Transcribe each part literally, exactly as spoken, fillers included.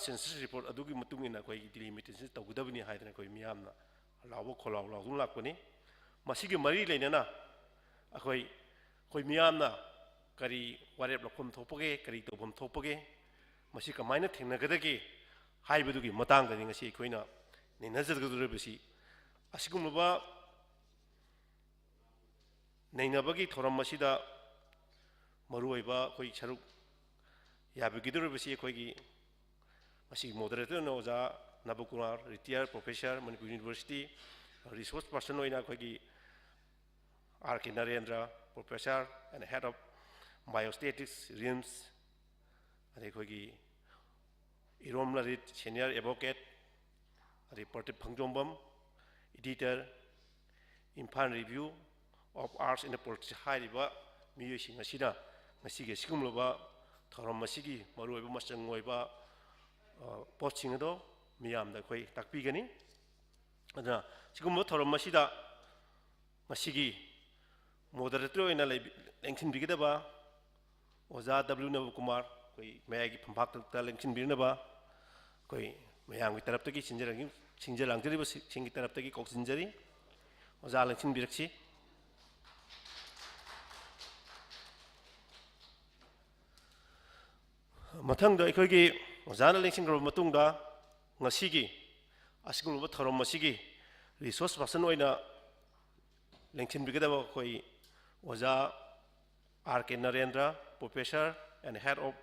census report ꯑꯗꯨꯒꯤ ꯃꯇꯨꯡ ꯏꯟꯅ ꯑꯩꯈꯣꯏꯒꯤ delimitation ꯇꯧꯒꯗꯕꯅꯤ ꯍꯥꯏꯗꯅ ꯑꯩꯈꯣꯏ ꯃꯤꯌꯥꯝꯅ ꯂꯥꯎꯕ ꯈꯣꯜꯂꯥꯎ ꯂꯥꯎꯗꯨꯅ ꯂꯥꯛꯄꯅꯤ꯫ ꯃꯁꯤꯒꯤ ꯃꯔꯤ ꯂꯩꯅꯅ ꯑꯩꯈꯣꯏ, ꯑꯩꯈꯣꯏ ꯃꯤꯌꯥꯝꯅ ꯀꯔꯤ ꯋꯥꯔꯦꯞ ꯂꯧꯐꯝ ꯊꯣꯛꯄꯒꯦ, ꯀꯔꯤ ꯇꯧꯐꯝ ꯊꯣꯛꯄꯒꯦ, ꯃꯁꯤ ꯀꯃꯥꯏꯅ ꯊꯦꯡꯅꯒꯗꯒꯦ ꯍꯥꯏꯕꯗꯨꯒꯤ ꯃꯇꯥꯡꯗꯅꯤ ꯉꯁꯤ ꯑꯩꯈꯣꯏꯅ ꯅꯩꯅꯖꯒꯗꯧꯔꯤꯕꯁꯤ꯫ ꯑꯁꯤꯒꯨꯝꯂꯕ ꯅꯩꯅꯕꯒꯤ ꯊꯧꯔꯝ ꯑꯁꯤꯗ ꯃꯔꯨꯑꯣꯏꯕ ꯑꯩꯈꯣꯏ ꯁꯔꯨꯛ ꯌꯥꯕꯤꯒꯗꯧꯔꯤꯕꯁꯤ ꯑꯩꯈꯣꯏꯒꯤ ꯃꯁꯤꯒꯤ moderator ꯑꯣꯏꯅ ꯑꯣꯖꯥ ꯅꯕꯀꯨꯃꯥꯔ, retired professor, Manipur University, resource person ꯑꯣꯏꯅ ꯑꯩꯈꯣꯏꯒꯤ R K Narendra, professor and head of biostatistics, RIMS, ꯑꯗꯩ ꯑꯩꯈꯣꯏꯒꯤ ꯏꯔꯣꯝ ꯂꯂꯤꯠ, senior advocate, ꯑꯗꯩ Pradeep ꯐꯪꯖꯣꯝꯕꯝ, editor, Imphal Review of Arts and Politics ꯍꯥꯏꯔꯤꯕ ꯃꯤꯑꯣꯏꯁꯤꯡ ꯑꯁꯤꯅ ꯉꯁꯤꯒꯤ ꯑꯁꯤꯒꯨꯝꯂꯕ ꯊꯧꯔꯝ ꯑꯁꯤꯒꯤ ꯃꯔꯨꯑꯣꯏꯕ ꯃꯆꯪ ꯑꯣꯏꯕ, ꯑ, ꯄꯣꯠꯁꯤꯡ ꯑꯗꯣ ꯃꯤꯌꯥꯝꯗ ꯑꯩꯈꯣꯏ ꯇꯥꯛꯄꯤꯒꯅꯤ꯫ ꯑꯗꯨꯅ ꯁꯤꯒꯨꯝꯕ ꯊꯧꯔꯝ ꯑꯁꯤꯗ ꯉꯁꯤꯒꯤ moderator ꯑꯣꯏꯅ ꯂꯩꯕꯤ-, ꯂꯦꯡꯁꯤꯟꯕꯤꯒꯗꯕ ꯑꯣꯖꯥ W ꯅꯕꯀꯨꯃꯥꯔ, ꯑꯩꯈꯣꯏ ꯃꯌꯥꯏꯒꯤ ꯐꯝꯄꯥꯛꯇ ꯂꯦꯡꯁꯤꯟꯕꯤꯅꯕ ꯑꯩꯈꯣꯏ ꯃꯌꯥꯝꯒꯤ ꯇꯔꯞꯇꯒꯤ ꯁꯤꯟꯖꯔ-, ꯁꯤꯟꯖ ꯂꯥꯡꯖꯔꯤꯕꯁꯤꯡꯒꯤ ꯇꯔꯞꯇꯒꯤ ꯀꯧꯁꯤꯟꯖꯔꯤ꯫ ꯑꯣꯖꯥ ꯂꯦꯡꯁꯤꯟꯕꯤꯔꯛꯁꯤ꯫ ꯃꯊꯪꯗ ꯑꯩꯈꯣꯏꯒꯤ ꯑꯣꯖꯥꯅ ꯂꯦꯡꯁꯤꯟꯈ꯭ꯔꯕ ꯃꯇꯨꯡꯗ ꯉꯁꯤꯒꯤ ꯑꯁꯤꯒꯨꯝꯂꯕ ꯊꯧꯔꯝ ꯑꯁꯤꯒꯤ resource person ꯑꯣꯏꯅ ꯂꯦꯡꯁꯤꯟꯕꯤꯒꯗꯕ ꯑꯩꯈꯣꯏ ꯑꯣꯖꯥ R K Narendra, professor and head of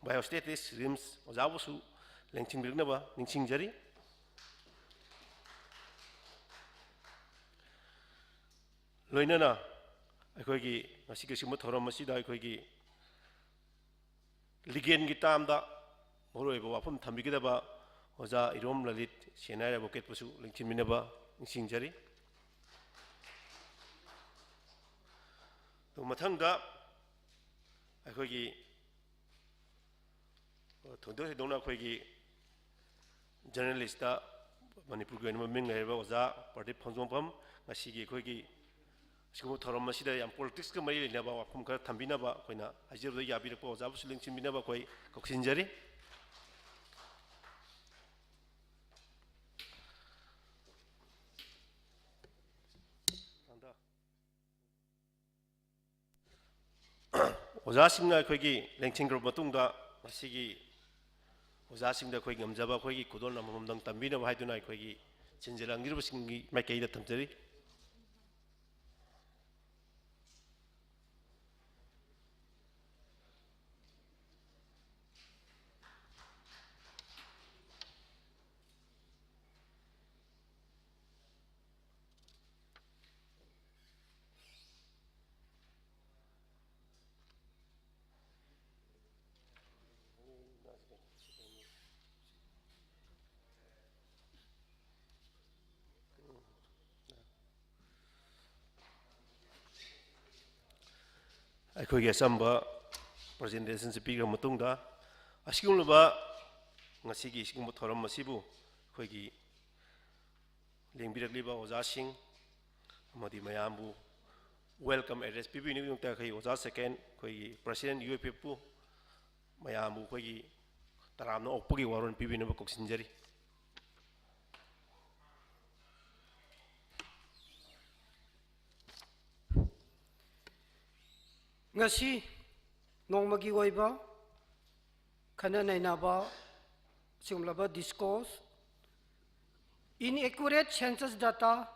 biostatistics, RIMS, ꯑꯣꯖꯥꯕꯨꯁꯨ ꯂꯦꯡꯁꯤꯟꯕꯤꯔꯛꯅꯕ ꯅꯤꯡꯁꯤꯡꯖꯔꯤ꯫ ꯂꯣꯏꯅꯅ ꯑꯩꯈꯣꯏꯒꯤ ꯉꯁꯤꯒꯤ ꯑꯁꯤꯒꯨꯝꯕ ꯊꯧꯔꯝ ꯑꯁꯤꯗ ꯑꯩꯈꯣꯏꯒꯤ ꯂꯤꯒꯦꯜꯒꯤ ꯇꯥꯝꯗ ꯃꯔꯨꯑꯣꯏꯕ ꯋꯥꯐꯝ ꯊꯝꯕꯤꯒꯗꯕ ꯑꯣꯖꯥ ꯏꯔꯣꯝ ꯂꯂꯤꯠ, senior advocate ꯕꯨꯁꯨ ꯂꯦꯡꯁꯤꯟꯕꯤꯅꯕ ꯅꯤꯡꯁꯤꯡꯖꯔꯤ꯫ ꯑꯗꯨ ꯃꯊꯪꯗ ꯑꯩꯈꯣꯏꯒꯤ ꯊꯣꯏꯗꯣꯛ ꯍꯦꯟꯗꯣꯛꯅ ꯑꯩꯈꯣꯏꯒꯤ journalist ꯇ ꯃꯅꯤꯄꯨꯔꯒꯤ ꯑꯣꯏꯅ ꯃꯃꯤꯡ ꯂꯩꯔꯕ ꯑꯣꯖꯥ ꯄ꯭ꯔꯗꯤꯞ ꯐꯪꯖꯣꯝꯐꯝ ꯉꯁꯤꯒꯤ ꯑꯩꯈꯣꯏꯒꯤ ꯑꯁꯤꯒꯨꯝꯕ ꯊꯧꯔꯝ ꯑꯁꯤꯗ ꯌꯥꯝ politics ꯀ ꯃꯔꯤ ꯂꯩꯅꯕ ꯋꯥꯐꯝ ꯈꯔ ꯊꯝꯕꯤꯅꯕ ꯑꯩꯈꯣꯏꯅ ꯍꯥꯏꯖꯕꯗ ꯌꯥꯕꯤꯔꯛꯄ ꯑꯣꯖꯥꯕꯨꯁꯨ ꯂꯦꯡꯁꯤꯟꯕꯤꯅꯕ ꯑꯩꯈꯣꯏ ꯀꯧꯁꯤꯟꯖꯔꯤ꯫ ꯑꯣꯖꯥꯁꯤꯡꯅ ꯑꯩꯈꯣꯏꯒꯤ ꯂꯦꯡꯁꯤꯟꯈ꯭ꯔꯕ ꯃꯇꯨꯡꯗ, ꯉꯁꯤꯒꯤ ꯑꯣꯖꯥꯁꯤꯡꯗ ꯑꯩꯈꯣꯏ ꯉꯝꯖꯕ ꯑꯩꯈꯣꯏꯒꯤ ꯈꯨꯗꯣꯜ ꯑꯃꯃꯝꯗꯪ ꯇꯝꯕꯤꯅꯕ ꯍꯥꯏꯗꯨꯅ ꯑꯩꯈꯣꯏꯒꯤ ꯁꯤꯟꯖ ꯂꯥꯡꯖꯔꯤꯕꯁꯤꯡꯒꯤ ꯃꯥꯏꯀꯩꯗ ꯊꯝꯖꯔꯤ꯫ ꯑꯩꯈꯣꯏꯒꯤ ꯑꯆꯝꯕ presentation ꯁꯤ ꯄꯤꯈ꯭ꯔ ꯃꯇꯨꯡꯗ, ꯑꯁꯤꯒꯨꯝꯂꯕ ꯉꯁꯤꯒꯤ ꯁꯤꯒꯨꯝꯕ ꯊꯧꯔꯝ ꯑꯁꯤꯕꯨ ꯑꯩꯈꯣꯏꯒꯤ ꯂꯦꯡꯕꯤꯔꯛꯂꯤꯕ ꯑꯣꯖꯥꯁꯤꯡ ꯑꯃꯗꯤ ꯃꯌꯥꯝꯕꯨ welcome address ꯄꯤꯕꯤꯅꯕꯒꯤꯗꯃꯛꯇ ꯑꯩꯈꯣꯏ ꯑꯣꯖꯥ second, ꯑꯩꯈꯣꯏꯒꯤ president, U F F ꯄꯨ, ꯃꯌꯥꯝꯕꯨ ꯑꯩꯈꯣꯏꯒꯤ ꯇꯔꯥꯝꯅ ꯑꯣꯛꯄꯒꯤ ꯋꯥꯔꯣꯜ ꯄꯤꯕꯤꯅꯕ ꯀꯧꯁꯤꯟꯖꯔꯤ꯫ ꯉꯁꯤ ꯅꯣꯡꯃꯒꯤ ꯑꯣꯏꯕ ꯈꯟꯅ ꯅꯩꯅꯕ ꯁꯤꯒꯨꯝꯂꯕ discourse, Inaccurate Census Data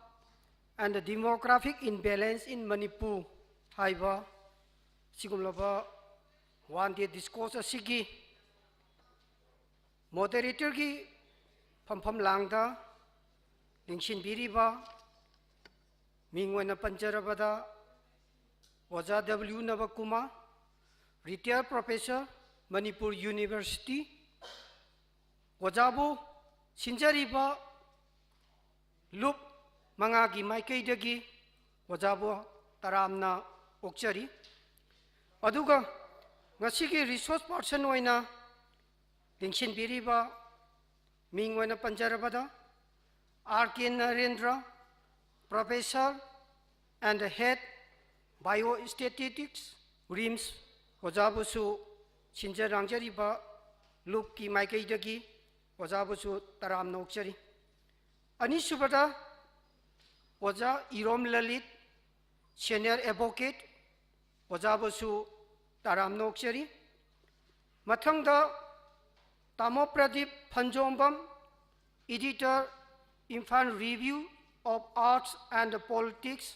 and the Demographic Imbalance in Manipur ꯍꯥꯏꯕ ꯁꯤꯒꯨꯝꯂꯕ one day discourse ꯑꯁꯤꯒꯤ moderator ꯒꯤ ꯐꯝꯐꯝ ꯂꯥꯡꯗ ꯂꯦꯡꯁꯤꯟꯕꯤꯔꯤꯕ ꯃꯤꯡ ꯑꯣꯏꯅ ꯄꯟꯖꯔꯕꯗ ꯑꯣꯖꯥ W ꯅꯕꯀꯨꯃꯥꯔ, retired professor, Manipur University, ꯑꯣꯖꯥꯕꯨ ꯁꯤꯟꯖꯔꯤꯕ ꯂꯨꯞ ꯃꯉꯥꯒꯤ ꯃꯥꯏꯀꯩꯗꯒꯤ ꯑꯣꯖꯥꯕꯨ ꯇꯔꯥꯝꯅ ꯑꯣꯛꯆꯔꯤ꯫ ꯑꯗꯨꯒ ꯉꯁꯤꯒꯤ resource person ꯑꯣꯏꯅ ꯂꯦꯡꯁꯤꯟꯕꯤꯔꯤꯕ ꯃꯤꯡ ꯑꯣꯏꯅ ꯄꯟꯖꯔꯕꯗ, R K Narendra, professor and head biostatistics, RIMS, ꯑꯣꯖꯥꯕꯨꯁꯨ ꯁꯤꯟꯖ ꯂꯥꯡꯖꯔꯤꯕ ꯂꯨꯞꯀꯤ ꯃꯥꯏꯀꯩꯗꯒꯤ ꯑꯣꯖꯥꯕꯨꯁꯨ ꯇꯔꯥꯝꯅ ꯑꯣꯛꯆꯔꯤ꯫ ꯑꯅꯤꯁꯨꯕꯗ ꯑꯣꯖꯥ ꯏꯔꯣꯝ ꯂꯂꯤꯠ, senior advocate, ꯑꯣꯖꯥꯕꯨꯁꯨ ꯇꯔꯥꯝꯅ ꯑꯣꯛꯆꯔꯤ꯫ ꯃꯊꯪꯗ ꯇꯥꯃꯣ Pradeep ꯐꯟꯖꯣꯝꯕꯝ, editor, Imphal Review of Arts and Politics,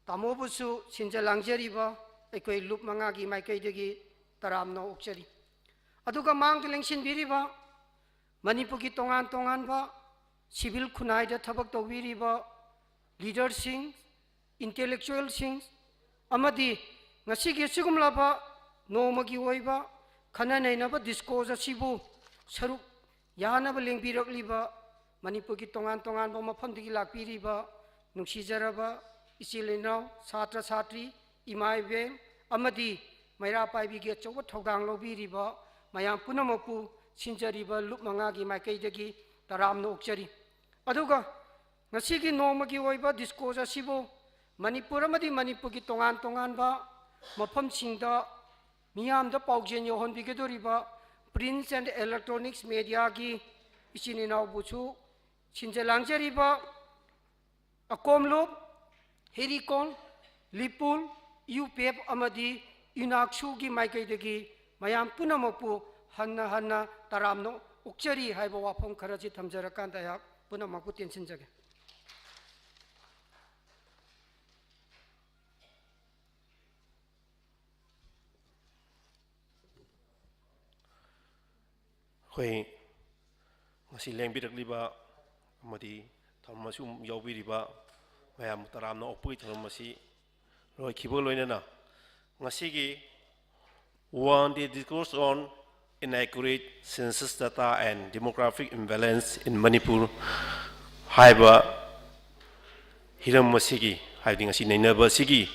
ꯇꯥꯃꯣꯕꯨꯁꯨ ꯁꯤꯟꯖ ꯂꯥꯡꯖꯔꯤꯕ ꯑꯩꯈꯣꯏ ꯂꯨꯞ ꯃꯉꯥꯒꯤ ꯃꯥꯏꯀꯩꯗꯒꯤ ꯇꯔꯥꯝꯅ ꯑꯣꯛꯆꯔꯤ꯫ ꯑꯗꯨꯒ ꯃꯥꯡꯗ ꯂꯦꯡꯁꯤꯟꯕꯤꯔꯤꯕ ꯃꯅꯤꯄꯨꯔꯒꯤ ꯇꯣꯉꯥꯟ ꯇꯣꯉꯥꯟꯕ civil ꯈꯨꯟꯅꯥꯏꯗ ꯊꯕꯛ ꯇꯧꯕꯤꯔꯤꯕ leaderꯁꯤꯡ, intellectualꯁꯤꯡ ꯑꯃꯗꯤ ꯉꯁꯤꯒꯤ ꯑꯁꯤꯒꯨꯝꯂꯕ ꯅꯣꯡꯃꯒꯤ ꯑꯣꯏꯕ ꯈꯟꯅ ꯅꯩꯅꯕ discourse ꯑꯁꯤꯕꯨ ꯁꯔꯨꯛ ꯌꯥꯅꯕ ꯂꯦꯡꯕꯤꯔꯛꯂꯤꯕ ꯃꯅꯤꯄꯨꯔꯒꯤ ꯇꯣꯉꯥꯟ ꯇꯣꯉꯥꯟꯕ ꯃꯐꯝꯗꯒꯤ ꯂꯥꯛꯄꯤꯔꯤꯕ ꯅꯨꯡꯁꯤꯖꯔꯕ ꯏꯆꯤꯜ ꯏꯅꯥꯎ, ꯁꯥꯇ꯭ꯔ ꯁꯥꯇ꯭ꯔꯤ, ꯏꯃꯥ ꯏꯕꯦꯟ ꯑꯃꯗꯤ ꯃꯩꯔꯥ ꯄꯥꯏꯕꯤꯒꯤ ꯑꯆꯧꯕ ꯊꯧꯗꯥꯡ ꯂꯧꯕꯤꯔꯤꯕ ꯃꯌꯥꯝ ꯄꯨꯝꯅꯃꯛꯄꯨ ꯁꯤꯟꯖꯔꯤꯕ ꯂꯨꯞ ꯃꯉꯥꯒꯤ ꯃꯥꯏꯀꯩꯗꯒꯤ ꯇꯔꯥꯝꯅ ꯑꯣꯛꯆꯔꯤ꯫ ꯑꯗꯨꯒ ꯉꯁꯤꯒꯤ ꯅꯣꯡꯃꯒꯤ ꯑꯣꯏꯕ discourse ꯑꯁꯤꯕꯨ ꯃꯅꯤꯄꯨꯔ ꯑꯃꯗꯤ ꯃꯅꯤꯄꯨꯔꯒꯤ ꯇꯣꯉꯥꯟ ꯇꯣꯉꯥꯟꯕ ꯃꯐꯝꯁꯤꯡꯗ ꯃꯤꯌꯥꯝꯗ ꯄꯥꯎꯖꯦꯜ ꯌꯧꯍꯟꯕꯤꯒꯗꯧꯔꯤꯕ print and electronics mediaꯒꯤ ꯏꯆꯤꯟ ꯏꯅꯥꯎꯕꯨꯁꯨ ꯁꯤꯟꯖ ꯂꯥꯡꯖꯔꯤꯕ ꯑꯀꯣꯝꯂꯨꯞ, ꯍꯦꯔꯤꯀꯣꯟ, ꯂꯤꯄꯨꯜ, ꯌꯨꯄꯦꯞ ꯑꯃꯗꯤ ꯌꯨꯅꯥꯛꯁꯨꯒꯤ ꯃꯥꯏꯀꯩꯗꯒꯤ ꯃꯌꯥꯝ ꯄꯨꯝꯅꯃꯛꯄꯨ ꯍꯟꯅ ꯍꯟꯅ ꯇꯔꯥꯝꯅ ꯑꯣꯛꯆꯔꯤ ꯍꯥꯏꯕ ꯋꯥꯐꯝ ꯈꯔꯁꯤ ꯊꯝꯖꯔꯀꯥꯟꯗ ꯑꯩꯍꯥꯛ ꯄꯨꯝꯅꯃꯛꯄꯨ ꯇꯦꯟꯁꯤꯟꯖꯒꯦ꯫ ꯑꯩꯈꯣꯏ ꯉꯁꯤ ꯂꯦꯡꯕꯤꯔꯛꯂꯤꯕ ꯑꯃꯗꯤ ꯊꯧꯔꯝ ꯑꯁꯤꯗ ꯌꯥꯎꯕꯤꯔꯤꯕ ꯃꯌꯥꯝ ꯇꯔꯥꯝꯅ ꯑꯣꯛꯄꯒꯤ ꯊꯧꯔꯝ ꯑꯁꯤ ꯂꯣꯏꯈꯤꯕꯒ ꯂꯣꯏꯅꯅ ꯉꯁꯤꯒꯤ One Day Discourse on Inaccurate Census Data and Demographic Imbalance in Manipur ꯍꯥꯏꯕ ꯍꯤꯔꯝ ꯑꯁꯤꯒꯤ, ꯍꯥꯏꯕꯗꯤ ꯉꯁꯤ ꯅꯩꯅꯕ ꯑꯁꯤꯒꯤ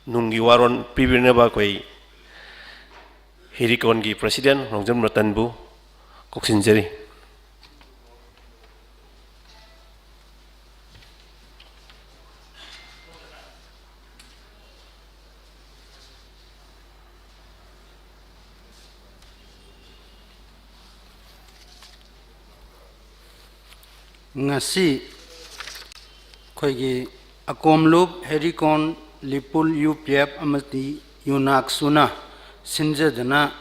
ꯅꯨꯡꯒꯤ ꯋꯥꯔꯣꯜ ꯄꯤꯕꯤꯅꯕ ꯑꯩꯈꯣꯏ ꯍꯦꯔꯤꯀꯣꯟꯒꯤ president ꯔꯣꯡꯖꯝ ꯔꯇꯟꯕꯨ ꯀꯧꯁꯤꯟꯖꯔꯤ꯫ ꯉꯁꯤ ꯑꯩꯈꯣꯏꯒꯤ ꯑꯀꯣꯝꯂꯨꯞ, ꯍꯦꯔꯤꯀꯣꯟ, ꯂꯤꯄꯨꯜ, ꯌꯨ ꯄꯤ ꯑꯦꯐ ꯑꯃꯗꯤ ꯌꯨꯅꯥꯛꯁꯨꯅ ꯁꯤꯟꯖꯗꯨꯅ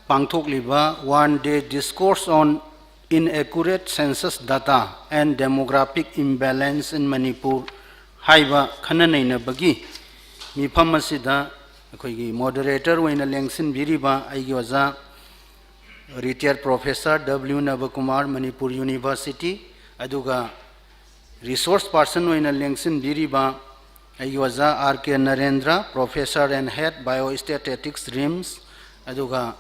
ꯄꯥꯡꯊꯣꯛꯂꯤꯕ One Day Discourse on Inaccurate Census Data and Demographic Imbalance in Manipur ꯍꯥꯏꯕ ꯈꯟꯅ ꯅꯩꯅꯕꯒꯤ ꯃꯤꯐꯝ ꯑꯁꯤꯗ ꯑꯩꯈꯣꯏꯒꯤ moderator ꯑꯣꯏꯅ ꯂꯦꯡꯁꯤꯟꯕꯤꯔꯤꯕ ꯑꯩꯒꯤ ꯑꯣꯖꯥ retired professor W ꯅꯕꯀꯨꯃꯥꯔ, Manipur University, ꯑꯗꯨꯒ resource person ꯑꯣꯏꯅ ꯂꯦꯡꯁꯤꯟꯕꯤꯔꯤꯕ ꯑꯩꯒꯤ ꯑꯣꯖꯥ R K Narendra, professor and head Biostatistics, RIMS, ꯑꯗꯨꯒ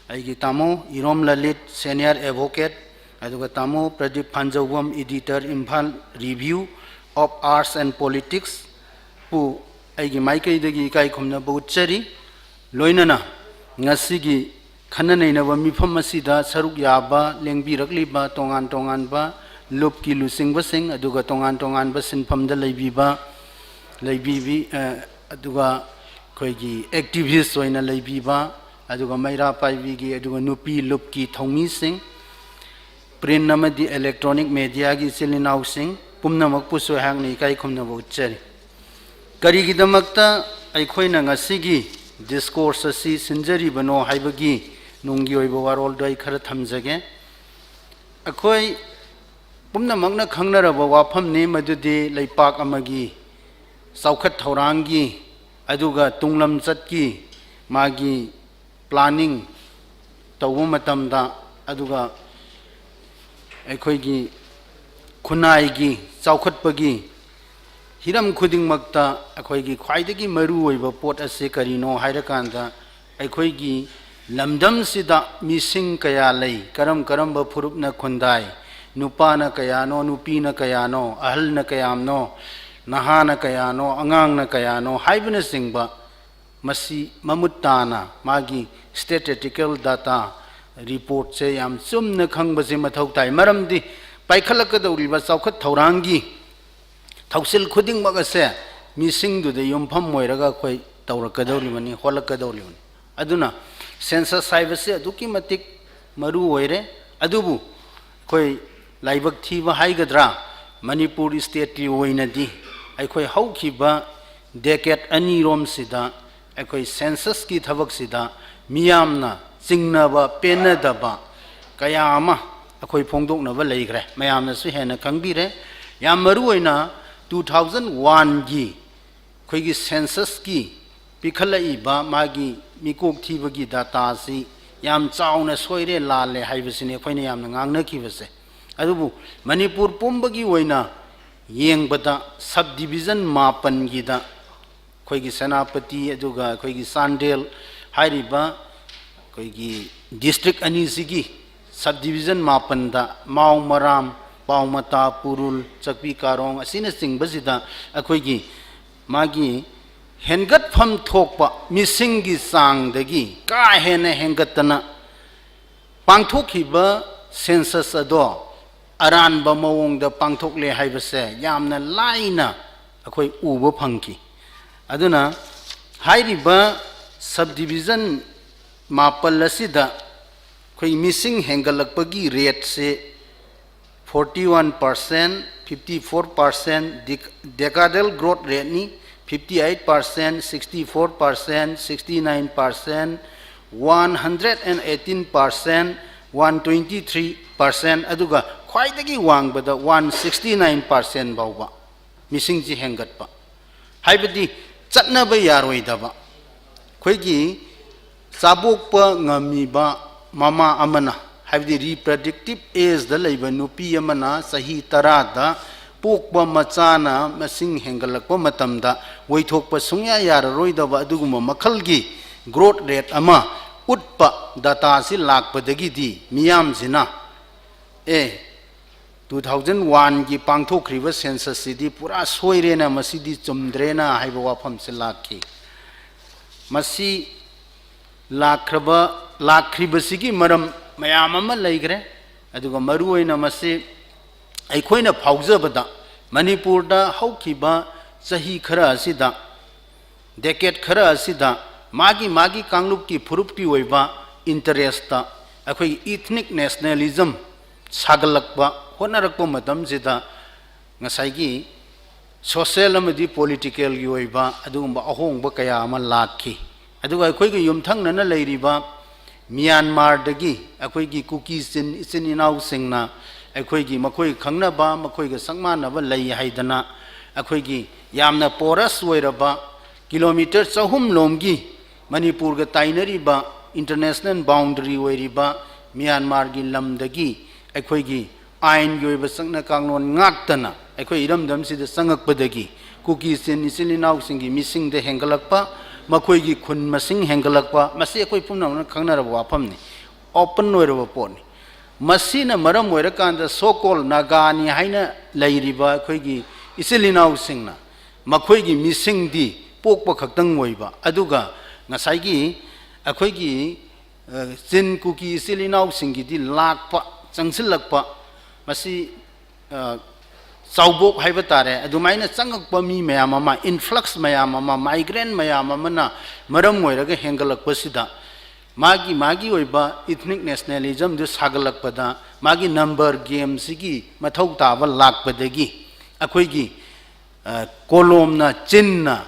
ꯑꯩꯒꯤ ꯇꯥꯃꯣ ꯏꯔꯣꯝ ꯂꯂꯤꯠ, senior advocate, ꯑꯗꯨꯒ ꯇꯥꯃꯣ Pradeep ꯐꯥꯟꯖꯧꯕꯝ, editor, Imphal Review of Arts and Politics, ꯄꯨ ꯑꯩꯒꯤ ꯃꯥꯏꯀꯩꯗꯒꯤ ꯏꯀꯥꯏ ꯈꯨꯝꯅꯕ ꯎꯠꯆꯔꯤ꯫ ꯂꯣꯏꯅꯅ ꯉꯁꯤꯒꯤ ꯈꯟꯅ ꯅꯩꯅꯕ ꯃꯤꯐꯝ ꯑꯁꯤꯗ ꯁꯔꯨꯛ ꯌꯥꯕ ꯂꯦꯡꯕꯤꯔꯛꯂꯤꯕ ꯇꯣꯉꯥꯟ ꯇꯣꯉꯥꯟꯕ ꯂꯨꯞꯀꯤ ꯂꯨꯆꯤꯡꯕꯁꯤꯡ, ꯑꯗꯨꯒ ꯇꯣꯉꯥꯟ ꯇꯣꯉꯥꯟꯕ ꯁꯤꯟꯐꯝꯗ ꯂꯩꯕꯤꯕ, ꯂꯩꯕꯤꯕꯤ, ꯑ, ꯑꯗꯨꯒ ꯑꯩꯈꯣꯏꯒꯤ activist ꯑꯣꯏꯅ ꯂꯩꯕꯤꯕ, ꯑꯗꯨꯒ ꯃꯩꯔꯥ ꯄꯥꯏꯕꯤꯒꯤ, ꯑꯗꯨꯒ ꯅꯨꯄꯤ ꯂꯨꯞꯀꯤ ꯊꯧꯃꯤꯁꯤꯡ, print ꯑꯃꯗꯤ electronic mediaꯒꯤ ꯏꯆꯤꯜ ꯏꯅꯥꯎꯁꯤꯡ ꯄꯨꯝꯅꯃꯛꯄꯨꯁꯨ ꯑꯩꯍꯥꯛꯅ ꯏꯀꯥꯏ ꯈꯨꯝꯅꯕ ꯎꯠꯆꯔꯤ꯫ ꯀꯔꯤꯒꯤꯗꯃꯛꯇ ꯑꯩꯈꯣꯏꯅ ꯉꯁꯤꯒꯤ discourse ꯑꯁꯤ ꯁꯤꯟꯖꯔꯤꯕꯅꯣ ꯍꯥꯏꯕꯒꯤ ꯅꯨꯡꯒꯤ ꯑꯣꯏꯕ ꯋꯥꯔꯣꯜꯗꯣ ꯑꯩ ꯈꯔ ꯊꯝꯖꯒꯦ꯫ ꯑꯩꯈꯣꯏ ꯄꯨꯝꯅꯃꯛꯅ ꯈꯪꯅꯔꯕ ꯋꯥꯐꯝꯅꯤ, ꯃꯗꯨꯗꯤ ꯂꯩꯄꯥꯛ ꯑꯃꯒꯤ ꯆꯥꯎꯈꯠ ꯊꯧꯔꯥꯡꯒꯤ ꯑꯗꯨꯒ ꯇꯨꯡꯂꯝꯆꯠꯀꯤ ꯃꯥꯒꯤ planning ꯇꯧꯕ ꯃꯇꯝꯗ, ꯑꯗꯨꯒ ꯑꯩꯈꯣꯏꯒꯤ ꯈꯨꯟꯅꯥꯏꯒꯤ ꯆꯥꯎꯈꯠꯄꯒꯤ ꯍꯤꯔꯝ ꯈꯨꯗꯤꯡꯃꯛꯇ ꯑꯩꯈꯣꯏꯒꯤ ꯈ꯭ꯋꯥꯏꯗꯒꯤ ꯃꯔꯨꯑꯣꯏꯕ ꯄꯣꯠ ꯑꯁꯤ ꯀꯔꯤꯅꯣ ꯍꯥꯏꯔꯀꯥꯟꯗ, ꯑꯩꯈꯣꯏꯒꯤ ꯂꯝꯗꯝꯁꯤꯗ ꯃꯤꯁꯤꯡ ꯀꯌꯥ ꯂꯩ, ꯀꯔꯝ ꯀꯔꯝꯕ ꯐꯨꯔꯨꯞꯅ ꯈꯨꯟꯗꯥꯏ, ꯅꯨꯄꯥꯅ ꯀꯌꯥꯅꯣ, ꯅꯨꯄꯤꯅ ꯀꯌꯥꯅꯣ, ꯑꯍꯜꯅ ꯀꯌꯥꯝꯅꯣ, ꯅꯍꯥꯅ ꯀꯌꯥꯅꯣ, ꯑꯉꯥꯡꯅ ꯀꯌꯥꯅꯣ ꯍꯥꯏꯕꯅꯆꯤꯡꯕ, ꯃꯁꯤ ꯃꯃꯨꯠ ꯇꯥꯅ ꯃꯥꯒꯤ statistical data reportꯁꯦ ꯌꯥꯝ ꯆꯨꯝꯅ ꯈꯪꯕꯁꯦ ꯃꯊꯧ ꯇꯥꯏ꯫ ꯃꯔꯝꯗꯤ ꯄꯥꯏꯈꯠꯂꯛꯀꯗꯧꯔꯤꯕ ꯆꯥꯎꯈꯠ ꯊꯧꯔꯥꯡꯒꯤ ꯊꯧꯁꯤꯜ ꯈꯨꯗꯤꯡꯃꯛ ꯑꯁꯦ ꯃꯤꯁꯤꯡꯗꯨꯗ ꯌꯨꯝꯐꯝ ꯑꯣꯏꯔꯒ ꯑꯩꯈꯣꯏ ꯇꯧꯔꯛꯀꯗꯧꯔꯤꯕꯅꯤ, ꯍꯣꯠꯂꯛꯀꯗꯧꯔꯤꯕꯅꯤ꯫ ꯑꯗꯨꯅ census ꯍꯥꯏꯕꯁꯤ ꯑꯗꯨꯛꯀꯤ ꯃꯇꯤꯛ ꯃꯔꯨ ꯑꯣꯏꯔꯦ꯫ ꯑꯗꯨꯕꯨ ꯑꯩꯈꯣꯏ ꯂꯥꯏꯕꯛ ꯊꯤꯕ ꯍꯥꯏꯒꯗ꯭ꯔꯥ, ꯃꯅꯤꯄꯨꯔ stateꯀꯤ ꯑꯣꯏꯅꯗꯤ ꯑꯩꯈꯣꯏ ꯍꯧꯈꯤꯕ decade ꯑꯅꯤꯔꯣꯝꯁꯤꯗ ꯑꯩꯈꯣꯏ ꯁꯦꯟꯁꯁꯀꯤ ꯊꯕꯛꯁꯤꯗ ꯃꯤꯌꯥꯝꯅ ꯆꯤꯡꯅꯕ, ꯄꯦꯟꯅꯗꯕ ꯀꯌꯥ ꯑꯃ ꯑꯩꯈꯣꯏ ꯐꯣꯡꯗꯣꯛꯅꯕ ꯂꯩꯈ꯭ꯔꯦ, ꯃꯌꯥꯝꯅꯁꯨ ꯍꯦꯟꯅ ꯈꯪꯕꯤꯔꯦ꯫ ꯌꯥꯝ ꯃꯔꯨ ꯑꯣꯏꯅ two thousand oneꯒꯤ ꯑꯩꯈꯣꯏꯒꯤ ꯁꯦꯟꯁꯁꯀꯤ ꯄꯤꯈꯠꯂꯛꯏꯕ ꯃꯥꯒꯤ ꯃꯤꯀꯣꯛ ꯊꯤꯕꯒꯤ ꯗꯇꯥꯁꯤ ꯌꯥꯝ ꯆꯥꯎꯅ ꯁꯣꯏꯔꯦ, ꯂꯥꯜꯂꯦ ꯍꯥꯏꯕꯁꯤꯅꯤ ꯑꯩꯈꯣꯏꯅ ꯌꯥꯝꯅ ꯉꯥꯡꯅꯈꯤꯕꯁꯦ꯫ ꯑꯗꯨꯕꯨ ꯃꯅꯤꯄꯨꯔ ꯄꯨꯝꯕꯒꯤ ꯑꯣꯏꯅ ꯌꯦꯡꯕꯗ, ꯁꯕ ꯗꯤꯕꯤꯖꯟ ꯃꯥꯄꯟꯒꯤꯗ ꯑꯩꯈꯣꯏꯒꯤ ꯁꯦꯅꯥꯄꯇꯤ ꯑꯗꯨꯒ ꯑꯩꯈꯣꯏꯒꯤ ꯆꯥꯟꯗꯦꯜ ꯍꯥꯏꯔꯤꯕ ꯑꯩꯈꯣꯏꯒꯤ ꯗꯤꯁꯇ꯭ꯔꯤꯛ ꯑꯅꯤꯁꯤꯒꯤ ꯁꯕ ꯗꯤꯕꯤꯖꯟ ꯃꯥꯄꯟꯗ, ꯃꯥꯎ ꯃꯔꯥꯝ, ꯄꯥꯎꯃꯇꯥ, ꯄꯨꯔꯨꯜ, ꯆꯛꯄꯤ ꯀꯥꯔꯣꯡ ꯑꯁꯤꯅꯆꯤꯡꯕꯁꯤꯗ ꯑꯩꯈꯣꯏꯒꯤ ꯃꯥꯒꯤ ꯍꯦꯟꯒꯠꯐꯝ ꯊꯣꯛꯄ ꯃꯤꯁꯤꯡꯒꯤ ꯆꯥꯡꯗꯒꯤ ꯀꯥ ꯍꯦꯟꯅ ꯍꯦꯟꯒꯠꯇꯅ ꯄꯥꯡꯊꯣꯛꯈꯤꯕ ꯁꯦꯟꯁꯁ ꯑꯗꯣ ꯑꯔꯥꯟꯕ ꯃꯑꯣꯡꯗ ꯄꯥꯡꯊꯣꯛꯂꯦ ꯍꯥꯏꯕꯁꯦ ꯌꯥꯝꯅ ꯂꯥꯏꯅ ꯑꯩꯈꯣꯏ ꯎꯕ ꯐꯪꯈꯤ꯫ ꯑꯗꯨꯅ ꯍꯥꯏꯔꯤꯕ ꯁꯕ ꯗꯤꯕꯤꯖꯟ ꯃꯥꯄꯜ ꯑꯁꯤꯗ ꯑꯩꯈꯣꯏ ꯃꯤꯁꯤꯡ ꯍꯦꯟꯒꯠꯂꯛꯄꯒꯤ ꯔꯦꯠꯁꯦ forty one percent, fifty four percent, decadal growth rateꯅꯤ, fifty eight percent, sixty four percent, sixty nine percent, one hundred and eighteen percent, one twenty three percent, ꯑꯗꯨꯒ ꯈ꯭ꯋꯥꯏꯗꯒꯤ ꯋꯥꯡꯕꯗ one sixty nine percent ꯐꯥꯎꯕ ꯃꯤꯁꯤꯡꯁꯤ ꯍꯦꯟꯒꯠꯄ꯫ ꯍꯥꯏꯕꯗꯤ ꯆꯠꯅꯕ ꯌꯥꯔꯣꯏꯗꯕ, ꯑꯩꯈꯣꯏꯒꯤ ꯆꯥꯕꯣꯛꯄ ꯉꯝꯃꯤꯕ ꯃꯃꯥ ꯑꯃꯅ, ꯍꯥꯏꯕꯗꯤ reproductive ageꯗ ꯂꯩꯕ ꯅꯨꯄꯤ ꯑꯃꯅ ꯆꯍꯤ ꯇꯔꯥꯗ ꯄꯣꯛꯄ ꯃꯆꯥꯅ ꯃꯁꯤꯡ ꯍꯦꯟꯒꯠꯂꯛꯄ ꯃꯇꯝꯗ ꯑꯣꯏꯊꯣꯛꯄ ꯁꯨꯡꯌꯥ ꯌꯥꯔꯔꯣꯏꯗꯕ ꯑꯗꯨꯒꯨꯝꯕ ꯃꯈꯜꯒꯤ growth rate ꯑꯃ ꯎꯠꯄ ꯗꯇꯥꯁꯤ ꯂꯥꯛꯄꯗꯒꯤꯗꯤ ꯃꯤꯌꯥꯝꯁꯤꯅ, ꯑꯦ, two thousand oneꯒꯤ ꯄꯥꯡꯊꯣꯛꯈ꯭ꯔꯤꯕ ꯁꯦꯟꯁꯁꯁꯤꯗꯤ ꯄꯨꯔꯥ ꯁꯣꯏꯔꯦꯅ, ꯃꯁꯤꯗꯤ ꯆꯨꯝꯗ꯭ꯔꯦꯅ ꯍꯥꯏꯕ ꯋꯥꯐꯝꯁꯤ ꯂꯥꯛꯈꯤ꯫ ꯃꯁꯤ ꯂꯥꯛꯈ꯭ꯔꯕ, ꯂꯥꯛꯈ꯭ꯔꯤꯕꯁꯤꯒꯤ ꯃꯔꯝ ꯃꯌꯥꯝ ꯑꯃ ꯂꯩꯈ꯭ꯔꯦ꯫ ꯑꯗꯨꯒ ꯃꯔꯨꯑꯣꯏꯅ ꯃꯁꯤ ꯑꯩꯈꯣꯏꯅ ꯐꯥꯎꯖꯕꯗ ꯃꯅꯤꯄꯨꯔꯗ ꯍꯧꯈꯤꯕ ꯆꯍꯤ ꯈꯔ ꯑꯁꯤꯗ, decade ꯈꯔ ꯑꯁꯤꯗ ꯃꯥꯒꯤ ꯃꯥꯒꯤ ꯀꯥꯡꯂꯨꯞꯀꯤ ꯐꯨꯔꯨꯞꯀꯤ ꯑꯣꯏꯕ interestꯇ ꯑꯩꯈꯣꯏꯒꯤ ethnic nationalism ꯁꯥꯒꯠꯂꯛꯄ ꯍꯣꯠꯅꯔꯛꯄ ꯃꯇꯝꯁꯤꯗ ꯉꯁꯥꯏꯒꯤ ꯁꯣꯁꯦꯜ ꯑꯃꯗꯤ ꯄꯣꯂꯤꯇꯤꯀꯦꯜꯒꯤ ꯑꯣꯏꯕ ꯑꯗꯨꯒꯨꯝꯕ ꯑꯍꯣꯡꯕ ꯀꯌꯥ ꯑꯃ ꯂꯥꯛꯈꯤ꯫ ꯑꯗꯨꯒ ꯑꯩꯈꯣꯏꯒ ꯌꯨꯝꯊꯪꯅꯅ ꯂꯩꯔꯤꯕ ꯃ꯭ꯌꯥꯟꯃꯥꯔꯗꯒꯤ ꯑꯩꯈꯣꯏꯒꯤ ꯀꯨꯀꯤ ꯆꯤꯟ ꯏꯆꯤꯟ ꯏꯅꯥꯎꯁꯤꯡꯅ ꯑꯩꯈꯣꯏꯒꯤ ꯃꯈꯣꯏ ꯈꯪꯅꯕ, ꯃꯈꯣꯏꯒ ꯁꯛ ꯃꯥꯟꯅꯕ ꯂꯩ ꯍꯥꯏꯗꯅ ꯑꯩꯈꯣꯏꯒꯤ ꯌꯥꯝꯅ ꯄꯣꯔꯁ ꯑꯣꯏꯔꯕ ꯀꯤꯂꯣꯃꯤꯇꯔ ꯆꯍꯨꯝ ꯂꯣꯝꯒꯤ ꯃꯅꯤꯄꯨꯔꯒ ꯇꯥꯏꯅꯔꯤꯕ ꯏꯟꯇꯔꯅꯦꯁꯅꯦꯜ ꯕꯥꯎꯟꯗꯔꯤ ꯑꯣꯏꯔꯤꯕ ꯃ꯭ꯌꯥꯟꯃꯥꯔꯒꯤ ꯂꯝꯗꯒꯤ ꯑꯩꯈꯣꯏꯒꯤ ꯑꯥꯏꯟꯒꯤ ꯑꯣꯏꯕ ꯆꯠꯅ ꯀꯥꯡꯂꯣꯟ ꯉꯥꯛꯇꯅ ꯑꯩꯈꯣꯏ ꯏꯔꯝꯗꯝꯁꯤꯗ ꯆꯪꯉꯛꯄꯗꯒꯤ ꯀꯨꯀꯤ ꯆꯤꯟ ꯏꯆꯤꯜ ꯏꯅꯥꯎꯁꯤꯡꯒꯤ ꯃꯤꯁꯤꯡꯗ ꯍꯦꯟꯒꯠꯂꯛꯄ, ꯃꯈꯣꯏꯒꯤ ꯈꯨꯟ ꯃꯁꯤꯡ ꯍꯦꯟꯒꯠꯂꯛꯄ, ꯃꯁꯤ ꯑꯩꯈꯣꯏ ꯄꯨꯝꯅꯃꯛꯅ ꯈꯪꯅꯔꯕ ꯋꯥꯐꯝꯅꯤ, ꯑꯣꯄꯟ ꯑꯣꯏꯔꯕ ꯄꯣꯠꯅꯤ꯫ ꯃꯁꯤꯅ ꯃꯔꯝ ꯑꯣꯏꯔꯀꯥꯟꯗ ꯁꯣꯀꯣꯜ ꯅꯥꯒꯥꯅꯤ ꯍꯥꯏꯅ ꯂꯩꯔꯤꯕ ꯑꯩꯈꯣꯏꯒꯤ ꯏꯆꯤꯜ ꯏꯅꯥꯎꯁꯤꯡꯅ ꯃꯈꯣꯏꯒꯤ ꯃꯤꯁꯤꯡꯗꯤ ꯄꯣꯛꯄ ꯈꯛꯇꯪ ꯑꯣꯏꯕ, ꯑꯗꯨꯒ ꯉꯁꯥꯏꯒꯤ ꯑꯩꯈꯣꯏꯒꯤ, ꯑ, ꯆꯤꯟ ꯀꯨꯀꯤ ꯏꯆꯤꯜ ꯏꯅꯥꯎꯁꯤꯡꯒꯤꯗꯤ ꯂꯥꯛꯄ, ꯆꯪꯁꯤꯜꯂꯛꯄ, ꯃꯁꯤ, ꯑ, ꯆꯥꯎꯕꯣꯛ ꯍꯥꯏꯕ ꯇꯥꯔꯦ, ꯑꯗꯨꯃꯥꯏꯅ ꯆꯪꯉꯛꯄ ꯃꯤ ꯃꯌꯥꯝ ꯑꯃ, ꯏꯟꯐ꯭ꯂꯛꯁ ꯃꯌꯥꯝ ꯑꯃ, ꯃꯥꯏꯒ꯭ꯔꯦꯟ ꯃꯌꯥꯝ ꯑꯃꯅ ꯃꯔꯝ ꯑꯣꯏꯔꯒ ꯍꯦꯟꯒꯠꯂꯛꯄꯁꯤꯗ ꯃꯥꯒꯤ ꯃꯥꯒꯤ ꯑꯣꯏꯕ ꯏꯊꯅꯤꯛ ꯅꯦꯁꯅꯦꯂꯤꯖꯝꯗꯨ ꯁꯥꯒꯠꯂꯛꯄꯗ ꯃꯥꯒꯤ ꯅꯝꯕꯔ ꯒꯦꯝꯁꯤꯒꯤ ꯃꯊꯧ ꯇꯥꯕ ꯂꯥꯛꯄꯗꯒꯤ ꯑꯩꯈꯣꯏꯒꯤ, ꯑ, ꯀꯣꯂꯣꯝꯅ, ꯆꯤꯟꯅ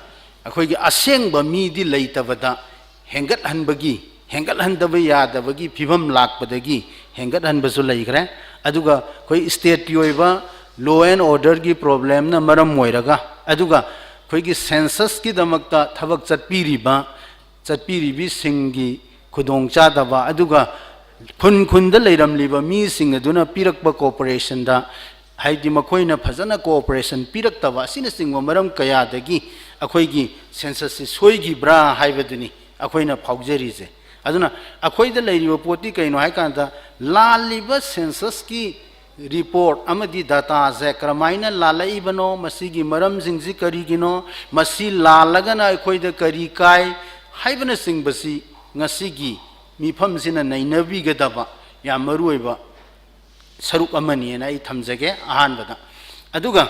ꯑꯩꯈꯣꯏꯒꯤ ꯑꯁꯦꯡꯕ ꯃꯤꯗꯤ ꯂꯩꯇꯕꯗ ꯍꯦꯟꯒꯠꯍꯟꯕꯒꯤ, ꯍꯦꯟꯒꯠꯍꯟꯗꯕ ꯌꯥꯗꯕꯒꯤ ꯐꯤꯕꯝ ꯂꯥꯛꯄꯗꯒꯤ ꯍꯦꯟꯒꯠꯍꯟꯕꯁꯨ ꯂꯩꯈ꯭ꯔꯦ꯫ ꯑꯗꯨꯒ ꯑꯩꯈꯣꯏ ꯁ꯭ꯇꯦꯠꯀꯤ ꯑꯣꯏꯕ ꯂꯣ ꯑꯦꯟ ꯑꯣꯔꯗꯔꯒꯤ ꯄ꯭ꯔꯣꯕ꯭ꯂꯦꯝꯅ ꯃꯔꯝ ꯑꯣꯏꯔꯒ, ꯑꯗꯨꯒ ꯑꯩꯈꯣꯏꯒꯤ ꯁꯦꯟꯁꯁꯀꯤꯗꯃꯛꯇ ꯊꯕꯛ ꯆꯠꯄꯤꯔꯤꯕ, ꯆꯠꯄꯤꯔꯤꯕꯤꯁꯤꯡꯒꯤ ꯈꯨꯗꯣꯡꯆꯥꯗꯕ, ꯑꯗꯨꯒ ꯈꯨꯟ ꯈꯨꯟꯗ ꯂꯩꯔꯝꯂꯤꯕ ꯃꯤꯁꯤꯡ ꯑꯗꯨꯅ ꯄꯤꯔꯛꯄ ꯀꯣꯑꯣꯄꯔꯦꯁꯟꯗ, ꯍꯥꯏꯗꯤ ꯃꯈꯣꯏꯅ ꯐꯖꯅ ꯀꯣꯑꯣꯄꯔꯦꯁꯟ ꯄꯤꯔꯛꯇꯕ ꯑꯁꯤꯅꯆꯤꯡꯕ ꯃꯔꯝ ꯀꯌꯥꯗꯒꯤ ꯑꯩꯈꯣꯏꯒꯤ ꯁꯦꯟꯁꯁꯁꯤ ꯁꯣꯏꯈꯤꯕ꯭ꯔꯥ ꯍꯥꯏꯕꯗꯨꯅꯤ ꯑꯩꯈꯣꯏꯅ ꯐꯥꯎꯖꯔꯤꯁꯦ꯫ ꯑꯗꯨꯅ ꯑꯩꯈꯣꯏꯗ ꯂꯩꯔꯤꯕ ꯄꯣꯠꯇꯤ ꯀꯩꯅꯣ ꯍꯥꯏ ꯀꯥꯟꯗ, ꯂꯥꯜꯂꯤꯕ ꯁꯦꯟꯁꯁꯀꯤ ꯔꯤꯄꯣꯔꯠ ꯑꯃꯗꯤ ꯗꯇꯥꯁꯦ ꯀꯔꯝꯍꯥꯏꯅ ꯂꯥꯜꯂꯛꯏꯕꯅꯣ, ꯃꯁꯤꯒꯤ ꯃꯔꯝꯁꯤꯡꯁꯤ ꯀꯔꯤꯒꯤꯅꯣ, ꯃꯁꯤ ꯂꯥꯜꯂꯒꯅ ꯑꯩꯈꯣꯏꯗ ꯀꯔꯤ ꯀꯥꯏ ꯍꯥꯏꯕꯅꯆꯤꯡꯕꯁꯤ ꯉꯁꯤꯒꯤ ꯃꯤꯐꯝꯁꯤꯅ ꯅꯩꯅꯕꯤꯒꯗꯕ ꯌꯥꯝ ꯃꯔꯨꯑꯣꯏꯕ ꯁꯔꯨꯛ ꯑꯃꯅꯤꯅ ꯑꯩ ꯊꯝꯖꯒꯦ ꯑꯍꯥꯟꯕꯗ꯫ ꯑꯗꯨꯒ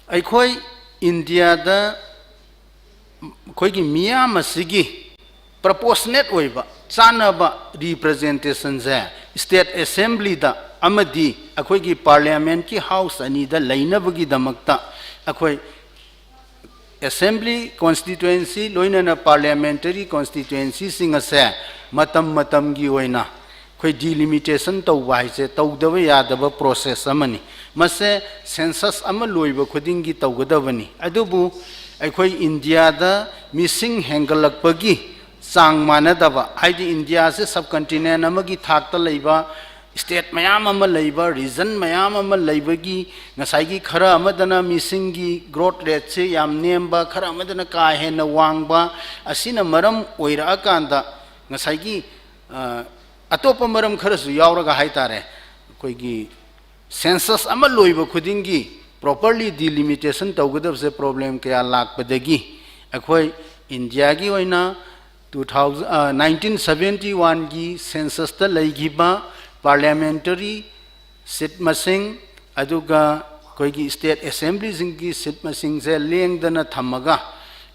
ꯑꯩꯈꯣꯏ ꯏꯟꯗꯤꯌꯥꯗ ꯑꯩꯈꯣꯏꯒꯤ ꯃꯤꯌꯥꯝ ꯑꯁꯤꯒꯤ ꯄ꯭ꯔꯄꯣꯁꯅꯦꯠ ꯑꯣꯏꯕ ꯆꯥꯟꯅꯕ ꯔꯤꯄ꯭ꯔꯖꯦꯟꯇꯦꯁꯟꯁꯦ ꯁ꯭ꯇꯦꯠ ꯑꯦꯁꯦꯝꯕ꯭ꯂꯤꯗ ꯑꯃꯗꯤ ꯑꯩꯈꯣꯏꯒꯤ ꯄꯥꯔꯂꯤꯌꯥꯃꯦꯟꯠꯀꯤ ꯍꯥꯎꯁ ꯑꯅꯤꯗ ꯂꯩꯅꯕꯒꯤꯗꯃꯛꯇ ꯑꯩꯈꯣꯏ assembly constituency ꯂꯣꯏꯅꯅ parliamentary constituencyꯁꯤꯡ ꯑꯁꯦ ꯃꯇꯝ ꯃꯇꯝꯒꯤ ꯑꯣꯏꯅ ꯑꯩꯈꯣꯏ delimitation ꯇꯧꯕ ꯍꯥꯏꯁꯦ ꯇꯧꯗꯕ ꯌꯥꯗꯕ process ꯑꯃꯅꯤ꯫ ꯃꯁꯦ census ꯑꯃ ꯂꯣꯏꯕ ꯈꯨꯗꯤꯡꯒꯤ ꯇꯧꯒꯗꯕꯅꯤ꯫ ꯑꯗꯨꯕꯨ ꯑꯩꯈꯣꯏ ꯏꯟꯗꯤꯌꯥꯗ ꯃꯤꯁꯤꯡ ꯍꯦꯟꯒꯠꯂꯛꯄꯒꯤ ꯆꯥꯡ ꯃꯥꯟꯅꯗꯕ, ꯍꯥꯏꯗꯤ ꯏꯟꯗꯤꯌꯥꯁꯦ subcontinent ꯑꯃꯒꯤ ꯊꯥꯛꯇ ꯂꯩꯕ, state ꯃꯌꯥꯝ ꯑꯃ ꯂꯩꯕ, region ꯃꯌꯥꯝ ꯑꯃ ꯂꯩꯕꯒꯤ ꯉꯁꯥꯏꯒꯤ ꯈꯔ ꯑꯃꯗꯅ ꯃꯤꯁꯤꯡꯒꯤ growth rateꯁꯦ ꯌꯥꯝ ꯅꯦꯝꯕ, ꯈꯔ ꯑꯃꯗꯅ ꯀꯥ ꯍꯦꯟꯅ ꯋꯥꯡꯕ, ꯑꯁꯤꯅ ꯃꯔꯝ ꯑꯣꯏꯔꯛꯑꯀꯥꯟꯗ ꯉꯁꯥꯏꯒꯤ, ꯑ, ꯑꯇꯣꯞꯄ ꯃꯔꯝ ꯈꯔꯁꯨ ꯌꯥꯎꯔꯒ ꯍꯥꯏꯇꯥꯔꯦ, ꯑꯩꯈꯣꯏꯒꯤ census ꯑꯃ ꯂꯣꯏꯕ ꯈꯨꯗꯤꯡꯒꯤ properly delimitation ꯇꯧꯒꯗꯕꯁꯦ problem ꯀꯌꯥ ꯂꯥꯛꯄꯗꯒꯤ ꯑꯩꯈꯣꯏ ꯏꯟꯗꯤꯌꯥꯒꯤ ꯑꯣꯏꯅ two thousand, ꯑ, nineteen seventy oneꯒꯤ censusꯇ ꯂꯩꯈꯤꯕ parliamentary seat ꯃꯁꯤꯡ, ꯑꯗꯨꯒ ꯑꯩꯈꯣꯏꯒꯤ state assemblyꯁꯤꯡꯒꯤ seat ꯃꯁꯤꯡꯁꯦ ꯂꯦꯡꯗꯅ ꯊꯝꯃꯒ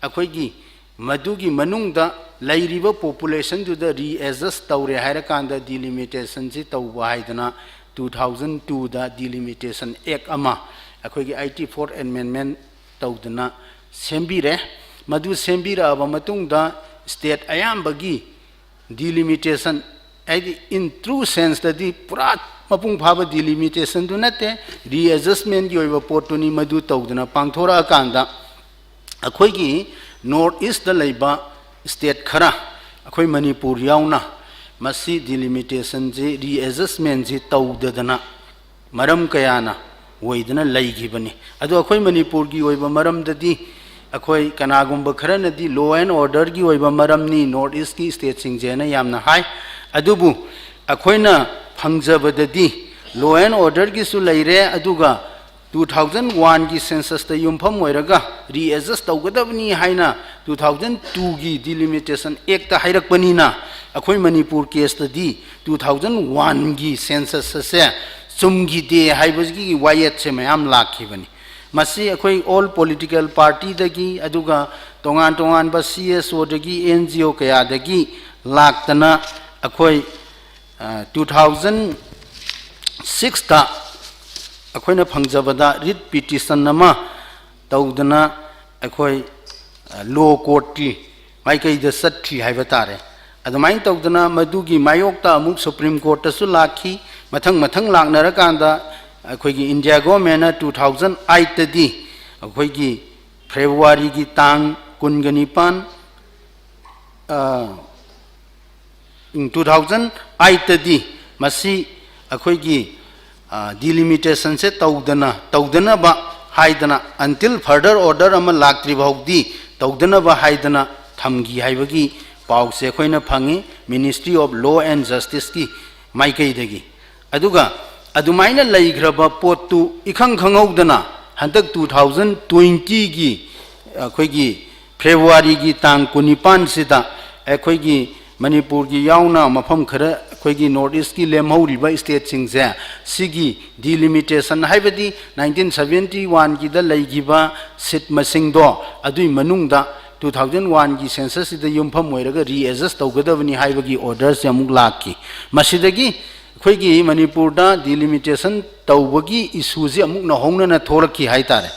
ꯑꯩꯈꯣꯏꯒꯤ ꯃꯗꯨꯒꯤ ꯃꯅꯨꯡꯗ ꯂꯩꯔꯤꯕ populationꯗꯨꯗ readjust ꯇꯧꯔꯦ ꯍꯥꯏꯔꯀꯥꯟꯗ delimitationꯁꯤ ꯇꯧꯕ ꯍꯥꯏꯗꯅ two thousand twoꯗ Delimitation Act ꯑꯃ ꯑꯩꯈꯣꯏꯒꯤ eighty fourth amendment ꯇꯧꯗꯨꯅ ꯁꯦꯝꯕꯤꯔꯦ꯫ ꯃꯗꯨ ꯁꯦꯝꯕꯤꯔꯛꯑꯕ ꯃꯇꯨꯡꯗ state ꯑꯌꯥꯝꯕꯒꯤ delimitation, ꯍꯥꯏꯗꯤ in true senseꯇꯗꯤ ꯄꯨꯔꯥ ꯃꯄꯨꯡ ꯐꯥꯕ delimitationꯗꯨ ꯅꯠꯇꯦ, readjustmentꯀꯤ ꯑꯣꯏꯕ ꯄꯣꯠꯇꯨꯅꯤ꯫ ꯃꯗꯨ ꯇꯧꯗꯅ ꯄꯥꯡꯊꯣꯔꯛꯑꯀꯥꯟꯗ ꯑꯩꯈꯣꯏꯒꯤ North Eastꯇ ꯂꯩꯕ state ꯈꯔ, ꯑꯩꯈꯣꯏ ꯃꯅꯤꯄꯨꯔ ꯌꯥꯎꯅ, ꯃꯁꯤ delimitationꯁꯤ, readjustmentꯁꯤ ꯇꯧꯗꯗꯅ ꯃꯔꯝ ꯀꯌꯥꯅ ꯑꯣꯏꯗꯅ ꯂꯩꯈꯤꯕꯅꯤ꯫ ꯑꯗꯣ ꯑꯩꯈꯣꯏ ꯃꯅꯤꯄꯨꯔꯒꯤ ꯑꯣꯏꯕ ꯃꯔꯝꯗꯗꯤ ꯑꯩꯈꯣꯏ ꯀꯅꯥꯒꯨꯝꯕ ꯈꯔꯅꯗꯤ law and orderꯒꯤ ꯑꯣꯏꯕ ꯃꯔꯝꯅꯤ North Eastꯀꯤ stateꯁꯤꯡꯁꯦꯅ ꯌꯥꯝꯅ ꯍꯥꯏ꯫ ꯑꯗꯨꯕꯨ ꯑꯩꯈꯣꯏꯅ ꯐꯪꯖꯕꯗꯗꯤ law and orderꯒꯤꯁꯨ ꯂꯩꯔꯦ, ꯑꯗꯨꯒ two thousand oneꯒꯤ censusꯇ ꯌꯨꯝꯐꯝ ꯑꯣꯏꯔꯒ readjust ꯇꯧꯒꯗꯕꯅꯤ ꯍꯥꯏꯅ two thousand twoꯒꯤ Delimitation Actꯇ ꯍꯥꯏꯔꯛꯄꯅꯤꯅ, ꯑꯩꯈꯣꯏ ꯃꯅꯤꯄꯨꯔ caseꯇꯗꯤ two thousand oneꯒꯤ census ꯑꯁꯦ ꯆꯨꯝꯈꯤꯗꯦ ꯍꯥꯏꯕꯒꯤ ꯋꯥꯌꯦꯠꯁꯦ ꯃꯌꯥꯝ ꯂꯥꯛꯈꯤꯕꯅꯤ꯫ ꯃꯁꯤ ꯑꯩꯈꯣꯏ all political partyꯗꯒꯤ, ꯑꯗꯨꯒ ꯇꯣꯉꯥꯟ ꯇꯣꯉꯥꯟꯕ CSOꯗꯒꯤ, NGO ꯀꯌꯥꯗꯒꯤ ꯂꯥꯛꯇꯅ ꯑꯩꯈꯣꯏ, ꯑ, two thousand sixꯇ ꯑꯩꯈꯣꯏꯅ ꯐꯪꯖꯕꯗ writ petition ꯑꯃ ꯇꯧꯗꯅ ꯑꯩꯈꯣꯏ ꯂꯣ ꯀꯣꯔꯠꯀꯤ ꯃꯥꯏꯀꯩꯗ ꯆꯠꯈꯤ ꯍꯥꯏꯕ ꯇꯥꯔꯦ꯫ ꯑꯗꯨꯃꯥꯏꯅ ꯇꯧꯗꯅ ꯃꯗꯨꯒꯤ ꯃꯥꯌꯣꯛꯇ ꯑꯃꯨꯛ ꯁꯨꯄ꯭ꯔꯤꯝ ꯀꯣꯔꯠꯇꯁꯨ ꯂꯥꯛꯈꯤ꯫ ꯃꯊꯪ ꯃꯊꯪ ꯂꯥꯛꯅꯔꯀꯥꯟꯗ ꯑꯩꯈꯣꯏꯒꯤ ꯏꯟꯗꯤꯌꯥ ꯒꯣꯔꯃꯦꯟꯅ ꯇꯨ ꯊꯥꯎꯖꯟ ꯑꯩꯠꯇꯗꯤ ꯑꯩꯈꯣꯏꯒꯤ ꯐꯦꯕ꯭ꯔꯨꯋꯥꯔꯤꯒꯤ ꯇꯥꯡ ꯀꯨꯟꯒ ꯅꯤꯄꯥꯟ, ꯇꯨ ꯊꯥꯎꯖꯟ ꯑꯩꯠꯇꯗꯤ ꯃꯁꯤ ꯑꯩꯈꯣꯏꯒꯤ ꯗꯤꯂꯤꯃꯤꯇꯦꯁꯟꯁꯦ ꯇꯧꯗꯅ ꯇꯧꯗꯅꯕ ꯍꯥꯏꯗꯅ, until further order ꯑꯃ ꯂꯥꯛꯇ꯭ꯔꯤ ꯐꯥꯎꯗꯤ ꯇꯧꯗꯅꯕ ꯍꯥꯏꯗꯅ ꯊꯝꯈꯤ ꯍꯥꯏꯕꯒꯤ ꯄꯥꯎꯁꯦ ꯑꯩꯈꯣꯏꯅ ꯐꯪꯉꯤ Ministry of Law and Justiceꯀꯤ ꯃꯥꯏꯀꯩꯗꯒꯤ꯫ ꯑꯗꯨꯒ ꯑꯗꯨꯃꯥꯏꯅ ꯂꯩꯈ꯭ꯔꯕ ꯄꯣꯠꯇꯨ ꯏꯈꯪ ꯈꯪꯍꯧꯗꯅ ꯍꯟꯗꯛ ꯇꯨ ꯊꯥꯎꯖꯟ ꯇ꯭ꯋꯦꯟꯇꯤꯒꯤ ꯑꯩꯈꯣꯏꯒꯤ ꯐꯦꯕ꯭ꯔꯨꯋꯥꯔꯤꯒꯤ ꯇꯥꯡ ꯀꯨꯟꯅꯤꯄꯥꯟꯁꯤꯗ ꯑꯩꯈꯣꯏꯒꯤ ꯃꯅꯤꯄꯨꯔꯒꯤ ꯌꯥꯎꯅ ꯃꯐꯝ ꯈꯔ ꯑꯩꯈꯣꯏꯒꯤ ꯅꯣꯔꯠ ꯏꯁꯀꯤ ꯂꯦꯝꯍꯧꯔꯤꯕ ꯁ꯭ꯇꯦꯠꯁꯤꯡꯁꯦ ꯁꯤꯒꯤ ꯗꯤꯂꯤꯃꯤꯇꯦꯁꯟ, ꯍꯥꯏꯕꯗꯤ ꯅꯥꯏꯟꯇꯤꯟ ꯁꯕꯦꯟꯇꯤ ꯋꯥꯟꯒꯤꯗ ꯂꯩꯈꯤꯕ ꯁꯤꯠ ꯃꯁꯤꯡꯗꯣ ꯑꯗꯨꯒꯤ ꯃꯅꯨꯡꯗ ꯇꯨ ꯊꯥꯎꯖꯟ ꯋꯥꯟꯒꯤ ꯁꯦꯟꯁꯁꯁꯤꯗ ꯌꯨꯝꯐꯝ ꯑꯣꯏꯔꯒ ꯔꯤꯑꯦꯖꯁ ꯇꯧꯒꯗꯕꯅꯤ ꯍꯥꯏꯕꯒꯤ ꯑꯣꯔꯗꯔꯁꯦ ꯑꯃꯨꯛ ꯂꯥꯛꯈꯤ꯫ ꯃꯁꯤꯗꯒꯤ ꯑꯩꯈꯣꯏꯒꯤ ꯃꯅꯤꯄꯨꯔꯗ ꯗꯤꯂꯤꯃꯤꯇꯦꯁꯟ ꯇꯧꯕꯒꯤ ꯏꯁꯨꯁꯤ ꯑꯃꯨꯛ ꯅꯧꯍꯧꯅꯅ ꯊꯣꯛꯂꯛꯈꯤ ꯍꯥꯏ ꯇꯥꯔꯦ꯫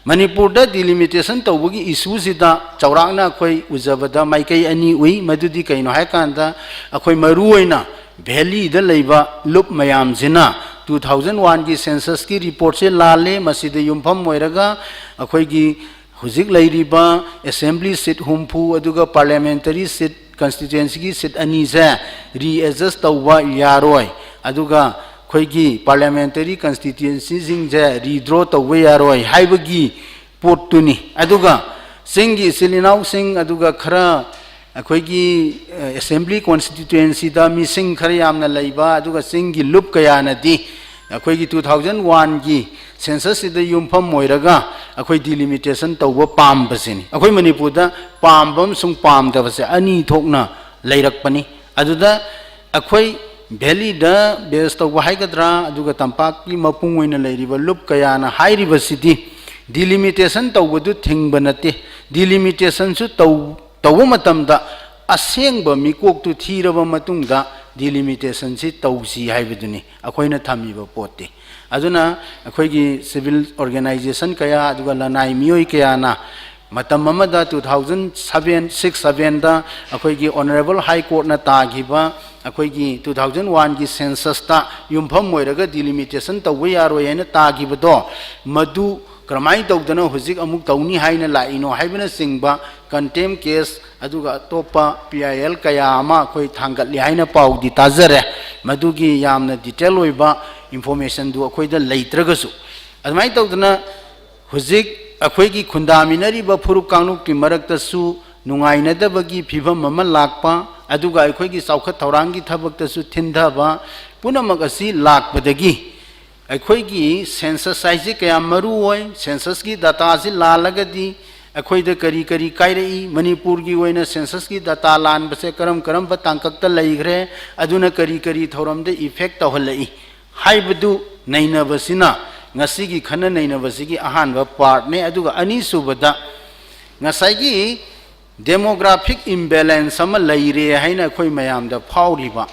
ꯃꯅꯤꯄꯨꯔꯗ ꯗꯤꯂꯤꯃꯤꯇꯦꯁꯟ ꯇꯧꯕꯒꯤ ꯏꯁꯨꯁꯤꯗ ꯆꯥꯎꯔꯥꯛꯅ ꯑꯩꯈꯣꯏ ꯎꯖꯕꯗ ꯃꯥꯏꯀꯩ ꯑꯅꯤ ꯎꯏ꯫ ꯃꯗꯨꯗꯤ ꯀꯩꯅꯣ ꯍꯥꯏꯀꯥꯟꯗ, ꯑꯩꯈꯣꯏ ꯃꯔꯨꯑꯣꯏꯅ ꯚꯦꯂꯤꯗ ꯂꯩꯕ ꯂꯨꯞ ꯃꯌꯥꯝꯁꯤꯅ ꯇꯨ ꯊꯥꯎꯖꯟ ꯋꯥꯟꯒꯤ ꯁꯦꯟꯁꯁꯀꯤ ꯔꯤꯄꯣꯔꯠꯁꯦ ꯂꯥꯜꯂꯦ꯫ ꯃꯁꯤꯗ ꯌꯨꯝꯐꯝ ꯑꯣꯏꯔꯒ ꯑꯩꯈꯣꯏꯒꯤ ꯍꯧꯖꯤꯛ ꯂꯩꯔꯤꯕ ꯑꯦꯁꯦꯝꯕ꯭ꯂꯤ ꯁꯤꯠ ꯍꯨꯝꯐꯨ ꯑꯗꯨꯒ ꯄꯥꯔꯂꯤꯌꯥꯃꯦꯟꯇꯔꯤ ꯁꯤꯠ, ꯀꯟꯁꯇꯤꯇ꯭ꯋꯦꯟꯁꯤꯒꯤ ꯁꯤꯠ ꯑꯅꯤꯁꯦ ꯔꯤꯑꯦꯖꯁ ꯇꯧꯕ ꯌꯥꯔꯣꯏ, ꯑꯗꯨꯒ ꯑꯩꯈꯣꯏꯒꯤ ꯄꯥꯔꯂꯤꯌꯥꯃꯦꯟꯇꯔꯤ ꯀꯟꯁꯇꯤꯇ꯭ꯋꯦꯟꯁꯤꯁꯤꯡꯁꯦ ꯔꯤꯗ꯭ꯔꯣ ꯇꯧꯕ ꯌꯥꯔꯣꯏ ꯍꯥꯏꯕꯒꯤ ꯄꯣꯠꯇꯨꯅꯤ꯫ ꯑꯗꯨꯒ ꯆꯤꯡꯒꯤ ꯏꯆꯤꯜ ꯏꯅꯥꯎꯁꯤꯡ, ꯑꯗꯨꯒ ꯈꯔ ꯑꯩꯈꯣꯏꯒꯤ, ꯑ, ꯑꯦꯁꯦꯝꯕ꯭ꯂꯤ ꯀꯣꯟꯁꯇꯤꯇ꯭ꯋꯦꯟꯁꯤꯗ ꯃꯤꯁꯤꯡ ꯈꯔ ꯌꯥꯝꯅ ꯂꯩꯕ, ꯑꯗꯨꯒ ꯆꯤꯡꯒꯤ ꯂꯨꯞ ꯀꯌꯥꯅꯗꯤ ꯑꯩꯈꯣꯏꯒꯤ ꯇꯨ ꯊꯥꯎꯖꯟ ꯋꯥꯟꯒꯤ ꯁꯦꯟꯁꯁꯁꯤꯗ ꯌꯨꯝꯐꯝ ꯑꯣꯏꯔꯒ ꯑꯩꯈꯣꯏ ꯗꯤꯂꯤꯃꯤꯇꯦꯁꯟ ꯇꯧꯕ ꯄꯥꯝꯕꯁꯤꯅꯤ꯫ ꯑꯩꯈꯣꯏ ꯃꯅꯤꯄꯨꯔꯗ ꯄꯥꯝꯕ ꯑꯃꯁꯨꯡ ꯄꯥꯝꯗꯕꯁꯦ ꯑꯅꯤ ꯊꯣꯛꯅ ꯂꯩꯔꯛꯄꯅꯤ꯫ ꯑꯗꯨꯗ ꯑꯩꯈꯣꯏ ꯚꯦꯂꯤꯗ ꯕꯦꯁ ꯇꯧꯕ ꯍꯥꯏꯒꯗ꯭ꯔꯥ, ꯑꯗꯨꯒ ꯇꯝꯄꯥꯛꯀꯤ ꯃꯄꯨꯡ ꯑꯣꯏꯅ ꯂꯩꯔꯤꯕ ꯂꯨꯞ ꯀꯌꯥꯅ ꯍꯥꯏꯔꯤꯕꯁꯤꯗꯤ ꯗꯤꯂꯤꯃꯤꯇꯦꯁꯟ ꯇꯧꯕꯗꯨ ꯊꯤꯡꯕ ꯅꯠꯇꯦ꯫ ꯗꯤꯂꯤꯃꯤꯇꯦꯁꯟꯁꯨ ꯇꯧ-, ꯇꯧꯕ ꯃꯇꯝꯗ ꯑꯁꯦꯡꯕ ꯃꯤꯀꯣꯛꯇꯨ ꯊꯤꯔꯕ ꯃꯇꯨꯡꯗ ꯗꯤꯂꯤꯃꯤꯇꯦꯁꯟꯁꯤ ꯇꯧꯁꯤ ꯍꯥꯏꯕꯗꯨꯅꯤ ꯑꯩꯈꯣꯏꯅ ꯊꯝꯃꯤꯕ ꯄꯣꯠꯇꯤ꯫ ꯑꯗꯨꯅ ꯑꯩꯈꯣꯏꯒꯤ ꯁꯤꯚꯤꯜ ꯑꯣꯔꯒꯅꯥꯏꯖꯦꯁꯟ ꯀꯌꯥ, ꯑꯗꯨꯒ ꯂꯅꯥꯏ ꯃꯤꯑꯣꯏ ꯀꯌꯥꯅ ꯃꯇꯝ ꯑꯃꯗ two thousand seven, six, sevenꯗ ꯑꯩꯈꯣꯏꯒꯤ ꯑꯣꯅꯔꯦꯕꯜ ꯍꯥꯏ ꯀꯣꯔꯠꯅ ꯇꯥꯈꯤꯕ ꯑꯩꯈꯣꯏꯒꯤ two thousand oneꯒꯤ ꯁꯦꯟꯁꯁꯇ ꯌꯨꯝꯐꯝ ꯑꯣꯏꯔꯒ ꯗꯤꯂꯤꯃꯤꯇꯦꯁꯟ ꯇꯧꯕ ꯌꯥꯔꯣꯏ ꯍꯥꯏꯅ ꯇꯥꯈꯤꯕꯗꯣ, ꯃꯗꯨ ꯀꯔꯝꯍꯥꯏꯅ ꯇꯧꯗꯅ ꯍꯧꯖꯤꯛ ꯑꯃꯨꯛ ꯇꯧꯅꯤ ꯍꯥꯏꯅ ꯂꯥꯛꯏꯅꯣ ꯍꯥꯏꯕꯅꯆꯤꯡꯕ ꯀꯟꯇꯦꯝ ꯀꯦꯁ, ꯑꯗꯨꯒ ꯑꯇꯣꯞꯄ P I L ꯀꯌꯥ ꯑꯃ ꯑꯩꯈꯣꯏ ꯊꯥꯡꯒꯠꯂꯤ ꯍꯥꯏꯅ ꯄꯥꯎꯗꯤ ꯇꯥꯖꯔꯦ꯫ ꯃꯗꯨꯒꯤ ꯌꯥꯝꯅ ꯗꯤꯇꯦꯜ ꯑꯣꯏꯕ ꯏꯟꯐꯣꯔꯃꯦꯁꯟꯗꯨ ꯑꯩꯈꯣꯏꯗ ꯂꯩꯇ꯭ꯔꯒꯁꯨ, ꯑꯗꯨꯃꯥꯏꯅ ꯇꯧꯗꯅ ꯍꯧꯖꯤꯛ ꯑꯩꯈꯣꯏꯒꯤ ꯈꯨꯟꯗꯥꯃꯤꯟꯅꯔꯤꯕ ꯐꯨꯔꯨꯞ ꯀꯥꯡꯂꯨꯞꯀꯤ ꯃꯔꯛꯇꯁꯨ ꯅꯨꯡꯉꯥꯏꯅꯗꯕꯒꯤ ꯐꯤꯕꯝ ꯑꯃ ꯂꯥꯛꯄ, ꯑꯗꯨꯒ ꯑꯩꯈꯣꯏꯒꯤ ꯆꯥꯎꯈꯠ ꯊꯧꯔꯥꯡꯒꯤ ꯊꯕꯛꯇꯁꯨ ꯊꯤꯟꯊꯕ, ꯄꯨꯝꯅꯃꯛ ꯑꯁꯤ ꯂꯥꯛꯄꯗꯒꯤ ꯑꯩꯈꯣꯏꯒꯤ ꯁꯦꯟꯁꯁ ꯍꯥꯏꯁꯤ ꯀꯌꯥꯝ ꯃꯔꯨ ꯑꯣꯏ, ꯁꯦꯟꯁꯁꯀꯤ ꯗꯇꯥꯁꯤ ꯂꯥꯜꯂꯒꯗꯤ ꯑꯩꯈꯣꯏꯗ ꯀꯔꯤ ꯀꯔꯤ ꯀꯥꯏꯔꯛꯏ, ꯃꯅꯤꯄꯨꯔꯒꯤ ꯑꯣꯏꯅ ꯁꯦꯟꯁꯁꯀꯤ ꯗꯇꯥ ꯂꯥꯟꯕꯁꯦ ꯀꯔꯝ ꯀꯔꯝꯕ ꯇꯥꯡꯀꯛꯇ ꯂꯩꯈ꯭ꯔꯦ, ꯑꯗꯨꯅ ꯀꯔꯤ ꯀꯔꯤ ꯊꯧꯔꯝꯗ ꯏꯐꯦꯛ ꯇꯧꯍꯜꯂꯛꯏ ꯍꯥꯏꯕꯗꯨ ꯅꯩꯅꯕꯁꯤꯅ ꯉꯁꯤꯒꯤ ꯈꯟꯅ ꯅꯩꯅꯕꯁꯤꯒꯤ ꯑꯍꯥꯟꯕ ꯄꯥꯔꯠꯅꯦ꯫ ꯑꯗꯨꯒ ꯑꯅꯤꯁꯨꯕꯗ, ꯉꯁꯥꯏꯒꯤ ꯗꯦꯃꯣꯒ꯭ꯔꯥꯐꯤꯛ ꯏꯝꯕꯦꯂꯦꯟꯁ ꯑꯃ ꯂꯩꯔꯦ ꯍꯥꯏꯅ ꯑꯩꯈꯣꯏ ꯃꯌꯥꯝꯗ ꯐꯥꯎꯔꯤꯕ,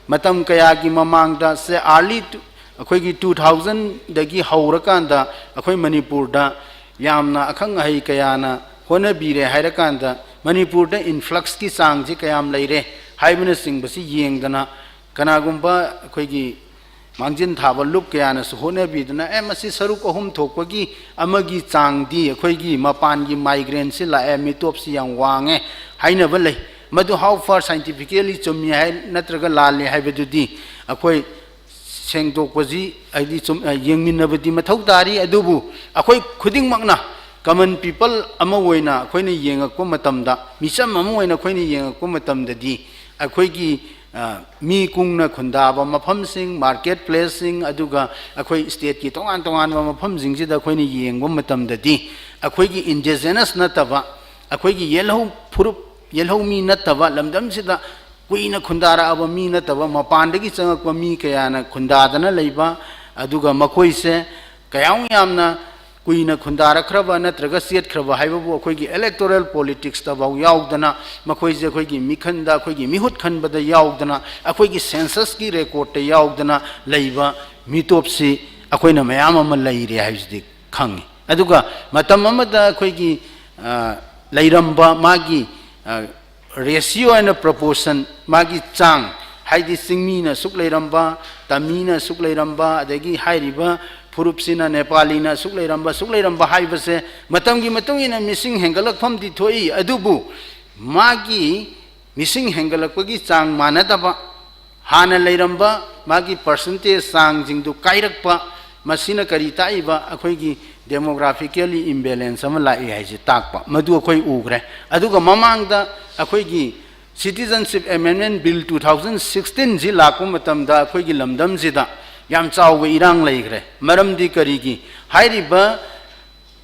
ꯃꯇꯝ ꯀꯌꯥꯒꯤ ꯃꯃꯥꯡꯗ ꯁꯦ ꯑꯥꯔꯂꯤ ꯇꯨ-, ꯑꯩꯈꯣꯏꯒꯤ two thousandꯗꯒꯤ ꯍꯧꯔꯀꯥꯟꯗ ꯑꯩꯈꯣꯏ ꯃꯅꯤꯄꯨꯔꯗ ꯌꯥꯝꯅ ꯑꯈꯪ ꯑꯍꯩ ꯀꯌꯥꯅ ꯍꯣꯠꯅꯕꯤꯔꯦ ꯍꯥꯏꯔꯀꯥꯟꯗ ꯃꯅꯤꯄꯨꯔꯗ ꯏꯟꯐ꯭ꯂꯛꯁꯀꯤ ꯆꯥꯡꯁꯤ ꯀꯌꯥꯝ ꯂꯩꯔꯦ ꯍꯥꯏꯕꯅꯆꯤꯡꯕꯁꯤ ꯌꯦꯡꯗꯅ, ꯀꯅꯥꯒꯨꯝꯕ ꯑꯩꯈꯣꯏꯒꯤ ꯃꯥꯡꯖꯤꯟ ꯊꯥꯕ ꯂꯨꯞ ꯀꯌꯥꯅꯁꯨ ꯍꯣꯠꯅꯕꯤꯗꯨꯅ, "ꯑꯦ, ꯃꯁꯤ ꯁꯔꯨꯛ ꯑꯍꯨꯝ ꯊꯣꯛꯄꯒꯤ ꯑꯃꯒꯤ ꯆꯥꯡꯗꯤ ꯑꯩꯈꯣꯏꯒꯤ ꯃꯄꯥꯟꯒꯤ ꯃꯥꯏꯒ꯭ꯔꯦꯟꯁꯤ ꯂꯥꯛꯑꯦ, ꯃꯤꯇꯣꯞꯁꯤ ꯌꯥꯝ ꯋꯥꯡꯉꯦ" ꯍꯥꯏꯅꯕ ꯂꯩ꯫ ꯃꯗꯨ how far scientifically ꯆꯨꯝꯃꯤ ꯍꯥꯏ, ꯅꯠꯇ꯭ꯔꯒ ꯂꯥꯜꯂꯤ ꯍꯥꯏꯕꯗꯨꯗꯤ ꯑꯩꯈꯣꯏ ꯁꯦꯡꯗꯣꯛꯄꯁꯤ, ꯍꯥꯏꯗꯤ ꯆꯨꯝ-, ꯑ, ꯌꯦꯡꯃꯤꯟꯅꯕꯗꯤ ꯃꯊꯧ ꯇꯥꯔꯤ꯫ ꯑꯗꯨꯕꯨ ꯑꯩꯈꯣꯏ ꯈꯨꯗꯤꯡꯃꯛꯅ, ꯀꯃꯟ ꯄꯤꯄꯜ ꯑꯃ ꯑꯣꯏꯅ ꯑꯩꯈꯣꯏꯅ ꯌꯦꯡꯉꯛꯄ ꯃꯇꯝꯗ, ꯃꯤꯆꯝ ꯑꯃ ꯑꯣꯏꯅ ꯑꯩꯈꯣꯏꯅ ꯌꯦꯡꯉꯛꯄ ꯃꯇꯝꯗꯗꯤ, ꯑꯩꯈꯣꯏꯒꯤ, ꯑ, ꯃꯤ ꯀꯨꯡꯅ ꯈꯨꯟꯗꯥꯕ ꯃꯐꯝꯁꯤꯡ, ꯃꯥꯔꯀꯦꯠ ꯄ꯭ꯂꯦꯁꯁꯤꯡ, ꯑꯗꯨꯒ ꯑꯩꯈꯣꯏ ꯁ꯭ꯇꯦꯠꯀꯤ ꯇꯣꯉꯥꯟ ꯇꯣꯉꯥꯟꯕ ꯃꯐꯝꯁꯤꯡꯁꯤꯗ ꯑꯩꯈꯣꯏꯅ ꯌꯦꯡꯕ ꯃꯇꯝꯗꯗꯤ, ꯑꯩꯈꯣꯏꯒꯤ ꯏꯟꯗꯤꯖꯦꯅꯁ ꯅꯠꯇꯕ, ꯑꯩꯈꯣꯏꯒꯤ ꯌꯦꯜꯍꯧ ꯐꯨꯔꯨꯞ, ꯌꯦꯜꯍꯧ ꯃꯤ ꯅꯠꯇꯕ, ꯂꯝꯗꯝꯁꯤꯗ ꯀꯨꯏꯅ ꯈꯨꯟꯗꯥꯔꯛꯑꯕ ꯃꯤ ꯅꯠꯇꯕ, ꯃꯄꯥꯟꯗꯒꯤ ꯆꯪꯉꯛꯄ ꯃꯤ ꯀꯌꯥꯅ ꯈꯨꯟꯗꯥꯗꯅ ꯂꯩꯕ, ꯑꯗꯨꯒ ꯃꯈꯣꯏꯁꯦ ꯀꯌꯥꯝ ꯌꯥꯝꯅ ꯀꯨꯏꯅ ꯈꯨꯟꯗꯥꯔꯛꯈ꯭ꯔꯕ ꯅꯠꯇ꯭ꯔꯒ ꯆꯦꯠꯈ꯭ꯔꯕ ꯍꯥꯏꯕꯕꯨ ꯑꯩꯈꯣꯏꯒꯤ electoral politicsꯇꯐꯥꯎ ꯌꯥꯎꯗꯅ, ꯃꯈꯣꯏꯁꯦ ꯑꯩꯈꯣꯏꯒꯤ ꯃꯤꯈꯟꯗ, ꯑꯩꯈꯣꯏꯒꯤ ꯃꯤꯍꯨꯠ ꯈꯟꯕꯗ ꯌꯥꯎꯗꯅ, ꯑꯩꯈꯣꯏꯒꯤ censusꯀꯤ recordꯇ ꯌꯥꯎꯗꯅ ꯂꯩꯕ ꯃꯤꯇꯣꯞꯁꯤ ꯑꯩꯈꯣꯏꯅ ꯃꯌꯥꯝ ꯑꯃ ꯂꯩꯔꯦ ꯍꯥꯏꯕꯁꯤꯗꯤ ꯈꯪꯉꯤ꯫ ꯑꯗꯨꯒ ꯃꯇꯝ ꯑꯃꯗ ꯑꯩꯈꯣꯏꯒꯤ, ꯑ, ꯂꯩꯔꯝꯕ ꯃꯥꯒꯤ, ꯑ, ratio and proportion, ꯃꯥꯒꯤ ꯆꯥꯡ, ꯍꯥꯏꯗꯤ ꯆꯤꯡꯃꯤꯅ ꯑꯁꯨꯛ ꯂꯩꯔꯝꯕ, ꯇꯃꯤꯅ ꯑꯁꯨꯛ ꯂꯩꯔꯝꯕ, ꯑꯗꯒꯤ ꯍꯥꯏꯔꯤꯕ ꯐꯨꯔꯨꯞꯁꯤꯅ ꯅꯦꯄꯥꯂꯤꯅ ꯑꯁꯨꯛ ꯂꯩꯔꯝꯕ, ꯑꯁꯨꯛ ꯂꯩꯔꯝꯕ ꯍꯥꯏꯕꯁꯦ ꯃꯇꯝꯒꯤ ꯃꯇꯨꯡ ꯏꯟꯅ ꯃꯤꯁꯤꯡ ꯍꯦꯟꯒꯠꯂꯛꯐꯝꯗꯤ ꯊꯣꯛꯏ, ꯑꯗꯨꯕꯨ ꯃꯥꯒꯤ ꯃꯤꯁꯤꯡ ꯍꯦꯟꯒꯠꯂꯛꯄꯒꯤ ꯆꯥꯡ ꯃꯥꯟꯅꯗꯕ, ꯍꯥꯟꯅ ꯂꯩꯔꯝꯕ ꯃꯥꯒꯤ percentage ꯆꯥꯡꯁꯤꯡꯗꯨ ꯀꯥꯏꯔꯛꯄ, ꯃꯁꯤꯅ ꯀꯔꯤ ꯇꯥꯛꯏꯕ? ꯑꯩꯈꯣꯏꯒꯤ demographically imbalance ꯑꯃ ꯂꯥꯛꯏ ꯍꯥꯏꯁꯦ ꯇꯥꯛꯄ, ꯃꯗꯨ ꯑꯩꯈꯣꯏ ꯎꯈ꯭ꯔꯦ꯫ ꯑꯗꯨꯒ ꯃꯃꯥꯡꯗ ꯑꯩꯈꯣꯏꯒꯤ Citizenship Amendment Bill two thousand sixteenꯁꯤ ꯂꯥꯛꯄ ꯃꯇꯝꯗ ꯑꯩꯈꯣꯏꯒꯤ ꯂꯝꯗꯝꯁꯤꯗ ꯌꯥꯝ ꯆꯥꯎꯕ ꯏꯔꯥꯡ ꯂꯩꯈ꯭ꯔꯦ꯫ ꯃꯔꯝꯗꯤ ꯀꯔꯤꯒꯤ? ꯍꯥꯏꯔꯤꯕ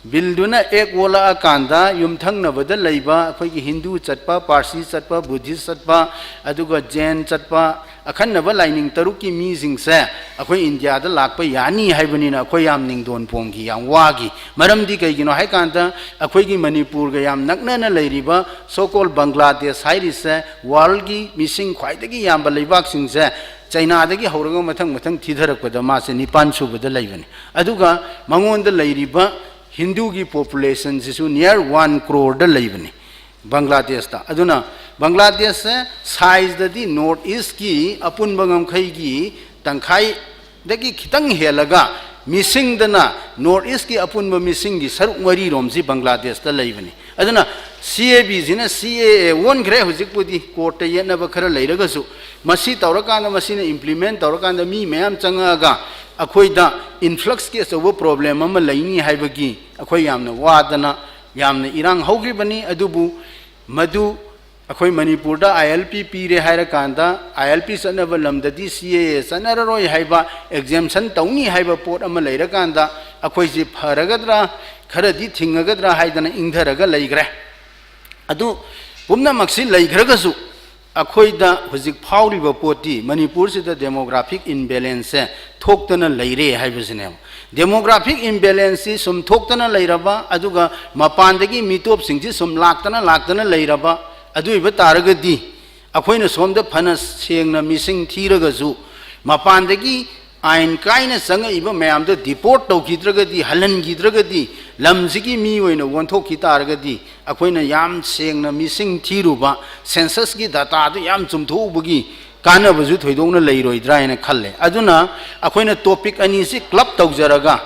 ꯕꯤꯜꯗꯨꯅ ꯑꯦꯛ ꯑꯣꯜꯂꯛꯑꯀꯥꯟꯗ ꯌꯨꯝꯊꯪꯅꯕꯗ ꯂꯩꯕ ꯑꯩꯈꯣꯏꯒꯤ ꯍꯤꯟꯗꯨ ꯆꯠꯄ, ꯄꯥꯔꯁꯤ ꯆꯠꯄ, ꯕꯨꯙꯤꯁ ꯆꯠꯄ, ꯑꯗꯨꯒ ꯖꯦꯟ ꯆꯠꯄ, ꯑꯈꯟꯅꯕ ꯂꯥꯏꯅꯤꯡ ꯇꯔꯨꯛꯀꯤ ꯃꯤꯁꯤꯡꯁꯦ ꯑꯩꯈꯣꯏ ꯏꯟꯗꯤꯌꯥꯗ ꯂꯥꯛꯄ ꯌꯥꯅꯤ ꯍꯥꯏꯕꯅꯤꯅ ꯑꯩꯈꯣꯏ ꯌꯥꯝ ꯅꯤꯡꯗꯣꯟ ꯄꯣꯡꯈꯤ, ꯌꯥꯝ ꯋꯥꯈꯤ꯫ ꯃꯔꯝꯗꯤ ꯀꯩꯒꯤꯅꯣ ꯍꯥꯏꯀꯥꯟꯗ ꯑꯩꯈꯣꯏꯒꯤ ꯃꯅꯤꯄꯨꯔꯒ ꯌꯥꯝ ꯅꯛꯅꯅ ꯂꯩꯔꯤꯕ so called ꯕꯪꯒ꯭ꯂꯥꯗꯦꯁ ꯍꯥꯏꯔꯤꯁꯦ worldꯀꯤ ꯃꯤꯁꯤꯡ ꯈ꯭ꯋꯥꯏꯗꯒꯤ ꯌꯥꯝꯕ ꯂꯩꯕꯥꯛꯁꯤꯡꯁꯦ ꯆꯩꯅꯥꯗꯒꯤ ꯍꯧꯔꯒ ꯃꯊꯪ ꯃꯊꯪ ꯊꯤꯊꯔꯛꯄꯗ ꯃꯥꯁꯦ ꯅꯤꯄꯥꯟ ꯁꯨꯕꯗ ꯂꯩꯕꯅꯤ꯫ ꯑꯗꯨꯒ ꯃꯉꯣꯟꯗ ꯂꯩꯔꯤꯕ ꯍꯤꯟꯗꯨꯒꯤ populationꯁꯤꯁꯨ near one croreꯗ ꯂꯩꯕꯅꯤ ꯕꯪꯒ꯭ꯂꯥꯗꯦꯁꯇ꯫ ꯑꯗꯨꯅ ꯕꯪꯒ꯭ꯂꯥꯗꯦꯁꯁꯦ sizeꯇꯗꯤ North Eastꯀꯤ ꯑꯄꯨꯟꯕ ꯉꯝꯈꯩꯒꯤ ꯇꯪꯈꯥꯏꯗꯒꯤ ꯈꯤꯇꯪ ꯍꯦꯜꯂꯒ ꯃꯤꯁꯤꯡꯗꯅ North Eastꯀꯤ ꯑꯄꯨꯟꯕ ꯃꯤꯁꯤꯡꯒꯤ ꯁꯔꯨꯛ ꯃꯔꯤꯔꯣꯝꯁꯤ ꯕꯪꯒ꯭ꯂꯥꯗꯦꯁꯇ ꯂꯩꯕꯅꯤ꯫ ꯑꯗꯨꯅ CABꯁꯤꯅ CAA ꯑꯣꯟꯈ꯭ꯔꯦ ꯍꯧꯖꯤꯛꯄꯨꯗꯤ, courtꯇ ꯌꯦꯠꯅꯕ ꯈꯔ ꯂꯩꯔꯒꯁꯨ꯫ ꯃꯁꯤ ꯇꯧꯔꯀꯥꯟꯗ, ꯃꯁꯤꯅ implement ꯇꯧꯔꯀꯥꯟꯗ ꯃꯤ ꯃꯌꯥꯝ ꯆꯪꯉꯛꯑꯒ ꯑꯩꯈꯣꯏꯗ influxꯀꯤ ꯑꯆꯧꯕ problem ꯑꯃ ꯂꯩꯅꯤ ꯍꯥꯏꯕꯒꯤ ꯑꯩꯈꯣꯏ ꯌꯥꯝꯅ ꯋꯥꯗꯅ ꯌꯥꯝꯅ ꯏꯔꯥꯡ ꯍꯧꯈꯤꯕꯅꯤ꯫ ꯑꯗꯨꯕꯨ ꯃꯗꯨ ꯑꯩꯈꯣꯏ ꯃꯅꯤꯄꯨꯔꯗ ILP ꯄꯤꯔꯦ ꯍꯥꯏꯔꯀꯥꯟꯗ, ILP ꯆꯠꯅꯕ ꯂꯝꯗꯗꯤ CAA ꯆꯠꯅꯔꯔꯣꯏ ꯍꯥꯏꯕ, exemption ꯇꯧꯅꯤ ꯍꯥꯏꯕ ꯄꯣꯠ ꯑꯃ ꯂꯩꯔꯀꯥꯟꯗ ꯑꯩꯈꯣꯏꯁꯤ ꯐꯔꯒꯗ꯭ꯔꯥ, ꯈꯔꯗꯤ ꯊꯤꯡꯉꯒꯗ꯭ꯔꯥ ꯍꯥꯏꯗꯅ ꯏꯪꯊꯔꯒ ꯂꯩꯈ꯭ꯔꯦ꯫ ꯑꯗꯨ ꯄꯨꯝꯅꯃꯛꯁꯤ ꯂꯩꯈ꯭ꯔꯒꯁꯨ ꯑꯩꯈꯣꯏꯗ ꯍꯧꯖꯤꯛ ꯐꯥꯎꯔꯤꯕ ꯄꯣꯠꯇꯤ ꯃꯅꯤꯄꯨꯔꯁꯤꯗ demographic imbalanceꯁꯦ ꯊꯣꯛꯇꯅ ꯂꯩꯔꯦ ꯍꯥꯏꯕꯁꯤꯅꯦꯕ꯫ Demographic imbalanceꯁꯤ ꯁꯨꯝ ꯊꯣꯛꯇꯅ ꯂꯩꯔꯕ, ꯑꯗꯨꯒ ꯃꯄꯥꯟꯗꯒꯤ ꯃꯤꯇꯣꯞꯁꯤꯡꯁꯤ ꯁꯨꯝ ꯂꯥꯛꯇꯅ ꯂꯥꯛꯇꯅ ꯂꯩꯔꯕ, ꯑꯗꯨ ꯑꯣꯏꯕ ꯇꯥꯔꯒꯗꯤ ꯑꯩꯈꯣꯏꯅ ꯁꯣꯝꯗ ꯐꯅ ꯁꯦꯡꯅ ꯃꯤꯁꯤꯡ ꯊꯤꯔꯒꯁꯨ, ꯃꯄꯥꯟꯗꯒꯤ ꯑꯥꯏꯟ ꯀꯥꯏꯅ ꯆꯪꯉꯛꯏꯕ ꯃꯌꯥꯝꯗꯣ deport ꯇꯧꯈꯤꯗ꯭ꯔꯒꯗꯤ, ꯍꯜꯍꯟꯈꯤꯗ꯭ꯔꯒꯗꯤ, ꯂꯝꯁꯤꯒꯤ ꯃꯤ ꯑꯣꯏꯅ ꯑꯣꯟꯊꯣꯛꯈꯤ ꯇꯥꯔꯒꯗꯤ, ꯑꯩꯈꯣꯏꯅ ꯌꯥꯝ ꯁꯦꯡꯅ ꯃꯤꯁꯤꯡ ꯊꯤꯔꯨꯕ, censusꯀꯤ dataꯗꯨ ꯌꯥꯝ ꯆꯨꯝꯊꯣꯛꯎꯕꯒꯤ ꯀꯥꯟꯅꯕꯁꯨ ꯊꯣꯏꯗꯣꯛꯅ ꯂꯩꯔꯣꯏꯗ꯭ꯔꯥ ꯍꯥꯏꯅ ꯈꯜꯂꯦ꯫ ꯑꯗꯨꯅ ꯑꯩꯈꯣꯏꯅ topic ꯑꯅꯤꯁꯤ club ꯇꯧꯖꯔꯒ,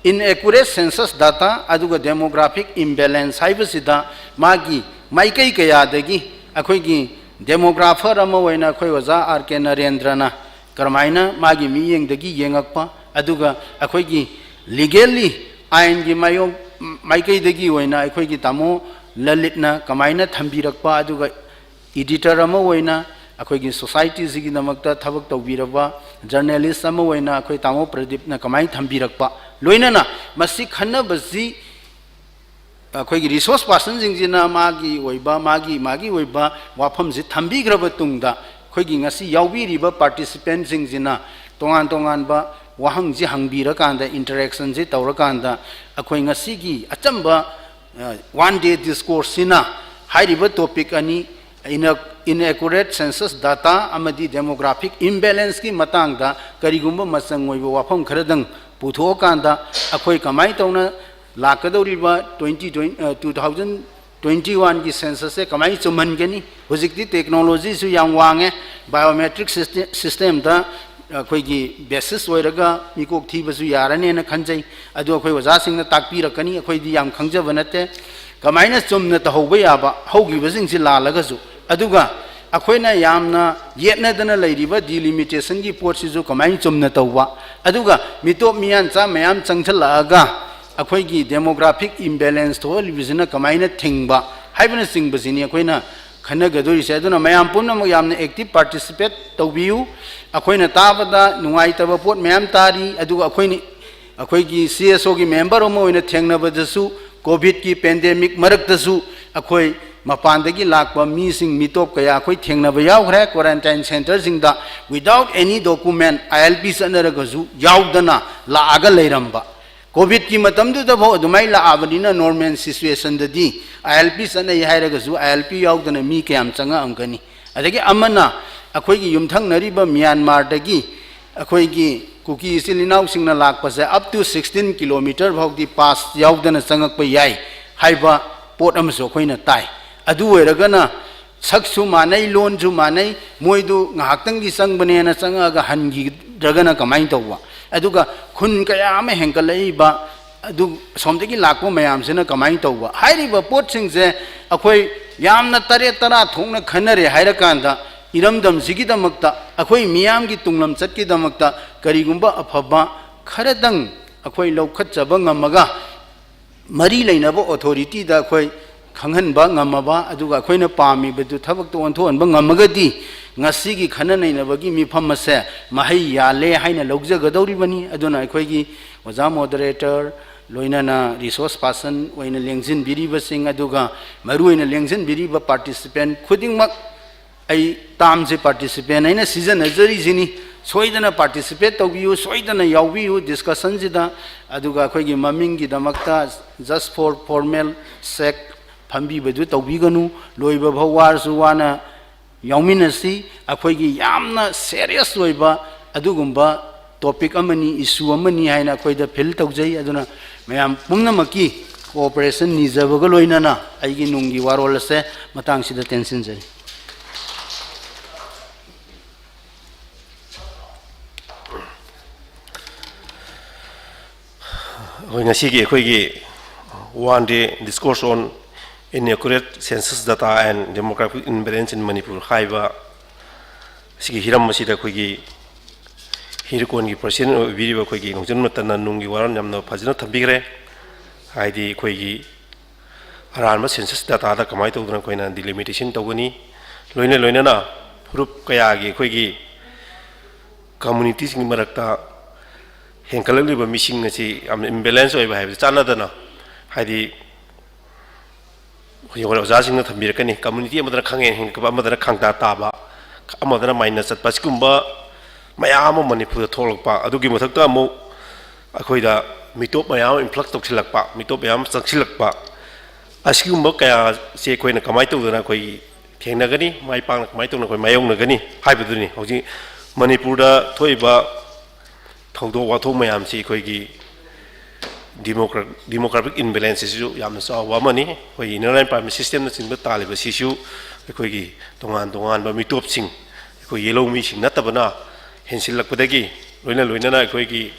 inaccurate census data ꯑꯗꯨꯒ demographic imbalance ꯍꯥꯏꯕꯁꯤꯗ ꯃꯥꯒꯤ ꯃꯥꯏꯀꯩ ꯀꯌꯥꯗꯒꯤ ꯑꯩꯈꯣꯏꯒꯤ demographer ꯑꯃ ꯑꯣꯏꯅ ꯑꯩꯈꯣꯏ ꯑꯣꯖꯥ ꯑꯥꯔ ꯀꯦ ꯅꯔꯦꯟꯗ꯭ꯔꯅ ꯀꯔꯝꯍꯥꯏꯅ ꯃꯥꯒꯤ ꯃꯤꯠꯌꯦꯡꯗꯒꯤ ꯌꯦꯡꯉꯛꯄ, ꯑꯗꯨꯒ ꯑꯩꯈꯣꯏꯒꯤ legally, ꯑꯥꯏꯟꯒꯤ ꯃꯥꯏꯌꯣꯛ, ꯃꯥꯏꯀꯩꯗꯒꯤ ꯑꯣꯏꯅ ꯑꯩꯈꯣꯏꯒꯤ ꯇꯥꯃꯣ ꯂꯂꯤꯠꯅ ꯀꯃꯥꯏꯅ ꯊꯝꯕꯤꯔꯛꯄ, ꯑꯗꯨꯒ editor ꯑꯃ ꯑꯣꯏꯅ ꯑꯩꯈꯣꯏꯒꯤ societyꯁꯤꯒꯤꯗꯃꯛꯇ ꯊꯕꯛ ꯇꯧꯕꯤꯔꯕ journalist ꯑꯃ ꯑꯣꯏꯅ ꯑꯩꯈꯣꯏ ꯇꯥꯃꯣ ꯄ꯭ꯔꯗꯤꯞꯅ ꯀꯃꯥꯏꯅ ꯊꯝꯕꯤꯔꯛꯄ, ꯂꯣꯏꯅꯅ ꯃꯁꯤ ꯈꯟꯅꯕꯁꯤ ꯑꯩꯈꯣꯏꯒꯤ resource personꯁꯤꯡꯁꯤꯅ ꯃꯥꯒꯤ ꯑꯣꯏꯕ, ꯃꯥꯒꯤ, ꯃꯥꯒꯤ ꯑꯣꯏꯕ ꯋꯥꯐꯝꯁꯤ ꯊꯝꯕꯤꯈ꯭ꯔꯕ ꯇꯨꯡꯗ, ꯑꯩꯈꯣꯏꯒꯤ ꯉꯁꯤ ꯌꯥꯎꯕꯤꯔꯤꯕ participantꯁꯤꯡꯁꯤꯅ ꯇꯣꯉꯥꯟ ꯇꯣꯉꯥꯟꯕ ꯋꯥꯍꯪꯁꯤ ꯍꯪꯕꯤꯔꯀꯥꯟꯗ, interactionꯁꯤ ꯇꯧꯔꯀꯥꯟꯗ, ꯑꯩꯈꯣꯏ ꯉꯁꯤꯒꯤ ꯑꯆꯝꯕ, ꯑ, one day discourseꯁꯤꯅ ꯍꯥꯏꯔꯤꯕ topic ꯑꯅꯤ, ina-, inaccurate census data ꯑꯃꯗꯤ demographic imbalanceꯀꯤ ꯃꯇꯥꯡꯗ ꯀꯔꯤꯒꯨꯝꯕ ꯃꯆꯪ ꯑꯣꯏꯕ ꯋꯥꯐꯝ ꯈꯔꯗꯪ ꯄꯨꯊꯣꯛꯑꯀꯥꯟꯗ, ꯑꯩꯈꯣꯏ ꯀꯃꯥꯏꯅ ꯇꯧꯅ ꯂꯥꯛꯀꯗꯧꯔꯤꯕ twenty twenty, ꯑ, two thousand twenty oneꯒꯤ censusꯁꯦ ꯀꯃꯥꯏꯅ ꯆꯨꯝꯍꯟꯒꯅꯤ? ꯍꯧꯖꯤꯛꯇꯤ technologyꯁꯨ ꯌꯥꯝ ꯋꯥꯡꯉꯦ, biometric system, systemꯗ ꯑꯩꯈꯣꯏꯒꯤ basis ꯑꯣꯏꯔꯒ ꯃꯤꯀꯣꯛ ꯊꯤꯕꯁꯨ ꯌꯥꯔꯅꯦꯅ ꯈꯟꯖꯩ꯫ ꯑꯗꯨ ꯑꯩꯈꯣꯏ ꯑꯣꯖꯥꯁꯤꯡꯅ ꯇꯥꯛꯄꯤꯔꯛꯀꯅꯤ, ꯑꯩꯈꯣꯏꯗꯤ ꯌꯥꯝ ꯈꯪꯖꯕ ꯅꯠꯇꯦ꯫ ꯀꯃꯥꯏꯅ ꯆꯨꯝꯅ ꯇꯧꯍꯧꯕ ꯌꯥꯕ, ꯍꯧꯈꯤꯕꯁꯤꯡꯁꯤ ꯂꯥꯜꯂꯒꯁꯨ, ꯑꯗꯨꯒ ꯑꯩꯈꯣꯏꯅ ꯌꯥꯝꯅ ꯌꯦꯠꯅꯗꯅ ꯂꯩꯔꯤꯕ delimitationꯒꯤ ꯄꯣꯠꯁꯤꯁꯨ ꯀꯃꯥꯏꯅ ꯆꯨꯝꯅ ꯇꯧꯕ, ꯑꯗꯨꯒ ꯃꯤꯇꯣꯞ ꯃꯤꯌꯥꯟꯆꯥ ꯃꯌꯥꯝ ꯆꯪꯁꯤꯜꯂꯛꯑꯒ ꯑꯩꯈꯣꯏꯒꯤ demographic imbalance ꯊꯣꯛꯍꯜꯂꯤꯕꯁꯤꯅ ꯀꯃꯥꯏꯅ ꯊꯤꯡꯕ ꯍꯥꯏꯕꯅꯆꯤꯡꯕꯁꯤꯅꯤ ꯑꯩꯈꯣꯏꯅ ꯈꯟꯅꯒꯗꯣꯔꯤꯁꯦ꯫ ꯑꯗꯨꯅ ꯃꯌꯥꯝ ꯄꯨꯝꯅꯃꯛ ꯌꯥꯝꯅ active participate ꯇꯧꯕꯤꯌꯨ꯫ ꯑꯩꯈꯣꯏꯅ ꯇꯥꯕꯗ ꯅꯨꯡꯉꯥꯏꯇꯕ ꯄꯣꯠ ꯃꯌꯥꯝ ꯇꯥꯔꯤ, ꯑꯗꯨꯒ ꯑꯩꯈꯣꯏꯅ, ꯑꯩꯈꯣꯏꯒꯤ CSOꯒꯤ member ꯑꯃ ꯑꯣꯏꯅ ꯊꯦꯡꯅꯕꯗꯁꯨ, COVIDꯀꯤ pandemic ꯃꯔꯛꯇꯁꯨ ꯑꯩꯈꯣꯏ ꯃꯄꯥꯟꯗꯒꯤ ꯂꯥꯛꯄ ꯃꯤꯁꯤꯡ, ꯃꯤꯇꯣꯞ ꯀꯌꯥ ꯑꯩꯈꯣꯏ ꯊꯦꯡꯅꯕ ꯌꯥꯎꯈ꯭ꯔꯦ꯫ Quarantine centreꯁꯤꯡꯗ without any document, ILP ꯆꯠꯅꯔꯒꯁꯨ ꯌꯥꯎꯗꯅ ꯂꯥꯛꯑꯒ ꯂꯩꯔꯝꯕ꯫ ꯀꯣꯚꯤꯗꯀꯤ ꯃꯇꯝꯗꯨꯗꯐꯥꯎ ꯑꯗꯨꯃꯥꯏꯅ ꯂꯥꯛꯑꯕꯅꯤꯅ, normal situationꯗꯗꯤ ILP ꯆꯠꯅꯩ ꯍꯥꯏꯔꯒꯁꯨ ILP ꯌꯥꯎꯗꯅ ꯃꯤ ꯀꯌꯥꯝ ꯆꯪꯉꯛꯑꯝꯒꯅꯤ? ꯑꯗꯒꯤ ꯑꯃꯅ, ꯑꯩꯈꯣꯏꯒꯤ ꯌꯨꯝꯊꯪꯅꯔꯤꯕ ꯃ꯭ꯌꯥꯟꯃꯥꯔꯗꯒꯤ ꯑꯩꯈꯣꯏꯒꯤ ꯀꯨꯀꯤ ꯏꯆꯤꯜ ꯏꯅꯥꯎꯁꯤꯡꯅ ꯂꯥꯛꯄꯁꯦ up to sixteen kilometre ꯐꯥꯎꯗꯤ pass ꯌꯥꯎꯗꯅ ꯆꯪꯉꯛꯄ ꯌꯥꯏ ꯍꯥꯏꯕ ꯄꯣꯠ ꯑꯃꯁꯨ ꯑꯩꯈꯣꯏꯅ ꯇꯥꯏ꯫ ꯑꯗꯨ ꯑꯣꯏꯔꯒꯅ ꯁꯛꯁꯨ ꯃꯥꯟꯅꯩ, ꯂꯣꯟꯁꯨ ꯃꯥꯟꯅꯩ, ꯃꯣꯏꯗꯨ ꯉꯥꯏꯍꯥꯛꯇꯪꯒꯤ ꯆꯪꯕꯅꯦꯅ ꯆꯪꯉꯛꯑꯒ ꯍꯟꯈꯤꯗ꯭ꯔꯒꯅ ꯀꯃꯥꯏꯅ ꯇꯧꯕ? ꯑꯗꯨꯒ ꯈꯨꯟ ꯀꯌꯥ ꯑꯃ ꯍꯦꯟꯒꯠꯂꯛꯏꯕ, ꯑꯗꯨ ꯑꯁꯣꯝꯗꯒꯤ ꯂꯥꯛꯄ ꯃꯌꯥꯝꯁꯤꯅ ꯀꯃꯥꯏꯅ ꯇꯧꯕ? ꯍꯥꯏꯔꯤꯕ ꯄꯣꯠꯁꯤꯡꯁꯦ ꯑꯩꯈꯣꯏ ꯌꯥꯝꯅ ꯇꯔꯦꯠ ꯇꯔꯥ ꯊꯣꯛꯅ ꯈꯟꯅꯔꯦ ꯍꯥꯏꯔꯀꯥꯟꯗ, ꯏꯔꯝꯗꯝꯁꯤꯒꯤꯗꯃꯛꯇ ꯑꯩꯈꯣꯏ ꯃꯤꯌꯥꯝꯒꯤ ꯇꯨꯡꯂꯝꯆꯠꯀꯤꯗꯃꯛꯇ ꯀꯔꯤꯒꯨꯝꯕ ꯑꯐꯕ ꯈꯔꯗꯪ ꯑꯩꯈꯣꯏ ꯂꯧꯈꯠꯆꯕ ꯉꯝꯃꯒ, ꯃꯔꯤ ꯂꯩꯅꯕ authorityꯗ ꯑꯩꯈꯣꯏ ꯈꯪꯍꯟꯕ ꯉꯝꯃꯕ, ꯑꯗꯨꯒ ꯑꯩꯈꯣꯏꯅ ꯄꯥꯝꯃꯤꯕꯗꯨ ꯊꯕꯛꯇ ꯑꯣꯟꯊꯣꯛꯍꯟꯕ ꯉꯝꯃꯒꯗꯤ, ꯉꯁꯤꯒꯤ ꯈꯟꯅ ꯅꯩꯅꯕꯒꯤ ꯃꯤꯐꯝ ꯑꯁꯦ ꯃꯍꯩ ꯌꯥꯜꯂꯦ ꯍꯥꯏꯅ ꯂꯧꯖꯒꯗꯧꯔꯤꯕꯅꯤ꯫ ꯑꯗꯨꯅ ꯑꯩꯈꯣꯏꯒꯤ ꯑꯣꯖꯥ moderator, ꯂꯣꯏꯅꯅ resource person ꯑꯣꯏꯅ ꯂꯦꯡꯁꯤꯟꯕꯤꯔꯤꯕꯁꯤꯡ, ꯑꯗꯨꯒ ꯃꯔꯨꯑꯣꯏꯅ ꯂꯦꯡꯁꯤꯟꯕꯤꯔꯤꯕ participant ꯈꯨꯗꯤꯡꯃꯛ, ꯑꯩ termꯁꯦ participant ꯑꯩꯅ ꯁꯤꯖꯤꯟꯅꯖꯔꯤꯁꯤꯅꯤ, ꯁꯣꯏꯗꯅ participate ꯇꯧꯕꯤꯌꯨ, ꯁꯣꯏꯗꯅ ꯌꯥꯎꯕꯤꯌꯨ discussionꯁꯤꯗ꯫ ꯑꯗꯨꯒ ꯑꯩꯈꯣꯏꯒꯤ ꯃꯃꯤꯡꯒꯤꯗꯃꯛꯇ just for formal sake ꯐꯝꯕꯤꯕꯗꯨ ꯇꯧꯕꯤꯒꯅꯨ, ꯂꯣꯏꯕ ꯐꯥꯎ ꯋꯥꯔꯁꯨ ꯋꯥꯅ ꯌꯥꯎꯃꯤꯟꯅꯁꯤ꯫ ꯑꯩꯈꯣꯏꯒꯤ ꯌꯥꯝꯅ serious ꯑꯣꯏꯕ ꯑꯗꯨꯒꯨꯝꯕ topic ꯑꯃꯅꯤ, issue ꯑꯃꯅꯤ ꯍꯥꯏꯅ ꯑꯩꯈꯣꯏꯗ feel ꯇꯧꯖꯩ꯫ ꯑꯗꯨꯅ ꯃꯌꯥꯝ ꯄꯨꯝꯅꯃꯛꯀꯤ cooperation ꯅꯤꯖꯕꯒ ꯂꯣꯏꯅꯅ ꯑꯩꯒꯤ ꯅꯨꯡꯒꯤ ꯋꯥꯔꯣꯜ ꯑꯁꯦ ꯃꯇꯥꯡꯁꯤꯗ ꯇꯦꯟꯁꯤꯟꯖꯔꯤ꯫ ꯑꯩꯈꯣꯏ ꯉꯁꯤꯒꯤ ꯑꯩꯈꯣꯏꯒꯤ one day discourse on inaccurate census data and demographic imbalance in Manipur ꯍꯥꯏꯕ ꯁꯤꯒꯤ ꯍꯤꯔꯝ ꯑꯁꯤꯗ ꯑꯩꯈꯣꯏꯒꯤ ꯍꯤꯔꯀꯣꯟꯒꯤ president ꯑꯣꯏꯕꯤꯔꯤꯕ ꯑꯩꯈꯣꯏꯒꯤ ꯅꯣꯡꯆꯟ ꯃꯇꯟꯅ ꯅꯨꯡꯒꯤ ꯋꯥꯔꯣꯜ ꯌꯥꯝꯅ ꯐꯖꯅ ꯊꯝꯕꯤꯈ꯭ꯔꯦ꯫ ꯍꯥꯏꯗꯤ ꯑꯩꯈꯣꯏꯒꯤ ꯑꯔꯥꯟꯕ census dataꯗ ꯀꯃꯥꯏꯅ ꯇꯧꯗꯅ ꯑꯩꯈꯣꯏꯅ delimitation ꯇꯧꯒꯅꯤ, ꯂꯣꯏꯅ ꯂꯣꯏꯅꯅ ꯐꯨꯔꯨꯞ ꯀꯌꯥꯒꯤ ꯑꯩꯈꯣꯏꯒꯤ communityꯁꯤꯡꯒꯤ ꯃꯔꯛꯇ ꯍꯦꯟꯒꯠꯂꯛꯂꯤꯕ ꯃꯤꯁꯤꯡ ꯑꯁꯤ ꯌꯥꯝꯅ imbalance ꯑꯣꯏꯕ ꯍꯥꯏꯕꯁꯤ, ꯆꯥꯟꯅꯗꯅ, ꯍꯥꯏꯗꯤ ꯍꯧꯖꯤꯛ ꯑꯣꯖꯥꯁꯤꯡꯅ ꯊꯝꯕꯤꯔꯛꯀꯅꯤ, ꯀꯝꯃ꯭ꯌꯨꯅꯤꯇꯤ ꯑꯃꯗꯅ ꯈꯪꯍꯦꯟ ꯍꯦꯟꯒꯠꯄ, ꯑꯃꯗꯅ ꯈꯥꯡꯇꯥ ꯇꯥꯕ, ꯑꯃꯗꯅ ꯃꯥꯏꯅ ꯆꯠꯄ, ꯑꯁꯤꯒꯨꯝꯕ ꯃꯌꯥꯝ ꯑꯃ ꯃꯅꯤꯄꯨꯔꯗ ꯊꯣꯛꯂꯛꯄ꯫ ꯑꯗꯨꯒꯤ ꯃꯊꯛꯇ ꯑꯃꯨꯛ ꯑꯩꯈꯣꯏꯗ ꯃꯤꯇꯣꯞ ꯃꯌꯥꯝ ꯑꯃ ꯏꯟꯐ꯭ꯂꯛꯁ ꯇꯧꯁꯤꯜꯂꯛꯄ, ꯃꯤꯇꯣꯞ ꯃꯌꯥꯝ ꯑꯃ ꯆꯪꯁꯤꯜꯂꯛꯄ, ꯑꯁꯤꯒꯨꯝꯕ ꯀꯌꯥꯁꯦ ꯑꯩꯈꯣꯏꯅ ꯀꯃꯥꯏꯅ ꯇꯧꯗꯅ ꯑꯩꯈꯣꯏ ꯊꯦꯡꯅꯒꯅꯤ, ꯃꯥꯏ ꯄꯥꯛꯅ ꯀꯃꯥꯏꯅ ꯇꯧꯅ ꯑꯩꯈꯣꯏ ꯃꯥꯌꯣꯛꯅꯒꯅꯤ ꯍꯥꯏꯕꯗꯨꯅꯤ꯫ ꯍꯧꯖꯤꯛ ꯃꯅꯤꯄꯨꯔꯗ ꯊꯣꯛꯏꯕ ꯊꯧꯗꯣꯛ ꯋꯥꯊꯣꯛ ꯃꯌꯥꯝꯁꯤ ꯑꯩꯈꯣꯏꯒꯤ ꯗꯤꯃꯣꯀ꯭ꯔ-, ꯗꯤꯃꯣꯒ꯭ꯔꯥꯐꯤꯛ ꯏꯝꯕꯦꯂꯦꯟꯁ ꯑꯁꯤꯁꯨ ꯌꯥꯝꯅ ꯆꯥꯎꯕ ꯑꯃꯅꯤ꯫ ꯑꯩꯈꯣꯏ ꯏꯅꯔ ꯂꯥꯏꯟ ꯄꯔꯃꯤꯠ ꯁꯤꯁꯇꯦꯝꯅꯆꯤꯡꯕ ꯇꯥꯜꯂꯤꯕ ꯁꯤꯁꯨ ꯑꯩꯈꯣꯏꯒꯤ ꯇꯣꯉꯥꯟ ꯇꯣꯉꯥꯟꯕ ꯃꯤꯇꯣꯞꯁꯤꯡ, ꯑꯩꯈꯣꯏ ꯌꯦꯜꯍꯧꯃꯤꯁꯤꯡ ꯅꯠꯇꯕꯅ ꯍꯦꯟꯁꯤꯜꯂꯛꯄꯗꯒꯤ ꯂꯣꯏꯅ ꯂꯣꯏꯅꯅ ꯑꯩꯈꯣꯏꯒꯤ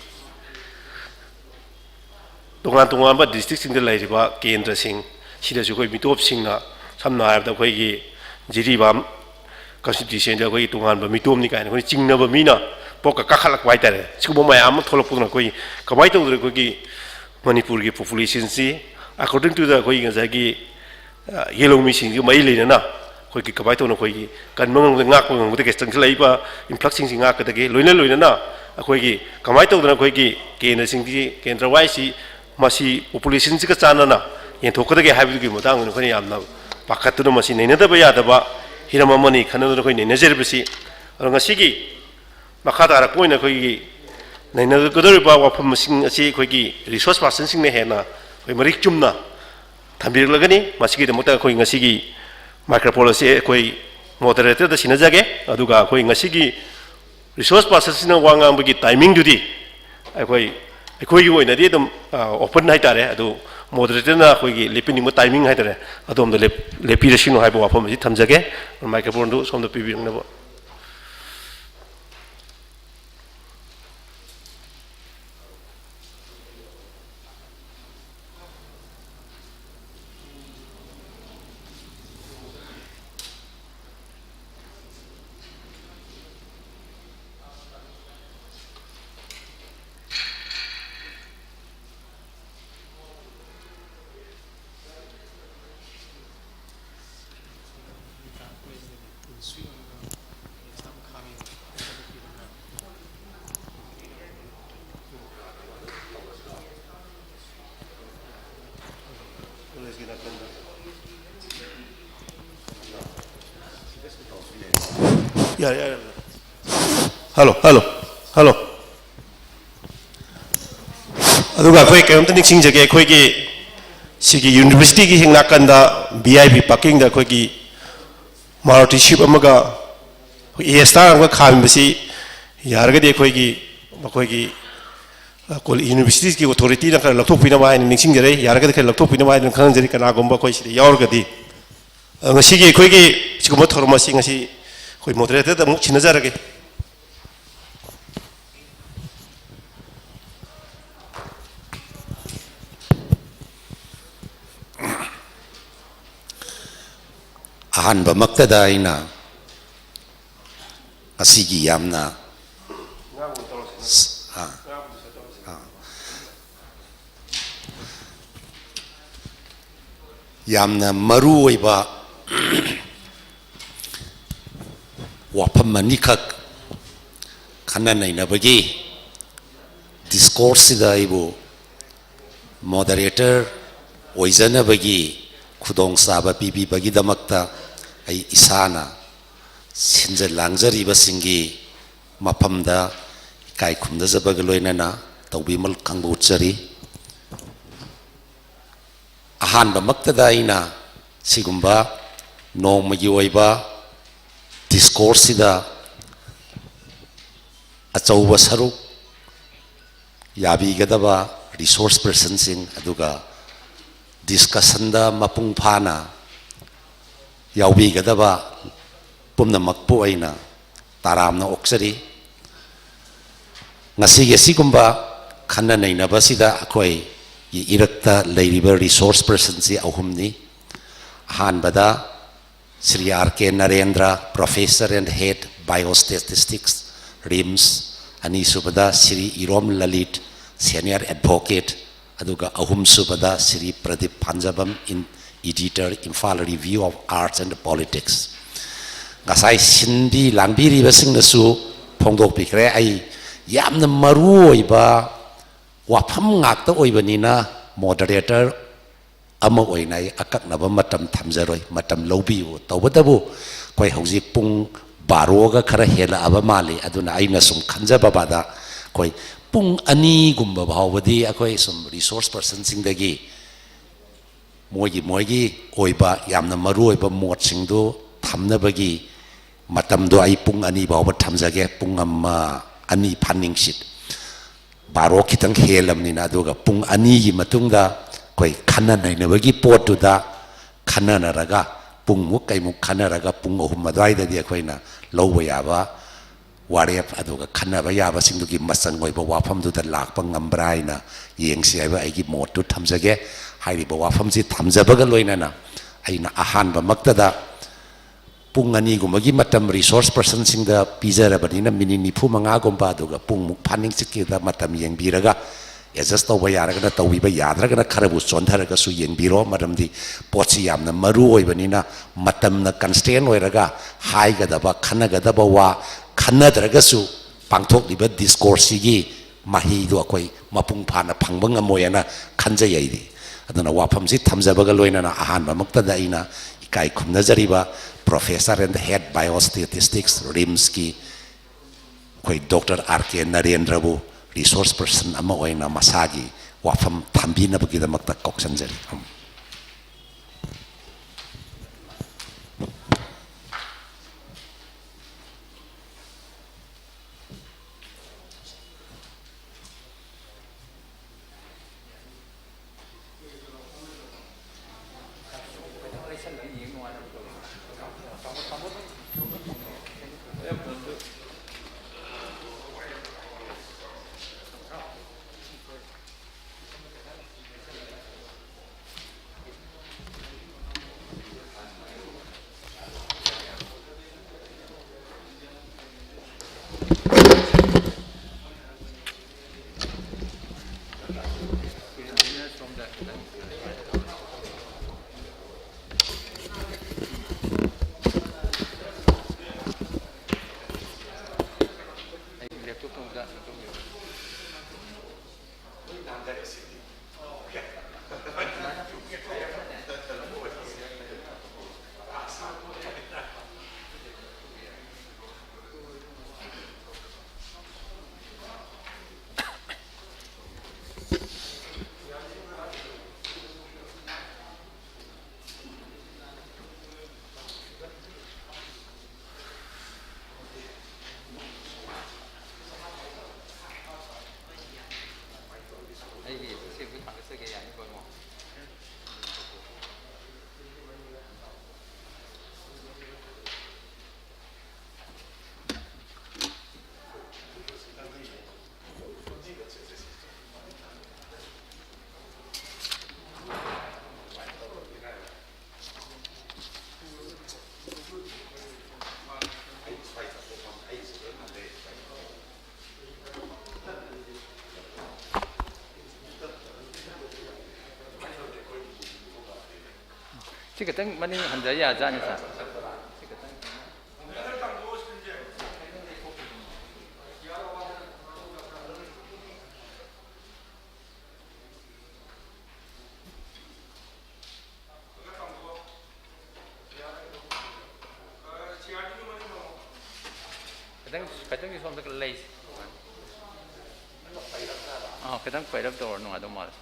ꯇꯣꯉꯥꯟ ꯇꯣꯉꯥꯟꯕ ꯗꯤꯁꯇ꯭ꯔꯤꯛꯁꯤꯡꯗ ꯂꯩꯔꯤꯕ ꯀꯦꯟꯗ꯭ꯔꯁꯤꯡ ꯁꯤꯗꯁꯨ ꯑꯩꯈꯣꯏ ꯃꯤꯇꯣꯞꯁꯤꯡꯅ, ꯁꯝꯅ ꯍꯥꯏꯔꯕꯗ ꯑꯩꯈꯣꯏꯒꯤ ꯖꯤꯔꯤꯕꯥꯝ ꯀꯟꯁꯇꯤꯇ꯭ꯌꯨꯁꯟꯗ ꯑꯩꯈꯣꯏꯒꯤ ꯇꯣꯉꯥꯟꯕ ꯃꯤꯇꯣꯞꯅꯤ ꯀꯥꯏꯅ ꯑꯩꯈꯣꯏ ꯆꯤꯡꯅꯕ ꯃꯤꯅ ꯄꯣꯛꯀ ꯀꯥꯈꯠꯂꯛꯄ ꯍꯥꯏꯇꯥꯔꯦ꯫ ꯁꯤꯒꯨꯝꯕ ꯃꯌꯥꯝ ꯑꯃ ꯊꯣꯛꯂꯛꯄꯗꯨꯅ ꯑꯩꯈꯣꯏ ꯀꯃꯥꯏꯅ ꯇꯧꯗꯅ ꯑꯩꯈꯣꯏꯒꯤ ꯃꯅꯤꯄꯨꯔꯒꯤ ꯄꯣꯄꯨꯂꯦꯁꯟꯁꯤ, according to the ꯑꯩꯈꯣꯏꯒꯤ ꯉꯁꯥꯏꯒꯤ, ꯑ, ꯌꯦꯜꯍꯧꯃꯤꯁꯤꯡꯁꯤꯒ ꯃꯔꯤ ꯂꯩꯅꯅ ꯑꯩꯈꯣꯏꯒꯤ ꯀꯃꯥꯏꯅ ꯇꯧꯅ ꯑꯩꯈꯣꯏꯒꯤ ꯀꯟꯕ ꯉꯝꯒꯗꯒꯦ, ꯉꯥꯛꯄ ꯉꯝꯒꯗꯒꯦ, ꯆꯪꯁꯤꯜꯂꯛꯏꯕ ꯏꯟꯐ꯭ꯂꯛꯁꯁꯤꯡꯁꯤ ꯉꯥꯛꯀꯗꯒꯦ, ꯂꯣꯏꯅ ꯂꯣꯏꯅꯅ ꯑꯩꯈꯣꯏꯒꯤ ꯀꯃꯥꯏꯅ ꯇꯧꯗꯅ ꯑꯩꯈꯣꯏꯒꯤ ꯀꯦꯟꯗ꯭ꯔꯁꯤꯡꯁꯤ, ꯀꯦꯟꯗ꯭ꯔ ꯋꯥꯏꯁꯤ ꯃꯁꯤ ꯄꯣꯄꯨꯂꯦꯁꯟꯁꯤꯒ ꯆꯥꯟꯅꯅ ꯌꯦꯟꯊꯣꯛꯀꯗꯒꯦ ꯍꯥꯏꯕꯗꯨꯒꯤ ꯃꯇꯥꯡꯗ ꯑꯩꯈꯣꯏꯅ ꯌꯥꯝꯅ ꯄꯥꯈꯠꯇꯨꯅ ꯃꯁꯤ ꯅꯩꯅꯗꯕ ꯌꯥꯗꯕ ꯍꯤꯔꯝ ꯑꯃꯅꯤ ꯈꯟꯅꯗꯨꯅ ꯑꯩꯈꯣꯏ ꯅꯩꯅꯖꯔꯤꯕꯁꯤ꯫ ꯑꯗꯣ ꯉꯁꯤꯒꯤ ꯃꯈꯥ ꯇꯥꯔꯛꯄ ꯑꯣꯏꯅ ꯑꯩꯈꯣꯏꯒꯤ ꯅꯩꯅꯒꯗꯧꯔꯤꯕ ꯋꯥꯐꯝꯁꯤꯡ ꯑꯁꯤ ꯑꯩꯈꯣꯏꯒꯤ ꯔꯤꯁꯣꯔꯁ ꯄꯥꯔꯁꯟꯁꯤꯡꯅ ꯍꯦꯟꯅ ꯑꯩꯈꯣꯏ ꯃꯔꯤꯛ ꯆꯨꯝꯅ ꯊꯝꯕꯤꯔꯛꯂꯒꯅꯤ꯫ ꯃꯁꯤꯒꯤꯗꯃꯛꯇ ꯑꯩꯈꯣꯏ ꯉꯁꯤꯒꯤ ꯃꯥꯏꯀ꯭ꯔꯣꯐꯣꯟ ꯑꯁꯤ ꯑꯩꯈꯣꯏ ꯃꯣꯗꯔꯦꯇꯔꯗ ꯁꯤꯟꯅꯖꯒꯦ꯫ ꯑꯗꯨꯒ ꯑꯩꯈꯣꯏ ꯉꯁꯤꯒꯤ ꯔꯤꯁꯣꯔꯁ ꯄꯥꯔꯁꯟꯁꯤꯡꯅ ꯋꯥ ꯉꯥꯡꯕꯒꯤ ꯇꯥꯏꯃꯤꯡꯗꯨꯗꯤ ꯑꯩꯈꯣꯏ, ꯑꯩꯈꯣꯏꯒꯤ ꯑꯣꯏꯅꯗꯤ ꯑꯗꯨꯝ, ꯑ, ꯑꯣꯄꯟ ꯍꯥꯏꯇꯥꯔꯦ, ꯑꯗꯨ ꯃꯣꯗꯔꯦꯇꯔꯅ ꯑꯩꯈꯣꯏꯒꯤ ꯂꯦꯞꯄꯤꯅꯤꯡꯕ ꯇꯥꯏꯃꯤꯡ ꯍꯥꯏꯇꯥꯔꯦ, ꯑꯗꯣꯝꯗ ꯂꯦꯞ-, ꯂꯦꯞꯄꯤꯔꯁꯤꯅꯨ ꯍꯥꯏꯕ ꯋꯥꯐꯝ ꯑꯁꯤ ꯊꯝꯖꯒꯦ꯫ ꯃꯥꯏꯀ꯭ꯔꯣꯐꯣꯟꯗꯨ ꯁꯣꯝꯗ ꯄꯤꯕꯤꯔꯛꯅꯕ꯫ Hello, hello, hello. ꯑꯗꯨꯒ ꯑꯩꯈꯣꯏ ꯀꯩꯅꯣꯝꯇ ꯅꯤꯡꯁꯤꯡꯖꯒꯦ, ꯑꯩꯈꯣꯏꯒꯤ ꯁꯤꯒꯤ ꯌꯨꯅꯤꯚꯔꯁꯤꯇꯤꯒꯤ ꯍꯦꯛ ꯅꯥꯀꯟꯗ ꯚꯤ ꯑꯥꯏ ꯄꯤ ꯄꯥꯔꯀꯤꯡꯗ ꯑꯩꯈꯣꯏꯒꯤ ꯃꯥꯔꯨꯇꯤ ꯁ꯭ꯋꯤꯐ ꯑꯃꯒ ꯑꯩꯈꯣꯏ ꯑꯦ ꯁ꯭ꯇꯥꯔ ꯑꯃꯒ ꯈꯥꯝꯃꯤꯕꯁꯤ ꯌꯥꯔꯒꯗꯤ ꯑꯩꯈꯣꯏꯒꯤ, ꯃꯈꯣꯏꯒꯤ, ꯑ, ꯀꯣ-, ꯌꯨꯅꯤꯚꯔꯁꯤꯇꯤꯒꯤ ꯑꯣꯊꯣꯔꯤꯇꯤꯅ ꯈꯔ ꯂꯧꯊꯣꯛꯄꯤꯅꯕ ꯍꯥꯏꯅ ꯅꯤꯡꯁꯤꯡꯖꯔꯤ, ꯌꯥꯔꯒꯗꯤ ꯈꯔ ꯂꯧꯊꯣꯛꯄꯤꯅꯕ ꯍꯥꯏꯅ ꯈꯪꯍꯟꯖꯔꯤ꯫ ꯀꯅꯥꯒꯨꯝꯕ ꯑꯩꯈꯣꯏ ꯁꯤꯗ ꯌꯥꯎꯔꯒꯗꯤ, ꯑ, ꯉꯁꯤꯒꯤ ꯑꯩꯈꯣꯏꯒꯤ ꯁꯤꯒꯨꯝꯕ ꯊꯧꯔꯝ ꯑꯁꯤ ꯉꯁꯤ ꯑꯩꯈꯣꯏ ꯃꯣꯗꯔꯦꯇꯔꯗ ꯑꯃꯨꯛ ꯁꯤꯟꯅꯖꯔꯒꯦ꯫ ꯑꯍꯥꯟꯕꯃꯛꯇꯗ ꯑꯩꯅ ꯉꯁꯤꯒꯤ ꯌꯥꯝꯅ, ꯑꯥ, ꯑꯥ, ꯌꯥꯝꯅ ꯃꯔꯨ ꯑꯣꯏꯕ ꯋꯥꯐꯝ ꯑꯅꯤꯈꯛ ꯈꯟꯅ ꯅꯩꯅꯕꯒꯤ ꯗꯤꯁꯀꯣꯔꯁꯁꯤꯗ ꯑꯩꯕꯨ ꯃꯣꯗꯔꯦꯇꯔ ꯑꯣꯏꯖꯅꯕꯒꯤ ꯈꯨꯗꯣꯡꯆꯥꯕ ꯄꯤꯕꯤꯕꯒꯤꯗꯃꯛꯇ ꯑꯩ ꯏꯁꯥꯅ ꯁꯤꯟꯖ ꯂꯥꯡꯖꯔꯤꯕꯁꯤꯡꯒꯤ ꯃꯐꯝꯗ ꯏꯀꯥꯏ ꯈꯨꯝꯅꯖꯕꯒ ꯂꯣꯏꯅꯅ ꯇꯧꯕꯤꯃꯜ ꯈꯪꯕ ꯎꯠꯆꯔꯤ꯫ ꯑꯍꯥꯟꯕꯃꯛꯇꯗ ꯑꯩꯅ ꯁꯤꯒꯨꯝꯕ ꯅꯣꯡꯃꯒꯤ ꯑꯣꯏꯕ ꯗꯤꯁꯀꯣꯔꯁꯁꯤꯗ ꯑꯆꯧꯕ ꯁꯔꯨꯛ ꯌꯥꯕꯤꯒꯗꯕ ꯔꯤꯁꯣꯔꯁ ꯄꯔꯁꯟꯁꯤꯡ, ꯑꯗꯨꯒ ꯗꯤꯁꯀꯁꯟꯗ ꯃꯄꯨꯡ ꯐꯥꯅ ꯌꯥꯎꯕꯤꯒꯗꯕ ꯄꯨꯝꯅꯃꯛꯄꯨ ꯑꯩꯅ ꯇꯔꯥꯝꯅ ꯑꯣꯛꯆꯔꯤ꯫ ꯉꯁꯤꯒꯤ ꯑꯁꯤꯒꯨꯝꯕ ꯈꯟꯅ ꯅꯩꯅꯕꯁꯤꯗ ꯑꯩꯈꯣꯏꯒꯤ ꯏꯔꯛꯇ ꯂꯩꯔꯤꯕ ꯔꯤꯁꯣꯔꯁ ꯄꯔꯁꯟꯁꯤ ꯑꯍꯨꯝꯅꯤ꯫ ꯑꯍꯥꯟꯕꯗ Shri R K Narendra, Professor and Head, Biostatistics, RIMS, ꯑꯅꯤꯁꯨꯕꯗ ꯁ꯭ꯔꯤ ꯏꯔꯣꯝ ꯂꯂꯤꯠ, Senior Advocate, ꯑꯗꯨꯒ ꯑꯍꯨꯝꯁꯨꯕꯗ Shri Pradeep ꯄꯥꯟꯖꯕꯝ, Editor, Imphal Review of Arts and Politics꯫ ꯉꯁꯥꯏ ꯁꯤꯟꯕꯤ ꯂꯥꯡꯕꯤꯔꯤꯕꯁꯤꯡꯅꯁꯨ ꯐꯣꯡꯗꯣꯛꯄꯤꯈ꯭ꯔꯦ꯫ ꯑꯩ ꯌꯥꯝꯅ ꯃꯔꯨ ꯑꯣꯏꯕ ꯋꯥꯐꯝ ꯉꯥꯛꯇ ꯑꯣꯏꯕꯅꯤꯅ ꯃꯣꯗꯔꯦꯇꯔ ꯑꯃ ꯑꯣꯏꯅ ꯑꯩ ꯑꯀꯛꯅꯕ ꯃꯇꯝ ꯊꯝꯖꯔꯣꯏ, ꯃꯇꯝ ꯂꯧꯕꯤꯌꯨ꯫ ꯇꯧꯕꯇꯕꯨ ꯑꯩꯈꯣꯏ ꯍꯧꯖꯤꯛ ꯄꯨꯡ ꯕꯥꯔꯣꯒ ꯈꯔ ꯍꯦꯜꯂꯛꯑꯕ ꯃꯥꯜꯂꯤ꯫ ꯑꯗꯨꯅ ꯑꯩꯅ ꯁꯨꯝ ꯈꯟꯖꯕꯗ ꯑꯩꯈꯣꯏ ꯄꯨꯡ ꯑꯅꯤꯒꯨꯝꯕ ꯐꯥꯎꯕꯗꯤ ꯑꯩꯈꯣꯏ ꯁꯨꯝ ꯔꯤꯁꯣꯔꯁ ꯄꯔꯁꯟꯁꯤꯡꯗꯒꯤ ꯃꯣꯏꯒꯤ ꯃꯣꯏꯒꯤ ꯑꯣꯏꯕ ꯌꯥꯝꯅ ꯃꯔꯨ ꯑꯣꯏꯕ ꯃꯣꯠꯁꯤꯡꯗꯨ ꯊꯝꯅꯕꯒꯤ ꯃꯇꯝꯗꯣ ꯑꯩ ꯄꯨꯡ ꯑꯅꯤ ꯐꯥꯎꯕ ꯊꯝꯖꯒꯦ꯫ ꯄꯨꯡ ꯑꯃ, ꯑꯅꯤ ꯐꯥꯅꯤꯡꯁꯤꯠ꯫ ꯕꯥꯔꯣ ꯈꯤꯇꯪ ꯍꯦꯜꯂꯕꯅꯤꯅ, ꯑꯗꯨꯒ ꯄꯨꯡ ꯑꯅꯤꯒꯤ ꯃꯇꯨꯡꯗ ꯑꯩꯈꯣꯏ ꯈꯟꯅ ꯅꯩꯅꯕꯒꯤ ꯄꯣꯠꯇꯨꯗ ꯈꯟꯅꯅꯔꯒ, ꯄꯨꯡꯃꯨꯛ ꯀꯩꯃꯨꯛ ꯈꯟꯅꯔꯒ, ꯄꯨꯡ ꯑꯍꯨꯝ ꯑꯗꯨꯋꯥꯏꯗꯗꯤ ꯑꯩꯈꯣꯏꯅ ꯂꯧꯕ ꯌꯥꯕ ꯋꯥꯔꯦꯞ, ꯑꯗꯨꯒ ꯈꯟꯅꯕ ꯌꯥꯕꯁꯤꯡꯗꯨꯒꯤ ꯃꯆꯪ ꯑꯣꯏꯕ ꯋꯥꯐꯝꯗꯨꯗ ꯂꯥꯛꯄ ꯉꯝꯕ꯭ꯔꯥ ꯍꯥꯏꯅ ꯌꯦꯡꯁꯤ ꯍꯥꯏꯕ ꯑꯩꯒꯤ ꯃꯣꯠꯇꯨ ꯊꯝꯖꯒꯦ꯫ ꯍꯥꯏꯔꯤꯕ ꯋꯥꯐꯝꯁꯤ ꯊꯝꯖꯕꯒ ꯂꯣꯏꯅꯅ, ꯑꯩꯅ ꯑꯍꯥꯟꯕꯃꯛꯇꯗ ꯄꯨꯡ ꯑꯅꯤꯒꯨꯝꯕꯒꯤ ꯃꯇꯝ ꯔꯤꯁꯣꯔꯁ ꯄꯔꯁꯟꯁꯤꯡꯗ ꯄꯤꯖꯔꯕꯅꯤꯅ, ꯃꯤꯅꯤꯠ ꯅꯤꯐꯨ ꯃꯉꯥꯒꯨꯝꯕ, ꯑꯗꯨꯒ ꯄꯨꯡꯃꯨꯛ ꯐꯥꯅꯤꯡꯆꯤꯠꯀꯤꯗ ꯃꯇꯝ ꯌꯦꯡꯕꯤꯔꯒ, ꯑꯦꯗꯖꯁ ꯇꯧꯕ ꯌꯥꯔꯒꯅ ꯇꯧꯕꯤꯕ, ꯌꯥꯗ꯭ꯔꯒꯅ ꯈꯔꯕꯨ ꯆꯣꯟꯊꯔꯒꯁꯨ ꯌꯦꯡꯕꯤꯔꯣ꯫ ꯃꯔꯝꯗꯤ ꯄꯣꯠꯁꯤ ꯌꯥꯝꯅ ꯃꯔꯨ ꯑꯣꯏꯕꯅꯤꯅ, ꯃꯇꯝꯅ ꯀꯟꯁꯇ꯭ꯔꯦꯟ ꯑꯣꯏꯔꯒ ꯍꯥꯏꯒꯗꯕ, ꯈꯟꯅꯒꯗꯕ ꯋꯥ ꯈꯟꯅꯗ꯭ꯔꯒꯁꯨ, ꯄꯥꯡꯊꯣꯛꯂꯤꯕ ꯗꯤꯁꯀꯣꯔꯁꯁꯤꯒꯤ ꯃꯍꯩꯗꯣ ꯑꯩꯈꯣꯏ ꯃꯄꯨꯡ ꯐꯥꯅ ꯐꯪꯕ ꯉꯝꯃꯣꯏꯅ ꯈꯟꯖꯩ ꯑꯩꯗꯤ꯫ ꯑꯗꯨꯅ ꯋꯥꯐꯝꯁꯤ ꯊꯝꯖꯕꯒ ꯂꯣꯏꯅꯅ, ꯑꯍꯥꯟꯕꯃꯛꯇꯗ ꯑꯩꯅ ꯏꯀꯥꯏ ꯈꯨꯝꯅꯖꯔꯤꯕ Professor and Head Biostatistics, ꯔꯤꯝꯁꯀꯤ ꯑꯩꯈꯣꯏ ꯗꯣꯛꯇꯔ ꯑꯥꯔ ꯀꯦ ꯅꯔꯦꯟꯗ꯭ꯔꯕꯨ ꯔꯤꯁꯣꯔꯁ ꯄꯔꯁꯟ ꯑꯃ ꯑꯣꯏꯅ ꯃꯁꯥꯒꯤ ꯋꯥꯐꯝ ꯊꯝꯕꯤꯅꯕꯒꯤꯗꯃꯛꯇ ꯀꯧꯁꯟꯖꯔꯤ꯫ ꯁꯤ ꯈꯤꯇꯪ ꯃꯅꯤꯡ ꯍꯟꯖ ꯌꯥꯖꯥꯠꯅꯤ, ꯁꯥꯔ꯫ ꯈꯤꯇꯪ, ꯈꯤꯇꯪꯗꯤ ꯁꯣꯝꯗ ꯂꯩꯁꯦ꯫ ꯑꯥ, ꯈꯤꯇꯪ ꯄꯩꯔꯞ ꯇꯧꯔ ꯅꯨꯡꯉꯥꯏꯗꯧ ꯃꯥꯜꯂꯦ꯫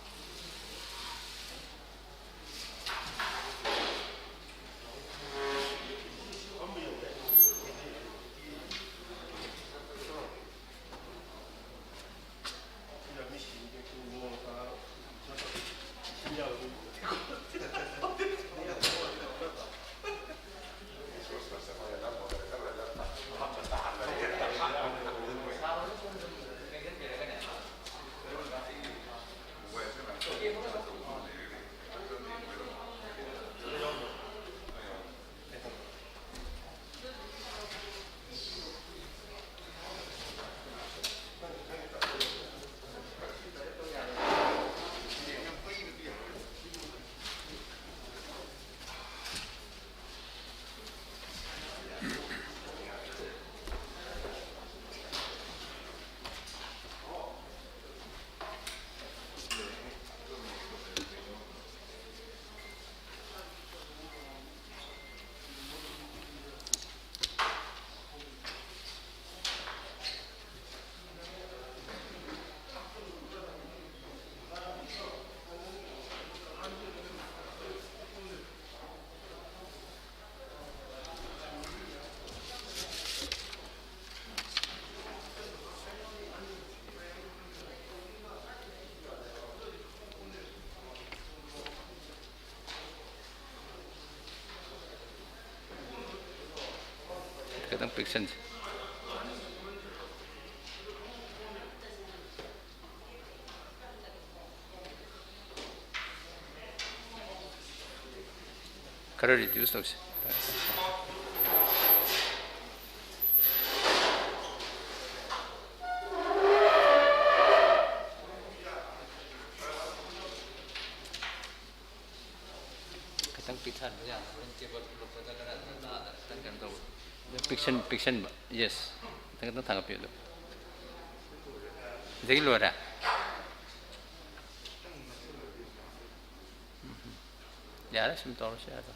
ꯈꯤꯇꯪ ꯄꯤꯛꯁꯟꯁꯤ꯫ ꯈꯔ reduce ꯇꯧꯁꯤ꯫ ꯈꯤꯇꯪ ꯄꯤꯛ ꯊꯥꯟꯕ ꯌꯥꯅꯕ ꯍꯣꯔꯦꯟ ꯇꯦꯕꯜ ꯄꯨꯔꯛꯄꯗ ꯈꯔ ꯈꯤꯇꯪ ꯀꯩꯅꯣ ꯇꯧꯕ꯫ ꯄꯤꯛꯁꯟ-, ꯄꯤꯛꯁꯟꯕ, ꯌꯦꯁ꯫ ꯈꯤꯇꯪ, ꯈꯤꯇꯪ ꯊꯥꯡꯒꯠꯄꯤꯌꯨ ꯑꯗꯨ꯫ ꯁꯤꯗꯒꯤ ꯂꯣꯏꯔꯦ? ꯎꯝ꯫ ꯌꯥꯔꯦ, ꯁꯨꯝ ꯇꯧꯔꯁꯨ ꯌꯥꯔꯦ꯫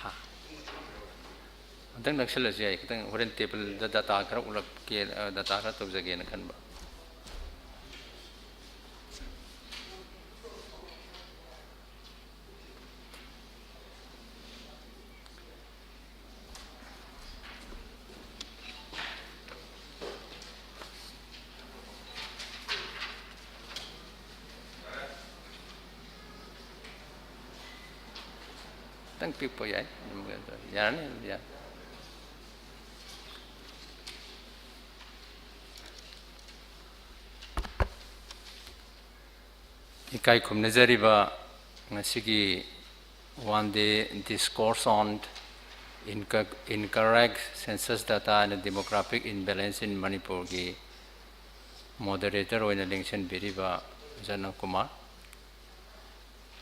ꯍꯥ꯫ ꯑꯝꯇꯪ ꯅꯛꯁꯜꯂꯁꯨ ꯌꯥꯏ, ꯈꯤꯇꯪ ꯍꯣꯔꯦꯟ ꯇꯦꯕꯜꯗ ꯗꯇꯥ ꯈꯔ ꯎꯠꯂꯛꯀꯦ, ꯑ, ꯗꯇꯥ ꯈꯔ ꯇꯧꯖꯒꯦꯅ ꯈꯟꯕ꯫ ꯈꯤꯇꯪ ꯄꯤꯛꯄ ꯌꯥꯏ꯫ ꯑꯗꯨꯝ ꯌꯥꯔꯅꯤ, ꯑꯗꯨꯝ ꯌꯥꯔꯅꯤ꯫ ꯏꯀꯥꯏ ꯈꯨꯝꯅꯖꯔꯤꯕ ꯉꯁꯤꯒꯤ One Day Discourse on Inco-, Incorrect Census Data and Demographic Imbalance in Manipur ꯒꯤ moderator ꯑꯣꯏꯅ ꯂꯦꯡꯁꯤꯟꯕꯤꯔꯤꯕ ꯑꯣꯖꯥ ꯅꯟꯗ ꯀꯨꯃꯥꯔ,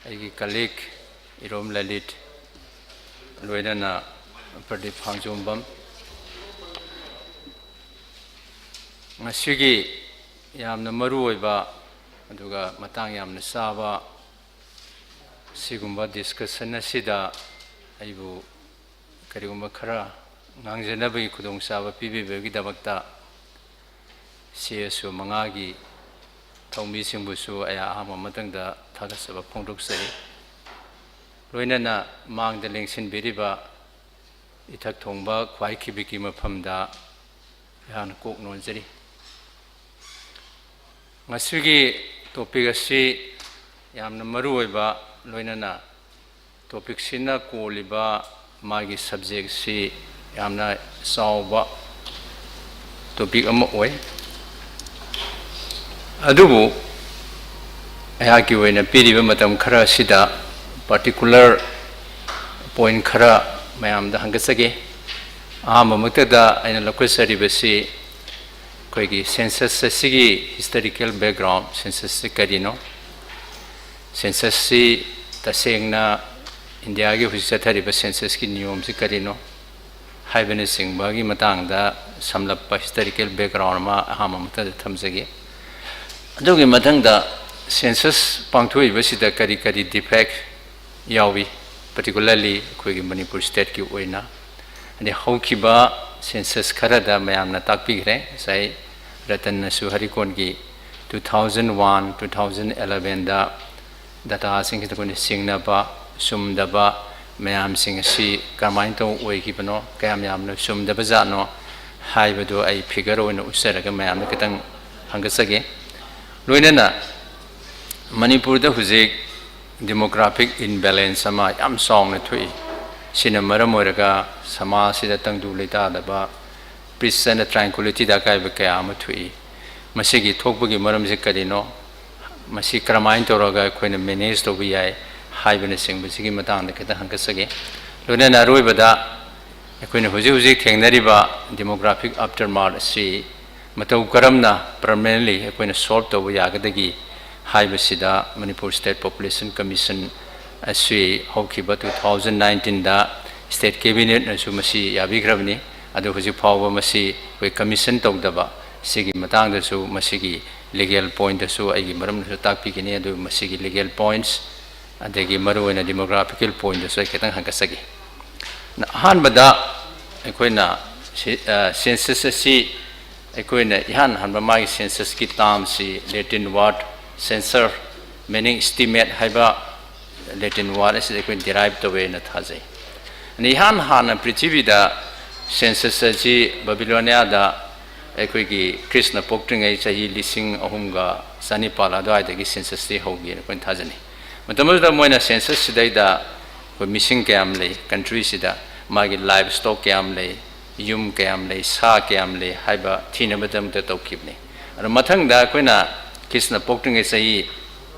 ꯑꯩꯒꯤ colleague ꯏꯔꯣꯝ ꯂꯂꯤꯠ, ꯂꯣꯏꯅꯅ ꯄ꯭ꯔꯗꯤꯞ ꯈꯥꯡꯖꯣꯝꯕꯝ, ꯉꯁꯤꯒꯤ ꯌꯥꯝꯅ ꯃꯔꯨ ꯑꯣꯏꯕ ꯑꯗꯨꯒ ꯃꯇꯥꯡ ꯌꯥꯝꯅ ꯆꯥꯕ ꯁꯤꯒꯨꯝꯕ discussion ꯑꯁꯤꯗ ꯑꯩꯕꯨ ꯀꯔꯤꯒꯨꯝꯕ ꯈꯔ ꯉꯥꯡꯖꯅꯕꯒꯤ ꯈꯨꯗꯣꯡꯆꯥꯕ ꯄꯤꯕꯤꯕꯒꯤꯗꯃꯛꯇ C S O ꯃꯉꯥꯒꯤ ꯊꯧꯃꯤꯁꯤꯡꯕꯨꯁꯨ ꯑꯩ ꯑꯍꯥꯟꯕ ꯃꯇꯝꯗ ꯊꯥꯒꯠꯆꯕ ꯐꯣꯡꯗꯣꯛꯆꯔꯤ꯫ ꯂꯣꯏꯅꯅ ꯃꯥꯡꯗ ꯂꯦꯡꯁꯤꯟꯕꯤꯔꯤꯕ ꯏꯊꯛ ꯊꯣꯡꯕ ꯈ꯭ꯋꯥꯏ ꯈꯤꯕꯤꯛꯀꯤ ꯃꯐꯝꯗ ꯑꯩꯍꯥꯛꯅ ꯀꯣꯛ ꯅꯣꯟꯖꯔꯤ꯫ ꯉꯁꯤꯒꯤ topic ꯑꯁꯤ ꯌꯥꯝꯅ ꯃꯔꯨ ꯑꯣꯏꯕ, ꯂꯣꯏꯅꯅ topic ꯁꯤꯅ ꯀꯣꯜꯂꯤꯕ ꯃꯥꯒꯤ subject ꯁꯤ ꯌꯥꯝꯅ ꯆꯥꯎꯕ topic ꯑꯃ ꯑꯣꯏ꯫ ꯑꯗꯨꯕꯨ ꯑꯩꯍꯥꯛꯀꯤ ꯑꯣꯏꯅ ꯄꯤꯔꯤꯕ ꯃꯇꯝ ꯈꯔ ꯑꯁꯤꯗ particular point ꯈꯔ ꯃꯌꯥꯝꯗ ꯍꯪꯒꯠꯆꯒꯦ꯫ ꯑꯍꯥꯟꯕꯃꯛꯇꯗ ꯑꯩꯅ ꯂꯧꯈꯠꯆꯔꯤꯕꯁꯤ ꯑꯩꯈꯣꯏꯒꯤ census ꯑꯁꯤꯒꯤ historical background, census ꯁꯤ ꯀꯔꯤꯅꯣ? Census ꯁꯤ ꯇꯁꯦꯡꯅ ꯏꯟꯗꯤꯌꯥꯒꯤ ꯍꯧꯖꯤꯛ ꯆꯠꯊꯔꯤꯕ ꯁꯦꯟꯁꯁꯀꯤ ꯅꯤꯌꯣꯝꯁꯤ ꯀꯔꯤꯅꯣ ꯍꯥꯏꯕꯅꯆꯤꯡꯕꯒꯤ ꯃꯇꯥꯡꯗ ꯁꯝꯂꯞꯄ ꯍꯤꯁꯇꯣꯔꯤꯀꯦꯜ ꯕꯦꯛꯒ꯭ꯔꯥꯎꯟ ꯑꯃ ꯑꯍꯥꯟꯕ ꯃꯛꯇꯗ ꯊꯝꯖꯒꯦ꯫ ꯑꯗꯨꯒꯤ ꯃꯊꯪꯗ ꯁꯦꯟꯁꯁ ꯄꯥꯡꯊꯣꯛꯏꯕꯁꯤꯗ ꯀꯔꯤ ꯀꯔꯤ ꯗꯤꯐꯦꯛ ꯌꯥꯎꯏ, ꯄꯔꯇꯤꯀꯨꯂꯔꯂꯤ ꯑꯩꯈꯣꯏꯒꯤ ꯃꯅꯤꯄꯨꯔ ꯁ꯭ꯇꯦꯠꯀꯤ ꯑꯣꯏꯅ? ꯑꯗꯩ ꯍꯧꯈꯤꯕ ꯁꯦꯟꯁꯁ ꯈꯔꯗ ꯃꯌꯥꯝꯅ ꯇꯥꯛꯄꯤꯈ꯭ꯔꯦ, ꯉꯁꯥꯏ ꯔꯇꯟꯅꯁꯨ ꯍꯔꯤꯀꯣꯟꯒꯤ two thousand one, two thousand elevenꯗ ꯗꯇꯥꯁꯤꯡꯁꯤꯗ ꯑꯩꯈꯣꯏꯅ ꯆꯤꯡꯅꯕ, ꯆꯨꯝꯗꯕ ꯃꯌꯥꯝꯁꯤꯡ ꯑꯁꯤ ꯀꯔꯝꯍꯥꯏꯅ ꯇꯧꯕ ꯑꯣꯏꯈꯤꯕꯅꯣ, ꯀꯌꯥꯝ ꯌꯥꯝꯅ ꯆꯨꯝꯗꯕ ꯖꯥꯠꯅꯣ ꯍꯥꯏꯕꯗꯨ ꯑꯩ ꯐꯤꯒꯔ ꯑꯣꯏꯅ ꯎꯠꯆꯔꯒ ꯃꯌꯥꯝꯗ ꯈꯤꯇꯪ ꯍꯪꯒꯠꯆꯒꯦ꯫ ꯂꯣꯏꯅꯅ ꯃꯅꯤꯄꯨꯔꯗ ꯍꯧꯖꯤꯛ ꯗꯤꯃꯣꯒ꯭ꯔꯥꯐꯤꯛ ꯏꯝꯕꯦꯂꯦꯟꯁ ꯑꯃ ꯌꯥꯝ ꯆꯥꯎꯅ ꯊꯣꯛꯏ꯫ ꯁꯤꯅ ꯃꯔꯝ ꯑꯣꯏꯔꯒ ꯁꯃꯥꯖꯁꯤꯗ ꯇꯪꯗꯨ ꯂꯩꯇꯥꯗꯕ, ꯄꯤꯁ ꯑꯦꯟ ꯇ꯭ꯔꯥꯡꯀ꯭ꯋꯤꯂꯤꯇꯤꯗ ꯑꯀꯥꯏꯕ ꯀꯌꯥ ꯑꯃ ꯊꯣꯛꯏ꯫ ꯃꯁꯤꯒꯤ ꯊꯣꯛꯄꯒꯤ ꯃꯔꯝꯁꯤ ꯀꯔꯤꯅꯣ? ꯃꯁꯤ ꯀꯔꯝꯍꯥꯏꯅ ꯇꯧꯔꯒ ꯑꯩꯈꯣꯏꯅ ꯃꯦꯅꯦꯖ ꯇꯧꯕ ꯌꯥꯏ ꯍꯥꯏꯕꯅꯆꯤꯡꯕꯁꯤꯒꯤ ꯃꯇꯥꯡꯗ ꯈꯤꯇꯪ ꯍꯪꯒꯠꯆꯒꯦ꯫ ꯂꯣꯏꯅꯅ ꯑꯔꯣꯏꯕꯗ ꯑꯩꯈꯣꯏꯅ ꯍꯧꯖꯤꯛ ꯍꯧꯖꯤꯛ ꯊꯦꯡꯅꯔꯤꯕ ꯗꯤꯃꯣꯒ꯭ꯔꯥꯐꯤꯛ ꯑꯥꯐꯇꯔꯃꯥꯊ ꯑꯁꯤ ꯃꯇꯧ ꯀꯔꯝꯅ ꯄꯔꯃꯅꯦꯟꯂꯤ ꯑꯩꯈꯣꯏꯅ ꯁꯣꯜꯕ ꯇꯧꯕ ꯌꯥꯒꯗꯒꯦ ꯍꯥꯏꯕꯁꯤꯗ ꯃꯅꯤꯄꯨꯔ ꯁ꯭ꯇꯦꯠ ꯄꯣꯄꯨꯂꯦꯁꯟ ꯀꯃꯤꯁꯟ ꯑꯁꯤ ꯍꯧꯈꯤꯕ two thousand nineteenꯗ ꯁ꯭ꯇꯦꯠ ꯀꯦꯕꯤꯅꯦꯠꯅꯁꯨ ꯃꯁꯤ ꯌꯥꯕꯤꯈ꯭ꯔꯕꯅꯤ꯫ ꯑꯗꯨ ꯍꯧꯖꯤꯛ ꯐꯥꯎꯕ ꯃꯁꯤ ꯑꯩꯈꯣꯏ ꯀꯃꯤꯁꯟ ꯇꯧꯗꯕ, ꯁꯤꯒꯤ ꯃꯇꯥꯡꯗꯁꯨ, ꯃꯁꯤꯒꯤ ꯂꯤꯒꯦꯜ ꯄꯣꯏꯟꯗꯁꯨ ꯑꯩꯒꯤ ꯃꯔꯨꯞꯅꯁꯨ ꯇꯥꯛꯄꯤꯒꯅꯤ꯫ ꯑꯗꯨ ꯃꯁꯤꯒꯤ ꯂꯤꯒꯦꯜ ꯄꯣꯏꯟꯠꯁ, ꯑꯗꯒꯤ ꯃꯔꯨꯑꯣꯏꯅ ꯗꯤꯃꯣꯒ꯭ꯔꯥꯐꯤꯀꯦꯜ ꯄꯣꯏꯟꯠꯇꯁꯨ ꯑꯩ ꯈꯤꯇꯪ ꯍꯪꯒꯠꯆꯒꯦ꯫ ꯑꯍꯥꯟꯕꯗ ꯑꯩꯈꯣꯏꯅ ꯁꯤ-, ꯑ, ꯁꯦꯟꯁꯁ ꯑꯁꯤ ꯑꯩꯈꯣꯏꯅ ꯏꯍꯥꯟ ꯍꯥꯟꯕ ꯃꯥꯒꯤ ꯁꯦꯟꯁꯁꯀꯤ ꯇꯥꯝꯁꯤ ꯂꯦꯇꯤꯟ ꯋꯥꯔꯗ ꯁꯦꯟꯁꯔ, ꯃꯤꯅꯤꯡ ꯏꯁꯇꯤꯃꯦꯠ ꯍꯥꯏꯕ ꯂꯦꯇꯤꯟ ꯋꯥꯔꯗ ꯑꯁꯤꯗ ꯑꯩꯈꯣꯏ ꯗꯤꯔꯥꯏꯚ ꯇꯧꯋꯦꯅ ꯊꯥꯖꯩ꯫ ꯑꯗ ꯏꯍꯥꯟ ꯍꯥꯟꯅ ꯄ꯭ꯔꯤꯊꯤꯕꯤꯗ ꯁꯦꯟꯁꯁ ꯑꯁꯤ ꯕꯦꯕꯤꯂꯣꯅꯤꯌꯥꯗ ꯑꯩꯈꯣꯏꯒꯤ ꯈ꯭ꯔꯤꯁꯅ ꯄꯣꯛꯇ꯭ꯔꯤꯉꯩ ꯆꯍꯤ ꯂꯤꯁꯤꯡ ꯑꯍꯨꯝꯒ ꯆꯅꯤꯄꯥꯜ ꯑꯗꯨꯋꯥꯏꯗꯒꯤ ꯁꯦꯟꯁꯁꯁꯤ ꯍꯧꯈꯤꯅ ꯑꯩꯈꯣꯏꯅ ꯊꯥꯖꯅꯩ꯫ ꯃꯇꯝ ꯑꯗꯨꯗ ꯃꯣꯏꯅ ꯁꯦꯟꯁꯁꯁꯤꯗꯩꯗ ꯑꯩꯈꯣꯏ ꯃꯤꯁꯤꯡ ꯀꯌꯥꯝ ꯂꯩ, ꯀꯟꯇ꯭ꯔꯤꯁꯤꯗ ꯃꯥꯒꯤ ꯂꯥꯏꯐ ꯁ꯭ꯇꯣꯛ ꯀꯌꯥꯝ ꯂꯩ, ꯌꯨꯝ ꯀꯌꯥꯝ ꯂꯩ, ꯁꯥ ꯀꯌꯥꯝ ꯂꯩ ꯍꯥꯏꯕ ꯊꯤꯅꯕꯗꯃꯛꯇ ꯇꯧꯈꯤꯕꯅꯤ꯫ ꯑꯗꯣ ꯃꯊꯪꯗ ꯑꯩꯈꯣꯏꯅ ꯈ꯭ꯔꯤꯁꯅ ꯄꯣꯛꯇ꯭ꯔꯤꯉꯩ ꯆꯍꯤ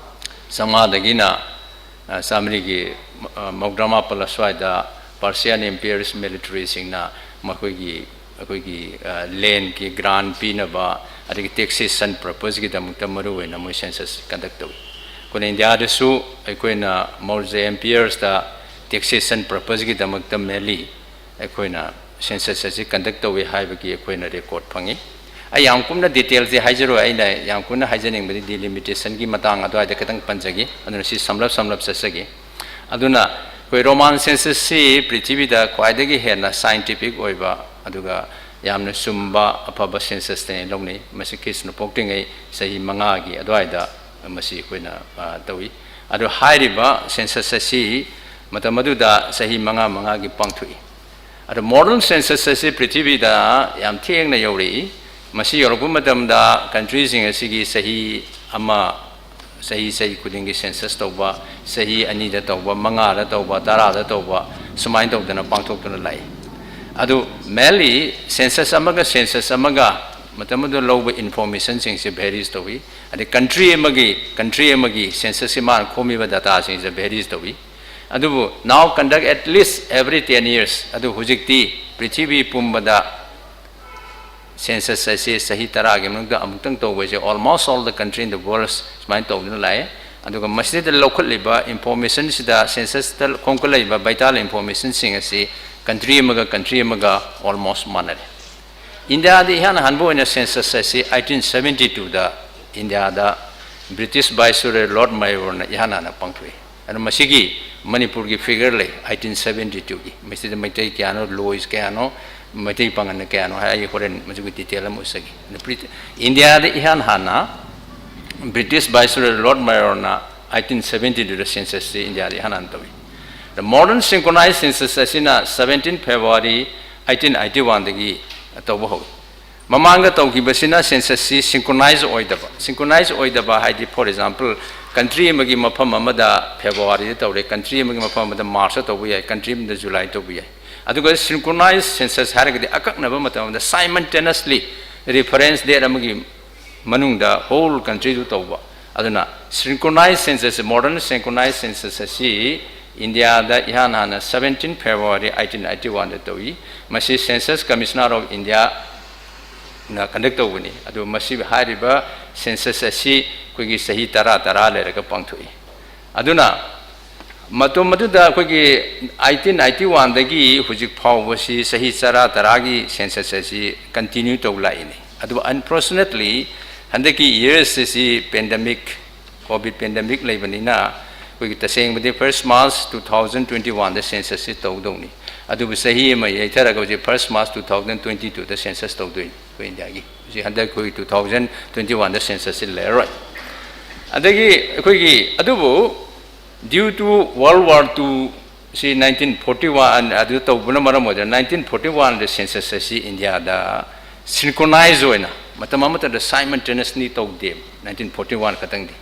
ꯆꯥꯝꯃꯉꯥꯗꯒꯤꯅ, ꯑ, ꯆꯥꯃꯔꯤꯒꯤ, ꯑ, ꯃꯧꯗ꯭ꯔꯥ ꯃꯥꯄꯜ ꯑꯁ꯭ꯋꯥꯏꯗ ꯄꯥꯔꯁꯤꯌꯥꯟ ꯏꯝꯄꯤꯌꯔꯁ ꯃꯤꯂꯤꯇꯔꯤꯁꯤꯡꯅ ꯃꯈꯣꯏꯒꯤ, ꯑꯩꯈꯣꯏꯒꯤ, ꯑ, ꯂꯦꯟꯒꯤ ꯒ꯭ꯔꯥꯟ ꯄꯤꯅꯕ, ꯑꯗꯒꯤ ꯇꯦꯛꯁꯦꯁꯟ ꯄꯔꯄꯁꯀꯤꯗꯃꯛꯇ ꯃꯔꯨꯑꯣꯏꯅ ꯃꯣꯏ ꯁꯦꯟꯁꯁ ꯀꯟꯗꯛ ꯇꯧꯏ꯫ ꯑꯩꯈꯣꯏꯅ ꯏꯟꯗꯤꯌꯥꯗꯁꯨ ꯑꯩꯈꯣꯏꯅ ꯃꯣꯔꯖꯦ ꯑꯦꯝꯄꯤꯌꯔꯁꯇ ꯇꯦꯛꯁꯦꯁꯟ ꯄꯔꯄꯁꯀꯤꯗꯃꯛꯇ ꯃꯦꯟꯂꯤ ꯑꯩꯈꯣꯏꯅ ꯁꯦꯟꯁꯁ ꯑꯁꯤ ꯀꯟꯗꯛ ꯇꯧꯏ ꯍꯥꯏꯕꯒꯤ ꯑꯩꯈꯣꯏꯅ ꯔꯦꯀꯣꯔꯠ ꯐꯪꯉꯤ꯫ ꯑꯩ ꯌꯥꯝ ꯀꯨꯞꯅ ꯗꯤꯇꯦꯜꯁꯦ ꯍꯥꯏꯖꯔꯣꯏ, ꯑꯩꯅ ꯌꯥꯝ ꯀꯨꯞꯅ ꯍꯥꯏꯖꯅꯤꯡꯕꯗꯤ ꯗꯤꯂꯤꯃꯤꯇꯦꯁꯟꯒꯤ ꯃꯇꯥꯡ ꯑꯗꯨꯋꯥꯏꯗ ꯈꯤꯇꯪ ꯄꯟꯖꯒꯦ, ꯑꯗꯨꯅ ꯁꯤ ꯁꯝꯂꯞ ꯁꯝꯂꯞ ꯆꯠꯆꯒꯦ꯫ ꯑꯗꯨꯅ ꯑꯩꯈꯣꯏ ꯔꯣꯃꯥꯟ ꯁꯦꯟꯁꯁꯁꯤ ꯄ꯭ꯔꯤꯊꯤꯕꯤꯗ ꯈ꯭ꯋꯥꯏꯗꯒꯤ ꯍꯦꯟꯅ ꯁꯥꯏꯟꯇꯤꯐꯤꯛ ꯑꯣꯏꯕ ꯑꯗꯨꯒ ꯌꯥꯝꯅ ꯆꯨꯝꯕ ꯑꯐꯕ ꯁꯦꯟꯁꯁꯇꯅꯤ ꯂꯧꯅꯩ꯫ ꯃꯁꯤ ꯈ꯭ꯔꯤꯁꯅ ꯄꯣꯛꯇ꯭ꯔꯤꯉꯩ ꯆꯍꯤ ꯃꯉꯥꯒꯤ ꯑꯗꯨꯋꯥꯏꯗ ꯃꯁꯤ ꯑꯩꯈꯣꯏꯅ, ꯑ, ꯇꯧꯏ꯫ ꯑꯗꯨ ꯍꯥꯏꯔꯤꯕ ꯁꯦꯟꯁꯁ ꯑꯁꯤ ꯃꯇꯝ ꯑꯗꯨꯗ ꯆꯍꯤ ꯃꯉꯥ ꯃꯉꯥꯒꯤ ꯄꯥꯡꯊꯣꯛꯏ꯫ ꯑꯗꯣ ꯃꯣꯗꯔꯟ ꯁꯦꯟꯁꯁ ꯑꯁꯤ ꯄ꯭ꯔꯤꯊꯤꯕꯤꯗ ꯌꯥꯝ ꯊꯦꯡꯅ ꯌꯧꯔꯛꯏ꯫ ꯃꯁꯤ ꯌꯧꯔꯛꯄ ꯃꯇꯝꯗ ꯀꯟꯇ꯭ꯔꯤꯁꯤꯡ ꯑꯁꯤꯒꯤ ꯆꯍꯤ ꯑꯃ, ꯆꯍꯤ, ꯆꯍꯤ ꯈꯨꯗꯤꯡꯒꯤ ꯁꯦꯟꯁꯁ ꯇꯧꯕ, ꯆꯍꯤ ꯑꯅꯤꯗ ꯇꯧꯕ, ꯃꯉꯥꯗ ꯇꯧꯕ, ꯇꯔꯥꯗ ꯇꯧꯕ, ꯁꯨꯃꯥꯏꯅ ꯇꯧꯗꯅ ꯄꯥꯡꯊꯣꯛꯇꯨꯅ ꯂꯥꯛꯏ꯫ ꯑꯗꯨ ꯃꯦꯟꯂꯤ ꯁꯦꯟꯁꯁ ꯑꯃꯒ ꯁꯦꯟꯁꯁ ꯑꯃꯒ ꯃꯇꯝ ꯑꯗꯨꯗ ꯂꯧꯕ ꯏꯟꯐꯣꯔꯃꯦꯁꯟꯁꯤꯡꯁꯦ ꯚꯦꯔꯤꯁ ꯇꯧꯏ꯫ ꯑꯗꯩ ꯀꯟꯇ꯭ꯔꯤ ꯑꯃꯒꯤ, ꯀꯟꯇ꯭ꯔꯤ ꯑꯃꯒꯤ ꯁꯦꯟꯁꯁꯁꯤ ꯃꯥꯅ ꯈꯣꯝꯃꯤꯕ ꯗꯇꯥꯁꯤꯡꯁꯦ ꯚꯦꯔꯤꯁ ꯇꯧꯏ꯫ ꯑꯗꯨꯕꯨ now conduct at least every ten years, ꯑꯗꯨ ꯍꯧꯖꯤꯛꯇꯤ ꯄ꯭ꯔꯤꯊꯤꯕꯤ ꯄꯨꯝꯕꯗ ꯁꯦꯟꯁꯁ ꯑꯁꯤ ꯆꯍꯤ ꯇꯔꯥꯒꯤ ꯃꯅꯨꯡꯗ ꯑꯃꯨꯛꯇꯪ ꯇꯧꯕꯁꯦ almost all the country in the world ꯁꯨꯃꯥꯏꯅ ꯇꯧꯗꯨꯅ ꯂꯥꯛꯑꯦ꯫ ꯑꯗꯨꯒ ꯃꯁꯤꯗ ꯂꯧꯈꯠꯂꯤꯕ ꯏꯟꯐꯣꯔꯃꯦꯁꯟꯁꯤꯗ, ꯁꯦꯟꯁꯁꯇ ꯈꯣꯝꯒꯠꯂꯛꯏꯕ ꯚꯥꯏꯇꯥꯜ ꯏꯟꯐꯣꯔꯃꯦꯁꯟꯁꯤꯡ ꯑꯁꯤ ꯀꯟꯇ꯭ꯔꯤ ꯑꯃꯒ ꯀꯟꯇ꯭ꯔꯤ ꯑꯃꯒ almost ꯃꯥꯟꯅꯔꯦ꯫ ꯏꯟꯗꯤꯌꯥꯗ ꯏꯍꯥꯟ ꯍꯥꯟꯕ ꯑꯣꯏꯅ ꯁꯦꯟꯁꯁ ꯑꯁꯤ eighteen seventy twoꯗ ꯏꯟꯗꯤꯌꯥꯗ ꯕ꯭ꯔꯤꯇꯤꯁ ꯚꯥꯏꯁꯔꯣꯏ ꯂꯣꯔꯗ ꯃꯥꯏꯌꯣꯔꯅ ꯏꯍꯥꯟ ꯍꯥꯟꯅ ꯄꯥꯡꯊꯣꯛꯏ꯫ ꯑꯗꯣ ꯃꯁꯤꯒꯤ ꯃꯅꯤꯄꯨꯔꯒꯤ ꯐꯤꯒꯔ ꯂꯩ, eighteen seventy twoꯒꯤ꯫ ꯃꯁꯤꯗ ꯃꯩꯇꯩ ꯀꯌꯥꯅꯣ, ꯂꯣꯏꯁ ꯀꯌꯥꯅꯣ, ꯃꯩꯇꯩ ꯄꯥꯉꯜꯅ ꯀꯌꯥꯅꯣ ꯍꯥꯏ, ꯑꯩ ꯍꯣꯔꯦꯟ ꯃꯁꯤꯒꯤ ꯗꯤꯇꯦꯜ ꯑꯃ ꯎꯠꯆꯒꯦ꯫ ꯑꯗꯣ ꯕ꯭ꯔꯤꯇꯤ-, ꯏꯟꯗꯤꯌꯥꯗ ꯏꯍꯥꯟ ꯍꯥꯟꯅ ꯕ꯭ꯔꯤꯇꯤꯁ ꯚꯥꯏꯁꯔꯣꯏ ꯂꯣꯔꯗ ꯃꯥꯏꯌꯣꯔꯅ eighteen seventy twoꯗ ꯁꯦꯟꯁꯁꯁꯤ ꯏꯟꯗꯤꯌꯥꯗ ꯏꯍꯥꯟ ꯍꯥꯟꯅ ꯇꯧꯏ꯫ The modern synchronized census ꯑꯁꯤꯅ seventeen February eighteen eighty oneꯗꯒꯤ ꯇꯧꯕ ꯍꯧꯏ꯫ ꯃꯃꯥꯡꯗ ꯇꯧꯈꯤꯕꯁꯤꯅ ꯁꯦꯟꯁꯁꯁꯤ ꯁꯤꯡꯀ꯭ꯔꯣꯅꯥꯏꯖ ꯑꯣꯏꯗꯕ꯫ ꯁꯤꯡꯀ꯭ꯔꯣꯅꯥꯏꯖ ꯑꯣꯏꯗꯕ ꯍꯥꯏꯗꯤ, for example, ꯀꯟꯇ꯭ꯔꯤ ꯑꯃꯒꯤ ꯃꯐꯝ ꯑꯃꯗ ꯐꯦꯕ꯭ꯔꯨꯋꯥꯔꯤꯗ ꯇꯧꯔꯦ, ꯀꯟꯇ꯭ꯔꯤ ꯑꯃꯒꯤ ꯃꯐꯝ ꯑꯃꯗ ꯃꯥꯔꯆꯇ ꯇꯧꯕ ꯌꯥꯏ, ꯀꯟꯇ꯭ꯔꯤ ꯑꯃꯗ ꯖꯨꯂꯥꯏ ꯇꯧꯕ ꯌꯥꯏ꯫ ꯑꯗꯨꯒ ꯁꯤꯡꯀ꯭ꯔꯣꯅꯥꯏꯖ ꯁꯦꯟꯁꯁ ꯍꯥꯏꯔꯒꯗꯤ ꯑꯀꯛꯅꯕ ꯃꯇꯝ ꯑꯃꯗ simultaneously reference date ꯑꯃꯒꯤ ꯃꯅꯨꯡꯗ whole countryꯗꯨ ꯇꯧꯕ꯫ ꯑꯗꯨꯅ synchronized census, modern synchronized census ꯑꯁꯤ ꯏꯟꯗꯤꯌꯥꯗ ꯏꯍꯥꯟ ꯍꯥꯟꯅ seventeen February eighteen eighty oneꯗ ꯇꯧꯏ꯫ ꯃꯁꯤ Census Commissioner of Indiaꯅ conduct ꯇꯧꯕꯅꯤ꯫ ꯑꯗꯨ ꯃꯁꯤ, ꯍꯥꯏꯔꯤꯕ ꯁꯦꯟꯁꯁ ꯑꯁꯤ ꯑꯩꯈꯣꯏꯒꯤ ꯆꯍꯤ ꯇꯔꯥ ꯇꯔꯥ ꯂꯩꯔꯒ ꯄꯥꯡꯊꯣꯛꯏ꯫ ꯑꯗꯨꯅ ꯃꯇꯝ ꯑꯗꯨꯗ ꯑꯩꯈꯣꯏꯒꯤ eighteen eighty one ꯗꯒꯤ ꯍꯧꯖꯤꯛ ꯐꯥꯎꯕꯁꯤ ꯆꯍꯤ ꯇꯔꯥ ꯇꯔꯥꯒꯤ census ꯑꯁꯤ continue ꯇꯧ ꯂꯥꯛꯏꯅꯤ꯫ ꯑꯗꯨꯕꯨ unfortunately ꯍꯟꯗꯛꯀꯤ years ꯑꯁꯤ pandemic, COVID pandemic ꯂꯩꯕꯅꯤꯅ ꯑꯩꯈꯣꯏꯒꯤ ꯇꯁꯦꯡꯕꯗꯤ first March two thousand twenty one ꯗ census ꯁꯤ ꯇꯧꯗꯧꯅꯤ꯫ ꯑꯗꯨꯕꯨ ꯆꯍꯤ ꯑꯃ ꯌꯩꯊꯔꯒ ꯍꯧꯖꯤꯛ first March two thousand twenty two ꯗ census ꯇꯧꯗꯣꯏꯅꯤ ꯑꯩꯈꯣꯏ ꯏꯟꯗꯤꯌꯥꯒꯤ꯫ ꯍꯧꯖꯤꯛ ꯍꯟꯗꯛ ꯑꯩꯈꯣꯏꯒꯤ two thousand twenty one ꯗ census ꯁꯤ ꯂꯩꯔꯔꯣꯏ꯫ ꯑꯗꯒꯤ ꯑꯩꯈꯣꯏꯒꯤ, ꯑꯗꯨꯕꯨ due to World War two ꯁꯤ nineteen forty one ꯑꯗꯨ ꯇꯧꯕꯅ ꯃꯔꯝ ꯑꯣꯏꯗꯅ nineteen forty one ꯗ census ꯑꯁꯤ ꯏꯟꯗꯤꯌꯥꯗ synchronize ꯑꯣꯏꯅ ꯃꯇꯝ ꯑꯃꯠꯇꯗ simultaneously ꯇꯧꯗꯦ, nineteen forty one ꯈꯛꯇꯪꯗꯤ꯫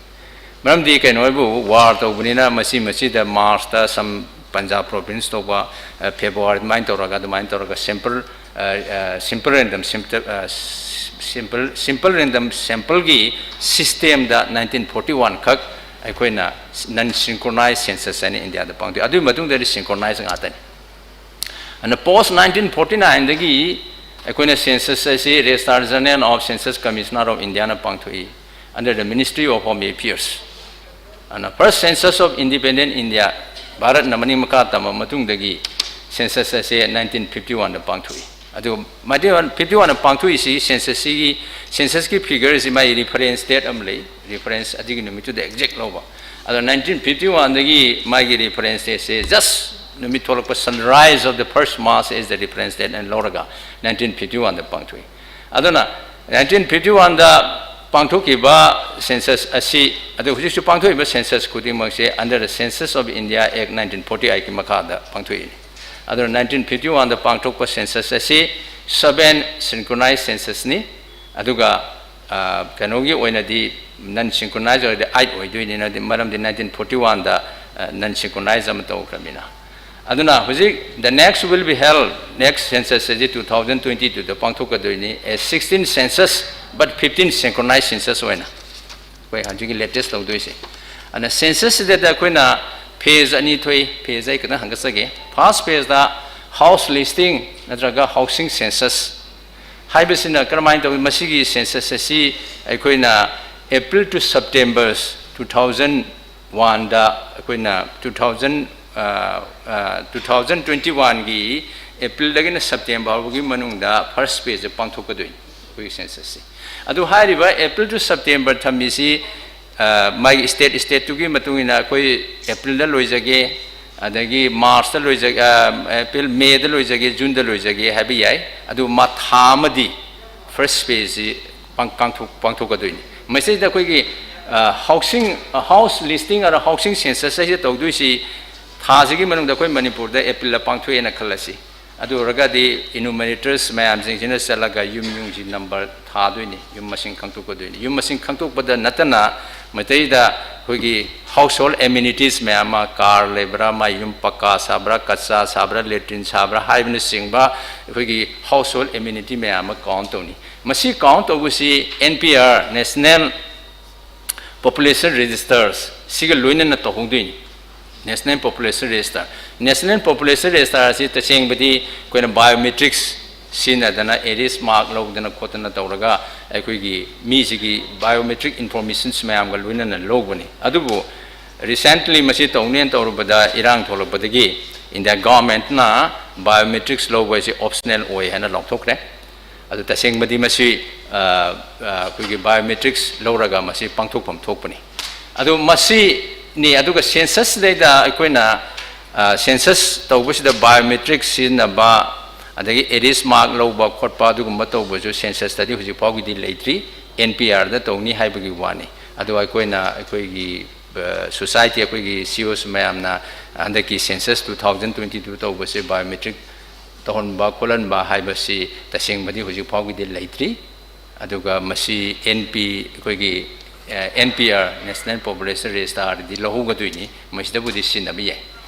ꯃꯔꯝꯗꯤ ꯀꯩꯅꯣ ꯍꯥꯏꯕꯨ war ꯇꯧꯕꯅꯤꯅ ꯃꯁꯤ ꯃꯁꯤꯗ March ꯇ some Punjab province ꯇꯧꯕ, ꯑ, February ꯑꯗꯨꯃꯥꯏꯅ ꯇꯧꯔꯒ, ꯑꯗꯨꯃꯥꯏꯅ ꯇꯧꯔꯒ sample, ꯑ, ꯑ, simple random sample, ꯑ, simple, simple random sample ꯒꯤ system ꯗ nineteen forty one ꯈꯛ ꯑꯩꯈꯣꯏꯅ non synchronized census ꯍꯥꯏꯅ ꯏꯟꯗꯤꯌꯥꯗ ꯄꯥꯡꯊꯣꯛꯏ꯫ ꯑꯗꯨꯒꯤ ꯃꯇꯨꯡꯗꯗꯤ synchronized ꯉꯥꯛꯇꯅꯤ꯫ ꯑꯗꯨꯅ post nineteen forty nine ꯗꯒꯤ ꯑꯩꯈꯣꯏꯅ census ꯑꯁꯤ Registrar General of Census Commissioner of India ꯅ ꯄꯥꯡꯊꯣꯛꯏ, under the Ministry of Home Affairs꯫ ꯑꯗꯨꯅ first census of independent India, ꯚꯥꯔꯠꯅ ꯃꯅꯤꯡ ꯃꯈꯥ ꯇꯝꯕ ꯃꯇꯨꯡꯗꯒꯤ census ꯑꯁꯤ nineteen fifty one ꯗ ꯄꯥꯡꯊꯣꯛꯏ꯫ ꯑꯗꯨ nineteen fifty one ꯗ ꯄꯥꯡꯊꯣꯛꯏꯁꯤ census ꯁꯤꯒꯤ, census ꯀꯤ figure ꯁꯤ ꯃꯥꯒꯤ reference date ꯑꯃ ꯂꯩ, reference ꯑꯗꯨꯒꯤ ꯅꯨꯃꯤꯠꯇꯨꯗ exact ꯂꯧꯕ꯫ ꯑꯗꯣ nineteen fifty one ꯗꯒꯤ ꯃꯥꯒꯤ reference date ꯁꯦ just ꯅꯨꯃꯤꯠ ꯊꯣꯛꯂꯛꯄ, sunrise of the first March is the reference date ꯍꯥꯏꯅ ꯂꯧꯔꯒ nineteen fifty one ꯗ ꯄꯥꯡꯊꯣꯛꯏ꯫ ꯑꯗꯨꯅ nineteen fifty one ꯗ ꯄꯥꯡꯊꯣꯛꯈꯤꯕ census ꯑꯁꯤ, ꯑꯗꯨ ꯍꯧꯖꯤꯛꯁꯨ ꯄꯥꯡꯊꯣꯛꯏꯕ census ꯈꯨꯗꯤꯡꯃꯛꯁꯦ under the Census of India Act nineteen forty eight ꯀꯤ ꯃꯈꯥꯗ ꯄꯥꯡꯊꯣꯛꯏꯅꯤ꯫ ꯑꯗꯨꯅ nineteen fifty one ꯗ ꯄꯥꯡꯊꯣꯛꯄ census ꯑꯁꯤ seven synchronized census ꯅꯤ, ꯑꯗꯨꯒ, ꯑ, ꯀꯩꯅꯣꯒꯤ ꯑꯣꯏꯅꯗꯤ non synchronized ꯑꯣꯏꯔꯗꯤ eight ꯑꯣꯏꯗꯣꯏꯅꯤ, ꯅꯗꯤ-, ꯃꯔꯝꯗꯤ nineteen forty one ꯗ, ꯑ, non synchronized ꯑꯃ ꯇꯧꯈ꯭ꯔꯕꯅꯤꯅ꯫ ꯑꯗꯨꯅ ꯍꯧꯖꯤꯛ the next will be held, next census ꯑꯁꯤ two thousand twenty two the ꯄꯥꯡꯊꯣꯛꯀꯗꯣꯏꯅꯤ, a sixteen census but fifteen synchronized census ꯑꯣꯏꯅ꯫ ꯑꯩꯈꯣꯏ ꯍꯧꯖꯤꯛꯀꯤ latest ꯇꯧꯗꯣꯏꯁꯦ꯫ ꯑꯗꯨꯅ census ꯁꯤꯗ ꯑꯩꯈꯣꯏꯅ phase ꯑꯅꯤ ꯊꯣꯛꯏ꯫ Phase ꯑꯩ ꯈꯤꯇꯪ ꯍꯪꯒꯠꯆꯒꯦ꯫ First phase ꯇ house listing ꯅꯠꯇ꯭ꯔꯒ housing census ꯍꯥꯏꯕꯁꯤꯅ ꯀꯔꯝꯍꯥꯏꯅ ꯇꯧꯏ? ꯃꯁꯤꯒꯤ census ꯑꯁꯤ ꯑꯩꯈꯣꯏꯅ April to September two thousand one ꯗ ꯑꯩꯈꯣꯏꯅ two thousand two thousand twenty one ꯒꯤ April ꯗꯒꯤꯅ September ꯐꯥꯎꯕꯒꯤ ꯃꯅꯨꯡꯗ first phase ꯁꯦ ꯄꯥꯡꯊꯣꯛꯀꯗꯣꯏꯅꯤ ꯑꯩꯈꯣꯏꯒꯤ census ꯁꯤ꯫ ꯑꯗꯨ ꯍꯥꯏꯔꯤꯕ April to September ꯊꯝꯃꯤꯁꯤ ꯃꯥꯒꯤ state state ꯇꯨꯒꯤ ꯃꯇꯨꯡ ꯏꯟꯅ ꯑꯩꯈꯣꯏ April ꯗ ꯂꯣꯏꯖꯒꯦ, ꯑꯗꯒꯤ March ꯇ ꯂꯣꯏꯖꯒꯦ, April, May ꯗ ꯂꯣꯏꯖꯒꯦ, June ꯗ ꯂꯣꯏꯖꯒꯦ ꯍꯥꯏꯕ ꯌꯥꯏ꯫ ꯑꯗꯨ ꯃꯥ ꯊꯥ ꯑꯃꯗꯤ first phase ꯁꯤ ꯄꯥꯡ-, ꯀꯥꯡꯊꯣꯛ-, ꯄꯥꯡꯊꯣꯛꯀꯗꯣꯏꯅꯤ꯫ ꯃꯁꯤꯗ ꯑꯩꯈꯣꯏꯒꯤ housing, house listing ꯑꯗ housing census ꯍꯥꯏꯁꯦ ꯇꯧꯗꯣꯏꯁꯤ ꯊꯥꯁꯤꯒꯤ ꯃꯅꯨꯡꯗ ꯑꯩꯈꯣꯏ ꯃꯅꯤꯄꯨꯔꯗ April ꯗ ꯄꯥꯡꯊꯣꯛꯑꯦꯅ ꯈꯜꯂꯁꯤ꯫ ꯑꯗꯨ ꯑꯣꯏꯔꯒꯗꯤ enumerators ꯃꯌꯥꯝꯁꯤꯡꯁꯤꯅ ꯆꯠꯂꯒ ꯌꯨꯝ ꯌꯨꯝꯁꯤ number ꯊꯥꯗꯣꯏꯅꯤ, ꯌꯨꯝ ꯃꯁꯤꯡ ꯈꯪꯗꯣꯛꯀꯗꯣꯏꯅꯤ꯫ ꯌꯨꯝ ꯃꯁꯤꯡ ꯈꯪꯗꯣꯛꯄꯗ ꯅꯠꯇꯅ ꯃꯩꯇꯩꯗ ꯑꯩꯈꯣꯏꯒꯤ household amenities ꯃꯌꯥꯝ ꯑꯃ, car ꯂꯩꯕ꯭ꯔꯥ, ꯃꯥꯏ ꯌꯨꯝ ꯄꯛꯀꯥ ꯁꯥꯕ꯭ꯔꯥ, ꯀꯆꯥ ꯁꯥꯕ꯭ꯔꯥ, latrine ꯁꯥꯕ꯭ꯔꯥ ꯍꯥꯏꯕꯅꯆꯤꯡꯕ ꯑꯩꯈꯣꯏꯒꯤ household amenity ꯃꯌꯥꯝ ꯑꯃ count ꯇꯧꯅꯤ꯫ ꯃꯁꯤ count ꯇꯧꯕꯁꯤ N P R, National Population Registers, ꯁꯤꯒ ꯂꯣꯏꯅꯅ ꯇꯧꯍꯧꯗꯣꯏꯅꯤ꯫ National Population Register, National Population Register ꯑꯁꯤ ꯇꯁꯦꯡꯕꯗꯤ ꯑꯩꯈꯣꯏꯅ biometrics ꯁꯤꯖꯤꯟꯅꯗꯅ ARIS mark ꯂꯧꯗꯅ ꯈꯣꯠꯇꯅ ꯇꯧꯔꯒ ꯑꯩꯈꯣꯏꯒꯤ ꯃꯤꯁꯤꯒꯤ biometric informations ꯃꯌꯥꯝꯒ ꯂꯣꯏꯅꯅ ꯂꯧꯕꯅꯤ꯫ ꯑꯗꯨꯕꯨ recently ꯃꯁꯤ ꯇꯧꯅꯦꯅ ꯇꯧꯔꯨꯕꯗ ꯏꯔꯥꯡ ꯊꯣꯛꯂꯛꯄꯗꯒꯤ India government ꯅ biometrics ꯂꯧꯕ ꯑꯁꯤ optional ꯑꯣꯏ ꯍꯥꯏꯅ ꯂꯥꯎꯊꯣꯛꯈ꯭ꯔꯦ꯫ ꯑꯗꯨ ꯇꯁꯦꯡꯕꯗꯤ ꯃꯁꯤ, ꯑ, ꯑ, ꯑꯩꯈꯣꯏꯒꯤ biometrics ꯂꯧꯔꯒ ꯃꯁꯤ ꯄꯥꯡꯊꯣꯛꯐꯝ ꯊꯣꯛꯄꯅꯤ꯫ ꯑꯗꯨ ꯃꯁꯤꯅꯤ꯫ ꯑꯗꯨꯒ census ꯁꯤꯗꯩꯗ ꯑꯩꯈꯣꯏꯅ, ꯑ, census ꯇꯧꯕꯁꯤꯗ biometrics ꯁꯤꯖꯤꯟꯅꯕ, ꯑꯗꯒꯤ ARIS mark ꯂꯧꯕ ꯈꯣꯠꯄ ꯑꯗꯨꯒꯨꯝꯕ ꯇꯧꯕꯁꯨ census ꯇꯗꯤ ꯍꯧꯖꯤꯛ ꯐꯥꯎꯒꯤꯗꯤ ꯂꯩꯇ꯭ꯔꯤ꯫ N P R ꯗ ꯇꯧꯅꯤ ꯍꯥꯏꯕꯒꯤ ꯋꯥꯅꯤ꯫ ꯑꯗꯨ ꯑꯩꯈꯣꯏꯅ, ꯑꯩꯈꯣꯏꯒꯤ, ꯑ, society, ꯑꯩꯈꯣꯏꯒꯤ C E Os ꯃꯌꯥꯝꯅ ꯍꯟꯗꯛꯀꯤ census two thousand twenty two ꯇꯧꯕꯁꯦ biometric ꯇꯧꯍꯟꯕ ꯈꯣꯠꯍꯟꯕ ꯍꯥꯏꯕꯁꯤ ꯇꯁꯦꯡꯕꯗꯤ ꯍꯧꯖꯤꯛ ꯐꯥꯎꯒꯤꯗꯤ ꯂꯩꯇ꯭ꯔꯤ꯫ ꯑꯗꯨꯒ ꯃꯁꯤ N P, ꯑꯩꯈꯣꯏꯒꯤ, ꯑ, N P R, National Population Register ꯗꯤ ꯂꯧꯍꯧꯒꯗꯣꯏꯅꯤ, ꯃꯁꯤꯗꯕꯨꯗꯤ ꯁꯤꯖꯤꯟꯅꯕ ꯌꯥꯏ꯫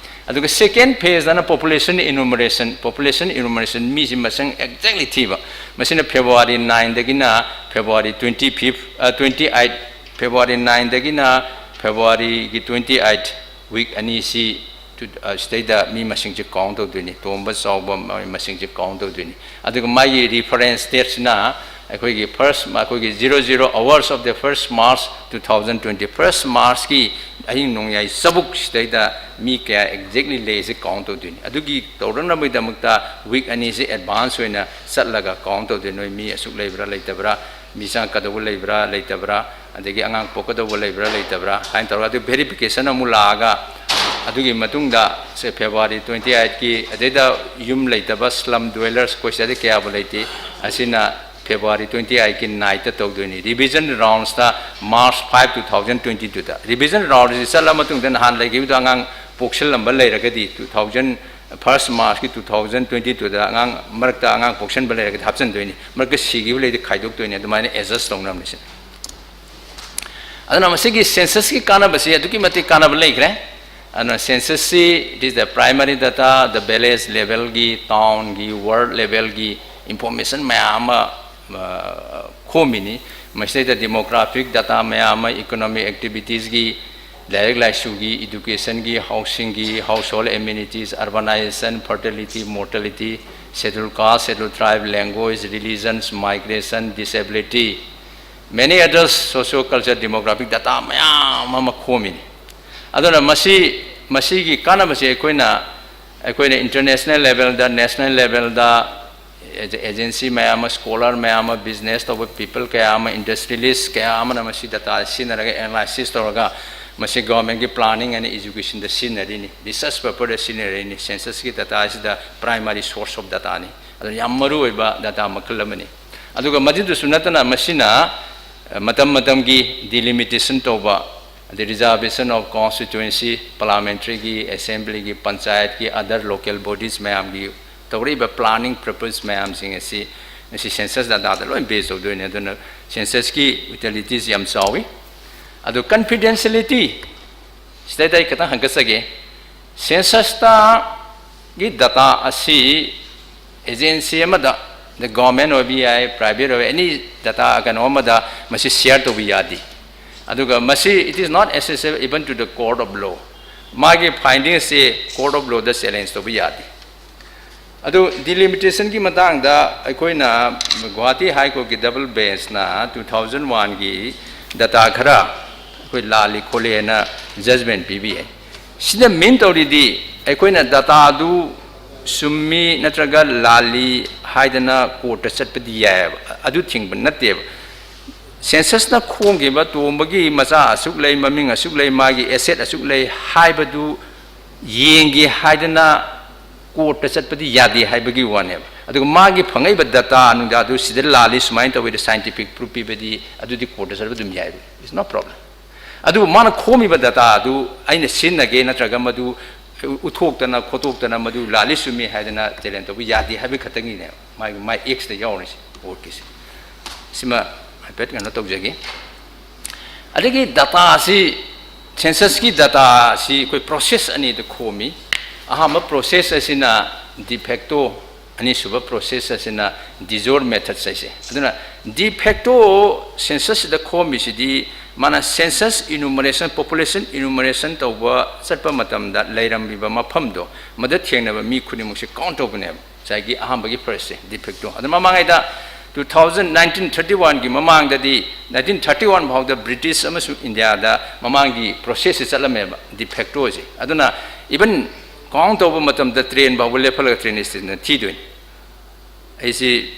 ꯑꯗꯨꯒ second phase ꯗꯅ population enumeration, population enumeration, ꯃꯤꯁꯤ ꯃꯁꯤꯡ exactly ꯊꯤꯕ꯫ ꯃꯁꯤꯅ February nine ꯗꯒꯤꯅ February twenty fifth, ꯑ, twenty eight, February nine ꯗꯒꯤꯅ February ꯒꯤ twenty eight, week ꯑꯅꯤꯁꯤ ꯇꯨ-, ꯑ, ꯁꯤꯗꯩꯗ ꯃꯤ ꯃꯁꯤꯡꯁꯦ count ꯇꯧꯗꯣꯏꯅꯤ, ꯇꯣꯝꯕ ꯆꯥꯎꯕ ꯃ-, ꯃꯁꯤꯡꯁꯦ count ꯇꯧꯗꯣꯏꯅꯤ꯫ ꯑꯗꯨꯒ ꯃꯥꯒꯤ reference date ꯁꯤꯅ ꯑꯩꯈꯣꯏꯒꯤ first, ꯑꯩꯈꯣꯏꯒꯤ zero zero hours of the first March two thousand twenty, first Marchꯀꯤ ꯑꯍꯤꯡ ꯅꯣꯡꯌꯥꯏ ꯆꯕꯨꯛꯁꯤꯗꯩꯗ ꯃꯤ ꯀꯌꯥ exactly ꯂꯩꯁꯦ count ꯇꯧꯗꯣꯏꯅꯤ꯫ ꯑꯗꯨꯒꯤ ꯇꯧꯔꯛꯅꯕꯒꯤꯗꯃꯛꯇ week ꯑꯅꯤꯁꯦ advance ꯑꯣꯏꯅ ꯆꯠꯂꯒ count ꯇꯧꯗꯣꯏꯅꯤ꯫ ꯅꯣꯏ ꯃꯤ ꯑꯁꯨꯛ ꯂꯩꯕ꯭ꯔꯥ ꯂꯩꯇꯕ꯭ꯔꯥ, ꯃꯤ ꯆꯪꯉꯛꯀꯗꯧꯕ ꯂꯩꯕ꯭ꯔꯥ ꯂꯩꯇꯕ꯭ꯔꯥ, ꯑꯗꯒꯤ ꯑꯉꯥꯡ ꯄꯣꯛꯀꯗꯧꯕ ꯂꯩꯕ꯭ꯔꯥ ꯂꯩꯇꯕ꯭ꯔꯥ ꯍꯥꯏꯅ ꯇꯧꯔꯒ ꯑꯗꯨ verification ꯑꯃꯨꯛ ꯂꯥꯛꯑꯒ, ꯑꯗꯨꯒꯤ ꯃꯇꯨꯡꯗ ꯁꯦ February twenty eightꯀꯤ ꯑꯗꯩꯗ ꯌꯨꯝ ꯂꯩꯇꯕ slum dwellers ꯑꯩꯈꯣꯏ ꯁꯤꯗꯗꯤ ꯀꯌꯥꯕꯨ ꯂꯩꯇꯦ, ꯑꯁꯤꯅ February twenty eightꯀꯤ nightꯇ ꯇꯧꯗꯣꯏꯅꯤ꯫ Revision roundsꯇ March five, two thousand twenty twoꯗ revision roundsꯁꯤ ꯆꯠꯂ ꯃꯇꯨꯡꯗ ꯅꯍꯥꯟ ꯂꯩꯈꯤꯕꯗꯣ ꯑꯉꯥꯡ ꯄꯣꯛꯁꯤꯜꯂꯝꯕ ꯂꯩꯔꯒꯗꯤ two thousand, first Marchꯀꯤ two thousand twenty twoꯗ ꯑꯉꯥꯡ ꯃꯔꯛꯇ ꯑꯉꯥꯡ ꯄꯣꯛꯁꯟꯕ ꯂꯩꯔꯒꯗꯤ ꯍꯥꯞꯆꯤꯟꯗꯣꯏꯅꯤ, ꯃꯔꯛꯇ ꯁꯤꯈꯤꯕ ꯂꯩꯔꯗꯤ ꯈꯥꯏꯗꯣꯛꯇꯣꯏꯅꯤ, ꯑꯗꯨꯃꯥꯏꯅ adjust ꯇꯧꯅꯕꯅꯤ ꯁꯤꯅꯤ꯫ ꯑꯗꯨꯅ ꯃꯁꯤꯒꯤ censusꯀꯤ ꯀꯥꯟꯅꯕꯁꯤ ꯑꯗꯨꯛꯀꯤ ꯃꯇꯤꯛ ꯀꯥꯟꯅꯕ ꯂꯩꯈ꯭ꯔꯦ꯫ ꯑꯗꯨꯅ censusꯁꯤ it is the primary data, the village levelꯒꯤ, townꯒꯤ, world levelꯒꯤ information ꯃꯌꯥꯝ ꯑꯃ ꯑ, ꯈꯣꯝꯃꯤꯅꯤ꯫ ꯃꯁꯤꯗꯩꯗ demographic data ꯃꯌꯥꯝ ꯑꯃ, economic activitiesꯀꯤ, ꯂꯥꯏꯔꯤꯛ ꯂꯥꯏꯁꯨꯒꯤ, educationꯒꯤ, housingꯒꯤ, household amenities, urbanization, fertility, mortality, schedule caste, schedule tribe, language, religions, migration, disability, many others socio-cultural demographic data ꯃꯌꯥꯝ ꯑꯃ ꯈꯣꯝꯃꯤꯅꯤ꯫ ꯑꯗꯨꯅ ꯃꯁꯤ, ꯃꯁꯤꯒꯤ ꯀꯥꯟꯅꯕꯁꯤ ꯑꯩꯈꯣꯏꯅ, ꯑꯩꯈꯣꯏꯅ international levelꯗ, national levelꯗ agency ꯃꯌꯥꯝ ꯑꯃ, scholar ꯃꯌꯥꯝ ꯑꯃ, business ꯇꯧꯕ people ꯀꯌꯥ ꯑꯃ, industrialist ꯀꯌꯥ ꯑꯃꯅ ꯃꯁꯤ data ꯁꯤꯖꯤꯟꯅꯔꯒ analysis ꯇꯧꯔꯒ ꯃꯁꯤ governmentꯀꯤ planning and educationꯗ ꯁꯤꯖꯤꯟꯅꯔꯤꯅꯤ, research purposeꯇ ꯁꯤꯖꯤꯟꯅꯔꯤꯅꯤ꯫ Censusꯀꯤ data ꯑꯁꯤꯗ primary source of dataꯅꯤ꯫ ꯑꯗꯨꯅ ꯌꯥꯝ ꯃꯔꯨꯑꯣꯏꯕ data ꯃꯈꯜ ꯑꯃꯅꯤ꯫ ꯑꯗꯨꯒ ꯃꯗꯨꯗꯁꯨ ꯅꯠꯇꯅ ꯃꯁꯤꯅ, ꯑ, ꯃꯇꯝ ꯃꯇꯝꯒꯤ delimitation ꯇꯧꯕ, ꯑꯗꯩ reservation of constituency, parliamentaryꯒꯤ, assemblyꯒꯤ, ꯄꯟꯆꯥꯌꯠꯀꯤ, other local bodies ꯃꯌꯥꯝꯒꯤ ꯇꯧꯔꯛꯏꯕ planning purpose ꯃꯌꯥꯝꯁꯤꯡ ꯑꯁꯤ ꯉꯁꯤ census dataꯗ ꯂꯣꯏ base ꯇꯧꯗꯣꯏꯅꯤ꯫ ꯑꯗꯨꯅ censusꯀꯤ utilities ꯌꯥꯝ ꯆꯥꯎꯏ꯫ ꯑꯗꯨ confidentiality ꯁꯤꯗꯩꯗ ꯑꯩ ꯈꯤꯇꯪ ꯍꯪꯒꯠꯆꯒꯦ꯫ Censusꯇꯒꯤ data ꯑꯁꯤ agency ꯑꯃꯗ, the government ꯑꯣꯏꯕ ꯌꯥꯏ, private ꯑꯣꯏꯕ, any data ꯀꯩꯅꯣ ꯑꯃꯗ ꯃꯁꯤ share ꯇꯧꯕ ꯌꯥꯗꯦ꯫ ꯑꯗꯨꯒ ꯃꯁꯤ it is not accessible even to the court of law꯫ ꯃꯥꯒꯤ findingꯁꯤ court of lawꯗ challenge ꯇꯧꯕ ꯌꯥꯗꯦ꯫ ꯑꯗꯨ ꯗꯤꯂꯤꯃꯤꯇꯦꯁꯟꯒꯤ ꯃꯇꯥꯡꯗ ꯑꯩꯈꯣꯏꯅ ꯒꯨꯋꯥꯍꯥꯇꯤ ꯍꯥꯏ ꯀꯣꯔꯠꯀꯤ ꯗꯕꯜ ꯕꯦꯟꯁꯅ ꯇꯨ ꯊꯥꯎꯖꯟ ꯋꯥꯟꯒꯤ ꯗꯇꯥ ꯈꯔ ꯑꯩꯈꯣꯏ ꯂꯥꯜꯂꯤ ꯈꯣꯠꯂꯦꯅ ꯖꯖꯃꯦꯟ ꯄꯤꯕꯤ ꯌꯥꯏ꯫ ꯁꯤꯅ ꯃꯤꯟ ꯇꯧꯔꯤꯗꯤ ꯑꯩꯈꯣꯏꯅ ꯗꯇꯥꯗꯨ ꯆꯨꯝꯃꯤ ꯅꯠꯇ꯭ꯔꯒ ꯂꯥꯜꯂꯤ ꯍꯥꯏꯗꯅ ꯀꯣꯔꯠꯇ ꯆꯠꯄꯗꯤ ꯌꯥꯏꯑꯕ, ꯑꯗꯨ ꯊꯤꯡꯕ ꯅꯠꯇꯦꯕ꯫ ꯁꯦꯟꯁꯁꯅ ꯈꯣꯝꯈꯤꯕ ꯇꯣꯝꯕꯒꯤ ꯃꯆꯥ ꯑꯁꯨꯛ ꯂꯩ, ꯃꯃꯤꯡ ꯑꯁꯨꯛ ꯂꯩ, ꯃꯥꯒꯤ ꯑꯦꯁꯦꯠ ꯑꯁꯨꯛ ꯂꯩ ꯍꯥꯏꯕꯗꯨ ꯌꯦꯡꯒꯦ ꯍꯥꯏꯗꯅ ꯀꯣꯔꯠꯇ ꯆꯠꯄꯗꯤ ꯌꯥꯗꯦ ꯍꯥꯏꯕꯒꯤ ꯋꯥꯅꯦꯕ꯫ ꯑꯗꯨꯒ ꯃꯥꯒꯤ ꯐꯪꯉꯛꯏꯕ ꯗꯇꯥ ꯅꯨꯡꯗꯥꯗꯨ ꯁꯤꯗ ꯂꯥꯜꯂꯤ, ꯁꯨꯃꯥꯏꯅ ꯇꯧꯋꯤ, ꯁꯥꯏꯟꯇꯤꯐꯤꯛ ꯄ꯭ꯔꯨꯐ ꯄꯤꯕꯗꯤ ꯑꯗꯨꯗꯤ ꯀꯣꯔꯠꯇ ꯆꯠꯄ ꯑꯗꯨꯝ ꯌꯥꯏꯕ, it's no problem꯫ ꯑꯗꯨꯕꯨ ꯃꯥꯅ ꯈꯣꯝꯃꯤꯕ ꯗꯇꯥꯗꯨ ꯑꯩꯅ ꯁꯤꯖꯤꯟꯅꯒꯦ ꯅꯠꯇ꯭ꯔꯒ ꯃꯗꯨ ꯎꯠꯊꯣꯛꯇꯅ ꯈꯣꯠꯇꯣꯛꯇꯅ ꯃꯗꯨ ꯂꯥꯜꯂꯤ ꯆꯨꯝꯃꯤ ꯍꯥꯏꯗꯅ ꯆꯦꯂꯦꯟꯖ ꯇꯧꯕ ꯌꯥꯗꯦ ꯍꯥꯏꯕꯒꯤ ꯈꯛꯇꯪꯒꯤꯅꯦꯕ ꯃꯥꯒꯤ, ꯃꯥꯏ ꯑꯦꯛꯁꯇ ꯌꯥꯎꯔꯤꯁꯦ, ꯀꯣꯔꯠꯀꯤꯁꯦ꯫ ꯁꯤꯃ ꯍꯥꯏꯐꯦꯠ ꯀꯩꯅꯣ ꯇꯧꯖꯒꯦ꯫ ꯑꯗꯒꯤ ꯗꯇꯥꯁꯤ, ꯁꯦꯟꯁꯁꯀꯤ ꯗꯇꯥꯁꯤ ꯑꯩꯈꯣꯏ ꯄ꯭ꯔꯣꯁꯦꯁ ꯑꯅꯤꯗ ꯈꯣꯝꯃꯤ꯫ ꯑꯍꯥꯟꯕ ꯄ꯭ꯔꯣꯁꯦꯁ ꯑꯁꯤꯅ ꯗꯤꯐꯦꯛꯇꯣ, ꯑꯅꯤꯁꯨꯕ ꯄ꯭ꯔꯣꯁꯦꯁ ꯑꯁꯤꯅ ꯗꯤꯖꯣꯔ ꯃꯦꯊꯠꯁ ꯍꯥꯏꯁꯦ꯫ ꯑꯗꯨꯅ ꯗꯤꯐꯦꯛꯇꯣ ꯁꯦꯟꯁꯁꯁꯤꯗ ꯈꯣꯝꯃꯤꯁꯤꯗꯤ ꯃꯥꯅ ꯁꯦꯟꯁꯁ ꯏꯅꯨꯃꯔꯦꯁꯟ, ꯄꯣꯄꯨꯂꯦꯁꯟ ꯏꯅꯨꯃꯔꯦꯁꯟ ꯇꯧꯕ ꯆꯠꯄ ꯃꯇꯝꯗ ꯂꯩꯔꯝꯃꯤꯕ ꯃꯐꯝꯗꯣ, ꯃꯗ ꯊꯦꯡꯅꯕ ꯃꯤ ꯈꯨꯗꯤꯡꯃꯛꯁꯦ ꯀꯥꯎꯟ ꯇꯧꯕꯅꯦꯕ꯫ ꯉꯁꯥꯏꯒꯤ ꯑꯍꯥꯟꯕꯒꯤ ꯐꯔꯁꯁꯦ, ꯗꯤꯐꯦꯛꯇꯣ꯫ ꯑꯗꯨ ꯃꯃꯥꯡꯉꯩꯗ two thousand, nineteen thirty one ꯒꯤ ꯃꯃꯥꯡꯗꯗꯤ, nineteen thirty one ꯐꯥꯎꯗ ꯕ꯭ꯔꯤꯇꯤꯁ ꯑꯃꯁꯨꯡ ꯏꯟꯗꯤꯌꯥꯗ ꯃꯃꯥꯡꯒꯤ ꯄ꯭ꯔꯣꯁꯦꯁꯁꯦ ꯆꯠꯂꯝꯃꯦꯕ, ꯗꯤꯐꯦꯛꯇꯣꯁꯦ꯫ ꯑꯗꯨꯅ ꯏꯚꯟ ꯀꯥꯎꯟ ꯇꯧꯕ ꯃꯇꯝꯗ ꯇ꯭ꯔꯦꯟ ꯐꯥꯎꯕ ꯂꯦꯞꯍꯜꯂꯒ ꯇ꯭ꯔꯦꯟ ꯏꯁꯇꯦꯁꯟꯗ ꯊꯤꯗꯣꯏꯅꯤ꯫ ꯑꯩꯁꯤ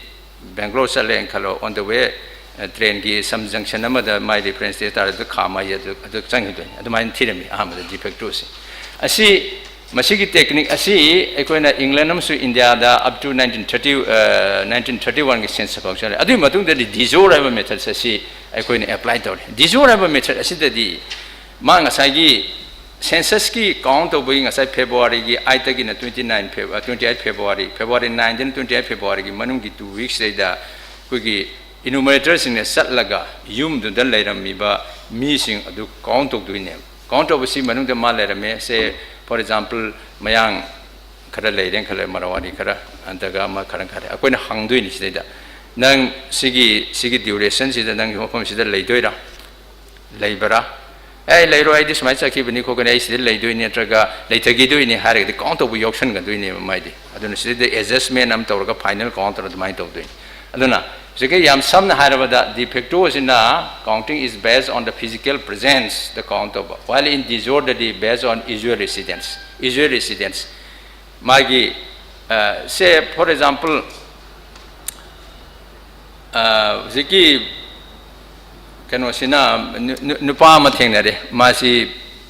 ꯕꯦꯡꯒ꯭ꯂꯣꯔ ꯆꯠꯂꯦꯅ ꯈꯜꯂꯣ, on the way, ꯑ, ꯇ꯭ꯔꯦꯟꯒꯤ ꯁꯝ ꯖꯪꯁꯟ ꯑꯃꯗ ꯃꯥꯏ ꯔꯤꯐꯔꯦꯟꯁ ꯗꯦ ꯇꯥꯔꯦ, ꯑꯗꯨ ꯈꯥꯝꯃ ꯑꯩ ꯑꯗꯨ, ꯑꯗꯨ ꯆꯪꯈꯤꯗꯣꯏꯅꯤ꯫ ꯑꯗꯨꯃꯥꯏꯅ ꯊꯤꯔꯝꯃꯤ ꯑꯍꯥꯟꯕꯗ ꯗꯤꯐꯦꯛꯇꯣꯁꯦ꯫ ꯑꯁꯤ, ꯃꯁꯤꯒꯤ ꯇꯦꯛꯅꯤꯛ ꯑꯁꯤ ꯑꯩꯈꯣꯏꯅ ꯏꯪꯂꯦꯟ ꯑꯃꯁꯨꯡ ꯏꯟꯗꯤꯌꯥꯗ up to nineteen thirty, ꯑ, nineteen thirty one ꯒꯤ ꯁꯦꯟꯁꯁ ꯐꯥꯎ ꯆꯠꯂꯦ꯫ ꯑꯗꯨꯒꯤ ꯃꯇꯨꯡꯗꯗꯤ ꯗꯤꯖꯣꯔ ꯍꯥꯏꯕ ꯃꯦꯊꯠꯁ ꯑꯁꯤ ꯑꯩꯈꯣꯏꯅ ꯑꯦꯄ꯭ꯂꯥꯏ ꯇꯧꯔꯦ꯫ ꯗꯤꯖꯣꯔ ꯍꯥꯏꯕ ꯃꯦꯊꯠ ꯑꯁꯤꯗꯗꯤ ꯃꯥ ꯉꯁꯥꯏꯒꯤ ꯁꯦꯟꯁꯁꯀꯤ ꯀꯥꯎꯟ ꯇꯧꯕꯒꯤ ꯉꯁꯥꯏ ꯐꯦꯕ꯭ꯔꯨꯋꯥꯔꯤꯒꯤ eight ꯇꯒꯤꯅ twenty nine ꯐꯦꯕ-, twenty eight February, February nine ꯗꯒꯤꯅ twenty eight ꯐꯦꯕ꯭ꯔꯨꯋꯥꯔꯤꯒꯤ ꯃꯅꯨꯡꯒꯤ two weeks ꯁꯤꯗꯩꯗ ꯑꯩꯈꯣꯏꯒꯤ ꯏꯅꯨꯃꯔꯦꯇꯔꯁꯤꯡꯅ ꯆꯠꯂꯒ ꯌꯨꯝꯗꯨꯗ ꯂꯩꯔꯝꯃꯤꯕ ꯃꯤꯁꯤꯡ ꯑꯗꯨ ꯀꯥꯎꯟ ꯇꯧꯗꯣꯏꯅꯦꯕ꯫ ꯀꯥꯎꯟ ꯇꯧꯕꯁꯤ ꯃꯅꯨꯡꯗ ꯃꯥ ꯂꯩꯔꯝꯃꯦ, say, for example, ꯃꯌꯥꯡ ꯈꯔ ꯂꯩꯔꯦꯅ ꯈꯜꯂꯦ, ꯃꯔꯋꯥꯔꯤ ꯈꯔ, ꯑꯗꯨꯒ ꯑꯃ ꯈꯔ ꯈꯔ ꯑꯩꯈꯣꯏꯅ ꯍꯪꯗꯣꯏꯅꯤ ꯁꯤꯗꯩꯗ, "ꯅꯪ ꯁꯤꯒꯤ, ꯁꯤꯒꯤ ꯗ꯭ꯌꯨꯔꯦꯁꯟꯁꯤꯗ ꯅꯪꯒꯤ ꯃꯐꯝꯁꯤꯗ ꯂꯩꯗꯣꯏꯔꯥ? ꯂꯩꯕ꯭ꯔꯥ?" ꯑꯦ, ꯂꯩꯔꯣꯏ, ꯑꯩꯗꯤ ꯁꯨꯃꯥꯏꯅ ꯆꯠꯈꯤꯕꯅꯤ ꯈꯣꯠꯀꯅꯤ, ꯑꯩ ꯁꯤꯗ ꯂꯩꯗꯣꯏꯅꯤ ꯅꯠꯇ꯭ꯔꯒ ꯂꯩꯊꯈꯤꯗꯣꯏꯅꯤ ꯍꯥꯏꯔꯒꯗꯤ count ꯇꯧꯕ ꯌꯥꯎꯁꯟꯒꯗꯣꯏꯅꯦꯕ ꯃꯥꯏꯗꯤ꯫ ꯑꯗꯨꯅ ꯁꯤꯗꯩꯗ adjustment ꯑꯃ ꯇꯧꯔꯒ final count ꯇꯧꯔ ꯑꯗꯨꯃꯥꯏꯅ ꯇꯧꯗꯣꯏꯅꯤ꯫ ꯑꯗꯨꯅ ꯍꯧꯖꯤꯛꯀꯤ ꯌꯥꯝ ꯁꯝꯅ ꯍꯥꯏꯔꯕꯗ, de facto ꯑꯁꯤꯅ counting is based on the physical presence the count ꯇꯧꯕ, while in de jure ꯗꯗꯤ based on usual residence, usual residence꯫ ꯃꯥꯒꯤ, ꯑ, ꯁꯦ, for example, ꯑ, ꯍꯧꯖꯤꯛꯀꯤ ꯀꯩꯅꯣꯁꯤꯅ ꯅꯨ-, ꯅꯨ-, ꯅꯨꯄꯥ ꯑꯃ ꯊꯦꯡꯅꯔꯦ꯫ ꯃꯥꯁꯤ,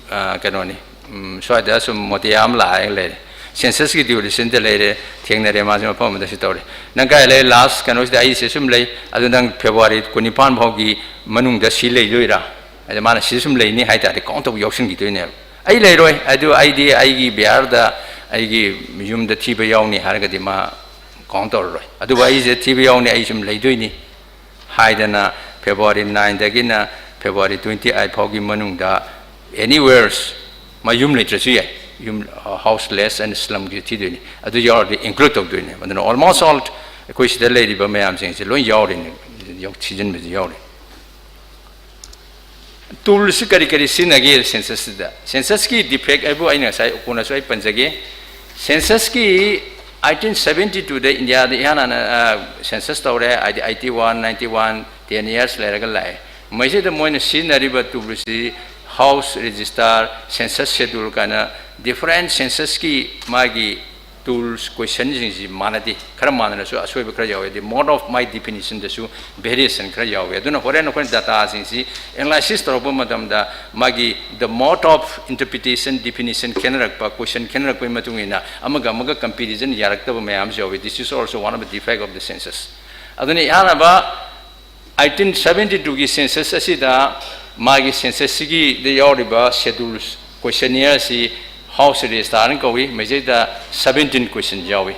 ꯑ, ꯀꯩꯅꯣꯅꯤ, ꯎꯝ, ꯁ꯭ꯋꯥꯏꯗ ꯁꯨꯝ ꯃꯣꯇꯤꯌꯥ ꯑꯃ ꯂꯥꯛꯑꯒ ꯂꯩꯔꯦ꯫ Census ꯀꯤ duration ꯗ ꯂꯩꯔꯦ, ꯊꯦꯡꯅꯔꯦ꯫ ꯃꯥꯁꯤ ꯃꯐꯝ ꯑꯃꯗ ꯁꯤ ꯇꯧꯔꯦ꯫ "ꯅꯪ ꯀꯥꯏ ꯂꯩ?" "Last ꯀꯩꯅꯣꯁꯤꯗ ꯑꯩꯁꯦ ꯁꯨꯝ ꯂꯩ, ꯑꯗꯨ ꯅꯪ February ꯀꯨꯟꯅꯤꯄꯥꯟ ꯐꯥꯎꯒꯤ ꯃꯅꯨꯡꯗ ꯁꯤ ꯂꯩꯗꯣꯏꯔꯥ?" ꯑꯗ ꯃꯥꯅ "ꯁꯤ ꯁꯨꯝ ꯂꯩꯅꯤ" ꯍꯥꯏ ꯇꯥꯔꯗꯤ count ꯇꯧꯕ ꯌꯥꯎꯁꯟꯈꯤꯗꯣꯏꯅꯦꯕ꯫ "ꯑꯩ ꯂꯩꯔꯣꯏ, ꯑꯗꯨ ꯑꯩꯗꯤ ꯑꯩꯒꯤ ꯕꯤꯍꯥꯔꯗ ꯑꯩꯒꯤ ꯌꯨꯝꯗ ꯊꯤꯕ ꯌꯥꯎꯅꯤ" ꯍꯥꯏꯔꯒꯗꯤ ꯃꯥ count ꯇꯧꯔꯔꯣꯏ꯫ "ꯑꯗꯨꯕꯨ ꯑꯩꯁꯦ ꯊꯤꯕ ꯌꯥꯎꯅꯤ, ꯑꯩ ꯁꯨꯝ ꯂꯩꯗꯣꯏꯅꯤ" ꯍꯥꯏꯗꯅ February nine ꯗꯒꯤꯅ February twenty eight ꯐꯥꯎꯒꯤ ꯃꯅꯨꯡꯗ anywhere, ꯃꯥ ꯌꯨꯝ ꯂꯩꯇ꯭ꯔꯁꯨ ꯌꯥꯏ, ꯌꯨꯝ, houseless and slum ꯒꯤ ꯊꯤꯗꯣꯏꯅꯤ꯫ ꯑꯗꯨ ꯌꯥꯎꯔꯗꯤ include ꯇꯧꯗꯣꯏꯅꯦ꯫ ꯑꯗꯨꯅ almost all ꯑꯩꯈꯣꯏ ꯁꯤꯗ ꯂꯩꯔꯤꯕ ꯃꯌꯥꯝꯁꯤꯡꯁꯦ ꯂꯣꯏ ꯌꯥꯎꯔꯤꯅꯦ, ꯌꯥꯎ-, ꯊꯤꯖꯤꯟꯕꯁꯤ ꯌꯥꯎꯔꯤ꯫ Tools ꯁꯤ ꯀꯔꯤ ꯀꯔꯤ ꯁꯤꯖꯤꯟꯅꯒꯦ census ꯁꯤꯗ? Census ꯀꯤ de facto ꯍꯥꯏꯕꯨ ꯑꯩꯅ ꯉꯁꯥꯏ ꯀꯣꯟꯅꯁꯨ ꯑꯩ ꯄꯟꯖꯒꯦ꯫ Census ꯀꯤ eighteen seventy two ꯗ ꯏꯟꯗꯤꯌꯥꯗ ꯏꯍꯥꯟ ꯍꯥꯟꯅ, ꯑ, census ꯇꯧꯔꯦ, ꯍꯥꯏꯗꯤ eighty one, ninety one, ten years ꯂꯩꯔꯒ ꯂꯥꯛꯑꯦ꯫ ꯃꯁꯤꯗ ꯃꯣꯏꯅ ꯁꯤꯖꯤꯟꯅꯔꯤꯕ tool ꯁꯤ house register, census schedule ꯀꯥꯏꯅ different census ꯀꯤ ꯃꯥꯒꯤ tools, question ꯁꯤꯡꯁꯤ ꯃꯥꯟꯅꯗꯦ꯫ ꯈꯔ ꯃꯥꯟꯅꯔꯁꯨ ꯑꯁꯣꯏꯕ ꯈꯔ ꯌꯥꯎꯋꯦ꯫ ꯑꯗꯩ mode of ꯃꯥꯏ definition ꯗꯁꯨ variation ꯈꯔ ꯌꯥꯎꯋꯦ꯫ ꯑꯗꯨꯅ ꯍꯣꯔꯦꯟ ꯑꯩꯈꯣꯏꯅ data ꯁꯤꯡꯁꯤ analysis ꯇꯧꯔꯛꯄ ꯃꯇꯝꯗ ꯃꯥꯒꯤ the mode of interpretation, definition ꯈꯦꯠꯅꯔꯛꯄ, question ꯈꯦꯠꯅꯔꯛꯄꯒꯤ ꯃꯇꯨꯡ ꯏꯟꯅ ꯑꯃꯒ ꯑꯃꯒ comparison ꯌꯥꯔꯛꯇꯕ ꯃꯌꯥꯝ ꯑꯃꯁꯨ ꯌꯥꯎꯋꯤ꯫ This is also one of the defect of the census꯫ ꯑꯗꯨꯅ ꯏꯍꯥꯟ ꯍꯥꯟꯕ eighteen seventy two ꯒꯤ census ꯑꯁꯤꯗ ꯃꯥꯒꯤ census ꯁꯤꯒꯤꯗ ꯌꯥꯎꯔꯤꯕ schedules, questionnaire ꯑꯁꯤ house register ꯍꯥꯏꯅ ꯀꯧꯏ꯫ ꯃꯁꯤꯗ seventeen question ꯌꯥꯎꯏ꯫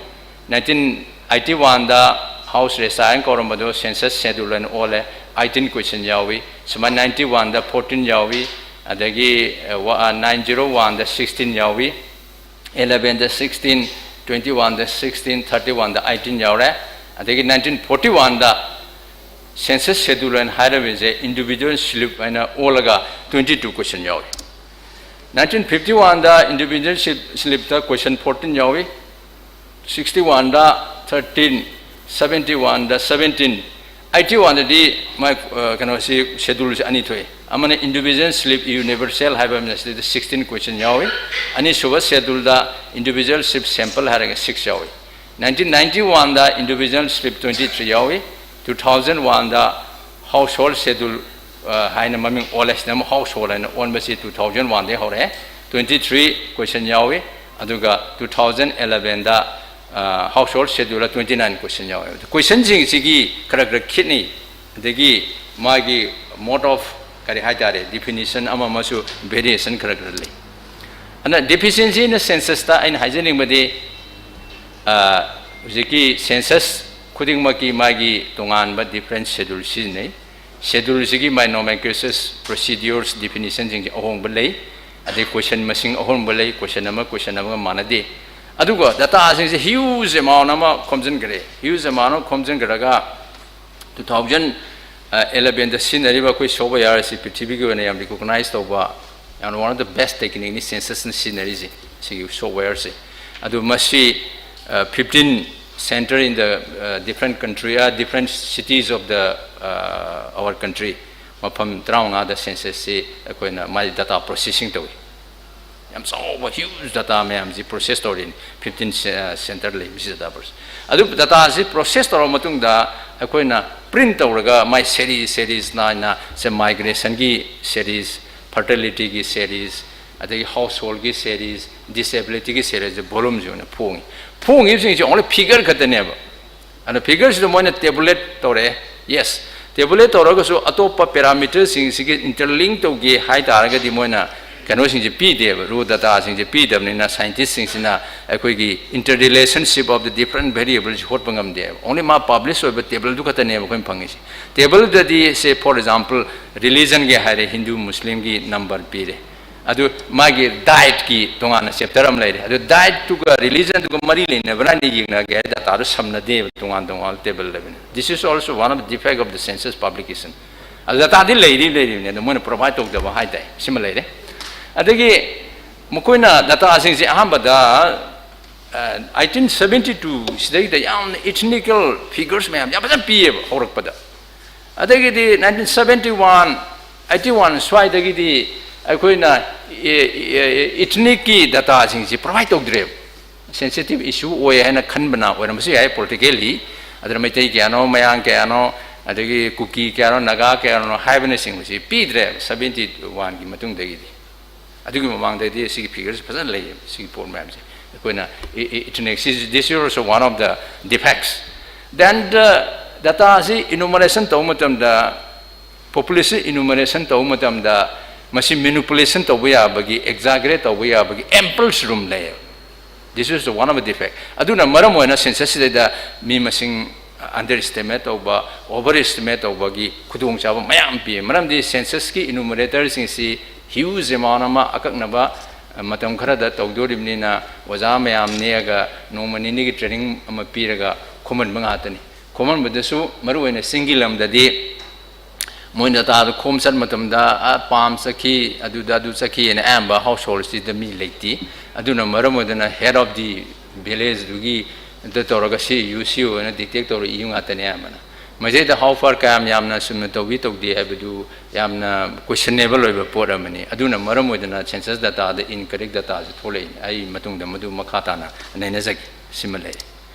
Nineteen eighty one ꯗ house register ꯍꯥꯏꯅ ꯀꯧꯔꯝꯕꯗꯨ census schedule ꯑꯣꯏꯅ ꯑꯣꯜꯂꯦ꯫ Eighteen question ꯌꯥꯎꯏ꯫ ꯁꯨꯃꯥꯏꯅ ninety one ꯗ fourteen ꯌꯥꯎꯏ꯫ ꯑꯗꯒꯤ, ꯑ, ꯋꯥ-, ꯑ, nine zero one ꯗ sixteen ꯌꯥꯎꯏ꯫ Eleven ꯗ sixteen, twenty one ꯗ sixteen, thirty one ꯗ eighteen ꯌꯥꯎꯔꯦ꯫ ꯑꯗꯒꯤ nineteen forty one ꯗ Census Schedule ꯍꯥꯏꯅ ꯍꯥꯏꯔꯕꯁꯦ individual slip ꯍꯥꯏꯅ ꯑꯣꯜꯂꯒ twenty two question ꯌꯥꯎꯏ꯫ Nineteen fifty one ꯗ individual slip ꯇ question fourteen ꯌꯥꯎꯏ, sixty one ꯗ thirteen, seventy one ꯗ seventeen, eighty one ꯗꯗꯤ ꯃꯥꯏ ꯀꯩꯅꯣꯁꯤ, schedule ꯁꯤ ꯑꯅꯤ ꯊꯣꯛꯏ꯫ ꯑꯃꯅ individual slip universal ꯍꯥꯏꯕ ꯑꯃꯅ ꯁꯤꯗ sixteen question ꯌꯥꯎꯏ꯫ ꯑꯅꯤꯁꯨꯕ schedule ꯗ individual slip sample ꯍꯥꯏꯔꯒ six ꯌꯥꯎꯏ꯫ Nineteen ninety one ꯗ individual slip twenty three ꯌꯥꯎꯏ꯫ Two thousand one ꯗ household schedule ꯍꯥꯏꯅ ꯃꯃꯤꯡ ꯑꯣꯜꯂꯦ꯫ ꯁꯤꯅ ꯑꯃꯨꯛ household ꯍꯥꯏꯅ ꯑꯣꯟꯕꯁꯤ two thousand one ꯗꯒꯤ ꯍꯧꯔꯛꯑꯦ꯫ Twenty three question ꯌꯥꯎꯏ꯫ ꯑꯗꯨꯒ two thousand eleven ꯗ household schedule twenty nine question ꯌꯥꯎꯏ꯫ Question ꯁꯤꯡꯁꯤꯒꯤ ꯈꯔ ꯈꯔ ꯈꯦꯠꯅꯩ꯫ ꯑꯗꯒꯤ ꯃꯥꯒꯤ mode of, ꯀꯔꯤ ꯍꯥꯏꯇꯥꯔꯦ, definition ꯑꯃ ꯑꯃꯁꯨ variation ꯈꯔ ꯈꯔ ꯂꯩ꯫ ꯑꯗꯨꯅ deficiency in the census ꯇ ꯑꯩꯅ ꯍꯥꯏꯖꯅꯤꯡꯕꯗꯤ, ꯍꯧꯖꯤꯛꯀꯤ census ꯈꯨꯗꯤꯡꯃꯛꯀꯤ ꯃꯥꯒꯤ ꯇꯣꯉꯥꯟꯕ different schedule ꯁꯤꯖꯤꯟꯅꯩ꯫ Schedule ꯁꯤꯒꯤ ꯃꯥꯏ nomenclatures, procedures, definition ꯁꯤꯡꯁꯦ ꯑꯍꯣꯡꯕ ꯂꯩ꯫ ꯑꯗꯩ question ꯃꯁꯤꯡ ꯑꯍꯣꯡꯕ ꯂꯩ, question ꯑꯃ question ꯑꯃꯒ ꯃꯥꯟꯅꯗꯦ꯫ ꯑꯗꯨꯒ data ꯁꯤꯡꯁꯦ huge amount ꯑꯃ ꯈꯣꯝꯖꯤꯟꯈ꯭ꯔꯦ꯫ Huge amount ꯑꯃ ꯈꯣꯝꯖꯤꯟꯈ꯭ꯔꯒ two thousand eleven ꯗ ꯁꯤꯖꯤꯟꯅꯔꯤꯕ ꯑꯩꯈꯣꯏ software ꯑꯁꯤ ꯄ꯭ꯔꯤꯊꯤꯕꯤꯒꯤ ꯑꯣꯏꯅ ꯌꯥꯝ recognize ꯇꯧꯕ, ꯌꯥꯝꯅ one of the best technique ꯅꯤ census ꯅ ꯁꯤꯖꯤꯟꯅꯔꯤꯁꯦ, ꯁꯤꯒꯤ software ꯁꯦ꯫ ꯑꯗꯨ ꯃꯁꯤ fifteen center in the different country, different cities of the our country, ꯃꯐꯝ ꯇꯔꯥꯃꯉꯥꯗ census ꯁꯤ ꯑꯩꯈꯣꯏꯅ ꯃꯥꯏ data processing ꯇꯧꯏ꯫ ꯌꯥꯝ ꯆꯥꯎꯕ huge data ꯃꯌꯥꯝꯁꯤ process ꯇꯧꯔꯤꯅꯤ fifteen center ꯂꯩꯕꯁꯤꯗ data process꯫ ꯑꯗꯨ data ꯁꯤ process ꯇꯧꯔꯕ ꯃꯇꯨꯡꯗ ꯑꯩꯈꯣꯏꯅ print ꯇꯧꯔꯒ ꯃꯥꯏ series, series ꯅꯥꯏꯅ, ꯁꯦ, migration ꯒꯤ series, fertility ꯒꯤ series, ꯑꯗꯒꯤ household ꯒꯤ series, disability ꯒꯤ series ꯁꯦ volume ꯁꯤ ꯑꯣꯏꯅ ꯐꯣꯡꯉꯤ꯫ ꯐꯣꯡꯉꯤꯕꯁꯤꯡꯁꯤ only figure ꯈꯛꯇꯅꯦꯕ꯫ ꯑꯗꯣ figure ꯁꯤꯗ ꯃꯣꯏꯅ tabulate ꯇꯧꯔꯛꯑꯦ꯫ Yes, tabulate ꯇꯧꯔꯒꯁꯨ ꯑꯇꯣꯞꯄ parameter ꯁꯤꯡꯁꯤꯒꯤ interlink ꯇꯧꯒꯦ ꯍꯥꯏ ꯇꯥꯔꯒꯗꯤ ꯃꯣꯏꯅ ꯀꯩꯅꯣꯁꯤꯡꯁꯦ ꯄꯤꯗꯦꯕ, raw data ꯁꯤꯡꯁꯦ ꯄꯤꯗꯕꯅꯤꯅ scientist ꯁꯤꯡꯁꯤꯅ ꯑꯩꯈꯣꯏꯒꯤ interrelationship of the different variable ꯁꯤ ꯍꯣꯠꯄ ꯉꯝꯗꯦꯕ꯫ Only ꯃꯥ publish ꯑꯣꯏꯕ table ꯗꯨ ꯈꯛꯇꯅꯦꯕ ꯑꯩꯈꯣꯏꯅ ꯐꯪꯉꯤꯁꯦ꯫ Table ꯗꯗꯤ, say, for example, religion ꯒꯤ ꯍꯥꯏꯔꯦ, ꯍꯤꯟꯗꯨ, ꯃꯨꯁꯂꯤꯝꯒꯤ number ꯄꯤꯔꯦ, ꯑꯗꯨ ꯃꯥꯒꯤ dietꯀꯤ ꯇꯣꯉꯥꯟꯅ chapter ꯑꯃ ꯂꯩꯔꯦ꯫ ꯑꯗꯨ dietꯇꯨꯒ religionꯗꯨꯒ ꯃꯔꯤ ꯂꯩꯅꯕ꯭ꯔꯥ ꯍꯥꯏꯅ ꯌꯦꯡꯅꯒꯦ ꯍꯥꯏ, dataꯗꯨ ꯁꯝꯅꯗꯦꯕ, ꯇꯣꯉꯥꯟ ꯇꯣꯉꯥꯟ table ꯂꯩꯕꯅꯤ꯫ This is also one of the defect of the census publication. ꯑꯗꯨ dataꯗꯤ ꯂꯩꯔꯤ ꯂꯩꯔꯤꯕꯅꯤ, ꯑꯗꯨ ꯃꯣꯏꯅ provide ꯇꯧꯗꯕ ꯍꯥꯏ ꯇꯥꯏ꯫ ꯁꯤꯃ ꯂꯩꯔꯦ꯫ ꯑꯗꯒꯤ ꯃꯈꯣꯏꯅ dataꯁꯤꯡꯁꯦ ꯑꯍꯥꯟꯕꯗ eighteen seventy two ꯁꯤꯗꯩꯗ ꯌꯥꯝꯅ ethnical figures ꯃꯌꯥꯝ ꯌꯥꯝ ꯐꯖꯅ ꯄꯤꯌꯦꯕ ꯍꯧꯔꯛꯄꯗ꯫ ꯑꯗꯒꯤꯗꯤ nineteen seventy one, eighty one ꯁ꯭ꯋꯥꯏꯗꯒꯤꯗꯤ ꯑꯩꯈꯣꯏꯅ ethnicꯀꯤ dataꯁꯤꯡꯁꯤ provide ꯇꯧꯗ꯭ꯔꯦꯕ꯫ Sensitive issue ꯑꯣꯏ ꯍꯥꯏꯅ ꯈꯟꯕꯅ ꯑꯣꯏꯔꯝꯕꯁꯨ ꯌꯥꯏ politically꯫ ꯑꯗꯨꯅ ꯃꯩꯇꯩ ꯀꯌꯥꯅꯣ, ꯃꯌꯥꯡ ꯀꯌꯥꯅꯣ, ꯑꯗꯒꯤ ꯀꯨꯀꯤ ꯀꯌꯥꯅꯣ, ꯅꯥꯒꯥ ꯀꯌꯥꯅꯣ ꯍꯥꯏꯕꯅꯆꯤꯡꯕꯁꯤ ꯄꯤꯗ꯭ꯔꯦꯕ seventy oneꯒꯤ ꯃꯇꯨꯡꯗꯒꯤꯗꯤ꯫ ꯑꯗꯨꯒꯤ ꯃꯃꯥꯡꯗꯗꯤ ꯁꯤꯒꯤ figureꯁꯤ ꯐꯖꯅ ꯂꯩꯌꯦꯕ, ꯁꯤꯒꯤ ꯄꯣꯠ ꯃꯌꯥꯝꯁꯦ꯫ ꯑꯩꯈꯣꯏꯅ ethnic, this is also one of the defects. Then the dataꯁꯤ enumeration ꯇꯧꯕ ꯃꯇꯝꯗ, population enumeration ꯇꯧꯕ ꯃꯇꯝꯗ ꯃꯁꯤ manipulation ꯇꯧꯕ ꯌꯥꯕꯒꯤ, exaggerate ꯇꯧꯕ ꯌꯥꯕꯒꯤ ample room ꯂꯩꯌꯦꯕ꯫ This is one of the defect. ꯑꯗꯨꯅ ꯃꯔꯝ ꯑꯣꯏꯅ censusꯁꯤꯗꯩꯗ ꯃꯤ ꯃꯁꯤꯡ underestimate ꯇꯧꯕ, overestimate ꯇꯧꯕꯒꯤ ꯈꯨꯗꯣꯡꯆꯥꯕ ꯃꯌꯥꯝ ꯄꯤ꯫ ꯃꯔꯝꯗꯤ censusꯀꯤ enumeratorꯁꯤꯡꯁꯤ huge amount ꯑꯃ ꯑꯀꯛꯅꯕ ꯃꯇꯝ ꯈꯔꯗ ꯇꯧꯗꯣꯔꯤꯕꯅꯤꯅ ꯑꯣꯖꯥ ꯃꯌꯥꯝ ꯅꯦꯛꯑꯒ ꯅꯣꯡꯃ ꯅꯤꯅꯤꯒꯤ training ꯑꯃ ꯄꯤꯔꯒ ꯈꯣꯝꯍꯟꯕ ꯉꯥꯛꯇꯅꯤ꯫ ꯈꯣꯝꯍꯟꯕꯗꯁꯨ ꯃꯔꯨꯑꯣꯏꯅ ꯆꯤꯡꯒꯤ ꯂꯝꯗꯗꯤ ꯃꯣꯏꯅ dataꯗꯨ ꯈꯣꯝ ꯆꯠ ꯃꯇꯝꯗ, "ꯑ, ꯄꯥꯝ ꯆꯠꯈꯤ, ꯑꯗꯨꯗ ꯑꯗꯨ ꯆꯠꯈꯤ" ꯍꯥꯏꯅ ꯑꯌꯥꯝꯕ householdꯁꯤꯗ ꯃꯤ ꯂꯩꯇꯦ꯫ ꯑꯗꯨꯅ ꯃꯔꯝ ꯑꯣꯏꯗꯅ head of the villageꯗꯨꯒꯤ ꯑꯗꯨ ꯇꯧꯔꯒ "ꯁꯤ ꯏꯌꯨ, ꯁꯤ ꯏꯌꯨ" ꯍꯥꯏꯅ dictate ꯇꯧꯔ ꯏꯌꯨ ꯉꯥꯛꯇꯅꯦ ꯑꯌꯥꯝꯕꯅ꯫ ꯃꯁꯤꯗꯩꯗ how far ꯀꯌꯥꯝ ꯌꯥꯝꯅ ꯆꯨꯝꯅ ꯇꯧꯏ ꯇꯧꯗꯦ ꯍꯥꯏꯕꯗꯨ ꯌꯥꯝꯅ questionable ꯑꯣꯏꯕ ꯄꯣꯠ ꯑꯃꯅꯤ꯫ ꯑꯗꯨꯅ ꯃꯔꯝ ꯑꯣꯏꯗꯅ census dataꯗ incorrect dataꯁꯨ ꯊꯣꯛꯂꯛꯏ꯫ ꯑꯩ ꯃꯇꯨꯡꯗ ꯃꯗꯨ ꯃꯈꯥ ꯇꯥꯅ ꯅꯩꯅꯖꯒꯦ꯫ ꯁꯤꯃ ꯂꯩ꯫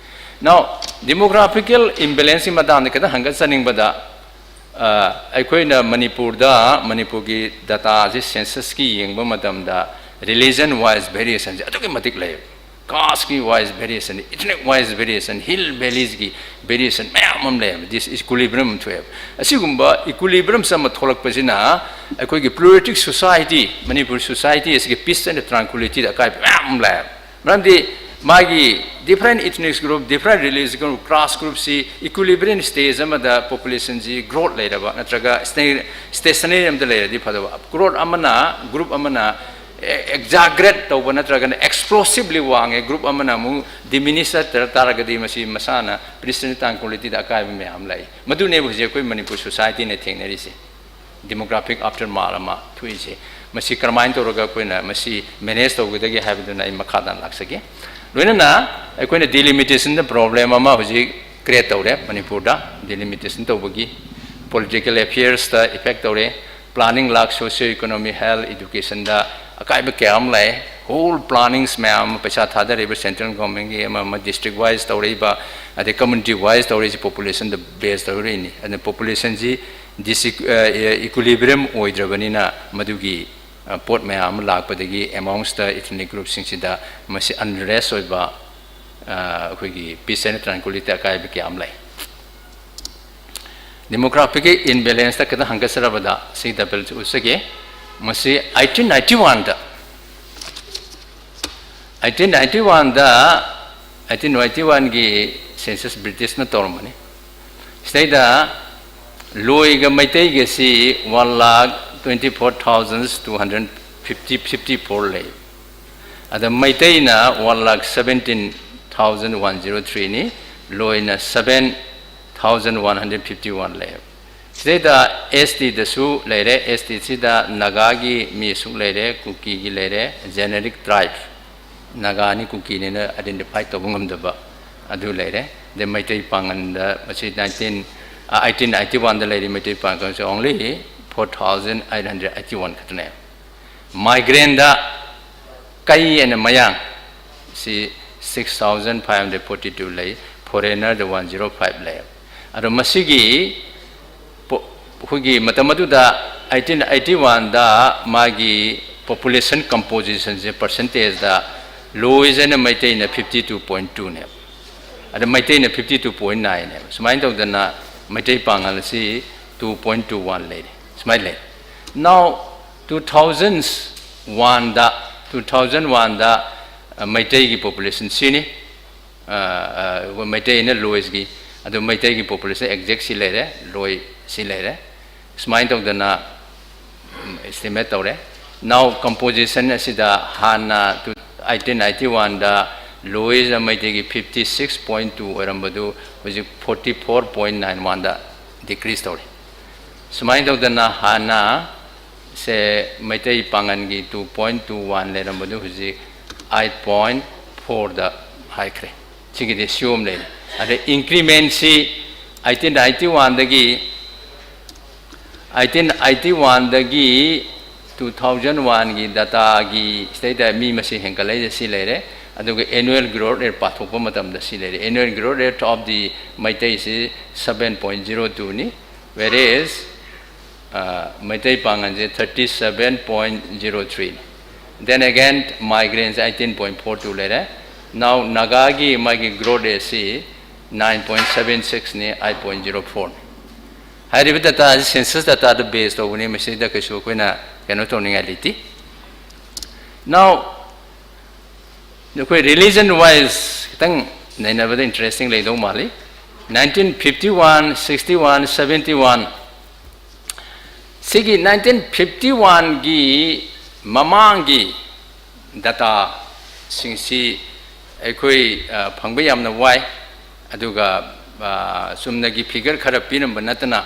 Now, demographical imbalanceꯀꯤ ꯃꯇꯥꯡꯗ ꯈꯤꯇꯪ ꯍꯪꯒꯠꯆꯅꯤꯡꯕꯗ, ꯑ, ꯑꯩꯈꯣꯏꯅ ꯃꯅꯤꯄꯨꯔꯗ, ꯃꯅꯤꯄꯨꯔꯒꯤ dataꯁꯤ censusꯀꯤ ꯌꯦꯡꯕ ꯃꯇꯝꯗ religion wise variationꯁꯦ ꯑꯗꯨꯛꯀꯤ ꯃꯇꯤꯛ ꯂꯩꯌꯦꯕ꯫ Casteꯀꯤ wise variation, ethnic wise variation, hill valleyꯁꯀꯤ variation ꯃꯌꯥꯝ ꯑꯃ ꯂꯩꯌꯦꯕ꯫ Disequilibrium ꯑꯃ ꯊꯣꯛꯑꯦꯕ꯫ ꯑꯁꯤꯒꯨꯝꯕ equilibriumꯁꯦ ꯑꯃ ꯊꯣꯛꯂꯛꯄꯁꯤꯅ ꯑꯩꯈꯣꯏꯒꯤ pluralistic society, ꯃꯅꯤꯄꯨꯔ society ꯑꯁꯤꯒꯤ peace and tranquilityꯗ ꯑꯀꯥꯏꯕ ꯃꯌꯥꯝ ꯑꯃ ꯂꯥꯛꯑꯦꯕ꯫ ꯃꯔꯝꯗꯤ ꯃꯥꯒꯤ different ethnic group, different religious group, class group ꯁꯤ equilibrium stage ꯑꯃꯗ population ꯁꯤ growth ꯂꯩꯔꯕ ꯅꯠꯇ꯭ꯔꯒ stationary ꯑꯃꯗ ꯂꯩꯔꯗꯤ ꯐꯗꯕ, growth ꯑꯃꯅ, group ꯑꯃꯅ exaggerate ꯇꯧꯕ ꯅꯠꯇ꯭ꯔꯒꯅ explosively ꯋꯥꯡꯉꯦ, group ꯑꯃꯅ ꯑꯃꯨꯛ diminish ꯆꯠꯇ ꯇꯥꯔꯒꯗꯤ ꯃꯁꯤ ꯃꯁꯥꯅ pedestrian tranquility ꯗ ꯑꯀꯥꯏꯕ ꯃꯌꯥꯝ ꯂꯩ꯫ ꯃꯗꯨꯅꯦꯕ ꯍꯧꯖꯤꯛ ꯑꯩꯈꯣꯏ ꯃꯅꯤꯄꯨꯔ society ꯅ ꯊꯦꯡꯅꯔꯤꯁꯦ꯫ Demographic aftermath ꯑꯃ ꯊꯣꯛꯏꯁꯦ, ꯃꯁꯤ ꯀꯔꯝꯍꯥꯏꯅ ꯇꯧꯔꯒ ꯑꯩꯈꯣꯏꯅ ꯃꯁꯤ manage ꯇꯧꯒꯗꯒꯦ ꯍꯥꯏꯕꯗꯨꯅ ꯑꯩ ꯃꯈꯥ ꯇꯥꯅ ꯂꯥꯛꯆꯒꯦ꯫ ꯂꯣꯏꯅꯅ ꯑꯩꯈꯣꯏꯅ delimitation ꯗ problem ꯑꯃ ꯍꯧꯖꯤꯛ create ꯇꯧꯔꯦ ꯃꯅꯤꯄꯨꯔꯗ꯫ Delimitation ꯇꯧꯕꯒꯤ political affairs ꯇ effect ꯇꯧꯔꯦ, planning ꯂꯥꯛ, socio economy, health, education ꯗ ꯑꯀꯥꯏꯕ ꯀꯌꯥ ꯑꯃ ꯂꯥꯛꯑꯦ꯫ Whole plannings ꯃꯌꯥꯝ ꯑꯃ ꯄꯩꯁꯥ ꯊꯥꯗꯔꯤꯕ central government ꯒꯤ ꯑꯃ ꯑꯃ district wise ꯇꯧꯔꯛꯏꯕ, ꯑꯗꯩ community wise ꯇꯧꯔꯛꯏꯁꯦ population ꯗ base ꯇꯧꯔꯛꯏꯅꯤ꯫ ꯑꯗꯨꯅ population ꯁꯤ ꯗꯤꯁ-, ꯑ, equilibrium ꯑꯣꯏꯗ꯭ꯔꯕꯅꯤꯅ ꯃꯗꯨꯒꯤ, ꯑ, ꯄꯣꯠ ꯃꯌꯥꯝ ꯑꯃ ꯂꯥꯛꯄꯗꯒꯤ amongst the ethnic group ꯁꯤꯡꯁꯤꯗ ꯃꯁꯤ unrest ꯑꯣꯏꯕ, ꯑ, ꯑꯩꯈꯣꯏꯒꯤ peace and tranquility ꯑꯀꯥꯏꯕ ꯀꯌꯥ ꯑꯃ ꯂꯩ꯫ Demographic ꯀꯤ imbalance ꯇ ꯈꯤꯇꯪ ꯍꯪꯒꯠꯆꯔꯕꯗ ꯁꯤ double ꯎꯠꯆꯒꯦ꯫ ꯃꯁꯤ eighteen ninety-one ꯗ, eighteen ninety-one ꯗ, eighteen ninety-one ꯒꯤ census British ꯅ ꯇꯧꯔꯝꯕꯅꯤ꯫ ꯁꯤꯗꯩꯗ ꯂꯣꯏꯒ ꯃꯩꯇꯩꯒꯁꯤ one lakh twenty-four thousand two hundred fifty, fifty-four ꯂꯩ꯫ ꯑꯗ ꯃꯩꯇꯩꯅ one lakh seventeen thousand one zero three ꯅꯤ, ꯂꯣꯏꯅ seven thousand one hundred fifty-one ꯂꯩ꯫ ꯁꯤꯗꯩꯗ S T ꯗꯁꯨ ꯂꯩꯔꯦ꯫ S T ꯁꯤꯗ ꯅꯥꯒꯥꯒꯤ ꯃꯤ ꯑꯁꯨꯛ ꯂꯩꯔꯦ, ꯀꯨꯀꯤꯒꯤ ꯂꯩꯔꯦ, generic tribe, ꯅꯥꯒꯥꯅꯤ ꯀꯨꯀꯤꯅꯤꯅ identify ꯇꯧꯕ ꯉꯝꯗꯕ ꯑꯗꯨ ꯂꯩꯔꯦ꯫ ꯑꯗꯩ ꯃꯩꯇꯩ ꯄꯥꯉꯟꯗ ꯃꯁꯤ nineteen, ꯑ, eighteen ninety-one ꯗ ꯂꯩꯔꯤ Meitei ꯄꯥꯉꯟꯁꯦ only four thousand eight hundred eighty-one ꯈꯛꯇꯅꯦ꯫ Migrant ꯗ ꯀꯩ ꯑꯦꯟ ꯃꯌꯥꯡ ꯁꯤ six thousand five hundred forty-two ꯂꯩ, foreigner ꯗ one zero five ꯂꯩ꯫ ꯑꯗꯣ ꯃꯁꯤꯒꯤ ꯄꯣ-, ꯑꯩꯈꯣꯏꯒꯤ ꯃꯇꯝ ꯑꯗꯨꯗ eighteen eighty-one ꯗ ꯃꯥꯒꯤ population composition ꯁꯦ percentage ꯗ ꯂꯣꯏꯁ ꯍꯥꯏꯅ ꯃꯩꯇꯩꯅ fifty two point two ꯅꯦꯕ, ꯑꯗ ꯃꯩꯇꯩꯅ fifty two point nine ꯅꯦꯕ꯫ ꯁꯨꯃꯥꯏꯅ ꯇꯧꯗꯅ ꯃꯩꯇꯩ ꯄꯥꯉꯜ ꯑꯁꯤ two point two one ꯂꯩꯔꯦ, ꯁꯨꯃꯥꯏꯅ ꯂꯩ꯫ Now two thousand one ꯗ, two thousand one ꯗ ꯑ, ꯃꯩꯇꯩꯒꯤ population ꯁꯤꯅꯤ꯫ ꯑ, ꯑ, ꯃꯩꯇꯩꯅ lowest ꯀꯤ꯫ ꯑꯗꯨ ꯃꯩꯇꯩꯒꯤ population exact ꯁꯤ ꯂꯩꯔꯦ, lowest ꯁꯤ ꯂꯩꯔꯦ꯫ ꯁꯨꯃꯥꯏꯅ ꯇꯧꯗꯅ, ꯎꯝ, estimate ꯇꯧꯔꯦ꯫ Now composition ꯑꯁꯤꯗ ꯍꯥꯟꯅ ꯇꯨ-, eighteen ninety-one ꯗ lowest ꯗ ꯃꯩꯇꯩꯒꯤ fifty six point two ꯑꯣꯏꯔꯝꯕꯗꯨ ꯍꯧꯖꯤꯛ forty four point nine one ꯗ decrease ꯇꯧꯔꯦ꯫ ꯁꯨꯃꯥꯏꯅ ꯇꯧꯗꯅ ꯍꯥꯟꯅ ꯁꯦ Meitei ꯄꯥꯉꯜꯒꯤ two point two one ꯂꯩꯔꯝꯕꯗꯨ ꯍꯧꯖꯤꯛ eight point four ꯗ ꯍꯥꯏꯈ꯭ꯔꯦ꯫ ꯁꯤꯒꯤꯗꯤ ꯁꯤꯌꯣꯝ ꯂꯩꯔꯦ꯫ ꯑꯗ increment ꯁꯤ eighteen ninety-one ꯗꯒꯤ, eighteen ninety-one ꯗꯒꯤ two thousand one ꯒꯤ data ꯒꯤ ꯁꯤꯗꯩꯗ ꯃꯤ ꯃꯁꯤꯡ ꯍꯦꯟꯒꯠꯂꯛꯏꯁꯦ ꯁꯤ ꯂꯩꯔꯦ꯫ ꯑꯗꯨꯒ annual growth rate ꯄꯥꯊꯣꯛꯄ ꯃꯇꯝꯗ ꯁꯤ ꯂꯩꯔꯦ꯫ Annual growth rate of the ꯃꯩꯇꯩꯁꯤ seven point zero two ꯅꯤ, whereas, ꯑ, Meitei ꯄꯥꯉꯜꯁꯦ thirty seven point zero three ꯅꯤ꯫ Then again, migrant ꯁꯦ eighteen point four two ꯂꯩꯔꯦ꯫ Now ꯅꯥꯒꯥꯒꯤ ꯃꯥꯒꯤ growth rate ꯁꯤ nine point seven six ꯅꯤ, eight point zero four ꯅꯤ꯫ ꯍꯥꯏꯔꯤꯕ data ꯑꯁꯤ census data ꯗ base ꯇꯧꯕꯅꯤ, ꯃꯁꯤꯗ ꯀꯩꯁꯨ ꯑꯩꯈꯣꯏꯅ ꯀꯩꯅꯣ ꯇꯧꯅꯤꯡꯉꯥꯏ ꯂꯩꯇꯦ꯫ Now, ꯑꯩꯈꯣꯏ religion wise ꯈꯤꯇꯪ ꯅꯩꯅꯕꯗ interesting ꯂꯩꯗꯧ ꯃꯥꯜꯂꯤ꯫ Nineteen fifty one, sixty one, seventy one, ꯁꯤꯒꯤ nineteen fifty one ꯒꯤ ꯃꯃꯥꯡꯒꯤ data ꯁꯤꯡꯁꯤ ꯑꯩꯈꯣꯏ, ꯑ, ꯐꯪꯕ ꯌꯥꯝꯅ ꯋꯥꯏ꯫ ꯑꯗꯨꯒ, ꯑ, ꯆꯨꯝꯅꯒꯤ figure ꯈꯔ ꯄꯤꯔꯝꯕ ꯅꯠꯇꯅ,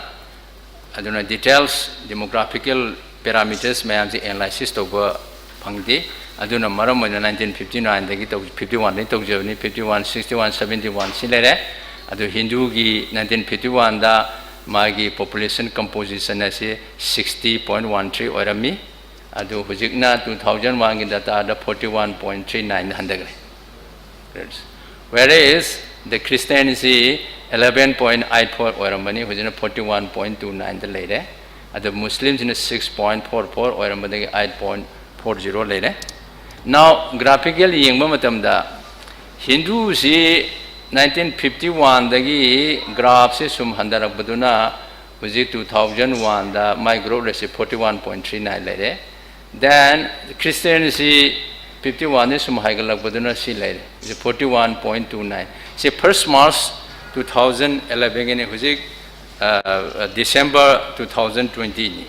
ꯑꯗꯨꯅ details, demographical parameters ꯃꯌꯥꯝꯁꯤ analysis ꯇꯧꯕ ꯐꯪꯗꯦ꯫ ꯑꯗꯨꯅ ꯃꯔꯝ ꯑꯣꯏꯅ nineteen fifty nine ꯗꯒꯤ ꯇꯧ-, fifty one ꯗꯒꯤ ꯇꯧꯖꯕꯅꯤ꯫ Fifty one, sixty one, seventy one ꯁꯤ ꯂꯩꯔꯦ꯫ ꯑꯗꯨ ꯍꯤꯟꯗꯨꯒꯤ nineteen fifty one ꯗ ꯃꯥꯒꯤ population composition ꯑꯁꯤ sixty point one three ꯑꯣꯏꯔꯝꯃꯤ꯫ ꯑꯗꯨ ꯍꯧꯖꯤꯛꯅ two thousand one ꯒꯤ data the forty one point three nine ꯍꯟꯊꯈ꯭ꯔꯦ꯫ Whereas the Christian ꯁꯤ eleven point eight four ꯑꯣꯏꯔꯝꯕꯅꯤ, ꯍꯧꯖꯤꯛꯅ forty one point two nine ꯗ ꯂꯩꯔꯦ꯫ ꯑꯗꯨ Muslim ꯁꯤꯅ six point four four ꯑꯣꯏꯔꯝꯕꯗꯒꯤ eight point four zero ꯂꯩꯔꯦ꯫ Now graphical ꯌꯦꯡꯕ ꯃꯇꯝꯗ ꯍꯤꯟꯗꯨꯁꯤ nineteen fifty one ꯗꯒꯤ graph ꯁꯤ ꯁꯨꯝ ꯍꯟꯊꯔꯛꯄꯗꯨꯅ ꯍꯧꯖꯤꯛ two thousand one ꯗ ꯃꯥꯏ growth rate ꯁꯤ forty one point three nine ꯂꯩꯔꯦ꯫ Then Christian ꯁꯤ ꯐꯤꯐꯇꯤ ꯋꯥꯟꯗꯤ ꯁꯨꯝ ꯍꯥꯏꯒꯠꯂꯛꯄꯗꯨꯅ ꯁꯤ ꯂꯩꯔꯦ, ꯁꯤ forty one point two nine. ꯁꯤ ꯐꯥꯔꯁ ꯃꯥꯔꯆ ꯇꯨ ꯊꯥꯎꯖꯟ ꯑꯦꯂꯚꯦꯟꯒꯤꯅꯤ, ꯍꯧꯖꯤꯛ ꯗꯤꯁꯦꯝꯕꯔ ꯇꯨ ꯊꯥꯎꯖꯟ ꯇ꯭ꯋꯦꯟꯇꯤꯅꯤ꯫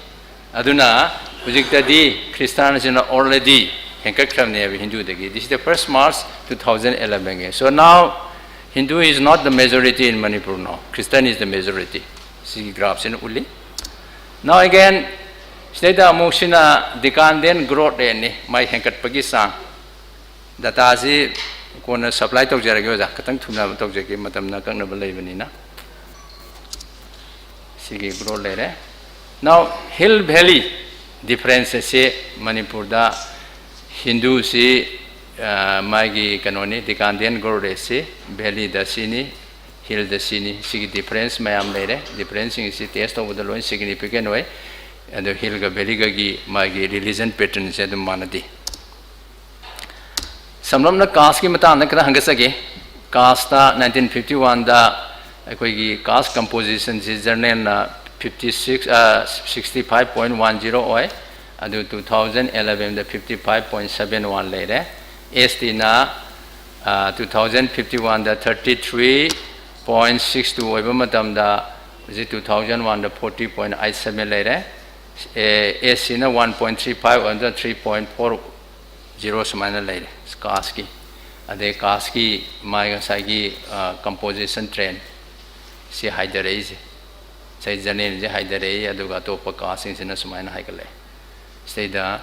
ꯑꯗꯨꯅ ꯍꯧꯖꯤꯛꯇꯗꯤ ꯈ꯭ꯔꯤꯁꯇꯥꯟꯁꯤꯅ already ꯍꯦꯟꯀꯠꯈ꯭ꯔꯕꯅꯦꯕ ꯍꯤꯟꯗꯨꯗꯒꯤ꯫ This is the first March two thousand eleven. So now Hindu is not the majority in Manipur now. Christian is the majority. ꯁꯤꯒꯤ ꯒ꯭ꯔꯥꯐꯁꯤꯅ ꯎꯠꯂꯤ꯫ Now again, ꯁꯤꯗꯩꯗ ꯑꯃꯨꯛ ꯁꯤꯅ decadal growth rateꯅꯤ, ꯃꯥꯏ ꯍꯦꯟꯀꯠꯄꯒꯤ ꯆꯥꯡ꯫ ꯗꯇꯥꯁꯤ ꯀꯣꯟꯅ supply ꯇꯧꯖꯔꯒꯦ ꯑꯣꯖꯥ, ꯈꯤꯇꯪ ꯊꯨꯅ ꯇꯧꯖꯒꯦ, ꯃꯇꯝꯅ ꯑꯀꯛꯅꯕ ꯂꯩꯕꯅꯤꯅ꯫ ꯁꯤꯒꯤ ꯒ꯭ꯔꯣꯠ ꯂꯩꯔꯦ꯫ Now, hill valley difference ꯑꯁꯤ ꯃꯅꯤꯄꯨꯔꯗ ꯍꯤꯟꯗꯨꯁꯤ, ꯑ, ꯃꯥꯒꯤ ꯀꯩꯅꯣꯅꯤ, decadal growth rateꯁꯤ valleyꯗ ꯁꯤꯅꯤ, hillꯗ ꯁꯤꯅꯤ꯫ ꯁꯤꯒꯤ difference ꯃꯌꯥꯝ ꯂꯩꯔꯦ꯫ Differenceꯁꯤꯡꯁꯤ test ꯇꯧꯕꯗ ꯂꯣꯏ significant ꯑꯣꯏ꯫ ꯑꯗꯨ hillꯒ valleyꯒꯒꯤ ꯃꯥꯒꯤ religion patternꯁꯦ ꯑꯗꯨꯝ ꯃꯥꯟꯅꯗꯦ꯫ ꯁꯝꯂꯞꯅ casteꯀꯤ ꯃꯇꯥꯡꯗ ꯈꯔ ꯍꯪꯒꯠꯆꯒꯦ꯫ Casteꯇ nineteen fifty oneꯗ ꯑꯩꯈꯣꯏꯒꯤ caste compositionꯁꯤ generalꯅ fifty six, ꯑ, sixty five point one zero ꯑꯣꯏ, ꯑꯗꯨ two thousand elevenꯗ fifty five point seven one ꯂꯩꯔꯦ꯫ STꯅ, ꯑ, two thousand fifty oneꯗ thirty three point six two ꯑꯣꯏꯕ ꯃꯇꯝꯗ, ꯍꯧꯖꯤꯛ two thousand oneꯗ forty point eight seven ꯂꯩꯔꯦ꯫ ꯑꯦ, SCꯅ one point three five ꯑꯣꯏꯕꯗ three point four zero ꯁꯨꯃꯥꯏꯅ ꯂꯩꯔꯦ casteꯀꯤ꯫ ꯑꯗꯩ casteꯀꯤ ꯃꯥꯒꯤ ꯉꯁꯥꯏꯒꯤ, ꯑ, composition trend ꯁꯤ ꯍꯥꯏꯊꯔꯛꯏꯁꯦ, ꯉꯁꯥꯏ generalꯁꯦ ꯍꯥꯏꯊꯔꯛꯏ, ꯑꯗꯨꯒ ꯑꯇꯣꯞꯄ casteꯁꯤꯡꯁꯤꯅ ꯁꯨꯃꯥꯏꯅ ꯍꯥꯏꯒꯠꯂꯛꯑꯦ꯫ ꯁꯤꯗꯩꯗ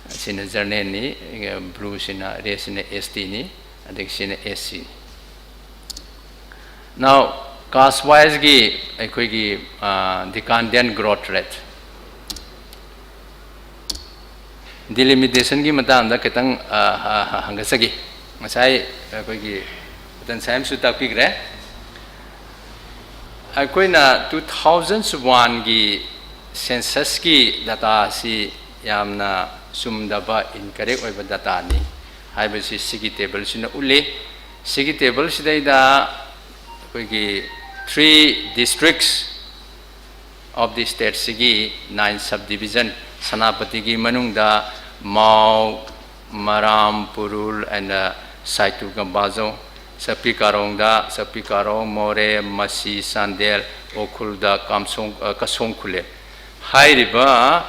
ꯁꯤꯅ generalꯅꯤ, blueꯁꯤꯅ, redꯁꯤꯅ STꯅꯤ, ꯑꯗꯒꯤ ꯁꯤꯅ SCꯅꯤ꯫ Now, caste wiseꯒꯤ ꯑꯩꯈꯣꯏꯒꯤ, ꯑ, decadal growth rate, delimitationꯒꯤ ꯃꯇꯥꯡꯗ ꯈꯤꯇꯪ, ꯑ, ꯑ, ꯍꯪꯒꯠꯆꯒꯦ꯫ ꯉꯁꯥꯏ ꯑꯩꯈꯣꯏꯒꯤ ꯃꯇꯝ ꯁꯥꯏꯝꯁꯨ ꯇꯥꯛꯄꯤꯈ꯭ꯔꯦ꯫ ꯑꯩꯈꯣꯏꯅ two thousand oneꯒꯤ censusꯀꯤ dataꯁꯤ ꯌꯥꯝꯅ ꯆꯨꯝꯗꯕ, incorrect ꯑꯣꯏꯕ dataꯅꯤ ꯍꯥꯏꯕꯁꯤ ꯁꯤꯒꯤ tableꯁꯤꯅ ꯎꯠꯂꯤ꯫ ꯁꯤꯒꯤ tableꯁꯤꯗꯩꯗ ꯑꯩꯈꯣꯏꯒꯤ three districts of the stateꯁꯤꯒꯤ nine subdivision, ꯁꯦꯅꯥꯄꯇꯤꯒꯤ ꯃꯅꯨꯡꯗ ꯃꯥꯎ, Maram, Purul, and uh, Saitu Gambazo, Sakpi Karongda, Sakpi Karong, More, Masi, Sandel, Okhulda, Kamsong, uh, Kasong Khule. ꯍꯥꯏꯔꯤꯕ,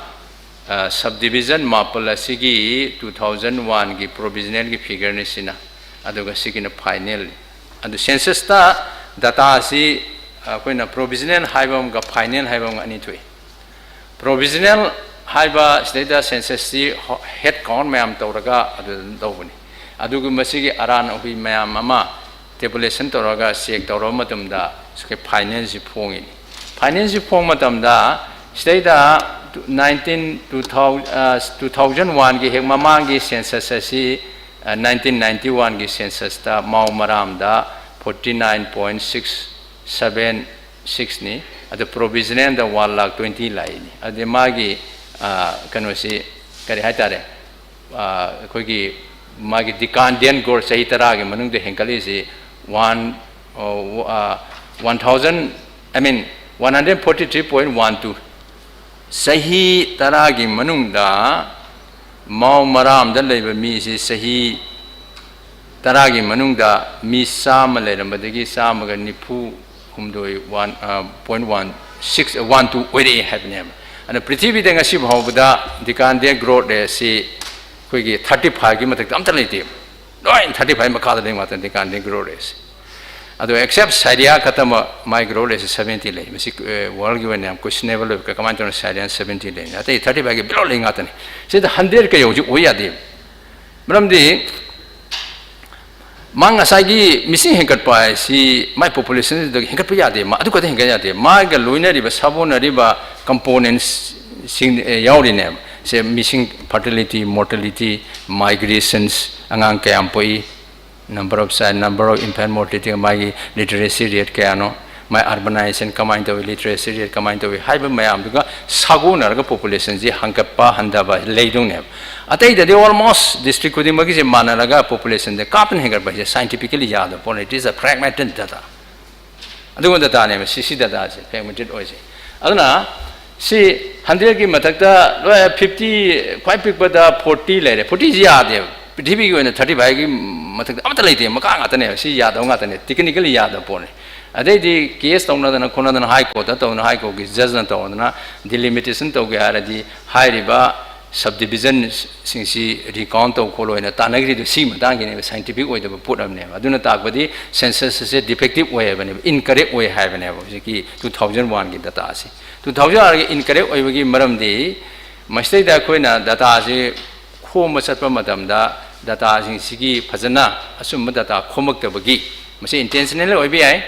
ꯑ, subdivision ꯃꯥꯄꯜ ꯑꯁꯤꯒꯤ two thousand one ꯒꯤ provisional ꯒꯤ figure ꯅꯤ ꯁꯤꯅ, ꯑꯗꯨꯒ ꯁꯤꯒꯤꯅ final ꯅꯤ꯫ ꯑꯗꯨ census ꯇ data ꯑꯁꯤ ꯑꯩꯈꯣꯏꯅ provisional ꯍꯥꯏꯕ ꯑꯃꯒ final ꯍꯥꯏꯕ ꯑꯃꯒ ꯑꯅꯤ ꯊꯣꯛꯏ꯫ Provisional ꯍꯥꯏꯕ ꯁꯤꯗꯩꯗ census ꯁꯤ ꯍꯣ-, head count ꯃꯌꯥꯝ ꯇꯧꯔꯒ ꯑꯗꯨ ꯑꯗꯨꯝ ꯇꯧꯕꯅꯤ꯫ ꯑꯗꯨꯒ ꯃꯁꯤꯒꯤ ꯑꯔꯥꯟ ꯑꯍꯨꯏ ꯃꯌꯥꯝ ꯑꯃ tabulation ꯇꯧꯔꯒ check ꯇꯧꯔꯕ ꯃꯇꯝꯗ ꯁꯤꯒꯤ final ꯁꯤ ꯐꯣꯡꯉꯤꯅꯤ꯫ Final ꯁꯤ ꯐꯣꯡꯕ ꯃꯇꯝꯗ ꯁꯤꯗꯩꯗ nineteen, two thousand, ꯑ, two thousand one ꯒꯤ ꯍꯦꯛ ꯃꯃꯥꯡꯒꯤ census ꯑꯁꯤ, ꯑ, nineteen ninety-one ꯒꯤ census ꯇ ꯃꯥꯎ ꯃꯔꯥꯝꯗ forty nine point six seven six ꯅꯤ, ꯑꯗꯨ provisional ꯗ one lakh twenty ꯂꯥꯛꯏꯅꯤ꯫ ꯑꯗꯨꯗꯤ ꯃꯥꯒꯤ, ꯑ, ꯀꯩꯅꯣꯁꯤ ꯀꯔꯤ ꯍꯥꯏꯇꯥꯔꯦ, ꯑ, ꯑꯩꯈꯣꯏꯒꯤ ꯃꯥꯒꯤ decennial growth ꯆꯍꯤ ꯇꯔꯥꯒꯤ ꯃꯅꯨꯡꯗ ꯍꯦꯟꯒꯠꯂꯤꯁꯤ one, ꯑ, one thousand, I mean, one hundred forty three point one two꯫ ꯆꯍꯤ ꯇꯔꯥꯒꯤ ꯃꯅꯨꯡꯗ ꯃꯥꯎ ꯃꯔꯥꯝꯗ ꯂꯩꯕ ꯃꯤꯁꯤ ꯆꯍꯤ ꯇꯔꯥꯒꯤ ꯃꯅꯨꯡꯗ ꯃꯤ ꯆꯥꯝꯃ ꯂꯩꯔꯝꯕꯗꯒꯤ ꯆꯥꯝꯃꯒ ꯅꯤꯐꯨ ꯍꯨꯝꯗꯣꯏ, one, ꯑ, point one six, one two ꯑꯣꯏꯔꯛꯑꯦ ꯍꯥꯏꯕꯅꯦꯕ꯫ ꯑꯗꯨꯅ ꯄ꯭ꯔꯤꯊꯤꯕꯤꯗ ꯉꯁꯤ ꯐꯥꯎꯕꯗ decennial growth rate ꯑꯁꯤ ꯑꯩꯈꯣꯏꯒꯤ thirty five ꯒꯤ ꯃꯊꯛꯇ ꯑꯝꯇ ꯂꯩꯇꯦꯕ꯫ ꯂꯣꯏ thirty five ꯃꯈꯥꯗ ꯂꯩ ꯉꯥꯛꯇꯅꯤ decennial growth rate ꯁꯦ꯫ ꯑꯗꯣ except Syria ꯈꯛꯇꯃꯛ ꯃꯥꯏ growth rate ꯁꯦ seventy ꯂꯩ꯫ ꯃꯁꯤ, ꯑ, world ꯒꯤ ꯑꯣꯏꯅ ꯌꯥꯝ questionable ꯑꯣꯏꯕ, ꯀꯃꯥꯏꯅ ꯇꯧꯔꯤꯅꯣ Syria seventy ꯂꯩ? ꯑꯇꯩ thirty five ꯀꯤ below ꯂꯩ ꯉꯥꯛꯇꯅꯤ꯫ ꯁꯤꯗ hundred ꯀ ꯌꯧꯁꯤ ꯑꯣꯏ ꯌꯥꯗꯦꯕ꯫ ꯃꯔꯝꯗꯤ ꯃꯥ ꯉꯁꯥꯏꯒꯤ ꯃꯤꯁꯤꯡ ꯍꯦꯟꯒꯠꯄ ꯍꯥꯏꯁꯤ ꯃꯥꯏ population ꯗꯨꯗꯒꯤ ꯍꯦꯟꯒꯠꯄ ꯌꯥꯗꯦ, ꯃꯥ ꯑꯗꯨ ꯈꯛꯇ ꯍꯦꯟꯒꯠ ꯌꯥꯗꯦ, ꯃꯥꯒ ꯂꯣꯏꯅꯔꯤꯕ ꯁꯥꯒꯣꯟꯅꯔꯤꯕ components ꯁꯤꯡ, ꯑꯦ, ꯌꯥꯎꯔꯤꯅꯦꯕ꯫ ꯁꯦ ꯃꯤꯁꯤꯡ, fertility, mortality, migrations, ꯑꯉꯥꯡ ꯀꯌꯥꯝ ꯄꯣꯛꯏ, number of child, number of infant mortality, ꯃꯥꯒꯤ literacy rate ꯀꯌꯥꯅꯣ, ꯃꯥꯏ urbanization ꯀꯃꯥꯏꯅ ꯇꯧꯏ, literacy rate ꯀꯃꯥꯏꯅ ꯇꯧꯏ ꯍꯥꯏꯕ ꯃꯌꯥꯝꯗꯨꯒ ꯁꯥꯒꯣꯟꯅꯔꯒ population ꯁꯤ ꯍꯪꯒꯠꯄ ꯍꯟꯊꯕ ꯂꯩꯗꯧꯅꯦꯕ꯫ ꯑꯇꯩꯗꯗꯤ almost district ꯈꯨꯗꯤꯡꯃꯛꯀꯤꯁꯦ ꯃꯥꯟꯅꯔꯒ population ꯁꯦ ꯀꯥꯞꯇꯅ ꯍꯦꯟꯒꯠꯄ ꯍꯥꯏꯁꯦ scientifically ꯌꯥꯗꯕ ꯄꯣꯠ ꯅꯠꯇꯦ, it is a fragmented data꯫ ꯑꯗꯨꯒꯨꯝꯕ data ꯅꯦꯕ ꯁꯤ, ꯁꯤ data ꯁꯦ fragmented ꯑꯣꯏꯁꯦ꯫ ꯑꯗꯨꯅ ꯁꯤ ꯍꯟꯗ꯭ꯔꯦꯠꯀꯤ ꯃꯊꯛꯇ ꯂꯣꯏ, ꯐꯤꯐꯇꯤ, ꯈ꯭ꯋꯥꯏ ꯄꯤꯛꯄꯗ ꯐꯣꯔꯇꯤ ꯂꯩꯔꯦ꯫ ꯐꯣꯔꯇꯤꯁꯤ ꯌꯥꯗꯦꯕ꯫ ꯄ꯭ꯔꯤꯊꯤꯕꯤꯒꯤ ꯑꯣꯏꯅ ꯊꯥꯔꯇꯤ ꯐꯥꯏꯚꯀꯤ ꯃꯊꯛꯇ ꯑꯃꯠꯇ ꯂꯩꯇꯦ, ꯃꯈꯥ ꯉꯥꯛꯇꯅꯦꯕ꯫ ꯁꯤ ꯌꯥꯗꯕ ꯉꯥꯛꯇꯅꯦ, ꯇꯦꯛꯅꯤꯀꯦꯜꯂꯤ ꯌꯥꯗꯕ ꯄꯣꯠꯅꯤ꯫ ꯑꯗꯩꯗꯤ ꯀꯦꯁ ꯇꯧꯅꯗꯅ ꯈꯣꯠꯅꯗꯅ ꯍꯥꯏ ꯀꯣꯔꯠꯇ ꯇꯧꯗꯅ, ꯍꯥꯏ ꯀꯣꯔꯠꯀꯤ ꯖꯖꯅ ꯇꯧꯗꯅ ꯗꯤꯂꯤꯃꯤꯇꯦꯁꯟ ꯇꯧꯒꯦ ꯍꯥꯏꯔꯗꯤ ꯍꯥꯏꯔꯤꯕ ꯁꯕ ꯗꯤꯕꯤꯖꯟꯁꯤꯡꯁꯤ ꯔꯤꯀꯥꯎꯟ ꯇꯧ ꯈꯣꯠꯂꯣ ꯍꯥꯏꯅ ꯇꯥꯟꯅꯈ꯭ꯔꯤꯗꯣ ꯁꯤꯒꯤ ꯃꯇꯥꯡꯒꯤꯅꯦꯕ, ꯁꯥꯏꯟꯇꯤꯐꯤꯛ ꯑꯣꯏꯗꯕ ꯄꯣꯠ ꯑꯃꯅꯦꯕ꯫ ꯑꯗꯨꯅ ꯇꯥꯛꯄꯗꯤ ꯁꯦꯟꯁꯁ ꯑꯁꯦ ꯗꯤꯐꯦꯛꯇꯤꯞ ꯑꯣꯏ ꯍꯥꯏꯕꯅꯦꯕ, ꯏꯟꯀꯔꯦꯛ ꯑꯣꯏ ꯍꯥꯏꯕꯅꯦꯕ ꯍꯧꯖꯤꯛꯀꯤ ꯇꯨ ꯊꯥꯎꯖꯟ ꯋꯥꯟꯒꯤ ꯗꯇꯥ ꯑꯁꯤ꯫ ꯇꯨ ꯊꯥꯎꯖꯟ ꯋꯥꯟꯒꯤ ꯏꯟꯀꯔꯦꯛ ꯑꯣꯏꯕꯒꯤ ꯃꯔꯝꯗꯤ ꯃꯁꯤꯗꯩꯗ ꯑꯩꯈꯣꯏꯅ ꯗꯇꯥꯁꯤ ꯈꯣꯝꯕ ꯆꯠꯄ ꯃꯇꯝꯗ ꯗꯇꯥꯁꯤꯡꯁꯤꯒꯤ ꯐꯖꯅ ꯑꯆꯨꯝꯕ ꯗꯇꯥ ꯈꯣꯝꯃꯛꯇꯕꯒꯤ, ꯃꯁꯤ ꯏꯟꯇꯦꯟꯁꯅꯦꯜ ꯑꯣꯏꯕ ꯌꯥꯏ,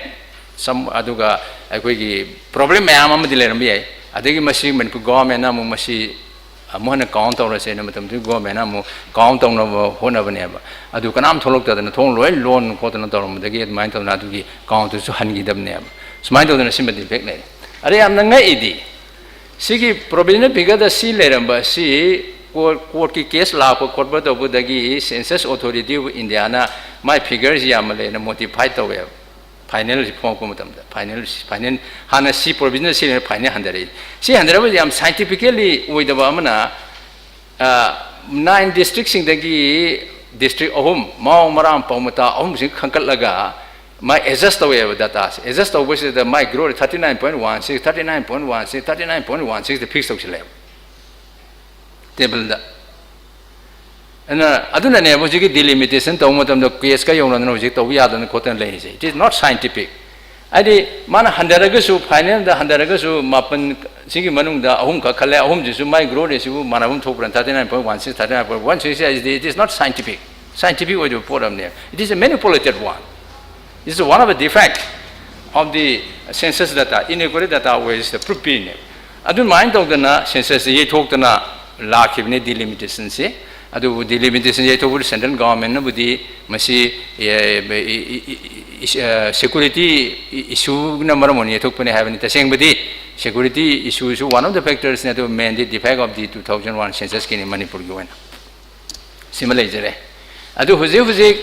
ꯁꯝ-, ꯑꯗꯨꯒ ꯑꯩꯈꯣꯏꯒꯤ ꯄ꯭ꯔꯣꯕ꯭ꯂꯦꯝ ꯃꯌꯥꯝ ꯑꯃꯗꯤ ꯂꯩꯔꯝꯕ ꯌꯥꯏ꯫ ꯑꯗꯒꯤ ꯃꯁꯤ ꯃꯅꯤꯄꯨꯔ ꯒꯣꯚꯔꯟꯃꯦꯟꯅ ꯑꯃꯨꯛ ꯃꯁꯤ ꯑꯃꯨꯛ ꯍꯟꯅ ꯀꯥꯎꯟ ꯇꯧꯔꯁꯦꯅ ꯃꯇꯝꯗꯨꯒꯤ ꯒꯣꯚꯔꯟꯃꯦꯟꯅ ꯑꯃꯨꯛ ꯀꯥꯎꯟ ꯇꯧꯅꯕ ꯍꯣꯠꯅꯕꯅꯦꯕ꯫ ꯑꯗꯨ ꯀꯅꯥꯝ ꯊꯣꯛꯂꯛꯇꯗꯅ ꯊꯣꯡ ꯂꯣꯏ ꯂꯣꯟ ꯈꯣꯠꯇꯅ ꯇꯧꯔꯝꯕꯗꯒꯤ ꯑꯗꯨꯃꯥꯏꯅ ꯇꯧꯗꯅ ꯑꯗꯨꯒꯤ ꯀꯥꯎꯟꯗꯨꯁꯨ ꯍꯟꯈꯤꯗꯕꯅꯦꯕ꯫ ꯁꯨꯃꯥꯏꯅ ꯇꯧꯗꯅ ꯁꯤꯃ ꯗꯤꯐꯦꯛ ꯂꯩꯔꯦ꯫ ꯑꯗ ꯌꯥꯝꯅ ꯉꯛꯏꯗꯤ ꯁꯤꯒꯤ ꯄ꯭ꯔꯣꯕꯤꯖꯅꯦꯜ ꯐꯤꯒꯔꯗ ꯁꯤ ꯂꯩꯔꯝꯕ ꯑꯁꯤ ꯀꯣꯔꯠ, ꯀꯣꯔꯠꯀꯤ ꯀꯦꯁ ꯂꯥꯛꯄ ꯈꯣꯠꯄ ꯇꯧꯕꯗꯒꯤ Census Authority of Indiaꯅ ꯃꯥꯏ ꯐꯤꯒꯔꯁꯤ ꯌꯥꯝꯃꯜꯂꯦꯅ ꯃꯣꯗꯤꯐꯥꯏ ꯇꯧꯋꯦꯕ꯫ ꯐꯥꯏꯅꯦꯜꯁꯤ ꯐꯣꯡꯉꯛꯄ ꯃꯇꯝꯗ ꯐꯥꯏꯅꯦꯜ, ꯐꯥꯏꯅꯦꯜ ꯍꯥꯟꯅ ꯁꯤ ꯄ꯭ꯔꯣꯕꯤꯖꯅꯦꯜ ꯁꯤ ꯂꯩꯔꯝꯃꯦ, ꯐꯥꯏꯅꯦꯜ ꯍꯟꯊꯔꯛꯏ꯫ ꯁꯤ ꯍꯟꯊꯔꯛꯄꯁꯤ ꯌꯥꯝ ꯁꯥꯏꯟꯇꯤꯐꯤꯀꯦꯜꯂꯤ ꯑꯣꯏꯗꯕ ꯑꯃꯅ, ꯅꯥꯏꯟ ꯗꯤꯁꯇ꯭ꯔꯤꯛꯁꯤꯡꯗꯒꯤ ꯗꯤꯁꯇ꯭ꯔꯤꯛ ꯑꯍꯨꯝ, ꯃꯥꯎ, ꯃꯔꯥꯝ, ꯄꯥꯎꯃꯇꯥ ꯑꯍꯨꯝꯁꯤ ꯈꯟꯒꯠꯂꯒ ꯃꯥꯏ ꯑꯦꯗꯖꯁ ꯇꯧꯋꯦꯕ ꯗꯇꯥꯁꯦ꯫ ꯑꯦꯗꯖꯁ ꯇꯧꯕꯁꯤꯗ ꯃꯥꯏ growth thirty nine point one six, thirty nine point one six, thirty nine point one ꯁꯤꯛꯁꯇ ꯐꯤꯛꯁ ꯇꯧꯁꯤꯜꯂꯛꯑꯦꯕ ꯇꯦꯕꯜꯗ꯫ ꯑꯗꯨꯅ, ꯑꯗꯨꯅꯅꯦꯕ ꯍꯧꯖꯤꯛꯀꯤ ꯗꯤꯂꯤꯃꯤꯇꯦꯁꯟ ꯇꯧꯕ ꯃꯇꯝꯗ ꯀꯦꯁꯀ ꯌꯧꯅꯗꯅ ꯍꯧꯖꯤꯛ ꯇꯧꯕ ꯌꯥꯗꯅ ꯈꯣꯠꯇꯅ ꯂꯩꯔꯤꯁꯦ꯫ It is not scientific. ꯍꯥꯏꯗꯤ ꯃꯥꯅ ꯍꯟꯊꯔꯒꯁꯨ, ꯐꯥꯏꯅꯦꯜꯗ ꯍꯟꯊꯔꯒꯁꯨ ꯃꯥꯄꯟ ꯁꯤꯒꯤ ꯃꯅꯨꯡꯗ ꯑꯍꯨꯝꯈꯛ ꯈꯜꯂꯦ, ꯑꯍꯨꯝꯁꯤꯁꯨ ꯃꯥꯏ ꯒ꯭ꯔꯣꯠ ꯔꯦꯠꯁꯤꯕꯨ ꯃꯥꯟꯅꯕ ꯑꯃ ꯊꯣꯛꯄ꯭ꯔꯥ? Thirty nine point one six, thirty nine point one six ꯍꯥꯏꯁꯤꯗꯤ it is not scientific, scientific ꯑꯣꯏꯗꯕ ꯄꯣꯠ ꯑꯃꯅꯦ꯫ It is a manipulated one. This is one of the defect of the census data, inaccurate data ꯑꯣꯏꯔꯤꯁꯤꯗ proof ꯄꯤꯔꯤꯅꯦ꯫ ꯑꯗꯨꯃꯥꯏꯅ ꯇꯧꯗꯅ ꯁꯦꯟꯁꯁꯁꯤ ꯌꯩꯊꯣꯛꯇꯅ ꯂꯥꯛꯈꯤꯕꯅꯤ ꯗꯤꯂꯤꯃꯤꯇꯦꯁꯟꯁꯤ꯫ ꯑꯗꯨꯕꯨ delimitation ꯌꯩꯊꯣꯛꯄꯗ central ꯒꯚꯔꯟꯃꯦꯟꯠꯅꯕꯨꯗꯤ ꯃꯁꯤ ꯁꯦꯀ꯭ꯌꯨꯔꯤꯇꯤ ꯏꯁꯨꯅ ꯃꯔꯝ ꯑꯣꯏꯅ ꯌꯩꯊꯣꯛꯄꯅꯤ ꯍꯥꯏꯕꯅꯤ꯫ ꯇꯁꯦꯡꯕꯗꯤ ꯁꯦꯀ꯭ꯌꯨꯔꯤꯇꯤ ꯏꯁꯨꯁꯨ one of the factorsꯅꯤ, ꯑꯗꯨ ꯃꯦꯟꯗꯤ defect of the two thousand one ꯁꯦꯟꯁꯁꯀꯤꯅꯤ ꯃꯅꯤꯄꯨꯔꯒꯤ ꯑꯣꯏꯅ꯫ ꯁꯤꯃ ꯂꯩꯖꯔꯦ꯫ ꯑꯗꯨ ꯍꯧꯖꯤꯛ ꯍꯧꯖꯤꯛ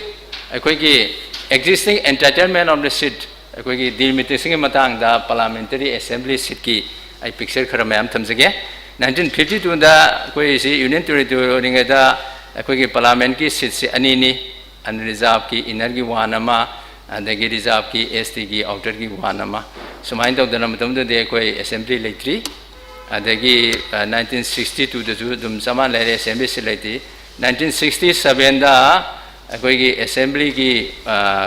ꯑꯩꯈꯣꯏꯒꯤ existing entitlement of the seat, ꯑꯩꯈꯣꯏꯒꯤ ꯗꯤꯂꯤꯃꯤꯇꯦꯁꯟꯒꯤ ꯃꯇꯥꯡꯗ ꯄꯥꯔꯂꯤꯌꯥꯃꯦꯟꯇꯔꯤ ꯑꯦꯁꯦꯝꯕ꯭ꯂꯤ ꯁꯤꯠꯀꯤ ꯑꯩ ꯄꯤꯛꯆꯔ ꯈꯔ ꯃꯌꯥꯝ ꯊꯝꯖꯒꯦ꯫ ꯅꯥꯏꯟꯇꯤꯟ ꯐꯤꯐꯇꯤ ꯇꯨꯗ ꯑꯩꯈꯣꯏꯁꯤ ꯌꯨꯅꯤꯌꯟ ꯇꯦꯔꯤꯇꯣꯔꯤ ꯑꯣꯏꯔꯤꯉꯩꯗ ꯑꯩꯈꯣꯏꯒꯤ ꯄꯥꯔꯂꯥꯃꯦꯟꯠꯀꯤ ꯁꯤꯠꯁꯤ ꯑꯅꯤꯅꯤ, ꯑꯟꯔꯤꯖꯥꯔꯕꯀꯤ ꯏꯟꯅꯔꯒꯤ ꯋꯥꯟ ꯑꯃ, ꯑꯗꯒꯤ ꯔꯤꯖꯥꯔꯕꯀꯤ ꯑꯦꯁ ꯇꯤꯒꯤ ꯑꯥꯎꯇꯔꯒꯤ ꯋꯥꯟ ꯑꯃ꯫ ꯁꯨꯃꯥꯏꯅ ꯇꯧꯗꯅ ꯃꯇꯝꯗꯨꯗꯗꯤ ꯑꯩꯈꯣꯏ ꯑꯦꯁꯦꯝꯕ꯭ꯂꯤ ꯂꯩꯇ꯭ꯔꯤ꯫ ꯑꯗꯒꯤ ꯅꯥꯏꯟꯇꯤꯟ ꯁꯤꯛꯁꯇꯤ ꯇꯨꯗꯁꯨ ꯑꯗꯨꯝ ꯆꯞ ꯃꯥꯟꯅ ꯂꯩꯔꯦ, ꯑꯦꯁꯦꯝꯕ꯭ꯂꯤ ꯁꯤꯠ ꯂꯩꯇ꯭ꯔꯤ꯫ ꯅꯥꯏꯟꯇꯤꯟ ꯁꯤꯛꯁꯇꯤ ꯁꯕꯦꯟꯗ ꯑꯩꯈꯣꯏꯒꯤ ꯑꯦꯁꯦꯝꯕ꯭ꯂꯤꯒꯤ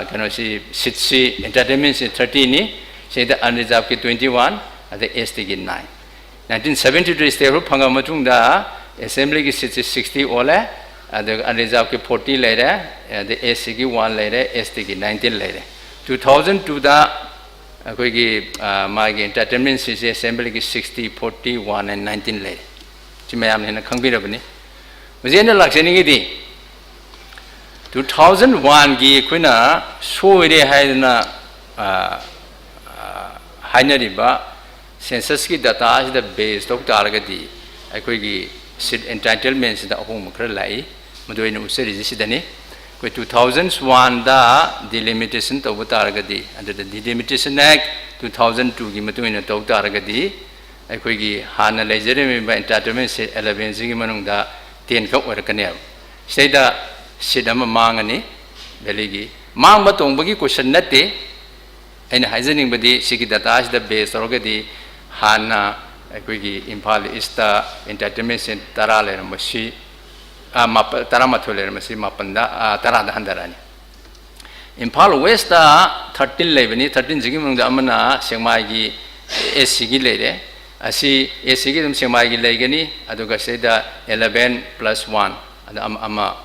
ꯀꯩꯅꯣꯁꯤ, ꯁꯤꯠꯁꯤ, ꯑꯦꯟꯇꯥꯏꯇꯜꯃꯦꯟꯠꯁꯤ ꯊꯥꯔꯇꯤꯅꯤ꯫ ꯁꯤꯗ ꯑꯟꯔꯤꯖꯥꯔꯕꯀꯤ ꯇ꯭ꯋꯦꯟꯇꯤ ꯋꯥꯟ, ꯑꯗ ꯑꯦꯁ ꯇꯤꯒꯤ ꯅꯥꯏꯟ꯫ ꯅꯥꯏꯟꯇꯤꯟ ꯁꯕꯦꯟꯇꯤ ꯇꯨ ꯁ꯭ꯇꯦꯠꯍꯨꯗ ꯐꯪꯉꯕ ꯃꯇꯨꯡꯗ ꯑꯦꯁꯦꯝꯕ꯭ꯂꯤꯒꯤ ꯁꯤꯠꯁꯤ ꯁꯤꯛꯁꯇꯤ ꯑꯣꯜꯂꯦ, ꯑꯗꯨꯒ ꯑꯟꯔꯤꯖꯥꯔꯕꯀꯤ ꯐꯣꯔꯇꯤ ꯂꯩꯔꯦ, ꯑꯗ ꯑꯦꯁ ꯁꯤꯒꯤ ꯋꯥꯟ ꯂꯩꯔꯦ, ꯑꯦꯁ ꯇꯤꯒꯤ ꯅꯥꯏꯟꯇꯤꯟ ꯂꯩꯔꯦ꯫ ꯇꯨ ꯊꯥꯎꯖꯟ ꯇꯨꯗ ꯑꯩꯈꯣꯏꯒꯤ ꯃꯥꯒꯤ ꯑꯦꯟꯇꯥꯏꯇꯜꯃꯦꯟꯠꯁꯤꯁꯦ ꯑꯦꯁꯦꯝꯕ꯭ꯂꯤꯒꯤ sixty, forty, one and nineteen ꯂꯩꯔꯦ꯫ ꯁꯤ ꯃꯌꯥꯝꯅ ꯍꯦꯟꯅ ꯈꯪꯕꯤꯔꯕꯅꯤ꯫ ꯍꯧꯖꯤꯛ ꯑꯩꯅ ꯂꯥꯛꯆꯅꯤꯡꯉꯤꯗꯤ, ꯇꯨ ꯊꯥꯎꯖꯟ ꯋꯥꯟꯒꯤ ꯑꯩꯈꯣꯏꯅ ꯁꯣꯏꯔꯦ ꯍꯥꯏꯗꯅ ꯍꯥꯏꯅꯔꯤꯕ ꯁꯦꯟꯁꯁꯀꯤ ꯗꯇꯥꯁꯤꯗ ꯕꯦꯖ ꯇꯧ ꯇꯥꯔꯒꯗꯤ, ꯑꯩꯈꯣꯏꯒꯤ ꯁꯤꯠ ꯑꯦꯟꯇꯥꯏꯇꯜꯃꯦꯟꯠꯁꯤꯗ ꯑꯍꯣꯡꯕ ꯈꯔ ꯂꯥꯛꯏ꯫ ꯃꯗꯨ ꯑꯩꯅ ꯎꯠꯆꯔꯤꯁꯤ ꯁꯤꯗꯅꯤ꯫ ꯑꯩꯈꯣꯏ ꯇꯨ ꯊꯥꯎꯖꯟ ꯋꯥꯟꯗ ꯗꯤꯂꯤꯃꯤꯇꯦꯁꯟ ꯇꯧꯕ ꯇꯥꯔꯒꯗꯤ, ꯑꯗꯨꯗ ꯗꯤꯂꯤꯃꯤꯇꯦꯁꯟ ꯑꯦꯛ ꯇꯨ ꯊꯥꯎꯖꯟ ꯇꯨꯒꯤ ꯃꯇꯨꯡ ꯏꯟꯅ ꯇꯧ ꯇꯥꯔꯒꯗꯤ, ꯑꯩꯈꯣꯏꯒꯤ ꯍꯥꯟꯅ ꯂꯩꯖꯔꯝꯃꯤꯕ ꯑꯦꯟꯇꯥꯏꯇꯜꯃꯦꯟꯠ ꯁꯤꯠ ꯑꯦꯂꯦꯚꯦꯟꯁꯤꯒꯤ ꯃꯅꯨꯡꯗ ꯇꯦꯟ ꯈꯛ ꯑꯣꯏꯔꯛꯀꯅꯦꯕ꯫ ꯁꯤꯗꯩꯗ ꯁꯤꯠ ꯑꯃ ꯃꯥꯡꯉꯅꯤ ꯚꯦꯂꯤꯒꯤ꯫ ꯃꯥꯡꯕ ꯇꯣꯡꯕꯒꯤ ꯀꯣꯏꯁꯟ ꯅꯠꯇꯦ꯫ ꯑꯩꯅ ꯍꯥꯏꯖꯅꯤꯡꯕꯗꯤ, ꯁꯤꯒꯤ ꯗꯇꯥꯁꯤꯗ ꯕꯦꯖ ꯇꯧꯔꯒꯗꯤ, ꯍꯥꯟꯅ ꯑꯩꯈꯣꯏꯒꯤ ꯏꯝꯐꯥꯜ ꯏꯁꯇ ꯑꯦꯟꯇꯥꯏꯇꯜꯃꯦꯟꯠꯁꯦ ꯇꯔꯥ ꯂꯩꯔꯝꯕꯁꯤ, ꯇꯔꯥꯃꯥꯊꯣꯏ ꯂꯩꯔꯝꯕꯁꯤ ꯃꯥꯄꯟꯗ, ꯇꯔꯥꯗ ꯍꯟꯊꯔꯛꯑꯅꯤ꯫ ꯏꯝꯐꯥꯜ ꯋꯦꯁꯇ ꯊꯥꯔꯇꯤꯟ ꯂꯩꯕꯅꯤ꯫ ꯊꯥꯔꯇꯤꯟꯁꯤꯒꯤ ꯃꯅꯨꯡꯗ ꯑꯃꯅ ꯁꯦꯛꯃꯥꯏꯒꯤ ꯑꯦꯁ ꯁꯤꯒꯤ ꯂꯩꯔꯦ꯫ ꯑꯁꯤ ꯑꯦꯁ ꯁꯤꯒꯤ ꯑꯗꯨꯝ ꯁꯦꯛꯃꯥꯏꯒꯤ ꯂꯩꯒꯅꯤ, ꯑꯗꯨꯒ ꯁꯤꯗ ꯑꯦꯂꯦꯚꯦꯟ ꯄ꯭ꯂꯁ ꯋꯥꯟ, ꯑꯗ ꯑꯃ, ꯑꯃ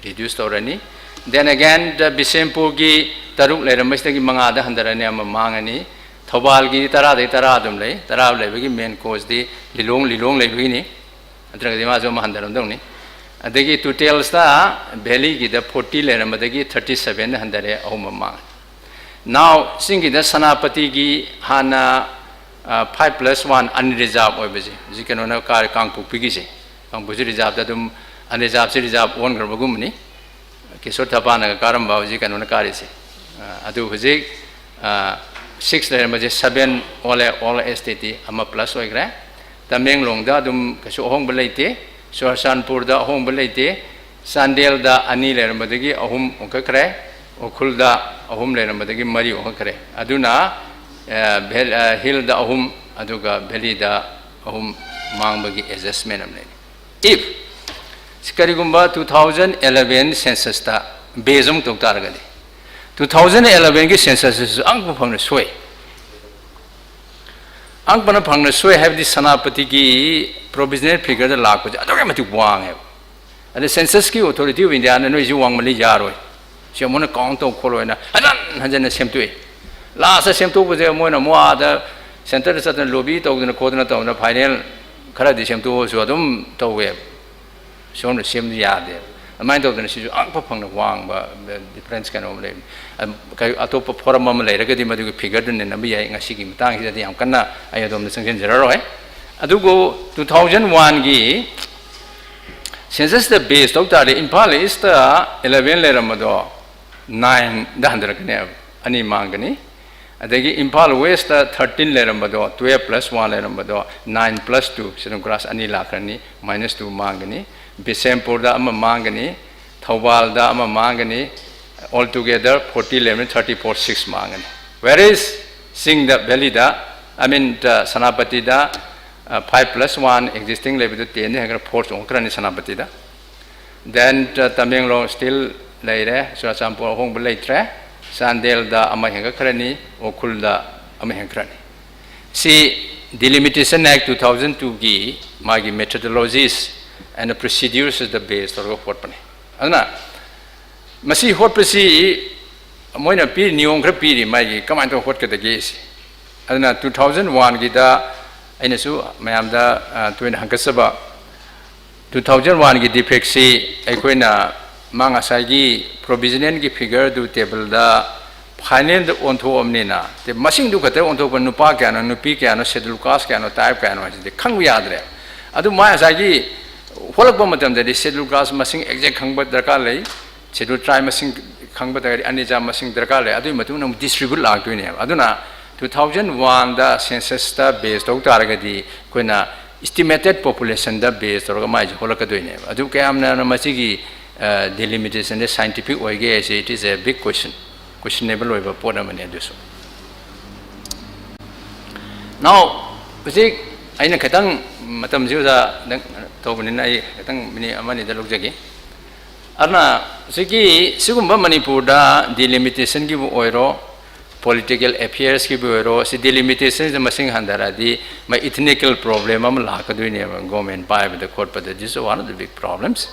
ꯔꯤꯗ꯭ꯌꯨꯁ ꯇꯧꯔꯅꯤ꯫ Then again, ꯗ ꯕꯤꯁꯦꯝꯄꯨꯔꯒꯤ ꯇꯔꯨꯛ ꯂꯩꯔꯝꯕꯁꯤꯗꯒꯤ ꯃꯉꯥꯗ ꯍꯟꯊꯔꯅꯤ, ꯑꯃ ꯃꯥꯡꯉꯅꯤ꯫ ꯊꯧꯕꯥꯜꯒꯤ ꯇꯔꯥꯗꯒꯤ ꯇꯔꯥ ꯑꯗꯨꯝ ꯂꯩ, ꯇꯔꯥ ꯂꯩꯕꯒꯤ ꯃꯦꯟ ꯀꯣꯁꯇꯤ ꯂꯤꯂꯣꯡ, ꯂꯤꯂꯣꯡ ꯂꯩꯕꯒꯤꯅꯤ, ꯅꯠꯇ꯭ꯔꯒꯗꯤ ꯃꯥꯁꯨ ꯑꯃ ꯍꯟꯊꯔꯝꯗꯧꯅꯤ꯫ ꯑꯗꯒꯤ ꯇꯣꯇꯦꯜꯁꯇ ꯚꯦꯂꯤꯒꯤꯗ ꯐꯣꯔꯇꯤ ꯂꯩꯔꯝꯕꯗꯒꯤ ꯊꯥꯔꯇꯤ ꯁꯕꯦꯟꯗ ꯍꯟꯊꯔꯦ, ꯑꯍꯨꯝ ꯑꯃ ꯃꯥꯡꯉꯦ꯫ Now, ꯆꯤꯡꯒꯤꯗ ꯁꯦꯅꯥꯄꯇꯤꯒꯤ ꯍꯥꯟꯅ ꯐꯥꯏꯚ ꯄ꯭ꯂꯁ ꯋꯥꯟ ꯑꯟꯔꯤꯖꯥꯔꯕ ꯑꯣꯏꯕꯁꯦ, ꯍꯧꯖꯤꯛ ꯀꯩꯅꯣꯅ ꯀꯥꯔꯦ, ꯀꯥꯡꯄꯣꯛꯄꯤꯒꯤꯁꯦ꯫ ꯀꯥꯡꯄꯣꯛꯄꯤꯁꯦ ꯔꯤꯖꯥꯔꯕꯇ ꯑꯗꯨꯝ, ꯑꯟꯔꯤꯖꯥꯔꯕꯁꯦ ꯔꯤꯖꯥꯔꯕ ꯑꯣꯟꯈ꯭ꯔꯕꯒꯨꯝꯕꯅꯤ꯫ ꯀꯤꯁꯣꯔ ꯊꯄꯥꯅꯒ ꯀꯥꯔꯝꯕ ꯍꯧꯖꯤꯛ ꯀꯩꯅꯣꯅ ꯀꯥꯔꯤꯁꯦ꯫ ꯑ, ꯑꯗꯨ ꯍꯧꯖꯤꯛ, ꯑ, ꯁꯤꯛꯁ ꯂꯩꯔꯝꯕꯁꯦ ꯁꯕꯦꯟ ꯑꯣꯜꯂꯦ, ꯑꯣꯜ ꯑꯦꯁ ꯇꯤ ꯇꯤ ꯑꯃ ꯄ꯭ꯂꯁ ꯑꯣꯏꯈ꯭ꯔꯦ꯫ ꯇꯃꯦꯡꯂꯣꯡꯗ ꯑꯗꯨꯝ ꯀꯩꯁꯨ ꯑꯍꯣꯡꯕ ꯂꯩꯇꯦ꯫ ꯆꯨꯔꯆꯥꯟꯄꯨꯔꯗ ꯑꯍꯣꯡꯕ ꯂꯩꯇꯦ꯫ ꯆꯥꯟꯗꯦꯜꯗ ꯑꯅꯤ ꯂꯩꯔꯝꯕꯗꯒꯤ ꯑꯍꯨꯝ ꯑꯣꯟꯈꯠꯈ꯭ꯔꯦ꯫ ꯎꯈ꯭ꯔꯨꯜꯗ ꯑꯍꯨꯝ ꯂꯩꯔꯝꯕꯗꯒꯤ ꯃꯔꯤ ꯑꯣꯟꯈꯠꯈ꯭ꯔꯦ꯫ ꯑꯗꯨꯅ, ꯑ, ꯚꯦꯜ-, ꯑ, ꯍꯤꯜꯗ ꯑꯍꯨꯝ, ꯑꯗꯨꯒ ꯚꯦꯂꯤꯗ ꯑꯍꯨꯝ ꯃꯥꯡꯕꯒꯤ ꯑꯦꯗꯖꯁꯃꯦꯟ ꯑꯃ ꯂꯩꯔꯦ꯫ If ꯀꯔꯤꯒꯨꯝꯕ two thousand eleven censusꯇ base ꯑꯃꯨꯛ ꯇꯧ ꯇꯥꯔꯒꯗꯤ, two thousand elevenꯒꯤ censusꯁꯤꯁꯨ ꯑꯉꯛꯄ ꯐꯪꯅ ꯁꯣꯏ꯫ ꯑꯉꯛꯄꯅ ꯐꯪꯅ ꯁꯣꯏ ꯍꯥꯏꯕꯗꯤ ꯁꯦꯅꯥꯄꯇꯤꯒꯤ provisional figureꯗ ꯂꯥꯛꯄꯁꯦ ꯑꯗꯨꯛꯀꯤ ꯃꯇꯤꯛ ꯋꯥꯡꯉꯦꯕ꯫ ꯑꯗ Censusꯀꯤ Authority of Indiaꯅ ꯅꯣꯏꯁꯤ ꯋꯥꯡꯃꯜꯂꯤ, ꯌꯥꯔꯣꯏ, ꯁꯤ ꯑꯃꯨꯛꯅ count ꯇꯧ ꯈꯣꯠꯂꯣꯏꯅ ꯍꯟꯖꯟ ꯍꯟꯖꯟꯅ ꯁꯦꯝꯗꯣꯛꯑꯦ꯫ Lastꯇ ꯁꯦꯝꯗꯣꯛꯄꯁꯦ ꯃꯣꯏꯅ ꯑꯃꯨꯛ ꯑꯥꯗ centreꯗ ꯆꯠꯇꯅ lobby ꯇꯧꯗꯅ ꯈꯣꯠꯇꯅ ꯇꯧꯗꯅ final ꯈꯔꯗꯤ ꯁꯦꯝꯗꯣꯛꯑꯁꯨ ꯑꯗꯨꯝ ꯇꯧꯋꯦꯕ꯫ ꯁꯣꯝꯗ ꯁꯦꯝꯗ ꯌꯥꯗꯦꯕ꯫ ꯑꯗꯨꯃꯥꯏꯅ ꯇꯧꯗꯅ ꯁꯤꯁꯨ ꯑꯉꯛꯄ ꯐꯪꯅ ꯋꯥꯡꯕ difference ꯀꯩꯅꯣ ꯑꯃ ꯂꯩꯕꯅꯤ꯫ ꯑ, ꯀꯩ-, ꯑꯇꯣꯞꯄ forum ꯑꯃ ꯂꯩꯔꯒꯗꯤ ꯃꯗꯨꯒꯤ figureꯗꯨ ꯅꯩꯅꯕ ꯌꯥꯏ꯫ ꯉꯁꯤꯒꯤ ꯃꯇꯥꯡꯁꯤꯗꯗꯤ ꯌꯥꯝ ꯀꯟꯅ ꯑꯩ ꯑꯗꯣꯝꯗ ꯆꯪꯁꯤꯟꯖꯔꯔꯣꯏ꯫ ꯑꯗꯨꯕꯨ two thousand oneꯒꯤ censusꯇ base ꯇꯧ ꯇꯥꯔꯗꯤ ꯏꯝꯐꯥꯜ Eastꯇ eleven ꯂꯩꯔꯝꯕꯗꯣ nineꯗ ꯍꯟꯊꯔꯛꯀꯅꯦꯕ, ꯑꯅꯤ ꯃꯥꯡꯒꯅꯤ꯫ ꯑꯗꯒꯤ ꯏꯝꯐꯥꯜ Westꯇ thirteen ꯂꯩꯔꯝꯕꯗꯣ, twelve plus one ꯂꯩꯔꯝꯕꯗꯣ, nine plus two, scheduled caste ꯑꯅꯤ ꯂꯥꯛꯈ꯭ꯔꯅꯤ, minus two ꯃꯥꯡꯒꯅꯤ꯫ ꯕꯤꯁꯦꯝꯄꯨꯔꯗ ꯑꯃ ꯃꯥꯡꯒꯅꯤ, ꯊꯧꯕꯥꯜꯗ ꯑꯃ ꯃꯥꯡꯒꯅꯤ, altogether forty ꯂꯩꯔꯝꯃꯤ, thirty four six ꯃꯥꯡꯒꯅꯤ꯫ Whereas ꯆꯤꯡꯗ, valleyꯗ, I mean, ꯁꯦꯅꯥꯄꯇꯤꯗ, uh, five plus one existing ꯂꯩꯕꯗꯨ tenꯗ ꯍꯦꯟꯒꯠꯈ꯭ꯔ four ꯆꯣꯡꯈ꯭ꯔꯅꯤ ꯁꯦꯅꯥꯄꯇꯤꯗ꯫ Then, uh, Tamenglong still ꯂꯩꯔꯦ, ꯆꯨꯔꯆꯥꯟꯄꯨꯔ ꯑꯍꯣꯡꯕ ꯂꯩꯇ꯭ꯔꯦ, ꯆꯥꯟꯗꯦꯜꯗ ꯑꯃ ꯍꯦꯟꯒꯠꯈ꯭ꯔꯅꯤ, ꯎꯈ꯭ꯔꯨꯜꯗ ꯑꯃ ꯍꯦꯟꯒꯠꯈ꯭ꯔꯅꯤ꯫ ꯁꯤ Delimitation Act two thousand twoꯒꯤ ꯃꯥꯒꯤ methodologies and proceduresꯇ base ꯇꯧꯔꯒ ꯍꯣꯠꯄꯅꯤ꯫ ꯑꯗꯨꯅ ꯃꯁꯤ ꯍꯣꯠꯄꯁꯤ ꯃꯣꯏꯅ ꯄꯤꯔꯤ ꯅꯤꯌꯣꯝ ꯈꯔ ꯄꯤꯔꯤ, ꯃꯥꯒꯤ ꯀꯃꯥꯏꯅ ꯇꯧꯔ ꯍꯣꯠꯀꯗꯒꯦ ꯁꯤ꯫ ꯑꯗꯨꯅ two thousand oneꯒꯤꯗ ꯑꯩꯅꯁꯨ ꯃꯌꯥꯝꯗ, ꯑ, ꯇꯣꯏꯅ ꯍꯪꯒꯠꯆꯕ, two thousand oneꯒꯤ defectꯁꯤ ꯑꯩꯈꯣꯏꯅ ꯃꯥ ꯉꯁꯥꯏꯒꯤ provisionalꯒꯤ figureꯗꯨ tableꯗ finalꯗ ꯑꯣꯟꯊꯣꯛꯑꯕꯅꯤꯅ, ꯇꯦ-, ꯃꯁꯤꯡꯗꯨ ꯈꯛꯇ ꯑꯣꯟꯊꯣꯛꯄ, ꯅꯨꯄꯥ ꯀꯌꯥꯅꯣ, ꯅꯨꯄꯤ ꯀꯌꯥꯅꯣ, scheduled caste ꯀꯌꯥꯅꯣ, type ꯀꯌꯥꯅꯣ ꯍꯥꯏꯁꯤꯗꯤ ꯈꯪꯕ ꯌꯥꯗ꯭ꯔꯦ꯫ ꯑꯗꯨ ꯃꯥ ꯉꯁꯥꯏꯒꯤ ꯍꯣꯠꯂꯛꯄ ꯃꯇꯝꯗꯗꯤ scheduled caste ꯃꯁꯤꯡ exact ꯈꯪꯕ ꯗꯔꯀꯥꯔ ꯂꯩ, scheduled tribe ꯃꯁꯤꯡ ꯈꯪꯕ ꯇꯥꯔꯒꯗꯤ ꯑꯅꯤꯖꯥ ꯃꯁꯤꯡ ꯗꯔꯀꯥꯔ ꯂꯩ꯫ ꯑꯗꯨꯒꯤ ꯃꯇꯨꯡ ꯏꯟꯅ ꯑꯃꯨꯛ ꯗꯤꯁꯇ꯭ꯔꯤꯕ꯭ꯌꯨꯠ ꯂꯥꯛꯇꯣꯏꯅꯦꯕ꯫ ꯑꯗꯨꯅ ꯇꯨ ꯊꯥꯎꯖꯟ ꯋꯥꯟꯗ ꯁꯦꯟꯁꯁꯇ ꯕꯦꯁ ꯇꯧ ꯇꯥꯔꯒꯗꯤ ꯑꯩꯈꯣꯏꯅ ꯏꯁꯇꯤꯃꯦꯇꯦꯠ ꯄꯣꯄꯨꯂꯦꯁꯟꯗ ꯕꯦꯁ ꯇꯧꯔꯒ ꯃꯥꯏꯁꯦ ꯍꯣꯜꯂꯛꯀꯗꯣꯏꯅꯦꯕ꯫ ꯑꯗꯨ ꯀꯌꯥꯝꯅ ꯃꯁꯤꯒꯤ ꯗꯤꯂꯤꯃꯤꯇꯦꯁꯟꯁꯦ ꯁꯥꯏꯟꯇꯤꯐꯤꯛ ꯑꯣꯏꯒꯦ ꯍꯥꯏꯁꯦ, it is a big question, ꯀꯣꯏꯁꯟꯅꯦꯕꯜ ꯑꯣꯏꯕ ꯄꯣꯠ ꯑꯃꯅꯤ ꯑꯗꯨꯁꯨ꯫ Now, ꯍꯧꯖꯤꯛ ꯑꯩꯅ ꯈꯤꯇꯪ, ꯃꯇꯝꯁꯤ ꯑꯣꯖꯥ ꯅꯪ ꯇꯧꯕꯅꯤꯅ ꯑꯩ ꯈꯤꯇꯪ ꯃꯤꯅꯤꯠ ꯑꯃ ꯑꯅꯤꯗ ꯂꯧꯖꯒꯦ꯫ ꯑꯗꯨꯅ ꯍꯧꯖꯤꯛꯀꯤ ꯁꯤꯒꯨꯝꯕ ꯃꯅꯤꯄꯨꯔꯗ ꯗꯤꯂꯤꯃꯤꯇꯦꯁꯟꯒꯤꯕꯨ ꯑꯣꯏꯔꯣ, ꯄꯣꯂꯤꯇꯤꯀꯦꯜ ꯑꯦꯐꯤꯌꯔꯁꯀꯤꯕꯨ ꯑꯣꯏꯔꯣ, ꯁꯤ ꯗꯤꯂꯤꯃꯤꯇꯦꯁꯟꯁꯤꯗ ꯃꯁꯤꯡ ꯍꯟꯊꯔꯛꯑꯗꯤ ꯃꯥ ꯏꯊꯅꯤꯀꯦꯜ ꯄ꯭ꯔꯣꯕ꯭ꯂꯦꯝ ꯑꯃ ꯂꯥꯛꯀꯗꯣꯏꯅꯦꯕ ꯒꯣꯔꯃꯦꯟ ꯄꯥꯏꯕꯗ ꯈꯣꯠꯄꯗ꯫ This is one of the big problems.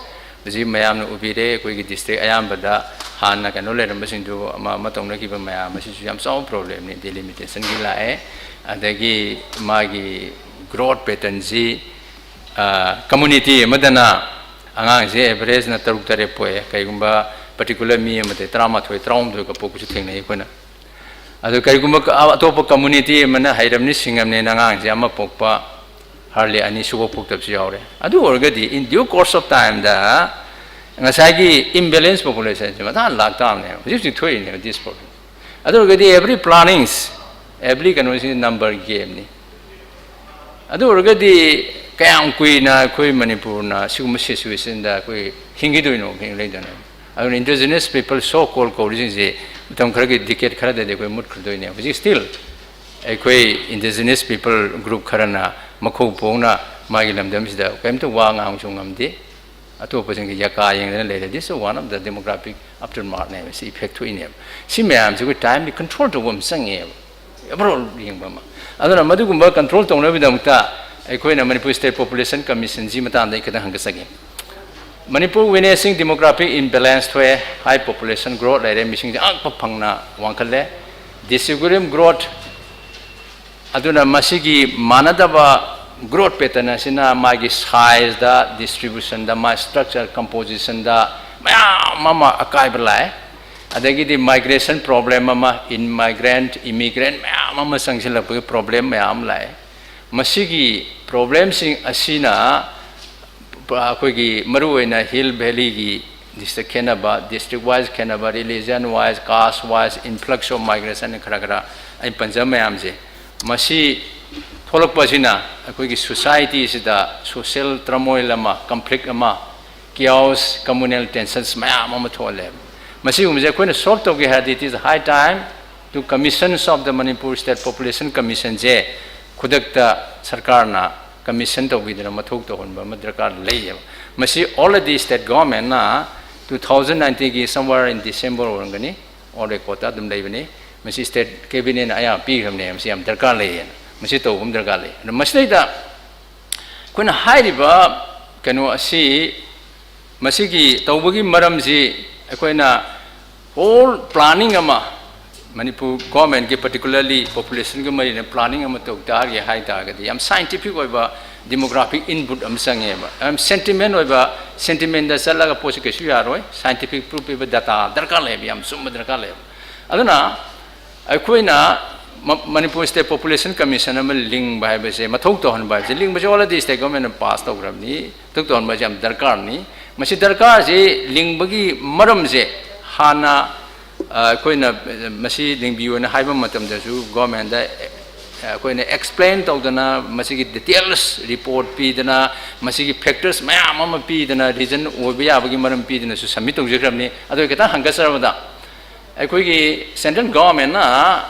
ꯍꯧꯖꯤꯛ ꯃꯌꯥꯝꯅ ꯎꯕꯤꯔꯦ, ꯑꯩꯈꯣꯏꯒꯤ ꯗꯤꯁꯇ꯭ꯔꯤꯛ ꯑꯌꯥꯝꯕꯗ ꯍꯥꯟꯅ ꯀꯩꯅꯣ ꯂꯩꯔꯝꯕꯁꯤꯡꯗꯨ ꯑꯃ ꯑꯃ ꯇꯧꯅꯈꯤꯕ ꯃꯌꯥꯝ ꯑꯁꯤꯁꯨ ꯌꯥꯝ ꯆꯥꯎꯕ ꯄ꯭ꯔꯣꯕ꯭ꯂꯦꯝꯅꯤ꯫ ꯗꯤꯂꯤꯃꯤꯇꯦꯁꯟꯒꯤ ꯂꯥꯛꯑꯦ, ꯑꯗꯒꯤ ꯃꯥꯒꯤ ꯒ꯭ꯔꯣꯠ ꯄꯦꯇꯔꯟꯁꯤ, ꯀꯝꯃꯨꯅꯤꯇꯤ ꯑꯃꯗꯅ ꯑꯉꯥꯡꯁꯦ ꯑꯦꯚꯔꯦꯖꯅ ꯇꯔꯨꯛ ꯇꯔꯦꯠ ꯄꯣꯛꯑꯦ, ꯀꯩꯒꯨꯝꯕ ꯄꯔꯇꯤꯀꯨꯂꯔ ꯃꯤ ꯑꯃꯗ ꯇꯔꯥꯃꯥꯊꯣꯏ ꯇꯔꯥꯍꯨꯝꯗꯣꯏꯒ ꯄꯣꯛꯄꯁꯨ ꯊꯦꯡꯅꯩ ꯑꯩꯈꯣꯏꯅ꯫ ꯑꯗꯣ ꯀꯔꯤꯒꯨꯝꯕ ꯑꯇꯣꯞꯄ ꯀꯝꯃꯨꯅꯤꯇꯤ ꯑꯃꯅ ꯍꯩꯔꯝꯅꯤ ꯁꯤꯡꯉꯝꯅꯦꯅ ꯑꯉꯥꯡꯁꯦ ꯑꯃ ꯄꯣꯛꯄ, ꯍꯥꯔꯂꯤ ꯑꯅꯤ ꯁꯨꯕ ꯄꯣꯛꯇꯕꯁꯨ ꯌꯥꯎꯔꯦ꯫ ꯑꯗꯨ ꯑꯣꯏꯔꯒꯗꯤ in due course of timeꯗ ꯉꯁꯥꯏꯒꯤ ꯏꯝꯕꯦꯂꯦꯟꯁ ꯄꯣꯄꯨꯂꯦꯁꯟꯁꯦ ꯃꯊꯥ ꯂꯥꯛꯇꯥꯕꯅꯦꯕ꯫ ꯍꯧꯖꯤꯛ ꯍꯧꯖꯤꯛ ꯊꯣꯛꯏꯅꯦꯕ ꯗꯤꯁ ꯄ꯭ꯔꯣꯕ꯭ꯂꯦꯝ꯫ ꯑꯗꯨ ꯑꯣꯏꯔꯒꯗꯤ every plannings, every ꯀꯩꯅꯣꯁꯤ ꯅꯝꯕꯔ ꯒꯦꯝꯅꯤ꯫ ꯑꯗꯨ ꯑꯣꯏꯔꯒꯗꯤ ꯀꯌꯥꯝ ꯀꯨꯏꯅ ꯑꯩꯈꯣꯏ ꯃꯅꯤꯄꯨꯔꯅ ꯁꯤꯒꯨꯝꯕ ꯁꯤꯆꯨꯋꯦꯁꯟꯗ ꯑꯩꯈꯣꯏ ꯍꯤꯡꯈꯤꯗꯣꯏꯅꯣ, ꯍꯤꯡ ꯂꯩꯗꯣꯏꯅꯣ? ꯑꯗꯨꯅ indigenous people so called ꯀꯧꯔꯤꯁꯤꯡꯁꯦ ꯃꯇꯝ ꯈꯔꯒꯤ, ꯗꯤꯀꯦꯠ ꯈꯔꯗꯗꯤ ꯑꯩꯈꯣꯏ ꯃꯨꯠꯈ꯭ꯔꯗꯣꯏꯅꯦ꯫ ꯍꯧꯖꯤꯛ still ꯑꯩꯈꯣꯏ indigenous people group ꯈꯔꯅ ꯃꯈꯣꯡ ꯄꯣꯡꯅ ꯃꯥꯒꯤ ꯂꯝꯗꯝꯁꯤꯗ ꯀꯔꯤꯝꯇ ꯋꯥ ꯉꯥꯡꯕꯁꯨ ꯉꯝꯗꯦ꯫ ꯑꯇꯣꯞꯄꯁꯤꯡꯒꯤ ꯌꯥꯀꯥ ꯌꯦꯡꯗꯅ ꯂꯩꯔꯦ꯫ This is one of the demographic aftermathꯅꯦꯕ꯫ ꯁꯤ ꯏꯐꯦꯛ ꯊꯣꯛꯏꯅꯦꯕ꯫ ꯁꯤ ꯃꯌꯥꯝꯁꯦ ꯑꯩꯈꯣꯏ ꯇꯥꯏꯝꯂꯤ ꯀꯟꯇ꯭ꯔꯣꯜ ꯇꯧꯕ ꯑꯃ ꯆꯪꯉꯦꯕ꯫ ꯑꯦꯕꯔꯣꯜ ꯌꯦꯡꯕ ꯑꯃ꯫ ꯑꯗꯨꯅ ꯃꯗꯨꯒꯨꯝꯕ ꯀꯟꯇ꯭ꯔꯣꯜ ꯇꯧꯅꯕꯒꯤꯗꯃꯛꯇ ꯑꯩꯈꯣꯏꯅ ꯃꯅꯤꯄꯨꯔ ꯁ꯭ꯇꯦꯠ ꯄꯣꯄꯨꯂꯦꯁꯟ ꯀꯃꯤꯁꯟꯁꯤ ꯃꯇꯥꯡꯗ ꯑꯩ ꯈꯤꯇꯪ ꯍꯪꯒꯠꯆꯒꯦ꯫ ꯃꯅꯤꯄꯨꯔ witnessing demographic imbalance ꯊꯣꯛꯑꯦ, high population growth ꯂꯩꯔꯦ, ꯃꯤꯁꯤꯡꯁꯦ ꯑꯉꯛꯄ ꯐꯪꯅ ꯋꯥꯡꯈꯠꯂꯦ꯫ Disequilibrium growth, ꯑꯗꯨꯅ ꯃꯁꯤꯒꯤ ꯃꯥꯟꯅꯗꯕ growth pattern ꯑꯁꯤꯅ ꯃꯥꯒꯤ sizeꯗ, distributionꯗ, ꯃꯥꯒꯤ structure compositionꯗ ꯃꯌꯥꯝ ꯑꯃ ꯑꯀꯥꯏꯕ ꯂꯥꯛꯑꯦ꯫ ꯑꯗꯒꯤꯗꯤ migration problem ꯑꯃ, immigrant, immigrant ꯃꯌꯥꯝ ꯑꯃ ꯆꯪꯁꯤꯜꯂꯛꯄꯒꯤ problem ꯃꯌꯥꯝ ꯑꯃ ꯂꯥꯛꯑꯦ꯫ ꯃꯁꯤꯒꯤ problemꯁꯤꯡ ꯑꯁꯤꯅ ꯑꯩꯈꯣꯏꯒꯤ ꯃꯔꯨꯑꯣꯏꯅ hill valleyꯒꯤ district ꯈꯦꯠꯅꯕ, district wise ꯈꯦꯠꯅꯕ, religion wise, caste wise, influx of migration ꯈꯔ ꯈꯔ ꯑꯩꯅ ꯄꯟꯖꯕ ꯃꯌꯥꯝꯁꯦ, ꯃꯁꯤ ꯊꯣꯛꯂꯛꯄꯁꯤꯅ ꯑꯩꯈꯣꯏꯒꯤ society ꯁꯤꯗ social turmoil ꯑꯃ, conflict ꯑꯃ, chaos, communal tensions ꯃꯌꯥꯝ ꯑꯃ ꯊꯣꯛꯍꯜꯂꯦꯕ꯫ ꯃꯁꯤꯒꯨꯝꯕꯁꯦ ꯑꯩꯈꯣꯏꯅ solve ꯇꯧꯒꯦ ꯍꯥꯏꯔꯗꯤ, it is high time to commissions of the Manipur State Population Commission ꯁꯦ ꯈꯨꯗꯛꯇ ꯁꯔꯀꯥꯔꯅ commission ꯇꯧꯕꯤꯗꯅ ꯃꯊꯧ ꯇꯧꯍꯟꯕ ꯑꯃ ꯗꯔꯀꯥꯔ ꯂꯩꯌꯦꯕ꯫ ꯃꯁꯤ already state government ꯅ two thousand nineteen ꯒꯤ somewhere in December ꯑꯣꯏꯔꯝꯒꯅꯤ, on record ꯇ ꯑꯗꯨꯝ ꯂꯩꯕꯅꯤ꯫ ꯃꯁꯤ state cabinet ꯅ ꯑꯌꯥꯕ ꯄꯤꯈ꯭ꯔꯕꯅꯦ, ꯃꯁꯤ ꯌꯥꯝ ꯗꯔꯀꯥꯔ ꯂꯩꯌꯦꯅ, ꯃꯁꯤ ꯇꯧꯕ ꯑꯃ ꯗꯔꯀꯥꯔ ꯂꯩ꯫ ꯑꯗꯣ ꯃꯁꯤꯗꯩꯗ ꯑꯩꯈꯣꯏꯅ ꯍꯥꯏꯔꯤꯕ ꯀꯩꯅꯣ ꯑꯁꯤ, ꯃꯁꯤꯒꯤ ꯇꯧꯕꯒꯤ ꯃꯔꯝꯁꯤ ꯑꯩꯈꯣꯏꯅ whole planning ꯑꯃ, ꯃꯅꯤꯄꯨꯔ government ꯀꯤ particularly population ꯒ ꯃꯔꯤ ꯂꯩꯅꯅ planning ꯑꯃ ꯇꯧ ꯇꯥꯔꯒꯦ ꯍꯥꯏ ꯇꯥꯔꯒꯗꯤ, ꯌꯥꯝ scientific ꯑꯣꯏꯕ demographic input ꯑꯃ ꯆꯪꯉꯦꯕ꯫ ꯌꯥꯝ sentiment ꯑꯣꯏꯕ, sentiment ꯗ ꯆꯠꯂꯒ ꯄꯣꯠꯁꯤ ꯀꯩꯁꯨ ꯌꯥꯔꯣꯏ꯫ Scientific proof ꯄꯤꯕ data ꯗꯔꯀꯥꯔ ꯂꯩꯌꯦꯕ, ꯌꯥꯝ ꯆꯨꯝꯕ ꯗꯔꯀꯥꯔ ꯂꯩꯌꯦꯕ꯫ ꯑꯗꯨꯅ ꯑꯩꯈꯣꯏꯅ ꯃ-, ꯃꯅꯤꯄꯨꯔ State Population Commission ꯑꯃ ꯂꯤꯡꯕ ꯍꯥꯏꯕꯁꯦ, ꯃꯊꯧ ꯇꯧꯍꯟꯕ ꯍꯥꯏꯕꯁꯦ, ꯂꯤꯡꯕꯁꯦ already state government ꯅ pass ꯇꯧꯈ꯭ꯔꯕꯅꯤ, ꯃꯊꯧ ꯇꯧꯍꯟꯕ ꯍꯥꯏꯁꯦ ꯌꯥꯝ ꯗꯔꯀꯥꯔꯅꯤ꯫ ꯃꯁꯤ ꯗꯔꯀꯥꯔꯁꯤ ꯂꯤꯡꯕꯒꯤ ꯃꯔꯝꯁꯦ ꯍꯥꯟꯅ, ꯑ, ꯑꯩꯈꯣꯏꯅ ꯃꯁꯤ ꯂꯤꯡꯕꯤꯌꯣꯅ ꯍꯥꯏꯕ ꯃꯇꯝꯗꯁꯨ government ꯗ, ꯑ, ꯑꯩꯈꯣꯏꯅ explain ꯇꯧꯗꯅ, ꯃꯁꯤꯒꯤ details report ꯄꯤꯗꯅ, ꯃꯁꯤꯒꯤ factors ꯃꯌꯥꯝ ꯑꯃ ꯄꯤꯗꯅ, reason ꯑꯣꯏꯕ ꯌꯥꯕꯒꯤ ꯃꯔꯝ ꯄꯤꯗꯅꯁꯨ submit ꯇꯧꯖꯈ꯭ꯔꯕꯅꯤ꯫ ꯑꯗꯨ ꯈꯤꯇꯪ ꯍꯪꯒꯠꯆꯔꯕꯗ, ꯑꯩꯈꯣꯏꯒꯤ central government ꯅ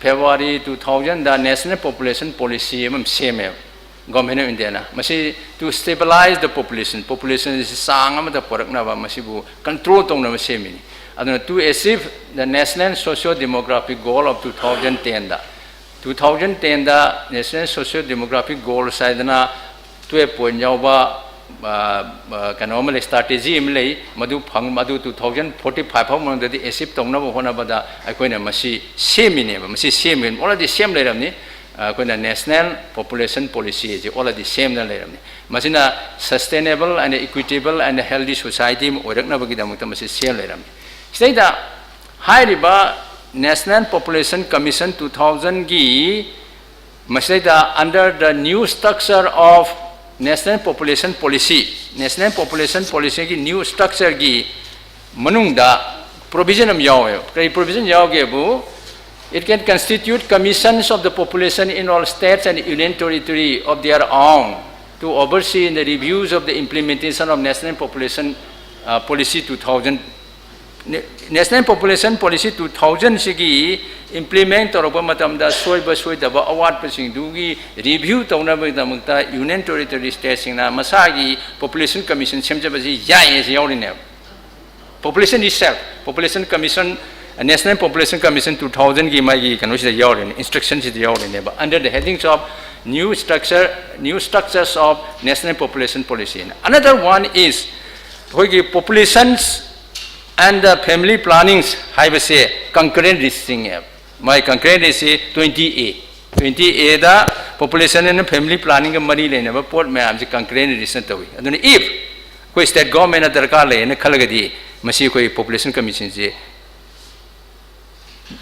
February two thousand ꯗ National Population Policy ꯑꯃ ꯁꯦꯝꯃꯦꯕ, Government of India ꯅ꯫ ꯃꯁꯤ to stabilize the population, population ꯑꯁꯤ ꯆꯥꯡ ꯑꯃꯗ ꯄꯨꯔꯛꯅꯕ, ꯃꯁꯤꯕꯨ control ꯇꯧꯅꯕ ꯁꯦꯝꯃꯤꯅꯤ꯫ ꯑꯗꯨꯅ to achieve the national socio-demographic goal of two thousand ten the, two thousand ten the National Socio-Demographic Goals ꯍꯥꯏꯗꯅ twelve point ꯌꯥꯎꯕ, ꯑ, ꯑ, ꯀꯩꯅꯣ ꯑꯃ ꯂꯩ, strategy ꯑꯃ ꯂꯩ꯫ ꯃꯗꯨ ꯐꯪ-, ꯃꯗꯨ two thousand forty five ꯐꯥꯎ ꯃꯅꯨꯡꯗꯗꯤ achieve ꯇꯧꯅꯕ ꯍꯣꯠꯅꯕꯗ ꯑꯩꯈꯣꯏꯅ ꯃꯁꯤ ꯁꯦꯝꯃꯤꯅꯦꯕ꯫ ꯃꯁꯤ ꯁꯦꯝꯃꯤ, already ꯁꯦꯝ ꯂꯩꯔꯕꯅꯤ꯫ ꯑ, ꯑꯩꯈꯣꯏꯅ National Population Policy ꯑꯁꯤ already ꯁꯦꯝꯗꯅ ꯂꯩꯔꯕꯅꯤ꯫ ꯃꯁꯤꯅ sustainable and equitable and healthy society ꯑꯃ ꯑꯣꯏꯔꯛꯅꯕꯒꯤꯗꯃꯛꯇ ꯃꯁꯤ ꯁꯦꯝ ꯂꯩꯔꯕꯅꯤ꯫ ꯁꯤꯗꯩꯗ ꯍꯥꯏꯔꯤꯕ National Population Commission two thousand ꯒꯤ ꯃꯁꯤꯗꯩꯗ under the new structure of National Population Policy, National Population Policyꯒꯤ new structureꯒꯤ ꯃꯅꯨꯡꯗ provision ꯑꯃ ꯌꯥꯎꯋꯦꯕ꯫ ꯀꯔꯤ provision ꯌꯥꯎꯒꯦꯕꯨ, "It can constitute commissions of the population in all states and union territory of their own to oversee the reviews of the implementation of National Population, uh, Policy two thousand." National Population Policy two thousand ꯁꯤꯒꯤ implement ꯇꯧꯔꯛꯄ ꯃꯇꯝꯗ ꯁꯣꯏꯕ ꯁꯣꯏꯗꯕ ꯑꯋꯥꯠꯄꯁꯤꯡꯗꯨꯒꯤ review ꯇꯧꯅꯕꯒꯤꯗꯃꯛꯇ union territory stateꯁꯤꯡꯅ ꯃꯁꯥꯒꯤ population commission ꯁꯦꯝꯖꯕꯁꯤ ꯌꯥꯏ ꯍꯥꯏꯁꯤ ꯌꯥꯎꯔꯤꯅꯦꯕ꯫ Population itself, Population Commission, National Population Commission two thousandꯒꯤ ꯃꯥꯒꯤ ꯀꯩꯅꯣꯁꯤꯗ ꯌꯥꯎꯔꯤꯅꯦ, instructionꯁꯤꯗ ꯌꯥꯎꯔꯤꯅꯦꯕ, under the headings of new structure, new structures of National Population Policy ꯍꯥꯏꯅ꯫ Another one is ꯑꯩꯈꯣꯏꯒꯤ populations and the family plannings ꯍꯥꯏꯕꯁꯦ concurrent listꯁꯤꯡꯅꯦꯕ꯫ My concurrent listꯁꯤ twenty A, twenty Aꯗ population and family planningꯒ ꯃꯔꯤ ꯂꯩꯅꯕ ꯄꯣꯠ ꯃꯌꯥꯝꯁꯦ concurrent listꯅ ꯇꯧꯏ꯫ ꯑꯗꯨꯅ if ꯑꯩꯈꯣꯏ state governmentꯅ ꯗꯔꯀꯥꯔ ꯂꯩꯌꯦꯅ ꯈꯜꯂꯒꯗꯤ ꯃꯁꯤ ꯑꯩꯈꯣꯏ Population Commissionꯁꯦ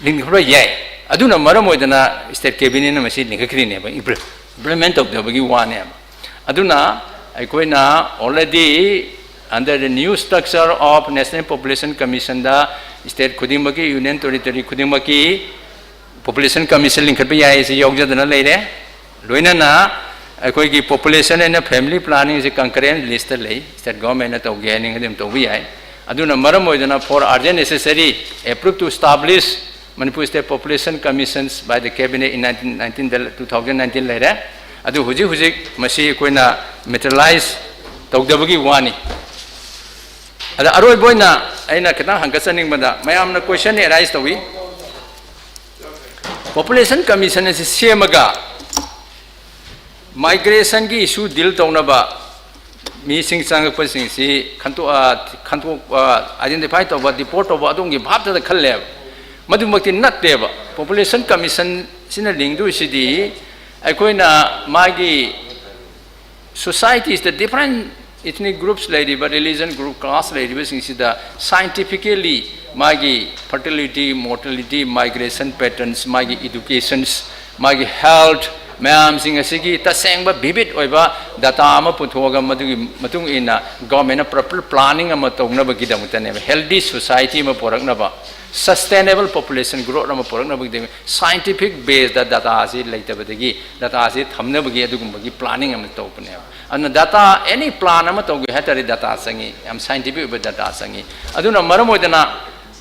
ꯂꯤꯡꯈꯠꯄ ꯌꯥꯏ꯫ ꯑꯗꯨꯅ ꯃꯔꯝ ꯑꯣꯏꯗꯅ state cabinetꯅ ꯃꯁꯤ ꯂꯤꯡꯈꯠꯈ꯭ꯔꯤꯅꯦꯕ, implement ꯇꯧꯗꯕꯒꯤ ꯋꯥꯅꯦꯕ꯫ ꯑꯗꯨꯅ ꯑꯩꯈꯣꯏꯅ already under the new structure of National Population Commissionꯗ state ꯈꯨꯗꯤꯡꯃꯛꯀꯤ, union territory ꯈꯨꯗꯤꯡꯃꯛꯀꯤ Population Commission ꯂꯤꯡꯈꯠꯄ ꯌꯥꯏ ꯍꯥꯏꯁꯤ ꯌꯥꯎꯖꯗꯅ ꯂꯩꯔꯦ꯫ ꯂꯣꯏꯅꯅ ꯑꯩꯈꯣꯏꯒꯤ population and family planningꯁꯤ concurrent listꯇ ꯂꯩ꯫ State governmentꯅ ꯇꯧꯒꯦ ꯍꯥꯏꯅꯤꯡꯉꯗꯤ ꯑꯗꯨꯝ ꯇꯧꯕ ꯌꯥꯏ꯫ ꯑꯗꯨꯅ ꯃꯔꯝ ꯑꯣꯏꯗꯅ for urgent necessary approve to establish Manipur State Population Commissions by the Cabinet in nineteen nineteen two thousand nineteen ꯂꯩꯔꯦ꯫ ꯑꯗꯨ ꯍꯧꯖꯤꯛ ꯍꯧꯖꯤꯛ ꯃꯁꯤ ꯑꯩꯈꯣꯏꯅ materialize ꯇꯧꯗꯕꯒꯤ ꯋꯥꯅꯤ꯫ ꯑꯗ ꯑꯔꯣꯏꯕ ꯑꯣꯏꯅ ꯑꯩꯅ ꯈꯤꯇꯪ ꯍꯪꯒꯠꯆꯅꯤꯡꯕꯗ, ꯃꯌꯥꯝꯅ question arise ꯇꯧꯏ, Population Commission ꯑꯁꯤ ꯁꯦꯝꯃꯒ migrationꯒꯤ issue deal ꯇꯧꯅꯕ ꯃꯤꯁꯤꯡ ꯆꯪꯉꯛꯄꯁꯤꯡꯁꯤ ꯈꯟꯇꯣꯛ-, ꯑ, ꯈꯟꯇꯣꯛꯄ, identify ꯇꯧꯕ, deport ꯇꯧꯕ ꯑꯗꯣꯝꯒꯤ ꯚꯥꯞꯇꯗ ꯈꯜꯂꯦꯕ꯫ ꯃꯗꯨꯃꯛꯇꯤ ꯅꯠꯇꯦꯕ꯫ Population Commission ꯁꯤꯅ ꯂꯤꯡꯗꯣꯏꯁꯤꯗꯤ ꯑꯩꯈꯣꯏꯅ ꯃꯥꯒꯤ societies, the different ethnic groups ꯂꯩꯔꯤꯕ, religion group, class ꯂꯩꯔꯤꯕꯁꯤꯡꯁꯤꯗ scientifically ꯃꯥꯒꯤ fertility, mortality, migration patterns, ꯃꯥꯒꯤ educations, ꯃꯥꯒꯤ health, ꯃꯌꯥꯝꯁꯤꯡ ꯑꯁꯤꯒꯤ ꯇꯁꯦꯡꯕ vivid ꯑꯣꯏꯕ data ꯑꯃ ꯄꯨꯊꯣꯛꯑꯒ ꯃꯗꯨꯒꯤ ꯃꯇꯨꯡ ꯏꯟꯅ government ꯅ proper planning ꯑꯃ ꯇꯧꯅꯕꯒꯤꯗꯃꯛꯇꯅꯦꯕ, healthy society ꯑꯃ ꯄꯨꯔꯛꯅꯕ, sustainable population growth ꯑꯃ ꯄꯨꯔꯛꯅꯕꯒꯤꯗꯃꯛ scientific base ꯗ data ꯑꯁꯤ ꯂꯩꯇꯕꯗꯒꯤ data ꯑꯁꯤ ꯊꯝꯅꯕꯒꯤ ꯑꯗꯨꯒꯨꯝꯕꯒꯤ planning ꯑꯃ ꯇꯧꯕꯅꯦꯕ꯫ ꯑꯗꯨꯅ data, any plan ꯑꯃ ꯇꯧꯒꯦ ꯍꯥꯏ ꯇꯥꯔꯗꯤ data ꯆꯪꯉꯤ, ꯌꯥꯝ scientific ꯑꯣꯏꯕ data ꯆꯪꯉꯤ꯫ ꯑꯗꯨꯅ ꯃꯔꯝ ꯑꯣꯏꯗꯅ,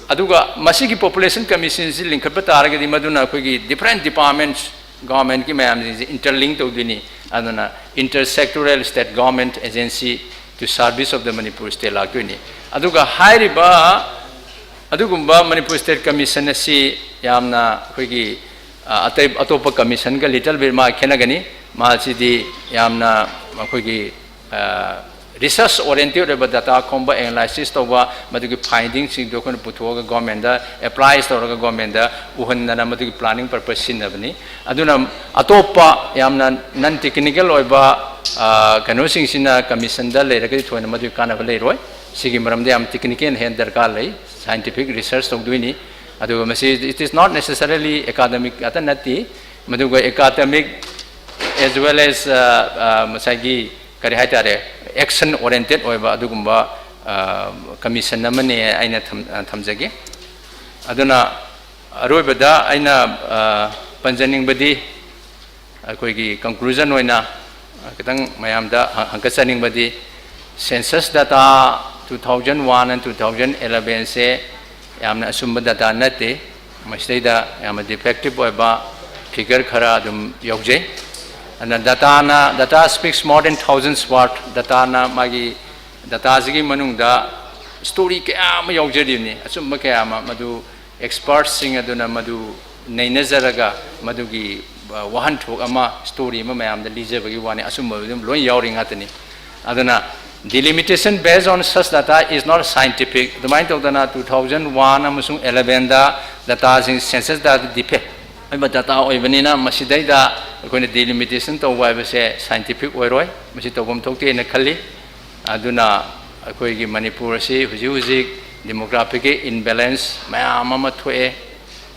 ꯑꯗꯨꯒ ꯃꯁꯤꯒꯤ population commission ꯁꯤ ꯂꯤꯡꯈꯠꯄ ꯇꯥꯔꯒꯗꯤ ꯃꯗꯨꯅ ꯑꯩꯈꯣꯏꯒꯤ different departments, government ꯀꯤ ꯃꯌꯥꯝꯁꯤꯡꯁꯦ interlink ꯇꯧꯗꯣꯏꯅꯤ꯫ ꯑꯗꯨꯅ inter sectoral state government agency to service of the Manipur state ꯂꯥꯛꯇꯣꯏꯅꯤ꯫ ꯑꯗꯨꯒ ꯍꯥꯏꯔꯤꯕ ꯑꯗꯨꯒꯨꯝꯕ Manipur State Commission ꯑꯁꯤ ꯌꯥꯝꯅ ꯑꯩꯈꯣꯏꯒꯤ, ꯑ, ꯑꯇꯩ, ꯑꯇꯣꯞꯄ commission ꯒ little bit ꯃꯥ ꯈꯦꯠꯅꯒꯅꯤ꯫ ꯃꯥꯁꯤꯗꯤ ꯌꯥꯝꯅ ꯑꯩꯈꯣꯏꯒꯤ, ꯑ, research oriented ꯑꯣꯏꯕ data ꯈꯣꯝꯕ, analysis ꯇꯧꯕ, ꯃꯗꯨꯒꯤ finding ꯁꯤꯡꯗꯨ ꯑꯩꯈꯣꯏꯅ ꯄꯨꯊꯣꯛꯑꯒ government ꯗ apply ꯇꯧꯔꯒ government ꯗ ꯎꯍꯟꯗꯅ ꯃꯗꯨꯒꯤ planning purpose ꯁꯤꯖꯤꯟꯅꯕꯅꯤ꯫ ꯑꯗꯨꯅ ꯑꯇꯣꯞꯄ ꯌꯥꯝꯅ non technical ꯑꯣꯏꯕ, ꯑ, ꯀꯩꯅꯣꯁꯤꯡꯁꯤꯅ commission ꯗ ꯂꯩꯔꯒꯗꯤ ꯊꯣꯏꯅ ꯃꯗꯨꯒꯤ ꯀꯥꯟꯅꯕ ꯂꯩꯔꯣꯏ꯫ ꯁꯤꯒꯤ ꯃꯔꯝꯗ ꯌꯥꯝ technical ꯍꯦꯟꯅ ꯗꯔꯀꯥꯔ ꯂꯩ꯫ Scientific research ꯇꯧꯗꯣꯏꯅꯤ꯫ ꯑꯗꯨꯒ ꯃꯁꯤ, it is not necessarily academic ꯉꯥꯛꯇ ꯅꯠꯇꯦ, ꯃꯗꯨꯒ academic as well as, ꯑ, ꯑ, ꯉꯁꯥꯏꯒꯤ ꯀꯔꯤ ꯍꯥꯏꯇꯥꯔꯦ, action oriented ꯑꯣꯏꯕ ꯑꯗꯨꯒꯨꯝꯕ, ꯑ, commission ꯑꯃꯅꯤ ꯑꯩꯅ ꯊꯝ-, ꯑ, ꯊꯝꯖꯒꯦ꯫ ꯑꯗꯨꯅ ꯑꯔꯣꯏꯕꯗ ꯑꯩꯅ, ꯑ, ꯄꯟꯖꯅꯤꯡꯕꯗꯤ, ꯑꯩꯈꯣꯏꯒꯤ conclusion ꯑꯣꯏꯅ, ꯑ, ꯈꯤꯇꯪ ꯃꯌꯥꯝꯗ ꯍ-, ꯍꯪꯒꯠꯆꯅꯤꯡꯕꯗꯤ, census data two thousand one and two thousand eleven ꯁꯦ ꯌꯥꯝꯅ ꯑꯆꯨꯝꯕ data ꯅꯠꯇꯦ꯫ ꯃꯁꯤꯗꯩꯗ ꯌꯥꯝꯅ defective ꯑꯣꯏꯕ figure ꯈꯔ ꯑꯗꯨꯝ ꯌꯥꯎꯖꯩ꯫ ꯑꯗꯨꯅ data ꯅ, data speaks more than thousands word, data ꯅ ꯃꯥꯒꯤ, data ꯁꯤꯒꯤ ꯃꯅꯨꯡꯗ story ꯀꯌꯥ ꯑꯃ ꯌꯥꯎꯖꯔꯤꯕꯅꯤ, ꯑꯆꯨꯝꯕ ꯀꯌꯥ ꯑꯃ, ꯃꯗꯨ experts ꯁꯤꯡ ꯑꯗꯨꯅ ꯃꯗꯨ ꯅꯩꯅꯖꯔꯒ ꯃꯗꯨꯒꯤ, ꯑ, ꯋꯥꯍꯟꯊꯣꯛ ꯑꯃ, story ꯑꯃ ꯃꯌꯥꯝꯗ ꯂꯤꯖꯕꯒꯤ ꯋꯥꯅꯤ, ꯑꯆꯨꯝꯕ ꯑꯗꯨꯝ ꯂꯣꯏ ꯌꯥꯎꯔꯤ ꯉꯥꯛꯇꯅꯤ꯫ ꯑꯗꯨꯅ delimitation based on such data is not scientific꯫ ꯑꯗꯨꯃꯥꯏꯅ ꯇꯧꯗꯅ two thousand one ꯑꯃꯁꯨꯡ eleven ꯗ data ꯁꯤꯡ, census data defect ꯑꯣꯏꯕ data ꯑꯣꯏꯕꯅꯤꯅ ꯃꯁꯤꯗꯩꯗ ꯑꯩꯈꯣꯏꯅ delimitation ꯇꯧꯕ ꯍꯥꯏꯕꯁꯦ scientific ꯑꯣꯏꯔꯣꯏ, ꯃꯁꯤ ꯇꯧꯐꯝ ꯊꯣꯛꯇꯦ ꯍꯥꯏꯅ ꯈꯜꯂꯤ꯫ ꯑꯗꯨꯅ ꯑꯩꯈꯣꯏꯒꯤ ꯃꯅꯤꯄꯨꯔ ꯑꯁꯤ ꯍꯧꯖꯤꯛ ꯍꯧꯖꯤꯛ demographic ꯀꯤ imbalance ꯃꯌꯥꯝ ꯑꯃ ꯊꯣꯛꯑꯦ,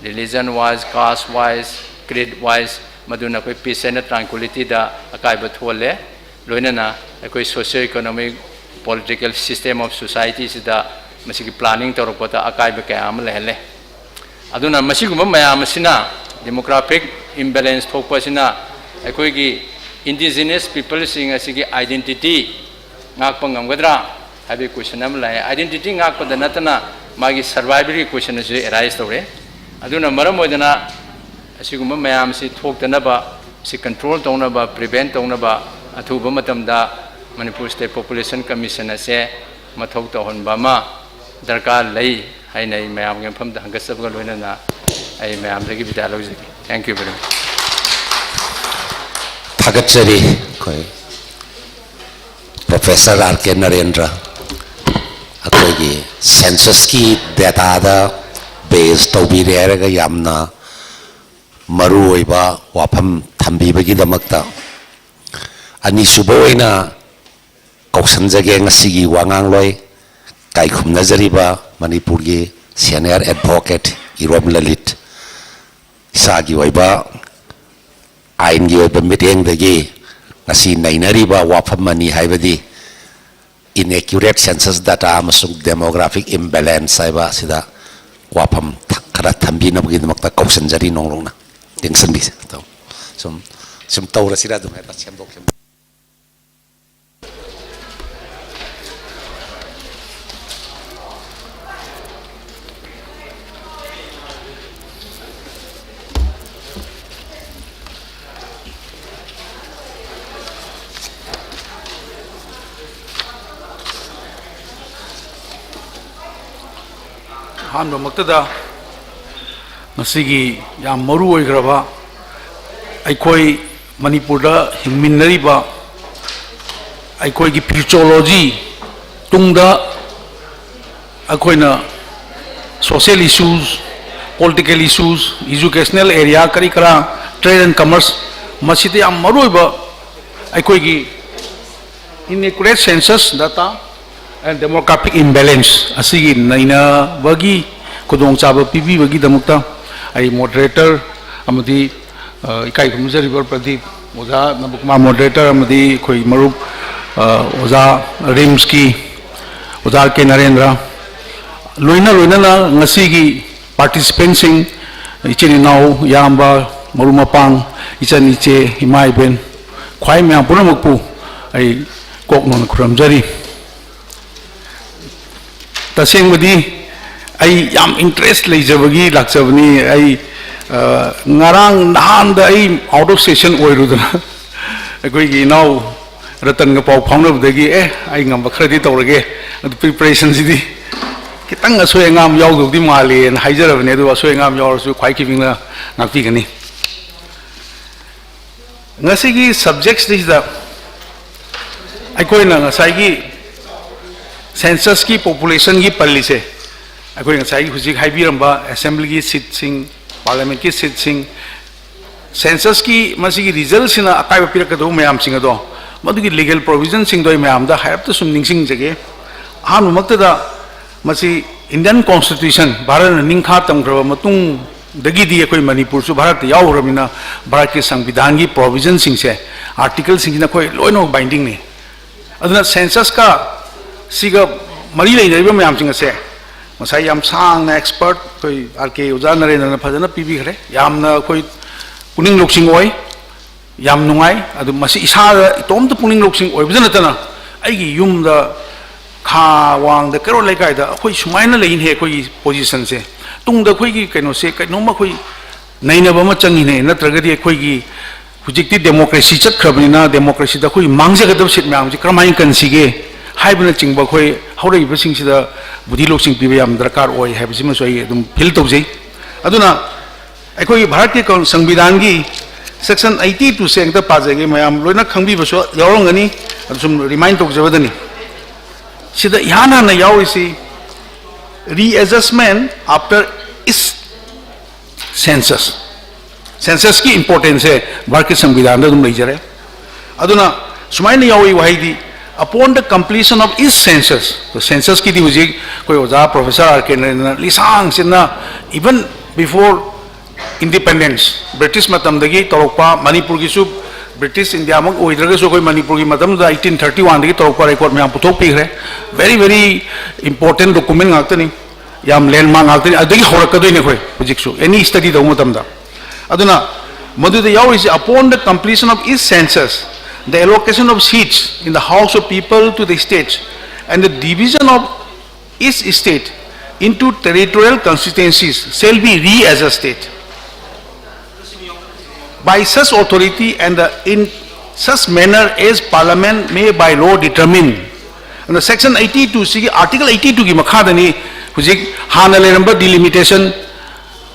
religion wise, caste wise, creed wise, ꯃꯗꯨꯅ ꯑꯩꯈꯣꯏ peace and tranquility ꯗ ꯑꯀꯥꯏꯕ ꯊꯣꯛꯍꯜꯂꯦ꯫ ꯂꯣꯏꯅꯅ ꯑꯩꯈꯣꯏ socio economic political system of society ꯁꯤꯗ ꯃꯁꯤꯒꯤ planning ꯇꯧꯔꯛꯄꯗ ꯑꯀꯥꯏꯕ ꯀꯌꯥ ꯑꯃ ꯂꯩꯍꯜꯂꯦ꯫ ꯑꯗꯨꯅ ꯃꯁꯤꯒꯨꯝꯕ ꯃꯌꯥꯝ ꯑꯁꯤꯅ, demographic imbalance ꯊꯣꯛꯄ ꯑꯁꯤꯅ ꯑꯩꯈꯣꯏꯒꯤ indigenous people ꯁꯤꯡ ꯑꯁꯤꯒꯤ identity ꯉꯥꯛꯄ ꯉꯝꯒꯗ꯭ꯔꯥ ꯍꯥꯏꯕꯒꯤ question ꯑꯃ ꯂꯥꯛꯑꯦ꯫ Identity ꯉꯥꯛꯄꯗ ꯅꯠꯇꯅ ꯃꯥꯒꯤ survival ꯒꯤ question ꯑꯁꯤꯁꯨ arise ꯇꯧꯔꯦ꯫ ꯑꯗꯨꯅ ꯃꯔꯝ ꯑꯣꯏꯗꯅ ꯑꯁꯤꯒꯨꯝꯕ ꯃꯌꯥꯝꯁꯤ ꯊꯣꯛꯇꯅꯕ, ꯁꯤ control ꯇꯧꯅꯕ, prevent ꯇꯧꯅꯕ ꯑꯊꯨꯕ ꯃꯇꯝꯗ Manipur State Population Commission ꯑꯁꯦ ꯃꯊꯧ ꯇꯧꯍꯟꯕ ꯑꯃ ꯗꯔꯀꯥꯔ ꯂꯩ ꯍꯥꯏꯅ ꯑꯩ ꯃꯌꯥꯝꯒꯤ ꯃꯐꯝꯗ ꯍꯪꯒꯠꯆꯕꯒ ꯂꯣꯏꯅꯅ ꯑꯩ ꯃꯌꯥꯝꯗꯒꯤ ꯕꯤꯗꯥꯏ ꯂꯧꯖꯒꯦ꯫ Thank you very much꯫ ꯊꯥꯒꯠꯆꯔꯤ ꯑꯩꯈꯣꯏ Professor R K Narendra꯫ ꯑꯩꯈꯣꯏꯒꯤ census ꯀꯤ data ꯗ base ꯇꯧꯕꯤꯔꯦ ꯍꯥꯏꯔꯒ ꯌꯥꯝꯅ ꯃꯔꯨꯑꯣꯏꯕ ꯋꯥꯐꯝ ꯊꯝꯕꯤꯕꯒꯤꯗꯃꯛꯇ꯫ ꯑꯅꯤꯁꯨꯕ ꯑꯣꯏꯅ ꯀꯧꯁꯟꯖꯒꯦ ꯉꯁꯤꯒꯤ ꯋꯥꯉꯥꯡꯂꯣꯏ ꯀꯥꯏꯈꯨꯝꯅꯖꯔꯤꯕ ꯃꯅꯤꯄꯨꯔꯒꯤ senior advocate ꯏꯔꯣꯝ ꯂꯂꯤꯠ꯫ ꯏꯁꯥꯒꯤ ꯑꯣꯏꯕ ꯑꯥꯏꯟꯒꯤ ꯑꯣꯏꯕ ꯃꯤꯠꯌꯦꯡꯗꯒꯤ ꯉꯁꯤ ꯅꯩꯅꯔꯤꯕ ꯋꯥꯐꯝ ꯑꯅꯤ, ꯍꯥꯏꯕꯗꯤ inaccurate census data ꯑꯃꯁꯨꯡ demographic imbalance ꯍꯥꯏꯕ ꯑꯁꯤꯗ ꯋꯥꯐꯝ ꯈꯔ ꯊꯝꯕꯤꯅꯕꯒꯤꯗꯃꯛꯇ ꯀꯧꯁꯟꯖꯔꯤ꯫ ꯅꯣꯡꯂꯨꯛꯅ ꯌꯦꯡꯁꯤꯟꯕꯤꯁꯦ꯫ ꯁꯨꯝ ꯁꯨꯝ ꯇꯧꯔꯁꯤꯔ, ꯑꯗꯨꯝ ꯍꯦꯛꯇ ꯁꯦꯝꯗꯣꯛ ꯁꯦꯝꯖꯤꯟ꯫ ꯑꯍꯥꯟꯕꯃꯛꯇꯗ ꯉꯁꯤꯒꯤ ꯌꯥꯝ ꯃꯔꯨ ꯑꯣꯏꯈ꯭ꯔꯕ ꯑꯩꯈꯣꯏ ꯃꯅꯤꯄꯨꯔꯗ ꯍꯤꯡꯃꯤꯟꯅꯔꯤꯕ ꯑꯩꯈꯣꯏꯒꯤ futurology, ꯇꯨꯡꯗ ꯑꯩꯈꯣꯏꯅ social issues, political issues, educational area, ꯀꯔꯤ ꯀꯔꯥ, trade and commerce, ꯃꯁꯤꯗ ꯌꯥꯝ ꯃꯔꯨ ꯑꯣꯏꯕ ꯑꯩꯈꯣꯏꯒꯤ inaccurate census data and demographic imbalance ꯑꯁꯤꯒꯤ ꯅꯩꯅꯕꯒꯤ ꯈꯨꯗꯣꯡꯆꯥꯕ ꯄꯤꯕꯤꯕꯒꯤꯗꯃꯛꯇ ꯑꯩ moderator ꯑꯃꯗꯤ ꯑ, ꯏꯀꯥꯏ ꯈꯨꯝꯅꯖꯔꯤꯕ ꯄ꯭ꯔꯗꯤꯞ, ꯑꯣꯖꯥ ꯅꯕꯀꯨꯃꯥꯔ ꯃꯣꯗꯔꯦꯇꯔ ꯑꯃꯗꯤ ꯑꯩꯈꯣꯏ ꯃꯔꯨꯞ, ꯑ, ꯑꯣꯖꯥ ꯔꯤꯝꯁꯀꯤ ꯑꯣꯖꯥ ꯀꯦ ꯅꯔꯦꯟꯗ꯭ꯔ, ꯂꯣꯏꯅ ꯂꯣꯏꯅꯅ ꯉꯁꯤꯒꯤ ꯄꯥꯔꯇꯤꯁꯤꯄꯦꯟꯁꯤꯡ, ꯏꯆꯤꯟ ꯏꯅꯥꯎ, ꯏꯌꯥꯝꯕ, ꯃꯔꯨꯞ ꯃꯄꯥꯡ, ꯏꯆꯟ ꯏꯆꯦ, ꯏꯃꯥ ꯏꯕꯦꯟ, ꯈ꯭ꯋꯥꯏ ꯃꯌꯥꯝ ꯄꯨꯝꯅꯃꯛꯄꯨ ꯑꯩ ꯀꯣꯛ ꯅꯧꯅ ꯈꯨꯔꯨꯝꯖꯔꯤ꯫ ꯇꯁꯦꯡꯕꯗꯤ ꯑꯩ ꯌꯥꯝ ꯏꯟꯇꯔꯦꯁ ꯂꯩꯖꯕꯒꯤ ꯂꯥꯛꯆꯕꯅꯤ꯫ ꯑꯩ, ꯑ, ꯉꯔꯥꯡ ꯅꯍꯥꯟꯗ ꯑꯩ ꯑꯥꯎꯠ ꯑꯣꯐ ꯁꯦꯁꯟ ꯑꯣꯏꯔꯨꯗꯅ ꯑꯩꯈꯣꯏꯒꯤ ꯏꯅꯥꯎ ꯔꯇꯟꯒ ꯄꯥꯎ ꯐꯥꯎꯅꯕꯗꯒꯤ, "ꯑꯦ, ꯑꯩ ꯉꯝꯕ ꯈꯔꯗꯤ ꯇꯧꯔꯒꯦ, ꯑꯗꯨ ꯄ꯭ꯔꯤꯄꯔꯦꯁꯟꯁꯤꯗꯤ ꯈꯤꯇꯪ ꯑꯁꯣꯏ ꯑꯉꯥꯝ ꯌꯥꯎꯗꯧꯗꯤ ꯃꯥꯜꯂꯦꯅ" ꯍꯥꯏꯖꯔꯕꯅꯦ꯫ ꯑꯗꯨ ꯑꯁꯣꯏ ꯑꯉꯥꯝ ꯌꯥꯎꯔꯁꯨ ꯈ꯭ꯋꯥꯏ ꯈꯤꯕꯤꯡꯅ ꯉꯥꯛꯄꯤꯒꯅꯤ꯫ ꯉꯁꯤꯒꯤ ꯁꯕꯖꯦꯛꯁꯤꯗ ꯑꯩꯈꯣꯏꯅ ꯉꯁꯥꯏꯒꯤ ꯁꯦꯟꯁꯁꯀꯤ ꯄꯣꯄꯨꯂꯦꯁꯟꯒꯤ ꯄꯜꯂꯤꯁꯦ, ꯑꯩꯈꯣꯏ ꯉꯁꯥꯏꯒꯤ ꯍꯧꯖꯤꯛ ꯍꯥꯏꯕꯤꯔꯝꯕ ꯑꯦꯁꯦꯝꯕ꯭ꯂꯤꯒꯤ ꯁꯤꯠꯁꯤꯡ, ꯄꯥꯔꯂꯤꯌꯥꯃꯦꯟꯠꯀꯤ ꯁꯤꯠꯁꯤꯡ, ꯁꯦꯟꯁꯁꯀꯤ ꯃꯁꯤꯒꯤ ꯔꯤꯖꯜꯁꯤꯅ ꯑꯀꯥꯏꯕ ꯄꯤꯔꯛꯀꯗꯧꯕ ꯃꯌꯥꯝꯁꯤꯡ ꯑꯗꯣ, ꯃꯗꯨꯒꯤ ꯂꯤꯒꯦꯜ ꯄ꯭ꯔꯣꯚꯤꯖꯟꯁꯤꯡꯗꯣ ꯑꯩ ꯃꯌꯥꯝꯗ ꯍꯥꯏꯔꯞꯇ ꯁꯨꯝ ꯅꯤꯡꯁꯤꯡꯖꯒꯦ꯫ ꯑꯍꯥꯟꯕꯃꯛꯇꯗ, ꯃꯁꯤ ꯏꯟꯗꯤꯌꯟ ꯀꯣꯟꯁꯇꯤꯇ꯭ꯌꯨꯁꯟ, ꯚꯥꯔꯠꯅ ꯅꯤꯡꯈꯥ ꯇꯝꯈ꯭ꯔꯕ ꯃꯇꯨꯡꯗꯒꯤꯗꯤ ꯑꯩꯈꯣꯏ ꯃꯅꯤꯄꯨꯔꯁꯨ ꯚꯥꯔꯠꯇ ꯌꯥꯎꯈ꯭ꯔꯕꯅꯤꯅ, ꯚꯥꯔꯠꯀꯤ ꯁꯪꯕꯤꯙꯥꯟꯒꯤ ꯄ꯭ꯔꯣꯚꯤꯖꯟꯁꯤꯡꯁꯦ, ꯑꯥꯔꯇꯤꯀꯜꯁꯤꯡꯁꯤꯅ ꯑꯩꯈꯣꯏ ꯂꯣꯏꯅꯃꯛ ꯕꯥꯏꯟꯗꯤꯡꯅꯤ꯫ ꯑꯗꯨꯅ ꯁꯦꯟꯁꯁꯀ ꯁꯤꯒ ꯃꯔꯤ ꯂꯩꯅꯔꯤꯕ ꯃꯌꯥꯝꯁꯤꯡ ꯑꯁꯦ ꯉꯁꯥꯏ ꯌꯥꯝ ꯁꯥꯡꯅ ꯑꯦꯛꯁꯄꯔꯠ ꯑꯩꯈꯣꯏ ꯑꯥꯔ ꯀꯦ ꯑꯣꯖꯥ ꯅꯔꯦꯟꯗ꯭ꯔꯅ ꯐꯖꯅ ꯄꯤꯕꯤꯈ꯭ꯔꯦ꯫ ꯌꯥꯝꯅ ꯑꯩꯈꯣꯏ ꯄꯨꯛꯅꯤꯡ ꯂꯧꯁꯤꯡ ꯑꯣꯏ, ꯌꯥꯝ ꯅꯨꯡꯉꯥꯏ꯫ ꯑꯗꯨ ꯃꯁꯤ ꯏꯁꯥꯗ ꯏꯇꯣꯝꯇ ꯄꯨꯛꯅꯤꯡ ꯂꯧꯁꯤꯡ ꯑꯣꯏꯕꯗ ꯅꯠꯇꯅ, ꯑꯩꯒꯤ ꯌꯨꯝꯗ, ꯈꯥ ꯋꯥꯡꯗ, ꯀꯩꯔꯣꯜ ꯂꯩꯀꯥꯏꯗ ꯑꯩꯈꯣꯏ ꯁꯨꯃꯥꯏꯅ ꯂꯩꯅꯦ, ꯑꯩꯈꯣꯏꯒꯤ ꯄꯣꯖꯤꯁꯟꯁꯦ꯫ ꯇꯨꯡꯗ ꯑꯩꯈꯣꯏꯒꯤ ꯀꯩꯅꯣꯁꯦ ꯀꯩꯅꯣꯝꯃ ꯑꯩꯈꯣꯏ ꯅꯩꯅꯕ ꯑꯃ ꯆꯪꯉꯤꯅꯦ, ꯅꯠꯇ꯭ꯔꯒꯗꯤ ꯑꯩꯈꯣꯏꯒꯤ ꯍꯧꯖꯤꯛꯇꯤ ꯗꯦꯃꯣꯀ꯭ꯔꯦꯁꯤ ꯆꯠꯈ꯭ꯔꯕꯅꯤꯅ, ꯗꯦꯃꯣꯀ꯭ꯔꯦꯁꯤꯗ ꯑꯩꯈꯣꯏꯒꯤ ꯃꯥꯡꯖꯒꯗꯕ ꯁꯤꯠ ꯃꯌꯥꯝꯁꯦ ꯀꯔꯝꯍꯥꯏꯅ ꯀꯟꯁꯤꯒꯦ ꯍꯥꯏꯕꯅꯆꯤꯡꯕ ꯑꯩꯈꯣꯏ ꯍꯧꯔꯛꯏꯕꯁꯤꯡꯁꯤꯗ ꯕꯨꯙꯤ ꯂꯧꯁꯤꯡ ꯄꯤꯕ ꯌꯥꯝ ꯗꯔꯀꯥꯔ ꯑꯣꯏ ꯍꯥꯏꯕꯁꯤꯃꯁꯨ ꯑꯩ ꯑꯗꯨꯝ ꯐꯤꯜ ꯇꯧꯖꯩ꯫ ꯑꯗꯨꯅ ꯑꯩꯈꯣꯏꯒꯤ ꯚꯥꯔꯠꯀꯤ ꯀꯥꯎꯟ-, ꯁꯪꯕꯤꯙꯥꯟꯒꯤ ꯁꯦꯛꯁꯟ ꯑꯩꯠꯇꯤ ꯇꯨꯁꯦ ꯑꯝꯇ ꯄꯥꯖꯒꯦ, ꯃꯌꯥꯝ ꯂꯣꯏꯅ ꯈꯪꯕꯤꯕꯁꯨ ꯌꯥꯎꯔꯝꯒꯅꯤ, ꯑꯗꯨ ꯁꯨꯝ ꯔꯤꯃꯥꯏꯟ ꯇꯧꯖꯕꯗꯅꯤ꯫ ꯁꯤꯗ ꯏꯍꯥꯟ ꯍꯥꯟꯅ ꯌꯥꯎꯔꯤꯁꯤ, "Readjustment after each census"꯫ ꯁꯦꯟꯁꯁꯀꯤ ꯏꯝꯄꯣꯔꯇꯦꯟꯁꯁꯦ ꯚꯥꯔꯠꯀꯤ ꯁꯪꯕꯤꯙꯥꯟꯗ ꯑꯗꯨꯝ ꯂꯩꯖꯔꯦ꯫ ꯑꯗꯨꯅ ꯁꯨꯃꯥꯏꯅ ꯌꯥꯎꯏ ꯋꯥꯍꯩꯗꯤ, "Upon the completion of each census"꯫ ꯁꯦꯟꯁꯁꯀꯤꯗꯤ ꯍꯧꯖꯤꯛ ꯑꯩꯈꯣꯏ ꯑꯣꯖꯥ ꯄ꯭ꯔꯣꯐꯦꯁꯔ ꯑꯥꯔ ꯀꯦ ꯅꯔꯦꯟꯗ꯭ꯔꯅ ꯂꯤꯁꯥꯡ ꯁꯤꯠꯅ, even before Independence, British ꯃꯇꯝꯗꯒꯤ ꯇꯧꯔꯛꯄ, ꯃꯅꯤꯄꯨꯔꯒꯤꯁꯨ British India ꯃꯛ ꯑꯣꯏꯗ꯭ꯔꯒꯁꯨ ꯑꯩꯈꯣꯏ ꯃꯅꯤꯄꯨꯔꯒꯤ ꯃꯇꯝꯗꯨꯗ eighteen thirty one ꯗꯒꯤ ꯇꯧꯔꯛꯄ record ꯃꯌꯥꯝ ꯄꯨꯊꯣꯛꯄꯤꯈ꯭ꯔꯦ꯫ Very, very important document ꯉꯥꯛꯇꯅꯤ, ꯌꯥꯝ landmark ꯉꯥꯛꯇꯅꯤ꯫ ꯑꯗꯒꯤ ꯍꯧꯔꯛꯀꯗꯣꯏꯅꯤ ꯑꯩꯈꯣꯏ ꯍꯧꯖꯤꯛꯁꯨ any study ꯇꯧꯕ ꯃꯇꯝꯗ꯫ ꯑꯗꯨꯅ ꯃꯗꯨꯗ ꯌꯥꯎꯔꯤꯁꯦ, upon the completion of each census, the allocation of seats in the House of People to the states and the division of each state into territorial constituencies shall be re-adjusted by such authority and, uh, in such manner as Parliament may by law determine. ꯑꯗꯨꯅ section eighty two ꯁꯤꯒꯤ, article eighty two ꯒꯤ ꯃꯈꯥꯗꯅꯤ ꯍꯧꯖꯤꯛ ꯍꯥꯟꯅ ꯂꯩꯔꯝꯕ delimitation,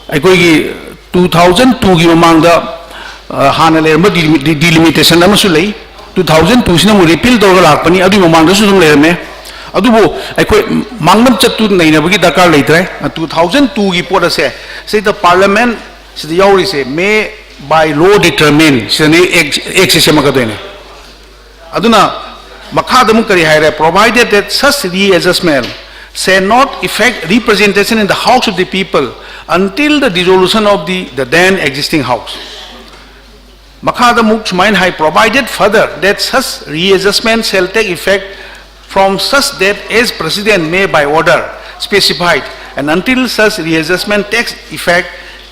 ꯑꯩꯈꯣꯏꯒꯤ two thousand two ꯒꯤ ꯃꯃꯥꯡꯗ, ꯑ, ꯍꯥꯟꯅ ꯂꯩꯔꯝꯕ delimi-, de-, delimitation ꯑꯃꯁꯨ ꯂꯩ꯫ Two thousand two ꯁꯤꯅ ꯑꯃꯨꯛ repeal ꯇꯧꯔꯒ ꯂꯥꯛꯄꯅꯤ, ꯑꯗꯨꯒꯤ ꯃꯃꯥꯡꯗꯁꯨ ꯑꯗꯨꯝ ꯂꯩꯔꯝꯃꯦ꯫ ꯑꯗꯨꯕꯨ ꯑꯩꯈꯣꯏ ꯃꯥꯡꯂꯝ ꯆꯠꯇꯨ ꯅꯩꯅꯕꯒꯤ ꯗꯔꯀꯥꯔ ꯂꯩꯇ꯭ꯔꯦ꯫ Two thousand two ꯒꯤ ꯄꯣꯠ ꯑꯁꯦ ꯁꯤꯗ Parliament ꯁꯤꯗ ꯌꯥꯎꯔꯤꯁꯦ may by law determine Sydney, act, act ꯁꯦ ꯁꯦꯝꯃꯛꯀꯗꯣꯏꯅꯦ꯫ ꯑꯗꯨꯅ ꯃꯈꯥꯗ ꯑꯃꯨꯛ ꯀꯔꯤ ꯍꯥꯏꯔꯦ? Provided that such readjustment shall not affect representation in the House of the People until the dissolution of the, the then existing House. ꯃꯈꯥꯗ ꯑꯃꯨꯛ ꯁꯨꯃꯥꯏꯅ ꯍꯥꯏ, provided further that such readjustment shall take effect from such date as President may by order specified, and until such readjustment takes effect,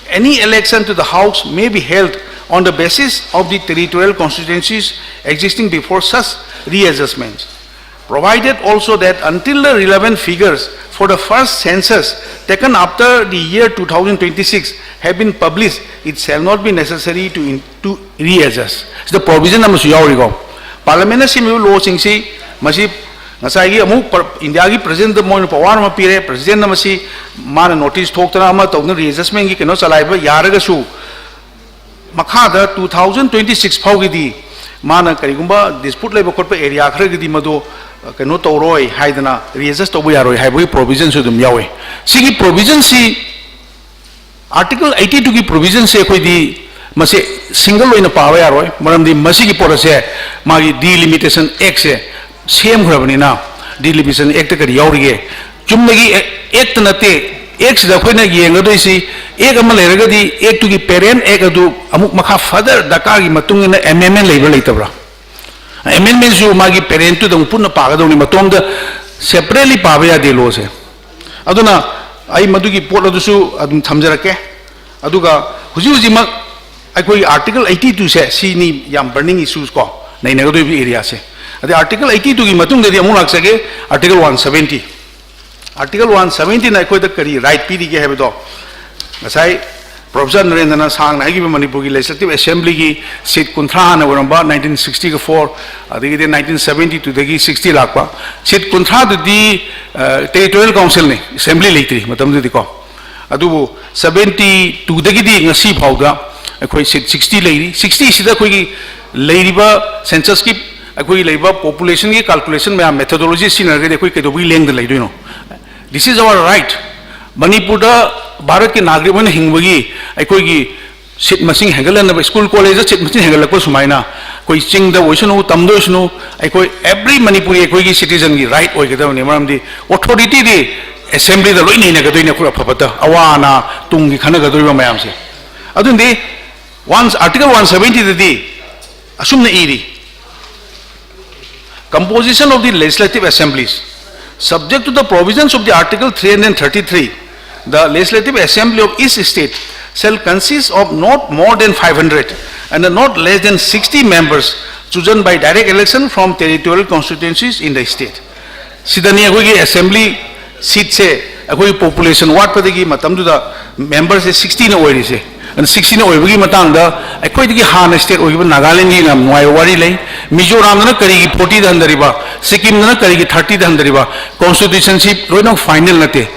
any election to the House may be held on the basis of the territorial constituencies existing before such readjustments. Provided also that until the relevant figures for the first census taken after the year two thousand twenty-six have been published, it shall not be necessary to, in, to readjust. ꯁꯤꯗ provision ꯑꯃꯁꯨ ꯌꯥꯎꯔꯤꯀꯣ꯫ Parliament ꯅ ꯁꯦꯝꯃꯤꯕ law ꯁꯤꯡꯁꯤ, ꯃꯁꯤ ꯉꯁꯥꯏꯒꯤ ꯑꯃꯨꯛ ꯄ꯭ꯔ-, India ꯒꯤ President ꯗ ꯃꯣꯏꯅ power ꯑꯃ ꯄꯤꯔꯦ, President ꯅ ꯃꯁꯤ ꯃꯥꯅ notice ꯊꯣꯛꯇꯅ ꯑꯃ ꯇꯧꯗꯅ readjustment ꯒꯤ ꯀꯩꯅꯣ ꯆꯂꯥꯏꯕ ꯌꯥꯔꯒꯁꯨ, ꯃꯈꯥꯗ two thousand twenty six ꯐꯥꯎꯒꯤꯗꯤ ꯃꯥꯅ ꯀꯔꯤꯒꯨꯝꯕ dispute ꯂꯩꯕ ꯈꯣꯠꯄ area ꯈꯔꯒꯤꯗꯤ ꯃꯗꯨ, ꯑ, ꯀꯩꯅꯣ ꯇꯧꯔꯣꯏ ꯍꯥꯏꯗꯅ, readjust ꯇꯧꯕ ꯌꯥꯔꯣꯏ ꯍꯥꯏꯕꯒꯤ provision ꯁꯨ ꯑꯗꯨꯝ ꯌꯥꯎꯋꯤ꯫ ꯁꯤꯒꯤ provision ꯁꯤ, article eighty two ꯒꯤ provision ꯁꯦ ꯑꯩꯈꯣꯏꯗꯤ ꯃꯁꯤ single ꯑꯣꯏꯅ ꯄꯥꯕ ꯌꯥꯔꯣꯏ, ꯃꯔꯝꯗꯤ ꯃꯁꯤꯒꯤ ꯄꯣꯠ ꯑꯁꯦ ꯃꯥꯒꯤ Delimitation Act ꯁꯦ ꯁꯦꯝꯈ꯭ꯔꯕꯅꯤꯅ, Delimitation Act ꯀꯔꯤ ꯌꯥꯎꯔꯤꯒꯦ? ꯆꯨꯝꯅꯒꯤ act ꯅꯠꯇꯦ, ꯑꯦꯛꯁꯤꯗ ꯑꯩꯈꯣꯏꯅ ꯌꯦꯡꯒꯗꯣꯏꯁꯤ, ꯑꯦꯛ ꯑꯃ ꯂꯩꯔꯒꯗꯤ ꯑꯦꯛꯇꯨꯒꯤ ꯄꯦꯔꯦꯟ ꯑꯦꯛ ꯑꯗꯨ ꯑꯃꯨꯛ ꯃꯈꯥ ꯐꯔꯗꯔ ꯗꯔꯀꯥꯔꯒꯤ ꯃꯇꯨꯡ ꯏꯟꯅ ꯑꯦꯃꯦꯟꯃꯦꯟ ꯂꯩꯕ꯭ꯔꯥ ꯂꯩꯇꯕ꯭ꯔꯥ? ꯑꯦꯃꯦꯟꯃꯦꯟꯁꯨ ꯃꯥꯒꯤ ꯄꯦꯔꯦꯟꯇꯨꯗ ꯑꯃꯨꯛ ꯄꯨꯟꯅ ꯄꯥꯒꯗꯧꯅꯤ, ꯃꯇꯣꯝꯗ ꯁꯦꯄꯔꯦꯠꯂꯤ ꯄꯥꯕ ꯌꯥꯗꯦ ꯂꯣꯁꯦ꯫ ꯑꯗꯨꯅ ꯑꯩ ꯃꯗꯨꯒꯤ ꯄꯣꯠ ꯑꯗꯨꯁꯨ ꯑꯗꯨꯝ ꯊꯝꯖꯔꯛꯀꯦ꯫ ꯑꯗꯨꯒ ꯍꯧꯖꯤꯛ ꯍꯧꯖꯤꯛꯃꯛ ꯑꯩꯈꯣꯏꯒꯤ ꯑꯥꯔꯇꯤꯀꯜ ꯑꯩꯠꯇꯤ ꯇꯨꯁꯦ ꯁꯤꯅꯤ ꯌꯥꯝ ꯕꯔꯅꯤꯡ ꯏꯁꯨꯁ ꯀꯣ, ꯅꯩꯅꯒꯗꯧꯔꯤꯕ ꯑꯦꯔꯤꯌꯥꯁꯦ꯫ ꯑꯗꯩ ꯑꯥꯔꯇꯤꯀꯜ ꯑꯩꯠꯇꯤ ꯇꯨꯒꯤ ꯃꯇꯨꯡꯗꯗꯤ ꯑꯃꯨꯛ ꯂꯥꯛꯆꯒꯦ, article one seventy. Article one ꯁꯕꯦꯟꯇꯤꯅ ꯑꯩꯈꯣꯏꯗ ꯀꯔꯤ ꯔꯥꯏꯠ ꯄꯤꯔꯤꯒꯦ ꯍꯥꯏꯕꯗꯣ ꯉꯁꯥꯏ ꯄ꯭ꯔꯣꯐꯦꯁꯔ ꯅꯔꯦꯟꯗ꯭ꯔꯅ ꯁꯥꯡꯅ ꯍꯥꯏꯈꯤꯕ, ꯃꯅꯤꯄꯨꯔꯒꯤ ꯂꯦꯖꯤꯁꯂꯦꯇꯤꯚ ꯑꯦꯁꯦꯝꯕ꯭ꯂꯤꯒꯤ ꯁꯤꯠ ꯀꯨꯟꯊ꯭ꯔꯥ ꯍꯥꯟꯅ ꯑꯣꯏꯔꯝꯕ ꯅꯥꯏꯟꯇꯤꯟ ꯁꯤꯛꯁꯇꯤꯒ ꯐꯣꯔ, ꯑꯗꯒꯤꯗꯤ ꯅꯥꯏꯟꯇꯤꯟ ꯁꯕꯦꯟꯇꯤ ꯇꯨꯗꯒꯤ ꯁꯤꯛꯁꯇꯤ ꯂꯥꯛꯄ, ꯁꯤꯠ ꯀꯨꯟꯊ꯭ꯔꯥꯗꯨꯗꯤ ꯇꯦꯔꯤꯇꯣꯔꯤꯌꯦꯜ ꯀꯥꯎꯟꯁꯤꯜꯅꯤ, ꯑꯦꯁꯦꯝꯕ꯭ꯂꯤ ꯂꯩꯇ꯭ꯔꯤ ꯃꯇꯝꯗꯨꯗꯤꯀꯣ꯫ ꯑꯗꯨꯕꯨ ꯁꯕꯦꯟꯇꯤ ꯇꯨꯗꯒꯤꯗꯤ ꯉꯁꯤ ꯐꯥꯎꯗ ꯑꯩꯈꯣꯏ ꯁꯤꯠ ꯁꯤꯛꯁꯇꯤ ꯂꯩꯔꯤ꯫ ꯁꯤꯛꯁꯇꯤꯁꯤꯗ ꯑꯩꯈꯣꯏꯒꯤ ꯂꯩꯔꯤꯕ ꯁꯦꯟꯁꯁꯀꯤ, ꯑꯩꯈꯣꯏꯒꯤ ꯂꯩꯔꯤꯕ ꯄꯣꯄꯨꯂꯦꯁꯟꯒꯤ ꯀꯥꯜꯀꯨꯂꯦꯁꯟ ꯃꯌꯥꯝ, ꯃꯦꯊꯣꯗꯣꯂꯣꯖꯤ ꯁꯤꯖꯤꯟꯅꯔꯒꯗꯤ ꯑꯩꯈꯣꯏ ꯀꯩꯗꯧꯕꯒꯤ ꯂꯦꯡꯗ ꯂꯩꯗꯣꯏꯅꯣ? This is our right. ꯃꯅꯤꯄꯨꯔꯗ ꯚꯥꯔꯠꯀꯤ ꯅꯥꯒꯔꯤꯛ ꯑꯣꯏꯅ ꯍꯤꯡꯕꯒꯤ ꯑꯩꯈꯣꯏꯒꯤ ꯁꯤꯠ ꯃꯁꯤꯡ ꯍꯦꯟꯒꯠꯍꯟꯅꯕ, ꯁ꯭ꯀꯨꯜ ꯀꯣꯂꯦꯖꯇ ꯁꯤꯠ ꯃꯁꯤꯡ ꯍꯦꯟꯒꯠꯂꯛꯄ ꯁꯨꯃꯥꯏꯅ ꯑꯩꯈꯣꯏ ꯆꯤꯡꯗ ꯑꯣꯏꯁꯅꯨ, ꯇꯝꯗ ꯑꯣꯏꯁꯅꯨ, ꯑꯩꯈꯣꯏ ꯑꯦꯕ꯭ꯔꯤ ꯃꯅꯤꯄꯨꯔꯤ ꯑꯩꯈꯣꯏꯒꯤ ꯁꯤꯇꯤꯖꯟꯒꯤ ꯔꯥꯏꯠ ꯑꯣꯏꯒꯗꯕꯅꯤ꯫ ꯃꯔꯝꯗꯤ ꯑꯣꯊꯣꯔꯤꯇꯤꯗꯤ ꯑꯦꯁꯦꯝꯕ꯭ꯂꯤꯗ ꯂꯣꯏ ꯅꯩꯅꯒꯗꯣꯏꯅꯤ, ꯑꯩꯈꯣꯏ ꯑꯐ ꯐꯠꯇ, ꯑꯋꯥ ꯑꯅꯥ, ꯇꯨꯡꯒꯤ ꯈꯟꯅꯒꯗꯧꯔꯤꯕ ꯃꯌꯥꯝꯁꯦ꯫ ꯑꯗꯨꯅꯗꯤ ꯋꯥꯟ, ꯑꯥꯔꯇꯤꯀꯜ ꯋꯥꯟ ꯁꯕꯦꯟꯇꯤꯗꯗꯤ ꯑꯁꯨꯝꯅ ꯏꯔꯤ, Composition of the Legislative Assemblies. Subject to the provisions of the Article three hundred thirty-three, the Legislative Assembly of each state shall consist of not more than five hundred and not less than sixty members chosen by direct election from territorial constituencies in the state. ꯁꯤꯗꯅꯤ ꯑꯩꯈꯣꯏꯒꯤ assembly ꯁꯤꯠꯁꯦ, ꯑꯩꯈꯣꯏꯒꯤ population ꯋꯥꯠꯄꯗꯒꯤ ꯃꯇꯝꯗꯨꯗ ꯃꯦꯝꯕꯔꯁꯦ ꯁꯤꯛꯁꯇꯤꯅ ꯑꯣꯏꯔꯤꯁꯦ꯫ ꯑꯗꯨꯅ ꯁꯤꯛꯁꯇꯤꯅ ꯑꯣꯏꯕꯒꯤ ꯃꯇꯥꯡꯗ ꯑꯩꯈꯣꯏꯗꯒꯤ ꯍꯥꯟꯅ state ꯑꯣꯏꯈꯤꯕ ꯅꯥꯒꯥꯂꯦꯟꯒꯤ ꯌꯥꯝ ꯅꯨꯡꯉꯥꯏꯕ ꯋꯥꯔꯤ ꯂꯩ꯫ ꯃꯤꯖꯣꯔꯥꯝꯗꯅ ꯀꯔꯤꯒꯤ ꯐꯣꯔꯇꯤꯗ ꯍꯟꯊꯔꯤꯕ, ꯁꯤꯛꯀꯤꯝꯗꯅ ꯀꯔꯤꯒꯤ ꯊꯥꯔꯇꯤꯗ ꯍꯟꯊꯔꯤꯕ? ꯀꯣꯟꯁꯇꯤꯇ꯭ꯌꯨꯁꯟꯁꯤ ꯂꯣꯏꯅꯃꯛ ꯐꯥꯏꯅꯦꯜ ꯅꯠꯇꯦ꯫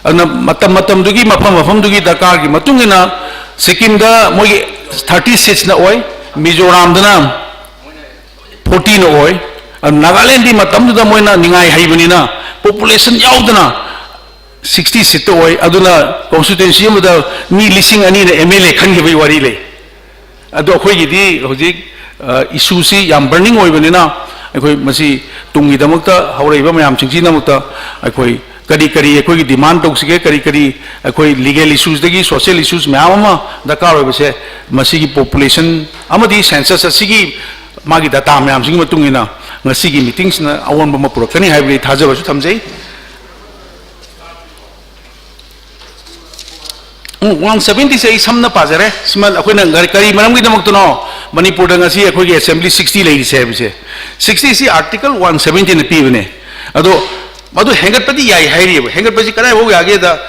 ꯑꯗꯨꯅ ꯃꯇꯝ ꯃꯇꯝꯗꯨꯒꯤ, ꯃꯐꯝ ꯃꯐꯝꯗꯨꯒꯤ ꯗꯔꯀꯥꯔꯒꯤ ꯃꯇꯨꯡ ꯏꯟꯅ ꯁꯤꯛꯀꯤꯝꯗ ꯃꯣꯏꯒꯤ ꯊꯥꯔꯇꯤ ꯁꯤꯠꯁꯅ ꯑꯣꯏ, ꯃꯤꯖꯣꯔꯥꯝꯗꯅ ꯐꯣꯔꯇꯤꯅ ꯑꯣꯏ꯫ ꯑꯗꯨ ꯅꯥꯒꯥꯂꯦꯟꯗꯤ ꯃꯇꯝꯗꯨꯗ ꯃꯣꯏꯅ ꯅꯤꯡꯉꯥꯏ ꯍꯩꯕꯅꯤꯅ ꯄꯣꯄꯨꯂꯦꯁꯟ ꯌꯥꯎꯗꯅ ꯁꯤꯛꯁꯇꯤ ꯁꯤꯠꯇ ꯑꯣꯏ꯫ ꯑꯗꯨꯅ ꯀꯣꯟꯁꯇꯤꯇ꯭ꯋꯦꯟꯁꯤ ꯑꯃꯗ ꯃꯤ ꯂꯤꯁꯤꯡ ꯑꯅꯤꯅ ꯑꯦꯝ ꯑꯦꯜ ꯑꯦ ꯈꯟꯈꯤꯕꯒꯤ ꯋꯥꯔꯤ ꯂꯩ꯫ ꯑꯗꯣ ꯑꯩꯈꯣꯏꯒꯤꯗꯤ ꯍꯧꯖꯤꯛ, ꯑ, ꯏꯁꯨꯁꯤ ꯌꯥꯝ ꯕꯔꯅꯤꯡ ꯑꯣꯏꯕꯅꯤꯅ ꯑꯩꯈꯣꯏ ꯃꯁꯤ ꯇꯨꯡꯒꯤꯗꯃꯛꯇ, ꯍꯧꯔꯛꯏꯕ ꯃꯌꯥꯝꯁꯤꯡꯁꯤꯒꯤꯗꯃꯛꯇ ꯑꯩꯈꯣꯏ ꯀꯔꯤ ꯀꯔꯤ ꯑꯩꯈꯣꯏꯒꯤ demand ꯇꯧꯁꯤꯒꯦ, ꯀꯔꯤ ꯀꯔꯤ ꯑꯩꯈꯣꯏ legal issuesꯗꯒꯤ social issues ꯃꯌꯥꯝ ꯑꯃ ꯗꯔꯀꯥꯔ ꯑꯣꯏꯕꯁꯦ, ꯃꯁꯤꯒꯤ population ꯑꯃꯗꯤ census ꯑꯁꯤꯒꯤ ꯃꯥꯒꯤ data ꯃꯌꯥꯝꯁꯤꯒꯤ ꯃꯇꯨꯡ ꯏꯟꯅ ꯉꯁꯤꯒꯤ meetingꯁꯤꯅ ꯑꯑꯣꯟꯕ ꯑꯃ ꯄꯨꯔꯛꯀꯅꯤ ꯍꯥꯏꯕꯒꯤ ꯊꯥꯖꯕꯁꯨ ꯊꯝꯖꯩ꯫ ꯎꯝ, one seventyꯁꯦ ꯑꯩ ꯁꯝꯅ ꯄꯥꯖꯔꯦ꯫ ꯁꯤꯃ ꯑꯩꯈꯣꯏꯅ ꯀꯔꯤ, ꯀꯔꯤ ꯃꯔꯝꯒꯤꯗꯃꯛꯇꯅꯣ ꯃꯅꯤꯄꯨꯔꯗ ꯉꯁꯤ ꯑꯩꯈꯣꯏꯒꯤ assembly sixty ꯂꯩꯔꯤꯁꯦ ꯍꯥꯏꯕꯁꯦ? Sixtyꯁꯤ Article one seventyꯅ ꯄꯤꯕꯅꯦ꯫ ꯑꯗꯣ ꯃꯗꯨ ꯍꯦꯟꯒꯠꯄꯗꯤ ꯌꯥꯏ ꯍꯥꯏꯔꯤꯑꯕ꯫ ꯍꯦꯟꯒꯠꯄꯁꯤ ꯀꯗꯥꯏꯐꯥꯎ ꯌꯥꯒꯦꯗ,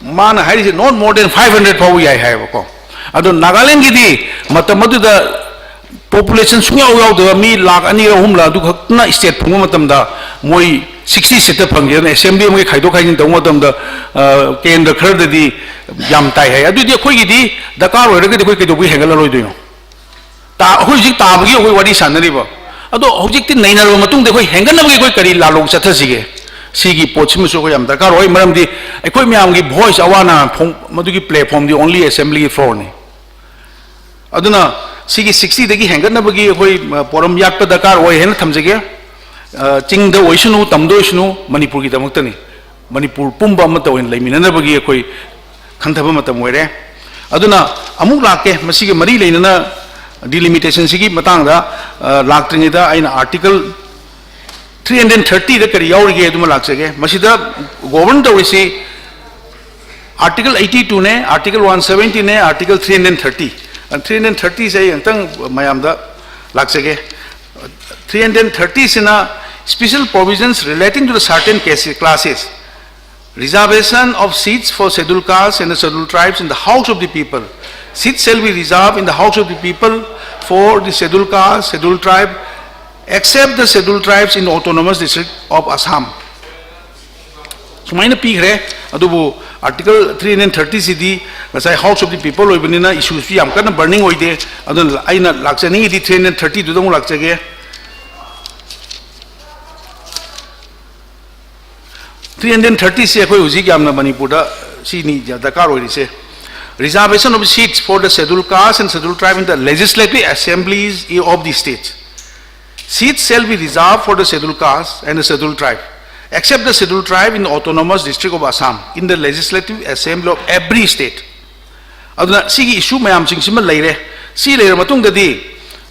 ꯃꯥꯅ ꯍꯥꯏꯔꯤꯁꯦ not more than five hundred ꯐꯥꯎꯕ ꯌꯥꯏ ꯍꯥꯏꯌꯦꯕꯀꯣ꯫ ꯑꯗꯣ ꯅꯥꯒꯥꯂꯦꯟꯒꯤꯗꯤ ꯃꯇꯝ ꯑꯗꯨꯗ population ꯁꯨꯡꯌꯥꯎ ꯌꯥꯎꯗꯕ ꯃꯤ ꯂꯥꯈ ꯑꯅꯤꯔ ꯑꯍꯨꯝꯂ ꯑꯗꯨꯈꯛꯅ state ꯐꯪꯕ ꯃꯇꯝꯗ ꯃꯣꯏ sixty seatꯇ ꯐꯪꯈꯤ꯫ ꯑꯗꯨꯅ assembly ꯑꯃꯒꯤ ꯈꯥꯏꯗꯣꯛ ꯈꯥꯏꯖꯤꯟ ꯇꯧꯕ ꯃꯇꯝꯗ, ꯑ, ꯀꯦꯟꯗ꯭ꯔ ꯈꯔꯗꯗꯤ ꯌꯥꯝ ꯇꯥꯏ ꯍꯥꯏ꯫ ꯑꯗꯨꯗꯤ ꯑꯩꯈꯣꯏꯒꯤꯗꯤ ꯗꯔꯀꯥꯔ ꯑꯣꯏꯔꯒꯗꯤ ꯑꯩꯈꯣꯏ ꯀꯩꯗꯧꯕꯒꯤ ꯍꯦꯟꯒꯠꯂꯔꯣꯏꯗꯣꯏꯅꯣ? ꯇꯥ-, ꯑꯩꯈꯣꯏ ꯍꯧꯖꯤꯛ ꯇꯥꯕꯒꯤ ꯑꯩꯈꯣꯏ ꯋꯥꯔꯤ ꯁꯥꯟꯅꯔꯤꯕ꯫ ꯑꯗꯣ ꯍꯧꯖꯤꯛꯇꯤ ꯅꯩꯅꯔꯕ ꯃꯇꯨꯡꯗ ꯑꯩꯈꯣꯏ ꯍꯦꯟꯒꯠꯅꯕꯒꯤ ꯑꯩꯈꯣꯏ ꯀꯔꯤ ꯂꯥꯜꯂꯧ ꯆꯠꯊꯁꯤꯒꯦ? ꯁꯤꯒꯤ ꯄꯣꯠꯁꯤꯃꯁꯨ ꯑꯩꯈꯣꯏ ꯌꯥꯝ ꯗꯔꯀꯥꯔ ꯑꯣꯏ, ꯃꯔꯝꯗꯤ ꯑꯩꯈꯣꯏ ꯃꯌꯥꯝꯒꯤ voice ꯑꯋꯥ ꯑꯅꯥ ꯐꯣꯡ-, ꯃꯗꯨꯒꯤ platformꯗꯤ only assemblyꯒꯤ floorꯅꯤ꯫ ꯑꯗꯨꯅ ꯁꯤꯒꯤ sixtyꯗꯒꯤ ꯍꯦꯟꯒꯠꯅꯕꯒꯤ ꯑꯩꯈꯣꯏ, ꯑ, ꯄꯣꯔꯝ ꯌꯥꯠꯄ ꯗꯔꯀꯥꯔ ꯑꯣꯏ ꯍꯥꯏꯅ ꯊꯝꯖꯒꯦ꯫ ꯑ, ꯆꯤꯡꯗ ꯑꯣꯏꯁꯅꯨ, ꯇꯝꯗ ꯑꯣꯏꯁꯅꯨ, ꯃꯅꯤꯄꯨꯔꯒꯤꯗꯃꯛꯇꯅꯤ꯫ ꯃꯅꯤꯄꯨꯔ ꯄꯨꯝꯕ ꯑꯃꯠꯇ ꯑꯣꯏꯅ ꯂꯩꯃꯤꯟꯅꯅꯕꯒꯤ ꯑꯩꯈꯣꯏ ꯈꯟꯊꯕ ꯃꯇꯝ ꯑꯣꯏꯔꯦ꯫ ꯑꯗꯨꯅ ꯑꯃꯨꯛ ꯂꯥꯛꯀꯦ, ꯃꯁꯤꯒ ꯃꯔꯤ ꯂꯩꯅꯅ delimitationꯁꯤꯒꯤ ꯃꯇꯥꯡꯗ, ꯑ, ꯂꯥꯛꯇ꯭ꯔꯤꯉꯩꯗ ꯑꯩꯅ Article three hundred thirtyꯗ ꯀꯔꯤ ꯌꯥꯎꯔꯤꯒꯦ ꯑꯗꯨꯃ ꯂꯥꯛꯆꯒꯦ꯫ ꯃꯁꯤꯗ govern ꯇꯧꯔꯤꯁꯤ Article eighty twoꯅꯦ, Article one seventyꯅꯦ, Article three hundred thirty꯫ Three hundred thirtyꯁꯦ ꯑꯩ ꯑꯃꯨꯛꯇꯪ ꯃꯌꯥꯝꯗ ꯂꯥꯛꯆꯒꯦ꯫ Three hundred thirtyꯁꯤꯅ special provisions relating to the certain cases, classes, reservation of seats for scheduled castes and the scheduled tribes in the House of the People. Seats shall be reserved in the House of the People for the scheduled caste, scheduled tribe, except the scheduled tribes in the Autonomous District of Assam. ꯁꯨꯃꯥꯏꯅ ꯄꯤꯈ꯭ꯔꯦ꯫ ꯑꯗꯨꯕꯨ Article three hundred thirtyꯁꯤꯗꯤ ꯉꯁꯥꯏ House of the People ꯑꯣꯏꯕꯅꯤꯅ issueꯁꯤ ꯌꯥꯝ ꯀꯟꯅ burning ꯑꯣꯏꯗꯦ꯫ ꯑꯗꯨꯅ ꯑꯩꯅ ꯂꯥꯛꯆꯅꯤꯡꯉꯤꯗꯤ three hundred thirtyꯗꯨꯗ ꯑꯃꯨꯛ ꯂꯥꯛꯆꯒꯦ꯫ Three hundred thirtyꯁꯤ ꯑꯩꯈꯣꯏ ꯍꯧꯖꯤꯛ ꯌꯥꯝꯅ ꯃꯅꯤꯄꯨꯔꯗ ꯁꯤꯅꯤ ꯗꯔꯀꯥꯔ ꯑꯣꯏꯔꯤꯁꯦ꯫ Reservation of seats for the scheduled caste and scheduled tribe in the legislative assemblies of the states. Seats shall be reserved for the scheduled caste and the scheduled tribe, except the Scheduled Tribe in the Autonomous District of Assam, in the Legislative Assembly of every state. ꯑꯗꯨꯅ ꯁꯤꯒꯤ issue ꯃꯌꯥꯝꯁꯤꯡꯁꯤꯃ ꯂꯩꯔꯦ꯫ ꯁꯤ ꯂꯩꯔ ꯃꯇꯨꯡꯗꯗꯤ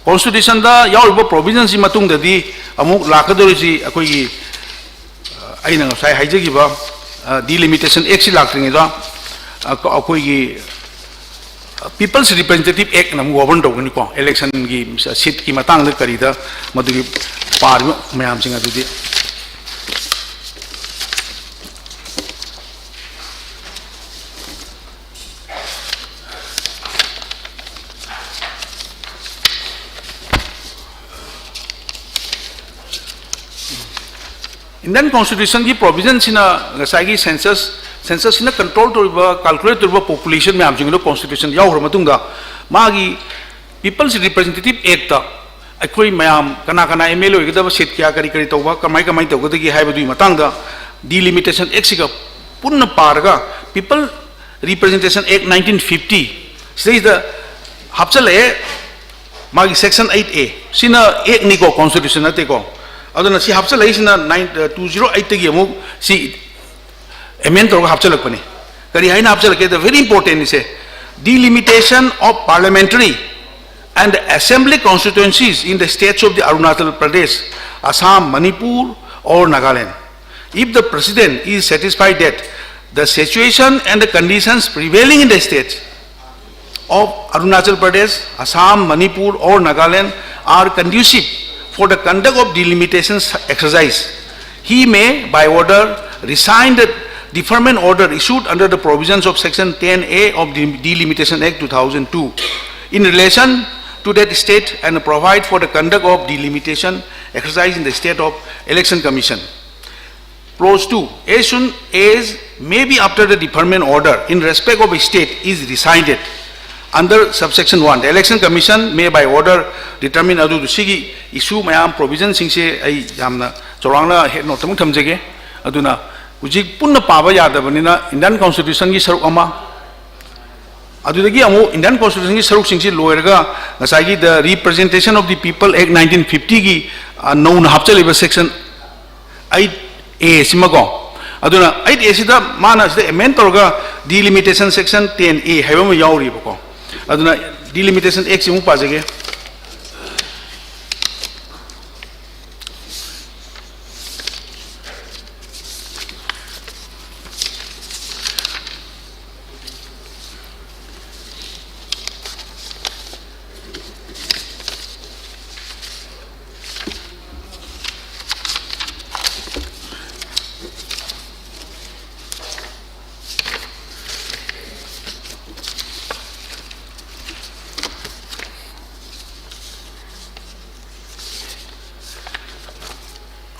constitutionꯗ ꯌꯥꯎꯔꯤꯕ provisionꯁꯤ ꯃꯇꯨꯡꯗꯗꯤ ꯑꯃꯨꯛ ꯂꯥꯛꯀꯗꯧꯔꯤꯁꯤ ꯑꯩꯈꯣꯏꯒꯤ, ꯑ, ꯑꯩꯅ ꯉꯁꯥꯏ ꯍꯥꯏꯖꯈꯤꯕ, ꯑ, Delimitation Actꯁꯤ ꯂꯥꯛꯇ꯭ꯔꯤꯉꯩꯗ, ꯑ, ꯑꯩꯈꯣꯏꯒꯤ People's Representative Actꯅ ꯑꯃꯨꯛ govern ꯇꯧꯒꯅꯤꯀꯣ, electionꯒꯤ seatꯀꯤ ꯃꯇꯥꯡꯗ ꯀꯔꯤꯗ, ꯃꯗꯨꯒꯤ ꯄꯥꯔꯤꯕ ꯃꯌꯥꯝꯁꯤꯡ ꯑꯗꯨꯗꯤ꯫ Indian Constitutionꯒꯤ provisionꯁꯤꯅ ꯉꯁꯥꯏꯒꯤ census, censusꯁꯤꯅ control ꯇꯧꯔꯤꯕ, calculate ꯇꯧꯔꯤꯕ population ꯃꯌꯥꯝꯁꯤꯡꯗꯣ constitution ꯌꯥꯎꯈ꯭ꯔ ꯃꯇꯨꯡꯗ, ꯃꯥꯒꯤ People's Representative Actꯇ ꯑꯩꯈꯣꯏ ꯃꯌꯥꯝ ꯀꯅꯥ ꯀꯅꯥ MLA ꯑꯣꯏꯒꯗꯕ, seat ꯀꯌꯥ, ꯀꯔꯤ ꯀꯔꯤ ꯇꯧꯕ, ꯀꯃꯥꯏ ꯀꯃꯥꯏ ꯇꯧꯒꯗꯒꯦ ꯍꯥꯏꯕꯗꯨꯒꯤ ꯃꯇꯥꯡꯗ Delimitation Actꯁꯤꯒ ꯄꯨꯟꯅ ꯄꯥꯔꯒ People Representation Act nineteen fifty ꯁꯤꯗꯩꯗ ꯍꯥꯞꯆꯤꯜꯂꯛꯑꯦ, ꯃꯥꯒꯤ section eight A꯫ ꯁꯤꯅ actꯅꯤꯀꯣ, constitution ꯅꯠꯇꯦꯀꯣ꯫ ꯑꯗꯨꯅ ꯁꯤ ꯍꯥꯞꯆꯤꯜꯂꯛꯏꯁꯤꯅ nine, two zero eightꯇꯒꯤ ꯑꯃꯨꯛ ꯁꯤ amend ꯇꯧꯔꯒ ꯍꯥꯞꯆꯤꯜꯂꯛꯄꯅꯤ꯫ ꯀꯔꯤ ꯍꯥꯏꯅ ꯍꯥꯞꯆꯤꯜꯂꯛꯀꯦꯗ, very important ꯅꯤꯁꯦ: Delimitation of parliamentary and assembly constituencies in the states of the Arunachal Pradesh, Assam, Manipur or Nagaland. If the President is satisfied that the situation and the conditions prevailing in the states of Arunachal Pradesh, Assam, Manipur or Nagaland are conducive for the conduct of delimitation exercise, he may, by order, resign the deferment order issued under the provisions of Section ten A of the Delimitation Act two thousand two in relation to that state and provide for the conduct of delimitation exercise in the state of Election Commission. Clause two, as soon as may be after the deferment order in respect of a state is resigned under subsection one, the Election Commission may by order determine ꯑꯗꯨ꯫ ꯁꯤꯒꯤ issue ꯃꯌꯥꯝ provisionꯁꯤꯡꯁꯦ ꯑꯩ ꯌꯥꯝꯅ ꯆꯥꯎꯔꯥꯛꯅ head note ꯑꯃꯨꯛ ꯊꯝꯖꯒꯦ꯫ ꯑꯗꯨꯅ ꯍꯧꯖꯤꯛ ꯄꯨꯟꯅ ꯄꯥꯕ ꯌꯥꯗꯕꯅꯤꯅ Indian Constitutionꯒꯤ ꯁꯔꯨꯛ ꯑꯃ, ꯑꯗꯨꯗꯒꯤ ꯑꯃꯨꯛ Indian Constitutionꯒꯤ ꯁꯔꯨꯛꯁꯤꯡꯁꯤ ꯂꯣꯏꯔꯒ ꯉꯁꯥꯏꯒꯤ The Representation of the People Act nineteen fiftyꯒꯤ, ꯑ, ꯅꯧꯅ ꯍꯥꯞꯆꯜꯂꯤꯕ section eight ꯑꯦ ꯁꯤꯃꯀꯣ꯫ ꯑꯗꯨꯅ ꯑꯩꯠ ꯑꯦ ꯁꯤꯗ ꯃꯥꯅ ꯁꯤꯗ ꯑꯦꯃꯦꯟ ꯇꯧꯔꯒ ꯗꯤꯂꯤꯃꯤꯇꯦꯁꯟ ꯁꯦꯛꯁꯟ ꯇꯦꯟ ꯑꯦ ꯍꯥꯏꯕ ꯑꯃ ꯌꯥꯎꯔꯤꯕꯀꯣ꯫ ꯑꯗꯨꯅ ꯗꯤꯂꯤꯃꯤꯇꯦꯁꯟ ꯑꯦꯛꯁꯤ ꯑꯃꯨꯛ ꯄꯥꯖꯒꯦ꯫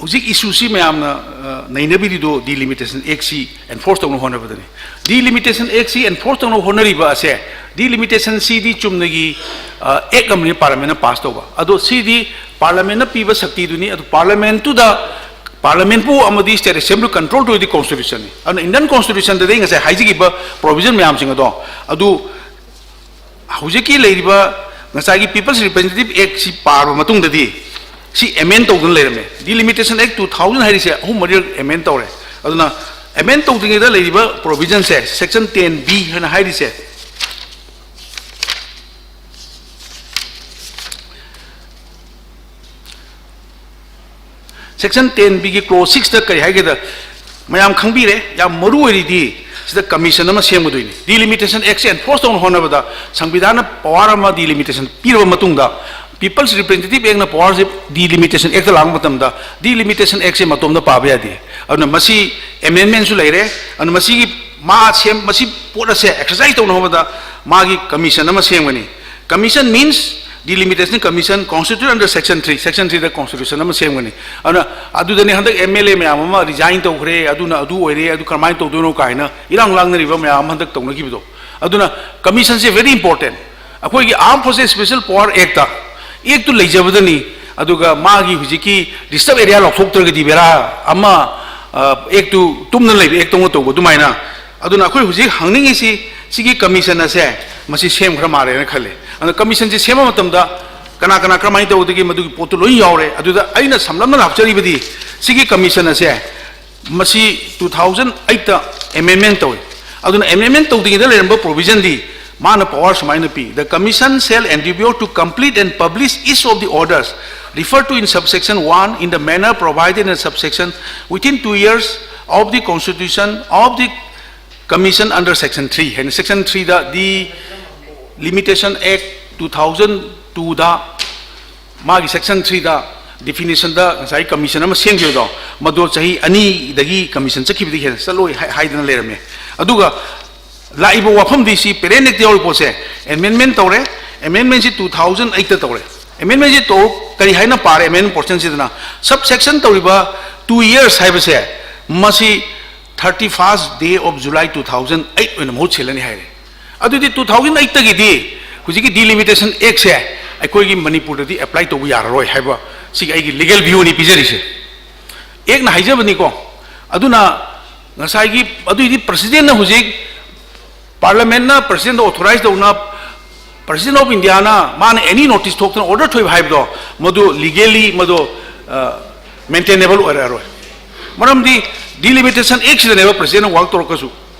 ꯍꯧꯖꯤꯛ ꯏꯁꯨꯁꯤ ꯃꯌꯥꯝꯅ, ꯑ, ꯅꯩꯅꯕꯤꯔꯤꯗꯣ ꯗꯤꯂꯤꯃꯤꯇꯦꯁꯟ ꯑꯦꯛꯁꯤ ꯑꯦꯟꯐꯣꯔꯁ ꯇꯧꯅꯕ ꯍꯣꯠꯅꯕꯗꯅꯤ꯫ ꯗꯤꯂꯤꯃꯤꯇꯦꯁꯟ ꯑꯦꯛꯁꯤ ꯑꯦꯟꯐꯣꯔꯁ ꯇꯧꯅꯕ ꯍꯣꯠꯅꯔꯤꯕ ꯑꯁꯦ, ꯗꯤꯂꯤꯃꯤꯇꯦꯁꯟꯁꯤꯗꯤ ꯆꯨꯝꯅꯒꯤ, ꯑ, ꯑꯦꯛ ꯑꯃꯅꯤ ꯄꯥꯔꯂꯤꯌꯥꯃꯦꯟꯅ ꯄꯥꯁ ꯇꯧꯕ꯫ ꯑꯗꯣ ꯁꯤꯗꯤ ꯄꯥꯔꯂꯤꯌꯥꯃꯦꯟꯅ ꯄꯤꯕ ꯁꯛꯇꯤꯗꯨꯅꯤ꯫ ꯑꯗꯨ ꯄꯥꯔꯂꯤꯌꯥꯃꯦꯟꯇꯨꯗ, ꯄꯥꯔꯂꯤꯌꯥꯃꯦꯟꯕꯨ ꯑꯃꯗꯤ ꯁ꯭ꯇꯦꯠ ꯑꯦꯁꯦꯝꯕ꯭ꯂꯤ ꯀꯟꯇ꯭ꯔꯣꯜ ꯇꯧꯔꯤꯗꯤ ꯀꯣꯟꯁꯇꯤꯇ꯭ꯌꯨꯁꯟꯅꯤ꯫ ꯑꯗꯨꯅ ꯏꯟꯗꯤꯌꯟ ꯀꯣꯟꯁꯇꯤꯇ꯭ꯌꯨꯁꯟꯗꯗꯤ ꯉꯁꯥꯏ ꯍꯥꯏꯖꯈꯤꯕ ꯄ꯭ꯔꯣꯚꯤꯖꯟ ꯃꯌꯥꯝꯁꯤꯡ ꯑꯗꯣ, ꯑꯗꯨ ꯍꯧꯖꯤꯛꯀꯤ ꯂꯩꯔꯤꯕ ꯉꯁꯥꯏꯒꯤ ꯄꯤꯄꯜꯁ ꯔꯤꯄ꯭ꯔꯦꯖꯦꯟꯇꯦꯇꯤꯚ ꯑꯦꯛꯁꯤ ꯄꯥꯔꯕ ꯃꯇꯨꯡꯗꯗꯤ ꯁꯤ ꯑꯦꯃꯦꯟ ꯇꯧꯗꯨꯅ ꯂꯩꯔꯝꯃꯦ꯫ ꯗꯤꯂꯤꯃꯤꯇꯦꯁꯟ ꯑꯦꯛ ꯇꯨ ꯊꯥꯎꯖꯟ ꯍꯥꯏꯔꯤꯁꯦ ꯑꯍꯨꯝ ꯃꯔꯤꯔꯛ ꯑꯦꯃꯦꯟ ꯇꯧꯔꯦ꯫ ꯑꯗꯨꯅ ꯑꯦꯃꯦꯟ ꯇꯧꯗ꯭ꯔꯤꯉꯩꯗ ꯂꯩꯔꯤꯕ ꯄ꯭ꯔꯣꯚꯤꯖꯟꯁꯦ, ꯁꯦꯛꯁꯟ ꯇꯦꯟ ꯕꯤ ꯍꯥꯏꯅ ꯍꯥꯏꯔꯤꯁꯦ, ꯁꯦꯛꯁꯟ ꯇꯦꯟ ꯕꯤꯒꯤ ꯀ꯭ꯂꯣꯖ ꯁꯤꯛꯁꯇ ꯀꯔꯤ ꯍꯥꯏꯒꯦꯗ, ꯃꯌꯥꯝ ꯈꯪꯕꯤꯔꯦ, ꯌꯥꯝ ꯃꯔꯨ ꯑꯣꯏꯔꯤꯗꯤ ꯁꯤꯗ ꯀꯃꯤꯁꯟ ꯑꯃ ꯁꯦꯝꯒꯗꯣꯏꯅꯤ꯫ ꯗꯤꯂꯤꯃꯤꯇꯦꯁꯟ ꯑꯦꯛꯁꯦ ꯑꯦꯟꯐꯣꯔꯁ ꯇꯧꯅꯕ ꯍꯣꯠꯅꯕꯗ ꯁꯪꯕꯤꯙꯥꯟꯅ ꯄꯋꯥꯔ ꯑꯃ ꯗꯤꯂꯤꯃꯤꯇꯦꯁꯟ ꯄꯤꯔꯕ ꯃꯇꯨꯡꯗ, ꯄꯤꯄꯜꯁ ꯔꯤꯄ꯭ꯔꯦꯖꯦꯟꯇꯦꯇꯤꯚ ꯑꯦꯛꯅ ꯄꯋꯥꯔꯁꯦ ꯗꯤꯂꯤꯃꯤꯇꯦꯁꯟ ꯑꯦꯛꯇ ꯂꯥꯛꯄ ꯃꯇꯝꯗ, ꯗꯤꯂꯤꯃꯤꯇꯦꯁꯟ ꯑꯦꯛꯁꯦ ꯃꯇꯣꯝꯗ ꯄꯥꯕ ꯌꯥꯗꯦ꯫ ꯑꯗꯨꯅ ꯃꯁꯤ ꯑꯦꯃꯦꯟꯃꯦꯟꯁꯨ ꯂꯩꯔꯦ꯫ ꯑꯗꯨꯅ ꯃꯁꯤꯒꯤ ꯃꯥ ꯁꯦꯝ-, ꯃꯁꯤ ꯄꯣꯠ ꯑꯁꯦ ꯑꯦꯛꯁꯔꯁꯥꯏꯁ ꯇꯧꯅꯕ ꯍꯣꯠꯅꯕꯗ ꯃꯥꯒꯤ ꯀꯃꯤꯁꯟ ꯑꯃ ꯁꯦꯝꯒꯅꯤ꯫ Commission means delimitation commission constituted under section three, section threeꯗ ꯀꯣꯟꯁꯇꯤꯇ꯭ꯌꯨꯁꯟ ꯑꯃ ꯁꯦꯝꯒꯅꯤ꯫ ꯑꯗꯨꯅ ꯑꯗꯨꯗꯅꯤ ꯍꯟꯗꯛ ꯑꯦꯝ ꯑꯦꯜ ꯑꯦ ꯃꯌꯥꯝ ꯑꯃ ꯔꯤꯖꯥꯏꯟ ꯇꯧꯈ꯭ꯔꯦ, ꯑꯗꯨꯅ ꯑꯗꯨ ꯑꯣꯏꯔꯦ, ꯑꯗꯨ ꯀꯔꯝꯍꯥꯏꯅ ꯇꯧꯗꯣꯏꯅꯣ ꯀꯥꯏꯅ ꯏꯔꯥꯡ ꯂꯥꯡꯅꯔꯤꯕ ꯃꯌꯥꯝ ꯑꯃ ꯍꯟꯗꯛ ꯇꯧꯅꯈꯤꯕꯗꯣ꯫ ꯑꯗꯨꯅ ꯀꯃꯤꯁꯟꯁꯦ very important꯫ ꯑꯩꯈꯣꯏꯒꯤ Armed Forces Special Power Actꯇ ꯑꯦꯛꯇꯨ ꯂꯩꯖꯕꯗꯅꯤ, ꯑꯗꯨꯒ ꯃꯥꯒꯤ ꯍꯧꯖꯤꯛꯀꯤ ꯗꯤꯁꯇꯔꯕ ꯑꯦꯔꯤꯌꯥ ꯂꯧꯊꯣꯛꯇ꯭ꯔꯒꯗꯤ ꯕꯦꯔꯥ ꯑꯃ, ꯑ, ꯑꯦꯛꯇꯨ ꯇꯨꯝꯅ ꯂꯩꯕ ꯑꯦꯛꯇꯧꯅ ꯇꯧꯕ ꯑꯗꯨꯃꯥꯏꯅ꯫ ꯑꯗꯨꯅ ꯑꯩꯈꯣꯏ ꯍꯧꯖꯤꯛ ꯍꯪꯅꯤꯡꯉꯤꯁꯤ ꯁꯤꯒꯤ ꯀꯃꯤꯁꯟ ꯑꯁꯦ ꯃꯁꯤ ꯁꯦꯝꯈ꯭ꯔ ꯃꯥꯜꯂꯦꯅ ꯈꯜꯂꯦ꯫ ꯑꯗꯨꯅ ꯀꯃꯤꯁꯟꯁꯤ ꯁꯦꯝꯕ ꯃꯇꯝꯗ ꯀꯅꯥ ꯀꯅꯥ ꯀꯔꯝꯍꯥꯏꯅ ꯇꯧꯒꯗꯒꯦ ꯃꯗꯨꯒꯤ ꯄꯣꯠꯇꯨ ꯂꯣꯏ ꯌꯥꯎꯔꯦ꯫ ꯑꯗꯨꯗ ꯑꯩꯅ ꯁꯝꯂꯞꯅ ꯂꯥꯛꯆꯔꯤꯕꯗꯤ ꯁꯤꯒꯤ ꯀꯃꯤꯁꯟ ꯑꯁꯦ ꯃꯁꯤ two thousand eight amendment ꯇꯧꯏ꯫ ꯑꯗꯨꯅ amendment ꯇꯧꯗ꯭ꯔꯤꯉꯩꯗ ꯂꯩꯔꯝꯕ provisionꯗꯤ ꯃꯥꯅ power ꯁꯨꯃꯥꯏꯅ ꯄꯤ: "The commission shall endeavor to complete and publish each of the orders referred to in subsection one in the manner provided in the subsection within two years of the constitution of the commission under section three" ꯍꯥꯏꯅ section threeꯗ, the Limitation Act two thousand twoꯗ ꯃꯥꯒꯤ section threeꯗ definitionꯗ ꯉꯁꯥꯏ commission ꯑꯃ ꯁꯦꯝꯈꯤꯕꯗꯣ, ꯃꯗꯨ ꯆꯍꯤ ꯑꯅꯤꯗꯒꯤ commission ꯆꯠꯈꯤꯕꯗꯒꯤ ꯍꯦꯟꯅ ꯆꯠꯂꯣꯏ ꯍꯥꯏ-, ꯍꯥꯏꯗꯅ ꯂꯩꯔꯝꯃꯦ꯫ ꯑꯗꯨꯒ ꯂꯥꯛꯏꯕ ꯋꯥꯐꯝꯗꯤ ꯁꯤ Parent Actꯇ ꯌꯥꯎꯔꯤꯕ ꯄꯣꯠꯁꯦ, amendment ꯇꯧꯔꯦ, amendmentꯁꯤ two thousand eightꯇ ꯇꯧꯔꯦ꯫ Amendmentꯁꯤ ꯇꯧ-, ꯀꯔꯤ ꯍꯥꯏꯅ ꯄꯥꯔꯦ amendment portionꯁꯤꯗꯅ? Subsection ꯇꯧꯔꯤꯕ two years ꯍꯥꯏꯕꯁꯦ, ꯃꯁꯤ thirty first day of July two thousand eight ꯑꯣꯏꯅ ꯃꯍꯨꯠ ꯁꯤꯜꯂꯅꯤ ꯍꯥꯏꯔꯦ꯫ ꯑꯗꯨꯗꯤ two thousand eightꯇꯒꯤꯗꯤ ꯍꯧꯖꯤꯛꯀꯤ Delimitation Actꯁꯦ ꯑꯩꯈꯣꯏꯒꯤ ꯃꯅꯤꯄꯨꯔꯗꯗꯤ apply ꯇꯧꯕ ꯌꯥꯔꯔꯣꯏ ꯍꯥꯏꯕ ꯁꯤꯒꯤ ꯑꯩꯒꯤ legal viewꯅꯤ ꯄꯤꯖꯔꯤꯁꯦ꯫ Actꯅ ꯍꯥꯏꯖꯕꯅꯤꯀꯣ꯫ ꯑꯗꯨꯅ ꯉꯁꯥꯏꯒꯤ, ꯑꯗꯨꯏꯗꯤ Presidentꯅ ꯍꯧꯖꯤꯛ Parliamentꯅ Presidentꯗ authorize ꯇꯧꯅ, President of Indiaꯅ ꯃꯥꯅ any notice ꯊꯣꯛꯇꯅ order ꯊꯣꯛꯏꯕ ꯍꯥꯏꯕꯗꯣ, ꯃꯗꯨ legally ꯃꯗꯨ, ꯑ, maintainable ꯑꯣꯏꯔꯛꯑꯔꯣꯏ꯫ ꯃꯔꯝꯗꯤ Delimitation Actꯁꯤꯗꯅꯦꯕ Presidentꯅ work ꯇꯧꯔꯛꯀꯁꯨ꯫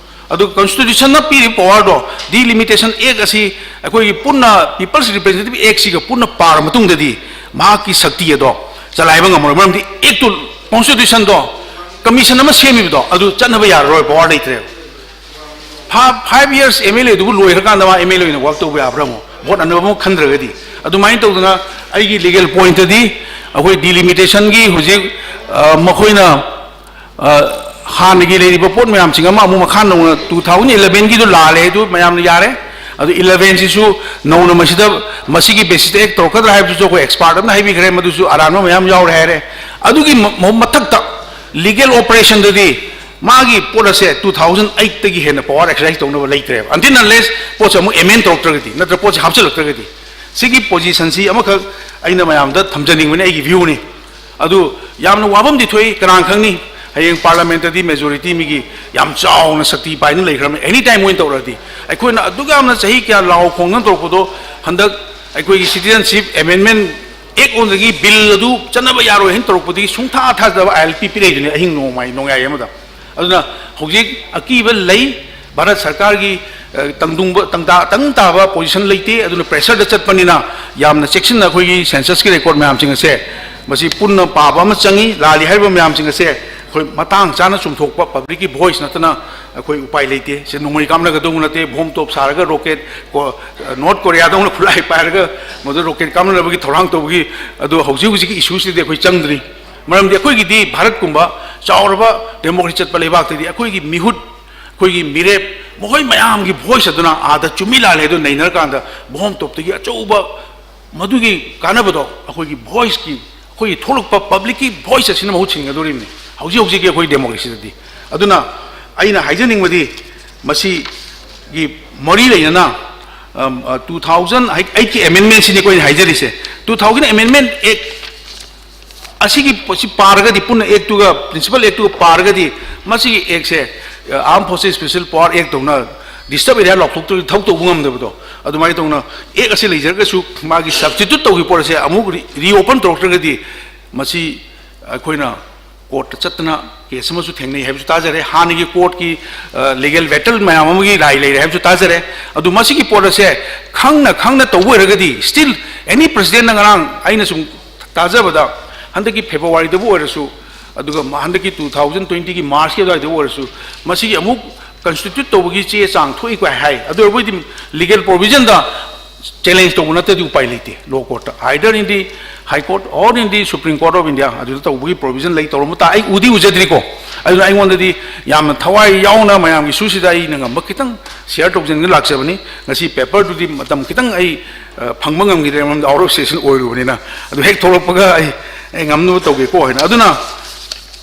ꯑꯗꯨꯒ Constitutionꯅ ꯄꯤꯔꯤꯕ powerꯗꯣ, Delimitation Act ꯑꯁꯤ ꯑꯩꯈꯣꯏꯒꯤ ꯄꯨꯟꯅ People's Representative Actꯁꯤꯒ ꯄꯨꯟꯅ ꯄꯥꯔ ꯃꯇꯨꯡꯗꯗꯤ ꯃꯍꯥꯛꯀꯤ ꯁꯛꯇꯤ ꯑꯗꯣ ꯆꯂꯥꯏꯕ ꯉꯝꯃꯔꯣꯏ꯫ ꯃꯔꯝꯗꯤ Actꯇꯨ, Constitutionꯗꯣ commission ꯑꯃ ꯁꯦꯝꯃꯤꯕꯗꯣ ꯑꯗꯨ ꯆꯠꯅꯕ ꯌꯥꯔꯔꯣꯏ, power ꯂꯩꯇ꯭ꯔꯦꯕ꯫ Five years MLAꯗꯨꯕꯨ ꯂꯣꯏꯈ꯭ꯔꯀꯥꯟꯗ ꯃꯥ MLA ꯑꯣꯏꯅ work ꯇꯧꯕ ꯌꯥꯕ꯭ꯔꯥ ꯑꯃꯨꯛ? Vote ꯑꯅꯧꯕ ꯑꯃꯨꯛ ꯈꯟꯗ꯭ꯔꯒꯗꯤ꯫ ꯑꯗꯨꯃꯥꯏꯅ ꯇꯧꯗꯅ ꯑꯩꯒꯤ legal pointꯇꯗꯤ ꯑꯩꯈꯣꯏ Delimitationꯒꯤ ꯍꯧꯖꯤꯛ, ꯑ, ꯃꯈꯣꯏꯅ, ꯑ, ꯍꯥꯟꯅꯒꯤ ꯂꯩꯔꯤꯕ ꯄꯣꯠ ꯃꯌꯥꯝꯁꯤꯡ ꯑꯃ ꯑꯃꯨꯛ ꯃꯈꯥ ꯅꯧꯅ two thousand elevenꯒꯤꯗꯨ ꯂꯥꯜꯂꯦ, ꯑꯗꯨ ꯃꯌꯥꯝꯅ ꯌꯥꯔꯦ꯫ ꯑꯗꯨ elevenꯁꯤꯁꯨ ꯅꯧꯅ ꯃꯁꯤꯗ, ꯃꯁꯤꯒꯤ basis Act ꯇꯧꯔꯛꯀꯗ꯭ꯔꯥ ꯍꯥꯏꯕꯗꯨꯁꯨ ꯑꯩꯈꯣꯏ expert ꯑꯃꯅ ꯍꯥꯏꯕꯤꯈ꯭ꯔꯦ, ꯃꯗꯨꯁꯨ ꯑꯔꯥꯟꯕ ꯃꯌꯥꯝ ꯌꯥꯎꯔꯦ ꯍꯥꯏꯔꯦ꯫ ꯑꯗꯨꯒꯤ ꯃ-, ꯃ-, ꯃꯊꯛꯇ legal operationꯗꯗꯤ ꯃꯥꯒꯤ ꯄꯣꯠ ꯑꯁꯦ two thousand eightꯇꯒꯤ ꯍꯦꯟꯅ power exercise ꯇꯧꯅꯕ ꯂꯩꯇ꯭ꯔꯦꯕ, until unless ꯄꯣꯠꯁꯦ ꯑꯃꯨꯛ amend ꯇꯧꯔꯛꯇ꯭ꯔꯒꯗꯤ, ꯅꯠꯇ꯭ꯔ ꯄꯣꯠꯁꯦ ꯍꯥꯞꯆꯤꯜꯂꯛꯇ꯭ꯔꯒꯗꯤ꯫ ꯁꯤꯒꯤ positionꯁꯤ ꯑꯃꯈꯛ ꯑꯩꯅ ꯃꯌꯥꯝꯗ ꯊꯝꯖꯅꯤꯡꯕꯅꯤ, ꯑꯩꯒꯤ viewꯅꯤ꯫ ꯑꯗꯨ ꯌꯥꯝꯅ ꯋꯥꯐꯝꯗꯤ ꯊꯣꯛꯏ, ꯀꯅꯥꯅ ꯈꯪꯅꯤ? ꯍꯌꯦꯡ Parliamentꯇꯗꯤ majority ꯃꯤꯒꯤ ꯌꯥꯝ ꯆꯥꯎꯅ ꯁꯛꯇꯤ ꯄꯥꯏꯅ ꯂꯩꯈ꯭ꯔꯕꯅꯤ, any time ꯃꯣꯏꯅ ꯇꯧꯔꯛꯑꯗꯤ꯫ ꯑꯩꯈꯣꯏꯅ ꯑꯗꯨꯛ ꯌꯥꯝꯅ ꯆꯍꯤ ꯀꯌꯥ ꯂꯥꯎ ꯈꯣꯡꯗꯅ ꯇꯧꯔꯛꯄꯗꯣ, ꯍꯟꯗꯛ ꯑꯩꯈꯣꯏꯒꯤ Citizenship Amendment ꯑꯦꯛ ꯑꯣꯟꯗꯒꯤ ꯕꯤꯜ ꯑꯗꯨ ꯆꯠꯅꯕ ꯌꯥꯔꯣꯏ ꯍꯥꯏꯅ ꯇꯧꯔꯛꯄꯗꯒꯤ ꯁꯨꯡꯊꯥ ꯊꯥꯖꯗꯕ ꯑꯥꯏ ꯑꯦꯜ ꯄꯤ ꯄꯤꯔꯛꯏꯗꯨꯅꯤ ꯑꯍꯤꯡ ꯅꯣꯡꯃꯥꯏ ꯅꯣꯡꯌꯥꯏ ꯑꯃꯗ꯫ ꯑꯗꯨꯅ ꯍꯧꯖꯤꯛ ꯑꯀꯤꯕ ꯂꯩ꯫ ꯚꯥꯔꯠ ꯁꯔꯀꯥꯔꯒꯤ, ꯑ, ꯇꯪꯗꯨꯡꯕ, ꯇꯪꯇꯥ-, ꯇꯪ ꯇꯥꯕ ꯄꯣꯖꯤꯁꯟ ꯂꯩꯇꯦ꯫ ꯑꯗꯨꯅ ꯄ꯭ꯔꯦꯁꯔꯗ ꯆꯠꯄꯅꯤꯅ ꯌꯥꯝꯅ ꯆꯦꯛꯁꯤꯟꯅ ꯑꯩꯈꯣꯏꯒꯤ ꯁꯦꯟꯁꯁꯀꯤ ꯔꯦꯀꯣꯔꯗ ꯃꯌꯥꯝꯁꯤꯡ ꯑꯁꯦ ꯃꯁꯤ ꯄꯨꯟꯅ ꯄꯥꯕ ꯑꯃ ꯆꯪꯉꯤ꯫ ꯂꯥꯜꯂꯤ ꯍꯥꯏꯔꯤꯕ ꯃꯌꯥꯝꯁꯤꯡ ꯑꯁꯦ ꯑꯩꯈꯣꯏ ꯃꯇꯥꯡ ꯆꯥꯅ ꯆꯨꯝꯊꯣꯛꯄ, ꯄꯕ꯭ꯂꯤꯛꯀꯤ ꯚꯣꯏꯁ ꯅꯠꯇꯅ ꯑꯩꯈꯣꯏ ꯎꯄꯥꯏ ꯂꯩꯇꯦ꯫ ꯁꯦ ꯅꯣꯡꯃꯩ ꯀꯥꯞꯅꯒꯗꯧꯕ ꯅꯠꯇꯦ, ꯕꯣꯝ ꯇꯣꯞ ꯁꯥꯔꯒ ꯔꯣꯀꯦꯠ ꯀꯣ-, ꯅꯣꯔꯠ ꯀꯣꯔꯤꯌꯥꯗꯧꯅ ꯈꯨꯠꯂꯥꯏ ꯄꯥꯏꯔꯒ ꯃꯗꯨ ꯔꯣꯀꯦꯠ ꯀꯥꯞꯅꯅꯕꯒꯤ ꯊꯧꯔꯥꯡ ꯇꯧꯕꯒꯤ, ꯑꯗꯨ ꯍꯧꯖꯤꯛ ꯍꯧꯖꯤꯛꯀꯤ ꯏꯁꯨꯁꯤꯗꯤ ꯑꯩꯈꯣꯏ ꯆꯪꯗ꯭ꯔꯤ꯫ ꯃꯔꯝꯗꯤ ꯑꯩꯈꯣꯏꯒꯤꯗꯤ ꯚꯥꯔꯠꯀꯨꯝꯕ ꯆꯥꯎꯔꯕ ꯗꯦꯃꯣꯀ꯭ꯔꯦꯁꯤ ꯆꯠꯄ ꯂꯩꯕꯥꯛꯇꯗꯤ ꯑꯩꯈꯣꯏꯒꯤ ꯃꯤꯍꯨꯠ, ꯑꯩꯈꯣꯏꯒꯤ ꯃꯤꯔꯦꯞ, ꯃꯈꯣꯏ ꯃꯌꯥꯝꯒꯤ ꯚꯣꯏꯁ ꯑꯗꯨꯅ ꯑꯥꯗ ꯆꯨꯝꯃꯤ ꯂꯥꯜꯂꯤ ꯑꯗꯨ ꯅꯩꯅꯔꯀꯥꯟꯗ ꯕꯣꯝ ꯇꯣꯞꯇꯒꯤ ꯑꯆꯧꯕ ꯃꯗꯨꯒꯤ ꯀꯥꯟꯅꯕꯗꯣ ꯑꯩꯈꯣꯏꯒꯤ ꯚꯣꯏꯁꯀꯤ, ꯑꯩꯈꯣꯏꯒꯤ ꯊꯣꯛꯂꯛꯄ ꯄꯕ꯭ꯂꯤꯛꯀꯤ ꯚꯣꯏꯁ ꯑꯁꯤꯅ ꯃꯍꯨꯠ ꯁꯤꯟꯒꯗꯧꯔꯤꯕꯅꯤ ꯍꯧꯖꯤꯛ ꯍꯧꯖꯤꯛꯀꯤ ꯑꯩꯈꯣꯏ ꯗꯦꯃꯣꯀ꯭ꯔꯦꯁꯤꯗꯗꯤ꯫ ꯑꯗꯨꯅ ꯑꯩꯅ ꯍꯥꯏꯖꯅꯤꯡꯕꯗꯤ ꯃꯁꯤꯒꯤ ꯃꯔꯤ ꯂꯩꯅꯅ, ꯑꯝ, ꯑ, two thousand eight-, eightꯀꯤ ꯑꯦꯃꯦꯟꯃꯦꯟꯁꯤꯅꯤ ꯑꯩꯈꯣꯏꯅ ꯍꯥꯏꯖꯔꯤꯁꯦ꯫ Two thousand Amendment Act ꯑꯁꯤꯒꯤ ꯄꯣꯠꯁꯤ ꯄꯥꯔꯒꯗꯤ, ꯄꯨꯟꯅ ꯑꯦꯛꯇꯨꯒ, ꯄ꯭ꯔꯤꯟꯁꯤꯄꯜ ꯑꯦꯛꯇꯨꯒ ꯄꯥꯔꯒꯗꯤ, ꯃꯁꯤꯒꯤ ꯑꯦꯛꯁꯦ, ꯑ, Armed Forces Special Power Act ꯇꯧꯅ ꯗꯤꯁꯇꯔꯕ ꯑꯦꯔꯤꯌꯥ ꯂꯥꯎꯊꯣꯛꯇ꯭ꯔꯒꯗꯤ ꯊꯕꯛ ꯇꯧꯕ ꯉꯝꯗꯕꯗꯣ, ꯑꯗꯨꯃꯥꯏꯅ ꯇꯧꯅ ꯑꯦꯛ ꯑꯁꯤ ꯂꯩꯖꯔꯒꯁꯨ ꯃꯥꯒꯤ ꯁꯕꯁꯇꯤꯇ꯭ꯌꯨꯠ ꯇꯧꯈꯤꯕ ꯄꯣꯠ ꯑꯁꯦ ꯑꯃꯨꯛ ꯔꯤ-, ꯔꯤꯑꯣꯄꯟ ꯇꯧꯔꯛꯇ꯭ꯔꯒꯗꯤ ꯃꯁꯤ ꯑꯩꯈꯣꯏꯅ ꯀꯣꯔꯠꯇ ꯆꯠꯇꯅ ꯀꯦꯁ ꯑꯃꯁꯨ ꯊꯦꯡꯅꯩ ꯍꯥꯏꯕꯁꯨ ꯇꯥꯖꯔꯦ꯫ ꯍꯥꯟꯅꯒꯤ ꯀꯣꯔꯠꯀꯤ, ꯑ, ꯂꯤꯒꯦꯜ ꯕꯦꯇꯜ ꯃꯌꯥꯝ ꯑꯃꯒꯤ ꯔꯥꯏ ꯂꯩꯔꯦ ꯍꯥꯏꯕꯁꯨ ꯇꯥꯖꯔꯦ꯫ ꯑꯗꯨ ꯃꯁꯤꯒꯤ ꯄꯣꯠ ꯑꯁꯦ ꯈꯪꯅ ꯈꯪꯅ ꯇꯧꯕ ꯑꯣꯏꯔꯒꯗꯤ, ꯁ꯭ꯇꯤꯜ ꯑꯦꯅꯤ ꯄ꯭ꯔꯁꯤꯗꯦꯟꯅ, ꯉꯔꯥꯡ ꯑꯩꯅ ꯁꯨꯝ ꯇꯥꯖꯕꯗ, ꯍꯟꯗꯛꯀꯤ ꯐꯦꯕ꯭ꯔꯨꯋꯥꯔꯤꯗꯕꯨ ꯑꯣꯏꯔꯁꯨ, ꯑꯗꯨꯒ ꯃ-, ꯍꯟꯗꯛꯀꯤ two thousand twentyꯒꯤ ꯃꯥꯔꯆꯀꯤ ꯑꯗꯨꯋꯥꯏꯗꯕꯨ ꯑꯣꯏꯔꯁꯨ, ꯃꯁꯤꯒꯤ ꯑꯃꯨꯛ ꯀꯟꯁꯇꯤꯇ꯭ꯌꯨꯠ ꯇꯧꯕꯒꯤ ꯆꯦ ꯆꯥꯡ ꯊꯣꯛꯏꯀꯣ ꯍꯥꯏ꯫ ꯑꯗꯨ ꯑꯣꯏꯔꯕꯣꯏꯗꯤ ꯂꯤꯒꯦꯜ ꯄ꯭ꯔꯣꯕꯤꯖꯟꯗ ꯆꯦꯂꯦꯟꯖ ꯇꯧꯕ ꯅꯠꯇ꯭ꯔꯗꯤ ꯎꯄꯥꯏ ꯂꯩꯇꯦ꯫ Law courtꯇ, either in the High Court or in the Supreme Court of India, ꯑꯗꯨꯗ ꯇꯧꯕꯒꯤ ꯄ꯭ꯔꯣꯕꯤꯖꯟ ꯂꯩ, ꯇꯧꯔꯝꯕ ꯇꯥ-, ꯑꯩ ꯎꯗꯤ ꯎꯖꯗ꯭ꯔꯤꯀꯣ꯫ ꯑꯗꯨꯅ ꯑꯩꯉꯣꯟꯗꯗꯤ ꯌꯥꯝꯅ ꯊꯋꯥꯏ ꯌꯥꯎꯅ ꯃꯌꯥꯝꯒꯤ ꯏꯁꯨꯁꯤꯗ ꯑꯩꯅ ꯉꯝꯕ ꯈꯤꯇꯪ ꯁꯤꯌꯔ ꯇꯧꯖꯅꯤꯡꯗꯅ ꯂꯥꯛꯆꯕꯅꯤ꯫ ꯉꯁꯤ ꯄꯦꯄꯔꯗꯨꯗꯤ ꯃꯇꯝ ꯈꯤꯇꯪ ꯑꯩ, ꯑ, ꯐꯪꯕ ꯉꯝꯈꯤꯗ꯭ꯔꯦ, ꯃꯔꯝꯗꯤ out of session ꯑꯣꯏꯔꯨꯕꯅꯤꯅ꯫ ꯑꯗꯨ ꯍꯦꯛ ꯊꯣꯛꯂꯛꯄꯒ ꯑꯩ, ꯑꯩ ꯉꯝꯅꯕ ꯇꯧꯒꯦꯀꯣ ꯍꯥꯏꯅ꯫ ꯑꯗꯨꯅ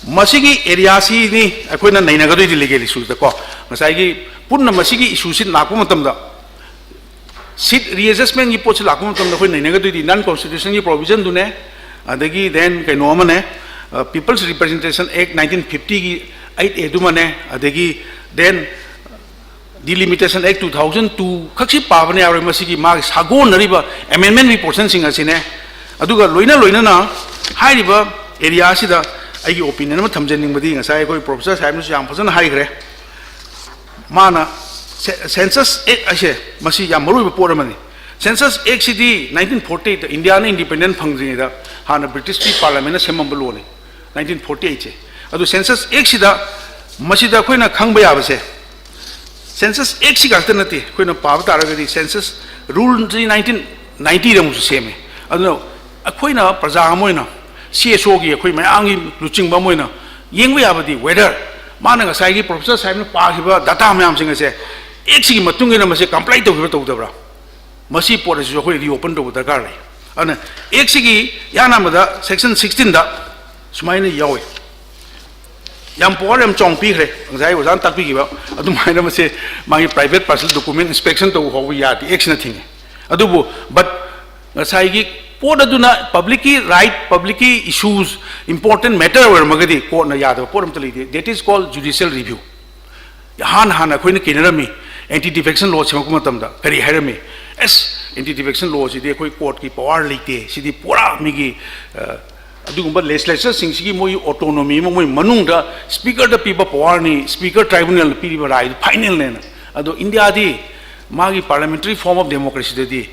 ꯃꯁꯤꯒꯤ ꯑꯦꯔꯤꯌꯥꯁꯤꯅꯤ ꯑꯩꯈꯣꯏꯅ ꯅꯩꯅꯒꯗꯣꯏꯗꯤ ꯂꯤꯒꯦꯜ ꯏꯁꯨꯗꯀꯣ꯫ ꯉꯁꯥꯏꯒꯤ ꯄꯨꯟꯅ ꯃꯁꯤꯒꯤ ꯏꯁꯨꯁꯤ ꯂꯥꯛꯄ ꯃꯇꯝꯗ, ꯁꯤꯠ ꯔꯤꯑꯦꯖꯁꯃꯦꯟꯒꯤ ꯄꯣꯠꯁꯤ ꯂꯥꯛꯄ ꯃꯇꯝꯗ ꯑꯩꯈꯣꯏ ꯅꯩꯅꯒꯗꯣꯏꯗꯤ ꯅꯟ ꯀꯣꯟꯁꯇꯤꯇ꯭ꯌꯨꯁꯟꯒꯤ ꯄ꯭ꯔꯣꯕꯤꯖꯟꯗꯨꯅꯦ, ꯑꯗꯒꯤ then ꯀꯩꯅꯣ ꯑꯃꯅꯦ, ꯑ, People's Representation Act nineteen fiftyꯒꯤ eight A ꯗꯨꯃꯅꯦ, ꯑꯗꯒꯤ then Delimitation Act two thousand two ꯈꯛꯁꯤ ꯄꯥꯕꯅ ꯌꯥꯔꯣꯏ, ꯃꯁꯤꯒꯤ ꯃꯥꯒꯤ ꯁꯥꯒꯣꯟꯅꯔꯤꯕ ꯑꯦꯃꯦꯟꯃꯦꯟꯒꯤ ꯄꯣꯔꯁꯟꯁꯤꯡ ꯑꯁꯤꯅꯦ꯫ ꯑꯗꯨꯒ ꯂꯣꯏꯅ ꯂꯣꯏꯅꯅ ꯍꯥꯏꯔꯤꯕ ꯑꯦꯔꯤꯌꯥꯁꯤꯗ ꯑꯩꯒꯤ ꯑꯣꯄꯤꯅꯤꯌꯟ ꯑꯃ ꯊꯝꯖꯅꯤꯡꯕꯗꯤ, ꯉꯁꯥꯏ ꯑꯩꯈꯣꯏ ꯄ꯭ꯔꯣꯐꯦꯁꯔ ꯁꯥꯍꯦꯕꯅꯁꯨ ꯌꯥꯝ ꯐꯖꯅ ꯍꯥꯏꯈ꯭ꯔꯦ꯫ ꯃꯥꯅ ꯁꯦꯟꯁꯁ ꯑꯦꯛ ꯍꯥꯏꯁꯦ ꯃꯁꯤ ꯌꯥꯝ ꯃꯔꯨꯑꯣꯏꯕ ꯄꯣꯠ ꯑꯃꯅꯤ꯫ ꯁꯦꯟꯁꯁ ꯑꯦꯛꯁꯤꯗꯤ ꯅꯥꯏꯟꯇꯤꯟ ꯐꯣꯔꯇꯤ ꯑꯩꯠꯇ ꯏꯟꯗꯤꯌꯥꯅ ꯏꯟꯗꯤꯄꯦꯟꯗꯦꯟ ꯐꯪꯗ꯭ꯔꯤꯉꯩꯗ ꯍꯥꯟꯅ ꯕ꯭ꯔꯤꯇꯤꯁꯀꯤ ꯄꯥꯔꯂꯤꯌꯥꯃꯦꯟꯅ ꯁꯦꯝꯃꯝꯕ ꯂꯣꯅꯤ, ꯅꯥꯏꯟꯇꯤꯟ ꯐꯣꯔꯇꯤ ꯑꯩꯠꯁꯦ꯫ ꯑꯗꯨ ꯁꯦꯟꯁꯁ ꯑꯦꯛꯁꯤꯗ ꯃꯁꯤꯗ ꯑꯩꯈꯣꯏꯅ ꯈꯪꯕ ꯌꯥꯕꯁꯦ, ꯁꯦꯟꯁꯁ ꯑꯦꯛꯁꯤ ꯈꯛꯇ ꯅꯠꯇꯦ, ꯑꯩꯈꯣꯏꯅ ꯄꯥꯕ ꯇꯥꯔꯒꯗꯤ ꯁꯦꯟꯁꯁ ꯔꯨꯜꯁꯤ ꯅꯥꯏꯟꯇꯤꯟ ꯅꯥꯏꯟꯇꯤꯗ ꯑꯃꯨꯛꯁꯨ ꯁꯦꯝꯃꯦ꯫ ꯑꯗꯨꯅ ꯑꯩꯈꯣꯏꯅ ꯄ꯭ꯔꯖꯥ ꯑꯃ ꯑꯣꯏꯅ, ꯁꯤ ꯑꯦꯁ ꯑꯣꯒꯤ ꯑꯩꯈꯣꯏ ꯃꯌꯥꯝꯒꯤ ꯂꯨꯆꯤꯡꯕ ꯑꯃ ꯑꯣꯏꯅ ꯌꯦꯡꯕ ꯌꯥꯕꯗꯤ, ꯋꯦꯗꯔ ꯃꯥꯅ ꯉꯁꯥꯏꯒꯤ ꯄ꯭ꯔꯣꯐꯦꯁꯔ ꯁꯥꯍꯦꯕꯅ ꯄꯥꯈꯤꯕ ꯗꯥꯇꯥ ꯃꯌꯥꯝꯁꯤꯡ ꯑꯁꯦ ꯑꯦꯛꯁꯤꯒꯤ ꯃꯇꯨꯡ ꯏꯟꯅ ꯃꯁꯦ ꯀꯝꯄ꯭ꯂꯥꯏ ꯇꯧꯈꯤꯕ꯭ꯔꯥ ꯇꯧꯗꯕ꯭ꯔꯥ, ꯃꯁꯤ ꯄꯣꯠ ꯑꯁꯤꯁꯨ ꯑꯩꯈꯣꯏ ꯔꯤꯑꯣꯄꯟ ꯇꯧꯕ ꯗꯔꯀꯥꯔ ꯂꯩ꯫ ꯑꯗꯨꯅ ꯑꯦꯛꯁꯤꯒꯤ ꯌꯥꯅꯕꯗ ꯁꯦꯛꯁꯟ ꯁꯤꯛꯁꯇꯤꯟꯗ ꯁꯨꯃꯥꯏꯅ ꯌꯥꯎꯏ, ꯌꯥꯝ ꯄꯋꯥꯔ ꯌꯥꯝ ꯆꯥꯎꯅ ꯄꯤꯈ꯭ꯔꯦ꯫ ꯉꯁꯥꯏ ꯑꯣꯖꯥꯅ ꯇꯥꯛꯄꯤꯈꯤꯕ ꯑꯗꯨꯃꯥꯏꯅ ꯃꯁꯦ ꯃꯥꯒꯤ ꯄ꯭ꯔꯥꯏꯚꯦꯠ ꯄꯥꯔꯁꯅꯦꯜ ꯗꯣꯀꯨꯃꯦꯟ ꯏꯟꯁꯄꯦꯛꯁꯟ ꯇꯧꯕ ꯐꯥꯎꯕ ꯌꯥꯗꯦ, ꯑꯦꯛꯁꯤꯅ ꯊꯤꯡꯉꯤ꯫ ꯑꯗꯨꯕꯨ, ꯕꯠ ꯉꯁꯥꯏꯒꯤ ꯄꯣꯠ ꯑꯗꯨꯅ ꯄꯕ꯭ꯂꯤꯛꯀꯤ ꯔꯥꯏꯠ, ꯄꯕ꯭ꯂꯤꯛꯀꯤ ꯏꯁꯨꯁ, ꯏꯝꯄꯣꯔꯇꯦꯟ ꯃꯦꯇꯔ ꯑꯣꯏꯔꯝꯃꯒꯗꯤ ꯀꯣꯔꯠꯅ ꯌꯥꯗꯕ ꯄꯣꯠ ꯑꯝꯇ ꯂꯩꯇꯦ꯫ That is called judicial review꯫ ꯍꯥꯟꯅ ꯍꯥꯟꯅ ꯑꯩꯈꯣꯏꯅ ꯀꯦꯅꯔꯝꯃꯤ ꯑꯦꯟꯇꯤ ꯗꯤꯐꯦꯛꯁꯟ ꯂꯣ ꯁꯦꯝꯃꯛꯄ ꯃꯇꯝꯗ ꯀꯔꯤ ꯍꯥꯏꯔꯝꯃꯤ? ꯑꯦꯁ, ꯑꯦꯟꯇꯤ ꯗꯤꯐꯦꯛꯁꯟ ꯂꯣꯁꯤꯗꯤ ꯑꯩꯈꯣꯏ ꯀꯣꯔꯠꯀꯤ ꯄꯋꯥꯔ ꯂꯩꯇꯦ, ꯁꯤꯗꯤ ꯄꯨꯔꯥ ꯃꯤꯒꯤ, ꯑ, ꯑꯗꯨꯒꯨꯝꯕ ꯂꯦꯖꯤꯁꯂꯦꯆꯔꯁꯤꯡꯁꯤꯒꯤ ꯃꯣꯏꯒꯤ ꯑꯣꯇꯣꯅꯣꯃꯤ ꯑꯃ, ꯃꯣꯏ ꯃꯅꯨꯡꯗ ꯁ꯭ꯄꯤꯀꯔꯗ ꯄꯤꯕ ꯄꯋꯥꯔꯅꯤ, ꯁ꯭ꯄꯤꯀꯔ ꯇ꯭ꯔꯥꯏꯕꯨꯅꯦꯜꯅ ꯄꯤꯔꯤꯕ ꯔꯥꯏꯗꯨ ꯐꯥꯏꯅꯦꯜꯅꯦꯅ꯫ ꯑꯗꯣ ꯏꯟꯗꯤꯌꯥꯗꯤ ꯃꯥꯒꯤ ꯄꯥꯔꯂꯤꯌꯥꯃꯦꯟꯇꯔꯤ ꯐꯣꯔꯝ ꯑꯣꯐ ꯗꯦꯃꯣꯀ꯭ꯔꯦꯁꯤꯗꯗꯤ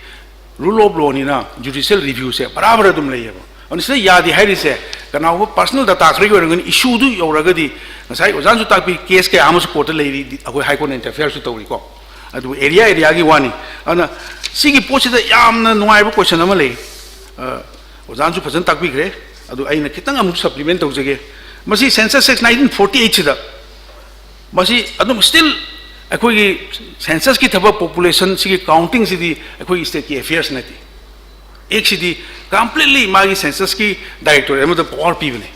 ꯔꯨꯜ ꯑꯣꯐ ꯂꯣꯅꯤꯅ ꯖꯨꯗꯤꯁꯤꯌꯦꯜ ꯔꯤꯚ꯭ꯌꯨꯁꯦ ꯕꯔꯥꯕꯔ ꯑꯗꯨꯝ ꯂꯩꯌꯦꯕ꯫ ꯑꯗꯨꯅ ꯁꯤꯗ ꯌꯥꯗꯦ ꯍꯥꯏꯔꯤꯁꯦ, ꯀꯅꯥꯒꯨꯝꯕ ꯄꯥꯔꯁꯅꯦꯜ ꯗꯇꯥ ꯈꯔꯒꯤ ꯑꯣꯏꯔꯝꯒꯅꯤ, ꯏꯁꯨꯗꯨ ꯌꯧꯔꯒꯗꯤ, ꯉꯁꯥꯏ ꯑꯣꯖꯥꯅꯁꯨ ꯇꯥꯛꯄꯤ, ꯀꯦꯁ ꯀꯌꯥ ꯑꯃꯁꯨ ꯀꯣꯔꯠꯇ ꯂꯩꯔꯤ, ꯑꯩꯈꯣꯏ ꯍꯥꯏ ꯀꯣꯔꯠꯅ ꯏꯟꯇꯔꯐꯤꯌꯔꯁꯨ ꯇꯧꯔꯤꯀꯣ꯫ ꯑꯗꯨꯕꯨ ꯑꯦꯔꯤꯌꯥ ꯑꯦꯔꯤꯌꯥꯒꯤ ꯋꯥꯅꯤ꯫ ꯑꯗꯨꯅ ꯁꯤꯒꯤ ꯄꯣꯠꯁꯤꯗ ꯌꯥꯝꯅ ꯅꯨꯡꯉꯥꯏꯕ ꯀꯣꯏꯁꯟ ꯑꯃ ꯂꯩ꯫ ꯑ, ꯑꯣꯖꯥꯅꯁꯨ ꯐꯖꯅ ꯇꯥꯛꯄꯤꯈ꯭ꯔꯦ꯫ ꯑꯗꯨ ꯑꯩꯅ ꯈꯤꯇꯪ ꯑꯃꯨꯛ ꯁꯄ꯭ꯂꯤꯃꯦꯟ ꯇꯧꯖꯒꯦ꯫ ꯃꯁꯤ ꯁꯦꯟꯁꯁ ꯑꯦꯛ ꯅꯥꯏꯟꯇꯤꯟ ꯐꯣꯔꯇꯤ ꯑꯩꯠꯁꯤꯗ ꯃꯁꯤ ꯑꯗꯨꯝ ꯁ꯭ꯇꯤꯜ ꯑꯩꯈꯣꯏꯒꯤ ꯁꯦꯟꯁꯁꯀꯤ ꯊꯕꯛ, ꯄꯣꯄꯨꯂꯦꯁꯟ ꯁꯤꯒꯤ ꯀꯥꯎꯟꯇꯤꯡꯁꯤꯗꯤ ꯑꯩꯈꯣꯏꯒꯤ ꯁ꯭ꯇꯦꯠꯀꯤ ꯑꯦꯐꯤꯌꯔꯁ ꯅꯠꯇꯦ꯫ ꯑꯦꯛꯁꯤꯗꯤ ꯀꯝꯄ꯭ꯂꯤꯠꯂꯤ ꯃꯥꯒꯤ ꯁꯦꯟꯁꯁꯀꯤ ꯗꯥꯏꯔꯦꯛꯇꯣꯔꯦꯠ ꯑꯃꯗ ꯄꯋꯥꯔ ꯄꯤꯕꯅꯦ꯫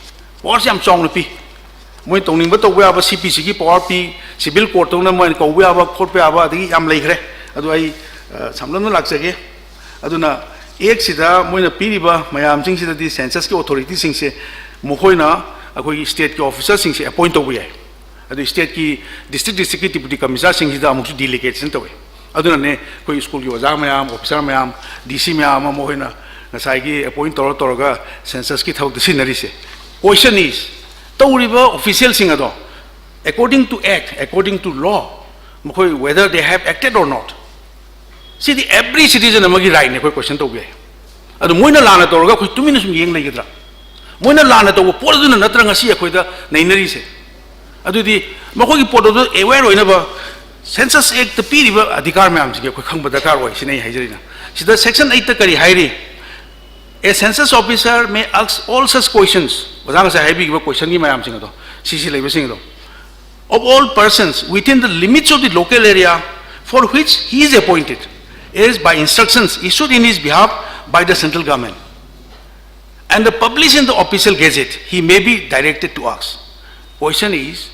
ꯄꯋꯥꯔꯁꯤ ꯌꯥꯝ ꯆꯥꯎꯅ ꯄꯤ꯫ ꯃꯣꯏ ꯇꯧꯅꯤꯡꯕ ꯇꯧꯕ ꯌꯥꯕ, ꯁꯤ ꯄꯤ ꯁꯤꯒꯤ ꯄꯋꯥꯔ ꯄꯤ, ꯁꯤꯚꯤꯜ ꯀꯣꯔꯠꯇꯧꯅ ꯃꯣꯏꯅ ꯀꯧꯕ ꯌꯥꯕ ꯈꯣꯠꯄ ꯌꯥꯕ, ꯑꯗꯒꯤ ꯌꯥꯝ ꯂꯩꯈ꯭ꯔꯦ꯫ ꯑꯗꯨ ꯑꯩ, ꯑ, ꯁꯝꯂꯞꯅ ꯂꯥꯛꯆꯒꯦ꯫ ꯑꯗꯨꯅ ꯑꯦꯛꯁꯤꯗ ꯃꯣꯏꯅ ꯄꯤꯔꯤꯕ ꯃꯌꯥꯝꯁꯤꯡꯁꯤꯗꯗꯤ ꯁꯦꯟꯁꯁꯀꯤ ꯑꯣꯊꯣꯔꯤꯇꯤꯁꯤꯡꯁꯦ ꯃꯈꯣꯏꯅ ꯑꯩꯈꯣꯏꯒꯤ ꯁ꯭ꯇꯦꯠꯀꯤ ꯑꯣꯐꯤꯁꯔꯁꯤꯡꯁꯦ ꯑꯦꯄꯣꯏꯟ ꯇꯧꯕ ꯌꯥꯏ꯫ ꯑꯗꯨ ꯁ꯭ꯇꯦꯠꯀꯤ ꯗꯤꯁꯇ꯭ꯔꯤꯛ ꯗꯤꯁꯇ꯭ꯔꯤꯛꯀꯤ ꯗꯤꯄ꯭ꯌꯨꯇꯤ ꯀꯃꯤꯁꯅꯔꯁꯤꯡꯁꯤꯗ ꯑꯃꯨꯛꯁꯨ ꯗꯤꯂꯤꯒꯦꯁꯟ ꯇꯧꯏ꯫ ꯑꯗꯨꯅꯅꯦ ꯑꯩꯈꯣꯏ ꯁ꯭ꯀꯨꯜꯒꯤ ꯑꯣꯖꯥ ꯃꯌꯥꯝ, ꯑꯣꯐꯤꯁꯥꯔ ꯃꯌꯥꯝ, ꯗꯤ ꯁꯤ ꯃꯌꯥꯝ ꯑꯃ ꯃꯈꯣꯏꯅ ꯉꯁꯥꯏꯒꯤ ꯑꯦꯄꯣꯏꯟ ꯇꯧꯔ ꯇꯧꯔꯒ ꯁꯦꯟꯁꯁꯀꯤ ꯊꯕꯛꯇ ꯁꯤꯖꯤꯟꯅꯔꯤꯁꯦ꯫ Question is, ꯇꯧꯔꯤꯕ ꯑꯣꯐꯤꯁꯤꯌꯦꯜꯁꯤꯡ ꯑꯗꯣ, according to act, according to law, ꯃꯈꯣꯏ whether they have acted or not, CD every citizen ꯑꯃꯒꯤ ꯔꯥꯏꯠꯅꯤ ꯑꯩꯈꯣꯏ ꯀꯣꯏꯁꯟ ꯇꯧꯕ ꯌꯥꯏ꯫ ꯑꯗꯨ ꯃꯣꯏꯅ ꯂꯥꯟꯅ ꯇꯧꯔꯒ ꯑꯩꯈꯣꯏ ꯇꯨꯃꯤꯟꯅ ꯁꯨꯝ ꯌꯦꯡ ꯂꯩꯒꯗ꯭ꯔꯥ? ꯃꯣꯏꯅ ꯂꯥꯟꯅ ꯇꯧꯕ ꯄꯣꯠ ꯑꯗꯨꯅ ꯅꯠꯇ꯭ꯔ ꯉꯁꯤ ꯑꯩꯈꯣꯏꯗ ꯅꯩꯅꯔꯤꯁꯦ? ꯑꯗꯨꯗꯤ ꯃꯈꯣꯏꯒꯤ ꯄꯣꯠ ꯑꯗꯨ ꯑꯦꯋꯦꯌꯔ ꯑꯣꯏꯅꯕ ꯁꯦꯟꯁꯁ ꯑꯦꯛꯇ ꯄꯤꯔꯤꯕ ꯑꯙꯤꯀꯥꯔ ꯃꯌꯥꯝꯁꯤꯡꯁꯦ ꯑꯩꯈꯣꯏ ꯈꯪꯕ ꯗꯔꯀꯥꯔ ꯑꯣꯏ, ꯁꯤꯅ ꯑꯩ ꯍꯥꯏꯖꯔꯤꯅ꯫ ꯁꯤꯗ ꯁꯦꯛꯁꯟ ꯑꯩꯠꯇ ꯀꯔꯤ ꯍꯥꯏꯔꯤ? A census officer may ask all such questions. ꯑꯣꯖꯥ ꯉꯁꯥꯏ ꯍꯥꯏꯕꯤꯈꯤꯕ ꯀꯣꯏꯁꯟꯒꯤ ꯃꯌꯥꯝꯁꯤꯡ ꯑꯗꯣ, ꯁꯤꯁꯤ ꯂꯩꯕꯁꯤꯡ ꯑꯗꯣ, of all persons within the limits of the local area for which he is appointed, as by instructions issued in his behalf by the central government and the publish in the official gazette, he may be directed to ask. Question is,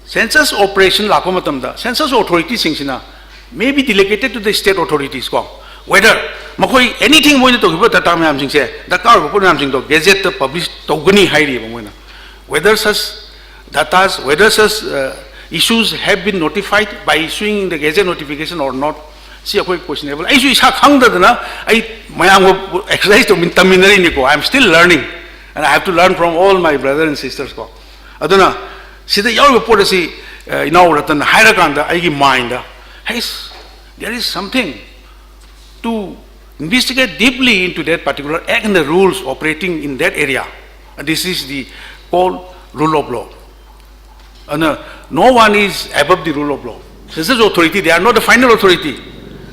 census operation ꯂꯥꯛꯄ ꯃꯇꯝꯗ census authority ꯁꯤꯡꯁꯤꯅ may be delegated to the state authorities ꯀꯣ, whether ꯃꯈꯣꯏ anything ꯃꯣꯏꯅ ꯇꯧꯈꯤꯕ data ꯃꯌꯥꯝꯁꯤꯡꯁꯦ, ꯗꯔꯀꯥꯔ ꯑꯣꯏꯕ ꯄꯣꯠ ꯃꯌꯥꯝꯁꯤꯡꯗꯣ ꯒꯦꯖꯦꯠꯇ ꯄꯕ꯭ꯂꯤꯁ ꯇꯧꯒꯅꯤ ꯍꯥꯏꯔꯤꯕ ꯃꯣꯏꯅ꯫ Whether such datas, whether such uh, issues have been notified by issuing the gazette notification or not, ꯁꯤ ꯑꯩꯈꯣꯏ ꯀꯣꯏꯁꯟꯅꯦꯕꯜ꯫ ꯑꯩꯁꯨ ꯏꯁꯥ ꯈꯪꯗꯗꯅ ꯑꯩ ꯃꯌꯥꯝꯒ exercise ꯇꯧꯃꯤꯟ ꯇꯝꯃꯤꯟꯅꯔꯤꯅꯤꯀꯣ꯫ I am still learning and I have to learn from all my brother and sisters ꯀꯣ꯫ ꯑꯗꯨꯅ ꯁꯤꯗ ꯌꯥꯎꯔꯤꯕ ꯄꯣꯠ ꯑꯁꯤ, ꯑ, ꯏꯅꯥꯎ ꯔꯇꯟꯅ ꯍꯥꯏꯔꯀꯥꯟꯗ ꯑꯩꯒꯤ ꯃꯥꯏꯟꯗ, hey, there is something to investigate deeply into that particular act and the rules operating in that area. And this is the called rule of law. And uh, no one is above the rule of law. Census authority, they are not the final authority.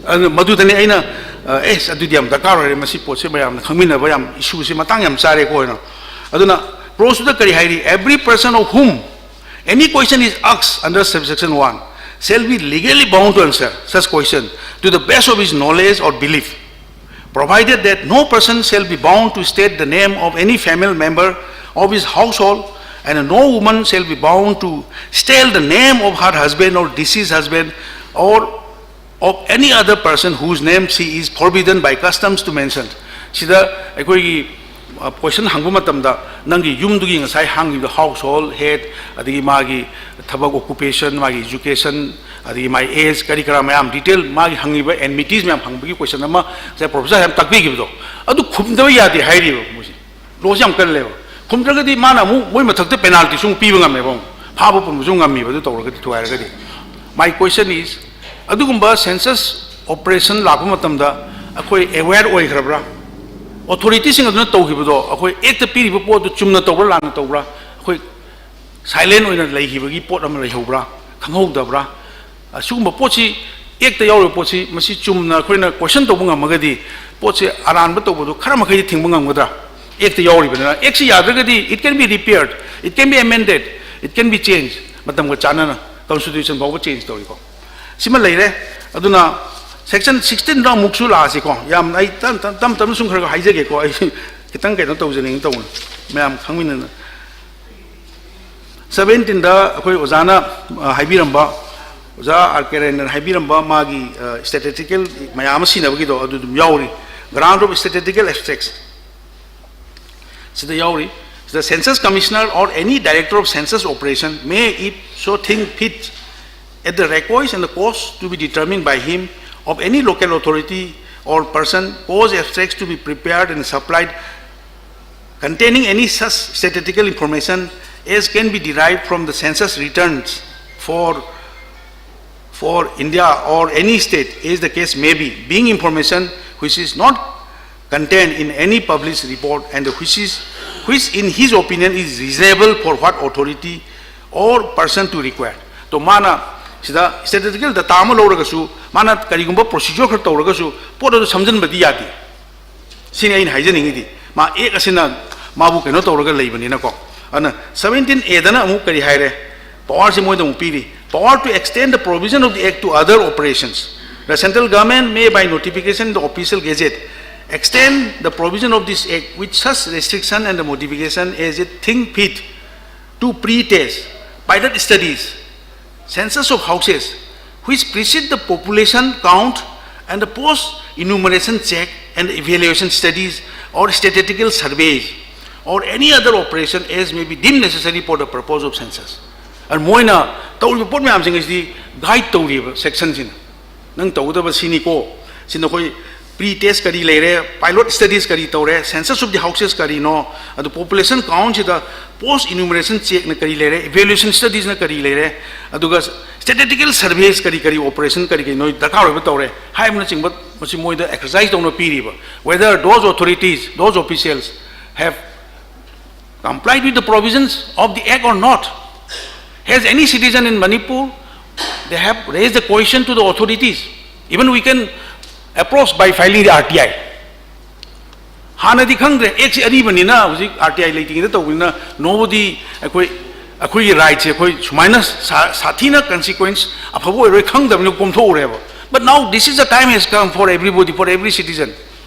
ꯑꯗꯨ ꯃꯗꯨꯗꯅꯤ ꯑꯩꯅ, ꯑ, ꯑꯦꯁ, ꯑꯗꯨꯗꯤ ꯌꯥꯝ ꯗꯔꯀꯥꯔ ꯑꯣꯏꯔꯦ, ꯃꯁꯤ ꯄꯣꯠꯁꯦ ꯃꯌꯥꯝꯅ ꯈꯪꯃꯤꯟꯅꯕ ꯌꯥꯝ, ꯏꯁꯨꯁꯦ ꯃꯇꯥꯡ ꯌꯥꯝ ꯆꯥꯔꯦꯀꯣ ꯍꯥꯏꯅ꯫ ꯑꯗꯨꯅ ꯀ꯭ꯂꯣꯖꯇꯨꯗ ꯀꯔꯤ ꯍꯥꯏꯔꯤ? Every person of whom any question is asked under subsection one shall be legally bound to answer such question to the best of his knowledge or belief, provided that no person shall be bound to state the name of any family member of his household, and no woman shall be bound to state the name of her husband or deceased husband or of any other person whose name she is forbidden by customs to mention. ꯁꯤꯗ ꯑꯩꯈꯣꯏꯒꯤ ꯀꯣꯏꯁꯟ ꯍꯪꯕ ꯃꯇꯝꯗ ꯅꯪꯒꯤ ꯌꯨꯝꯗꯨꯒꯤ ꯉꯁꯥꯏ ꯍꯪꯉꯤꯕ house hall ꯍꯦꯠ, ꯑꯗꯒꯤ ꯃꯥꯒꯤ ꯊꯕꯛ occupation, ꯃꯥꯒꯤ ꯏꯖꯨꯀꯦꯁꯟ, ꯑꯗꯒꯤ ꯃꯥꯒꯤ ꯑꯦꯖ, ꯀꯔꯤ ꯀꯔꯥ ꯃꯌꯥꯝ ꯗꯤꯇꯦꯜ ꯃꯥꯒꯤ ꯍꯪꯉꯤꯕ ꯑꯦꯟꯃꯤꯇꯤꯁ ꯃꯌꯥꯝ ꯍꯪꯕꯒꯤ ꯀꯣꯏꯁꯟ ꯑꯃ ꯉꯁꯥꯏ ꯄ꯭ꯔꯣꯐꯦꯁꯔ ꯌꯥꯝ ꯇꯥꯛꯄꯤꯈꯤꯕꯗꯣ, ꯑꯗꯨ ꯈꯨꯝꯗꯕ ꯌꯥꯗꯦ ꯍꯥꯏꯔꯤꯕ ꯃꯣꯏꯁꯦ꯫ ꯂꯣꯁ ꯌꯥꯝ ꯀꯜꯂꯦꯕ꯫ ꯈꯨꯝꯗ꯭ꯔꯒꯗꯤ ꯃꯥꯅ ꯑꯃꯨꯛ ꯃꯣꯏ ꯃꯊꯛꯇ ꯄꯦꯅꯥꯜꯇꯤꯁꯨ ꯑꯃꯨꯛ ꯄꯤꯕ ꯉꯝꯃꯦꯕ, ꯑꯃꯨꯛ ꯐꯥꯕ ꯄꯨꯟꯕꯁꯨ ꯉꯝꯃꯤꯕ, ꯑꯗꯨ ꯇꯧꯔꯒꯗꯤ, ꯊꯨꯒꯥꯏꯔꯒꯗꯤ꯫ My question is, ꯑꯗꯨꯒꯨꯝꯕ ꯁꯦꯟꯁꯁ ꯑꯣꯄꯔꯦꯁꯟ ꯂꯥꯛꯄ ꯃꯇꯝꯗ ꯑꯩꯈꯣꯏ ꯑꯦꯋꯦꯌꯔ ꯑꯣꯏꯈ꯭ꯔꯕ꯭ꯔꯥ? ꯑꯣꯊꯣꯔꯤꯇꯤꯁꯤꯡ ꯑꯗꯨꯅ ꯇꯧꯈꯤꯕꯗꯣ ꯑꯩꯈꯣꯏ ꯑꯦꯛꯇ ꯄꯤꯔꯤꯕ ꯄꯣꯠꯇꯨ ꯆꯨꯝꯅ ꯇꯧꯕ꯭ꯔꯥ, ꯂꯥꯟꯅ ꯇꯧꯕ꯭ꯔꯥ? ꯑꯩꯈꯣꯏ ꯁꯥꯏꯂꯦꯟ ꯑꯣꯏꯅ ꯂꯩꯈꯤꯕꯒꯤ ꯄꯣꯠ ꯑꯃ ꯂꯩꯍꯧꯕ꯭ꯔꯥ, ꯈꯪꯍꯧꯗꯕ꯭ꯔꯥ? ꯑꯁꯤꯒꯨꯝꯕ ꯄꯣꯠꯁꯤ, ꯑꯦꯛꯇ ꯌꯥꯎꯔꯤꯕ ꯄꯣꯠꯁꯤ, ꯃꯁꯤ ꯆꯨꯝꯅ ꯑꯩꯈꯣꯏꯅ ꯀꯣꯏꯁꯟ ꯇꯧꯕ ꯉꯝꯃꯒꯗꯤ, ꯄꯣꯠꯁꯤ ꯑꯔꯥꯟꯕ ꯇꯧꯕꯗꯨ ꯈꯔ ꯃꯈꯩꯗꯤ ꯊꯤꯡꯕ ꯉꯝꯒꯗ꯭ꯔꯥ? ꯑꯦꯛꯇ ꯌꯥꯎꯔꯤꯕꯅꯤꯅ꯫ ꯑꯦꯛꯁꯤ ꯌꯥꯗ꯭ꯔꯒꯗꯤ, it can be repaired, it can be amended, it can be changed, ꯃꯇꯝꯒ ꯆꯥꯟꯅꯅ ꯀꯟꯁꯇꯤꯇ꯭ꯌꯨꯁꯟ ꯐꯥꯎꯕ ꯆꯦꯟꯖ ꯇꯧꯔꯤꯀꯣ꯫ ꯁꯤꯃ ꯂꯩꯔꯦ꯫ ꯑꯗꯨꯅ ꯁꯦꯛꯁꯟ ꯁꯤꯛꯁꯇꯤꯟꯗ ꯑꯃꯨꯛꯁꯨ ꯂꯥꯛꯑꯁꯤꯀꯣ꯫ ꯌꯥꯝ ꯑꯩ ꯇꯞ ꯇꯞ- ꯇꯞ ꯇꯞꯅ ꯁꯨꯝ ꯈꯔ ꯈꯔ ꯍꯥꯏꯖꯒꯦꯀꯣ꯫ ꯑꯩ ꯈꯤꯇꯪ ꯀꯩꯅꯣ ꯇꯧꯖꯅꯤꯡ ꯇꯧꯕꯅꯤ, ꯃꯌꯥꯝ ꯈꯪꯃꯤꯟꯅꯅ꯫ ꯁꯕꯦꯟꯇꯤꯟꯗ ꯑꯩꯈꯣꯏ ꯑꯣꯖꯥꯅ, ꯑ, ꯍꯥꯏꯕꯤꯔꯝꯕ, ꯑꯣꯖꯥ ꯑꯥꯔ ꯀꯦ ꯔꯦꯟꯅ ꯍꯥꯏꯕꯤꯔꯝꯕ ꯃꯥꯒꯤ, ꯑ, statistical ꯃꯌꯥꯝ ꯑꯃ ꯁꯤꯟꯅꯕꯒꯤꯗꯣ ꯑꯗꯨ ꯑꯗꯨꯝ ꯌꯥꯎꯔꯤ꯫ Grant of statistical abstracts ꯁꯤꯗ ꯌꯥꯎꯔꯤ꯫ The Census Commissioner or any director of census operation may, if so think fit, at the request and the cost to be determined by him, of any local authority or person, cause abstracts to be prepared and supplied containing any such statistical information as can be derived from the census returns for, for India or any state, as the case may be, being information which is not contained in any published report and which is, which in his opinion is reasonable for what authority or person to require. ꯇꯣ ꯃꯥꯅ ꯁꯤꯗ statistical data ꯑꯃ ꯂꯧꯔꯒꯁꯨ, ꯃꯥꯅ ꯀꯔꯤꯒꯨꯝꯕ procedure ꯈꯔ ꯇꯧꯔꯒꯁꯨ, ꯄꯣꯠ ꯑꯗꯨ ꯁꯝꯖꯟꯕꯗꯤ ꯌꯥꯗꯦ꯫ ꯁꯤꯅꯤ ꯑꯩꯅ ꯍꯥꯏꯖꯅꯤꯡꯉꯤꯗꯤ꯫ ꯃꯥ ꯑꯦꯛ ꯑꯁꯤꯅ ꯃꯥꯕꯨ ꯀꯩꯅꯣ ꯇꯧꯔꯒ ꯂꯩꯕꯅꯤꯅꯀꯣ꯫ ꯑꯗꯨꯅ ꯁꯕꯦꯟꯇꯤꯟ ꯑꯦꯗꯅ ꯑꯃꯨꯛ ꯀꯔꯤ ꯍꯥꯏꯔꯦ? ꯄꯋꯥꯔꯁꯤ ꯃꯣꯏꯗ ꯑꯃꯨꯛ ꯄꯤꯔꯤ꯫ Power to extend the provision of the act to other operations. The central government may, by notification in the official gazette, extend the provision of this act with such restriction and modification as it think fit, to pre-test, pilot studies, census of houses, which precede the population count and the post-enumeration check and evaluation studies or statistical surveys or any other operation as may be deemed necessary for the purpose of census. ꯑꯗꯨ ꯃꯣꯏꯅ ꯇꯧꯔꯤꯕ ꯄꯣꯠ ꯃꯌꯥꯝꯁꯤꯡ ꯑꯁꯤꯗꯤ guide ꯇꯧꯔꯤꯕ ꯁꯦꯛꯁꯟꯁꯤꯅ, ꯅꯪ ꯇꯧꯒꯗꯕ ꯁꯤꯅꯤꯀꯣ, ꯁꯤ ꯅꯈꯣꯏ ꯄ꯭ꯔꯤ ꯇꯦꯁ ꯀꯔꯤ ꯂꯩꯔꯦ, ꯄꯥꯏꯂꯣꯠ ꯁ꯭ꯇꯗꯤꯁ ꯀꯔꯤ ꯇꯧꯔꯦ, ꯁꯦꯟꯁꯁ ꯑꯣꯐ ꯗꯤ ꯍꯥꯎꯁꯦꯁ ꯀꯔꯤꯅꯣ, ꯑꯗꯨ ꯄꯣꯄꯨꯂꯦꯁꯟ ꯀꯥꯎꯟꯁꯤꯗ ꯄꯣꯁ ꯏꯅ꯭ꯌꯨꯃꯔꯦꯁꯟ ꯆꯦꯛꯅ ꯀꯔꯤ ꯂꯩꯔꯦ, ꯏꯚꯦꯂꯨꯌꯦꯁꯟ ꯁ꯭ꯇꯗꯤꯁꯅ ꯀꯔꯤ ꯂꯩꯔꯦ, ꯑꯗꯨꯒ ꯁ꯭ꯇꯦꯇꯤꯁꯇꯤꯀꯦꯜ ꯁꯔꯚꯦꯁ ꯀꯔꯤ ꯀꯔꯤ ꯑꯣꯄꯔꯦꯁꯟ ꯀꯔꯤ ꯀꯔꯤ ꯅꯣꯏ ꯗꯔꯀꯥꯔ ꯑꯣꯏꯕ ꯇꯧꯔꯦ ꯍꯥꯏꯕꯅꯆꯤꯡꯕ, ꯃꯁꯤ ꯃꯣꯏꯗ ꯑꯦꯛꯁꯔꯁꯥꯏꯁ ꯇꯧꯅ ꯄꯤꯔꯤꯕ, whether those authorities, those officials have complied with the provisions of the act or not. Has any citizen in Manipur, they have raised the question to the authorities. Even we can approach by filing the R T I. ꯍꯥꯟꯅꯗꯤ ꯈꯪꯗ꯭ꯔꯦ, ꯑꯦꯛꯁꯤ ꯑꯔꯤꯕꯅꯤꯅ, ꯍꯧꯖꯤꯛ R T I ꯂꯩꯇ꯭ꯔꯤꯉꯩꯗ ꯇꯧꯕꯅꯤꯅ, nobody, ꯑꯩꯈꯣꯏ, ꯑꯩꯈꯣꯏꯒꯤ ꯔꯥꯏꯠꯁꯦ ꯑꯩꯈꯣꯏ ꯁꯨꯃꯥꯏꯅ ꯁꯥ-, ꯁꯥꯊꯤꯅ ꯀꯟꯁꯤꯀ꯭ꯋꯦꯟꯁ ꯑꯐꯕ ꯑꯣꯏꯔꯣꯏ ꯈꯪꯗꯕꯅꯤꯅ ꯀꯣꯝꯊꯣꯛꯎꯔꯦꯕ꯫ But now this is the time has come for everybody, for every citizen.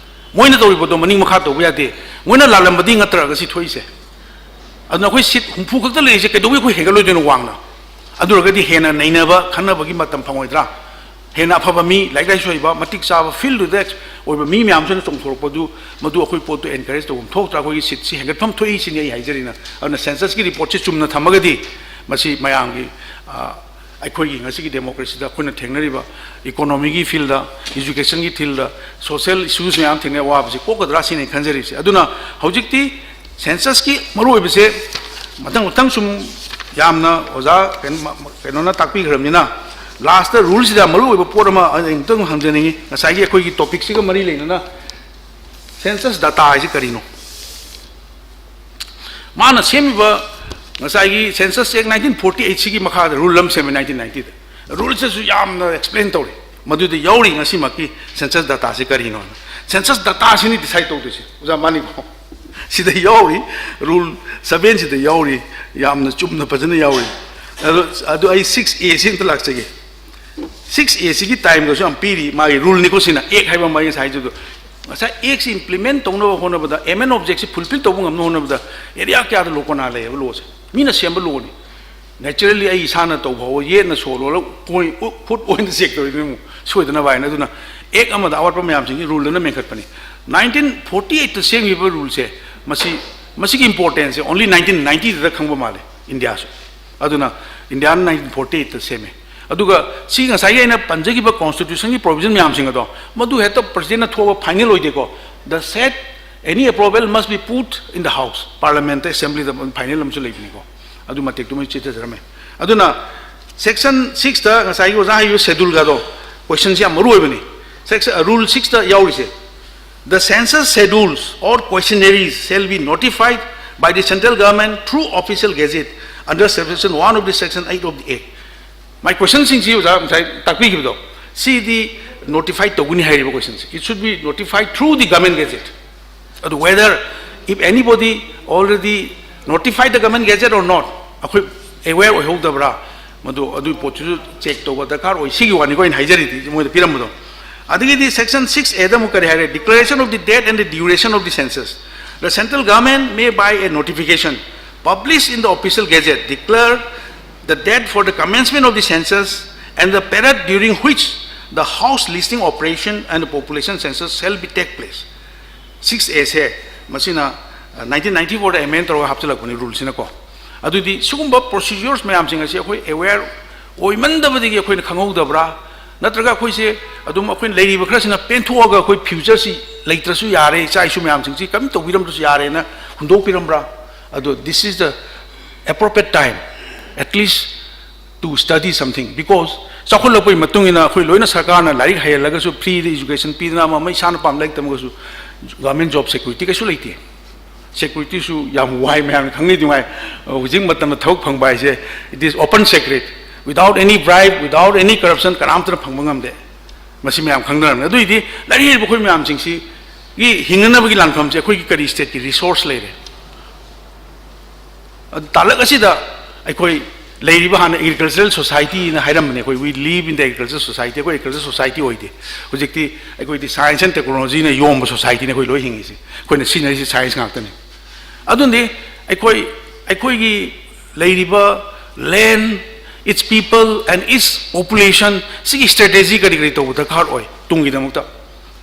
ꯃꯣꯏꯅ ꯇꯧꯔꯤꯕꯗꯣ ꯃꯅꯤꯡ ꯃꯈꯥ ꯇꯧꯕ ꯌꯥꯗꯦ꯫ ꯃꯣꯏꯅ ꯂꯥꯜꯂꯝꯕꯗꯤ ꯅꯠꯇ꯭ꯔꯒ ꯁꯤ ꯊꯣꯛꯏꯁꯦ꯫ ꯑꯗꯨꯅ ꯑꯩꯈꯣꯏ ꯁꯤꯠ ꯍꯨꯝꯐꯨ ꯈꯛꯇ ꯂꯩꯔꯤꯁꯦ ꯀꯩꯗꯧꯕꯩ ꯑꯩꯈꯣꯏ ꯍꯦꯟꯒꯠꯂꯣꯏꯗꯣꯏꯅꯣ ꯋꯥꯡꯅ? ꯑꯗꯨ ꯑꯣꯏꯔꯒꯗꯤ ꯍꯦꯟꯅ ꯅꯩꯅꯕ ꯈꯟꯅꯕꯒꯤ ꯃꯇꯝ ꯐꯪꯉꯣꯏꯗ꯭ꯔꯥ? ꯍꯦꯟꯅ ꯑꯐꯕ ꯃꯤ, ꯂꯥꯏꯔꯤꯛ ꯂꯥꯏꯁꯨ ꯍꯩꯕ, ꯃꯇꯤꯛ ꯆꯥꯕ, ꯐꯤꯜꯗꯨꯗ ꯑꯣꯏꯕ ꯃꯤ ꯃꯌꯥꯝꯁꯤꯅ ꯆꯣꯡꯊꯣꯔꯛꯄꯗꯨ, ꯃꯗꯨ ꯑꯩꯈꯣꯏ ꯄꯣꯠꯇꯨ ꯑꯦꯟꯀꯔꯦꯖ ꯇꯧꯐꯝ ꯊꯣꯛꯇ꯭ꯔꯥ? ꯑꯩꯈꯣꯏꯒꯤ ꯁꯤꯠꯁꯤ ꯍꯦꯟꯒꯠꯐꯝ ꯊꯣꯛꯏ ꯁꯤꯅꯤ ꯑꯩ ꯍꯥꯏꯖꯔꯤꯅ꯫ ꯑꯗꯨꯅ ꯁꯦꯟꯁꯁꯀꯤ ꯔꯤꯄꯣꯔꯠꯁꯤ ꯆꯨꯝꯅ ꯊꯝꯃꯒꯗꯤ ꯃꯁꯤ ꯃꯌꯥꯝꯒꯤ, ꯑ, ꯑꯩꯈꯣꯏꯒꯤ ꯉꯁꯤꯒꯤ ꯗꯦꯃꯣꯀ꯭ꯔꯦꯁꯤꯗ ꯑꯩꯈꯣꯏꯅ ꯊꯦꯡꯅꯔꯤꯕ ꯏꯀꯣꯅꯣꯃꯤꯒꯤ ꯐꯤꯜꯗ, ꯏꯖꯨꯀꯦꯁꯟꯒꯤ ꯐꯤꯜꯗ, ꯁꯣꯁꯤꯌꯦꯜ ꯏꯁꯨꯁ ꯃꯌꯥꯝ ꯊꯦꯡꯅꯩ, ꯑꯋꯥꯕꯁꯤ ꯀꯣꯛꯀꯗ꯭ꯔꯥ ꯁꯤꯅꯤ ꯑꯩ ꯈꯟꯖꯔꯤꯁꯦ꯫ ꯑꯗꯨꯅ ꯍꯧꯖꯤꯛꯇꯤ ꯁꯦꯟꯁꯁꯀꯤ ꯃꯔꯨꯑꯣꯏꯕꯁꯦ ꯃꯊꯪ ꯃꯊꯪ ꯁꯨꯝ ꯌꯥꯝꯅ ꯑꯣꯖꯥ ꯀꯩꯅꯣ-, ꯀꯩꯅꯣꯅ ꯇꯥꯛꯄꯤꯈ꯭ꯔꯕꯅꯤꯅ, ꯂꯥꯁꯇ ꯔꯨꯜꯁꯤꯗ ꯌꯥꯝ ꯃꯔꯨꯑꯣꯏꯕ ꯄꯣꯠ ꯑꯃ ꯑꯩ ꯑꯃꯨꯛꯇꯪ ꯍꯪꯖꯅꯤꯡꯉꯤ꯫ ꯉꯁꯥꯏꯒꯤ ꯑꯩꯈꯣꯏꯒꯤ ꯇꯣꯄꯤꯛꯁꯤꯒ ꯃꯔꯤ ꯂꯩꯅꯅ ꯁꯦꯟꯁꯁ ꯗꯥꯇꯥ ꯍꯥꯏꯁꯤ ꯀꯔꯤꯅꯣ? ꯃꯥꯅ ꯁꯦꯝꯃꯤꯕ ꯉꯁꯥꯏꯒꯤ ꯁꯦꯟꯁꯁ ꯑꯦꯛ ꯅꯥꯏꯟꯇꯤꯟ ꯐꯣꯔꯇꯤ ꯑꯩꯠꯁꯤꯒꯤ ꯃꯈꯥꯗ ꯔꯨꯜ ꯑꯃ ꯁꯦꯝꯃꯦ ꯅꯥꯏꯟꯇꯤꯟ ꯅꯥꯏꯟꯇꯤꯗ꯫ ꯔꯨꯜꯁꯤꯁꯨ ꯌꯥꯝꯅ ꯑꯦꯛꯁꯄ꯭ꯂꯦꯟ ꯇꯧꯔꯤ꯫ ꯃꯗꯨꯗ ꯌꯥꯎꯔꯤ ꯉꯁꯤꯃꯛꯀꯤ ꯁꯦꯟꯁꯁ ꯗꯥꯇꯥꯁꯤ ꯀꯔꯤꯅꯣ? ꯁꯦꯟꯁꯁ ꯗꯥꯇꯥꯁꯤꯅꯤ ꯗꯤꯁꯥꯏꯠ ꯇꯧꯗꯣꯏꯁꯦ, ꯑꯣꯖꯥ ꯃꯥꯅꯤꯀꯣ꯫ ꯁꯤꯗ ꯌꯥꯎꯔꯤ, ꯔꯨꯜ ꯁꯚꯦꯟꯁꯤꯗ ꯌꯥꯎꯔꯤ, ꯌꯥꯝꯅ ꯆꯨꯝꯅ ꯐꯖꯅ ꯌꯥꯎꯔꯤ꯫ ꯑꯗꯣ, ꯑꯗꯣ ꯑꯩ ꯁꯤꯛꯁ ꯑꯦꯁꯤ ꯑꯝꯇ ꯂꯥꯛꯆꯒꯦ꯫ ꯁꯤꯛꯁ ꯑꯦꯁꯤꯒꯤ ꯇꯥꯏꯝꯗꯁꯨ ꯌꯥꯝ ꯄꯤꯔꯤ, ꯃꯥꯒꯤ ꯔꯨꯜꯅꯤꯀꯣ ꯁꯤꯅ, ꯑꯦꯛ ꯍꯥꯏꯕ ꯃꯥꯒꯤ ꯉꯁꯥꯏꯗꯨꯗꯣ꯫ ꯉꯁꯥꯏ ꯑꯦꯛꯁꯤ ꯏꯝꯄ꯭ꯂꯤꯃꯦꯟ ꯇꯧꯅꯕ ꯍꯣꯠꯅꯕꯗ, ꯑꯦꯝ ꯑꯦꯟ ꯑꯣꯕꯖꯦꯛꯁꯤ ꯐꯨꯜꯐꯤꯜ ꯇꯧꯕ ꯉꯝꯅꯕ ꯍꯣꯠꯅꯕꯗ ꯑꯦꯔꯤꯌꯥ ꯀꯌꯥꯗ ꯂꯣ ꯀꯣꯅꯥ ꯂꯩꯌꯦꯕ, ꯂꯣꯁꯦ? ꯃꯤꯅ ꯁꯦꯝꯕ ꯂꯣꯅꯤ꯫ ꯅꯦꯆꯔꯦꯜꯂꯤ ꯑꯩ ꯏꯁꯥꯅ ꯇꯧꯕ ꯐꯥꯎꯕ ꯌꯦꯠꯅ ꯁꯣ ꯂꯣꯜꯂ ꯀꯣꯏ-, ꯎ-, ꯈꯨꯠ ꯑꯣꯏꯅ ꯆꯦꯛ ꯇꯧꯔꯤꯗꯨꯅꯤ ꯑꯃꯨꯛ ꯁꯣꯏꯗꯅꯕ ꯍꯥꯏꯅ꯫ ꯑꯗꯨꯅ ꯑꯦꯛ ꯑꯃꯗ ꯑꯋꯥꯠꯄ ꯃꯌꯥꯝꯁꯤꯡꯁꯤ ꯔꯨꯜꯗꯨꯅ ꯃꯦꯟꯈꯠꯄꯅꯤ꯫ ꯅꯥꯏꯟꯇꯤꯟ ꯐꯣꯔꯇꯤ ꯑꯩꯠꯇ ꯁꯦꯝꯈꯤꯕ ꯔꯨꯜꯁꯦ, ꯃꯁꯤ, ꯃꯁꯤꯒꯤ ꯏꯝꯄꯣꯔꯇꯦꯟꯁꯁꯦ ꯑꯣꯟꯂꯤ ꯅꯥꯏꯟꯇꯤꯟ ꯅꯥꯏꯟꯇꯤꯗꯨꯗ ꯈꯪꯕ ꯃꯥꯜꯂꯦ ꯏꯟꯗꯤꯌꯥꯁꯨ꯫ ꯑꯗꯨꯅ ꯏꯟꯗꯤꯌꯥꯅ ꯅꯥꯏꯟꯇꯤꯟ ꯐꯣꯔꯇꯤ ꯑꯩꯠꯇ ꯁꯦꯝꯃꯦ꯫ ꯑꯗꯨꯒ ꯁꯤ ꯉꯁꯥꯏꯒꯤ ꯑꯩꯅ ꯄꯟꯖꯈꯤꯕ ꯀꯣꯟꯁꯇꯤꯇ꯭ꯌꯨꯁꯟꯒꯤ ꯄ꯭ꯔꯣꯕꯤꯖꯟ ꯃꯌꯥꯝꯁꯤꯡ ꯑꯗꯣ, ꯃꯗꯨ ꯍꯦꯛꯇ ꯄ꯭ꯔꯁꯤꯗꯦꯟꯅ ꯊꯣꯛꯑꯒ final ꯑꯣꯏꯗꯦꯀꯣ꯫ The said any approval must be put in the house, ꯄꯥꯔꯂꯤꯌꯥꯃꯦꯟꯠꯇ, ꯑꯦꯁꯦꯝꯕ꯭ꯂꯤꯗ ꯐꯥꯏꯅꯦꯜ ꯑꯃꯁꯨ ꯂꯩꯕꯅꯤꯀꯣ꯫ ꯑꯗꯨ ꯃꯇꯦꯛꯇꯨꯃ ꯆꯤꯊꯖꯔꯝꯃꯦ꯫ ꯑꯗꯨꯅ ꯁꯦꯛꯁꯟ ꯁꯤꯛꯁꯇ ꯉꯁꯥꯏꯒꯤ ꯑꯣꯖꯥ ꯍꯥꯏꯔꯤꯕ ꯁꯦꯗꯨꯜꯒꯗꯣ, ꯀꯣꯏꯁꯟꯁꯤ ꯌꯥꯝ ꯃꯔꯨ ꯑꯣꯏꯕꯅꯤ꯫ ꯁꯦꯛꯁꯟ, ꯔꯨꯜ ꯁꯤꯛꯁꯇ ꯌꯥꯎꯔꯤꯁꯦ, "The census schedules or questionnaires shall be notified by the central government through official gazette under subsection one of the section eight of the Act." My questionꯁꯤꯡꯁꯤ ꯑꯣꯖꯥ ꯉꯁꯥꯏ ꯇꯥꯛꯄꯤꯈꯤꯕꯗꯣ, ꯁꯤꯗꯤ ꯅꯣꯇꯤꯐꯥꯏ ꯇꯧꯒꯅꯤ ꯍꯥꯏꯔꯤꯕ ꯀꯣꯏꯁꯟꯁꯤ, "It should be notified through the government gazette." ꯑꯗꯨ whether, if anybody already notified the government gazette or not, ꯑꯩꯈꯣꯏ aware ꯑꯣꯏꯍꯧꯗꯕ꯭ꯔꯥ, ꯃꯗꯨ, ꯑꯗꯨꯒꯤ ꯄꯣꯠꯇꯨꯁꯨ check ꯇꯧꯕ ꯗꯔꯀꯥꯔ ꯑꯣꯏ꯫ ꯁꯤꯒꯤ ꯋꯥꯅꯤꯀꯣ ꯑꯩꯅ ꯍꯥꯏꯖꯔꯤꯗꯤ ꯃꯣꯏꯗ ꯄꯤꯔꯝꯕꯗꯣ꯫ ꯑꯗꯒꯤꯗꯤ ꯁꯦꯛꯁꯟ ꯁꯤꯛꯁ ꯑꯦꯗ ꯑꯃꯨꯛ ꯀꯔꯤ ꯍꯥꯏꯔꯦ? "Declaration of the date and the duration of the census. The central government may by a notification published in the official gazette declare the date for the commencement of the census and the period during which the house listing operation and the population census shall be take place." Six ꯑꯦꯁꯦ, ꯃꯁꯤꯅ nineteen ninety ꯐꯣꯔꯗ ꯑꯦꯃꯦꯟ ꯇꯧꯔꯒ ꯍꯥꯞꯆꯤꯜꯂꯛꯄꯅꯤ ꯔꯨꯜꯁꯤꯅꯀꯣ꯫ ꯑꯗꯨꯗꯤ ꯁꯤꯒꯨꯝꯕ ꯄ꯭ꯔꯣꯁꯤꯖꯔꯁ ꯃꯌꯥꯝꯁꯤꯡ ꯑꯁꯤ ꯑꯩꯈꯣꯏ aware ꯑꯣꯏꯃꯟꯗꯕꯗꯒꯤ ꯑꯩꯈꯣꯏꯅ ꯈꯪꯍꯧꯗꯕ꯭ꯔꯥ? ꯅꯠꯇ꯭ꯔꯒ ꯑꯩꯈꯣꯏꯁꯦ ꯑꯗꯨꯝ ꯑꯩꯈꯣꯏꯅ ꯂꯩꯔꯤꯕ ꯈꯔꯁꯤꯅ ꯄꯦꯟꯊꯣꯛꯑꯒ ꯑꯩꯈꯣꯏ ꯐ꯭ꯌꯨꯆꯔꯁꯤ ꯂꯩꯇ꯭ꯔꯁꯨ ꯌꯥꯔꯦ, ꯏꯆꯥ ꯏꯁꯨ ꯃꯌꯥꯝꯁꯤꯡꯁꯤ ꯀꯔꯤꯝ ꯇꯧꯕꯤꯔꯝꯗ꯭ꯔꯁꯨ ꯌꯥꯔꯦꯅ ꯍꯨꯟꯗꯣꯛꯄꯤꯔꯝꯕ꯭ꯔꯥ? ꯑꯗꯣ this is the appropriate time, at least, to study something, because ꯆꯥꯎꯈꯠꯂꯛꯄꯒꯤ ꯃꯇꯨꯡ ꯏꯟꯅ ꯑꯩꯈꯣꯏ ꯂꯣꯏꯅ ꯁꯔꯀꯥꯔꯅ ꯂꯥꯏꯔꯤꯛ ꯍꯩꯍꯜꯂꯒꯁꯨ, ꯐ꯭ꯔꯤꯗ ꯏꯖꯨꯀꯦꯁꯟ ꯄꯤꯗꯅ ꯑꯃ ꯑꯃ, ꯏꯁꯥꯅ ꯄꯥꯝꯕ ꯂꯥꯏꯔꯤꯛ ꯇꯝꯃꯒꯁꯨ ꯒꯚꯔꯟꯃꯦꯟꯠ ꯖꯣꯕ ꯁꯦꯀ꯭ꯌꯨꯔꯤꯇꯤ ꯀꯩꯁꯨ ꯂꯩꯇꯦ꯫ ꯁꯦꯀ꯭ꯌꯨꯔꯤꯇꯤꯁꯨ ꯌꯥꯝ ꯋꯥꯏ, ꯃꯌꯥꯝꯅ ꯈꯪꯅꯩꯗꯨꯉꯥꯏ꯫ ꯍꯧꯖꯤꯛ ꯃꯇꯝꯗ ꯊꯕꯛ ꯐꯪꯕ ꯍꯥꯏꯁꯦ, it is open secret, without any bribe, without any corruption, ꯀꯅꯥꯝꯇꯅ ꯐꯪꯕ ꯉꯝꯗꯦ꯫ ꯃꯁꯤ ꯃꯌꯥꯝ ꯈꯪꯅꯔꯕꯅꯤ꯫ ꯑꯗꯨꯏꯗꯤ ꯂꯥꯏꯔꯤꯛ ꯍꯩꯕ ꯑꯩꯈꯣꯏ ꯃꯌꯥꯝꯁꯤꯡꯁꯤꯒꯤ ꯍꯤꯡꯅꯅꯕꯒꯤ ꯂꯥꯟꯐꯝꯁꯦ ꯑꯩꯈꯣꯏꯒꯤ ꯀꯔꯤ ꯁ꯭ꯇꯦꯠꯀꯤ ꯔꯤꯁꯣꯔꯁ ꯂꯩꯔꯦ? ꯑꯗꯨ ꯇꯥꯂꯛ ꯑꯁꯤꯗ ꯑꯩꯈꯣꯏ ꯂꯩꯔꯤꯕ, ꯍꯥꯟꯅ ꯑꯦꯒ꯭ꯔꯤꯀꯜꯆꯔꯦꯜ ꯁꯣꯁꯥꯏꯇꯤꯅ ꯍꯥꯏꯔꯝꯕꯅꯦ, ꯑꯩꯈꯣꯏ "We live in the agricultural society", ꯑꯩꯈꯣꯏ ꯑꯦꯒ꯭ꯔꯤꯀꯜꯆꯔ ꯁꯣꯁꯥꯏꯇꯤ ꯑꯣꯏꯗꯦ꯫ ꯍꯧꯖꯤꯛꯇꯤ ꯑꯩꯈꯣꯏꯗꯤ ꯁꯥꯏꯟꯁ ꯑꯦꯟ ꯇꯦꯛꯅꯣꯂꯣꯖꯤꯅ ꯌꯣꯝꯕ ꯁꯣꯁꯥꯏꯇꯤꯅꯤ ꯑꯩꯈꯣꯏ ꯂꯣꯏ ꯍꯤꯡꯉꯤꯁꯤ꯫ ꯑꯩꯈꯣꯏꯅ ꯁꯤꯖꯤꯟꯅꯔꯤꯁꯤ ꯁꯥꯏꯟꯁ ꯉꯥꯛꯇꯅꯤ꯫ ꯑꯗꯨꯅꯗꯤ ꯑꯩꯈꯣꯏ, ꯑꯩꯈꯣꯏꯒꯤ ꯂꯩꯔꯤꯕ land, its people and its population, ꯁꯤꯒꯤ ꯁ꯭ꯇ꯭ꯔꯦꯇꯦꯖꯤ ꯀꯔꯤ ꯀꯔꯤ ꯇꯧꯕ ꯗꯔꯀꯥꯔ ꯑꯣꯏ? ꯇꯨꯡꯒꯤꯗꯃꯛꯇ꯫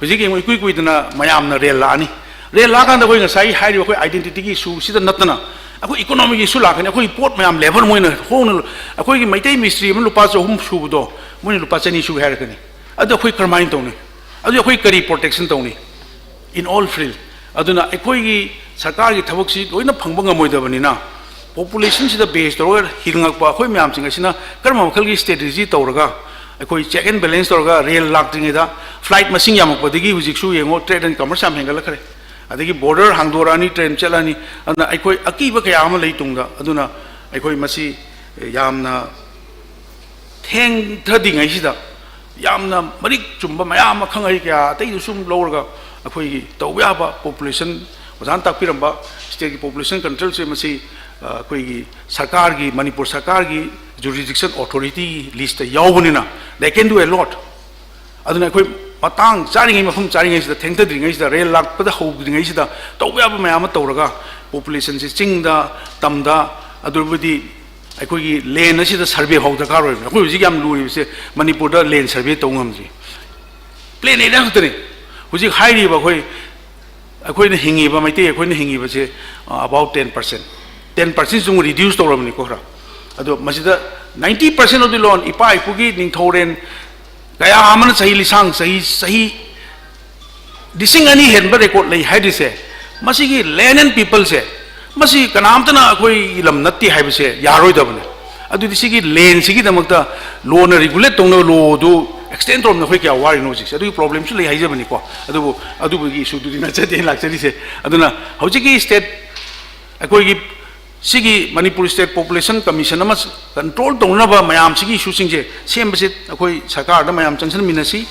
ꯍꯧꯖꯤꯛ ꯌꯦꯡꯉꯨ, ꯏꯀꯨꯏ ꯀꯨꯏꯗꯅ ꯃꯌꯥꯝꯅ ꯔꯦꯜ ꯂꯥꯛꯑꯅꯤ꯫ ꯔꯦꯜ ꯂꯥꯛꯑꯀꯥꯟꯗ ꯑꯩꯈꯣꯏ ꯉꯁꯥꯏꯒꯤ ꯍꯥꯏꯔꯤꯕ ꯑꯩꯈꯣꯏ identity ꯒꯤ issue ꯁꯤꯗ ꯅꯠꯇꯅ ꯑꯩꯈꯣꯏ economic issue ꯂꯥꯛꯀꯅꯤ꯫ ꯑꯩꯈꯣꯏ ꯄꯣꯠ ꯃꯌꯥꯝ, ꯂꯦꯕꯔ ꯃꯣꯏꯅ ꯍꯣꯡꯅ, ꯑꯩꯈꯣꯏꯒꯤ ꯃꯩꯇꯩ ꯃꯤꯁꯇ꯭ꯔꯤ ꯑꯃ ꯂꯨꯄꯥ ꯆꯍꯨꯝ ꯁꯨꯕꯗꯣ ꯃꯣꯏꯅ ꯂꯨꯄꯥ ꯆꯅꯤ ꯁꯨꯒꯦ ꯍꯥꯏꯔꯛꯀꯅꯤ꯫ ꯑꯗꯨ ꯑꯩꯈꯣꯏ ꯀꯔꯝꯍꯥꯏꯅ ꯇꯧꯅꯤ? ꯑꯗꯨ ꯑꯩꯈꯣꯏ ꯀꯔꯤ protection ꯇꯧꯅꯤ? In all field꯫ ꯑꯗꯨꯅ ꯑꯩꯈꯣꯏꯒꯤ ꯁꯔꯀꯥꯔꯒꯤ ꯊꯕꯛꯁꯤ ꯂꯣꯏꯅ ꯐꯪꯕ ꯉꯝꯃꯣꯏꯗꯕꯅꯤꯅ, population ꯁꯤꯗ base ꯇꯧꯔꯒ ꯍꯤꯡꯉꯛꯄ ꯑꯩꯈꯣꯏ ꯃꯌꯥꯝꯁꯤꯡ ꯑꯁꯤꯅ ꯀꯔꯝꯕ ꯃꯈꯜꯒꯤ strategy ꯇꯧꯔꯒ, ꯑꯩꯈꯣꯏ check and balance ꯇꯧꯔꯒ, ꯔꯦꯜ ꯂꯥꯛꯇ꯭ꯔꯤꯉꯩꯗ flight ꯃꯁꯤꯡ ꯌꯥꯝꯃꯛꯄꯗꯒꯤ ꯍꯧꯖꯤꯛꯁꯨ ꯌꯦꯡꯉꯣ, trade and commerce ꯌꯥꯝ ꯍꯦꯟꯒꯠꯂꯛꯈ꯭ꯔꯦ꯫ ꯑꯗꯒꯤ border ꯍꯥꯡꯗꯣꯔꯛꯑꯅꯤ, train ꯆꯠꯂꯅꯤ꯫ ꯑꯗꯨꯅ ꯑꯩꯈꯣꯏ ꯑꯀꯤꯕ ꯀꯌꯥ ꯑꯃ ꯂꯩ ꯇꯨꯡꯗ꯫ ꯑꯗꯨꯅ ꯑꯩꯈꯣꯏ ꯃꯁꯤ ꯌꯥꯝꯅ ꯊꯦꯡꯊꯗ꯭ꯔꯤꯉꯩꯁꯤꯗ, ꯌꯥꯝꯅ ꯃꯔꯤꯛ ꯆꯨꯝꯕ ꯃꯌꯥꯝ ꯑꯃ, ꯈꯪ ꯑꯍꯩ ꯀꯌꯥ ꯑꯇꯩꯗꯨꯁꯨ ꯑꯃꯨꯛ ꯂꯧꯔꯒ, ꯑꯩꯈꯣꯏꯒꯤ ꯇꯧꯕ ꯌꯥꯕ population, ꯑꯣꯖꯥꯅ ꯇꯥꯛꯄꯤꯔꯝꯕ state ꯀꯤ population control ꯁꯦ, ꯃꯁꯤ, ꯑ, ꯑꯩꯈꯣꯏꯒꯤ ꯁꯔꯀꯥꯔꯒꯤ, ꯃꯅꯤꯄꯨꯔ ꯁꯔꯀꯥꯔꯒꯤ jurisdiction authority list ꯇ ꯌꯥꯎꯕꯅꯤꯅ, they can do a lot꯫ ꯑꯗꯨꯅ ꯑꯩꯈꯣꯏ ꯃꯇꯥꯡ ꯆꯥꯔꯤꯉꯩ, ꯃꯐꯝ ꯆꯥꯔꯤꯉꯩꯁꯤꯗ, ꯊꯦꯡꯊꯗ꯭ꯔꯤꯉꯩꯁꯤꯗ, ꯔꯦꯜ ꯂꯥꯛꯄꯗ ꯍꯧꯗ꯭ꯔꯤꯉꯩꯁꯤꯗ ꯇꯧꯕ ꯌꯥꯕ ꯃꯌꯥꯝ ꯑꯃ ꯇꯧꯔꯒ, population ꯁꯦ ꯆꯤꯡꯗ, ꯇꯝꯗ, ꯑꯗꯨꯕꯨꯗꯤ ꯑꯩꯈꯣꯏꯒꯤ land ꯑꯁꯤꯗ survey ꯐꯥꯎ ꯗꯔꯀꯥꯔ ꯑꯣꯏꯕꯅꯤ꯫ ꯑꯩꯈꯣꯏ ꯍꯧꯖꯤꯛ ꯌꯥꯝ ꯂꯨꯔꯤꯕꯁꯦ, ꯃꯅꯤꯄꯨꯔꯗ land survey ꯇꯧ ꯉꯝꯗ꯭ꯔꯤ꯫ Plain area ꯈꯛꯇꯅꯤ꯫ ꯍꯧꯖꯤꯛ ꯍꯥꯏꯔꯤꯕ ꯑꯩꯈꯣꯏ, ꯑꯩꯈꯣꯏꯅ ꯍꯤꯡꯉꯤꯕ, ꯃꯩꯇꯩ ꯑꯩꯈꯣꯏꯅ ꯍꯤꯡꯉꯤꯕꯁꯦ, ꯑ, about ten percent꯫ Ten percent ꯁꯨ ꯑꯃꯨꯛ reduce ꯇꯧꯔꯕꯅꯤꯀꯣ ꯈꯔ꯫ ꯑꯗꯣ ꯃꯁꯤꯗ ninety percent of the land, ꯏꯄꯥ ꯏꯄꯨꯒꯤ ꯅꯤꯡꯊꯧꯔꯦꯟ ꯀꯌꯥ ꯑꯃꯅ ꯆꯍꯤ ꯂꯤꯁꯥꯡ, ꯆꯍꯤ, ꯆꯍꯤ ꯂꯤꯁꯤꯡ ꯑꯅꯤ ꯍꯦꯟꯕ record ꯂꯩ ꯍꯥꯏꯔꯤꯁꯦ, ꯃꯁꯤꯒꯤ land and people ꯁꯦ, ꯃꯁꯤ ꯀꯅꯥꯝꯇꯅ ꯑꯩꯈꯣꯏꯒꯤ ꯂꯝ ꯅꯠꯇꯦ ꯍꯥꯏꯕꯁꯦ ꯌꯥꯔꯣꯏꯗꯕꯅꯦ꯫ ꯑꯗꯨꯗꯤ ꯁꯤꯒꯤ land ꯁꯤꯒꯤꯗꯃꯛꯇ law ꯅ regulate ꯇꯧꯅꯕ law ꯗꯨ extend ꯇꯧꯔꯝꯅ ꯑꯩꯈꯣꯏ ꯀꯌꯥ ꯋꯥꯔꯤꯅꯣ ꯍꯧꯖꯤꯛꯁꯦ? ꯑꯗꯨꯒꯤ problem ꯁꯨ ꯂꯩ ꯍꯥꯏꯖꯕꯅꯤꯀꯣ꯫ ꯑꯗꯨꯕꯨ ꯑꯗꯨꯕꯨꯒꯤ issue ꯗꯨꯗꯤ ꯅꯠꯆꯗꯦ ꯑꯩꯅ ꯂꯥꯛꯆꯔꯤꯁꯦ꯫ ꯑꯗꯨꯅ ꯍꯧꯖꯤꯛꯀꯤ state, ꯑꯩꯈꯣꯏꯒꯤ ꯁꯤꯒꯤ ꯃꯅꯤꯄꯨꯔ State Population Commission ꯑꯃ control ꯇꯧꯅꯕ ꯃꯌꯥꯝꯁꯤꯒꯤ issue ꯁꯤꯡꯁꯦ ꯁꯦꯝꯕꯁꯦ ꯑꯩꯈꯣꯏ ꯁꯔꯀꯥꯔꯗ ꯃꯌꯥꯝ ꯆꯪꯁꯤꯟꯃꯤꯟꯅꯁꯤ꯫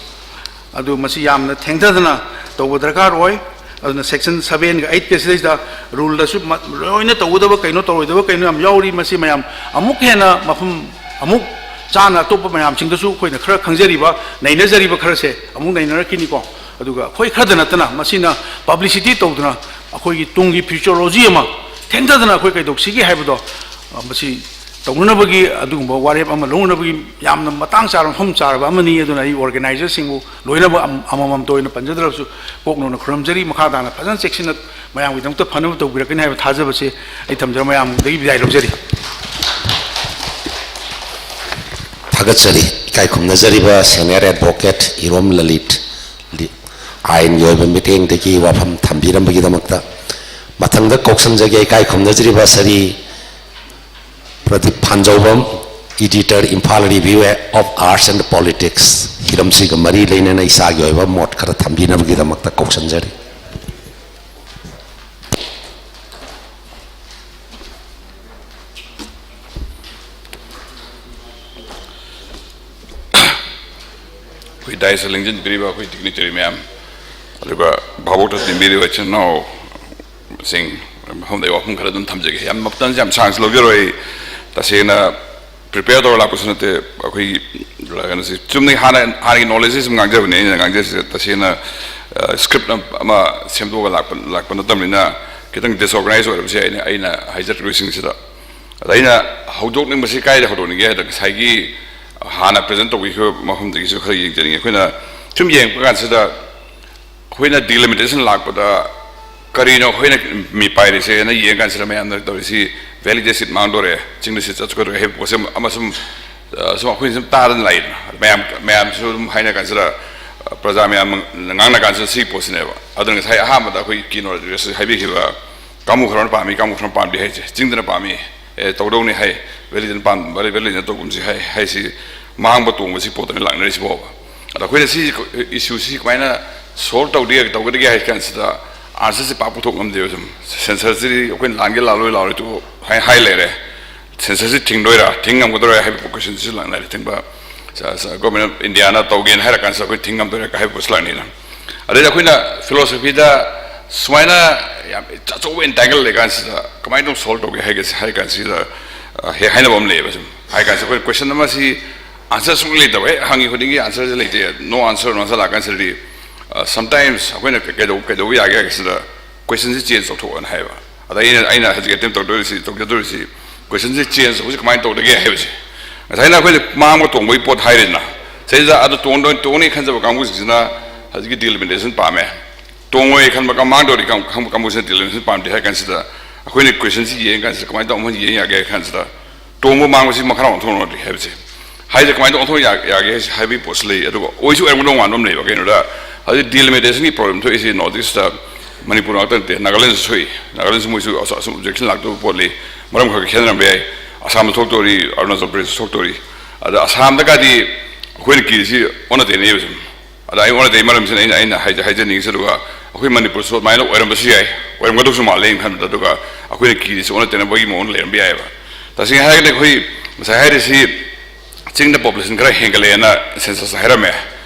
ꯑꯗꯨ ꯃꯁꯤ ꯌꯥꯝꯅ ꯊꯦꯡꯊꯗꯅ ꯇꯧꯕ ꯗꯔꯀꯥꯔ ꯑꯣꯏ꯫ ꯑꯗꯨꯅ section seven ꯒ eight ꯀ ꯁꯤꯗꯩꯁꯤꯗ rule ꯗꯁꯨ ꯃ-, ꯂꯣꯏꯅ ꯇꯧꯒꯗꯕ ꯀꯩꯅꯣ, ꯇꯧꯔꯣꯏꯗꯕ ꯀꯩꯅꯣ ꯌꯥꯝ ꯌꯥꯎꯔꯤ꯫ ꯃꯁꯤ ꯃꯌꯥꯝ ꯑꯃꯨꯛ ꯍꯦꯟꯅ ꯃꯐꯝ, ꯑꯃꯨꯛ ꯆꯥꯅ ꯑꯇꯣꯞꯄ ꯃꯌꯥꯝꯁꯤꯡꯗꯁꯨ ꯑꯩꯈꯣꯏꯅ ꯈꯔ ꯈꯪꯖꯔꯤꯕ, ꯅꯩꯅꯖꯔꯤꯕ ꯈꯔꯁꯦ ꯑꯃꯨꯛ ꯅꯩꯅꯔꯛꯈꯤꯅꯤꯀꯣ꯫ ꯑꯗꯨꯒ ꯑꯩꯈꯣꯏ ꯈꯔꯗ ꯅꯠꯇꯅ ꯃꯁꯤꯅ publicity ꯇꯧꯗꯅ ꯑꯩꯈꯣꯏꯒꯤ ꯇꯨꯡꯒꯤ futurology ꯑꯃ ꯊꯦꯡꯊꯗꯅ ꯑꯩꯈꯣꯏ ꯀꯩꯗꯧꯁꯤꯒꯦ ꯍꯥꯏꯕꯗꯣ, ꯑ, ꯃꯁꯤ ꯇꯧꯅꯅꯕꯒꯤ ꯑꯗꯨꯒꯨꯝꯕ ꯋꯥꯔꯦꯞ ꯑꯃ ꯂꯧꯅꯅꯕꯒꯤ ꯌꯥꯝꯅ ꯃꯇꯥꯡ ꯆꯥꯔꯕ, ꯃꯐꯝ ꯆꯥꯔꯕ ꯑꯃꯅꯤ꯫ ꯑꯗꯨꯅ ꯑꯩ organizerꯁꯤꯡꯕꯨ ꯂꯣꯏꯅꯃꯛ ꯑꯃ-, ꯑꯃꯃꯝꯇ ꯑꯣꯏꯅ ꯄꯟꯖꯗ꯭ꯔꯕꯁꯨ ꯀꯣꯛꯅꯣꯅ ꯈꯨꯔꯨꯝꯖꯔꯤ꯫ ꯃꯈꯥ ꯇꯥꯅ ꯐꯖꯅ ꯆꯦꯛꯁꯤꯟꯅ ꯃꯌꯥꯝꯒꯤꯗꯃꯛꯇ ꯐꯅꯕ ꯇꯧꯕꯤꯔꯛꯀꯅꯤ ꯍꯥꯏꯕ ꯊꯥꯖꯕꯁꯦ ꯑꯩ ꯊꯝꯖꯔ ꯃꯌꯥꯝꯗꯒꯤ ꯕꯤꯗꯥꯏ ꯂꯧꯖꯔꯤ꯫ ꯊꯥꯒꯠꯆꯔꯤ꯫ ꯏꯀꯥꯏ ꯈꯨꯝꯅꯖꯔꯤꯕ senior advocate ꯏꯔꯣꯝ ꯂꯂꯤꯠ, ꯂꯤ-, ꯑꯥꯏꯟꯒꯤ ꯑꯣꯏꯕ ꯃꯤꯠꯌꯦꯡꯗꯒꯤ ꯋꯥꯐꯝ ꯊꯝꯕꯤꯔꯝꯕꯒꯤꯗꯃꯛꯇ꯫ ꯃꯊꯪꯗ ꯀꯧꯁꯟꯖꯒꯦ ꯏꯀꯥꯏ ꯈꯨꯝꯅꯖꯔꯤꯕ Sri Pradeep ꯐꯥꯟꯖꯧꯕꯝ, editor, Imphal Review of Arts and Politics, ꯍꯤꯔꯝꯁꯤꯒ ꯃꯔꯤ ꯂꯩꯅꯅ ꯏꯁꯥꯒꯤ ꯑꯣꯏꯕ ꯃꯣꯠ ꯈꯔ ꯊꯝꯕꯤꯅꯕꯒꯤꯗꯃꯛꯇ ꯀꯧꯁꯟꯖꯔꯤ꯫ ꯑꯩꯈꯣꯏ dais ꯂꯦꯡꯁꯤꯟꯕꯤꯔꯤꯕ ꯑꯩꯈꯣꯏ dignitary ꯃꯌꯥꯝ, ꯑꯗꯨꯒ ꯚꯥꯕꯣꯛꯇ ꯇꯤꯟꯕꯤꯔꯤꯕ ꯏꯆꯤꯟ ꯏꯅꯥꯎꯁꯤꯡ, ꯃꯐꯝꯗ ꯑꯩ ꯋꯥꯐꯝ ꯈꯔ ꯑꯗꯨꯝ ꯊꯝꯖꯒꯦ꯫ ꯌꯥꯝ ꯃꯇꯝꯁꯦ ꯌꯥꯝ ꯁꯥꯡꯅꯁꯨ ꯂꯧꯖꯔꯣꯏ꯫ ꯇꯁꯦꯡꯅ prepare ꯇꯧꯔ ꯂꯥꯛꯄꯁꯨ ꯅꯠꯇꯦ꯫ ꯑꯩꯈꯣꯏꯒꯤ ꯀꯩꯅꯣꯁꯤ ꯆꯨꯝꯅ ꯍꯥꯟꯅ, ꯍꯥꯟꯅꯒꯤ knowledgeꯁꯤ ꯁꯨꯝ ꯉꯥꯡꯖꯕꯅꯦ꯫ ꯑꯩꯅ ꯉꯥꯡꯖꯔꯤꯁꯦ ꯇꯁꯦꯡꯅ, ꯑ, script ꯑꯃ ꯁꯦꯝꯗꯣꯛꯑꯒ ꯂꯥꯛꯄ, ꯂꯥꯛꯄ ꯅꯠꯇꯕꯅꯤꯅ ꯈꯤꯇꯪ disorganize ꯑꯣꯏꯔꯕꯁꯦ ꯑꯩꯅ, ꯑꯩꯅ ꯍꯥꯏꯖꯔꯛꯂꯤꯕꯁꯤꯡꯁꯤꯗ꯫ ꯑꯗ ꯑꯩꯅ ꯍꯧꯗꯣꯛꯅꯤꯡꯕꯁꯤ ꯀꯥꯏꯗ ꯍꯧꯗꯣꯛꯅꯤꯡꯒꯦ ꯍꯥꯏꯗ ꯉꯁꯥꯏꯒꯤ ꯍꯥꯟꯅ present ꯇꯧꯕꯤꯈꯤꯕ ꯃꯐꯝꯗꯒꯤꯁꯨ ꯈꯔ ꯌꯦꯡꯖꯅꯤꯡꯉꯤ꯫ ꯑꯩꯈꯣꯏꯅ ꯁꯨꯝ ꯌꯦꯡꯉꯛꯄ ꯀꯥꯟꯁꯤꯗ ꯑꯩꯈꯣꯏꯅ delimitation ꯂꯥꯛꯄꯗ ꯀꯔꯤꯅꯣ ꯑꯩꯈꯣꯏꯅ ꯃꯤ ꯄꯥꯏꯔꯤꯁꯦꯅ ꯌꯦꯡ ꯀꯥꯟꯁꯤꯗ ꯃꯌꯥꯝꯅ ꯇꯧꯔꯤꯁꯤ valleyꯗ seat ꯃꯥꯡꯗꯣꯔꯦ, ꯆꯤꯡꯗ seat ꯆꯠꯊꯣꯛꯀꯗꯣꯔꯦ ꯍꯥꯏꯕ ꯄꯣꯠꯁꯦ ꯑꯃ ꯁꯨꯝ, ꯑ, ꯁꯨꯝ ꯑꯩꯈꯣꯏꯅ ꯁꯨꯝ ꯇꯥꯗꯅ ꯂꯥꯛꯏꯗꯅ꯫ ꯃꯌꯥꯝ, ꯃꯌꯥꯝꯁꯨ ꯑꯗꯨꯝ ꯍꯥꯏꯅ ꯀꯥꯟꯁꯤꯗ, ꯑ, ꯄ꯭ꯔꯖꯥ ꯃꯌꯥꯝ ꯉꯥꯡꯅ ꯀꯥꯟꯁꯤꯗ ꯁꯤꯒꯤ ꯄꯣꯠꯁꯤꯅꯦꯕ꯫ ꯑꯗꯨꯅ ꯉꯁꯥꯏ ꯑꯍꯥꯟꯕꯗ ꯑꯩꯈꯣꯏ keynote address ꯍꯥꯏꯕꯤꯈꯤꯕ ꯀꯥꯡꯕꯨ ꯈꯔꯅ ꯄꯥꯝꯃꯤ, ꯀꯥꯡꯕꯨ ꯈꯔꯅ ꯄꯥꯝꯗꯦ ꯍꯥꯏꯁꯦ꯫ ꯆꯤꯡꯗꯅ ꯄꯥꯝꯃꯤ, ꯑꯦ, ꯇꯧꯗꯧꯅꯤ ꯍꯥꯏ, valleyꯗꯅ ꯄꯥꯝ-, valley, valleyꯗꯅ ꯇꯧꯒꯨꯝꯁꯤ ꯍꯥꯏ, ꯍꯥꯏꯁꯤ ꯃꯥꯡꯕ ꯇꯣꯡꯕꯁꯤ ꯄꯣꯠꯇꯅꯤ ꯂꯥꯛꯅꯔꯤꯁꯤꯕꯣꯕ꯫ ꯑꯗ ꯑꯩꯈꯣꯏꯅ ꯁꯤ issueꯁꯤ ꯀꯃꯥꯏꯅ solve ꯇꯧꯗꯦ, ꯇꯧꯒꯗꯒꯦ ꯍꯥꯏ ꯀꯥꯟꯁꯤꯗ answerꯁꯤ ꯄꯥꯛ ꯄꯨꯊꯣꯛ ꯉꯝꯗꯦꯕ꯫ ꯁꯨꯝ censusꯁꯤꯗꯤ ꯑꯩꯈꯣꯏꯅ ꯂꯥꯟꯒꯦ ꯂꯥꯜꯂꯣꯏ ꯂꯥꯜꯂꯣꯏ ꯇꯣꯛꯑꯣ ꯍꯥꯏ, ꯍꯥꯏ ꯂꯩꯔꯦ꯫ Censusꯁꯤ ꯊꯤꯡꯗꯣꯏꯔꯥ, ꯊꯤꯡ ꯉꯝꯒꯗꯣꯏꯔꯥ ꯍꯥꯏꯕ questionꯁꯤꯁꯨ ꯂꯥꯛꯅꯔꯦ꯫ ꯊꯤꯡꯕ, ꯁ-, ꯁ-, Government of Indiaꯅ ꯇꯧꯒꯦꯅ ꯍꯥꯏꯔ ꯀꯥꯟꯁꯤꯗ ꯑꯩꯈꯣꯏ ꯊꯤꯡ ꯉꯝꯗꯣꯏꯔꯥ ꯍꯥꯏꯕ ꯄꯣꯠꯁꯨ ꯂꯥꯛꯅꯩꯅ꯫ ꯑꯗꯩꯗꯤ ꯑꯩꯈꯣꯏꯅ philosophyꯗ ꯁꯨꯃꯥꯏꯅ ꯌꯥꯝ ꯑꯆꯧꯕ entangle ꯂꯩ ꯀꯥꯟꯁꯤꯗ ꯀꯃꯥꯏꯅ ꯇꯧ solve ꯇꯧꯒꯦ ꯍꯥꯏꯒꯦ ꯍꯥꯏ ꯀꯥꯟꯁꯤꯗ, ꯑ, ꯍꯦꯛ ꯍꯥꯏꯅꯕ ꯑꯃ ꯂꯩꯌꯦꯕ꯫ ꯁꯨꯝ ꯍꯥꯏ ꯀꯥꯟꯁꯤꯗ ꯑꯩꯈꯣꯏ question ꯑꯃꯁꯤ answer ꯁꯨꯡꯂꯩ ꯂꯩꯇꯕ, ꯍꯦꯛ ꯍꯪꯉꯤ ꯈꯨꯗꯤꯡꯒꯤ answerꯁꯦ ꯂꯩꯇꯦ, no answer, no answer ꯂꯥꯛ ꯀꯥꯟꯁꯤꯗꯗꯤ, ꯑ, sometimes ꯑꯩꯈꯣꯏꯅ ꯀꯩꯗꯧ-, ꯀꯩꯗꯧꯕ ꯌꯥꯒꯦ ꯍꯥꯏꯕꯁꯤꯗ questionꯁꯤ change ꯇꯧꯊꯣꯛꯑꯣꯅ ꯍꯥꯏꯌꯦꯕ꯫ ꯑꯗ ꯑꯩꯅ, ꯑꯩꯅ ꯍꯧꯖꯤꯛ attempt ꯇꯧꯗꯣꯔꯤꯁꯤ, ꯇꯧꯖꯗꯣꯔꯤꯁꯤ ꯀꯣꯏꯁꯟꯁꯦ ꯆꯦꯟꯖ ꯇꯧꯕꯁꯦ ꯀꯃꯥꯏꯅ ꯇꯧꯗꯒꯦ ꯍꯥꯏꯕꯁꯦ꯫ ꯉꯁꯥꯏꯅ ꯑꯩꯈꯣꯏꯅ ꯃꯥꯡꯕ ꯇꯣꯡꯕꯒꯤ ꯄꯣꯠ ꯍꯥꯏꯔꯦꯗꯅ, ꯁꯤꯗꯩꯁꯤꯗ ꯑꯗꯨ ꯇꯣꯡꯗꯣꯏ ꯇꯣꯡꯅꯤ ꯈꯟꯖꯕ ꯀꯥꯡꯕꯨꯁꯤꯡꯁꯤꯅ ꯍꯧꯖꯤꯛꯀꯤ ꯗꯤꯂꯤꯃꯤꯇꯦꯁꯟ ꯄꯥꯝꯃꯦ꯫ ꯇꯣꯡꯉꯣꯏ ꯈꯟꯕ ꯀꯥꯡ-, ꯃꯥꯡꯗꯧꯔꯤ ꯀꯥꯡ-, ꯈꯪꯕ ꯀꯥꯡꯕꯨꯁꯤꯅ ꯗꯤꯂꯤꯃꯤꯇꯦꯁꯟ ꯄꯥꯝꯗꯦ ꯍꯥꯏ ꯀꯥꯟꯁꯤꯗ, ꯑꯩꯈꯣꯏꯅ ꯀꯣꯏꯁꯟꯁꯤ ꯌꯦꯡ ꯀꯥꯟꯁꯤꯗ ꯀꯃꯥꯏꯅ ꯇꯧꯕ ꯑꯃ ꯌꯦꯡ ꯌꯥꯒꯦ ꯍꯥꯏ ꯀꯥꯟꯁꯤꯗ, ꯇꯣꯡꯕ ꯃꯥꯡꯕꯁꯤ ꯃꯈꯥ ꯑꯣꯟꯊꯣꯛꯅꯗ꯭ꯔꯤ ꯍꯥꯏꯕꯁꯦ꯫ ꯍꯥꯏꯁꯦ ꯀꯃꯥꯏꯅ ꯑꯣꯟꯊꯣꯛ ꯌꯥ-, ꯌꯥꯒꯦ ꯍꯥꯏꯁꯦ, ꯍꯥꯏꯕꯒꯤ ꯄꯣꯠꯁꯨ ꯂꯩ꯫ ꯑꯗꯨꯒ ꯑꯣꯏꯁꯨ ꯑꯣꯏꯔꯝꯒꯗꯧ ꯃꯥꯟꯕ ꯑꯃ ꯂꯩꯕ, ꯀꯩꯅꯣꯗ ꯍꯧꯖꯤꯛ ꯗꯤꯂꯤꯃꯤꯇꯦꯁꯟꯒꯤ ꯄ꯭ꯔꯣꯕ꯭ꯂꯦꯝ ꯊꯣꯛꯏꯁꯤ ꯅꯣꯔꯠ ꯏꯁꯇ, ꯃꯅꯤꯄꯨꯔ ꯉꯥꯛꯇ ꯅꯠꯇꯦ, ꯅꯥꯒꯥꯂꯦꯟꯗꯁꯨ ꯊꯣꯛꯏ꯫ ꯅꯥꯒꯥꯂꯦꯟꯁꯨ ꯃꯣꯏꯁꯨ ꯑꯁ-, ꯑꯁꯨꯝ ꯑꯣꯕꯖꯦꯛꯁꯟ ꯂꯥꯛꯇꯕ ꯄꯣꯠꯂꯤ, ꯃꯔꯝ ꯈꯔ ꯈꯔ ꯈꯦꯠꯅꯔꯝꯕ ꯌꯥꯏ꯫ ꯑꯁꯥꯝꯗ ꯊꯣꯛꯇꯣꯔꯤ, ꯑꯔꯨꯅꯥꯆꯜ ꯄ꯭ꯔꯗꯦꯁꯇ ꯊꯣꯛꯇꯣꯔꯤ꯫ ꯑꯗ ꯑꯁꯥꯝꯗꯀꯥꯗꯤ ꯑꯩꯈꯣꯏꯅ ꯀꯤꯔꯤꯁꯤ ꯑꯣꯟꯅ ꯇꯩꯅꯩꯕ ꯁꯨꯝ꯫ ꯑꯗ ꯑꯩ ꯑꯣꯟꯅ ꯇꯩ ꯃꯔꯝꯁꯤꯅ ꯑꯩꯅ, ꯑꯩꯅ ꯍꯥꯏꯖ-, ꯍꯥꯏꯖꯅꯤꯡꯉꯤꯁꯤ, ꯑꯗꯨꯒ ꯑꯩꯈꯣꯏ ꯃꯅꯤꯄꯨꯔꯁꯨ ꯑꯗꯨꯃꯥꯏꯅ ꯑꯣꯏꯔꯝꯕꯁꯨ ꯌꯥꯏ, ꯑꯣꯏꯔꯝꯒꯗꯧꯁꯨ ꯃꯥꯜꯂꯦ ꯑꯩꯅ ꯈꯟꯕꯗ꯫ ꯑꯗꯨꯒ ꯑꯩꯈꯣꯏꯅ ꯀꯤꯔꯤꯁꯤ ꯑꯣꯟꯅ ꯇꯩꯅꯕꯒꯤ ꯃꯑꯣꯡꯗ ꯂꯩꯔꯝꯕ ꯌꯥꯏꯑꯕ꯫ ꯇꯁꯦꯡꯅ ꯍꯥꯏꯔꯒꯗꯤ ꯑꯩꯈꯣꯏ ꯉꯁꯥꯏ ꯍꯥꯏꯔꯤꯁꯤ ꯆꯤꯡꯗ ꯄꯣꯄꯨꯂꯦꯁꯟ ꯈꯔ ꯍꯦꯟꯒꯠꯂꯛꯑꯦꯅ ꯁꯦꯟꯁꯁ ꯍꯥꯏꯔꯝꯃꯦ꯫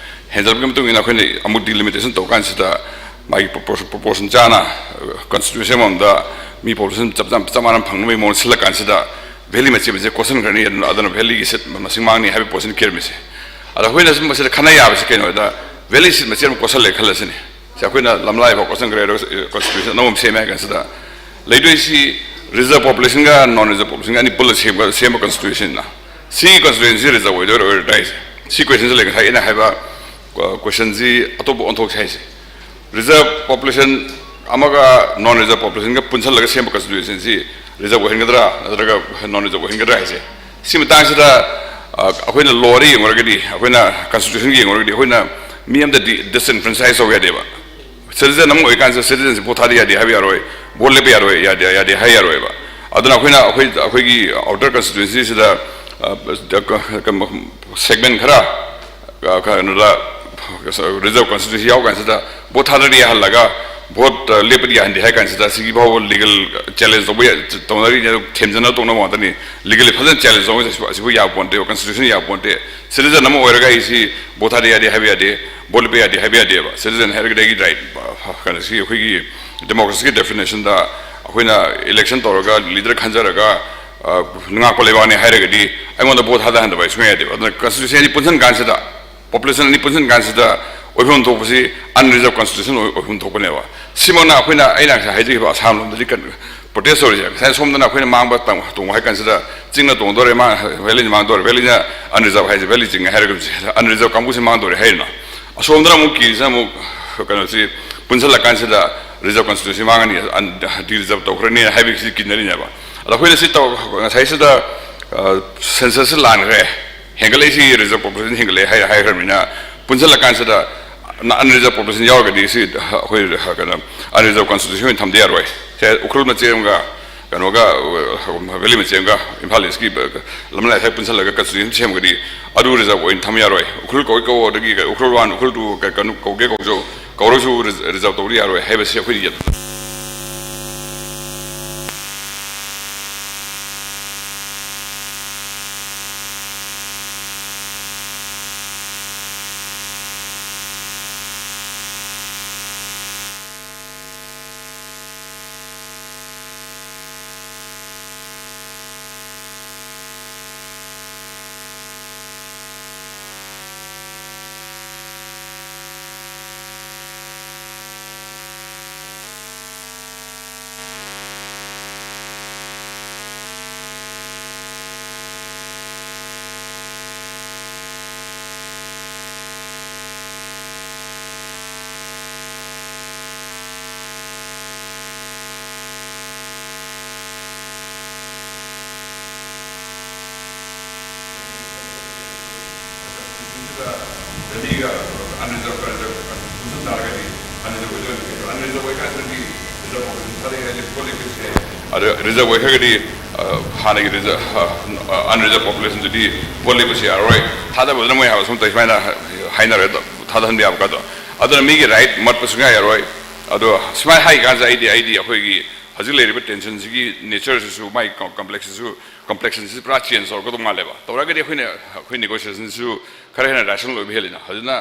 ꯍꯦꯟꯒꯠꯂꯛꯄꯒꯤ ꯃꯇꯨꯡ ꯏꯟꯅ ꯑꯩꯈꯣꯏꯅ ꯑꯃꯨꯛ ꯗꯤꯂꯤꯃꯤꯇꯦꯁꯟ ꯇꯧ ꯀꯥꯟꯁꯤꯗ ꯃꯥꯒꯤ ꯄ꯭ꯔꯣꯄꯣꯔꯁꯟ, ꯄ꯭ꯔꯣꯄꯣꯔꯁꯟ ꯆꯥꯅ, ꯀꯟꯁꯇꯤꯇ꯭ꯌꯨꯁꯟ ꯑꯃꯃꯝꯗ ꯃꯤ ꯄꯣꯄꯨꯂꯦꯁꯟ ꯆꯞ ꯆꯥ-, ꯆꯞ ꯃꯥꯟꯅ ꯐꯪꯅꯕꯒꯤ ꯃꯑꯣꯡꯗ ꯁꯤꯜꯂ ꯀꯥꯟꯁꯤꯗ ꯚꯦꯂꯤ ꯃꯆꯦꯠ ꯃꯆꯦꯠ ꯀꯣꯠꯁꯤꯟꯈ꯭ꯔꯅꯤ, ꯑꯗꯨꯅ, ꯑꯗꯨꯅ ꯚꯦꯂꯤꯒꯤ ꯁꯤꯠ ꯃꯁꯤꯡ ꯃꯥꯡꯅꯤ ꯍꯥꯏꯕꯒꯤ ꯄꯣꯠꯁꯤꯅ ꯀꯦꯔꯝꯃꯤꯁꯦ꯫ ꯑꯗ ꯑꯩꯈꯣꯏꯅ ꯁꯨꯝ ꯃꯁꯤꯗ ꯈꯟꯅ ꯌꯥꯕꯁꯤ ꯀꯩꯅꯣ ꯍꯥꯏꯗ, ꯚꯦꯂꯤ ꯁꯤꯠ ꯃꯆꯦꯠ ꯑꯃ ꯀꯣꯠꯁꯜꯂꯦ ꯈꯜꯂꯁꯤꯅꯦ꯫ ꯁꯤ ꯑꯩꯈꯣꯏꯅ ꯂꯝꯂꯥꯏ ꯐꯥꯎ ꯀꯣꯠꯁꯟꯈ꯭ꯔꯦ, ꯑꯗꯨꯒ ꯀꯟꯁꯇꯤꯇ꯭ꯌꯨꯁꯟ ꯑꯅꯧꯕ ꯑꯃ ꯁꯦꯝꯃꯦ ꯍꯥꯏ ꯀꯥꯟꯁꯤꯗ, ꯂꯩꯗꯣꯏꯁꯤ ꯔꯤꯖꯔꯕ ꯄꯣꯄꯨꯂꯦꯁꯟꯒ ꯅꯣꯟ ꯔꯤꯖꯔꯕ ꯄꯣꯄꯨꯂꯦꯁꯟꯒ ꯑꯅꯤ ꯄꯨꯜꯂ ꯁꯦꯝꯕ, ꯁꯦꯝꯕ ꯀꯟꯁꯇꯤꯇ꯭ꯌꯨꯁꯟꯅ꯫ ꯁꯤꯒꯤ ꯀꯟꯁꯇꯤꯇ꯭ꯌꯨꯁꯟꯁꯤ ꯔꯤꯖꯔꯕ ꯑꯣꯏꯗꯣꯏꯔ ꯑꯣꯏꯔꯣꯏꯗ꯭ꯔꯥ ꯍꯥꯏꯁꯦ꯫ ꯁꯤ ꯀꯣꯏꯁꯟꯁꯤ ꯂꯩ꯫ ꯉꯁꯥꯏ ꯑꯩꯅ ꯍꯥꯏꯕ ꯀꯣꯏꯁꯟꯁꯤ ꯑꯇꯣꯞꯄ ꯑꯣꯟꯊꯣꯛꯁꯦ ꯍꯥꯏꯁꯦ꯫ ꯔꯤꯖꯔꯕ ꯄꯣꯄꯨꯂꯦꯁꯟ ꯑꯃꯒ ꯅꯣꯟ ꯔꯤꯖꯔꯕ ꯄꯣꯄꯨꯂꯦꯁꯟꯒ ꯄꯨꯟꯁꯤꯜꯂꯒ ꯁꯦꯝꯕ ꯀꯟꯁꯇꯤꯇ꯭ꯌꯨꯁꯟꯁꯤ ꯔꯤꯖꯔꯕ ꯑꯣꯏꯍꯟꯒꯗ꯭ꯔꯥ ꯅꯠꯇ꯭ꯔꯒ ꯅꯣꯟ ꯔꯤꯖꯔꯕ ꯑꯣꯏꯍꯟꯒꯗ꯭ꯔꯥ ꯍꯥꯏꯁꯦ꯫ ꯁꯤ ꯃꯇꯥꯡꯁꯤꯗ, ꯑ, ꯑꯩꯈꯣꯏꯅ ꯂꯣꯗ ꯌꯦꯡꯉꯨꯔꯒꯗꯤ, ꯑꯩꯈꯣꯏꯅ ꯀꯟꯁꯇꯤꯇ꯭ꯌꯨꯁꯟꯒꯤ ꯌꯦꯡꯉꯨꯔꯒꯗꯤ, ꯑꯩꯈꯣꯏꯅ ꯃꯤ ꯑꯃꯗ ꯗꯤ-, ꯗꯤꯁꯑꯦꯟꯐ꯭ꯔꯦꯟꯆꯥꯏꯁ ꯇꯧꯕ ꯌꯥꯗꯦꯕ꯫ ꯁꯤꯇꯤꯖꯟ ꯑꯃ ꯑꯣꯏꯔꯀꯥꯟꯁꯤꯗ ꯁꯤꯇꯤꯖꯟꯁꯤ ꯚꯣꯠ ꯊꯥꯗ ꯌꯥꯗꯦ ꯍꯥꯏꯕ ꯌꯥꯔꯣꯏ, ꯚꯣꯠ ꯂꯦꯞꯄ ꯌꯥꯔꯣꯏ, ꯌꯥꯗꯦ, ꯌꯥꯗꯦ ꯍꯥꯏ ꯌꯥꯔꯣꯏꯕ꯫ ꯑꯗꯨꯅ ꯑꯩꯈꯣꯏꯅ, ꯑꯩꯈꯣꯏ, ꯑꯩꯈꯣꯏꯒꯤ ꯑꯥꯎꯇꯔ ꯀꯟꯁꯇꯤꯇ꯭ꯌꯨꯟꯁꯤꯁꯤꯗ, ꯑ, ꯀ-, ꯀ-, ꯁꯦꯒꯃꯦꯟ ꯈꯔ, ꯑ, ꯀꯩꯅꯣꯗ, ꯔꯤꯖꯔꯕ ꯀꯟꯁꯇꯤꯇ꯭ꯌꯨꯟꯁꯤ ꯌꯥꯎ ꯀꯥꯟꯁꯤꯗ ꯚꯣꯠ ꯊꯥꯗꯗꯤ ꯌꯥꯍꯜꯂꯒ ꯚꯣꯠ, ꯑ, ꯂꯦꯞꯄꯗꯤ ꯌꯥꯍꯟꯗꯦ ꯍꯥꯏ ꯀꯥꯟꯁꯤꯗ ꯁꯤꯒꯤ ꯐꯥꯎꯕ ꯂꯤꯒꯜ ꯆꯦꯂꯦꯟꯖ ꯇꯧꯕ ꯌꯥ-, ꯇꯧꯅꯔꯤꯅꯦ, ꯑꯗꯨ ꯊꯦꯝꯖꯅ ꯇꯣꯛꯅꯕ ꯉꯥꯛꯇꯅꯤ꯫ ꯂꯤꯒꯜꯂꯤ ꯐꯖꯅ ꯆꯦꯂꯦꯟꯖ ꯇꯧꯕ ꯑꯁꯤꯕꯨ, ꯑꯁꯤꯕꯨ ꯌꯥꯕ ꯄꯣꯟꯇꯦ, ꯀꯟꯁꯇꯤꯇ꯭ꯌꯨꯁꯟ ꯌꯥꯕ ꯄꯣꯟꯇꯦ꯫ ꯁꯤꯇꯤꯖꯟ ꯑꯃ ꯑꯣꯏꯔꯒ ꯑꯩꯁꯤ ꯚꯣꯠ ꯊꯥꯗ ꯌꯥꯗꯦ ꯍꯥꯏꯕ ꯌꯥꯗꯦ, ꯚꯣꯠ ꯂꯦꯞꯄ ꯌꯥꯗꯦ ꯍꯥꯏꯕ ꯌꯥꯗꯦꯕ꯫ ꯁꯤꯇꯤꯖꯟ ꯍꯥꯏꯔꯒꯗꯤ ꯑꯩꯒꯤ ꯔꯥꯏꯠ, ꯑ, ꯀꯩꯅꯣꯁꯤ ꯑꯩꯈꯣꯏꯒꯤ ꯗꯦꯃꯣꯀ꯭ꯔꯦꯁꯤꯒꯤ ꯗꯦꯐꯤꯅꯦꯁꯟꯗ ꯑꯩꯈꯣꯏꯅ ꯏꯂꯦꯛꯁꯟ ꯇꯧꯔꯒ ꯂꯤꯗꯔ ꯈꯟꯖꯔꯒ, ꯑ, ꯉꯥꯛꯄ ꯂꯩꯕꯥꯛꯅꯤ ꯍꯥꯏꯔꯒꯗꯤ ꯑꯩꯉꯣꯟꯗ ꯚꯣꯠ ꯊꯥꯗꯍꯟꯗꯕ ꯑꯩ ꯁꯨꯡꯌꯥ ꯌꯥꯗꯦꯕ꯫ ꯑꯗꯨꯅ ꯀꯟꯁꯇꯤꯇ꯭ꯌꯨꯁꯟ ꯑꯅꯤ ꯄꯨꯟꯁꯤꯟ ꯀꯥꯟꯁꯤꯗ, ꯄꯣꯄꯨꯂꯦꯁꯟ ꯑꯅꯤ ꯄꯨꯟꯁꯤꯟ ꯀꯥꯟꯁꯤꯗ ꯑꯣꯏꯐꯝ ꯊꯣꯛꯄꯁꯤ ꯑꯟꯔꯤꯖꯔꯕ ꯀꯟꯁꯇꯤꯇ꯭ꯌꯨꯁꯟ ꯑꯣꯏ-, ꯑꯣꯏꯐꯝ ꯊꯣꯛꯄꯅꯦꯕ꯫ ꯁꯤꯃꯛꯅ ꯑꯩꯈꯣꯏꯅ, ꯑꯩꯅ ꯉꯁꯥꯏ ꯍꯥꯏꯖꯈꯤꯕ ꯑꯁꯥꯝ ꯂꯣꯝꯗꯗꯤ ꯀꯟ-, ꯄ꯭ꯔꯣꯇꯦꯁ ꯇꯧꯔꯤꯁꯦ, ꯉꯁꯥꯏ ꯁꯣꯝꯗꯅ ꯑꯩꯈꯣꯏꯅ ꯃꯥꯡꯕ ꯇꯪ-, ꯇꯣꯡꯉꯨ ꯍꯥꯏ ꯀꯥꯟꯁꯤꯗ, ꯆꯤꯡꯅ ꯇꯣꯡꯗꯣꯔꯦ, ꯃꯥ ꯚꯦꯂꯤꯅ ꯃꯥꯡꯗꯣꯔꯦ, ꯚꯦꯂꯤꯅ unreserved ꯍꯥꯏꯁꯦ, ꯚꯦꯂꯤ ꯆꯤꯡꯉꯦ ꯍꯥꯏꯔꯒ unreserved ꯀꯥꯡꯕꯨꯁꯤ ꯃꯥꯡꯗꯣꯔꯦ ꯍꯥꯏꯔꯤꯅꯣ? ꯑꯁꯣꯝꯗꯅ ꯑꯃꯨꯛ ꯀꯤꯔꯤꯁꯤꯅ ꯑꯃꯨꯛ ꯀꯩꯅꯣꯁꯤ ꯄꯨꯟꯁꯤꯜꯂꯀꯥꯟꯁꯤꯗ reserved constituency ꯃꯥꯡꯉꯅꯤ, un-, de-reserve ꯇꯧꯈ꯭ꯔꯅꯤ ꯍꯥꯏꯕꯒꯤꯁꯤ ꯀꯤꯅꯔꯤꯅꯦꯕ꯫ ꯑꯗꯣ ꯑꯩꯈꯣꯏꯅ ꯁꯤ ꯇꯧ-, ꯉꯁꯥꯏꯁꯤꯗ, ꯑ, census ꯁꯤ ꯂꯥꯟꯈ꯭ꯔꯦ, ꯍꯦꯟꯒꯠꯂꯛꯏꯁꯤ reserved population ꯍꯦꯟꯒꯠꯂꯛꯑꯦ ꯍꯥꯏ-, ꯍꯥꯏꯈ꯭ꯔꯕꯅꯤꯅ, ꯄꯨꯟꯁꯤꯜꯂꯀꯥꯟꯁꯤꯗ unreserved population ꯌꯥꯎꯔꯒꯗꯤ ꯁꯤ ꯑꯩꯈꯣꯏ ꯀꯩꯅꯣ unreserved constituency ꯑꯣꯏꯅ ꯊꯝꯗ ꯌꯥꯔꯣꯏ꯫ ꯁꯦ ꯎꯈ꯭ꯔꯨꯜ ꯃꯆꯦ ꯑꯃꯒ ꯀꯩꯅꯣꯒ, ꯑ, ꯚꯦꯂꯤ ꯃꯆꯦ ꯑꯃꯒ ꯏꯝꯐꯥꯜ ꯏꯁꯀꯤ ꯂꯝꯂꯥꯏ ꯁ꯭ꯋꯥꯏ ꯄꯨꯟꯁꯤꯜꯂꯒ constituency ꯁꯦꯝꯒꯗꯤ ꯑꯗꯨ reserved ꯑꯣꯏꯅ ꯊꯝ ꯌꯥꯔꯣꯏ꯫ ꯎꯈ꯭ꯔꯨꯜ ꯀꯧꯏ ꯀꯧꯑꯣ, ꯑꯗꯒꯤ ꯎꯈ꯭ꯔꯨꯜ ꯋꯥꯟ, ꯎꯈ꯭ꯔꯨꯜ ꯇꯨ, ꯀꯩꯅꯣ ꯀꯧꯒꯦ ꯀꯧꯖꯧ, ꯀꯧꯔꯁꯨ reserved ꯇꯧꯕꯗꯤ ꯌꯥꯔꯣꯏ ꯍꯥꯏꯕꯁꯤ ꯑꯩꯈꯣꯏꯗꯤ ꯌꯥꯅꯤꯡꯗꯦ꯫ ꯑꯗ reserved ꯑꯣꯏꯈ꯭ꯔꯒꯗꯤ, ꯑ, ꯍꯥꯟꯅꯒꯤ reserved, ꯑ, unreserved population ꯗꯨꯗꯤ ꯄꯣꯠ ꯂꯦꯞꯄꯁꯨ ꯌꯥꯔꯔꯣꯏ꯫ ꯊꯥꯗꯕꯗꯨꯅ ꯃꯣꯏ ꯍꯥꯏꯕ ꯁꯨꯝ ꯁꯨꯃꯥꯏꯅ ꯍꯥꯏꯅꯔꯦ, ꯑꯗꯣ ꯊꯥꯗꯍꯟꯕ ꯌꯥꯕ ꯀꯥꯗꯣ꯫ ꯑꯗꯨꯅ ꯃꯤꯒꯤ right ꯃꯠꯄ ꯁꯨꯡꯌꯥ ꯌꯥꯔꯣꯏ꯫ ꯑꯗꯣ ꯁꯨꯃꯥꯏꯅ ꯍꯥꯏ ꯀꯥꯟꯁꯤꯗ ꯑꯩꯗꯤ, ꯑꯩꯗꯤ ꯑꯩꯈꯣꯏꯒꯤ ꯍꯧꯖꯤꯛ ꯂꯩꯔꯤꯕ tension ꯁꯤꯒꯤ nature ꯁꯤꯁꯨ, ꯃꯥꯒꯤ com-, complex ꯁꯤꯁꯨ, complexion ꯁꯤ ꯄꯨꯔꯥ change ꯇꯧꯔꯛꯀꯗꯧ ꯃꯥꯜꯂꯦꯕ꯫ ꯇꯧꯔꯒꯗꯤ ꯑꯩꯈꯣꯏꯅ, ꯑꯩꯈꯣꯏ negotiation ꯁꯤꯁꯨ ꯈꯔ ꯍꯦꯟꯅ rational ꯑꯣꯏꯕ ꯍꯦꯜꯂꯤꯅ꯫ ꯍꯧꯖꯤꯛꯅ,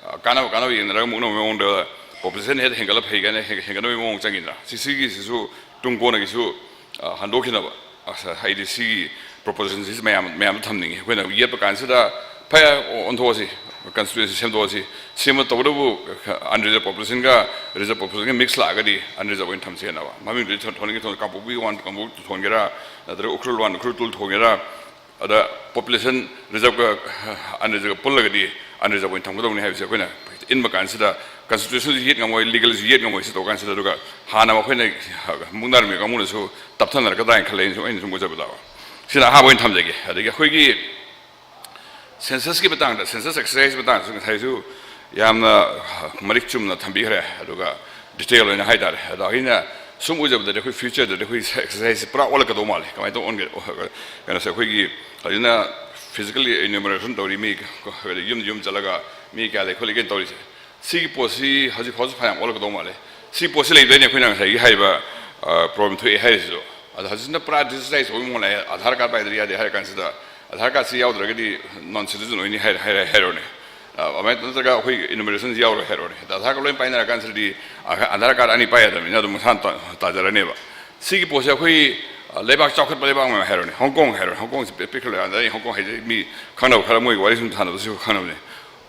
ꯑ, ꯀꯥꯟꯅꯕ, ꯀꯥꯟꯅꯕ ꯌꯦꯡꯅꯔꯒ ꯃꯨꯛꯅꯕꯒꯤ ꯃꯑꯣꯡꯗ population ꯍꯦꯛ ꯍꯦꯟꯒꯠꯂ ꯐꯩ ꯀꯥꯏꯅ ꯍꯦꯟ-, ꯍꯦꯟꯒꯠꯅꯕꯒꯤ ꯃꯑꯣꯡ ꯆꯪꯉꯤꯗꯅ꯫ ꯁꯤ, ꯁꯤꯒꯤꯁꯤꯁꯨ ꯇꯨꯡ ꯀꯣꯟꯅꯒꯤꯁꯨ, ꯑ, ꯍꯟꯗꯣꯛꯈꯤꯅꯕ꯫ ꯑꯁ, ꯑꯩꯗꯤ ꯁꯤꯒꯤ proposition ꯁꯤꯁꯨ ꯃꯌꯥꯝ, ꯃꯌꯥꯝꯗ ꯊꯝꯅꯤꯡꯉꯤ꯫ ꯑꯩꯈꯣꯏꯅ ꯌꯦꯠꯄ ꯀꯥꯟꯁꯤꯗ ꯐꯩ, ꯑꯣꯟꯊꯣꯛꯑꯁꯤ, ꯀꯟꯁꯇꯤꯇ꯭ꯌꯨꯑꯦꯟꯁꯤ ꯁꯦꯝꯗꯣꯛꯑꯁꯤ꯫ ꯁꯦꯝꯕ ꯇꯧꯕꯇꯕꯨ unreserved populationꯒ reserved populationꯒ mix ꯂꯥꯛꯑꯒꯗꯤ unreserved ꯑꯣꯏꯅ ꯊꯝꯁꯦꯅꯕ꯫ ꯃꯃꯤꯡꯗꯨꯗꯤ ꯊꯣꯟ-, ꯊꯣꯟꯅꯤꯡꯉꯤ ꯊꯣꯟ-, ꯀꯥꯡꯄꯣꯛꯄꯤ ꯋꯥꯟ ꯀꯥꯡꯄꯣꯛꯄꯤ ꯊꯣꯟꯒꯦꯔꯥ, ꯅꯠꯇ꯭ꯔꯒ ꯎꯈ꯭ꯔꯨꯜ ꯋꯥꯟ ꯎꯈ꯭ꯔꯨꯜ ꯇꯨ ꯊꯣꯟꯒꯦꯔꯥ, ꯑꯗ population reserveꯀ unreservedꯀ ꯄꯨꯜꯂꯒꯗꯤ unreserved ꯑꯣꯏꯅ ꯊꯝꯒꯗꯧꯅꯤ ꯍꯥꯏꯕꯁꯦ ꯑꯩꯈꯣꯏꯅ ꯏꯟꯕ ꯀꯥꯟꯁꯤꯗ constitutionꯁꯨ ꯌꯦꯠ ꯉꯝꯃꯣꯏ, legalꯁꯨ ꯌꯦꯠ ꯉꯝꯃꯣꯏ꯫ ꯁꯤ ꯇꯧ ꯀꯥꯟꯁꯤꯗ ꯑꯗꯨꯒ ꯍꯥꯟꯅ ꯃꯈꯣꯏꯅ ꯃꯨꯛꯅꯔꯝꯃꯤ ꯀꯥꯡꯕꯨꯅꯁꯨ ꯇꯞꯊꯅꯔꯛꯀꯗ꯭ꯔꯥ ꯍꯥꯏꯅ ꯈꯜꯂꯦ꯫ ꯑꯩꯅ ꯁꯨꯝ, ꯑꯩꯅ ꯁꯨꯝ ꯎꯖꯕꯗ꯫ ꯁꯤꯅ ꯑꯍꯥꯟꯕ ꯑꯣꯏꯅ ꯊꯝꯖꯒꯦ꯫ ꯑꯗꯒꯤ ꯑꯩꯈꯣꯏꯒꯤ censusꯀꯤ ꯃꯇꯥꯡꯗ, census exercise ꯃꯇꯥꯡꯗꯁꯨ ꯉꯁꯥꯏꯁꯨ ꯌꯥꯝꯅ ꯃꯔꯤꯛ ꯆꯨꯝꯅ ꯊꯝꯕꯤꯈ꯭ꯔꯦ, ꯑꯗꯨꯒ detail ꯑꯣꯏꯅ ꯍꯥꯏꯇꯥꯔꯦ꯫ ꯑꯗꯣ ꯑꯩꯅ ꯁꯨꯝ ꯎꯖꯕꯗꯗꯤ ꯑꯩꯈꯣꯏ futureꯗꯗꯤ ꯑꯩꯈꯣꯏ exerciseꯁꯤ ꯄꯨꯔꯥ ꯑꯣꯜꯂꯛꯀꯗꯧ ꯃꯥꯜꯂꯦ꯫ ꯀꯃꯥꯏꯅ ꯇꯧ ꯑꯣꯟꯒꯦ? ꯀꯩꯅꯣꯁꯦ, ꯑꯩꯈꯣꯏꯒꯤ ꯍꯧꯖꯤꯛꯅ physically enumeration ꯇꯧꯔꯤ, ꯃꯤ ꯌꯨꯝ ꯌꯨꯝ ꯆꯠꯂꯒ ꯃꯤ ꯀꯌꯥ ꯂꯩ ꯈꯣꯠꯂꯤꯒꯦꯅ ꯇꯧꯔꯤꯁꯦ꯫ ꯁꯤꯒꯤ ꯄꯣꯠꯁꯤ ꯍꯧꯖꯤꯛ ꯐꯥꯎꯁꯨ ꯐꯅꯌꯥꯝ ꯑꯣꯜꯂꯛꯀꯗꯧ ꯃꯥꯜꯂꯦ꯫ ꯁꯤ ꯄꯣꯠꯁꯤ ꯂꯩꯕꯗꯩꯅꯦ ꯑꯩꯈꯣꯏꯅ ꯉꯁꯥꯏꯒꯤ ꯍꯥꯏꯔꯤꯕ, ꯑ, problem ꯊꯣꯛꯑꯦ ꯍꯥꯏꯔꯤꯁꯤꯗꯣ꯫ ꯑꯗꯣ ꯍꯧꯖꯤꯛꯁꯤꯅ ꯄꯨꯔꯥ digitalize ꯑꯣꯏꯕ ꯃꯑꯣꯡ ꯂꯥꯛꯑꯦ, ꯑꯙꯥꯔ ꯀꯥꯔꯗ ꯄꯥꯏꯗ꯭ꯔꯗꯤ ꯌꯥꯗꯦ ꯍꯥꯏꯔ ꯀꯥꯟꯁꯤꯗ, ꯑꯙꯥꯔ ꯀꯥꯔꯗꯁꯤ ꯌꯥꯎꯗ꯭ꯔꯒꯗꯤ non citizen ꯑꯣꯏꯅꯤ ꯍꯥꯏꯔ-, ꯍꯥꯏꯔ-, ꯍꯥꯏꯔꯣꯅꯦ꯫ ꯑ, ꯑꯗꯨꯃꯥꯏꯅ ꯅꯠꯇ꯭ꯔꯒ ꯑꯩꯈꯣꯏ enumeration ꯌꯥꯎꯔꯣꯏ ꯍꯥꯏꯔꯣꯅꯦ꯫ ꯑꯗ ꯑꯙꯥꯔ ꯀꯥꯔꯗ ꯂꯣꯏꯅ ꯄꯥꯏꯅꯔ ꯀꯥꯟꯁꯤꯗꯗꯤ ꯑ-, ꯑꯙꯥꯔ ꯀꯥꯔꯗ ꯑꯅꯤ ꯄꯥꯏ ꯌꯥꯗꯕꯅꯤꯅ ꯑꯗꯨꯝ ꯃꯁꯥꯅ ꯇꯥ-, ꯇꯥꯖꯔꯅꯦꯕ꯫ ꯁꯤꯒꯤ ꯄꯣꯠꯁꯦ ꯑꯩꯈꯣꯏ, ꯑ, ꯂꯩꯕꯥꯛ ꯆꯥꯎꯈꯠꯄ ꯂꯩꯕꯥꯛ ꯑꯃ ꯍꯥꯏꯔꯣꯅꯦ, ꯍꯣꯡ ꯀꯣꯡ ꯍꯥꯏꯔꯣꯅꯦ, ꯍꯣꯡ ꯀꯣꯡꯁꯦ ꯄꯤꯛ-, ꯄꯤꯛꯈ꯭ꯔ ꯂꯣꯏꯔꯦ꯫ ꯑꯗ ꯑꯩ ꯍꯣꯡ ꯀꯣꯡ ꯍꯥꯏꯁꯦ ꯃꯤ ꯈꯪꯅꯕ ꯈꯔ ꯃꯣꯏꯒꯤ ꯋꯥꯔꯤ ꯁꯨꯝ ꯁꯥꯟꯅꯕꯁꯨ ꯈꯪꯅꯕꯅꯦ꯫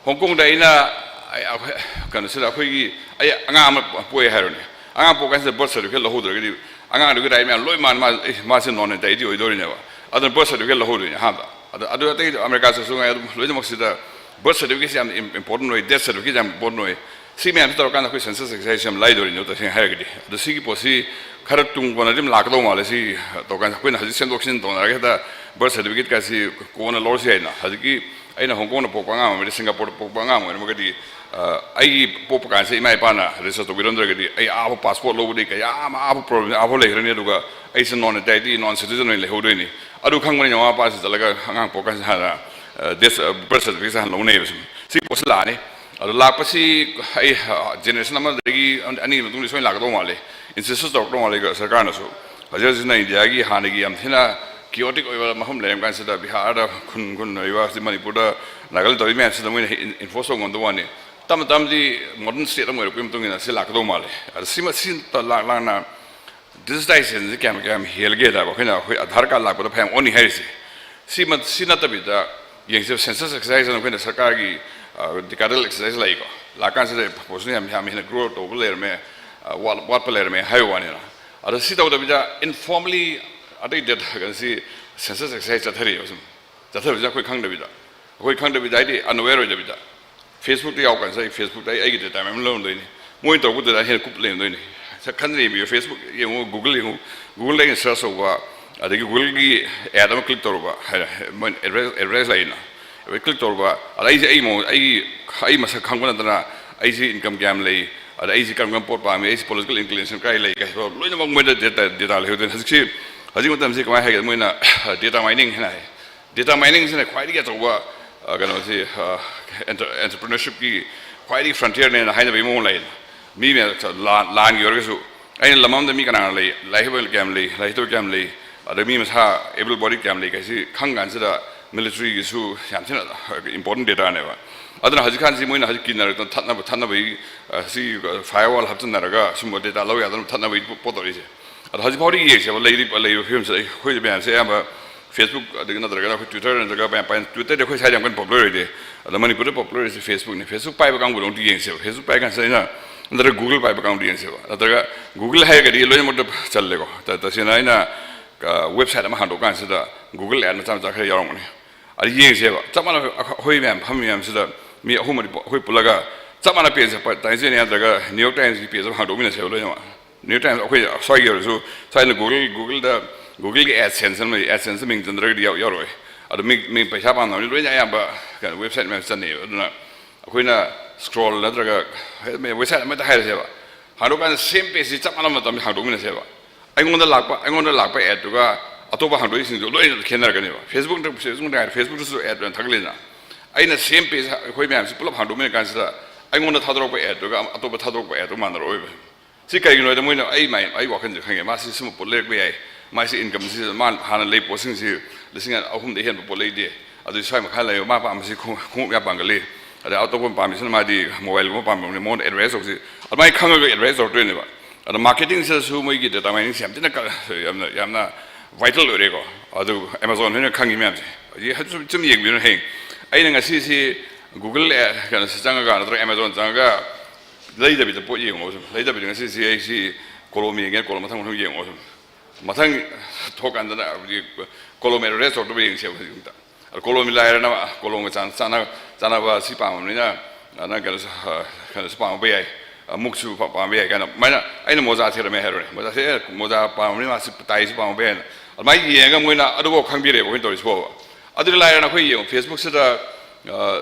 ꯍꯣꯡ ꯀꯣꯡꯗ ꯑꯩꯅ, ꯑꯩ, ꯑꯩꯈꯣꯏ, ꯀꯩꯅꯣꯁꯤꯗ ꯑꯩꯈꯣꯏꯒꯤ, ꯑꯩ ꯑꯉꯥꯡ ꯑꯃ ꯄꯣꯛꯑꯦ ꯍꯥꯏꯔꯣꯅꯦ꯫ ꯑꯉꯥꯡ ꯄꯣꯛꯄ ꯀꯥꯟꯁꯤꯗ birth certificate ꯂꯧꯍꯧꯗ꯭ꯔꯒꯗꯤ ꯑꯉꯥꯡꯗꯨꯒꯤ right ꯃꯌꯥꯝ ꯂꯣꯏ ꯃꯥ-, ꯃꯥ-, ꯑꯦ, ꯃꯥꯁꯦ non entity ꯑꯣꯏꯗꯣꯔꯤꯅꯦꯕ꯫ ꯑꯗꯨꯅ birth certificate ꯂꯧꯍꯧꯗꯣꯏꯅꯦ ꯑꯍꯥꯟꯕ꯫ ꯑꯗ, ꯑꯗꯨ ꯑꯇꯩ ꯑꯃꯦꯔꯤꯀꯥ ꯆꯠꯁꯨ ꯉꯥꯏ ꯑꯗꯨꯝ ꯂꯣꯏꯅꯃꯛꯁꯤꯗ birth certificateꯁꯦ ꯌꯥꯝ im-, important ꯑꯣꯏ, death certificate ꯌꯥꯝ important ꯑꯣꯏ꯫ ꯁꯤ ꯃꯌꯥꯝꯁꯤ ꯇꯧꯔꯀꯥꯟꯗ ꯑꯩꯈꯣꯏ census exercise ꯌꯥꯝ ꯂꯥꯏꯗꯣꯔꯤꯅꯦꯕ ꯇꯁꯦꯡꯅ ꯍꯥꯏꯔꯒꯗꯤ꯫ ꯑꯗꯣ ꯁꯤꯒꯤ ꯄꯣꯠꯁꯤ ꯈꯔ ꯇꯨꯡ ꯀꯣꯟꯅꯗꯤ ꯑꯗꯨꯝ ꯂꯥꯛꯀꯗꯧ ꯃꯥꯜꯂꯦ꯫ ꯁꯤ ꯇꯧꯀꯥꯟꯗ ꯑꯩꯈꯣꯏꯅ ꯍꯧꯖꯤꯛ ꯁꯦꯝꯗꯣꯛ ꯁꯦꯝꯖꯤꯟ ꯇꯧꯅꯔꯒ ꯍꯦꯛꯇ birth certificateꯀꯥꯁꯤ ꯀꯣꯟꯅ ꯂꯧꯔꯁꯨ ꯌꯥꯏꯅ꯫ ꯍꯧꯖꯤꯛꯀꯤ ꯑꯩꯅ ꯍꯣꯡ ꯀꯣꯡꯗ ꯄꯣꯛꯄ ꯑꯉꯥꯡ ꯑꯣꯏꯔꯝꯃꯗꯤ, ꯁꯤꯡꯒꯥꯄꯨꯔꯗ ꯄꯣꯛꯄ ꯑꯉꯥꯡ ꯑꯣꯏꯔꯝꯃꯒꯗꯤ, ꯑ, ꯑꯩꯒꯤ ꯄꯣꯛꯄ ꯀꯥꯟꯁꯦ ꯏꯃꯥ ꯏꯄꯥꯅ register ꯇꯧꯕꯤꯔꯝꯗ꯭ꯔꯒꯗꯤ ꯑꯩ ꯑꯥꯐꯥꯎ passport ꯂꯧꯕꯗꯤ ꯀꯌꯥ ꯑꯃ ꯑꯥꯐꯥꯎ problem ꯑꯥꯐꯥꯎ ꯂꯩꯈ꯭ꯔꯅꯤ, ꯑꯗꯨꯒ ꯑꯩꯁꯦ non entity, non citizen ꯑꯣꯏꯅ ꯂꯩꯍꯧꯗꯣꯏꯅꯤ꯫ ꯑꯗꯨ ꯈꯪꯕꯅꯤꯅ ꯃꯃꯥ ꯃꯄꯥꯁꯤ ꯆꯠꯂꯒ ꯑꯉꯥꯡ ꯄꯣꯛꯀꯥꯟꯁꯤ ꯍꯥꯟꯅ, ꯑ, death, ꯑ, birth certificateꯁꯦ ꯍꯥꯟꯅ ꯂꯧꯅꯩꯌꯦꯕ ꯁꯨꯝ꯫ ꯁꯤ ꯄꯣꯠꯁꯤ ꯂꯥꯛꯑꯅꯤ꯫ ꯑꯗꯣ ꯂꯥꯛꯄꯁꯤ ꯑꯩ, ꯑ, generation ꯑꯃꯗꯒꯤ ꯑꯅꯤꯒꯤ ꯃꯇꯨꯡꯗ ꯁꯣꯏꯅ ꯂꯥꯛꯀꯗꯧ ꯃꯥꯜꯂꯦ꯫ Insist ꯇꯧꯔꯛꯇꯧ ꯃꯥꯜꯂꯦ ꯁꯔꯀꯥꯔꯅꯁꯨ꯫ ꯍꯧꯖꯤꯛ ꯍꯧꯖꯤꯛꯅ ꯏꯟꯗꯤꯌꯥꯒꯤ ꯍꯥꯟꯅꯒꯤ ꯌꯥꯝ ꯊꯤꯅ chaotic ꯑꯣꯏꯕ ꯃꯐꯝ ꯂꯩꯔꯝ ꯀꯥꯟꯁꯤꯗ, ꯕꯤꯍꯥꯔꯗ ꯈꯨꯟ ꯈꯨꯟ ꯂꯩꯕ, ꯍꯧꯖꯤꯛ ꯃꯅꯤꯄꯨꯔꯗ ꯅꯥꯒꯥꯂꯦꯟ ꯇꯧꯔꯤ ꯃꯌꯥꯝꯁꯤꯗ ꯃꯣꯏꯅ ꯍꯦ-, enforce ꯇꯧꯕ ꯉꯝꯗꯧ ꯋꯥꯅꯤ꯫ ꯇꯞꯅ ꯇꯞꯅꯗꯤ modern state ꯑꯃ ꯑꯣꯏꯔꯛꯄꯒꯤ ꯃꯇꯨꯡ ꯏꯟꯅ ꯁꯤ ꯂꯥꯛꯀꯗꯧ ꯃꯥꯜꯂꯦ꯫ ꯑꯗ ꯁꯤꯃ, ꯁꯤ ꯂꯥꯛ-, ꯂꯥꯛꯅ digitizationꯁꯦ ꯀꯌꯥꯝ, ꯀꯌꯥꯝ ꯍꯦꯜꯒꯦ ꯍꯥꯏꯕ, ꯑꯩꯈꯣꯏꯅ ꯑꯩꯈꯣꯏ ꯑꯙꯥꯔ ꯀꯥꯔꯗ ꯂꯥꯛꯄꯗ ꯐꯅꯌꯥꯝ ꯑꯣꯟꯅꯤ ꯍꯥꯏꯔꯤꯁꯦ꯫ ꯁꯤꯃ-, ꯁꯤ ꯅꯠꯇꯕꯤꯗ ꯌꯦꯡꯁꯦ, census exercise ꯑꯅ ꯑꯩꯈꯣꯏꯅ ꯁꯔꯀꯥꯔꯒꯤ decadal exercise ꯂꯩꯀꯣ, ꯂꯥꯛꯀꯥꯟꯁꯤꯗ population ꯌꯥꯝ ꯌꯥꯝ ꯍꯦꯟꯅ grow ꯇꯧꯕ ꯂꯩꯔꯝꯃꯦ, ꯋꯥꯠꯄ ꯂꯩꯔꯝꯃꯦ ꯍꯥꯏꯕ ꯋꯥꯅꯤꯅ꯫ ꯑꯗꯣ ꯁꯤ ꯇꯧꯗꯕꯤꯗ informally ꯑꯇꯩ data ꯀꯩꯅꯣꯁꯤ, census exercise ꯆꯠꯊꯔꯤꯑꯕ ꯁꯨꯝ꯫ ꯆꯠꯊꯕꯁꯤꯅ ꯑꯩꯈꯣꯏ ꯈꯪꯗꯕꯤꯗ, ꯑꯩꯈꯣꯏ ꯈꯪꯗꯕꯤꯗ ꯍꯥꯏꯗꯤ unaware ꯑꯣꯏꯗꯕꯤꯗ꯫ Facebookꯇ ꯌꯥꯎ ꯀꯥꯟꯁꯤꯗ ꯑꯩ Facebookꯇ ꯑꯩ ꯑꯩꯒꯤ data ꯃꯌꯥꯝ ꯑꯃ ꯂꯧꯔꯝꯗꯣꯏꯅꯤ꯫ ꯃꯣꯏꯅ ꯇꯧꯔꯛꯄꯗꯨꯗ ꯑꯩꯅ ꯍꯦꯟꯅ ꯀꯨꯞ ꯂꯩꯔꯝꯗꯣꯏꯅꯤ꯫ ꯁꯛ ꯈꯟꯅ ꯌꯦꯡꯕꯤꯌꯨ, Facebook ꯌꯦꯡꯉꯨ, Google ꯌꯦꯡꯉꯨ, Googleꯗ ꯑꯩꯅ search ꯇꯧꯕ, ꯑꯗꯒꯤ Googleꯒꯤ ad ꯑꯃ click ꯇꯧꯔꯨꯕ ꯍꯥꯏꯅ ꯃꯣꯏ advertise, advertise ꯂꯩꯅ꯫ Click ꯇꯧꯔꯨꯕ, ꯑꯗ ꯑꯩꯁꯦ ꯑꯩ ꯃꯑꯣꯡ, ꯑꯩꯒꯤ, ꯑꯩ ꯃꯁꯛ ꯈꯪꯕ ꯅꯠꯇꯅ ꯑꯩꯁꯦ income ꯀꯌꯥꯝ ꯂꯩ, ꯑꯗ ꯑꯩꯁꯦ ꯀꯔꯝ ꯀꯔꯝꯕ ꯄꯣꯠ ꯄꯥꯝꯃꯤ, ꯑꯩꯁꯦ political inclination ꯀꯥꯏ ꯂꯩ ꯀꯥꯏ ꯂꯣꯏꯅꯃꯛ ꯃꯣꯏꯗ data, data ꯂꯩꯍꯧꯗꯣꯏꯅꯤ꯫ ꯍꯧꯖꯤꯛꯁꯤ, ꯍꯧꯖꯤꯛ ꯃꯇꯝꯁꯤ ꯀꯃꯥꯏꯅ ꯍꯥꯏꯒꯦ, ꯃꯣꯏꯅ data mining ꯍꯥꯏꯅ ꯍꯥꯏ꯫ Data miningꯁꯤꯅ ꯈ꯭ꯋꯥꯏꯗꯒꯤ ꯑꯆꯧꯕ, ꯑ, ꯀꯩꯅꯣꯁꯤ, ꯑ, entre-, entrepreneurshipꯀꯤ ꯈ꯭ꯋꯥꯏꯗꯒꯤ frontierꯅꯦꯅ ꯍꯥꯏꯅꯕꯒꯤ ꯃꯑꯣꯡ ꯂꯩ꯫ ꯃꯤ ꯃꯌꯥꯝ ꯂꯥꯟ, ꯂꯥꯟꯒꯤ ꯑꯣꯏꯔꯒꯁꯨ ꯑꯩꯅ ꯂꯝ ꯑꯃꯗ ꯃꯤ ꯀꯅꯥ ꯀꯅꯥ ꯂꯩ, ꯂꯥꯏꯔꯤꯛ ꯍꯩꯕ ꯀꯌꯥꯝ ꯂꯩ, ꯂꯥꯏꯔꯤꯛ ꯍꯩꯇꯕ ꯀꯌꯥꯝ ꯂꯩ, ꯑꯗ ꯃꯤ ꯃꯁꯥ able body ꯀꯌꯥꯝ ꯂꯩ ꯀꯥꯏꯁꯤ ꯈꯪ ꯀꯥꯟꯁꯤꯗ militaryꯒꯤꯁꯨ ꯌꯥꯝ ꯊꯤꯅ important dataꯅꯦꯕ꯫ ꯑꯗꯨꯅ ꯍꯧꯖꯤꯛꯀꯥꯟꯁꯤ ꯃꯣꯏꯅ ꯍꯧꯖꯤꯛ ꯀꯤꯟꯅꯔꯛꯇꯅ ꯊꯠꯅꯕ, ꯊꯠꯅꯕꯒꯤ, ꯑ, ꯁꯤ firewall ꯍꯥꯞꯆꯤꯟꯅꯔꯒ ꯁꯨꯝꯕ data ꯂꯧ ꯌꯥꯗꯅ ꯊꯠꯅꯕꯒꯤ ꯄꯣꯠ ꯇꯧꯔꯤꯁꯦ꯫ ꯑꯗꯣ ꯍꯧꯖꯤꯛꯐꯥꯎꯗꯤ ꯌꯦꯡꯁꯦꯕ, ꯂꯩꯔꯤꯕ, ꯂꯩꯔꯤꯕ ꯐꯤꯕꯝꯁꯤꯗ ꯑꯩꯈꯣꯏ ꯃꯌꯥꯝꯁꯦ ꯑꯌꯥꯝꯕ Facebook ꯑꯗꯒꯤ ꯅꯠꯇ꯭ꯔꯒꯅ ꯑꯩꯈꯣꯏ Twitter ꯅꯠꯇ꯭ꯔꯒ ꯃꯌꯥꯝ ꯄꯥꯏ-, Twitterꯗꯤ ꯑꯩꯈꯣꯏ ꯁ꯭ꯋꯥꯏꯗ ꯌꯥꯝ ꯀꯟꯅ popular ꯑꯣꯏꯗꯦ꯫ ꯑꯗꯣ ꯃꯅꯤꯄꯨꯔꯗ popular ꯑꯣꯏꯔꯤꯁꯦ Facebookꯅꯤ꯫ Facebook ꯄꯥꯏꯕ ꯀꯥꯡꯕꯨꯗꯣ ꯑꯝꯇ ꯌꯦꯡꯁꯦꯕ꯫ Facebook ꯄꯥꯏ ꯀꯥꯟꯁꯤꯗ ꯑꯩꯅ ꯅꯠꯇ꯭ꯔꯒ Google ꯄꯥꯏꯕ ꯀꯥꯡꯕꯨꯗꯣ ꯌꯦꯡꯁꯦꯕ꯫ ꯅꯠꯇ꯭ꯔꯒ Google ꯍꯥꯏꯔꯒꯗꯤ ꯂꯣꯏꯅꯃꯛꯇ ꯆꯜꯂꯦꯀꯣ꯫ ꯇ-, ꯇꯁꯦꯡꯅ ꯑꯩꯅ, ꯑ, website ꯑꯃ ꯍꯥꯡꯗꯣꯛ ꯀꯥꯟꯁꯤꯗ Google ad ꯃꯆꯥ ꯃꯆꯥ ꯈꯔ ꯌꯥꯎꯔꯝꯒꯅꯤ꯫ ꯑꯗꯨ ꯌꯦꯡꯁꯦꯕ꯫ ꯆꯞ ꯃꯥꯟꯅꯕ ꯑꯩꯈꯣꯏ ꯃꯌꯥꯝ ꯐꯝꯃꯤ ꯃꯌꯥꯝꯁꯤꯗ ꯃꯤ ꯑꯍꯨꯝ ꯃꯔꯤ ꯄꯨ-, ꯑꯩꯈꯣꯏ ꯄꯨꯜꯂꯒ ꯆꯞ ꯃꯥꯟꯅ page, Times India ꯅꯠꯇ꯭ꯔꯒ New York Timesꯀꯤ page ꯑꯃ ꯍꯥꯡꯗꯣꯛꯃꯤꯟꯅꯁꯦꯕ ꯂꯣꯏꯅꯃꯛ꯫ New York Times ꯑꯩꯈꯣꯏ ꯁ꯭ꯋꯥꯏꯒꯤ ꯑꯣꯏꯔꯁꯨ, ꯁ꯭ꯋꯥꯏꯅ Google, Googleꯗ, Googleꯒꯤ AdSense ꯑꯃ ꯂꯩ, AdSense ꯃꯤꯡ ꯆꯟꯗ꯭ꯔꯒꯗꯤ ꯌꯥꯎ-, ꯌꯥꯎꯔꯣꯏ꯫ ꯑꯗꯣ ꯃꯤ, ꯃꯤ ꯄꯩꯁꯥ ꯄꯥꯝꯅꯕꯅꯤ ꯂꯣꯏꯅ ꯑꯌꯥꯝꯕ ꯀꯩꯅꯣ website ꯃꯌꯥꯝ ꯆꯠꯅꯩꯌꯦꯕ꯫ ꯑꯗꯨꯅ ꯑꯩꯈꯣꯏꯅ scroll ꯅꯠꯇ꯭ꯔꯒ website ꯑꯃꯗ ꯍꯥꯏꯔꯁꯦꯕ, ꯍꯥꯡꯗꯣꯛꯀꯥꯟꯗ same pageꯁꯤ ꯆꯞ ꯃꯥꯟꯅꯕ ꯃꯇꯝꯗ ꯍꯥꯡꯗꯣꯛꯃꯤꯟꯅꯁꯦꯕ꯫ ꯑꯩꯉꯣꯟꯗ ꯂꯥꯛꯄ, ꯑꯩꯉꯣꯟꯗ ꯂꯥꯛꯄ adꯇꯨꯒ ꯑꯇꯣꯞꯄ ꯍꯥꯡꯗꯣꯛꯏꯁꯤꯡꯗꯨ ꯂꯣꯏꯅ ꯈꯦꯠꯅꯔꯛꯀꯅꯦꯕ꯫ Facebookꯇ, Facebookꯇ ꯍꯥꯏꯔꯦ, Facebookꯇꯁꯨ ad ꯑꯣꯏꯅ ꯊꯥꯒꯠꯂꯤꯗꯅ꯫ ꯑꯩꯅ same page ꯑꯩꯈꯣꯏ ꯃꯌꯥꯝꯁꯤ ꯄꯨꯂꯞ ꯍꯥꯡꯗꯣꯛꯃꯤꯟꯅ ꯀꯥꯟꯁꯤꯗ ꯑꯩꯉꯣꯟꯗ ꯊꯥꯗꯣꯔꯛꯄ adꯇꯨꯒ ꯑꯇꯣꯞꯄ ꯊꯥꯗꯣꯔꯛꯄ adꯇꯨ ꯃꯥꯟꯅꯔꯛꯑꯣꯏꯕ꯫ ꯁꯤ ꯀꯩꯒꯤꯅꯣ ꯍꯥꯏꯗ ꯃꯣꯏꯅ ꯑꯩ ꯃꯥꯏ-, ꯑꯩ ꯋꯥꯈꯜꯁꯦ ꯈꯪꯉꯦ, ꯃꯥꯁꯤ ꯁꯨꯝꯕ ꯄꯣꯠ ꯂꯩꯔꯛꯄ ꯌꯥꯏ, ꯃꯥꯁꯤ incomeꯁꯤ ꯃꯥ ꯍꯥꯟꯅ ꯂꯩ ꯄꯣꯠꯁꯤꯡꯁꯤ ꯂꯤꯁꯤꯡ ꯑꯍꯨꯝꯗ ꯍꯦꯟꯕ ꯄꯣꯠ ꯂꯩꯗꯦ, ꯑꯗꯨ ꯁ꯭ꯋꯥꯏ ꯃꯈꯥ ꯂꯩꯕ ꯃꯥ ꯄꯥꯝꯕꯁꯤ ꯈꯣꯡ-, ꯈꯣꯡꯎꯞ ꯌꯥꯝ ꯄꯥꯝꯒꯜꯂꯤ, ꯑꯗꯩ ꯑꯇꯣꯞꯄ ꯄꯥꯝꯃꯤꯁꯤꯅ ꯃꯥꯗꯤ mobileꯒꯨꯝꯕ ꯄꯥꯝꯕꯅꯤ, ꯃꯉꯣꯟꯗ advertise ꯇꯧꯁꯤ꯫ ꯑꯗꯨꯃꯥꯏꯅ ꯈꯪꯉꯒ advertise ꯇꯧꯔꯛꯇꯣꯏꯅꯦꯕ꯫ ꯑꯗꯣ marketingꯁꯤꯗꯁꯨ ꯃꯣꯏꯒꯤ data miningꯁꯤ ꯌꯥꯝ ꯊꯤꯅ ꯀ-, ꯌꯥꯝꯅ, ꯌꯥꯝꯅ vital ꯑꯣꯏꯔꯦꯀꯣ꯫ ꯑꯗꯨ Amazon ꯍꯣꯏꯅ ꯈꯪꯉꯤ ꯃꯌꯥꯝꯁꯦ꯫ ꯍꯧꯖꯤꯛ ꯁꯨꯝ ꯁꯨꯝ ꯌꯦꯡꯕꯤꯔꯣ꯫ ꯍꯌꯦꯡ ꯑꯩꯅ ꯉꯁꯤꯁꯤ Google ꯀꯩꯅꯣꯁꯤ ꯆꯪꯉꯒ ꯅꯠꯇ꯭ꯔꯒ Amazon ꯆꯪꯉꯒ ꯂꯩꯗꯕꯤꯗ ꯄꯣꯠ ꯌꯦꯡꯉꯣ꯫ ꯁꯨꯝ ꯂꯩꯗꯕꯤꯗ ꯉꯁꯤꯁꯤ ꯑꯩꯁꯤ ꯀꯣꯂꯣꯝ ꯌꯦꯡꯒꯦ, ꯀꯣꯂꯣꯝ ꯃꯊꯪ ꯃꯊꯪ ꯌꯦꯡꯉꯣ꯫ ꯁꯨꯝ ꯃꯊꯪ ꯊꯣꯛꯀꯥꯟꯗꯗ ꯍꯧꯖꯤꯛ ꯀꯣꯂꯣꯝ ꯑꯦꯗ꯭ꯔꯦꯁ ꯇꯧꯔꯛꯇꯕ ꯌꯦꯡꯁꯦꯕ ꯍꯧꯖꯤꯛꯇ꯫ ꯑꯗꯣ ꯀꯣꯂꯣꯝ ꯂꯥꯏꯔꯅ ꯀꯣꯂꯣꯝꯒ ꯆꯥꯟ- ꯆꯥꯟꯅ- ꯆꯥꯟꯅꯕ ꯁꯤ ꯄꯥꯝꯃꯕꯅꯤꯅ, ꯑ, ꯅꯪ ꯀꯩꯅꯣꯁꯨ, ꯑ, ꯀꯩꯅꯣꯁꯨ ꯄꯥꯝꯃꯛꯄ ꯌꯥꯏ, ꯑ, ꯃꯨꯛꯁꯨ ꯄꯥ- ꯄꯥꯝꯕ ꯌꯥꯏ ꯀꯥꯏꯅ꯫ ꯑꯗꯨꯃꯥꯏꯅ ꯑꯩꯅ ꯃꯣꯖꯥ ꯊꯤꯔꯝꯃꯦ ꯍꯥꯏꯔꯣꯅꯦ꯫ ꯃꯣꯖꯥꯁꯦ, "ꯑꯦ, ꯃꯣꯖꯥ ꯄꯥꯝꯃꯕꯅꯤꯅ ꯃꯥꯁꯤ ꯇꯥꯏꯁꯨ ꯄꯥꯝꯃꯛꯄ ꯌꯥꯏꯅ"꯫ ꯑꯗꯨꯃꯥꯏꯅ ꯌꯦꯡꯉꯒ ꯃꯣꯏꯅ ꯑꯗꯨꯐꯥꯎ ꯈꯪꯕꯤꯔꯦꯕ ꯑꯩꯈꯣꯏꯅ ꯇꯧꯔꯤꯁꯤ ꯐꯥꯎꯕ꯫ ꯑꯗꯨꯗꯤ ꯂꯥꯏꯔꯅ ꯑꯩꯈꯣꯏ ꯌꯦꯡꯉꯣ, Facebook-ꯁꯤꯗ, ꯑ,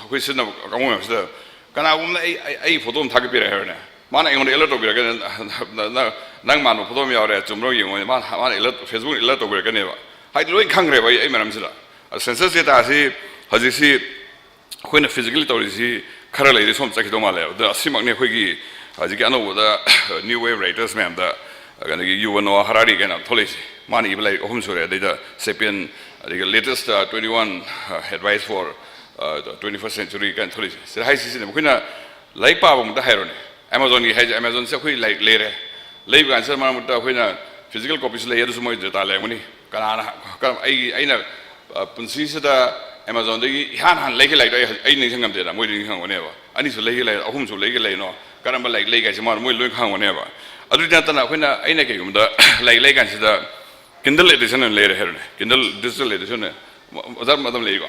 ꯑꯩꯈꯣꯏ ꯁꯤꯖꯤꯟꯅꯕ ꯀꯥꯡꯕꯨ ꯃꯌꯥꯝꯁꯤꯗ ꯀꯅꯥꯒꯨꯝꯕꯅ ꯑꯩ, ꯑꯩ, ꯑꯩ ꯐꯣꯇꯣ ꯑꯃ ꯊꯥꯒꯠꯄꯤꯔꯛꯑꯦ ꯍꯥꯏꯔꯣꯅꯦ꯫ ꯃꯥꯅ ꯑꯩꯉꯣꯟꯗ alert ꯇꯧꯕꯤꯔꯛꯀꯅꯤ, ꯅ-, ꯅ-, "ꯅꯪ ꯃꯥꯟꯕ ꯐꯣꯇꯣ ꯑꯃ ꯌꯥꯎꯔꯦ, ꯆꯨꯝꯕ꯭ꯔꯣ ꯌꯦꯡꯉꯣ"꯫ ꯃꯥꯅ, ꯃꯥꯅ alert, Facebook alert ꯇꯧꯕꯤꯔꯛꯀꯅꯦꯕ꯫ ꯍꯥꯏꯗꯤ ꯂꯣꯏ ꯈꯪꯈ꯭ꯔꯦꯕ ꯑꯩ, ꯑꯩ ꯃꯔꯝꯁꯤꯗ꯫ ꯑꯗꯣ census data-ꯁꯤ ꯍꯧꯖꯤꯛꯁꯤ ꯑꯩꯈꯣꯏꯅ physically ꯇꯧꯔꯤꯁꯤ ꯈꯔ ꯂꯩꯔꯗꯤ ꯁꯣꯝ ꯆꯠꯈꯤꯗꯧ ꯃꯥꯜꯂꯦꯕ꯫ ꯑꯗꯣ ꯑꯁꯤꯃꯛꯅꯤ ꯑꯩꯈꯣꯏꯒꯤ ꯍꯧꯖꯤꯛꯀꯤ ꯑꯅꯧꯕꯗ new wave writers ꯃꯌꯥꯝꯗ, ꯀꯩꯅꯣꯒꯤ Yuval Noah Harari ꯀꯥꯏꯅ ꯊꯣꯛꯂꯛꯏꯁꯦ꯫ ꯃꯥꯅ ꯏꯕ ꯂꯥꯏꯔꯤꯛ ꯑꯍꯨꯝ ꯁꯨꯔꯦ, ꯑꯗꯩꯗ Sapiens, ꯑꯗꯒꯤ latest, uh, twenty-one, uh, advice for, uh, twenty-first century ꯀꯥꯏꯅ ꯊꯣꯛꯂꯛꯏꯁꯦ꯫ ꯁꯤꯗ ꯍꯥꯏꯁꯤ ꯁꯤꯅꯦ, ꯑꯩꯈꯣꯏꯅ ꯂꯥꯏꯔꯤꯛ ꯄꯥꯕ ꯑꯃꯗ ꯍꯥꯏꯔꯣꯅꯦ, Amazon-ꯒꯤ ꯍꯥꯏꯁꯦ, Amazon-ꯁꯦ ꯑꯩꯈꯣꯏ ꯂꯥꯏꯔꯤꯛ ꯂꯩꯔꯦ꯫ ꯂꯩꯕ ꯀꯥꯟꯁꯤꯗ ꯃꯔꯛ ꯃꯔꯛꯇ ꯑꯩꯈꯣꯏꯅ physical copy-ꯁꯨ ꯂꯩ, ꯑꯗꯨꯁꯨ ꯃꯣꯏ data ꯂꯩꯔꯝꯒꯅꯤ꯫ ꯀꯅꯥꯅ, ꯀꯔꯝ-, ꯑꯩꯒꯤ, ꯑꯩꯅ, ꯑ, ꯄꯨꯟꯁꯤꯁꯤꯗ Amazon-ꯗꯒꯤ ꯏꯍꯥꯟ ꯍꯥꯟꯅ ꯂꯩꯈꯤ ꯂꯥꯏꯔꯤꯛꯇꯣ ꯑꯩ ꯍꯧꯖꯤꯛ, ꯑꯩ ꯅꯤꯡꯁꯤꯡꯉꯝꯗꯦꯗ, ꯃꯣꯏꯗꯤ ꯅꯤꯡꯁꯤꯡꯉꯝꯒꯅꯦꯕ꯫ ꯑꯅꯤꯁꯨ ꯂꯩꯈꯤ ꯂꯩ, ꯑꯍꯨꯝꯁꯨ ꯂꯩꯈꯤ ꯂꯩꯅꯣ, ꯀꯔꯝꯕ ꯂꯥꯏꯔꯤꯛ ꯂꯩꯒꯦ ꯍꯥꯏꯁꯦ ꯃꯥ-, ꯃꯣꯏ ꯂꯣꯏ ꯈꯪꯉꯝꯒꯅꯦꯕ꯫ ꯑꯗꯨꯗꯤ ꯅꯠꯇꯅ ꯑꯩꯈꯣꯏꯅ, ꯑꯩꯅ ꯀꯩꯒꯨꯝꯕꯗ ꯂꯥꯏꯔꯤꯛ ꯂꯩ ꯀꯥꯟꯁꯤꯗ Kindle edition ꯑꯣꯏꯅ ꯂꯩꯔꯦ ꯍꯥꯏꯔꯣꯅꯦ, Kindle digital edition ꯑꯣꯏꯅ꯫ ꯑꯣꯖꯥ ꯑꯗꯨꯝ ꯂꯩꯀꯣ?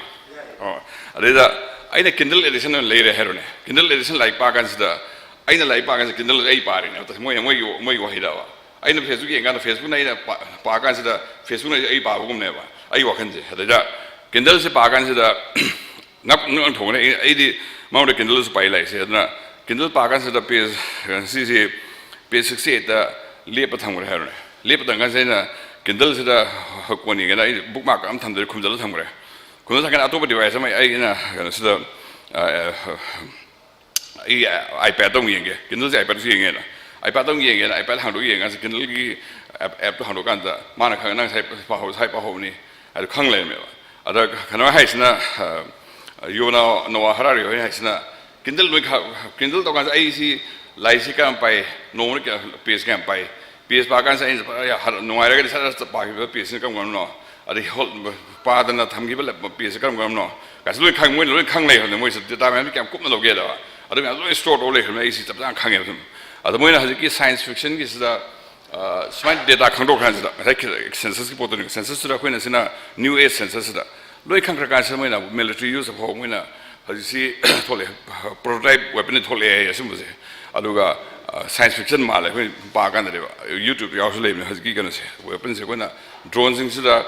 ꯑꯣ, ꯑꯗꯩꯗ ꯑꯩꯅ Kindle edition ꯑꯣꯏꯅ ꯂꯩꯔꯦ ꯍꯥꯏꯔꯣꯅꯦ꯫ Kindle edition ꯂꯥꯏꯔꯤꯛ ꯄꯥ ꯀꯥꯟꯁꯤꯗ, ꯑꯩꯅ ꯂꯥꯏꯔꯤꯛ ꯄꯥ ꯀꯥꯟꯁꯤꯗ Kindle ꯑꯩ ꯄꯥꯔꯤꯅꯦ꯫ ꯃꯣꯏ, ꯃꯣꯏꯒꯤ, ꯃꯣꯏꯒꯤ ꯋꯥꯍꯩꯗꯕ꯫ ꯑꯩꯅ Facebook ꯌꯦꯡꯀꯥꯟꯗ Facebook-ꯅ ꯑꯩꯅ ꯄꯥ-, ꯄꯥ ꯀꯥꯟꯁꯤꯗ Facebook-ꯅ ꯑꯩ ꯄꯥꯕꯒꯨꯝꯅꯦꯕ ꯑꯩ ꯋꯥꯈꯜꯁꯦ꯫ ꯑꯗꯩꯗ Kindle-ꯁꯦ ꯄꯥ ꯀꯥꯟꯁꯤꯗ ꯉꯛ-, ꯉꯛ ꯊꯣꯛꯄꯅꯦ꯫ ꯑꯩ, ꯑꯩꯗꯤ ꯃꯉꯣꯟꯗ Kindle-ꯁꯨ ꯄꯥꯏ ꯂꯥꯛꯏꯁꯦ꯫ ꯑꯗꯨꯅ Kindle ꯄꯥ ꯀꯥꯟꯁꯤꯗ page, ꯁꯤꯁꯤ page sixty eight-ꯇ ꯂꯦꯞꯄ ꯊꯝꯈ꯭ꯔꯦ ꯍꯥꯏꯔꯣꯅꯦ꯫ ꯂꯦꯞꯄ ꯊꯝ ꯀꯥꯟꯁꯤꯗ ꯑꯩꯅ Kindle-ꯁꯤꯗ ꯀꯣꯟ ꯌꯦꯡꯒꯦꯅ ꯑꯩ bookmark ꯑꯃ ꯊꯝꯗ꯭ꯔꯗꯤ ꯈꯨꯝꯖꯤꯜꯂ ꯊꯝꯈ꯭ꯔꯦ꯫ ꯈꯨꯝꯖꯤꯜꯂ ꯊꯝꯀꯥꯟꯗ ꯑꯇꯣꯞꯄ device ꯑꯃ ꯑꯩꯅ ꯀꯩꯅꯣꯁꯤꯗ, ꯑ, ꯑ, ꯑꯩ iPad-ꯇ ꯑꯃꯨꯛ ꯌꯦꯡꯒꯦ, Kindle-ꯁꯦ iPad-ꯇꯁꯨ ꯌꯦꯡꯉꯦꯅ꯫ iPad-ꯇ ꯑꯃꯨꯛ ꯌꯦꯡꯒꯦꯅ iPad ꯍꯥꯡꯗꯣꯛꯑ ꯌꯦꯡꯉꯀꯥꯟꯁꯤꯗ Kindle-ꯒꯤ app, app-ꯇꯣ ꯍꯥꯡꯗꯣꯛꯀꯥꯟꯗ ꯃꯥꯅ ꯈꯪꯉꯦ, "ꯅꯪ ꯉꯁꯥꯏ ꯄꯥꯍꯧ-, ꯉꯁꯥꯏ ꯄꯥꯍꯧꯕꯅꯤ" ꯍꯥꯏꯗꯣ ꯈꯪ ꯂꯩꯔꯝꯃꯦꯕ꯫ ꯑꯗ ꯀꯩꯅꯣ ꯍꯥꯏꯁꯤꯅ, ꯑ, Yuval Noah Harari ꯍꯣꯏ ꯍꯥꯏꯁꯤꯅ, Kindle ꯅꯣꯏ ꯈ-, Kindle ꯇꯧꯀꯥꯟꯗ ꯑꯩꯁꯤ ꯂꯥꯏꯔꯤꯛꯁꯤ ꯀꯌꯥꯝ ꯄꯥꯏ, ꯅꯣꯡꯃꯗ ꯀꯌꯥ, page ꯀꯌꯥꯝ ꯄꯥꯏ, page ꯄꯥ ꯀꯥꯟꯁꯤꯗ ꯑꯩꯅ ꯍꯔ-, ꯅꯨꯡꯉꯥꯏꯔꯒꯗꯤ ꯁꯠ ꯁꯠ ꯄꯥꯈꯤꯕ page-ꯁꯤꯅ ꯀꯔꯝ ꯀꯔꯝꯕꯅꯣ, ꯑ, ꯑꯗꯩ ꯍꯣꯜ ꯄꯥꯗꯅ ꯊꯝꯈꯤꯕ ꯄꯦꯖꯁꯦ ꯀꯔꯝ ꯀꯔꯝꯅꯣ ꯀꯥꯏꯁꯦ ꯂꯣꯏ ꯈꯪꯉꯤ, ꯃꯣꯏꯅ ꯂꯣꯏ ꯈꯪ ꯂꯩꯈ꯭ꯔꯕꯅꯤ꯫ ꯃꯣꯏꯁꯦ ꯗꯦꯇꯥ ꯃꯌꯥꯝꯁꯦ ꯀꯌꯥꯝ ꯀꯨꯞꯅ ꯂꯧꯒꯦꯗꯣ ꯑꯗꯨ ꯃꯌꯥꯝ ꯂꯣꯏ ꯁ꯭ꯇꯣꯔ ꯇꯧ ꯂꯩꯈ꯭ꯔꯕꯅꯤ꯫ ꯑꯩꯁꯤ ꯆꯞ ꯆꯥꯅ ꯈꯪꯉꯦꯕ ꯁꯨꯝ꯫ ꯑꯗꯣ ꯃꯣꯏꯅ ꯍꯧꯖꯤꯛꯀꯤ ꯁꯥꯏꯟꯁ ꯐꯤꯛꯁꯟꯒꯤꯁꯤꯗ ꯁꯨꯃꯥꯏꯅ ꯗꯦꯇꯥ ꯈꯪꯗꯣꯛ ꯀꯥꯟꯁꯤꯗ ꯉꯁꯥꯏ ꯁꯦꯟꯁꯁꯀꯤ ꯄꯣꯠꯇꯨꯅꯤ, ꯁꯦꯟꯁꯁꯁꯤꯗ ꯑꯩꯈꯣꯏꯅ ꯁꯤꯅ ꯅ꯭ꯌꯨ ꯑꯦꯖ ꯁꯦꯟꯁꯁꯁꯤꯗ ꯂꯣꯏ ꯈꯪꯈ꯭ꯔ ꯀꯥꯟꯁꯤꯗ ꯃꯣꯏꯅ ꯃꯤꯂꯤꯇꯔꯤ ꯌꯨꯁ ꯐꯥꯎ ꯃꯣꯏꯅ ꯍꯧꯖꯤꯛꯁꯤ ꯊꯣꯛꯂꯛꯑꯦ, ꯄ꯭ꯔꯣꯇꯣꯇꯥꯏꯞ ꯋꯦꯄꯟꯗꯤ ꯊꯣꯛꯂꯛꯑꯦ ꯍꯥꯏꯌꯦ ꯑꯁꯤꯒꯨꯝꯕꯁꯦ꯫ ꯑꯗꯨꯒ ꯁꯥꯏꯟꯁ ꯐꯤꯛꯁꯟ ꯃꯥꯜꯂꯦ ꯑꯩꯈꯣꯏ ꯄꯥ ꯀꯥꯟꯗꯅꯦꯕ꯫ ꯌꯨꯇ꯭ꯌꯨꯕ ꯌꯥꯎꯔꯁꯨ ꯂꯩꯕꯅꯦ ꯍꯧꯖꯤꯛꯀꯤ ꯀꯩꯅꯣꯁꯦ, ꯋꯦꯄꯟꯁꯦ꯫ ꯑꯩꯈꯣꯏꯅ ꯗ꯭ꯔꯣꯟꯁꯤꯡꯁꯤꯗ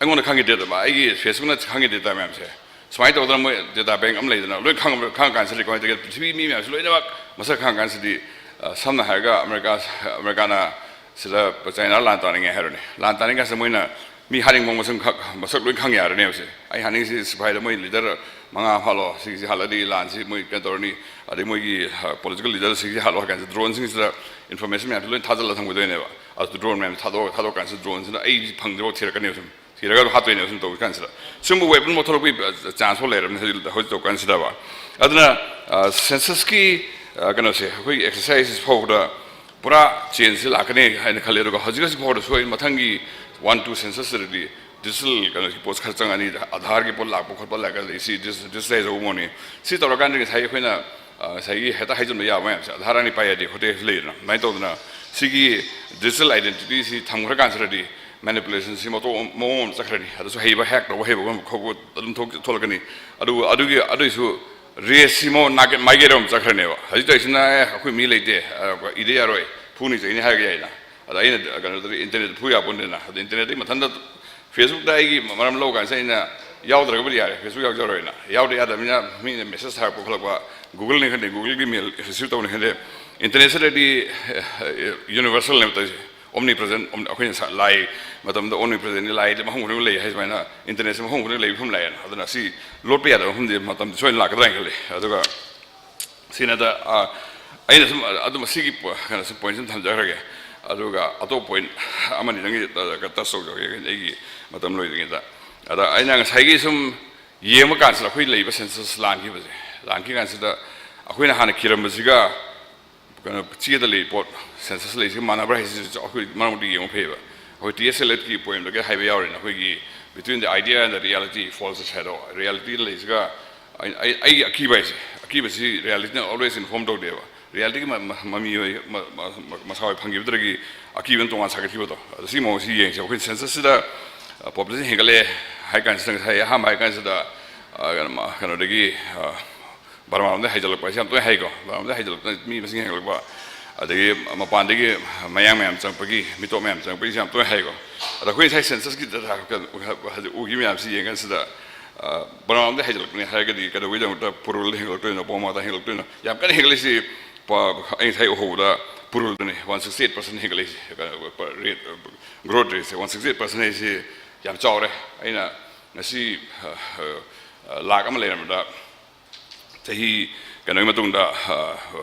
ꯑꯩꯉꯣꯟꯗ ꯈꯪꯉꯦ ꯗꯦꯇꯥ, ꯑꯩꯒꯤ ꯐꯦꯁꯕꯨꯛꯅ ꯈꯪꯉꯦ ꯗꯦꯇꯥ ꯃꯌꯥꯝꯁꯦ꯫ ꯁꯨꯃꯥꯏꯅ ꯇꯧꯗꯅ ꯃꯣꯏ ꯗꯦꯇꯥ ꯕꯦꯡꯛ ꯑꯃ ꯂꯩꯗꯅ ꯂꯣꯏ ꯈꯪꯉ-, ꯈꯪꯉ ꯀꯥꯟꯁꯤꯗ ꯀꯃꯥꯏꯅ ꯇꯧꯒꯦ? ꯄ꯭ꯔꯤꯊꯤꯕꯤ ꯃꯤ ꯃꯌꯥꯝꯁꯤ ꯂꯣꯏꯅꯃꯛ ꯃꯁꯛ ꯈꯪꯉ ꯀꯥꯟꯁꯤꯗꯤ, ꯑ, ꯁꯝꯅ ꯍꯥꯏꯔꯒ ꯑꯃꯦꯔꯤꯀꯥ, ꯑꯃꯦꯔꯤꯀꯥꯅ ꯁꯤꯗ ꯆꯥꯏꯅꯥ ꯂꯥꯟ ꯇꯥꯅꯤꯡꯉꯦ ꯍꯥꯏꯔꯣꯅꯦ, ꯂꯥꯟ ꯇꯥꯅꯤꯡ ꯀꯥꯟꯁꯤꯗ ꯃꯣꯏꯅ ꯃꯤ ꯍꯥꯠꯅꯤꯡꯕ ꯃꯁꯛ ꯈꯛ-, ꯃꯁꯛ ꯂꯣꯏ ꯈꯪ ꯌꯥꯔꯅꯦꯕ ꯁꯦ꯫ ꯑꯩ ꯍꯥꯠꯅꯤꯡꯉꯤꯁꯤ ꯁꯤꯐꯥꯏꯗ ꯃꯣꯏ ꯂꯤꯗꯔ ꯃꯉꯥ ꯍꯥꯠꯂꯣ, ꯁꯤꯒꯤꯁꯤ ꯍꯥꯠꯂꯗꯤ ꯂꯥꯟꯁꯤ ꯃꯣꯏ ꯀꯩꯅꯣ ꯇꯧꯔꯅꯤ, ꯑꯗꯩ ꯃꯣꯏꯒꯤ, ꯑ, ꯄꯣꯂꯤꯇꯤꯀꯦꯜ ꯂꯤꯗꯔꯁꯤꯡꯁꯤ ꯍꯥꯠꯂꯣ ꯍꯥꯏ ꯀꯥꯟꯁꯤꯗ ꯗ꯭ꯔꯣꯟꯁꯤꯡꯁꯤꯗ ꯏꯟꯐꯣꯔꯃꯦꯁꯟ ꯃꯌꯥꯝꯁꯤ ꯂꯣꯏ ꯊꯥꯖꯤꯜꯂ ꯊꯝꯒꯗꯣꯏꯅꯦꯕ꯫ ꯑꯗꯨ ꯗ꯭ꯔꯣꯟ ꯃꯌꯥꯝꯁꯤ ꯊꯥꯗꯣꯛꯑ ꯊꯥꯗꯣꯛꯑ ꯀꯥꯟꯁꯤꯗ ꯗ꯭ꯔꯣꯟꯁꯤꯅ ꯑꯩꯁꯤ ꯐꯪꯗ꯭ꯔꯤꯐꯥꯎ ꯊꯤꯔꯛꯀꯅꯦꯕ ꯁꯨꯝ꯫ ꯊꯤꯔꯒ ꯑꯗꯨꯝ ꯍꯥꯠꯇꯣꯏꯅꯦꯕ ꯁꯨꯝ ꯇꯧꯕ ꯀꯥꯟꯁꯤꯗ꯫ ꯁꯨꯝꯕ ꯋꯦꯄꯟ ꯃꯣꯠꯊꯣꯔꯛꯄꯒꯤ ꯆꯥꯟꯁ ꯐꯥꯎ ꯂꯩꯔꯕꯅꯤ ꯍꯧꯖꯤꯛ, ꯍꯧꯖꯤꯛ ꯇꯧꯕ ꯀꯥꯟꯁꯤꯗꯕ꯫ ꯑꯗꯨꯅ, ꯑ, ꯁꯦꯟꯁꯁꯀꯤ, ꯑ, ꯀꯩꯅꯣꯁꯦ, ꯑꯩꯈꯣꯏꯒꯤ ꯑꯦꯛꯁꯔꯁꯥꯏꯖ ꯐꯥꯎꯕꯗ ꯄꯨꯔꯥ ꯆꯦꯟꯖꯁꯦ ꯂꯥꯛꯀꯅꯤ ꯍꯥꯏꯅ ꯈꯜꯂꯤ꯫ ꯑꯗꯨꯒ ꯍꯧꯖꯤꯛ ꯍꯧꯖꯤꯛ ꯐꯥꯎꯕꯗꯁꯨ ꯑꯩ ꯃꯊꯪꯒꯤ ꯋꯥꯟ ꯇꯨ ꯁꯦꯟꯁꯁꯇꯗꯤ ꯗꯤꯖꯤꯇꯦꯜ ꯀꯩꯅꯣꯒꯤ ꯄꯣꯠ ꯈꯔ ꯆꯪꯉꯅꯤ, ꯑꯥꯙꯥꯔꯒꯤ ꯄꯣꯠ ꯂꯥꯛꯄ ꯈꯣꯠꯄ ꯂꯥꯛꯀꯅꯤ, ꯁꯤ ꯗꯤꯖꯤꯇꯦꯂꯥꯏꯖ ꯇꯧꯕ ꯃꯑꯣꯡꯅꯤ꯫ ꯁꯤ ꯇꯧꯔꯀꯥꯟꯗ ꯉꯁꯥꯏ ꯑꯩꯈꯣꯏꯅ, ꯑ, ꯉꯁꯥꯏꯒꯤ ꯍꯦꯛꯇ ꯍꯥꯏꯖꯤꯟꯕ ꯌꯥꯕ ꯃꯌꯥꯝꯁꯦ, ꯑꯥꯙꯥꯔ ꯑꯅꯤ ꯄꯥꯏ ꯌꯥꯗꯦ ꯈꯣꯠꯇꯦ ꯂꯩꯗꯅ, ꯑꯗꯨꯃꯥꯏꯅ ꯇꯧꯗꯅ ꯁꯤꯒꯤ ꯗꯤꯖꯤꯇꯦꯜ ꯑꯥꯏꯗꯦꯟꯇꯤꯇꯤꯁꯤ ꯊꯝꯈ꯭ꯔ ꯀꯥꯟꯁꯤꯗꯗꯤ ꯃꯦꯅꯤꯄꯨꯂꯦꯁꯟꯁꯤ ꯃꯇꯣꯛ ꯃꯑꯣꯡ ꯑꯃ ꯆꯠꯈ꯭ꯔꯅꯤ꯫ ꯑꯗꯨꯁꯨ ꯍꯩꯕ, ꯍꯦꯛ ꯇꯧꯕ ꯍꯩꯕ ꯈꯣꯠꯄ ꯑꯗꯨꯝ ꯊꯣꯛ-, ꯊꯣꯛꯂꯛꯀꯅꯤ꯫ ꯑꯗꯨ, ꯑꯗꯨꯒꯤ, ꯑꯗꯨꯒꯤꯁꯨ ꯔꯦꯁꯁꯤ ꯃꯑꯣꯡ ꯅꯥꯒꯦ-, ꯃꯥꯏꯒꯦꯠ ꯑꯃ ꯆꯠꯈ꯭ꯔꯅꯦꯕ꯫ ꯍꯧꯖꯤꯛ ꯇꯧꯔꯤꯁꯤꯅ, "ꯑꯦ, ꯑꯩꯈꯣꯏ ꯃꯤ ꯂꯩꯇꯦ, ꯑ, ꯏꯗ ꯌꯥꯔꯣꯏ, ꯐꯨꯅꯤ ꯆꯩꯅꯤ" ꯍꯥꯏꯔꯒ ꯌꯥꯏꯅ꯫ ꯑꯗ ꯑꯩꯅ ꯀꯩꯅꯣꯗꯗꯤ ꯏꯟꯇꯔꯅꯦꯠꯇ ꯐꯨ ꯌꯥꯄꯣꯟꯇꯦꯅ꯫ ꯑꯗ ꯏꯟꯇꯔꯅꯦꯠꯇꯒꯤ ꯃꯊꯟꯇ ꯐꯦꯁꯕꯨꯛꯇ ꯑꯩꯒꯤ ꯃꯔꯝ ꯂꯧ ꯀꯥꯟꯁꯤꯗ ꯑꯩꯅ ꯌꯥꯎꯗ꯭ꯔꯒꯕꯨꯗꯤ ꯌꯥꯔꯦ, ꯐꯦꯁꯕꯨꯛ ꯌꯥꯎꯖꯔꯣꯏꯅ꯫ ꯌꯥꯎꯗ ꯌꯥꯗꯕꯅꯤꯅ ꯃꯤꯅ ꯃꯦꯁꯦꯖ ꯊꯥꯔꯛꯄ ꯈꯣꯠꯂꯛꯄ, ꯒꯨꯒꯜꯅꯤ ꯈꯪꯗꯦ, ꯒꯨꯒꯜꯒꯤ ꯃꯦꯜ ꯔꯤꯁꯤꯞ ꯇꯧꯅꯤ ꯈꯪꯗꯦ, ꯏꯟꯇꯔꯅꯦꯠꯁꯤꯗꯗꯤ, ꯑꯦ, ꯌꯨꯅꯤꯚꯔꯁꯦꯜꯅꯦꯕ ꯇꯧꯔꯤꯁꯦ꯫ ꯑꯣꯝꯅꯤ ꯄ꯭ꯔꯦꯖꯦꯟ, ꯑꯩꯈꯣꯏꯅ ꯁ-, ꯂꯥꯏ ꯃꯇꯝꯗ ꯑꯣꯝꯅꯤ ꯄ꯭ꯔꯦꯖꯦꯟꯅꯤ, ꯂꯥꯏꯗꯤ ꯃꯐꯝ ꯈꯨꯗꯤꯡꯃꯛ ꯂꯩ ꯍꯥꯏ ꯁꯨꯃꯥꯏꯅ ꯏꯟꯇꯔꯅꯦꯠꯁꯤ ꯃꯐꯝ ꯈꯨꯗꯤꯡꯃꯛ ꯂꯩꯕ ꯃꯐꯝ ꯂꯥꯛꯑꯦꯅ꯫ ꯑꯗꯨꯅ ꯁꯤ ꯂꯣꯠꯄ ꯌꯥꯗꯕ ꯃꯐꯝꯗꯤ ꯃꯇꯝꯗꯤ ꯁꯣꯏꯗꯅ ꯂꯥꯛꯀꯗ꯭ꯔꯥ ꯍꯥꯏꯅ ꯈꯜꯂꯤ꯫ ꯑꯗꯨꯒ ꯁꯤꯅꯗ, ꯑ, ꯑꯩꯅ ꯁꯨꯝ, ꯑ, ꯑꯗꯨꯝ ꯑꯁꯤꯒꯤ ꯄꯣ-, ꯀꯩꯅꯣꯁꯤ ꯄꯣꯏꯟꯠꯁꯤ ꯑꯃ ꯊꯝꯖꯈ꯭ꯔꯒꯦ꯫ ꯑꯗꯨꯒ ꯑꯇꯣꯞꯄ ꯄꯣꯏꯟꯠ ꯑꯃꯅꯤ ꯅꯪꯒꯤ, ꯑ, ꯇꯆ ꯇꯧꯖꯔꯒꯦ ꯑꯩꯒꯤ ꯃꯇꯝ ꯂꯣꯏꯗ꯭ꯔꯤꯉꯩꯗ꯫ ꯑꯗ ꯑꯩꯅ ꯉꯁꯥꯏꯒꯤ ꯁꯨꯝ ꯌꯦꯡꯕ ꯀꯥꯟꯁꯤꯗ ꯑꯩꯈꯣꯏ ꯂꯩꯕ ꯁꯦꯟꯁꯁ ꯂꯥꯟꯈꯤꯕꯁꯦ, ꯂꯥꯟꯈꯤ ꯀꯥꯟꯁꯤꯗ ꯑꯩꯈꯣꯏꯅ ꯍꯥꯟꯅ ꯀꯤꯔꯝꯕꯁꯤꯒ ꯀꯩꯅꯣ, ꯆꯦꯗ ꯂꯩ ꯄꯣꯠ, ꯁꯦꯟꯁꯁ ꯂꯩꯁꯤꯒ ꯃꯥꯟꯅꯕ꯭ꯔꯥ ꯍꯥꯏꯁꯤꯁꯨ ꯑꯩꯈꯣꯏ ꯃꯔꯛ ꯃꯔꯛꯇ ꯌꯦꯡꯕ ꯐꯩꯌꯦꯕ꯫ ꯑꯩꯈꯣꯏ ꯇꯤ ꯑꯦꯁ ꯑꯦꯜ ꯑꯦꯠꯀꯤ ꯄꯣꯏꯝꯗꯒ ꯍꯥꯏꯕ ꯌꯥꯎꯔꯤꯅꯦ, ꯑꯩꯈꯣꯏꯒꯤ "Between the idea and the reality falls a shadow." Reality ꯂꯩꯁꯤꯒ ꯑꯩ ꯑꯩ ꯑꯩꯒꯤ ꯑꯀꯤꯕ ꯍꯥꯏꯁꯦ, ꯑꯀꯤꯕꯁꯤ ꯔꯤꯌꯦꯂꯤꯇꯤꯅ ꯑꯣꯜꯋꯦꯁ ꯏꯟꯐꯣꯔꯝ ꯇꯧꯗꯦꯕ꯫ ꯔꯤꯌꯦꯂꯤꯇꯤꯒꯤ ꯃ- ꯃ- ꯃꯃꯤ ꯑꯣꯏ ꯃ- ꯃ- ꯃ- ꯃꯁꯥ ꯑꯣꯏ ꯐꯪꯈꯤꯕꯗꯨꯗꯒꯤ ꯑꯀꯤꯕꯅ ꯇꯣꯉꯥꯟ ꯁꯥꯒꯠꯈꯤꯕꯗꯣ꯫ ꯑꯗꯣ ꯁꯤ ꯃꯑꯣꯡꯁꯤ ꯌꯦꯡꯁꯦ꯫ ꯑꯩꯈꯣꯏ ꯁꯦꯟꯁꯁꯁꯤꯗ ꯄꯣꯄꯨꯂꯦꯁꯟ ꯍꯦꯟꯒꯠꯂꯦ ꯍꯥꯏ ꯀꯥꯟꯁꯤꯗ, ꯉꯁꯥꯏ ꯑꯍꯥꯟꯕ ꯍꯥꯏ ꯀꯥꯟꯁꯤꯗ, ꯑ, ꯀꯩꯅꯣ ꯃ- ꯀꯩꯅꯣꯗꯒꯤ, ꯑ, ꯕꯔꯃꯥꯔꯣꯝꯗꯒꯤ ꯍꯥꯏꯖꯤꯜꯂꯛꯄ ꯍꯥꯏꯁꯤ ꯌꯥꯝ ꯇꯣꯏꯅ ꯍꯥꯏꯀꯣ꯫ ꯕꯔꯃꯥꯔꯣꯝꯗꯒꯤ ꯍꯥꯏꯖꯤꯜꯂꯛꯄꯅ ꯃꯤ ꯃꯁꯤꯡ ꯍꯦꯟꯒꯠꯂꯛꯄ, ꯑꯗꯒꯤ ꯃꯄꯥꯟꯗꯒꯤ ꯃꯌꯥꯡ ꯃꯌꯥꯝ ꯆꯪꯉꯛꯄꯒꯤ, ꯃꯤꯇꯣꯞ ꯃꯌꯥꯝ ꯆꯪꯉꯛꯄꯒꯤꯁꯤ ꯌꯥꯝ ꯇꯣꯏꯅ ꯍꯥꯏꯀꯣ꯫ ꯑꯗ ꯑꯩꯈꯣꯏ ꯉꯁꯥꯏ ꯁꯦꯟꯁꯁꯀꯤ ꯗꯇꯥ ꯍꯧꯖꯤꯛ ꯎꯈꯤ ꯃꯌꯥꯝꯁꯤ ꯌꯦꯡꯀꯥꯟꯁꯤꯗ, ꯑ, ꯕꯔꯃꯥꯔꯣꯝꯗꯒꯤ ꯍꯥꯏꯖꯤꯜꯂꯛꯄꯅꯤ ꯍꯥꯏꯔꯒꯗꯤ ꯀꯩꯗꯧꯕꯒꯤꯗꯃꯛꯇ ꯄꯨꯔꯨꯜꯗ ꯍꯦꯟꯒꯠꯂꯛꯇꯣꯏꯅꯣ, ꯄꯣꯃꯥꯗ ꯍꯦꯟꯒꯠꯂꯛꯇꯣꯏꯅꯣ? ꯌꯥꯝ ꯀꯟꯅ ꯍꯦꯟꯒꯠꯂꯤꯁꯤ ꯄ- ꯑꯩ ꯉꯁꯥꯏ ꯎꯍꯧꯕꯗ ꯄꯨꯔꯨꯜꯗꯅꯤ ꯋꯥꯟ ꯁꯤꯛꯁꯇꯤ ꯑꯩꯠ ꯄꯥꯔꯁꯦꯟ ꯍꯦꯟꯒꯠꯂꯛꯏꯁꯦ꯫ ꯔꯦꯠ, ꯒ꯭ꯔꯣꯠ ꯔꯦꯠꯁꯦ ꯋꯥꯟ ꯁꯤꯛꯁꯇꯤ ꯑꯩꯠ ꯄꯥꯔꯁꯦꯟ ꯍꯥꯏꯁꯤ ꯌꯥꯝ ꯆꯥꯎꯔꯦ꯫ ꯑꯩꯅ ꯉꯁꯤ, ꯑ, ꯑ, ꯂꯥꯛ ꯑꯃ ꯂꯩꯔꯝꯕꯗ ꯆꯍꯤ ꯀꯩꯅꯣꯒꯤ ꯃꯇꯨꯡꯗ, ꯑ,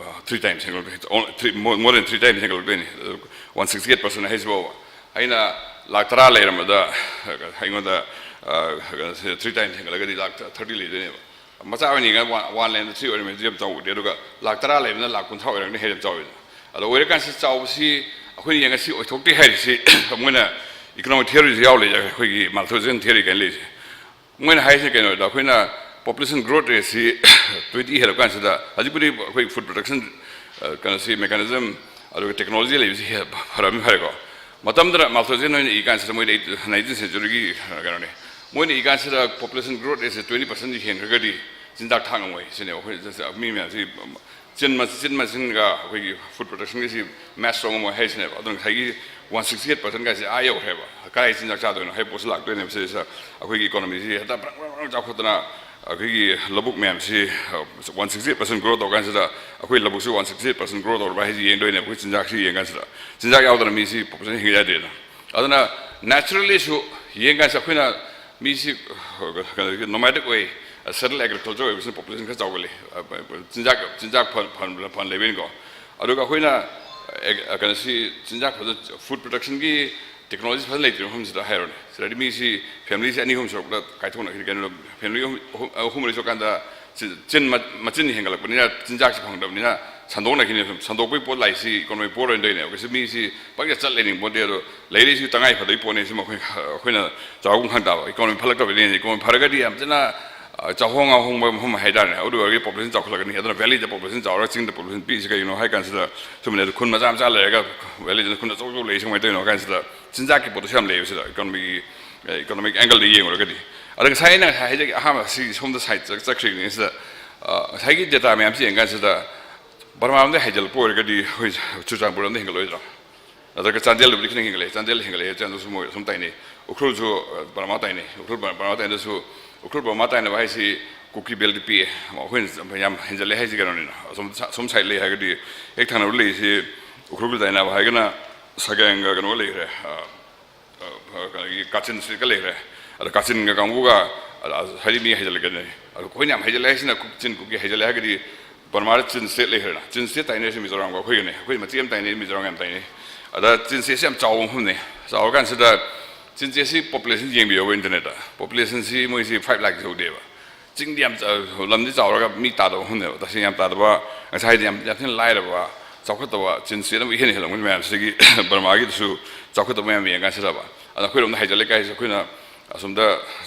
ꯊ꯭ꯔꯤ ꯇꯥꯏꯝꯁ ꯍꯦꯟꯒꯠꯂꯛꯇꯣꯏꯅꯤ, three, more than three times ꯍꯦꯟꯒꯠꯂꯛꯇꯣꯏꯅꯤ꯫ ꯋꯥꯟ ꯁꯤꯛꯁꯇꯤ ꯑꯩꯠ ꯄꯥꯔꯁꯦꯟ ꯍꯥꯏꯁꯤꯐꯥꯎꯕ ꯑꯩꯅ ꯂꯥꯛ ꯇꯔꯥ ꯂꯩꯔꯝꯕꯗ ꯑꯩꯉꯣꯟꯗ, ꯑ, ꯊ꯭ꯔꯤ ꯇꯥꯏꯝꯁ ꯍꯦꯟꯒꯠꯂꯒꯗꯤ ꯂꯥꯛ ꯊꯥꯔꯇꯤ ꯂꯩꯗꯣꯏꯅꯦꯕ꯫ ꯃꯆꯥ ꯑꯣꯏꯅ ꯌꯦꯡꯉꯒ ꯋꯥꯟ, ꯋꯥꯟ ꯂꯩꯔꯝꯕꯗ ꯊ꯭ꯔꯤ ꯑꯣꯏꯔꯝꯃꯦ, ꯑꯗꯨ ꯌꯥꯝ ꯆꯥꯎꯗꯦ꯫ ꯑꯗꯨꯒ ꯂꯥꯛ ꯇꯔꯥ ꯂꯩꯕꯅ ꯂꯥꯛ ꯀꯨꯟꯊ꯭ꯔꯥ ꯑꯣꯏꯔꯒꯅ ꯍꯦꯟꯅ ꯆꯥꯎꯋꯦꯗꯅ꯫ ꯑꯗꯣ ꯑꯣꯏꯔꯀꯥꯟꯁꯤꯗ ꯆꯥꯎꯕꯁꯤ ꯑꯩꯈꯣꯏꯅ ꯌꯦꯡꯉꯁꯤ ꯑꯣꯏꯊꯣꯛꯇꯦ ꯍꯥꯏꯔꯤꯁꯤ ꯃꯣꯏꯅ ꯏꯀꯣꯅꯣꯃꯤꯛ ꯊꯤꯑꯣꯔꯤꯁꯨ ꯌꯥꯎ ꯂꯩꯖꯔꯦ, ꯑꯩꯈꯣꯏꯒꯤ ꯃꯥꯜꯊꯣꯖꯟ ꯊꯤꯑꯣꯔꯤ ꯀꯥꯏꯅ ꯂꯩꯔꯤꯁꯦ꯫ ꯃꯣꯏꯅ ꯍꯥꯏꯁꯦ ꯀꯩꯅꯣꯗ, ꯑꯩꯈꯣꯏꯅ ꯄꯣꯄꯨꯂꯦꯁꯟ ꯒ꯭ꯔꯣꯠ ꯔꯦꯠꯁꯤ ꯇ꯭ꯋꯦꯟꯇꯤ ꯍꯦꯜꯂꯛ ꯀꯥꯟꯁꯤꯗ, ꯍꯧꯖꯤꯛꯄꯨꯗꯤ ꯑꯩꯈꯣꯏ ꯐꯨꯗ ꯄ꯭ꯔꯣꯗꯛꯁꯟ, ꯑ, ꯀꯩꯅꯣꯁꯤ, ꯃꯦꯀꯥꯅꯤꯖꯝ, ꯑꯗꯨꯒ ꯇꯦꯛꯅꯣꯂꯣꯖꯤ ꯂꯩꯕꯁꯤ ꯍꯦ-, ꯐꯔꯕꯅꯤ, ꯐꯔꯦꯀꯣ꯫ ꯃꯇꯝꯗꯨꯗ ꯃꯥꯜꯊꯣꯖꯟ ꯍꯣꯏꯅ ꯏ ꯀꯥꯟꯁꯤꯗ, ꯃꯣꯏꯗꯤ ꯅꯥꯏꯟꯇꯤꯟ ꯁꯦꯟꯆꯨꯔꯤꯒꯤ ꯀꯩꯅꯣꯅꯤ, ꯃꯣꯏꯅ ꯏ ꯀꯥꯟꯁꯤꯗ ꯄꯣꯄꯨꯂꯦꯁꯟ ꯒ꯭ꯔꯣꯠ ꯔꯦꯠꯁꯦ ꯇ꯭ꯋꯦꯟꯇꯤ ꯄꯥꯔꯁꯦꯟ ꯍꯦꯟꯈ꯭ꯔꯒꯗꯤ ꯆꯤꯟꯖꯥꯛ ꯊꯥꯛ ꯉꯝꯃꯣꯏ ꯁꯤꯅꯦꯕ꯫ ꯑꯩꯈꯣꯏ ꯃꯤ ꯃꯌꯥꯝꯁꯤ ꯆꯤꯟ ꯃ-, ꯆꯤꯟ ꯃꯆꯤꯟꯒ ꯑꯩꯈꯣꯏꯒꯤ ꯐꯨꯗ ꯄ꯭ꯔꯣꯗꯛꯁꯟꯒꯤꯁꯤ ꯃꯦꯠꯆ ꯇꯧ ꯉꯝꯃꯣꯏ ꯍꯥꯏꯁꯤꯅꯦꯕ꯫ ꯑꯗꯨꯅ ꯉꯁꯥꯏꯒꯤ ꯋꯥꯟ ꯁꯤꯛꯁꯇꯤ ꯑꯩꯠ ꯄꯥꯔꯁꯦꯟ ꯀꯥꯏꯁꯦ ꯑꯥ ꯌꯧꯈ꯭ꯔꯦꯕ꯫ ꯀꯗꯥꯏ ꯆꯤꯟꯖꯥꯛ ꯆꯥꯗꯣꯏꯅꯣ ꯍꯥꯏꯕ ꯄꯣꯠꯁꯤ ꯂꯥꯛꯇꯣꯏꯅꯦꯕ꯫ ꯁꯤꯗꯩꯁꯤꯗ ꯑꯩꯈꯣꯏꯒꯤ ꯏꯀꯣꯅꯣꯃꯤꯁꯤ ꯍꯦꯛꯇ ꯕ꯭ꯔꯪ ꯕ꯭ꯔꯪ ꯕ꯭ꯔꯪ ꯆꯥꯎꯈꯠꯇꯅ ꯑꯩꯈꯣꯏꯒꯤ ꯂꯧꯕꯨꯛ ꯃꯌꯥꯝꯁꯤ one sixty eight percent grow ꯇꯧꯔ ꯀꯥꯟꯁꯤꯗ ꯑꯩꯈꯣꯏ ꯂꯧꯕꯨꯛꯁꯤ one sixty eight percent grow ꯇꯧꯔꯕ ꯍꯥꯏꯁꯤ ꯌꯦꯡꯗꯣꯏꯅꯦꯕ꯫ ꯑꯩꯈꯣꯏ ꯆꯤꯟꯖꯥꯛꯁꯤ ꯌꯦꯡ ꯀꯥꯟꯁꯤꯗ ꯆꯤꯟꯖꯥꯛ ꯌꯥꯎꯗꯅ ꯃꯤꯁꯤ ꯄꯣꯄꯨꯂꯦꯁꯟ ꯍꯤꯡ ꯌꯥꯗꯦꯗꯅ꯫ ꯑꯗꯨꯅ ꯅꯦꯆꯔꯦꯜꯂꯤꯁꯨ ꯌꯦꯡ ꯀꯥꯟꯁꯤꯗ ꯑꯩꯈꯣꯏꯅ ꯃꯤꯁꯤ ꯀꯩꯅꯣ ꯅꯣꯃꯦꯗꯤꯛ ꯑꯣꯏ, ꯁꯦꯇꯜ ꯑꯦꯒ꯭ꯔꯤꯀꯜꯆꯔ ꯑꯣꯏꯕꯁꯤꯅ ꯄꯣꯄꯨꯂꯦꯁꯟ ꯈꯔ ꯆꯥꯎꯒꯜꯂꯤ꯫ ꯆꯤꯟꯖꯥꯛ, ꯆꯤꯟꯖꯥꯛ ꯐ-, ꯐ-, ꯐꯅ ꯂꯩꯕꯅꯤꯀꯣ꯫ ꯑꯗꯨꯒ ꯑꯩꯈꯣꯏꯅ ꯑꯦ-, ꯀꯩꯅꯣꯁꯤ ꯆꯤꯟꯖꯥꯛ ꯐꯖ, ꯐꯨꯗ ꯄ꯭ꯔꯣꯗꯛꯁꯟꯒꯤ ꯇꯦꯛꯅꯣꯂꯣꯖꯤ ꯐꯖꯅ ꯂꯩꯇ꯭ꯔꯤꯕ ꯃꯐꯝꯁꯤꯗ ꯍꯥꯏꯔꯣꯅꯦ, ꯁꯤꯗꯗꯤ ꯃꯤꯁꯤ ꯐꯦꯃꯤꯂꯤꯁꯤ ꯑꯅꯤ ꯑꯍꯨꯝ ꯁꯨꯔꯛꯄꯗ ꯀꯥꯏꯊꯣꯛꯅꯈꯤꯅꯤ꯫ ꯀꯩꯅꯣ, ꯐꯦꯃꯤꯂꯤ ꯑꯍꯨꯝ, ꯑꯍꯨꯝ, ꯑꯍꯨꯝ ꯃꯔꯤ ꯁꯨꯔꯀꯥꯟꯗ ꯆꯤꯟ, ꯃꯆꯤꯟ ꯍꯦꯟꯒꯠꯂꯛꯄꯅꯤꯅ ꯆꯤꯟꯖꯥꯛꯁꯤ ꯐꯪꯗꯕꯅꯤꯅ ꯁꯟꯗꯣꯛꯅꯈꯤꯅꯦ꯫ ꯁꯨꯝ ꯁꯟꯗꯣꯛꯄꯒꯤ ꯄꯣꯠ ꯂꯥꯛꯏꯁꯤ ꯏꯀꯣꯅꯣꯃꯤ ꯄꯣꯔ ꯑꯣꯏꯅ ꯇꯧꯔꯤꯅꯦꯕ꯫ ꯀꯩꯁꯨ ꯃꯤꯁꯤ ꯄꯪꯆꯠ ꯆꯠ ꯂꯩꯅꯤꯡꯕ ꯄꯣꯠꯇꯦ꯫ ꯑꯗꯣ ꯂꯩꯔꯛꯏꯁꯤ ꯇꯉꯥꯏ ꯐꯗꯕꯒꯤ ꯄꯣꯠꯅꯤ꯫ ꯁꯨꯝ ꯑꯩꯈꯣꯏ, ꯑꯩꯈꯣꯏꯅ ꯆꯥꯎꯈꯨꯝ ꯈꯪ ꯇꯥꯕ꯫ ꯏꯀꯣꯅꯣꯃꯤ ꯐꯠꯂꯛꯇꯕꯅꯤꯅ, ꯏꯀꯣꯅꯣꯃꯤ ꯐꯔꯒꯗꯤ ꯌꯥꯝ ꯊꯤꯅ, ꯑ, ꯆꯥꯎꯍꯣꯡ ꯉꯥꯍꯣꯡꯕ ꯃꯐꯝ ꯍꯥꯏꯇꯥꯔꯦ꯫ ꯑꯗꯨ ꯑꯣꯏꯔꯒꯗꯤ ꯄꯣꯄꯨꯂꯦꯁꯟ ꯆꯥꯎꯈꯠꯂꯛꯀꯅꯤ꯫ ꯑꯗꯨꯅ ꯚꯦꯂꯤꯗ ꯄꯣꯄꯨꯂꯦꯁꯟ ꯆꯥꯎꯔꯒ ꯆꯤꯡꯗ ꯄꯣꯄꯨꯂꯦꯁꯟ ꯄꯤꯛꯏꯁꯤ ꯀꯩꯒꯤꯅꯣ ꯍꯥꯏ ꯀꯥꯟꯁꯤꯗ, ꯁꯨꯝꯕꯅꯦ꯫ ꯑꯗꯨ ꯈꯨꯟ ꯃꯆꯥ ꯃꯆꯥ ꯂꯩꯔꯒ ꯚꯦꯂꯤꯗ ꯈꯨꯟ ꯑꯆꯧ ꯑꯆꯧ ꯂꯩꯔꯤꯁꯤ ꯀꯃꯥꯏꯅ ꯇꯧꯔꯤꯅꯣ ꯍꯥꯏ ꯀꯥꯟꯁꯤꯗ, ꯆꯤꯟꯖꯥꯛꯀꯤ ꯄꯣꯠꯇꯨꯁꯨ ꯌꯥꯝ ꯂꯩꯌꯦꯕ ꯁꯤꯗ, ꯏꯀꯣꯅꯣꯃꯤꯒꯤ, ꯏꯀꯣꯅꯣꯃꯤꯛ ꯑꯦꯡꯒꯜꯗ ꯌꯦꯡꯉꯨꯔꯒꯗꯤ꯫ ꯑꯗ ꯉꯁꯥꯏ ꯑꯩꯅ ꯉꯁꯥꯏ ꯍꯥꯏꯖꯒꯦ, ꯑꯍꯥꯟꯕ ꯁꯤ ꯁꯣꯝꯗ ꯁꯥꯏꯠ ꯆꯠꯈ꯭ꯔꯤꯉꯩꯁꯤꯗ, ꯑ, ꯉꯁꯥꯏꯒꯤ ꯗꯦꯇꯥ ꯃꯌꯥꯝꯁꯤ ꯌꯦꯡ ꯀꯥꯟꯁꯤꯗ, ꯕꯔꯃꯥꯔꯣꯝꯗ ꯍꯥꯏꯖꯤꯜꯂꯛꯄ ꯑꯣꯏꯔꯒꯗꯤ ꯑꯩꯈꯣꯏ ꯆꯨꯔꯆꯥꯟꯄꯨꯔ ꯂꯣꯝꯗ ꯍꯦꯟꯒꯠꯂꯣꯏꯗ꯭ꯔꯣ? ꯅꯠꯇ꯭ꯔꯒ ꯆꯥꯟꯗꯦꯜꯗꯕꯨꯗꯤ ꯈꯤꯇꯪ ꯍꯦꯟꯒꯠꯂꯛꯑꯦ, ꯆꯥꯟꯗꯦꯜ ꯍꯦꯟꯒꯠꯂꯛꯑꯦ, ꯆꯥꯟꯗꯦꯜꯁꯨ ꯃꯣꯏ ꯑꯁꯨꯝ ꯇꯥꯏꯅꯩ꯫ ꯎꯈ꯭ꯔꯨꯜꯁꯨ, ꯑ, ꯕꯔꯃꯥ ꯇꯥꯏꯅꯩ꯫ ꯎꯈ꯭ꯔꯨꯜ ꯕꯔ-, ꯕꯔꯃꯥ ꯇꯥꯏꯅꯗꯁꯨ, ꯎꯈ꯭ꯔꯨꯜ ꯕꯔꯃꯥ ꯇꯥꯏꯅꯕ ꯍꯥꯏꯁꯤ ꯀꯨꯀꯤ ꯕꯦꯜꯠ ꯄꯤꯛꯑꯦ꯫ ꯑꯩꯈꯣꯏꯅ ꯌꯥꯝ ꯍꯦꯟꯖꯜꯂꯦ ꯍꯥꯏꯁꯤ ꯀꯩꯅꯣꯅꯤꯅ, ꯑꯁꯣꯝ ꯁꯥ-, ꯑꯁꯣꯝ ꯁꯥꯏꯠ ꯂꯩ ꯍꯥꯏꯔꯒꯗꯤ ꯍꯦꯛ ꯊꯪꯅꯕ ꯂꯩꯔꯤꯁꯤ ꯎꯈ꯭ꯔꯨꯜꯒ ꯇꯥꯏꯅꯕ ꯍꯥꯏꯔꯒꯅ ꯁꯒꯦꯡꯒ ꯀꯩꯅꯣꯒ ꯂꯩꯈ꯭ꯔꯦ, ꯑ, ꯑ, ꯀꯩꯅꯣꯒꯤ ꯀꯥꯆꯤꯟ ꯁꯤꯒ ꯂꯩꯈ꯭ꯔꯦ꯫ ꯑꯗ ꯀꯥꯆꯤꯟꯒ ꯀꯥꯡꯕꯨꯒ, ꯑ, ꯍꯥꯏꯗꯤ ꯃꯤ ꯍꯩꯖꯜꯂꯛꯀꯅꯤ꯫ ꯑꯗꯣ ꯑꯩꯈꯣꯏꯅ ꯌꯥꯝ ꯍꯩꯖꯜꯂꯦ ꯍꯥꯏꯁꯤꯅ ꯀꯨꯛ-, ꯆꯤꯟ ꯀꯨꯀꯤ ꯍꯩꯖꯜꯂꯦ ꯍꯥꯏꯔꯒꯗꯤ ꯕꯔꯃꯥꯗ ꯆꯤꯟ ꯁ꯭ꯇꯦꯠ ꯂꯩꯈ꯭ꯔꯦꯅ꯫ ꯆꯤꯟ ꯁ꯭ꯇꯦꯠ ꯇꯥꯏꯅꯔꯤꯁꯦ ꯃꯤꯖꯣꯔꯥꯝꯒ ꯑꯩꯈꯣꯏꯒꯅꯤ꯫ ꯑꯩꯈꯣꯏ ꯃꯆꯦ ꯑꯃ ꯇꯥꯏꯅꯩ, ꯃꯤꯖꯣꯔꯥꯝ ꯌꯥꯝ ꯇꯥꯏꯅꯩ꯫ ꯑꯗ ꯆꯤꯟ ꯁ꯭ꯇꯦꯠꯁꯤ ꯌꯥꯝ ꯆꯥꯎꯕ ꯃꯐꯝꯅꯤ꯫ ꯆꯥꯎꯔꯀꯥꯟꯁꯤꯗ ꯆꯤꯟ ꯁ꯭ꯇꯦꯠꯁꯤ ꯄꯣꯄꯨꯂꯦꯁꯟ ꯌꯦꯡꯕꯤꯌꯣꯕ ꯏꯟꯇꯔꯅꯦꯠꯇ꯫ ꯄꯣꯄꯨꯂꯦꯁꯟꯁꯤ ꯃꯣꯏꯁꯤ ꯐꯥꯏꯚ ꯂꯥꯈ ꯌꯧꯗꯦꯕ꯫ ꯆꯤꯡꯗꯤ ꯌꯥꯝ ꯆ-, ꯂꯝꯗꯤ ꯆꯥꯎꯔꯒ ꯃꯤ ꯇꯥꯗꯕ ꯃꯐꯝꯅꯦꯕ꯫ ꯇꯁꯦꯡꯅ ꯌꯥꯝ ꯇꯥꯗꯕ, ꯉꯁꯥꯏꯗꯤ ꯌꯥꯝ, ꯌꯥꯝ ꯊꯤꯅ ꯂꯥꯏꯔꯕ, ꯆꯥꯎꯈꯠꯇꯕ, ꯆꯤꯟ ꯁ꯭ꯇꯦꯠ ꯑꯃ ꯏꯍꯦꯟ ꯍꯦꯜꯂꯝꯒꯅꯤ ꯃꯌꯥꯝꯁꯤꯗꯒꯤ꯫ ꯕꯔꯃꯥꯒꯤꯗꯨꯁꯨ ꯆꯥꯎꯈꯠꯇꯕ ꯃꯌꯥꯝ ꯌꯦꯡꯉꯀꯥꯟꯁꯤꯗꯕ꯫ ꯑꯗ ꯑꯩꯈꯣꯏꯔꯣꯝꯗ ꯍꯥꯏꯖꯜꯂꯦ ꯀꯥꯏꯁꯦ ꯑꯩꯈꯣꯏꯅ ꯑꯁꯣꯝꯗ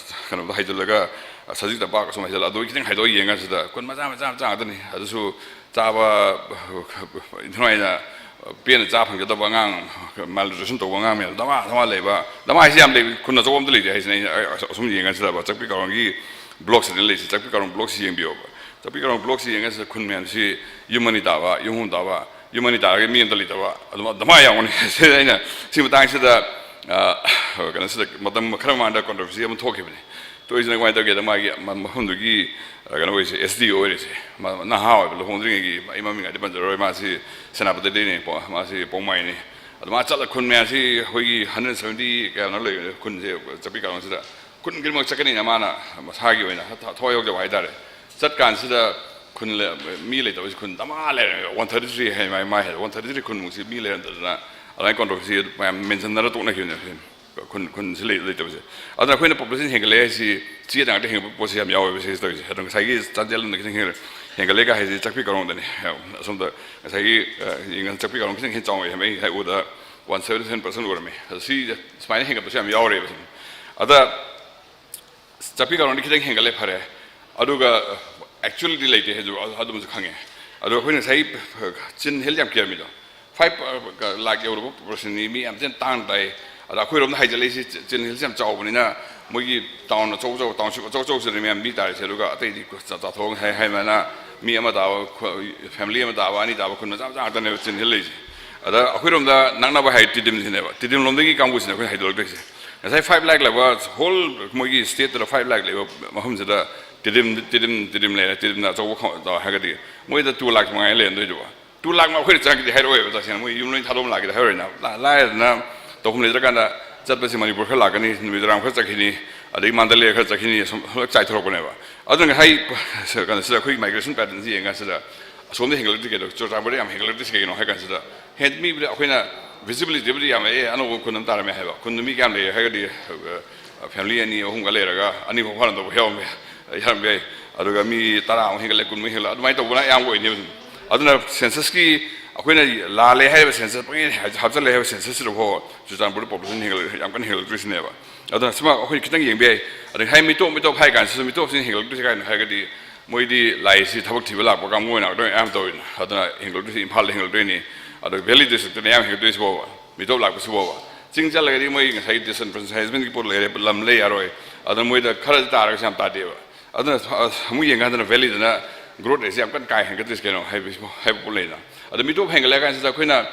ꯀꯩꯅꯣꯗ ꯍꯥꯏꯖꯤꯜꯂꯒ, ꯁꯖꯤꯛ ꯇꯝꯄꯥꯛ ꯑꯁꯣꯝ ꯍꯥꯏꯖꯤꯜꯂ, ꯑꯗꯨ ꯈꯤꯇꯪ ꯍꯥꯏꯗꯣꯛꯑ ꯌꯦꯡꯉ ꯀꯥꯟꯁꯤꯗ ꯈꯨꯟ ꯃꯆꯥ ꯃꯆꯥ ꯃꯆꯥ ꯉꯥꯛꯇꯅꯤ꯫ ꯑꯗꯨꯁꯨ ꯆꯥꯕ ꯏꯟꯊꯤ ꯅꯨꯡꯉꯥꯏꯅ ꯄꯦꯟꯅ ꯆꯥ ꯐꯪꯖꯗꯕ ꯑꯉꯥꯡ, ꯃꯥꯜꯅ꯭ꯌꯨꯇ꯭ꯔꯤꯁꯟ ꯇꯧꯕ ꯑꯉꯥꯡ ꯃꯌꯥꯝ ꯗꯃꯥ ꯗꯃꯥ ꯂꯩꯕ꯫ ꯗꯃꯥ ꯍꯥꯏꯁꯤ ꯌꯥꯝ ꯂꯩ, ꯈꯨꯟ ꯑꯆꯧꯕ ꯑꯝꯇ ꯂꯩꯇꯦ ꯍꯥꯏꯁꯤꯅ꯫ ꯑꯩꯅ ꯑꯁꯨꯝ ꯌꯦꯡꯉ ꯀꯥꯟꯁꯤꯗ ꯆꯥꯛꯄꯤ ꯀꯥꯔꯣꯡꯒꯤ ꯕ꯭ꯂꯣꯛꯁꯤꯗ ꯂꯩꯁꯤ꯫ ꯆꯥꯛꯄꯤ ꯀꯥꯔꯣꯡ ꯕ꯭ꯂꯣꯛꯁꯤ ꯌꯦꯡꯕꯤꯌꯣꯕ꯫ ꯆꯥꯛꯄꯤ ꯀꯥꯔꯣꯡ ꯕ꯭ꯂꯣꯛꯁꯤ ꯌꯦꯡꯉ ꯀꯥꯟꯁꯤꯗ ꯈꯨꯟ ꯃꯌꯥꯝꯁꯤ ꯌꯨꯝ ꯑꯅꯤ ꯇꯥꯕ, ꯌꯨꯝ ꯑꯍꯨꯝ ꯇꯥꯕ, ꯌꯨꯝ ꯑꯅꯤ ꯇꯥꯔꯒ ꯃꯤ ꯑꯝꯇ ꯂꯩꯇꯕ, ꯑꯗꯨꯝ ꯗꯃꯥ ꯌꯥꯎꯕꯅꯤ꯫ ꯁꯤꯗ ꯑꯩꯅ ꯁꯤ ꯃꯇꯥꯡꯁꯤꯗ, ꯑ, ꯀꯩꯅꯣꯁꯤꯗ ꯃꯇꯝ ꯈꯔ ꯃꯃꯥꯡꯗ ꯀꯣꯟꯇ꯭ꯔꯣꯚꯔꯁꯤ ꯑꯃ ꯊꯣꯛꯈꯤꯕꯅꯤ꯫ ꯊꯣꯛꯏꯁꯤꯅ ꯀꯃꯥꯏꯅ ꯇꯧꯒꯦꯗ, ꯃꯥꯒꯤ ꯃ-, ꯃꯐꯝꯗꯨꯒꯤ, ꯑ, ꯀꯩꯅꯣ ꯑꯣꯏꯔꯤꯁꯦ, ꯑꯦꯁ ꯗꯤ ꯑꯣ ꯑꯣꯏꯔꯤꯁꯦ꯫ ꯃ-, ꯅꯍꯥ ꯑꯣꯏꯕ, ꯂꯨꯍꯣꯡꯗ꯭ꯔꯤꯉꯩꯒꯤ, ꯑꯩ ꯃꯃꯤꯡ ꯍꯥꯏꯗꯤ ꯄꯟꯖꯔꯔꯣꯏ, ꯃꯥꯁꯤ ꯁꯦꯅꯥꯄꯇꯤꯗꯩꯅꯦ, ꯄꯣ-, ꯃꯥꯁꯤ ꯄꯣꯡꯃꯥꯏꯅꯤ꯫ ꯑꯗꯣ ꯃꯥ ꯆꯠꯂ ꯈꯨꯟ ꯃꯌꯥꯝꯁꯤ ꯑꯩꯈꯣꯏꯒꯤ ꯍꯟꯗ꯭ꯔꯦꯠ ꯁꯚꯦꯟꯇꯤ ꯀꯌꯥꯅꯣ ꯂꯩꯕꯅꯦ ꯈꯨꯟꯁꯦ, ꯆꯥꯛꯄꯤ ꯀꯥꯔꯣꯡꯁꯤꯗ꯫ ꯈꯨꯟ ꯈꯨꯗꯤꯡꯃꯛ ꯆꯠꯀꯅꯤꯅ ꯃꯥꯅ ꯃꯁꯥꯒꯤ ꯑꯣꯏꯅ ꯊ-, ꯊꯋꯥꯏ ꯌꯥꯎꯖꯕ ꯍꯥꯏꯇꯥꯔꯦ꯫ ꯆꯠꯀꯥꯟꯁꯤꯗ ꯈꯨꯟ ꯂꯩ-, ꯃꯤ ꯂꯩꯇꯕꯁꯤ ꯈꯨꯟ ꯗꯃꯥ ꯂꯩꯔꯦ꯫ ꯋꯥꯟ ꯊꯥꯔꯇꯤ ꯊ꯭ꯔꯤ ꯍꯥꯏ ꯃꯥꯏ, ꯃꯥꯏ ꯍꯥꯏ, ꯋꯥꯟ ꯊꯥꯔꯇꯤ ꯊ꯭ꯔꯤ ꯈꯨꯟꯃꯨꯛꯁꯤ ꯃꯤ ꯂꯩꯔꯝꯗꯗꯅ ꯑꯗꯨꯃꯥꯏꯅ ꯀꯣꯟꯇ꯭ꯔꯣꯚꯔꯁꯤ ꯃꯌꯥꯝ ꯃꯦꯟꯁꯟꯅꯔ ꯇꯣꯛꯅꯈꯤꯕꯅꯦ꯫ ꯈꯨꯟ ꯈꯨꯟꯁꯤ ꯂꯩ ꯂꯩꯇꯕꯁꯦ꯫ ꯑꯗꯨꯅ ꯑꯩꯈꯣꯏꯅ ꯄꯣꯄꯨꯂꯦꯁꯟ ꯍꯦꯟꯒꯠꯂꯦ ꯍꯥꯏꯁꯤ ꯆꯦꯗ ꯉꯥꯛꯇ ꯍꯦꯟꯒꯠꯄ ꯄꯣꯠꯁꯤ ꯌꯥꯝ ꯌꯥꯎꯋꯦꯕ ꯁꯤꯁꯦ ꯇꯧꯔꯤꯁꯦ꯫ ꯑꯗꯣ ꯉꯁꯥꯏꯒꯤ ꯆꯥꯟꯗꯦꯜ ꯂꯣꯝꯗ ꯈꯤꯇꯪ ꯍꯦꯟꯒꯠꯂꯦ, ꯍꯦꯟꯒꯠꯂꯦꯒ ꯍꯥꯏꯁꯤ ꯆꯥꯛꯄꯤ ꯀꯥꯔꯣꯡꯗꯅꯤ꯫ ꯑꯁꯣꯝꯗ ꯉꯁꯥꯏꯒꯤ ꯆꯥꯛꯄꯤ ꯀꯥꯔꯣꯡ ꯈꯤꯇꯪ ꯍꯦꯟꯅ ꯆꯥꯎꯋꯦ ꯍꯥꯏꯕ ꯑꯩ ꯉꯁꯥꯏ ꯎꯕꯗ ꯋꯥꯟ ꯁꯕꯦꯟꯇꯤ ꯁꯕꯦꯟ ꯄꯥꯔꯁꯦꯟ ꯎꯔꯝꯃꯤ꯫ ꯑꯗꯣ ꯁꯤ ꯁꯨꯃꯥꯏꯅ ꯍꯦꯟꯒꯠꯄꯁꯨ ꯌꯥꯝ ꯌꯥꯎꯔꯦꯕ ꯁꯨꯝ꯫ ꯑꯗ ꯆꯥꯛꯄꯤ ꯀꯥꯔꯣꯡꯗꯤ ꯈꯤꯇꯪ ꯍꯦꯟꯒꯠꯂꯦ, ꯐꯔꯦ꯫ ꯑꯗꯨꯒ ꯑꯦꯛꯆꯨꯋꯦꯜꯗꯤ ꯂꯩꯇꯦ ꯍꯥꯏꯁꯨ ꯑꯗꯨꯃꯁꯨ ꯈꯪꯉꯦ꯫ ꯑꯗꯣ ꯑꯩꯈꯣꯏꯅ ꯉꯁꯥꯏ ꯆꯤꯟ ꯍꯤꯜ ꯌꯥꯝ ꯀꯤꯔꯝꯃꯤꯗꯣ, ꯐꯥꯏꯚ ꯂꯥꯛ ꯌꯧꯔꯕ ꯄꯣꯄꯨꯂꯦꯁꯟꯅꯤ, ꯃꯤ ꯌꯥꯝ ꯊꯤꯅ ꯇꯥꯡꯅ ꯇꯥꯏ꯫ ꯑꯗ ꯑꯩꯈꯣꯏꯔꯣꯝꯗ ꯍꯥꯏꯖꯤꯜꯂꯛꯏꯁꯤ ꯆꯤꯟ ꯍꯤꯜꯁꯤ ꯌꯥꯝ ꯆꯥꯎꯕꯅꯤꯅ ꯃꯣꯏꯒꯤ ꯇꯥꯎꯟ ꯑꯆꯧ ꯑꯆꯧꯕ, ꯇꯥꯎꯟꯁꯤꯞ ꯑꯆꯧ ꯑꯆꯧꯕꯁꯤꯗ ꯃꯌꯥꯝ ꯃꯤ ꯇꯥꯔꯤꯁꯦ꯫ ꯑꯗꯨꯒ ꯑꯇꯩꯗꯤ ꯆꯥꯊꯣꯛ ꯍꯥꯏ ꯍꯥꯏꯃꯥꯏꯅ ꯃꯤ ꯑꯃ ꯇꯥꯕ ꯈꯨ-, ꯐꯦꯃꯤꯂꯤ ꯑꯃ ꯇꯥꯕ, ꯑꯅꯤ ꯇꯥꯕ ꯈꯨꯟ ꯃꯆꯥ ꯃꯆꯥ ꯉꯥꯛꯇꯅꯦꯕ ꯆꯤꯟ ꯍꯤꯜ ꯂꯩꯁꯦ꯫ ꯑꯗ ꯑꯩꯈꯣꯏꯔꯣꯝꯗ ꯅꯛꯅꯕ ꯍꯥꯏ ꯇꯤꯗꯤꯝꯁꯤꯅꯦꯕ, ꯇꯤꯗꯤꯝ ꯂꯣꯝꯗꯒꯤ ꯀꯥꯡꯕꯨꯁꯤꯅ ꯑꯩꯈꯣꯏꯅ ꯍꯥꯏꯗꯣꯔꯛꯇꯣꯏꯁꯦ꯫ ꯉꯁꯥꯏ ꯐꯥꯏꯚ ꯂꯥꯛ ꯂꯩꯕ ꯍꯣꯜ ꯃꯣꯏꯒꯤ ꯁ꯭ꯇꯦꯠꯇꯨꯗ ꯐꯥꯏꯚ ꯂꯥꯛ ꯂꯩꯕ ꯃꯐꯝꯁꯤꯗ ꯇꯤꯗꯤꯝ ꯇꯤꯗꯤꯝ ꯇꯤꯗꯤꯝ ꯂꯩꯔꯦ, ꯇꯤꯗꯤꯝꯅ ꯑꯆꯧꯕ ꯈꯣꯡ-, ꯍꯥꯏꯔꯒꯗꯤ ꯃꯣꯏꯗ ꯇꯨ ꯂꯥꯛ ꯃꯉꯥꯏ ꯂꯩꯔꯝꯗꯣꯏꯗꯨꯕ꯫ ꯇꯨ ꯂꯥꯛ ꯑꯩꯈꯣꯏꯅ ꯆꯪꯉꯛꯀꯦꯗꯤ ꯍꯥꯏꯔꯛꯑꯣꯏꯕ, ꯇꯁꯦꯡꯅ ꯃꯣꯏ ꯌꯨꯝ ꯂꯣꯏ ꯊꯥꯗꯣꯛꯑꯝ ꯂꯥꯛꯀꯦꯗꯤ ꯍꯥꯏꯔꯣꯏꯅ꯫ ꯂꯥ-, ꯂꯥꯏꯔꯗꯅ ꯇꯧꯐꯝ ꯂꯩꯇ꯭ꯔꯀꯥꯟꯗ ꯆꯠꯄꯁꯤ ꯃꯅꯤꯄꯨꯔ ꯈꯔ ꯂꯥꯛꯀꯅꯤ, ꯃꯤꯖꯣꯔꯥꯝ ꯈꯔ ꯆꯠꯈꯤꯅꯤ, ꯑꯗꯩ ꯃꯥꯟꯗꯂꯦ ꯈꯔ ꯆꯠꯈꯤꯅꯤ, ꯁꯨꯝ ꯂꯣꯏ ꯆꯥꯏꯊꯣꯔꯛꯄꯅꯦꯕ꯫ ꯑꯗꯨꯅ ꯉꯁꯥꯏ ꯀꯩꯅꯣꯁꯤꯗ ꯑꯩꯈꯣꯏꯒꯤ ꯃꯥꯏꯒ꯭ꯔꯦꯁꯟ ꯄꯦꯇꯔꯟꯁꯤ ꯌꯦꯡꯀꯥꯟꯁꯤꯗ ꯑꯁꯣꯝꯗ ꯍꯦꯟꯒꯠꯂꯛꯇ꯭ꯔꯤ ꯀꯩꯗꯧ, ꯆꯨꯔꯆꯥꯟꯄꯨꯔꯗ ꯌꯥꯝ ꯍꯦꯟꯒꯠꯂꯛꯇ꯭ꯔꯤꯁꯤ ꯀꯩꯒꯤꯅꯣ ꯍꯥꯏ ꯀꯥꯟꯁꯤꯗ, ꯍꯦꯟ-, ꯃꯤꯕꯨꯗꯤ ꯑꯩꯈꯣꯏꯅ ꯚꯤꯖꯤꯕꯤꯂꯤꯇꯤꯕꯨꯗꯤ ꯌꯥꯝ ꯂꯩꯌꯦ, ꯑꯅꯧꯕ ꯈꯨꯟ ꯑꯃ ꯇꯥꯔꯝꯃꯦ ꯍꯥꯏꯕ꯫ ꯈꯨꯟꯗꯨ ꯃꯤ ꯀꯌꯥꯝ ꯂꯩꯌꯦ ꯍꯥꯏꯔꯒꯗꯤ, ꯑ, ꯐꯦꯃꯤꯂꯤ ꯑꯅꯤ ꯑꯍꯨꯝꯒ ꯂꯩꯔꯒ ꯑꯅꯤ ꯐꯥꯎ ꯐꯥꯅꯗꯕ ꯌꯥꯎꯔꯝꯕ ꯌꯥꯏ, ꯌꯥꯎꯔꯝꯕ ꯌꯥꯏ꯫ ꯑꯗꯨꯒ ꯃꯤ ꯇꯔꯥꯃꯨꯛ ꯍꯦꯟꯒꯠꯂꯦ, ꯀꯨꯟꯃꯨꯛ ꯍꯦꯟꯒꯠꯂꯦ, ꯑꯗꯨꯃꯥꯏꯅ ꯇꯧꯕꯅ ꯑꯌꯥꯝꯕ ꯑꯣꯏꯅꯦꯕ꯫ ꯑꯗꯨꯅ ꯁꯦꯟꯁꯁꯀꯤ ꯑꯩꯈꯣꯏꯅ ꯂꯥꯜꯂꯦ ꯍꯥꯏꯔꯤꯕ ꯁꯦꯟꯁꯁ ꯄꯪꯍꯦꯟ ꯍꯥꯞꯆꯜꯂꯦ ꯍꯥꯏꯕ ꯁꯦꯟꯁꯁꯁꯤꯗ ꯐꯥꯎꯕ ꯆꯨꯔꯆꯥꯟꯄꯨꯔꯗ ꯄꯣꯄꯨꯂꯦꯁꯟ ꯍꯦꯟꯒꯠꯂꯛ-, ꯌꯥꯝ ꯀꯟꯅ ꯍꯦꯟꯒꯠꯂꯛꯇ꯭ꯔꯤꯁꯤꯅꯦꯕ꯫ ꯑꯗꯨꯅ ꯁꯤꯃ ꯑꯩꯈꯣꯏ ꯈꯤꯇꯪ ꯌꯦꯡꯕ ꯌꯥꯏ꯫ ꯑꯗꯒꯤ ꯍꯥꯏ ꯃꯤꯇꯣꯞ, ꯃꯤꯇꯣꯞ ꯍꯥꯏ ꯀꯥꯟꯁꯤꯗꯁꯨ ꯃꯤꯇꯣꯞꯁꯤꯅ ꯍꯦꯟꯒꯠꯂꯛꯇ꯭ꯔꯤꯁꯤ ꯀꯥꯏꯅ ꯍꯥꯏꯔꯒꯗꯤ ꯃꯣꯏꯗꯤ ꯂꯥꯏꯁꯤ ꯊꯕꯛ ꯊꯤꯕ ꯂꯥꯛꯄ ꯀꯥꯡꯕꯨ ꯑꯣꯏꯅ ꯉꯥꯛꯇ ꯑꯌꯥꯝꯕ ꯇꯧꯋꯤꯅ꯫ ꯑꯗꯨꯅ ꯍꯦꯟꯒꯠꯂꯛꯇ꯭ꯔꯤꯁꯤ ꯏꯝꯐꯥꯜꯗ ꯍꯦꯟꯒꯠꯂꯛꯇꯣꯏꯅꯤ, ꯑꯗꯨꯒ ꯚꯦꯂꯤ ꯗꯤꯁꯇ꯭ꯔꯤꯛꯇꯅ ꯑꯌꯥꯝꯕ ꯍꯦꯟꯒꯠꯇꯣꯏꯁꯤ ꯐꯥꯎꯕ, ꯃꯤꯇꯣꯞ ꯂꯥꯛꯄꯁꯤ ꯐꯥꯎꯕ꯫ ꯆꯤꯡ ꯆꯠꯂꯒꯗꯤ ꯃꯣꯏ ꯉꯁꯥꯏꯒꯤ ꯗꯤꯁꯑꯦꯟꯐ꯭ꯔꯦꯟꯁꯥꯏꯖꯃꯦꯟꯒꯤ ꯄꯣꯠ ꯂꯩꯔꯦ, ꯂꯝ ꯂꯩ ꯌꯥꯔꯣꯏ, ꯑꯗꯨꯅ ꯃꯣꯏꯗ ꯈꯔꯗꯤ ꯇꯥꯔꯒꯁꯨ ꯌꯥꯝ ꯇꯥꯗꯦꯕ꯫ ꯑꯗꯨꯅ ꯑꯃꯨꯛ ꯌꯦꯡꯀꯥꯟꯗꯅ ꯚꯦꯂꯤꯗꯅ ꯒ꯭ꯔꯣꯠ ꯔꯦꯠꯁꯤ ꯌꯥꯝ ꯀꯟꯅ ꯀꯥ ꯍꯦꯟꯒꯠꯇ꯭ꯔꯤꯁꯤ ꯀꯩꯅꯣ ꯍꯥꯏꯕ, ꯍꯥꯏꯕ ꯄꯣꯠ ꯂꯩꯅ꯫ ꯑꯗ ꯃꯤꯇꯣꯞ ꯍꯦꯟꯒꯠꯂꯦ ꯍꯥꯏ ꯀꯥꯟꯁꯤꯗ ꯑꯩꯈꯣꯏꯅ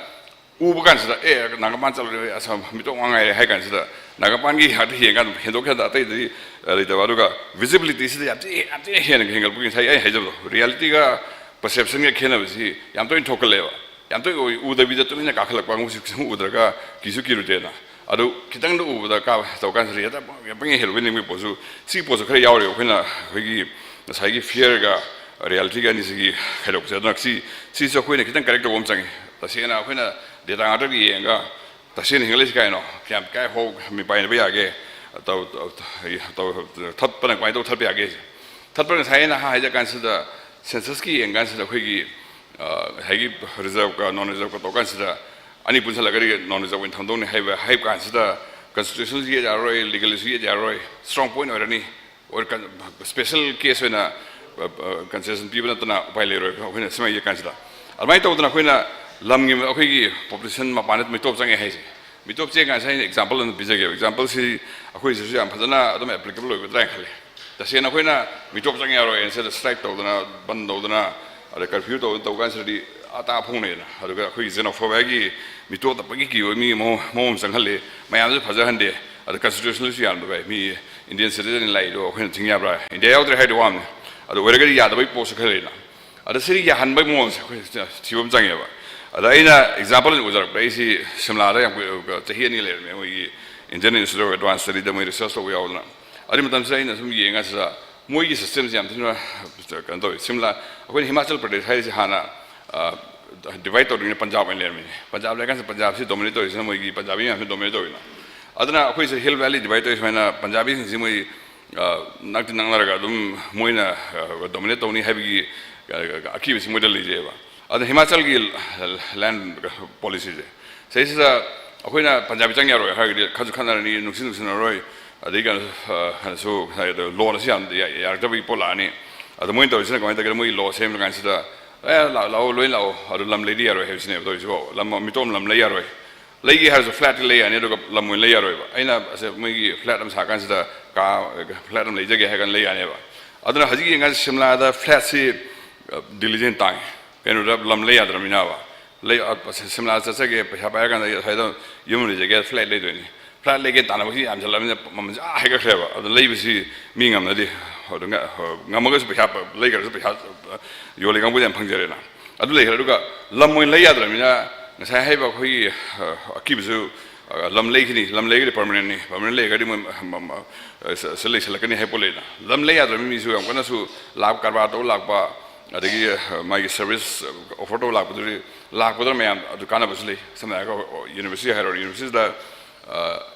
ꯎꯕ ꯀꯥꯟꯁꯤꯗ, "ꯑꯦ, ꯅꯥꯒꯥꯃꯄꯥꯟ ꯆꯠꯂꯨꯔꯦ, ꯑꯁꯥꯝ ꯃꯤꯇꯣꯞ ꯉꯥꯛ ꯉꯥꯏꯔꯦ" ꯍꯥꯏ ꯀꯥꯟꯁꯤꯗ, ꯅꯥꯒꯥꯃꯄꯥꯟꯒꯤ ꯍꯥꯏꯔꯗꯤ ꯌꯦꯡꯀꯥꯟꯗ ꯍꯦꯟꯗꯣꯛ ꯍꯦꯟꯗ ꯑꯇꯩꯗꯗꯤ, ꯑ, ꯂꯩꯇꯕ꯫ ꯑꯗꯨꯒ ꯚꯤꯖꯤꯕꯤꯂꯤꯇꯤꯁꯤꯗ ꯌꯥꯝ ꯊꯤ, ꯌꯥꯝ ꯊꯤꯅ ꯍꯦꯟꯅ ꯍꯦꯟꯒꯠꯂꯛꯄꯒꯤ ꯉꯁꯥꯏ ꯑꯩ ꯍꯥꯏꯖꯕꯗꯣ, ꯔꯤꯌꯦꯂꯤꯇꯤꯒ ꯄꯔꯁꯦꯞꯁꯟꯒ ꯈꯦꯠꯅꯕꯁꯤ ꯌꯥꯝ ꯇꯣꯏꯅ ꯊꯣꯛꯀꯜꯂꯦꯕ꯫ ꯌꯥꯝ ꯇꯣꯏꯅ ꯎꯏ-, ꯎꯗꯕꯤꯗ ꯇꯨꯃꯤꯟꯅ ꯀꯥꯈꯠꯂꯛꯄ ꯀꯥꯡꯕꯨꯁꯤ ꯁꯨꯝ ꯎꯗ꯭ꯔꯒ ꯀꯤꯁꯨ ꯀꯤꯔꯨꯗꯦꯅ꯫ ꯑꯗꯨ ꯈꯤꯇꯪꯗ ꯎꯕꯗ ꯀꯥ-, ꯇꯧꯀꯥꯟꯁꯤꯗ ꯍꯦꯛꯇ ꯄꯪ-, ꯄꯪꯍꯦꯟ ꯍꯦꯜꯂꯨꯕꯩ ꯅꯤꯡꯕ ꯄꯣꯠꯁꯨ, ꯁꯤꯒꯤ ꯄꯣꯠꯁꯨ ꯈꯔ ꯌꯥꯎꯔꯦꯕ꯫ ꯑꯩꯈꯣꯏꯅ ꯑꯩꯈꯣꯏꯒꯤ ꯉꯁꯥꯏꯒꯤ ꯐꯤꯌꯔꯒ ꯔꯤꯌꯦꯂꯤꯇꯤꯒ ꯑꯅꯤꯁꯤꯒꯤ ꯈꯥꯏꯗꯣꯛꯄꯁꯦ꯫ ꯑꯗꯨꯅ ꯁꯤ, ꯁꯤꯁꯨ ꯑꯩꯈꯣꯏꯅ ꯈꯤꯇꯪ ꯀꯔꯦꯛ ꯇꯧꯕ ꯑꯃ ꯆꯪꯉꯤ꯫ ꯇꯁꯦꯡꯅ ꯑꯩꯈꯣꯏꯅ ꯗꯦꯇꯥ ꯉꯥꯛꯇꯒꯤ ꯌꯦꯡꯉꯒ ꯇꯁꯦꯡꯅ ꯍꯤꯡꯒꯠꯂꯛꯏꯁꯤ ꯀꯥꯏꯅꯣ? ꯀꯌꯥꯝ ꯀꯥꯏ ꯍꯣ ꯃꯤꯄꯥꯏꯅꯕ ꯌꯥꯒꯦ? ꯇꯧ-, ꯇꯧ-, ꯇꯧ-, ꯊꯠꯄꯅ ꯀꯃꯥꯏꯅ ꯇꯧ ꯊꯠꯄ ꯌꯥꯒꯦ? ꯊꯠꯄꯅ ꯉꯁꯥꯏ ꯑꯩꯅ ꯍꯥꯏꯖ ꯀꯥꯟꯁꯤꯗ, census ꯀꯤ ꯌꯦꯡ ꯀꯥꯟꯁꯤꯗ ꯑꯩꯈꯣꯏꯒꯤ, ꯑ, ꯉꯁꯥꯏꯒꯤ reserve ꯀ non reserve ꯀ ꯇꯧ ꯀꯥꯟꯁꯤꯗ ꯑꯅꯤ ꯄꯨꯟꯁꯤꯜꯂꯒꯗꯤ non reserve ꯑꯣꯏꯅ ꯊꯝꯗꯧꯅꯤ ꯍꯥꯏꯕ, ꯍꯥꯏꯕ ꯀꯥꯟꯁꯤꯗ constitutional ꯁꯨ ꯌꯦꯠ ꯌꯥꯔꯣꯏ, legal ꯁꯨ ꯌꯦꯠ ꯌꯥꯔꯣꯏ, strong point ꯑꯣꯏꯔꯅꯤ꯫ ꯑꯣꯏ-, ꯀꯟ-, special case ꯑꯣꯏꯅ, ꯑ, ꯑ, concession ꯄꯤꯕ ꯅꯠꯇꯅ ꯎꯄꯥꯏ ꯂꯩꯔꯣꯏ ꯑꯩꯈꯣꯏꯅ ꯁꯨꯃꯥꯏꯅ ꯌꯦꯡ ꯀꯥꯟꯁꯤꯗ꯫ ꯑꯗꯨꯃꯥꯏꯅ ꯇꯧꯗꯅ ꯑꯩꯈꯣꯏꯅ ꯂꯝꯒꯤ, ꯑꯩꯈꯣꯏꯒꯤ population ꯃꯄꯥꯟꯗ ꯃꯤꯇꯣꯞ ꯆꯪꯉꯦ ꯍꯥꯏꯁꯦ꯫ ꯃꯤꯇꯣꯞ ꯆꯦꯟ ꯀꯥꯟꯁꯤꯗ ꯑꯩꯅ example ꯑꯃ ꯄꯤꯖꯒꯦꯕ꯫ Example ꯁꯤ ꯑꯩꯈꯣꯏ ꯁꯤꯁꯨ ꯌꯥꯝ ꯐꯖꯅ ꯑꯗꯨꯝ applicable ꯑꯣꯏꯒꯗ꯭ꯔꯥ ꯍꯥꯏꯅ ꯈꯜꯂꯤ꯫ ꯇꯁꯦꯡꯅ ꯑꯩꯈꯣꯏꯅ ꯃꯤꯇꯣꯞ ꯆꯪ ꯌꯥꯔꯣꯏ ꯍꯥꯏꯅ ꯁꯤꯗ strike ꯇꯧꯗꯅ, ꯕꯟ ꯇꯧꯗꯅ, ꯑꯗ curfew ꯇꯧꯗꯅ ꯇꯧ ꯀꯥꯟꯁꯤꯗꯗꯤ ꯑꯇꯥ ꯐꯣꯡꯅꯩꯗꯅ꯫ ꯑꯗꯨꯒ ꯑꯩꯈꯣꯏꯒꯤ xenophobia ꯒꯤ ꯃꯤꯇꯣꯞꯇ ꯄꯪꯀꯤ ꯀꯤꯕ ꯃꯤ ꯃꯑꯣꯡ, ꯃꯑꯣꯡ ꯑꯃ ꯆꯪꯍꯜꯂꯤ꯫ ꯃꯌꯥꯝꯁꯨ ꯐꯖꯍꯟꯗꯦ꯫ ꯑꯗ constitutional ꯁꯨ ꯌꯥꯔꯝꯗꯕ ꯚꯥꯏ꯫ ꯃꯤ Indian citizen ꯂꯥꯛꯏꯗꯣ ꯑꯩꯈꯣꯏꯅ ꯊꯤꯡ ꯌꯥꯕ꯭ꯔꯥ? India ꯌꯥꯎꯗ꯭ꯔꯦ ꯍꯥꯏꯗꯤ ꯋꯥ ꯑꯃꯅꯤ꯫ ꯑꯗꯨ ꯑꯣꯏꯔꯒꯗꯤ ꯌꯥꯗꯕꯒꯤ ꯄꯣꯠꯁꯨ ꯈꯔ ꯂꯩꯅ꯫ ꯑꯗ ꯁꯤꯗꯤ ꯌꯥꯍꯟꯕꯒꯤ ꯃꯑꯣꯡꯁꯦ ꯑꯩꯈꯣꯏ ꯊꯤꯕ ꯑꯃ ꯆꯪꯉꯦꯕ꯫ ꯑꯗ ꯑꯩꯅ example ꯑꯣꯏꯅ ꯎꯖꯔꯛꯄꯗ, ꯑꯩꯁꯤ ꯁꯤꯝꯂꯥꯗ ꯌꯥꯝ ꯀꯨꯏ-, ꯆꯍꯤ ꯑꯅꯤ ꯂꯩꯔꯝꯃꯦ, ꯃꯣꯏꯒꯤ Indian Institute of Advanced Study ꯗ ꯃꯣꯏ research ꯇꯧꯕ ꯌꯥꯎꯗꯅ꯫ ꯑꯗꯨꯒꯤ ꯃꯇꯝꯁꯤꯗ ꯑꯩꯅ ꯁꯨꯝ ꯌꯦꯡꯉ ꯀꯥꯟꯁꯤꯗ ꯃꯣꯏꯒꯤ system ꯁꯦ ꯌꯥꯝ ꯊꯤꯅ ꯀꯩꯅꯣ ꯇꯧꯋꯤ꯫ ꯁꯤꯝꯂꯥ, ꯑꯩꯈꯣꯏꯅ ꯍꯤꯃꯥꯆꯜ ꯄ꯭ꯔꯗꯦꯁ ꯍꯥꯏꯔꯤꯁꯦ ꯍꯥꯟꯅ, ꯑ, divide ꯇꯧꯗ꯭ꯔꯤꯉꯩꯗ ꯄꯟꯖꯥꯕ ꯑꯣꯏꯅ ꯂꯩꯔꯝꯃꯤꯅꯦ꯫ ꯄꯟꯖꯥꯕ ꯂꯩꯔꯀꯥꯟꯁꯤꯗ ꯄꯟꯖꯥꯕꯁꯤ dominate ꯇꯧꯔꯤꯁꯤꯅ ꯃꯣꯏꯒꯤ ꯄꯟꯖꯥꯕꯤ ꯃꯌꯥꯝꯁꯤ dominate ꯇꯧꯋꯤꯅ꯫ ꯑꯗꯨꯅ ꯑꯩꯈꯣꯏꯁꯦ Hill Valley divide ꯇꯧꯔꯤ ꯁꯨꯃꯥꯏꯅ ꯄꯟꯖꯥꯕꯤꯁꯤꯡꯁꯤ ꯃꯣꯏ, ꯑ, ꯅꯛꯇꯤ ꯅꯛꯅꯔꯒ ꯑꯗꯨꯝ ꯃꯣꯏꯅ, ꯑ, dominate ꯇꯧꯅꯤ ꯍꯥꯏꯕꯒꯤ, ꯑ, ꯑꯀꯤꯕꯁꯤ ꯃꯣꯏꯗ ꯂꯩꯖꯩꯑꯕ꯫ ꯑꯗꯨꯅ ꯍꯤꯃꯥꯆꯜꯒꯤ land policy ꯁꯦ, ꯁꯤꯁꯤꯗ ꯑꯩꯈꯣꯏꯅ ꯄꯟꯖꯥꯕꯤ ꯆꯪ ꯌꯥꯔꯣꯏ ꯍꯥꯏꯔꯒꯗꯤ ꯈꯠꯁꯨ ꯈꯠꯅꯔꯅꯤ, ꯅꯨꯡꯁꯤ ꯅꯨꯡꯁꯤꯅꯔꯣꯏ, ꯑꯗꯩ ꯀꯩꯅꯣ, ꯑ, ꯀꯩꯅꯣꯁꯨ, ꯉꯁꯥꯏ ꯑꯗꯣ law ꯅꯁꯨ ꯌꯥꯝ ꯌꯥ-, ꯌꯥꯔꯛꯇꯕꯒꯤ ꯄꯣꯠ ꯂꯥꯛꯑꯅꯤ꯫ ꯑꯗꯣ ꯃꯣꯏꯅ ꯇꯧꯔꯤꯁꯤꯅ ꯀꯃꯥꯏꯅ ꯇꯧꯒꯦꯗ, ꯃꯣꯏꯒꯤ law ꯁꯦꯝꯕ ꯀꯥꯟꯁꯤꯗ, "ꯑꯦ, ꯂꯥꯛ-, ꯂꯥꯛꯑꯣ, ꯂꯣꯏ ꯂꯥꯛꯑꯣ, ꯑꯗꯣ ꯂꯝ ꯂꯩꯗꯤ ꯌꯥꯔꯣꯏ" ꯍꯥꯏꯕꯁꯤꯅꯦꯕ ꯇꯧꯔꯤꯁꯤꯕꯣ꯫ ꯂꯝ, ꯃꯤꯇꯣꯞ ꯑꯃ ꯂꯝ ꯂꯩ ꯌꯥꯔꯣꯏ꯫ ꯂꯩꯒꯦ ꯍꯥꯏꯔꯁꯨ flat ꯇꯤ ꯂꯩ ꯌꯥꯅꯤ, ꯑꯗꯨꯒ ꯂꯝ ꯑꯣꯏꯅ ꯂꯩ ꯌꯥꯔꯣꯏꯕ꯫ ꯑꯩꯅ ꯑꯁꯦ ꯃꯣꯏꯒꯤ flat ꯑꯃ ꯁꯥ ꯀꯥꯟꯁꯤꯗ ꯀꯥ, flat ꯑꯃ ꯂꯩꯖꯒꯦ ꯍꯥꯏꯔ ꯀꯥꯟꯗ ꯂꯩ ꯌꯥꯅꯦꯕ꯫ ꯑꯗꯨꯅ ꯍꯧꯖꯤꯛ ꯌꯦꯡꯀꯥꯟꯗ ꯁꯤꯝꯂꯥꯗ flat ꯁꯤ, ꯑ, ꯗꯤꯜꯂꯤꯗ ꯍꯦꯟꯅ ꯇꯥꯡꯉꯤ꯫ ꯀꯩꯅꯣꯗ ꯂꯝ ꯂꯩ ꯌꯥꯗ꯭ꯔꯕꯅꯤꯅꯕ꯫ ꯂꯩ, ꯑ, ꯁꯤꯝꯂꯥ ꯆꯠꯆꯒꯦ, ꯄꯩꯁꯥ ꯄꯥꯏꯔ ꯀꯥꯟꯗ ꯑꯩ ꯑꯁ꯭ꯋꯥꯏꯗ ꯌꯨꯝ ꯑꯃ ꯂꯩꯖꯒꯦ, flat ꯂꯩꯗꯣꯏꯅꯤ꯫ Flat ꯂꯩꯒꯦ ꯇꯥꯟꯅꯕꯁꯤ ꯌꯥꯝꯁꯤꯜꯂꯕꯅꯤꯅ ꯃꯃꯜꯁꯦ ꯑꯥ ꯍꯥꯏꯒꯠꯈ꯭ꯔꯦꯕ꯫ ꯑꯗꯨ ꯂꯩꯕꯁꯤ ꯃꯤ ꯉꯝꯅꯗꯦ꯫ ꯑꯗꯨ ꯉ-, ꯉꯝꯃꯒꯁꯨ ꯄꯩꯁꯥ, ꯂꯩꯈ꯭ꯔꯁꯨ ꯄꯩꯁꯥ, ꯌꯣꯜꯂꯤ ꯀꯥꯡꯕꯨꯗꯤ ꯌꯥꯝ ꯐꯪꯖꯔꯦꯅ꯫ ꯑꯗꯨ ꯂꯩꯈ꯭ꯔꯦ꯫ ꯑꯗꯨꯒ ꯂꯝ ꯑꯣꯏꯅ ꯂꯩ ꯌꯥꯗ꯭ꯔꯕꯅꯤꯅ ꯉꯁꯥꯏ ꯍꯥꯏꯕ ꯑꯩꯈꯣꯏꯒꯤ, ꯑ, ꯑꯀꯤꯕꯁꯨ, ꯑ, ꯂꯝ ꯂꯩꯈꯤꯅꯤ, ꯂꯝ ꯂꯩꯔꯒꯗꯤ permanent ꯅꯤ, permanent ꯂꯩꯔꯒꯗꯤ ꯃꯣꯏ, ꯃ-, ꯃ-, ꯑ, ꯁ-, ꯁ-, ꯂꯩꯁꯜꯂꯛꯀꯅꯤ ꯍꯥꯏꯕ ꯄꯣꯠ ꯂꯩꯗꯅ꯫ ꯂꯝ ꯂꯩ ꯌꯥꯗ꯭ꯔꯕꯅꯤ ꯃꯤꯁꯨ ꯌꯥꯝ ꯀꯟꯅꯁꯨ ꯂꯥꯛ-, ꯀꯔꯕꯥꯔ ꯇꯧ ꯂꯥꯛꯄ, ꯑꯗꯒꯤ ꯃꯥꯒꯤ ꯁꯔꯚꯤꯁ ꯑꯣꯐꯔ ꯇꯧꯕ ꯂꯥꯛꯄꯗꯨꯗꯤ, ꯂꯥꯛꯄꯗꯨꯅ ꯃꯌꯥꯝ ꯑꯗꯨ ꯀꯥꯟꯅꯕꯁꯨ ꯂꯩ꯫ ꯁꯝꯅ ꯍꯥꯏꯔꯒ ꯌꯨꯅꯤꯚꯔꯁꯤꯇꯤ ꯍꯥꯏꯔꯣ, ꯌꯨꯅꯤꯚꯔꯁꯤꯇꯤꯗ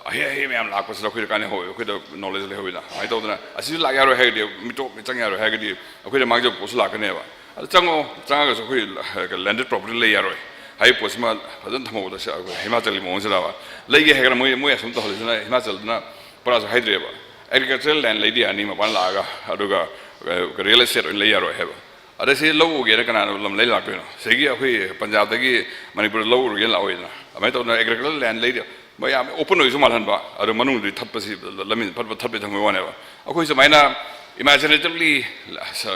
ꯑꯍꯩ ꯑꯍꯩ ꯃꯌꯥꯝ ꯂꯥꯛꯄꯁꯤꯗ ꯑꯩꯈꯣꯏꯗ ꯀꯥꯟꯅꯍꯧꯋꯦ, ꯑꯩꯈꯣꯏꯗ ꯅꯣꯂꯦꯖ ꯂꯩꯍꯧꯋꯤꯗ꯫ ꯑꯗꯨꯃꯥꯏꯅ ꯇꯧꯗꯅ ꯑꯁꯤꯁꯨ ꯂꯥꯛ ꯌꯥꯔꯣꯏ ꯍꯥꯏꯔꯗꯤ, ꯃꯤꯇꯣꯞ ꯆꯪ ꯌꯥꯔꯣꯏ ꯍꯥꯏꯔꯒꯗꯤ, ꯑꯩꯈꯣꯏꯗ ꯃꯥꯡꯖꯕ ꯄꯣꯠꯁꯨ ꯂꯥꯛꯀꯅꯦꯕ꯫ ꯑꯗꯨ ꯆꯪꯉꯣ, ꯆꯪꯉꯒꯁꯨ ꯑꯩꯈꯣꯏ ꯂꯦꯟꯗꯦꯗ ꯄ꯭ꯔꯣꯄꯔꯇꯤ ꯂꯩ ꯌꯥꯔꯣꯏ ꯍꯥꯏꯕ ꯄꯣꯠꯁꯤꯃ ꯐꯖꯅ ꯊꯝꯍꯧꯕꯗ ꯁꯤ ꯑꯩꯈꯣꯏ ꯍꯤꯃꯥꯆꯜꯒꯤ ꯃꯑꯣꯡꯁꯤꯗ ꯂꯩꯒꯦ ꯍꯥꯏꯔꯒꯅ ꯃꯣꯏ, ꯃꯣꯏ ꯑꯁꯨꯝ ꯇꯧꯍꯜꯂꯤꯁꯤꯅ ꯍꯤꯃꯥꯆꯜꯗꯨꯅ ꯄꯨꯔꯥꯁꯨ ꯍꯥꯏꯗ꯭ꯔꯦꯕ꯫ ꯑꯦꯒ꯭ꯔꯤꯀꯜꯆꯔꯦꯜ ꯂꯦꯟ ꯂꯩꯗꯤ ꯌꯥꯅꯤ ꯃꯄꯥꯟ ꯂꯥꯛꯑꯒ, ꯑꯗꯨꯒ ꯔꯤꯌꯦꯜ ꯑꯦꯁꯇꯦꯠ ꯑꯣꯏꯅ ꯂꯩ ꯌꯥꯔꯣꯏ ꯍꯥꯏꯕ꯫ ꯑꯗ ꯁꯤ ꯂꯧ ꯎꯒꯦꯅ ꯀꯅꯥꯅꯣ ꯂꯝ ꯂꯩ ꯂꯥꯛꯇꯣꯏꯅꯣ? ꯁꯤꯗꯒꯤ ꯑꯩꯈꯣꯏ ꯄꯟꯖꯥꯕꯇꯒꯤ ꯃꯅꯤꯄꯨꯔꯗ ꯂꯧ ꯎꯔꯒꯦꯅ ꯂꯥꯛꯑꯣꯏꯗꯅ꯫ ꯑꯗꯨꯃꯥꯏꯅ ꯇꯧꯗꯅ ꯑꯦꯒ꯭ꯔꯤꯀꯜꯆꯔꯦꯜ ꯂꯦꯟ ꯂꯩꯗꯤ ꯃꯌꯥꯝ ꯑꯣꯄꯟ ꯑꯣꯏꯁꯨ ꯃꯥꯜꯍꯟꯕ, ꯑꯗꯨ ꯃꯅꯨꯡꯗꯨꯗꯤ ꯊꯠꯄꯁꯤ, ꯂꯝꯕꯤ ꯐꯠ ꯐꯠ ꯊꯠꯄꯩ ꯊꯝꯕꯩ ꯋꯥꯅꯦꯕ꯫ ꯑꯩꯈꯣꯏ ꯁꯨꯃꯥꯏꯅ ꯏꯃꯦꯖꯤꯅꯦꯇꯤꯚꯂꯤ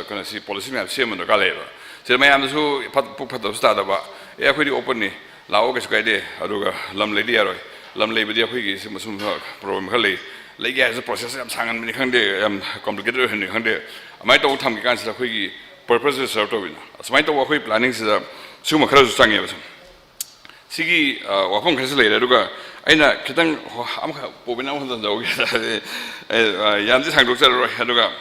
ꯀꯩꯅꯣꯁꯤ, ꯄꯣꯂꯤꯁꯤ ꯃꯌꯥꯝ ꯁꯦꯝꯕ ꯗꯔꯀꯥꯔ ꯂꯩꯌꯦꯕ꯫ ꯁꯤꯗ ꯃꯌꯥꯝꯗꯁꯨ ꯐꯠ-, ꯄꯨꯛ ꯐꯠꯇꯕꯁꯨ ꯇꯥꯗꯕ, "ꯑꯦ, ꯑꯩꯈꯣꯏꯗꯤ ꯑꯣꯄꯟꯅꯤ, ꯂꯥꯛꯑꯣ, ꯀꯩꯁꯨ ꯀꯥꯏꯗꯦ, ꯑꯗꯨꯒ ꯂꯝ ꯂꯩꯗꯤ ꯌꯥꯔꯣꯏ, ꯂꯝ ꯂꯩꯕꯗꯤ ꯑꯩꯈꯣꯏꯒꯤ ꯁꯨꯝ, ꯁꯨꯝ ꯄ꯭ꯔꯣꯕ꯭ꯂꯦꯝ ꯈꯔ ꯂꯩ, ꯂꯩꯒꯦ ꯍꯥꯏꯔꯁꯨ ꯄ꯭ꯔꯣꯁꯦꯁ ꯌꯥꯝ ꯁꯥꯡꯍꯟꯕꯅꯤ ꯈꯪꯗꯦ, ꯌꯥꯝ ꯀꯣꯝꯄ꯭ꯂꯤꯀꯦꯇꯦꯠ ꯑꯣꯏꯍꯟꯕꯅꯤ ꯈꯪꯗꯦ", ꯑꯗꯨꯃꯥꯏꯅ ꯇꯧꯕ ꯊꯝꯈꯤ ꯀꯥꯟꯁꯤꯗ ꯑꯩꯈꯣꯏꯒꯤ ꯄꯔꯄꯁꯁꯦ ꯁꯔꯚ ꯇꯧꯕꯤꯅ꯫ ꯑꯁꯨꯃꯥꯏꯅ ꯇꯧꯕ ꯑꯩꯈꯣꯏ ꯄ꯭ꯂꯥꯅꯤꯡꯁꯤꯗ ꯁꯤꯒꯨꯝꯕ ꯈꯔꯁꯨ ꯆꯪꯉꯦꯕ ꯁꯨꯝ꯫ ꯁꯤꯒꯤ, ꯑ, ꯋꯥꯐꯝ ꯈꯔꯁꯨ ꯂꯩꯔꯦ꯫ ꯑꯗꯨꯒ ꯑꯩꯅ ꯈꯤꯇꯪ ꯍꯣ-, ꯑꯃꯈꯛ ꯄꯣꯏꯟ ꯑꯃꯈꯛ ꯇꯧꯒꯦ꯫ ꯑꯩ, ꯑ, ꯌꯥꯝꯗꯤ ꯁꯥꯡꯗꯣꯛꯆꯔꯔꯣꯏ꯫ ꯑꯗꯨꯒ,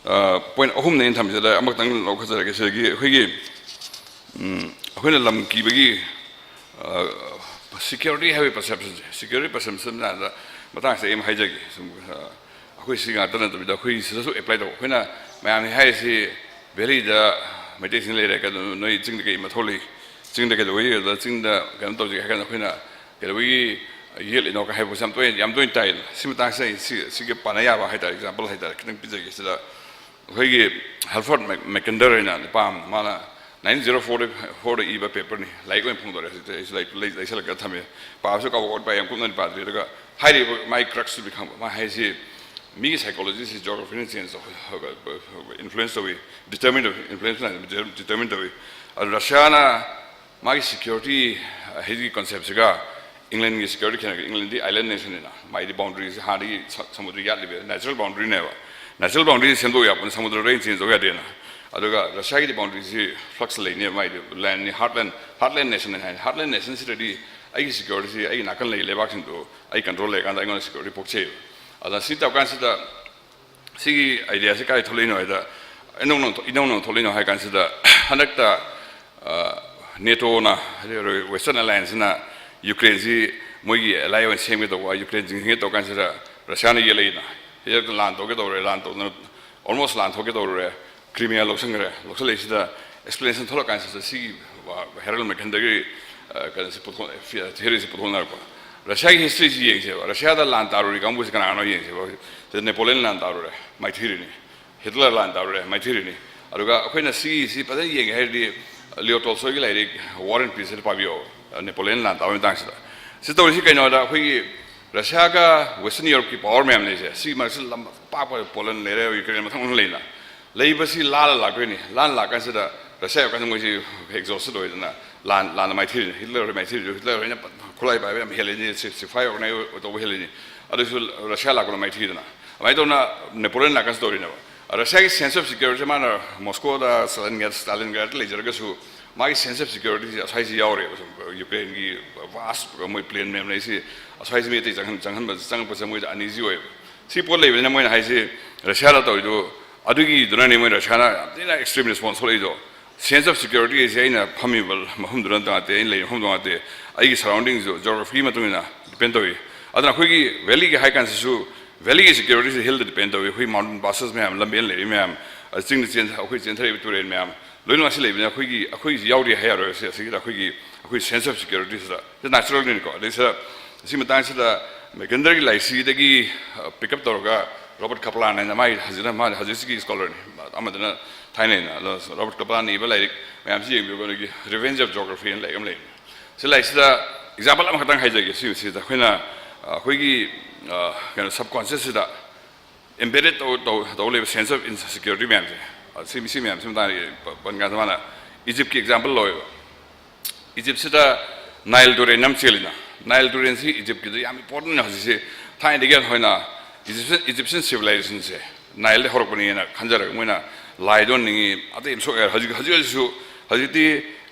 ꯑ, ꯄꯣꯏꯟ ꯑꯍꯨꯝꯅꯦ ꯑꯩꯅ ꯊꯝꯃꯤꯁꯤꯗ ꯑꯃꯈꯛꯇꯪ ꯂꯧꯈꯠꯆꯔꯒꯦ꯫ ꯁꯤꯗꯒꯤ ꯑꯩꯈꯣꯏꯒꯤ, ꯎꯝ, ꯑꯩꯈꯣꯏꯅ ꯂꯝ ꯀꯤꯕꯒꯤ, ꯑ, ꯁꯤꯀ꯭ꯌꯨꯔꯤꯇꯤ ꯍꯥꯏꯕꯒꯤ ꯄꯔꯁꯦꯞꯁꯟꯁꯦ, ꯁꯤꯀ꯭ꯌꯨꯔꯤꯇꯤ ꯄꯔꯁꯦꯞꯁꯟ ꯍꯥꯏꯅ ꯃꯇꯥꯡꯁꯤꯗ ꯑꯩ ꯑꯃ ꯍꯥꯏꯖꯒꯦ꯫ ꯁꯨꯝ, ꯑ, ꯑꯩꯈꯣꯏ ꯁꯤ ꯉꯥꯛꯇ ꯅꯠꯇꯕꯤꯗ ꯑꯩꯈꯣꯏ ꯁꯤꯗꯁꯨ ꯑꯦꯄ꯭ꯂꯥꯏ ꯇꯧꯕ꯫ ꯑꯩꯈꯣꯏꯅ ꯃꯌꯥꯝꯅ ꯍꯥꯏꯔꯤꯁꯤ ꯚꯦꯂꯤꯗ ꯃꯩꯇꯩꯁꯤꯡ ꯂꯩꯔꯦ, ꯀꯩꯅꯣ, ꯅꯣꯏ ꯆꯤꯡꯗ ꯀꯩ ꯃꯊꯧ ꯂꯩ? ꯆꯤꯡꯗ ꯀꯩꯗꯧꯕꯩ, ꯑꯗ ꯆꯤꯡꯗ ꯀꯩꯅꯣ ꯇꯧꯁꯤꯒꯦ ꯍꯥꯏ ꯀꯥꯟꯗ ꯑꯩꯈꯣꯏꯅ ꯀꯩꯗꯧꯕꯒꯤ ꯌꯦꯠꯂꯤꯅꯣ ꯀ ꯍꯥꯏꯕꯁꯦ ꯌꯥꯝ ꯇꯣꯏꯅ, ꯌꯥꯝ ꯇꯣꯏꯅ ꯇꯥꯏ꯫ ꯁꯤ ꯃꯇꯥꯡꯁꯤꯗ ꯑꯩ ꯁꯤ, ꯁꯤꯒ ꯄꯥꯟꯅ ꯌꯥꯕ ꯍꯥꯏꯇꯥꯔꯦ, ꯑꯦꯛꯖꯥꯝꯄꯜ ꯍꯥꯏꯇꯥꯔꯦ, ꯈꯤꯇꯪ ꯄꯤꯖꯒꯦ꯫ ꯁꯤꯗ ꯑꯩꯈꯣꯏꯒꯤ ꯍꯦꯜꯐꯔꯗ ꯃꯦꯛ-, ꯃꯦꯀꯦꯟꯗꯔ ꯍꯥꯏꯅ ꯅꯨꯄꯥ ꯑꯃ, ꯃꯥꯅ ꯅꯥꯏꯟꯇꯤꯟ ꯖꯦꯔꯣ ꯐꯣꯔꯗ, ꯐꯣꯔꯗ ꯏꯕ ꯄꯦꯄꯔꯅꯤ, ꯂꯥꯏꯔꯤꯛ ꯑꯣꯏꯅ ꯐꯣꯡꯗꯣꯔꯛꯑꯦ꯫ ꯍꯧꯖꯤꯛꯇꯤ ꯑꯩꯁꯨ ꯂꯥꯏꯔꯤꯛ ꯂꯩ-, ꯂꯩꯁꯜꯂꯛꯇ ꯊꯝꯃꯦ꯫ ꯄꯥꯕꯁꯨ ꯀꯥꯎꯕ ꯈꯣꯠꯄ ꯌꯥꯝ ꯀꯨꯞꯅꯗꯤ ꯄꯥꯗ꯭ꯔꯤ꯫ ꯑꯗꯨꯒ ꯍꯥꯏꯔꯤꯕ ꯃꯥꯒꯤ ꯀ꯭ꯔꯛꯁꯇꯨꯗꯤ ꯈꯪꯕ꯫ ꯃꯥ ꯍꯥꯏꯁꯤ ꯃꯤꯒꯤ ꯁꯥꯏꯀꯣꯂꯣꯖꯤꯁꯤ ꯖꯤꯑꯣꯒ꯭ꯔꯥꯐꯤꯅ ꯆꯦꯟꯖ ꯇꯧ-, ꯏꯟꯐ꯭ꯂꯨꯌꯦꯟꯁ ꯇꯧꯏ, ꯗꯤꯇꯔꯃꯤꯟ ꯇꯧꯏ, ꯏꯟꯐ꯭ꯂꯨꯌꯦꯟꯁ ꯗꯤꯇꯔꯃꯤꯟ ꯇꯧꯏ꯫ ꯑꯗꯨ ꯔꯁꯤꯌꯥꯅ ꯃꯥꯒꯤ ꯁꯤꯀ꯭ꯌꯨꯔꯤꯇꯤ ꯍꯥꯏꯗꯤ ꯀꯟꯁꯦꯞꯁꯤꯒ ꯏꯪꯂꯦꯟꯒꯤ ꯁꯤꯀ꯭ꯌꯨꯔꯤꯇꯤ ꯈꯦꯠꯅꯔꯒ, ꯏꯪꯂꯦꯟꯗꯤ ꯑꯥꯏꯂꯦꯟ ꯅꯦꯁꯟꯅꯤꯅ, ꯃꯥꯏꯗꯤ ꯕꯥꯎꯟꯗꯔꯤꯁꯤ ꯍꯥꯟꯅꯗꯒꯤ ꯁ-, ꯁꯃꯨꯗ꯭ꯔ ꯌꯥꯠꯂꯤꯕ ꯅꯦꯆꯔꯦꯜ ꯕꯥꯎꯟꯗꯔꯤꯅꯦꯕ꯫ ꯅꯦꯆꯔꯦꯜ ꯕꯥꯎꯟꯗꯔꯤ ꯁꯦꯝꯗꯣꯛ ꯌꯥꯄꯣꯠꯅꯤ, ꯁꯃꯨꯗ꯭ꯔꯗ ꯑꯩꯅ ꯆꯦꯟꯖ ꯇꯧ ꯌꯥꯗꯦꯅ꯫ ꯑꯗꯨꯒ ꯔꯁꯤꯌꯥꯒꯤꯗꯤ ꯕꯥꯎꯟꯗꯔꯤꯁꯤ ꯐ꯭ꯂꯛꯁ ꯂꯩꯅꯦꯕ, ꯃꯥꯏꯗꯤ ꯂꯦꯟꯅꯤ, ꯍꯥꯔꯠꯂꯦꯟ, ꯍꯥꯔꯠꯂꯦꯟ ꯅꯦꯁꯟ ꯍꯥꯏꯅ, ꯍꯥꯔꯠꯂꯦꯟ ꯅꯦꯁꯟꯁꯤꯗꯗꯤ ꯑꯩꯒꯤ ꯁꯤꯀ꯭ꯌꯨꯔꯤꯇꯤꯁꯤ ꯑꯩꯒꯤ ꯅꯥꯀꯟ ꯂꯩ ꯂꯩꯕꯥꯛꯁꯤꯡꯗꯨ ꯑꯩ ꯀꯟꯇ꯭ꯔꯣꯜ ꯂꯩꯔꯀꯥꯟꯗ ꯑꯩꯉꯣꯟꯗ ꯁꯤꯀ꯭ꯌꯨꯔꯤꯇꯤ ꯄꯣꯛꯆꯩꯌꯦꯕ꯫ ꯑꯗ ꯁꯤ ꯇꯧꯀꯥꯟꯁꯤꯗ ꯁꯤꯒꯤ ꯑꯥꯏꯗꯤꯌꯥꯁꯤ ꯀꯥꯏ ꯊꯣꯛꯂꯛꯏꯅꯣ ꯍꯥꯏꯗ, ꯏꯅꯧ ꯅꯧ- ꯏꯅꯧ ꯅꯧ ꯊꯣꯛꯂꯛꯏꯅꯣ ꯍꯥꯏ ꯀꯥꯟꯁꯤꯗ, ꯍꯟꯗꯛꯇ ꯅꯦꯇꯣꯅ, ꯍꯥꯏꯗꯤ ꯋꯦꯁꯇꯔꯟ ꯑꯦꯂꯥꯌꯟꯁꯁꯤꯅ ꯌꯨꯀ꯭ꯔꯦꯟꯁꯤ ꯃꯣꯏꯒꯤ ꯑꯦꯂꯥꯏ ꯑꯣꯏꯅ ꯁꯦꯝꯒꯦ ꯇꯧꯕ, ꯌꯨꯀ꯭ꯔꯦꯟ ꯆꯤꯡꯁꯤꯟꯒꯦ ꯇꯧ ꯀꯥꯟꯁꯤꯗ ꯔꯁꯤꯌꯥꯅ ꯌꯦꯠꯂꯛꯏꯅ, ꯍꯦꯛꯇ ꯂꯥꯟ ꯇꯧꯒꯦ ꯇꯧꯔꯦ, ꯂꯥꯟ ꯇꯧꯗꯅ ꯑꯣꯜꯃꯣꯁ ꯂꯥꯟ ꯊꯣꯛꯀꯦ ꯇꯧꯔꯨꯔꯦ, ꯀ꯭ꯔꯤꯃꯤꯌꯥ ꯂꯧꯁꯤꯟꯈ꯭ꯔꯦ꯫ ꯂꯧꯁꯤꯜꯂꯛꯏꯁꯤꯗ ꯑꯦꯛꯁꯄ꯭ꯂꯦꯅꯦꯁꯟ ꯊꯣꯛꯂꯛꯀꯥꯟꯁꯤꯗ ꯁꯤꯒꯤ ꯍꯦꯔꯜ ꯃꯦꯀꯟꯗꯒꯤ ꯀꯩꯅꯣꯁꯤ ꯄꯨꯊꯣꯛ ꯊꯤꯑꯣꯔꯤꯁꯤ ꯄꯨꯊꯣꯛꯅꯔꯛꯄ꯫ ꯔꯁꯤꯌꯥꯒꯤ ꯍꯤꯁꯇ꯭ꯔꯤꯁꯤ ꯌꯦꯡꯁꯦꯕ, ꯔꯁꯤꯌꯥꯗ ꯂꯥꯟ ꯇꯥꯔꯨꯔꯤ ꯀꯥꯡꯕꯨꯁꯤ ꯀꯅꯥꯅꯣ ꯌꯦꯡꯁꯦꯕ꯫ ꯁꯤꯗ ꯅꯦꯄꯣꯂꯤꯌꯟ ꯂꯥꯟ ꯇꯥꯔꯨꯔꯦ, ꯃꯥꯏꯊꯤꯔꯤꯅꯤ꯫ ꯍꯤꯠꯂꯔ ꯂꯥꯟ ꯇꯥꯔꯨꯔꯦ, ꯃꯥꯏꯊꯤꯔꯤꯅꯤ꯫ ꯑꯗꯨꯒ ꯑꯩꯈꯣꯏꯅ ꯁꯤꯒꯤꯁꯤ ꯐꯖꯅ ꯌꯦꯡꯒꯦ ꯍꯥꯏꯔꯗꯤ ꯂꯤꯑꯣ ꯇꯣꯜꯁꯣꯏꯒꯤ ꯂꯥꯏꯔꯤꯛ ꯋꯥꯔ ꯑꯦꯟ ꯄꯤꯁꯁꯤꯗ ꯄꯥꯕꯤꯌꯣ, ꯅꯦꯄꯣꯂꯤꯌꯟ ꯂꯥꯟ ꯇꯥꯕꯒꯤ ꯃꯇꯥꯡꯁꯤꯗ꯫ ꯁꯤ ꯇꯧꯔꯤꯁꯤ ꯀꯩꯅꯣꯗ ꯑꯩꯈꯣꯏꯒꯤ ꯔꯁꯤꯌꯥꯒ ꯋꯦꯁꯇꯔꯟ ꯌꯨꯔꯣꯞꯀꯤ ꯄꯋꯥꯔ ꯃꯌꯥꯝ ꯂꯩꯁꯦ, ꯁꯤ ꯃꯔꯛꯁꯤꯗ ꯂꯝ ꯄꯥꯛꯄ ꯄꯣꯂꯟ ꯂꯩꯔꯦ, ꯌꯨꯀ꯭ꯔꯦꯟ ꯃꯊꯪ ꯃꯊꯪ ꯂꯩꯅ ꯂꯩꯕꯁꯤ ꯂꯥꯜꯂ ꯂꯥꯛꯇꯣꯏꯅꯤ꯫ ꯂꯥꯟ ꯂꯥꯛꯀꯥꯟꯁꯤꯗ ꯔꯁꯤꯌꯥ ꯌꯧꯔꯀꯥꯟꯗ ꯃꯣꯏꯁꯤ ꯑꯦꯛꯖꯣꯁꯇꯦꯠ ꯑꯣꯏꯗꯅ ꯂꯥꯟ ꯂꯥꯟꯅ ꯃꯥꯏꯊꯤꯔꯤꯅꯤ꯫ ꯍꯤꯠꯂꯔ ꯍꯣꯏ ꯃꯥꯏꯊꯤꯔꯤꯁꯨ, ꯍꯤꯠꯂꯔ ꯍꯣꯏꯅ ꯈꯨꯠꯂꯥꯏ ꯄꯥꯏꯕ ꯌꯥꯝ ꯍꯦꯜꯂꯤꯅꯤ, ꯁꯤ- ꯁꯤꯐꯥꯏ ꯑꯣꯔꯒꯅꯥꯏꯖ ꯇꯧꯕ ꯍꯦꯜꯂꯤꯅꯤ꯫ ꯑꯗꯨꯁꯨ ꯔꯁꯤꯌꯥ ꯂꯥꯛꯄꯗ ꯃꯥꯏꯊꯤꯗꯅ ꯑꯗꯨꯃꯥꯏꯅ ꯇꯧꯅ ꯅꯦꯄꯣꯂꯤꯌꯟ ꯂꯥꯛꯀꯥꯟꯁꯤ ꯇꯧꯔꯤꯅꯦꯕ꯫ ꯔꯁꯤꯌꯥꯒꯤ ꯁꯦꯟꯁ ꯑꯣꯐ ꯁꯤꯀ꯭ꯌꯨꯔꯤꯇꯤ ꯃꯥꯅ ꯃꯣꯁꯀꯣꯗ ꯁ꯭ꯇꯥꯂꯤꯟꯒ꯭ꯔꯥꯗ ꯁ꯭ꯇꯥꯂꯤꯟꯒ꯭ꯔꯥꯗ ꯂꯩꯖꯔꯒꯁꯨ ꯃꯥꯒꯤ ꯁꯦꯟꯁ ꯑꯣꯐ ꯁꯤꯀ꯭ꯌꯨꯔꯤꯇꯤꯁꯤ ꯑꯁ꯭ꯋꯥꯏꯁꯤ ꯌꯥꯎꯔꯦꯕ꯫ ꯁꯨꯝ ꯌꯨꯀ꯭ꯔꯦꯟꯒꯤ ꯚꯥꯁ ꯃꯣꯏ ꯄ꯭ꯂꯦꯟ ꯃꯌꯥꯝ ꯂꯩꯁꯤ ꯑꯁ꯭ꯋꯥꯏꯁꯤ ꯃꯤ ꯑꯇꯩ ꯆꯪꯍꯟ ꯆꯪꯍꯟꯕ ꯆꯪꯉꯛꯄꯁꯦ ꯃꯣꯏꯗ ꯑꯅꯤꯖꯤ ꯑꯣꯏꯌꯦꯕ꯫ ꯁꯤ ꯄꯣꯠ ꯂꯩꯕꯅꯤꯅ ꯃꯣꯏꯅ ꯍꯥꯏꯁꯤ ꯔꯁꯤꯌꯥꯗ ꯇꯧꯔꯤꯗꯣ ꯑꯗꯨꯒꯤꯗꯨꯅꯅꯦ ꯃꯣꯏ ꯔꯁꯤꯌꯥꯅ ꯌꯥꯝ ꯊꯤꯅ ꯑꯦꯛꯁꯇ꯭ꯔꯤꯝ ꯔꯦꯁꯄꯣꯟꯁ ꯊꯣꯛꯂꯛꯏꯗꯣ꯫ ꯁꯦꯟꯁ ꯑꯣꯐ ꯁꯤꯀ꯭ꯌꯨꯔꯤꯇꯤ ꯍꯥꯏꯁꯦ ꯑꯩꯅ ꯐꯝꯃꯤꯕ ꯃꯐꯝꯗꯨꯗ ꯅꯠꯇ ꯅꯠꯇꯦ, ꯑꯩꯅ ꯂꯩꯔꯤꯕ ꯃꯐꯝꯗꯨ ꯅꯠꯇꯦ, ꯑꯩꯒꯤ ꯁꯔꯥꯎꯟꯗꯤꯡꯁꯨ ꯖꯣꯒ꯭ꯔꯥꯐꯤꯒꯤ ꯃꯇꯨꯡ ꯏꯟꯅ ꯗꯤꯄꯦꯟ ꯇꯧꯏ꯫ ꯑꯗꯨꯅ ꯑꯩꯈꯣꯏꯒꯤ ꯚꯦꯂꯤꯒꯤ ꯍꯥꯏ ꯀꯥꯟꯁꯤꯁꯨ ꯚꯦꯂꯤꯒꯤ ꯁꯤꯀ꯭ꯌꯨꯔꯤꯇꯤꯁꯦ ꯍꯤꯜꯗ ꯗꯤꯄꯦꯟ ꯇꯧꯏ꯫ ꯑꯩꯈꯣꯏ ꯃꯥꯎꯟꯇꯦꯟ ꯄꯥꯁꯦꯁ ꯃꯌꯥꯝ, ꯂꯝꯕꯦꯟ ꯂꯩꯔꯤ ꯃꯌꯥꯝ, ꯑꯗ ꯆꯤꯡꯗ ꯆꯦꯟ ꯑꯩꯈꯣꯏ ꯆꯦꯟꯊꯔꯛꯏꯕ ꯇꯨꯔꯦꯜ ꯃꯌꯥꯝ, ꯂꯣꯏꯅꯃꯛ ꯑꯁꯤ ꯂꯩꯕꯅꯤꯅ ꯑꯩꯈꯣꯏꯒꯤ, ꯑꯩꯈꯣꯏꯁꯤ ꯌꯥꯎꯗꯦ ꯍꯥꯏ ꯌꯥꯔꯣꯏ꯫ ꯁꯤ ꯑꯁꯤꯒꯤꯗ ꯑꯩꯈꯣꯏꯒꯤ, ꯑꯩꯈꯣꯏ ꯁꯦꯟꯁ ꯑꯣꯐ ꯁꯤꯀ꯭ꯌꯨꯔꯤꯇꯤꯁꯤꯗ, ꯁꯤ ꯅꯦꯆꯔꯦꯜꯅꯤꯀꯣ꯫ ꯑꯗꯩ ꯁꯤꯗ, ꯁꯤ ꯃꯇꯥꯡꯁꯤꯗ ꯃꯦꯀꯦꯟꯗꯔꯒꯤ ꯂꯥꯏꯔꯤꯛꯁꯤꯗꯒꯤ ꯄꯤꯛ ꯑꯞ ꯇꯧꯔꯒ ꯔꯣꯕꯔꯠ ꯀꯄ꯭ꯂꯥꯟ ꯍꯥꯏꯅ, ꯃꯥꯒꯤ ꯍꯧꯖꯤꯛꯅ, ꯃꯥ ꯍꯧꯖꯤꯛꯁꯤꯒꯤ ꯁ꯭ꯀꯣꯂꯔꯅꯤ, ꯑꯃꯗꯨꯅ ꯊꯥꯏꯅꯩꯅ꯫ ꯑꯗꯣ ꯔꯣꯕꯔꯠ ꯀꯄ꯭ꯂꯥꯟꯅ ꯏꯕ ꯂꯥꯏꯔꯤꯛ ꯃꯌꯥꯝꯁꯤ ꯌꯦꯡꯕꯤꯌꯨ, ꯑꯩꯈꯣꯏꯒꯤ ꯔꯤꯚꯦꯟꯖ ꯑꯣꯐ ꯖꯣꯒ꯭ꯔꯥꯐꯤ ꯍꯥꯏꯅ ꯂꯥꯏꯔꯤꯛ ꯑꯃ ꯂꯩꯕꯅꯤ꯫ ꯁꯤ ꯂꯥꯏꯔꯤꯛꯁꯤꯗ ꯑꯦꯛꯖꯥꯝꯄꯜ ꯑꯃꯈꯛꯇꯪ ꯍꯥꯏꯖꯒꯦ꯫ ꯁꯤ, ꯁꯤꯗ ꯑꯩꯈꯣꯏꯅ, ꯑꯩꯈꯣꯏꯒꯤ, ꯀꯩꯅꯣ, ꯁꯕꯀꯣꯟꯁꯤꯌꯁꯁꯤꯗ ꯑꯦꯝꯕꯦꯗꯦꯠ ꯇꯧ, ꯇꯧ, ꯇꯧ ꯂꯩꯕ ꯁꯦꯟꯁ ꯑꯣꯐ ꯏꯟꯁꯦꯀ꯭ꯌꯨꯔꯤꯇꯤ ꯃꯌꯥꯝꯁꯦ, ꯑ, ꯁꯤ, ꯁꯤ ꯃꯌꯥꯝꯁꯤ ꯃꯇꯥꯡꯗ ꯄ-, ꯄꯟ ꯀꯥꯟꯗ ꯃꯥꯅ ꯏꯖꯤꯞꯀꯤ ꯑꯦꯛꯖꯥꯝꯄꯜ ꯂꯧꯋꯦꯕ꯫ ꯏꯖꯤꯞꯁꯤꯗ ꯅꯥꯏꯜ ꯇꯨꯔꯦꯜ ꯑꯃ ꯆꯦꯜꯂꯤꯅ, ꯅꯥꯏꯜ ꯇꯨꯔꯦꯜꯁꯤ ꯏꯖꯤꯞꯀꯤꯗ ꯌꯥꯝ ꯏꯝꯄꯣꯔꯇꯦꯟ ꯑꯣꯏꯅ ꯍꯧꯖꯤꯛꯁꯦ, ꯊꯥꯏꯅꯗꯒꯤ ꯑꯩꯈꯣꯏꯅ ꯏꯖꯤꯞꯁꯤꯌꯟ, ꯏꯖꯤꯞꯁꯤꯌꯟ ꯁꯤꯚꯤꯂꯥꯏꯖꯦꯁꯟꯁꯦ ꯅꯥꯏꯜꯗ ꯍꯧꯔꯛꯄꯅꯦꯅ ꯈꯟꯖꯔꯒ ꯃꯣꯏꯅ ꯂꯥꯏꯗ ꯑꯣꯟꯅꯤꯡꯉꯤ, ꯑꯇꯩ ꯑꯃ ꯁꯣꯛꯑꯦ꯫ ꯍꯧꯖꯤꯛ, ꯍꯧꯖꯤꯛ ꯍꯧꯖꯤꯛꯁꯨ, ꯍꯧꯖꯤꯛꯇꯤ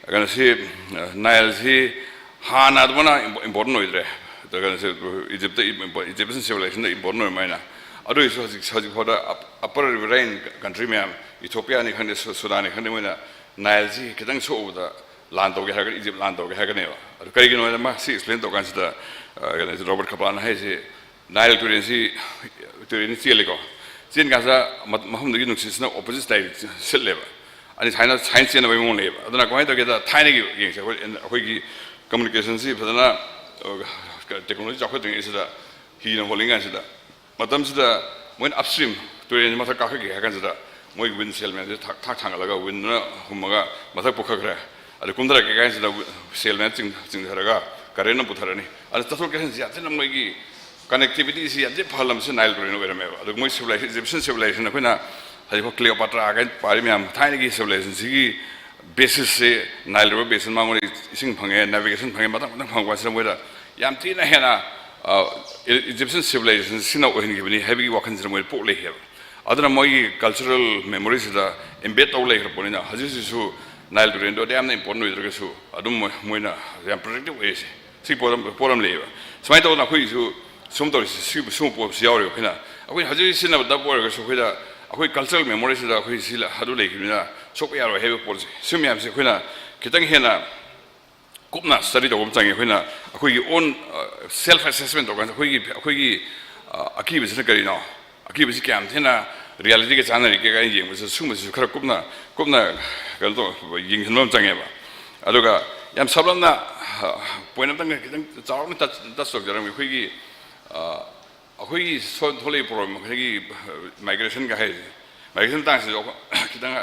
ꯀꯩꯅꯣꯁꯤ, ꯅꯥꯏꯜꯁꯤ ꯍꯥꯟꯅ ꯑꯗꯨꯃꯥꯏꯅ ꯏꯝꯄꯣ-, ꯏꯝꯄꯣꯔꯇꯦꯟ ꯑꯣꯏꯗ꯭ꯔꯦ꯫ ꯀꯩꯅꯣꯁꯤ, ꯏꯖꯤꯞꯇ ꯏꯝꯄꯣ-, ꯏꯖꯤꯞꯁꯤꯌꯟ ꯁꯤꯚꯤꯂꯥꯏꯖꯦꯁꯟꯗ ꯏꯝꯄꯣꯔꯇꯦꯟ ꯑꯣꯏꯔꯝꯃꯥꯏꯅ꯫ ꯑꯗꯨ ꯑꯣꯏꯔꯁꯨ ꯍꯧꯖꯤꯛ ꯍꯧꯖꯤꯛ ꯐꯥꯎꯗ ꯑꯞ-, ꯑꯞꯄꯔ ꯔꯤꯚꯔꯥꯏꯟ ꯀꯟꯇ꯭ꯔꯤ ꯃꯌꯥꯝ, ꯏꯊꯣꯄꯤꯌꯥꯅꯤ ꯈꯪꯗꯦ, ꯁꯨ-, ꯁꯨꯗꯥꯟꯅꯤ ꯈꯪꯗꯦ, ꯃꯣꯏꯅ ꯅꯥꯏꯜꯁꯤ ꯈꯤꯇꯪ ꯁꯣꯛꯎꯕꯗ ꯂꯥꯟ ꯇꯧꯒꯦ ꯍꯥꯏꯔꯒꯅꯤ, ꯏꯖꯤꯞ ꯂꯥꯟ ꯇꯧꯒꯦ ꯍꯥꯏꯔꯒꯅꯦꯕ꯫ ꯑꯗꯨ ꯀꯔꯤꯒꯤꯅꯣ ꯍꯥꯏꯅ ꯃꯥ ꯁꯤ ꯑꯦꯛꯁꯄ꯭ꯂꯦꯟ ꯇꯧꯀꯥꯟꯁꯤꯗ, ꯑ, ꯀꯩꯅꯣꯁꯤ, ꯔꯣꯕꯔꯠ ꯀꯄ꯭ꯂꯥꯟꯅ ꯍꯥꯏꯁꯤ, ꯅꯥꯏꯜ ꯇꯨꯔꯦꯜꯁꯤ, ꯇꯨꯔꯦꯜꯅꯤ ꯆꯦꯜꯂꯤꯀꯣ, ꯆꯦꯟ ꯀꯥꯟꯁꯤꯗ ꯃ-, ꯃꯐꯝꯗꯨꯒꯤ ꯅꯨꯡꯁꯤꯠꯁꯤꯅ ꯑꯣꯄꯣꯖꯤꯠ ꯗꯥꯏꯔꯦꯛꯁꯟ ꯁꯤꯠꯂꯦꯕ꯫ ꯑꯅꯤ ꯁꯨꯃꯥꯏꯅ, ꯁꯨꯃꯥꯏꯅ ꯆꯦꯟꯅꯕꯒꯤ ꯃꯑꯣꯡ ꯂꯩꯌꯦꯕ꯫ ꯑꯗꯨꯅ ꯀꯃꯥꯏꯅ ꯇꯧꯒꯦꯗ, ꯊꯥꯏꯅꯒꯤ ꯌꯦꯡꯁꯦ, ꯑꯩꯈꯣꯏ, ꯑꯩꯈꯣꯏꯒꯤ ꯀꯝꯃꯨꯅꯤꯀꯦꯁꯟꯁꯤ ꯐꯖꯅ, ꯑ, ꯇꯦꯛꯅꯣꯂꯣꯖꯤ ꯆꯥꯎꯈꯠꯇ꯭ꯔꯤꯉꯩꯁꯤꯗ ꯍꯤꯅ ꯍꯣꯜꯂꯤꯉꯩꯁꯤꯗ ꯃꯇꯝꯁꯤꯗ ꯃꯣꯏꯅ ꯑꯞꯁ꯭ꯇ꯭ꯔꯤꯝ, ꯇꯨꯔꯦꯜꯁꯤ ꯃꯊꯛ ꯀꯥꯈꯠꯀꯦ ꯍꯥꯏ ꯀꯥꯟꯁꯤꯗ ꯃꯣꯏ ꯋꯤꯟ ꯁꯦꯜ ꯃꯌꯥꯝꯁꯦ ꯊꯥꯛ, ꯊꯥꯛ ꯊꯥꯡꯒꯠꯂꯒ ꯋꯤꯟꯗꯨꯅ ꯍꯨꯝꯃꯒ ꯃꯊꯛ ꯄꯨꯈꯠꯈ꯭ꯔꯦ꯫ ꯑꯗꯨ ꯀꯨꯝꯊꯔꯛꯀꯦ ꯀꯥꯟꯁꯤꯗ ꯋꯤ-, ꯁꯦꯜ ꯃꯌꯥꯝ ꯆꯤꯡ-, ꯆꯤꯡꯊꯔꯒ ꯀꯔꯦꯟ ꯑꯃ ꯄꯨꯊꯔꯅꯤ꯫ ꯑꯗꯨ ꯆꯠꯊꯣꯛ ꯆꯠꯁꯤꯟꯁꯤ ꯌꯥꯝ ꯊꯤꯅ ꯃꯣꯏꯒꯤ ꯀꯅꯦꯛꯇꯤꯚꯤꯇꯤꯁꯤ ꯌꯥꯝ ꯊꯤꯅ ꯐꯍꯜꯂꯝꯕꯁꯤ ꯅꯥꯏꯜ ꯇꯨꯔꯦꯜꯅ ꯑꯣꯏꯔꯝꯃꯦꯕ꯫ ꯑꯗꯨꯒ ꯃꯣꯏ ꯁꯤꯚꯤꯂꯥꯏꯖꯦꯁꯟ, ꯏꯖꯤꯞꯁꯤꯌꯟ ꯁꯤꯚꯤꯂꯥꯏꯖꯦꯁꯟ ꯑꯩꯈꯣꯏꯅ ꯍꯧꯖꯤꯛꯐꯥꯎ ꯀ꯭ꯂꯤꯑꯣꯄꯥꯇ꯭ꯔꯥ ꯀꯥꯏꯅ ꯄꯥꯔꯤ ꯃꯌꯥꯝ, ꯊꯥꯏꯅꯒꯤ ꯁꯤꯚꯤꯂꯥꯏꯖꯦꯁꯟꯁꯤꯒꯤ ꯕꯦꯁꯤꯁꯁꯦ ꯅꯥꯏꯜ ꯔꯤꯚꯔ ꯕꯦꯁꯤꯟ ꯃꯉꯣꯟꯗ ꯏꯁꯤꯡ ꯐꯪꯉꯦ, ꯅꯦꯚꯤꯒꯦꯁꯟ ꯐꯪꯉꯦ, ꯃꯊꯪ ꯃꯊꯪ ꯐꯪꯉꯛꯄ ꯀꯥꯟꯁꯤꯗ ꯃꯣꯏꯗ ꯌꯥꯝ ꯊꯤꯅ ꯍꯦꯟꯅ, ꯑ, ꯏ-, ꯏꯖꯤꯞꯁꯤꯌꯟ ꯁꯤꯚꯤꯂꯥꯏꯖꯦꯁꯟꯁꯤꯅ ꯑꯣꯏꯍꯟꯈꯤꯕꯅꯤ ꯍꯥꯏꯕꯒꯤ ꯋꯥꯈꯜꯁꯤꯗ ꯃꯣꯏꯗ ꯄꯣꯛ ꯂꯩꯈꯤꯑꯕ꯫ ꯑꯗꯨꯅ ꯃꯣꯏꯒꯤ ꯀꯜꯆꯔꯦꯜ ꯃꯦꯃꯣꯔꯤꯁꯤꯗ ꯏꯝꯕꯦꯗ ꯇꯧ ꯂꯩꯈ꯭ꯔ ꯄꯣꯠꯅꯤꯅ ꯍꯧꯖꯤꯛ ꯍꯧꯖꯤꯛꯁꯨ ꯅꯥꯏꯜ ꯇꯨꯔꯦꯜꯗꯣ ꯑꯗꯨ ꯌꯥꯝꯅ ꯏꯝꯄꯣꯔꯇꯦꯟ ꯑꯣꯏꯗ꯭ꯔꯒꯁꯨ ꯑꯗꯨꯝ ꯃꯣꯏ-, ꯃꯣꯏꯅ ꯌꯥꯝ ꯄ꯭ꯔꯣꯇꯦꯛꯇꯤꯞ ꯑꯣꯏꯔꯤꯁꯦ꯫ ꯁꯤ ꯄꯣꯠ ꯑꯃ, ꯄꯣꯠ ꯑꯃ ꯂꯩꯌꯦꯕ꯫ ꯁꯨꯃꯥꯏꯅ ꯇꯧꯗꯅ ꯑꯩꯈꯣꯏꯒꯤꯁꯨ ꯁꯨꯝ ꯇꯧꯔꯤꯁꯦ, ꯁꯤ-, ꯁꯤꯒꯨꯝꯕ ꯄꯣꯠꯁꯤ ꯌꯥꯎꯔꯤꯕ꯫ ꯑꯩꯈꯣꯏꯅ, ꯑꯩꯈꯣꯏꯅ ꯍꯧꯖꯤꯛ ꯍꯧꯖꯤꯛ ꯁꯤꯖꯤꯟꯅꯕ ꯗꯞ ꯑꯣꯏꯔꯒꯁꯨ ꯑꯩꯈꯣꯏꯗ, ꯑꯩꯈꯣꯏ ꯀꯜꯆꯔꯦꯜ ꯃꯦꯃꯣꯔꯤꯁꯤꯗ ꯑꯩꯈꯣꯏ ꯁꯤ ꯂ-, ꯑꯗꯨ ꯂꯩꯈꯤꯕꯅꯤꯅ ꯁꯣꯛꯄ ꯌꯥꯔꯣꯏ ꯍꯥꯏꯕ ꯄꯣꯠꯁꯦ, ꯁꯤ ꯃꯌꯥꯝꯁꯦ ꯑꯩꯈꯣꯏꯅ ꯈꯤꯇꯪ ꯍꯦꯟꯅ ꯀꯨꯞꯅ ꯁ꯭ꯇꯗꯤ ꯇꯧꯕ ꯑꯃ ꯆꯪꯉꯤ꯫ ꯑꯩꯈꯣꯏꯅ ꯑꯩꯈꯣꯏꯒꯤ ꯑꯣꯟ, ꯑ, ꯁꯦꯜꯐ ꯑꯦꯁꯦꯁꯃꯦꯟ ꯇꯧꯔꯀꯥꯟꯗ ꯑꯩꯈꯣꯏꯒꯤ, ꯑꯩꯈꯣꯏꯒꯤ, ꯑ, ꯑꯀꯤꯕꯁꯤꯅ ꯀꯔꯤꯅꯣ? ꯑꯀꯤꯕꯁꯤ ꯀꯌꯥꯝ ꯊꯤꯅ ꯔꯤꯌꯦꯂꯤꯇꯤꯒ ꯆꯥꯟꯅꯔꯤꯒꯦ ꯀꯥꯏꯅ ꯌꯦꯡꯕꯁꯤ, ꯁꯤꯒꯨꯝꯕꯁꯤꯁꯨ ꯈꯔ ꯀꯨꯞꯅ, ꯀꯨꯞꯅ ꯀꯩꯅꯣ ꯇꯧ-, ꯌꯦꯡꯁꯤꯟꯕ ꯑꯃ ꯆꯪꯉꯦꯕ꯫ ꯑꯗꯨꯒ ꯌꯥꯝ ꯁꯞꯂꯞꯅ, ꯑ, ꯄꯣꯏꯟ ꯑꯝꯇꯪ ꯈꯤꯇꯪ ꯆꯥꯎꯔꯞꯅ ꯇꯆ, ꯇꯆ ꯇꯧꯖꯔꯝꯒꯦ꯫ ꯑꯩꯈꯣꯏꯒꯤ, ꯑ, ꯑꯩꯈꯣꯏꯒꯤ ꯁꯣꯝ ꯊꯣꯛꯂꯛꯏ ꯄ꯭ꯔꯣꯕ꯭ꯂꯦꯝ, ꯑꯩꯈꯣꯏꯒꯤ ꯃꯥꯏꯒ꯭ꯔꯦꯁꯟꯒ ꯍꯥꯏꯔꯤꯁꯦ, ꯃꯥꯏꯒ꯭ꯔꯦꯁꯟ ꯃꯇꯥꯡꯁꯤꯁꯨ ꯑꯩꯈꯣꯏ ꯈꯤꯇꯪ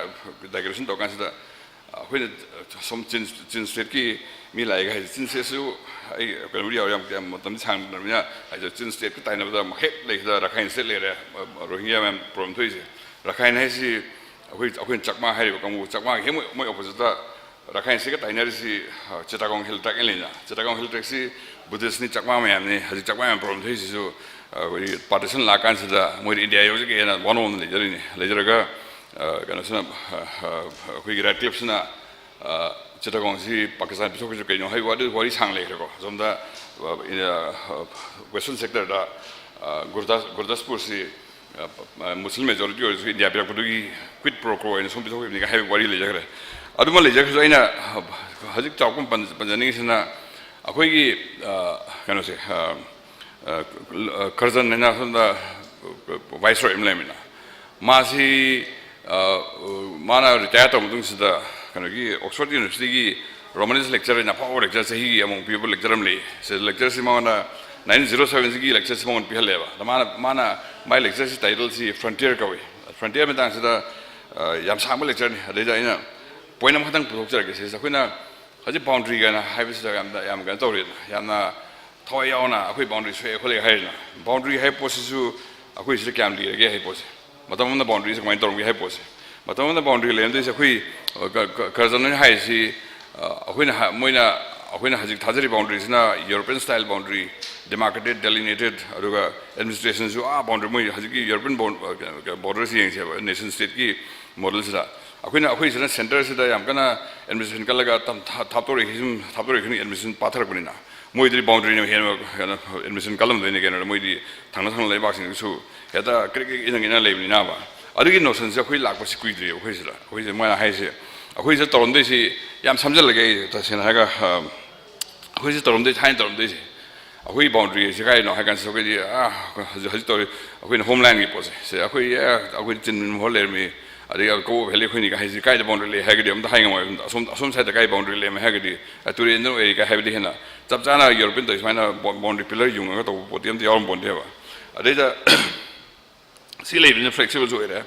ꯗꯥꯏꯒ꯭ꯔꯦꯁꯟ ꯇꯧꯔꯀꯥꯟꯁꯤꯗ, ꯑꯩꯈꯣꯏꯅ ꯁꯣꯝ ꯆꯤꯟ, ꯆꯤꯟ ꯁ꯭ꯇꯦꯠꯀꯤ ꯃꯤ ꯂꯥꯛꯑꯦꯒ ꯍꯥꯏꯁꯦ, ꯆꯤꯟ ꯁ꯭ꯇꯦꯠꯁꯨ ꯑꯩ ꯀꯩꯅꯣꯕꯨꯗꯤ ꯌꯥꯎꯔꯦ, ꯌꯥꯝ, ꯌꯥꯝ ꯃꯇꯝꯗꯤ ꯁꯥꯡꯗ꯭ꯔꯕꯅꯤꯅ, ꯍꯥꯏꯗꯤ ꯆꯤꯟ ꯁ꯭ꯇꯦꯠꯀ ꯇꯥꯏꯅꯕꯗ ꯑꯃꯨꯛ ꯍꯦꯛ ꯂꯩꯈꯤꯗ ꯔꯥꯈꯥꯏꯟ ꯁ꯭ꯇꯦꯠ ꯂꯩꯔꯦ, ꯔꯣꯍꯤꯡꯒ꯭ꯌꯥ ꯃꯌꯥꯝ ꯄ꯭ꯔꯣꯕ꯭ꯂꯦꯝ ꯊꯣꯛꯏꯁꯦ꯫ ꯔꯥꯈꯥꯏꯟ ꯍꯥꯏꯁꯤ ꯑꯩꯈꯣꯏ, ꯑꯩꯈꯣꯏꯅ ꯆꯛꯃꯥ ꯍꯥꯏꯔꯤꯕ ꯀꯥꯡꯕꯨ, ꯆꯛꯃꯥꯒꯤ ꯍꯦꯛ ꯃꯣꯏ, ꯃꯣꯏ ꯑꯣꯄꯣꯖꯤꯠꯇ ꯔꯥꯈꯥꯏꯟ ꯁ꯭ꯇꯦꯠꯀ ꯇꯥꯏꯅꯔꯤꯁꯤ, ꯑ, ꯆꯤꯇꯥꯒꯣꯡ ꯍꯤꯜ ꯇ꯭ꯔꯦꯛ ꯍꯥꯏꯅ ꯂꯩꯅ, ꯆꯤꯇꯥꯒꯣꯡ ꯍꯤꯜ ꯇ꯭ꯔꯦꯛꯁꯤ ꯕꯨꯙꯤꯁꯅꯤ, ꯆꯛꯃꯥ ꯃꯌꯥꯝꯅꯤ꯫ ꯍꯧꯖꯤꯛ ꯆꯛꯃꯥ ꯃꯌꯥꯝ ꯄ꯭ꯔꯣꯕ꯭ꯂꯦꯝ ꯊꯣꯛꯏꯁꯤꯁꯨ, ꯑ, ꯑꯩꯈꯣꯏꯒꯤ ꯄꯥꯔꯇꯤꯁꯟ ꯂꯥꯛꯀꯥꯟꯁꯤꯗ ꯃꯣꯏꯗꯤ ꯏꯟꯗꯤꯌꯥ ꯌꯧꯖꯒꯦꯅ ꯋꯥꯅꯣꯝꯗ ꯂꯩꯖꯔꯤꯅꯤ꯫ ꯂꯩꯖꯔꯒ, ꯑ, ꯀꯩꯅꯣꯁꯤꯅ, ꯑ, ꯑ, ꯑꯩꯈꯣꯏꯒꯤ ꯔꯦꯗ ꯀ꯭ꯂꯤꯐꯁꯤꯅ, ꯑ, ꯆꯤꯇꯥꯒꯣꯡꯁꯤ ꯄꯥꯀꯤꯁꯇꯥꯟ ꯄꯤꯊꯣꯛꯈ꯭ꯔꯤꯁꯤ ꯀꯩꯅꯣ ꯍꯥꯏꯕ ꯋꯥꯔꯤ, ꯋꯥꯔꯤ ꯁꯥꯡ ꯂꯩꯈ꯭ꯔꯦꯀꯣ꯫ ꯑꯁꯣꯝꯗ, ꯑ, ꯏꯟ-, ꯑ, ꯋꯦꯁꯇꯔꯟ ꯁꯦꯛꯇꯔꯗ, ꯒꯨꯔꯗꯥꯁ ꯒꯨꯔꯗꯥꯁꯄꯨꯔꯁꯤ ꯃꯨꯁꯂꯤꯝ ꯃꯦꯖꯣꯔꯤꯇꯤ ꯑꯣꯏꯔꯁꯨ ꯏꯟꯗꯤꯌꯥ ꯄꯤꯔꯛꯄꯗꯨꯒꯤ ꯀ꯭ꯋꯤꯠ ꯄ꯭ꯔꯣ ꯀ꯭ꯋꯣ ꯑꯣꯏꯅ ꯁꯨꯝ ꯄꯤꯊꯣꯛꯈꯤꯕꯅꯤꯒ ꯍꯥꯏꯕ ꯋꯥꯔꯤ ꯂꯩꯖꯈ꯭ꯔꯦ꯫ ꯑꯗꯨꯃ ꯂꯩꯖꯈ꯭ꯔꯁꯨ, ꯑꯩꯅ ꯍꯧꯖꯤꯛ ꯆꯥꯎꯔꯥꯛꯄ ꯄꯟ- ꯄꯟꯖꯅꯤꯡꯉꯤꯁꯤꯅ, ꯑꯩꯈꯣꯏꯒꯤ ꯀꯩꯅꯣꯁꯦ, ꯀꯔꯖꯟ ꯍꯥꯏꯅ ꯁꯣꯝꯗ ꯚꯥꯏꯁꯔꯣꯏ ꯑꯃ ꯂꯩꯔꯝꯃꯤꯅ, ꯃꯥꯁꯤ ꯃꯥꯅ ꯔꯤꯇꯥꯌꯔ ꯇꯧꯔꯕ ꯃꯇꯨꯡꯁꯤꯗ ꯀꯩꯅꯣꯒꯤ ꯑꯣꯛꯁꯐꯣꯔꯗ ꯌꯨꯅꯤꯚꯔꯁꯤꯇꯤꯒꯤ ꯔꯣꯃꯥꯅꯤꯁ ꯂꯦꯛꯆꯔ ꯍꯥꯏꯅ ꯑꯐꯥꯎꯕ ꯂꯦꯛꯆꯔ ꯆꯍꯤꯒꯤ ꯑꯃꯨꯛ ꯄꯤꯕ ꯂꯦꯛꯆꯔ ꯑꯃ ꯂꯩ꯫ ꯁꯤ ꯂꯦꯛꯆꯔꯁꯤ ꯃꯉꯣꯟꯗ ꯅꯥꯏꯟꯇꯤꯟ ꯖꯤꯔꯣ ꯁꯕꯦꯟꯁꯤꯒꯤ ꯂꯦꯛꯆꯔꯁꯤ ꯃꯉꯣꯟꯗ ꯄꯤꯍꯜꯂꯦꯕ꯫ ꯑꯗ ꯃꯥꯅ ꯃꯥꯅ ꯃꯥꯏ ꯂꯦꯛꯆꯔꯁꯤ ꯇꯥꯏꯇꯜꯁꯤ ꯐ꯭ꯔꯟꯇꯤꯌꯔ ꯀꯧꯏ꯫ ꯐ꯭ꯔꯟꯇꯤꯌꯔ ꯃꯇꯥꯡꯁꯤꯗ ꯌꯥꯝ ꯁꯥꯡꯕ ꯂꯦꯛꯆꯔꯅꯤ꯫ ꯑꯗꯩꯗ ꯑꯩꯅ ꯄꯣꯏꯟ ꯑꯃꯈꯛꯇꯪ ꯄꯨꯊꯣꯛꯆꯔꯛꯀꯦ꯫ ꯁꯤꯁꯦ ꯑꯩꯈꯣꯏꯅ ꯍꯧꯖꯤꯛ ꯕꯥꯎꯟꯗ꯭ꯔꯤ ꯀꯥꯏꯅ ꯍꯥꯏꯕꯁꯤꯗ ꯌꯥꯝꯅ ꯌꯥꯝ ꯀꯩꯅꯣ ꯇꯧꯔꯦꯗꯅ, ꯌꯥꯝꯅ ꯊꯋꯥꯏ ꯌꯥꯎꯅ ꯑꯩꯈꯣꯏ ꯕꯥꯎꯟꯗ꯭ꯔꯤ ꯁꯣꯛꯑꯦ ꯈꯣꯠꯂꯦ ꯍꯥꯏꯔꯦꯗꯅ꯫ ꯕꯥꯎꯟꯗ꯭ꯔꯤ ꯍꯥꯏꯕ ꯄꯣꯠꯁꯤꯁꯨ ꯑꯩꯈꯣꯏ ꯁꯤꯗ ꯀꯌꯥꯝ ꯂꯤꯔꯒꯦ ꯍꯥꯏꯕ ꯄꯣꯠꯁꯦ, ꯃꯇꯝ ꯑꯃꯗ ꯕꯥꯎꯟꯗ꯭ꯔꯤꯁꯦ ꯀꯃꯥꯏꯅ ꯇꯧꯔꯝꯒꯦ ꯍꯥꯏꯕ ꯄꯣꯠꯁꯦ, ꯃꯇꯝ ꯑꯃꯗ ꯕꯥꯎꯟꯗ꯭ꯔꯤ ꯂꯩꯔꯝꯗꯣꯏꯁꯦ ꯑꯩꯈꯣꯏ ꯀꯔꯖꯟ ꯍꯥꯏꯔꯤꯁꯤ ꯑꯩꯈꯣꯏꯅ ꯃꯣꯏꯅ ꯑꯩꯈꯣꯏꯅ ꯍꯧꯖꯤꯛ ꯊꯥꯖꯔꯤꯕ ꯕꯥꯎꯟꯗ꯭ꯔꯤꯁꯤꯅ ꯌꯨꯔꯣꯄꯤꯌꯟ ꯁ꯭ꯇꯥꯏꯜ ꯕꯥꯎꯟꯗ꯭ꯔꯤ, ꯗꯤꯃꯥꯔꯀꯦꯇꯦꯠ, ꯗꯦꯂꯤꯅꯦꯇꯦꯠ, ꯑꯗꯨꯒ ꯑꯦꯗꯃꯤꯅꯤꯁꯇ꯭ꯔꯦꯁꯟꯁꯨ ꯑꯥ ꯕꯥꯎꯟꯗ꯭ꯔꯤ, ꯃꯣꯏ ꯍꯧꯖꯤꯛꯀꯤ ꯌꯨꯔꯣꯄꯤꯌꯟ ꯕꯣꯔꯗꯔꯁꯤ ꯌꯦꯡꯁꯦꯕ, ꯅꯦꯁꯟ ꯁ꯭ꯇꯦꯠꯀꯤ ꯃꯣꯗꯦꯜꯁꯤꯗ꯫ ꯑꯩꯈꯣꯏꯅ ꯑꯩꯈꯣꯏꯁꯤꯅ ꯁꯦꯟꯇꯔꯁꯤꯗ ꯌꯥꯝ ꯀꯟꯅ ꯑꯦꯗꯃꯤꯅꯤꯁꯇ꯭ꯔꯦꯁꯟ ꯀꯜꯂꯒ ꯊꯥꯞꯇꯣꯔꯛꯏ, ꯁꯨꯝ ꯊꯥꯞꯇꯣꯔꯛꯏ, ꯑꯦꯗꯃꯤꯅꯤꯁꯇ꯭ꯔꯦꯁꯟ ꯄꯥꯊꯔꯛꯄꯅꯤꯅ ꯃꯣꯏꯗꯤ ꯕꯥꯎꯟꯗ꯭ꯔꯤꯅ ꯍꯦꯟꯅ ꯀꯩꯅꯣ ꯑꯦꯗꯃꯤꯅꯤꯁꯇ꯭ꯔꯦꯁꯟ ꯀꯜꯂꯝꯗꯣꯏꯅꯤ ꯀꯩꯅꯣ꯫ ꯃꯣꯏꯗꯤ ꯊꯪꯅ ꯊꯪꯅ ꯂꯩꯕꯥꯛꯁꯤꯡꯗꯨꯁꯨ ꯍꯦꯛꯇ ꯀ꯭ꯔꯤꯛ ꯀ꯭ꯔꯤꯛ ꯏꯅꯪ ꯏꯅꯪ ꯂꯩꯕꯅꯤꯅꯕ꯫ ꯑꯗꯨꯒꯤ ꯅꯣꯁꯟꯁꯦ ꯑꯩꯈꯣꯏ ꯂꯥꯛꯄꯁꯤ ꯀꯨꯏꯗ꯭ꯔꯤ꯫ ꯑꯩꯈꯣꯏꯁꯤꯗ ꯑꯩꯈꯣꯏꯁꯦ ꯃꯣꯏꯅ ꯍꯥꯏꯁꯦ, ꯑꯩꯈꯣꯏꯁꯤꯗ ꯇꯧꯔꯝꯗꯣꯏꯁꯤ ꯌꯥꯝ ꯁꯝꯖꯜꯂꯒꯦ ꯑꯩ ꯇꯁꯦꯡꯅ ꯍꯥꯏꯔꯒ, ꯑꯩꯈꯣꯏꯁꯤ ꯇꯧꯔꯝꯗꯣꯏ ꯊꯥꯏꯅ ꯇꯧꯔꯝꯗꯣꯏꯁꯦ, ꯑꯩꯈꯣꯏꯒꯤ ꯕꯥꯎꯟꯗ꯭ꯔꯤꯁꯤ ꯀꯥꯏꯗꯅꯣ ꯍꯥꯏ ꯀꯥꯟꯁꯤꯗ ꯑꯩꯈꯣꯏꯗꯤ ꯑꯥ ꯍꯧꯖꯤꯛ ꯍꯧꯖꯤꯛ ꯇꯧꯔꯤ ꯑꯩꯈꯣꯏꯅ ꯍꯣꯝꯂꯥꯏꯟꯒꯤ ꯄꯣꯠꯁꯦ, ꯁꯦ ꯑꯩꯈꯣꯏ ꯑꯦ ꯑꯩꯈꯣꯏ ꯆꯤꯟ ꯍꯣꯜ ꯂꯩꯔꯝꯃꯤ, ꯑꯗꯒꯤ ꯀꯣꯕꯣ ꯚꯦꯂꯤ ꯑꯩꯈꯣꯏꯅꯤ ꯍꯥꯏꯁꯤ ꯀꯥꯏꯗ ꯕꯥꯎꯟꯗ꯭ꯔꯤ ꯂꯩ ꯍꯥꯏꯔꯒꯗꯤ ꯑꯝꯇ ꯍꯥꯏ ꯉꯝꯃꯣꯏ꯫ ꯑꯁꯣꯝ ꯑꯁꯣꯝ ꯁꯥꯏꯗ ꯀꯥꯏ ꯕꯥꯎꯟꯗ꯭ꯔꯤ ꯂꯩꯔꯝꯃꯦ ꯍꯥꯏꯔꯒꯗꯤ ꯇꯨꯔꯦꯟꯗ ꯑꯣꯏꯔꯤ ꯀꯥꯏ ꯍꯥꯏꯕꯗꯤ ꯍꯦꯟꯅ ꯆꯞ ꯆꯥꯅ ꯌꯨꯔꯣꯄꯤꯌꯟ ꯇꯧꯔꯤ ꯁꯨꯃꯥꯏꯅ ꯕꯥꯎꯟꯗ꯭ꯔꯤ ꯄꯤꯂꯔ ꯌꯨꯡꯉꯒ ꯇꯧꯕ ꯄꯣꯠꯇꯤ ꯑꯝꯇ ꯌꯥꯎꯔꯝꯄꯣꯟꯇꯦꯕ꯫ ꯑꯗꯩꯗ ꯁꯤ ꯂꯩꯕꯅꯤꯅ ꯐ꯭ꯂꯦꯛꯁꯤꯕꯜꯁꯨ ꯑꯣꯏꯔꯦ꯫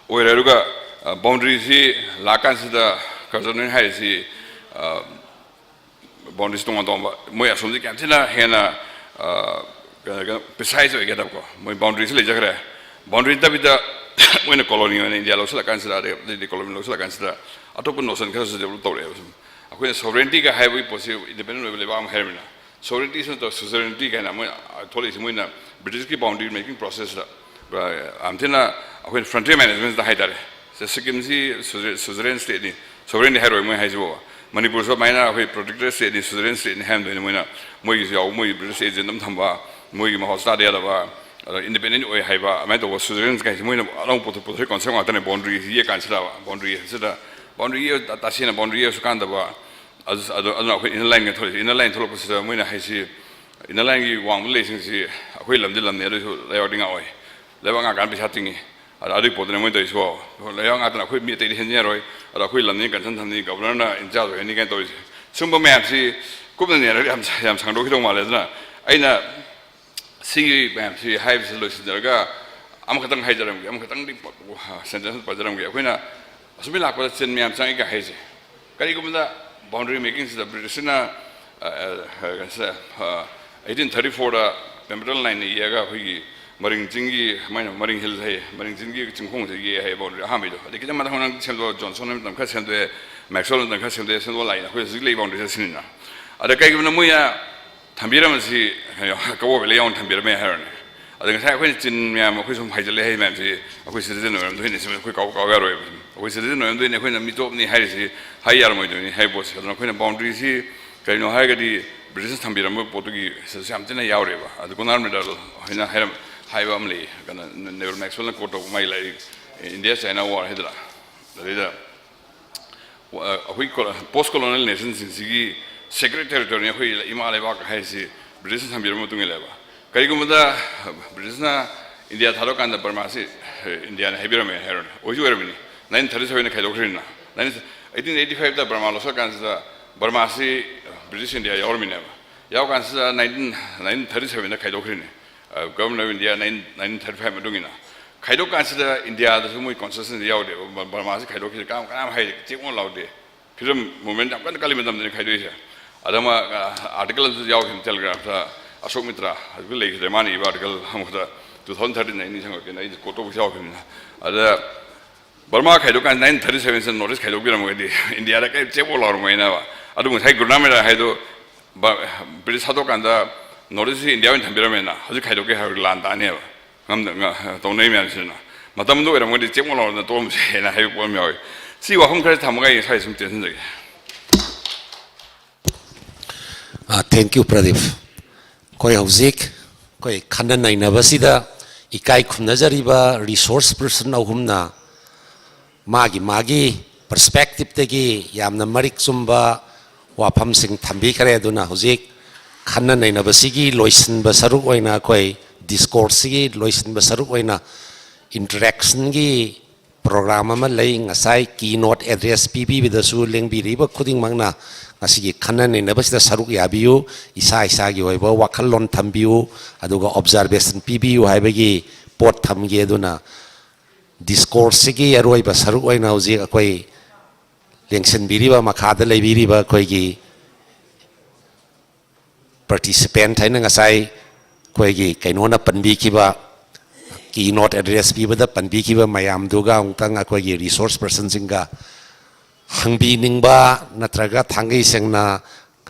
ꯑꯣꯏꯔꯦ꯫ ꯑꯗꯨꯒ ꯕꯥꯎꯟꯗ꯭ꯔꯤꯁꯤ ꯂꯥꯛꯀꯥꯟꯁꯤꯗ ꯀꯔꯖꯟ ꯍꯥꯏꯔꯤꯁꯤ ꯕꯥꯎꯟꯗ꯭ꯔꯤꯁꯤ ꯇꯣꯉꯥꯟ ꯇꯣꯉꯥꯟꯕ, ꯃꯣꯏ ꯑꯁꯣꯝꯗꯤ ꯌꯥꯝ ꯊꯤꯅ ꯍꯦꯟꯅ ꯀꯩꯅꯣ ꯄ꯭ꯔꯤꯁꯥꯏꯖ ꯑꯣꯏꯒꯗꯕꯀꯣ꯫ ꯃꯣꯏ ꯕꯥꯎꯟꯗ꯭ꯔꯤꯁꯤ ꯂꯩꯖꯈ꯭ꯔꯦ꯫ ꯕꯥꯎꯟꯗ꯭ꯔꯤ ꯅꯠꯇꯕꯤꯗ ꯃꯣꯏꯅ ꯀꯣꯂꯣꯅꯤ ꯑꯣꯏꯅ ꯏꯟꯗꯤꯌꯥ ꯂꯧꯁꯤꯜꯂꯀꯥꯟꯁꯤꯗ, ꯑꯗꯩꯗꯤ ꯀꯣꯂꯣꯅꯤ ꯂꯧꯁꯤꯜꯂꯀꯥꯟꯁꯤꯗ ꯑꯇꯣꯞꯄ ꯅꯣꯁꯟ ꯈꯔꯁꯨ ꯗꯦꯕꯂꯞ ꯇꯧꯔꯛꯑꯦꯕ꯫ ꯁꯨꯝ ꯑꯩꯈꯣꯏꯅ ꯁꯣꯕꯔꯦꯟꯇꯤꯒ ꯍꯥꯏꯕꯒꯤ ꯄꯣꯠꯁꯤ ꯏꯟꯗꯤꯄꯦꯟꯗꯦꯟ ꯑꯣꯏꯕ ꯂꯩꯕꯥꯛ ꯑꯃ ꯍꯥꯏꯔꯕꯅꯤꯅ, ꯁꯣꯕꯔꯦꯟꯇꯤꯁꯨ ꯅꯠꯇꯕ ꯁꯨꯖꯔꯦꯟꯇꯤ ꯀꯥꯏꯅ ꯃꯣꯏ ꯊꯣꯛꯂꯛꯏꯁꯦ, ꯃꯣꯏꯅ ꯕ꯭ꯔꯤꯇꯤꯁꯀꯤ ꯕꯥꯎꯟꯗ꯭ꯔꯤ ꯃꯦꯀꯤꯡ ꯄ꯭ꯔꯣꯁꯦꯁꯇ ꯌꯥꯝ ꯊꯤꯅ ꯑꯩꯈꯣꯏꯅ ꯐ꯭ꯔꯟꯇꯤꯌꯔ ꯃꯦꯅꯦꯖꯃꯦꯟꯇ ꯍꯥꯏꯇꯥꯔꯦ꯫ ꯁꯦ ꯁꯤꯛꯀꯤꯝꯁꯤ ꯁꯨꯖꯔꯦꯟ ꯁ꯭ꯇꯦꯠꯅꯤ, ꯁꯣꯕꯔꯦꯟꯗꯤ ꯍꯥꯏꯔꯣꯏ ꯃꯣꯏ ꯍꯥꯏꯁꯤꯕꯨ꯫ ꯃꯅꯤꯄꯨꯔꯁꯨ ꯑꯗꯨꯃꯥꯏꯅ ꯑꯩꯈꯣꯏ ꯄ꯭ꯔꯣꯇꯦꯛꯇꯦꯠ ꯁ꯭ꯇꯦꯠꯅꯤ, ꯁꯨꯖꯔꯦꯟ ꯁ꯭ꯇꯦꯠꯅꯤ ꯍꯥꯏꯔꯝꯗꯣꯏꯅꯤ ꯃꯣꯏꯅ꯫ ꯃꯣꯏꯒꯤꯁꯨ ꯌꯥꯎꯕ, ꯃꯣꯏꯒꯤ ꯕ꯭ꯔꯤꯇꯤꯁ ꯑꯦꯖꯦꯟ ꯑꯃ ꯊꯝꯕ, ꯃꯣꯏꯒꯤ ꯃꯍꯥꯎ ꯆꯥꯗ ꯌꯥꯗꯕ, ꯑꯗꯣ ꯏꯟꯗꯤꯄꯦꯟꯗꯦꯟ ꯑꯣꯏ ꯍꯥꯏꯕ, ꯑꯗꯨꯃꯥꯏꯅ ꯇꯧꯕ ꯁ꯭ꯋꯤꯖꯔꯂꯦꯟꯒꯤ ꯀꯥꯏꯁꯦ ꯃꯣꯏꯅ ꯑꯅꯧꯕ ꯄꯨꯊꯣꯛ ꯄꯨꯊꯣꯛꯄꯒꯤ ꯀꯣꯟꯁꯦꯞ ꯉꯥꯛꯇꯅꯦ꯫ ꯕꯥꯎꯟꯗꯔꯤꯁꯤ ꯌꯦꯛ ꯀꯥꯟꯁꯤꯗ, ꯕꯥꯎꯟꯗꯔꯤ ꯍꯥꯏꯁꯤꯗ, ꯕꯥꯎꯟꯗꯔꯤ ꯌꯦꯛ ꯇꯁꯦꯡꯅ ꯕꯥꯎꯟꯗꯔꯤ ꯌꯦꯛꯑꯁꯨ ꯀꯥꯟꯗꯕ, ꯑꯗꯨ ꯑꯗꯨ ꯑꯗꯨꯅ ꯑꯩꯈꯣꯏ ꯏꯟꯅꯔ ꯂꯥꯏꯟꯒ ꯊꯣꯛꯂꯛꯏꯁꯦ꯫ ꯏꯟꯅꯔ ꯂꯥꯏꯟ ꯊꯣꯛꯂꯛꯄꯁꯤꯗ ꯃꯣꯏꯅ ꯍꯥꯏꯁꯤ, ꯏꯟꯅꯔ ꯂꯥꯏꯟꯒꯤ ꯋꯥꯡꯃꯗ ꯂꯩꯁꯤꯡꯁꯤ ꯑꯩꯈꯣꯏ ꯂꯝꯗꯤ ꯂꯝꯅꯤ, ꯑꯗꯨꯁꯨ ꯂꯩꯕꯥꯛꯇꯤ ꯉꯥꯛꯑꯣꯏ, ꯂꯩꯕꯥꯛ ꯉꯥꯛꯀꯥꯟꯗ ꯄꯩꯁꯥ ꯇꯤꯡꯉꯤ꯫ ꯑꯗ ꯑꯗꯨꯒꯤ ꯄꯣꯠꯇꯨꯅꯦ ꯃꯣꯏꯅ ꯇꯧꯔꯤꯁꯤꯀꯣ꯫ ꯂꯩꯕꯥꯛ ꯉꯥꯛꯇꯅ ꯑꯩꯈꯣꯏ ꯃꯤ ꯑꯇꯩꯗꯤ ꯍꯦꯟꯖꯔꯣꯏ, ꯑꯗꯣ ꯑꯩꯈꯣꯏ ꯂꯝꯅꯤ ꯀꯟꯁꯟ ꯊꯝꯅꯤ, ꯒꯕꯔꯅꯔꯅ ꯏꯟꯆꯥꯔꯖ ꯑꯣꯏꯍꯟꯅꯤ ꯀꯥꯏꯅ ꯇꯧꯔꯤꯁꯦ꯫ ꯁꯨꯝꯕ ꯃꯌꯥꯝꯁꯤ ꯀꯨꯞꯅ ꯅꯩꯅꯔꯒ ꯌꯥꯝ ꯌꯥꯝ ꯁꯥꯡꯗꯣꯛꯈꯤꯗꯧ ꯃꯥꯜꯂꯦ꯫ ꯑꯗꯨꯅ ꯑꯩꯅ ꯁꯤꯒꯤ ꯃꯌꯥꯝꯁꯤ ꯍꯥꯏꯕꯁꯤ ꯂꯣꯏꯁꯤꯟꯖꯔꯒ ꯑꯃꯈꯛꯇꯪ ꯍꯥꯏꯖꯔꯝꯒꯦ, ꯑꯃꯈꯛꯇꯪꯗꯤ ꯁꯦꯟꯇꯦꯟꯁ ꯄꯥꯖꯔꯝꯒꯦ꯫ ꯑꯩꯈꯣꯏꯅ ꯑꯁꯨꯝꯕ ꯂꯥꯛꯄꯗ ꯆꯤꯟ ꯃꯌꯥꯝ ꯆꯪꯉꯤ ꯀꯥꯏ ꯍꯥꯏꯁꯦ꯫ ꯀꯔꯤꯒꯨꯝꯕꯗ ꯕꯥꯎꯟꯗꯔꯤ ꯃꯦꯀꯤꯡꯁꯤꯗ ꯕ꯭ꯔꯤꯇꯤꯁꯁꯤꯅ ꯑꯩꯠꯇꯤꯟ ꯊꯥꯔꯇꯤ ꯐꯣꯔꯗ ꯄꯦꯝꯕꯔꯇꯟ ꯂꯥꯏꯟꯅ ꯌꯦꯛꯑꯒ ꯑꯩꯈꯣꯏꯒꯤ ꯃꯔꯤꯡ ꯆꯤꯡꯒꯤ, ꯃꯣꯏꯅ ꯃꯔꯤꯡ ꯍꯤꯜ ꯍꯥꯏꯌꯦ, ꯃꯔꯤꯡ ꯆꯤꯡꯒꯤ ꯆꯤꯡꯈꯣꯡꯁꯦ ꯌꯦꯛꯑꯦ ꯍꯥꯏꯌꯦ ꯕꯥꯎꯟꯗꯔꯤ ꯑꯍꯥꯟꯕꯩꯗꯣ꯫ ꯑꯗꯩ ꯈꯤꯇꯪ ꯃꯊꯪ ꯃꯊꯪ ꯁꯦꯝꯗꯣꯛꯑ ꯖꯣꯟꯁꯟ ꯍꯣꯏ ꯃꯇꯝ ꯈꯔ ꯁꯦꯝꯗꯣꯛꯑꯦ, ꯃꯦꯛꯁꯋꯦꯜ ꯃꯇꯝ ꯈꯔ ꯁꯦꯝꯗꯣꯛꯑꯦ, ꯁꯦꯝꯗꯣꯛꯑ ꯂꯥꯛꯏꯅ ꯑꯩꯈꯣꯏ ꯍꯧꯖꯤꯛ ꯂꯩ ꯕꯥꯎꯟꯗꯔꯤꯁꯦ ꯁꯤꯅꯤꯅ꯫ ꯑꯗ ꯀꯩꯒꯨꯝꯕꯗ ꯃꯣꯏꯅ ꯊꯝꯕꯤꯔꯝꯃꯁꯤ ꯀꯕꯣꯛ ꯕꯦꯂꯤ ꯌꯥꯎꯅ ꯊꯝꯕꯤꯔꯝꯃꯦ ꯍꯥꯏꯔꯣꯅꯦ꯫ ꯑꯗ ꯉꯁꯥꯏ ꯑꯩꯈꯣꯏꯅ ꯆꯤꯟ ꯃꯌꯥꯝ ꯑꯩꯈꯣꯏ ꯁꯨꯝ ꯍꯥꯏꯖꯤꯜꯂꯦ ꯍꯥꯏ ꯃꯌꯥꯝꯁꯤ ꯑꯩꯈꯣꯏ ꯁꯤꯇꯤꯖꯦꯟ ꯑꯣꯏꯔꯝꯗꯣꯏꯅꯤ, ꯁꯤ ꯑꯩꯈꯣꯏ ꯀꯥꯎ ꯀꯥꯎ ꯌꯥꯔꯣꯏꯕ꯫ ꯑꯩꯈꯣꯏ ꯁꯤꯇꯤꯖꯦꯟ ꯑꯣꯏꯔꯝꯗꯣꯏꯅꯤ, ꯑꯩꯈꯣꯏꯅ ꯃꯤꯇꯣꯞꯅꯤ ꯍꯥꯏꯔꯤꯁꯤ ꯍꯥꯏ ꯌꯥꯔꯝꯃꯣꯏꯗꯣꯏꯅꯤ ꯍꯥꯏ ꯄꯣꯠꯁꯦ꯫ ꯑꯗꯨꯅ ꯑꯩꯈꯣꯏꯅ ꯕꯥꯎꯟꯗꯔꯤꯁꯤ ꯀꯩꯅꯣ ꯍꯥꯏꯔꯒꯗꯤ ꯕ꯭ꯔꯤꯇꯤꯁꯅ ꯊꯝꯕꯤꯔꯝꯕ ꯄꯣꯠꯇꯨꯒꯤ ꯁꯤꯗꯁꯨ ꯌꯥꯝ ꯊꯤꯅ ꯌꯥꯎꯔꯦꯕ꯫ ꯑꯗꯨ ꯀꯣꯅꯥꯔ ꯃꯦꯗꯥꯜ ꯍꯥꯏꯅ ꯍꯥꯏꯔꯝ ꯍꯥꯏꯕ ꯑꯃ ꯂꯩ, ꯀꯩꯅꯣ, ꯅꯦꯕꯜ ꯃꯦꯛꯁꯋꯦꯜꯅ ꯀꯣꯠ ꯇꯧꯕ ꯃꯥꯒꯤ ꯂꯥꯏꯔꯤꯛ, ꯏꯟꯗꯤꯌꯥ ꯆꯥꯏꯅꯥ ꯋꯥꯔ ꯍꯥꯏꯗꯅ꯫ ꯑꯗꯩꯗ ꯑꯩꯈꯣꯏ ꯄꯣꯁ ꯀꯣꯂꯣꯅꯤꯌꯦꯜ ꯅꯦꯁꯟꯁꯤꯡꯁꯤꯒꯤ ꯁꯦꯀ꯭ꯔꯦꯠ ꯇꯦꯔꯤꯇꯣꯔꯤꯅꯤ ꯑꯩꯈꯣꯏ ꯏꯃꯥ ꯂꯩꯕꯥꯛ ꯍꯥꯏꯁꯤ ꯕ꯭ꯔꯤꯇꯤꯁꯅ ꯊꯝꯕꯤꯔꯕ ꯃꯇꯨꯡ ꯏꯜꯂꯦꯕ꯫ ꯀꯔꯤꯒꯨꯝꯕꯗ ꯕ꯭ꯔꯤꯇꯤꯁꯅ ꯏꯟꯗꯤꯌꯥ ꯊꯥꯗꯣꯛꯀꯥꯟꯗ ꯕꯔꯃꯥꯁꯤ ꯏꯟꯗꯤꯌꯥꯅ ꯍꯥꯏꯕꯤꯔꯝꯃꯦ ꯍꯥꯏꯔꯣꯅꯦ, ꯑꯣꯏꯁꯨ ꯑꯣꯏꯔꯝꯃꯤꯅꯤ꯫ ꯅꯥꯏꯟꯇꯤꯟ ꯊꯥꯔꯇꯤ ꯁꯚꯦꯟꯗ ꯈꯥꯏꯗꯣꯛꯈ꯭ꯔꯤꯅꯤꯅ꯫ ꯅꯥꯏꯟꯇꯤꯟ ꯑꯩꯠꯇꯤꯟ ꯑꯩꯠꯇꯤ ꯐꯥꯏꯚꯇ ꯕꯔꯃꯥ ꯂꯧꯁꯤꯜꯂꯀꯥꯟꯁꯤꯗ ꯕꯔꯃꯥꯁꯤ ꯕ꯭ꯔꯤꯇꯤꯁ ꯏꯟꯗꯤꯌꯥ ꯌꯥꯎꯔꯝꯃꯤꯅꯦꯕ꯫ ꯌꯥꯎꯀꯥꯟꯁꯤꯗ ꯅꯥꯏꯟꯇꯤꯟ ꯅꯥꯏꯟꯇꯤꯟ ꯊꯥꯔꯇꯤ ꯁꯚꯦꯟꯗ ꯈꯥꯏꯗꯣꯛꯈ꯭ꯔꯤꯅꯤ꯫ Government of India nineteen thirty five ꯃꯇꯨꯡ ꯏꯟꯅ ꯈꯥꯏꯗꯣꯛꯀꯥꯟꯁꯤꯗ ꯏꯟꯗꯤꯌꯥꯗꯁꯨ ꯃꯣꯏ ꯀꯣꯟꯁꯇꯤꯇ꯭ꯌꯨꯁꯟꯗ ꯌꯥꯎꯗꯦꯕ꯫ ꯕꯔꯃꯥꯁꯤ ꯈꯥꯏꯗꯣꯛꯈꯤꯁꯦ ꯀꯅꯥꯝ ꯀꯅꯥꯝ ꯍꯥꯏ ꯆꯦꯛ ꯑꯃ ꯂꯥꯎꯗꯦ꯫ ꯐ꯭ꯔꯤꯗꯝ ꯃꯨꯚꯃꯦꯟ ꯌꯥꯝ ꯀꯟꯅ ꯀꯜꯂꯤ ꯃꯇꯝꯗꯅꯤ ꯈꯥꯏꯗꯣꯛꯏꯁꯦ꯫ ꯑꯗ ꯑꯃ ꯑꯥꯔꯇꯤꯀꯜ ꯑꯃꯁꯨ ꯌꯥꯎꯈꯤꯕꯅꯤ ꯇꯦꯂꯤꯒ꯭ꯔꯥꯐꯇ, ꯑꯁꯣꯛ ꯃꯤꯇ꯭ꯔꯥ ꯍꯧꯖꯤꯛ ꯂꯩꯈꯤꯗ꯭ꯔꯦ, ꯃꯥꯅ ꯏꯕ ꯑꯥꯔꯇꯤꯀꯜ ꯑꯃꯈꯛꯇ, ꯇꯨ ꯊꯥꯎꯖꯟ ꯊꯥꯔꯇꯤꯟ ꯑꯩ ꯅꯤꯡꯁꯤꯡꯉꯛꯀꯦꯅ ꯑꯩ ꯀꯣꯠ ꯇꯧꯕꯁꯨ ꯌꯥꯎꯈꯤꯕꯅꯤꯅ꯫ ꯑꯗ ꯕꯔꯃꯥ ꯈꯥꯏꯗꯣꯛꯀꯥꯟꯗ ꯅꯥꯏꯟꯇꯤꯟ ꯊꯥꯔꯇꯤ ꯁꯚꯦꯟꯁꯤꯗ ꯅꯣꯔꯠ ꯏꯁ ꯈꯥꯏꯗꯣꯛꯄꯤꯔꯝꯃꯒꯗꯤ ꯏꯟꯗꯤꯌꯥꯗ ꯀꯔꯤꯝ ꯆꯦꯛ ꯄꯥꯎ ꯂꯥꯎꯔꯝꯃꯣꯏꯅꯦꯕ꯫ ꯑꯗꯨ ꯉꯁꯥꯏ ꯒꯨꯔꯨ ꯅꯥꯅꯛ ꯃꯦꯗꯥꯜ ꯍꯥꯏꯗꯣ ꯕ-, ꯕ꯭ꯔꯤꯇꯤꯁ ꯍꯥꯠꯇꯣꯛꯀꯥꯟꯗ ꯅꯣꯔꯠ ꯏꯁꯁꯤ ꯏꯟꯗꯤꯌꯥ ꯑꯣꯏꯅ ꯊꯝꯕꯤꯔꯝꯃꯦꯅ ꯍꯧꯖꯤꯛ ꯈꯥꯏꯗꯣꯛꯀꯦ ꯍꯥꯏꯕꯗꯤ ꯂꯥꯟ ꯇꯥꯅꯦꯕ꯫ ꯉꯝꯗ-, ꯉ-, ꯇꯧꯅꯔꯤ ꯃꯌꯥꯝꯁꯤꯅ꯫ ꯃꯇꯝꯗꯨ ꯑꯣꯏꯔꯝꯃꯒꯗꯤ ꯆꯦꯛ ꯃꯣꯟ ꯂꯥꯎꯔꯗꯅ ꯇꯣꯛꯑꯝꯕꯁꯨ ꯍꯦꯟꯅ ꯍꯥꯏꯕ ꯄꯣꯠ ꯑꯃ ꯌꯥꯎꯏ꯫ ꯁꯤ ꯋꯥꯐꯝ ꯈꯔ ꯊꯝꯃꯒ ꯑꯩ ꯁ꯭ꯋꯥꯏꯗ ꯁꯨꯝ ꯇꯦꯟꯁꯤꯟꯖꯒꯦ꯫ ꯑ, thank you, ꯄ꯭ꯔꯗꯤꯞ꯫ ꯑꯩꯈꯣꯏ ꯍꯧꯖꯤꯛ ꯑꯩꯈꯣꯏ ꯈꯟꯅ ꯅꯩꯅꯕꯁꯤꯗ ꯏꯀꯥꯏ ꯈꯨꯝꯅꯖꯔꯤꯕ resource person ꯑꯍꯨꯝꯅ ꯃꯥꯒꯤ ꯃꯥꯒꯤ perspective-ꯇꯒꯤ ꯌꯥꯝꯅ ꯃꯔꯤꯛ ꯆꯨꯝꯕ ꯋꯥꯐꯝꯁꯤꯡ ꯊꯝꯕꯤꯈ꯭ꯔꯦ꯫ ꯑꯗꯨꯅ ꯍꯧꯖꯤꯛ ꯈꯟꯅ ꯅꯩꯅꯕꯁꯤꯒꯤ ꯂꯣꯏꯁꯤꯟꯕ ꯁꯔꯨꯛ ꯑꯣꯏꯅ, ꯑꯩꯈꯣꯏ discourse-ꯁꯤꯒꯤ ꯂꯣꯏꯁꯤꯟꯕ ꯁꯔꯨꯛ ꯑꯣꯏꯅ interaction-ꯒꯤ program ꯑꯃ ꯂꯩ꯫ ꯉꯁꯥꯏ keynote address ꯄꯤꯕꯤꯕꯗꯁꯨ ꯂꯦꯡꯕꯤꯔꯤꯕ ꯈꯨꯗꯤꯡꯃꯛꯅ ꯉꯁꯤꯒꯤ ꯈꯟꯅ ꯅꯩꯅꯕꯁꯤꯗ ꯁꯔꯨꯛ ꯌꯥꯕꯤꯌꯨ, ꯏꯁꯥ ꯏꯁꯥꯒꯤ ꯑꯣꯏꯕ ꯋꯥꯈꯜꯂꯣꯟ ꯊꯝꯕꯤꯌꯨ, ꯑꯗꯨꯒ observation ꯄꯤꯕꯤꯌꯨ ꯍꯥꯏꯕꯒꯤ ꯄꯣꯠ ꯊꯝꯒꯦ꯫ ꯑꯗꯨꯅ discourse-ꯁꯤꯒꯤ ꯑꯔꯣꯏꯕ ꯁꯔꯨꯛ ꯑꯣꯏꯅ ꯍꯧꯖꯤꯛ ꯑꯩꯈꯣꯏ ꯂꯦꯡꯁꯤꯟꯕꯤꯔꯤꯕ, ꯃꯈꯥꯗ ꯂꯩꯕꯤꯔꯤꯕ ꯑꯩꯈꯣꯏꯒꯤ participant ꯍꯥꯏꯅ ꯉꯁꯥꯏ ꯑꯩꯈꯣꯏꯒꯤ ꯀꯩꯅꯣꯅ ꯄꯟꯕꯤꯈꯤꯕ, keynote address ꯄꯤꯕꯗ ꯄꯟꯕꯤꯈꯤꯕ ꯃꯌꯥꯝꯗꯨꯒ ꯑꯃꯨꯛꯇꯪ ꯑꯩꯈꯣꯏꯒꯤ resource person-ꯁꯤꯡꯒ ꯍꯪꯕꯤꯅꯤꯡꯕ ꯅꯠꯇ꯭ꯔꯒ ꯊꯥꯡꯒꯩ ꯁꯦꯡꯅ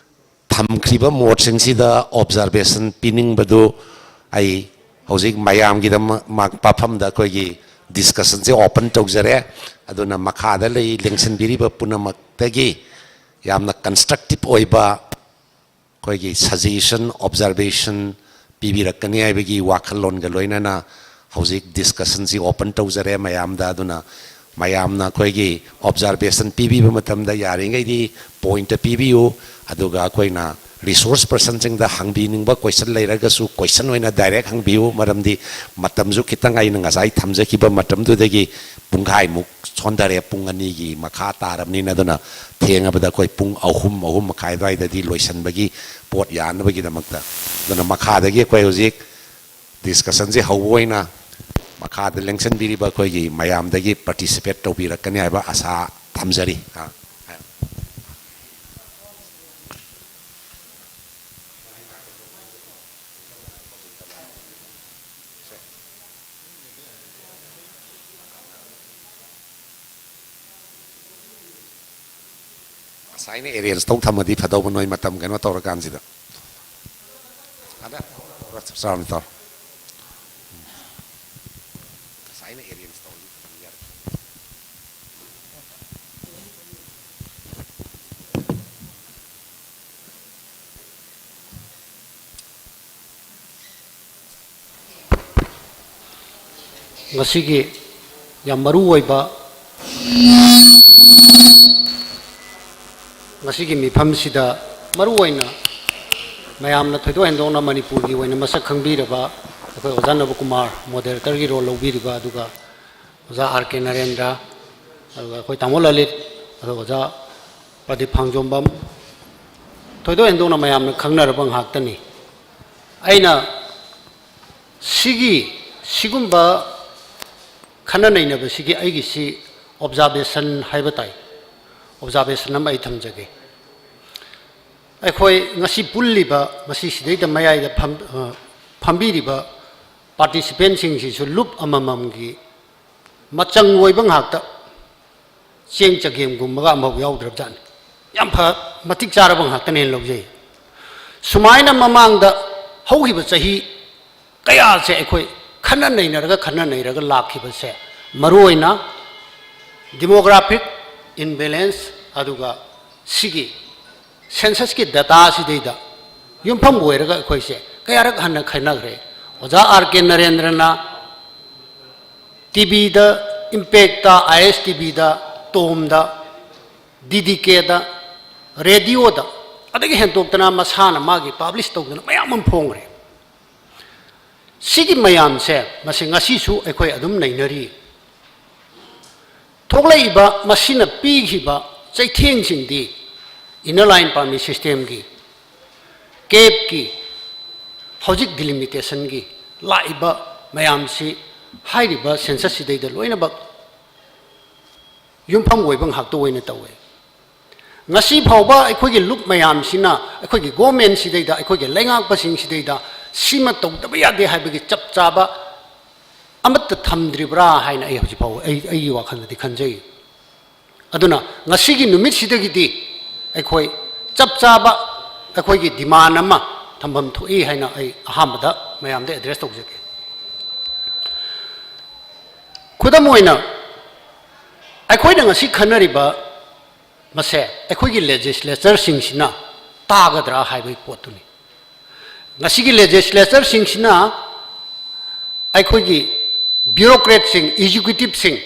ꯊꯝꯈ꯭ꯔꯤꯕ ꯃꯣꯠꯁꯤꯡꯁꯤꯗ observation ꯄꯤꯅꯤꯡꯕꯗꯨ ꯑꯩ ꯍꯧꯖꯤꯛ ꯃꯌꯥꯝꯒꯤꯗꯃꯛ ꯃꯐꯝꯗ ꯑꯩꯈꯣꯏꯒꯤ discussion-ꯁꯦ open ꯇꯧꯖꯔꯦ꯫ ꯑꯗꯨꯅ ꯃꯈꯥꯗ ꯂꯩ ꯂꯦꯡꯁꯤꯟꯕꯤꯔꯤꯕ ꯄꯨꯝꯅꯃꯛꯇꯒꯤ ꯌꯥꯝꯅ constructive ꯑꯣꯏꯕ ꯑꯩꯈꯣꯏꯒꯤ suggestion, observation ꯄꯤꯕꯤꯔꯛꯀꯅꯤ ꯍꯥꯏꯕꯒꯤ ꯋꯥꯈꯜꯂꯣꯟꯒ ꯂꯣꯏꯅꯅ ꯍꯧꯖꯤꯛ discussion-ꯁꯤ open ꯇꯧꯖꯔꯦ ꯃꯌꯥꯝꯗ꯫ ꯑꯗꯨꯅ ꯃꯌꯥꯝꯅ ꯑꯩꯈꯣꯏꯒꯤ observation ꯄꯤꯕꯤꯕ ꯃꯇꯝꯗ ꯌꯥꯔꯤꯉꯩꯗꯤ point ꯄꯤꯕꯤꯌꯨ, ꯑꯗꯨꯒ ꯑꯩꯈꯣꯏꯅ resource person-ꯁꯤꯡꯗ ꯍꯪꯕꯤꯅꯤꯡꯕ question ꯂꯩꯔꯒꯁꯨ question ꯑꯣꯏꯅ direct ꯍꯪꯕꯤꯌꯨ, ꯃꯔꯝꯗꯤ ꯃꯇꯝꯁꯨ ꯈꯤꯇꯪ ꯑꯩꯅ ꯉꯁꯥꯏ ꯊꯝꯖꯈꯤꯕ ꯃꯇꯝꯗꯨꯗꯒꯤ ꯄꯨꯡꯈꯥꯏꯃꯨꯛ ꯁꯣꯟꯊꯔꯦ, ꯄꯨꯡ ꯑꯅꯤꯒꯤ ꯃꯈꯥ ꯇꯥꯔꯕꯅꯤꯅ꯫ ꯑꯗꯨꯅ ꯊꯦꯡꯉꯕꯗ ꯑꯩꯈꯣꯏ ꯄꯨꯡ ꯑꯍꯨꯝ, ꯑꯍꯨꯝ ꯃꯈꯥꯏ ꯑꯗꯨꯋꯥꯏꯗꯗꯤ ꯂꯣꯏꯁꯤꯟꯕꯒꯤ ꯄꯣꯠ ꯌꯥꯅꯕꯒꯤꯗꯃꯛꯇ꯫ ꯑꯗꯨꯅ ꯃꯈꯥꯗꯒꯤ ꯑꯩꯈꯣꯏ ꯍꯧꯖꯤꯛ discussion-ꯁꯦ ꯍꯧꯕ ꯑꯣꯏꯅ ꯃꯈꯥꯗ ꯂꯦꯡꯁꯤꯟꯕꯤꯔꯤꯕ ꯑꯩꯈꯣꯏꯒꯤ ꯃꯌꯥꯝꯗꯒꯤ participate ꯇꯧꯕꯤꯔꯛꯀꯅꯤ ꯍꯥꯏꯕ ꯑꯁꯥ ꯊꯝꯖꯔꯤ꯫ ꯑꯥ꯫ ꯉꯁꯥꯏꯅ arrange ꯇꯧ ꯊꯝꯃꯗꯤ ꯐꯗꯧꯕ, ꯅꯣꯏ ꯃꯇꯝ ꯀꯩꯅꯣ ꯇꯧꯔꯀꯥꯟꯁꯤꯗ꯫ ꯑꯗ, ꯆꯞ ꯆꯥꯕꯅꯤ ꯇꯧꯔꯣ꯫ ꯉꯁꯥꯏꯅ arrange ꯇꯧꯔꯗꯤ ꯐꯖꯅ ꯌꯥꯔꯦ꯫ ꯉꯁꯤꯒꯤ ꯌꯥꯝ ꯃꯔꯨ ꯑꯣꯏꯕ, ꯉꯁꯤꯒꯤ ꯃꯤꯐꯝꯁꯤꯗ ꯃꯔꯨ ꯑꯣꯏꯅ ꯃꯌꯥꯝꯅ ꯊꯣꯏꯗꯣꯛ ꯍꯦꯟꯗꯣꯛꯅ ꯃꯅꯤꯄꯨꯔꯒꯤ ꯑꯣꯏꯅ ꯃꯁꯛ ꯈꯪꯕꯤꯔꯕ ꯑꯩꯈꯣꯏ ꯑꯣꯖꯥ ꯅꯕꯀꯨꯃꯥꯔ moderatorꯒꯤ role ꯂꯧꯕꯤꯔꯤꯕ, ꯑꯗꯨꯒ ꯑꯣꯖꯥ ꯑꯥꯔ ꯀꯦ ꯅꯔꯦꯟꯗ꯭ꯔ, ꯑꯗꯨꯒ ꯑꯩꯈꯣꯏ ꯇꯥꯃꯣ ꯂꯂꯤꯠ, ꯑꯗꯨꯒ ꯑꯣꯖꯥ ꯄ꯭ꯔꯗꯤꯞ ꯐꯥꯡꯖꯣꯝꯕꯝ, ꯊꯣꯏꯗꯣꯛ ꯍꯦꯟꯗꯣꯛꯅ ꯃꯌꯥꯝꯅ ꯈꯪꯅꯔꯕ ꯉꯥꯛꯇꯅꯤ꯫ ꯑꯩꯅ ꯁꯤꯒꯤ, ꯁꯤꯒꯨꯝꯕ ꯈꯟꯅ ꯅꯩꯅꯕꯁꯤꯒꯤ ꯑꯩꯒꯤꯁꯤ observation ꯍꯥꯏꯕ ꯇꯥꯏ, observation ꯑꯃ ꯑꯩ ꯊꯝꯖꯒꯦ꯫ ꯑꯩꯈꯣꯏ ꯉꯁꯤ ꯄꯨꯜꯂꯤꯕ, ꯃꯁꯤ ꯁꯤꯗꯩꯗ ꯃꯌꯥꯏꯗ ꯐꯝ-, ꯑ, ꯐꯝꯕꯤꯔꯤꯕ participantꯁꯤꯡꯁꯤꯁꯨ ꯂꯨꯞ ꯑꯃꯃꯝꯒꯤ ꯃꯆꯪ ꯑꯣꯏꯕ ꯉꯥꯛꯇ, ꯆꯦꯡ ꯆꯒꯦꯝꯒꯨꯝꯕꯒ ꯑꯃꯐꯥꯎ ꯌꯥꯎꯗ꯭ꯔꯕꯖꯥꯠꯅꯤ꯫ ꯌꯥꯝ ꯐ-, ꯃꯇꯤꯛ ꯆꯥꯔꯕ ꯉꯥꯛꯇꯅꯦꯅ ꯂꯧꯖꯩ꯫ ꯁꯨꯃꯥꯏꯅ ꯃꯃꯥꯡꯗ ꯍꯧꯈꯤꯕ ꯆꯍꯤ ꯀꯌꯥꯁꯦ ꯑꯩꯈꯣꯏ ꯈꯟꯅ ꯅꯩꯅꯔꯒ, ꯈꯟꯅ ꯅꯩꯔꯒ ꯂꯥꯛꯈꯤꯕꯁꯦ, ꯃꯔꯨꯑꯣꯏꯅ demographic imbalance, ꯑꯗꯨꯒ ꯁꯤꯒꯤ censusꯀꯤ dataꯁꯤꯗꯩꯗ ꯌꯨꯝꯐꯝ ꯑꯣꯏꯔꯒ ꯑꯩꯈꯣꯏꯁꯦ ꯀꯌꯥꯔꯛ ꯍꯟꯅ ꯈꯟꯅꯈ꯭ꯔꯦ꯫ ꯑꯣꯖꯥ ꯑꯥꯔ ꯀꯦ ꯅꯔꯦꯟꯗ꯭ꯔꯅ TVꯗ, Impactꯇ, ISTVꯗ, Tomꯗ, DDKꯗ, radioꯗ, ꯑꯗꯒꯤ ꯍꯦꯟꯗꯣꯛꯇꯅ ꯃꯁꯥꯅ ꯃꯥꯒꯤ publish ꯇꯧꯗꯅ ꯃꯌꯥꯝ ꯑꯃ ꯐꯣꯡꯈ꯭ꯔꯦ꯫ ꯁꯤꯒꯤ ꯃꯌꯥꯝꯁꯦ, ꯃꯁꯤ ꯉꯁꯤꯁꯨ ꯑꯩꯈꯣꯏ ꯑꯗꯨꯝ ꯅꯩꯅꯔꯤ꯫ ꯊꯣꯛꯂꯛꯏꯕ, ꯃꯁꯤꯅ ꯄꯤꯈꯤꯕ ꯆꯩꯊꯦꯡꯁꯤꯡꯗꯤ inner line permit systemꯒꯤ, CAFꯀꯤ, ꯍꯧꯖꯤꯛ delimitationꯒꯤ ꯂꯥꯛꯏꯕ ꯃꯌꯥꯝꯁꯤ ꯍꯥꯏꯔꯤꯕ censusꯁꯤꯗꯩꯗ ꯂꯣꯏꯅꯃꯛ ꯌꯨꯝꯐꯝ ꯑꯣꯏꯕ ꯉꯥꯛꯇ ꯑꯣꯏꯅ ꯇꯧꯋꯦ꯫ ꯉꯁꯤ ꯐꯥꯎꯕ ꯑꯩꯈꯣꯏꯒꯤ ꯂꯨꯞ ꯃꯌꯥꯝꯁꯤꯅ ꯑꯩꯈꯣꯏꯒꯤ governmentꯁꯤꯗꯩꯗ, ꯑꯩꯈꯣꯏꯒꯤ ꯂꯩꯉꯥꯛꯄꯁꯤꯡꯁꯤꯗꯩꯗ ꯁꯤꯃ ꯇꯧꯗꯕ ꯌꯥꯗꯦ ꯍꯥꯏꯕꯒꯤ ꯆꯞ ꯆꯥꯕ ꯑꯃꯠꯇ ꯊꯝꯗ꯭ꯔꯤꯕ꯭ꯔꯥ ꯍꯥꯏꯅ ꯑꯩ ꯍꯧꯖꯤꯛ ꯐꯥꯎꯕ ꯑꯩ, ꯑꯩꯒꯤ ꯋꯥꯈꯜꯗꯗꯤ ꯈꯟꯖꯩ꯫ ꯑꯗꯨꯅ ꯉꯁꯤꯒꯤ ꯅꯨꯃꯤꯠꯁꯤꯗꯒꯤꯗꯤ ꯑꯩꯈꯣꯏ ꯆꯞ ꯆꯥꯕ ꯑꯩꯈꯣꯏꯒꯤ demand ꯑꯃ ꯊꯝꯐꯝ ꯊꯣꯛꯏ ꯍꯥꯏꯅ ꯑꯩ ꯑꯍꯥꯟꯕꯗ ꯃꯌꯥꯝꯗ address ꯇꯧꯖꯒꯦ꯫ ꯈꯨꯗꯝ ꯑꯣꯏꯅ, ꯑꯩꯈꯣꯏꯅ ꯉꯁꯤ ꯈꯟꯅꯔꯤꯕ ꯃꯁꯦ ꯑꯩꯈꯣꯏꯒꯤ legislatureꯁꯤꯡꯁꯤꯅ ꯇꯥꯒꯗ꯭ꯔꯥ ꯍꯥꯏꯕꯒꯤ ꯄꯣꯠꯇꯨꯅꯤ꯫ ꯉꯁꯤꯒꯤ legislatureꯁꯤꯡꯁꯤꯅ ꯑꯩꯈꯣꯏꯒꯤ ꯕ꯭ꯌꯨꯔꯣꯀ꯭ꯔꯦꯠꯁꯤꯡ, ꯑꯦꯛꯖꯤꯀ꯭ꯌꯨꯇꯤꯚꯁꯤꯡ,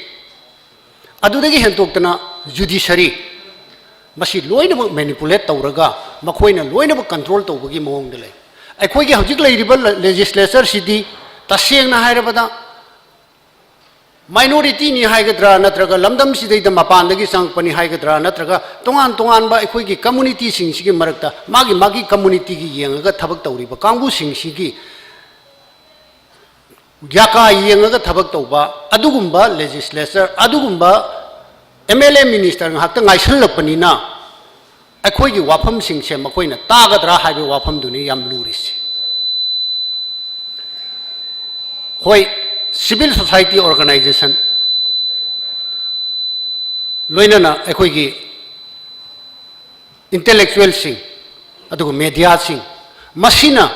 ꯑꯗꯨꯗꯒꯤ ꯍꯦꯟꯗꯣꯛꯇꯅ ꯖꯨꯗꯤꯁꯔꯤ, ꯃꯁꯤ ꯂꯣꯏꯅꯃꯛ ꯃꯦꯅꯤꯄꯨꯂꯦꯠ ꯇꯧꯔꯒ ꯃꯈꯣꯏꯅ ꯂꯣꯏꯅꯃꯛ ꯀꯟꯇ꯭ꯔꯣꯜ ꯇꯧꯕꯒꯤ ꯃꯑꯣꯡꯗ ꯂꯩ꯫ ꯑꯩꯈꯣꯏꯒꯤ ꯍꯧꯖꯤꯛ ꯂꯩꯔꯤꯕ ꯂꯦꯖꯤꯁꯂꯦꯆꯔꯁꯤꯗꯤ ꯇꯁꯦꯡꯅ ꯍꯥꯏꯔꯕꯗ ꯃꯥꯏꯅꯣꯔꯤꯇꯤꯅꯤ ꯍꯥꯏꯒꯗ꯭ꯔꯥ, ꯅꯠꯇ꯭ꯔꯒ ꯂꯝꯗꯝꯁꯤꯗꯩꯗ ꯃꯄꯥꯟꯗꯒꯤ ꯆꯪꯉꯛꯄꯅꯤ ꯍꯥꯏꯒꯗ꯭ꯔꯥ, ꯅꯠꯇ꯭ꯔꯒ ꯇꯣꯉꯥꯟ ꯇꯣꯉꯥꯟꯕ ꯑꯩꯈꯣꯏꯒꯤ ꯀꯝꯃꯨꯅꯤꯇꯤꯁꯤꯡꯁꯤꯒꯤ ꯃꯔꯛꯇ ꯃꯥꯒꯤ ꯃꯥꯒꯤ ꯀꯝꯃꯨꯅꯤꯇꯤꯒꯤ ꯌꯦꯡꯉꯒ ꯊꯕꯛ ꯇꯧꯔꯤꯕ ꯀꯥꯡꯕꯨꯁꯤꯡꯁꯤꯒꯤ ꯌꯥꯀꯥ ꯌꯦꯡꯉꯒ ꯊꯕꯛ ꯇꯧꯕ ꯑꯗꯨꯒꯨꯝꯕ ꯂꯦꯖꯤꯁꯂꯦꯆꯔ, ꯑꯗꯨꯒꯨꯝꯕ ꯑꯦꯝ ꯑꯦꯜ ꯑꯦ, ꯃꯤꯅꯤꯁꯇꯔ ꯉꯥꯛꯇ ꯉꯥꯏꯁꯜꯂꯛꯄꯅꯤꯅ ꯑꯩꯈꯣꯏꯒꯤ ꯋꯥꯐꯝꯁꯤꯡꯁꯦ ꯃꯈꯣꯏꯅ ꯇꯥꯒꯗ꯭ꯔꯥ ꯍꯥꯏꯕ ꯋꯥꯐꯝꯗꯨꯅꯤ ꯌꯥꯝ ꯂꯨꯔꯤꯁꯦ꯫ ꯍꯣꯏ, ꯁꯤꯚꯤꯜ ꯁꯣꯁꯥꯏꯇꯤ ꯑꯣꯔꯒꯅꯥꯏꯖꯦꯁꯟ, ꯂꯣꯏꯅꯅ ꯑꯩꯈꯣꯏꯒꯤ ꯏꯟꯇꯦꯂꯦꯛꯆꯨꯋꯦꯜꯁꯤꯡ, ꯑꯗꯨꯒ ꯃꯦꯗꯤꯌꯥꯁꯤꯡ, ꯃꯁꯤꯅ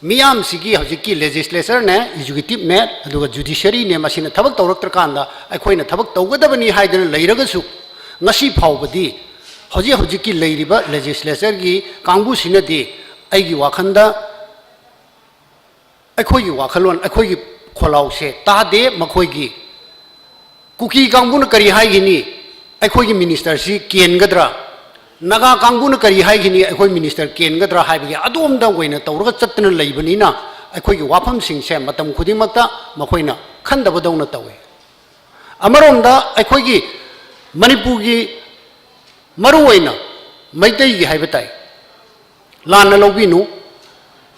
ꯃꯤꯌꯥꯝꯁꯤꯒꯤ ꯍꯧꯖꯤꯛꯀꯤ ꯂꯦꯖꯤꯁꯂꯦꯆꯔꯅꯦ, ꯑꯦꯛꯖꯤꯀ꯭ꯌꯨꯇꯤꯚꯅꯦ, ꯑꯗꯨꯒ ꯖꯨꯗꯤꯁꯔꯤꯅꯦ, ꯃꯁꯤꯅ ꯊꯕꯛ ꯇꯧꯔꯛꯇ꯭ꯔꯀꯥꯟꯗ ꯑꯩꯈꯣꯏꯅ ꯊꯕꯛ ꯇꯧꯒꯗꯕꯅꯤ ꯍꯥꯏꯗꯅ ꯂꯩꯔꯒꯁꯨ, ꯉꯁꯤ ꯐꯥꯎꯕꯗꯤ ꯍꯧꯖꯤꯛ ꯍꯧꯖꯤꯛꯀꯤ ꯂꯩꯔꯤꯕ ꯂꯦꯖꯤꯁꯂꯦꯆꯔꯒꯤ ꯀꯥꯡꯕꯨꯁꯤꯅꯗꯤ ꯑꯩꯒꯤ ꯋꯥꯈꯜꯗ ꯑꯩꯈꯣꯏꯒꯤ ꯋꯥꯈꯜꯂꯣꯟ, ꯑꯩꯈꯣꯏꯒꯤ ꯈꯣꯜꯂꯥꯎꯁꯦ ꯇꯥꯗꯦ꯫ ꯃꯈꯣꯏꯒꯤ ꯀꯨꯀꯤ ꯀꯥꯡꯕꯨꯅ ꯀꯔꯤ ꯍꯥꯏꯒꯅꯤ, ꯑꯩꯈꯣꯏꯒꯤ ꯃꯤꯅꯤꯁꯇꯔꯁꯤ ꯀꯦꯟꯒꯗ꯭ꯔꯥ, ꯅꯥꯒꯥ ꯀꯥꯡꯕꯨꯅ ꯀꯔꯤ ꯍꯥꯏꯒꯅꯤ, ꯑꯩꯈꯣꯏ ꯃꯤꯅꯤꯁꯇꯔ ꯀꯦꯟꯒꯗ꯭ꯔꯥ ꯍꯥꯏꯕꯒꯤ ꯑꯗꯣꯝꯗ ꯑꯣꯏꯅ ꯇꯧꯔꯒ ꯆꯠꯇꯅ ꯂꯩꯕꯅꯤꯅ, ꯑꯩꯈꯣꯏꯒꯤ ꯋꯥꯐꯝꯁꯤꯡꯁꯦ ꯃꯇꯝ ꯈꯨꯗꯤꯡꯃꯛꯇ ꯃꯈꯣꯏꯅ ꯈꯟꯗꯕꯗꯧꯅ ꯇꯧꯏ꯫ ꯑꯃꯔꯣꯝꯗ ꯑꯩꯈꯣꯏꯒꯤ ꯃꯅꯤꯄꯨꯔꯒꯤ ꯃꯔꯨꯑꯣꯏꯅ ꯃꯩꯇꯩꯒꯤ ꯍꯥꯏꯕ ꯇꯥꯏ, ꯂꯥꯟꯅ ꯂꯧꯕꯤꯅꯨ,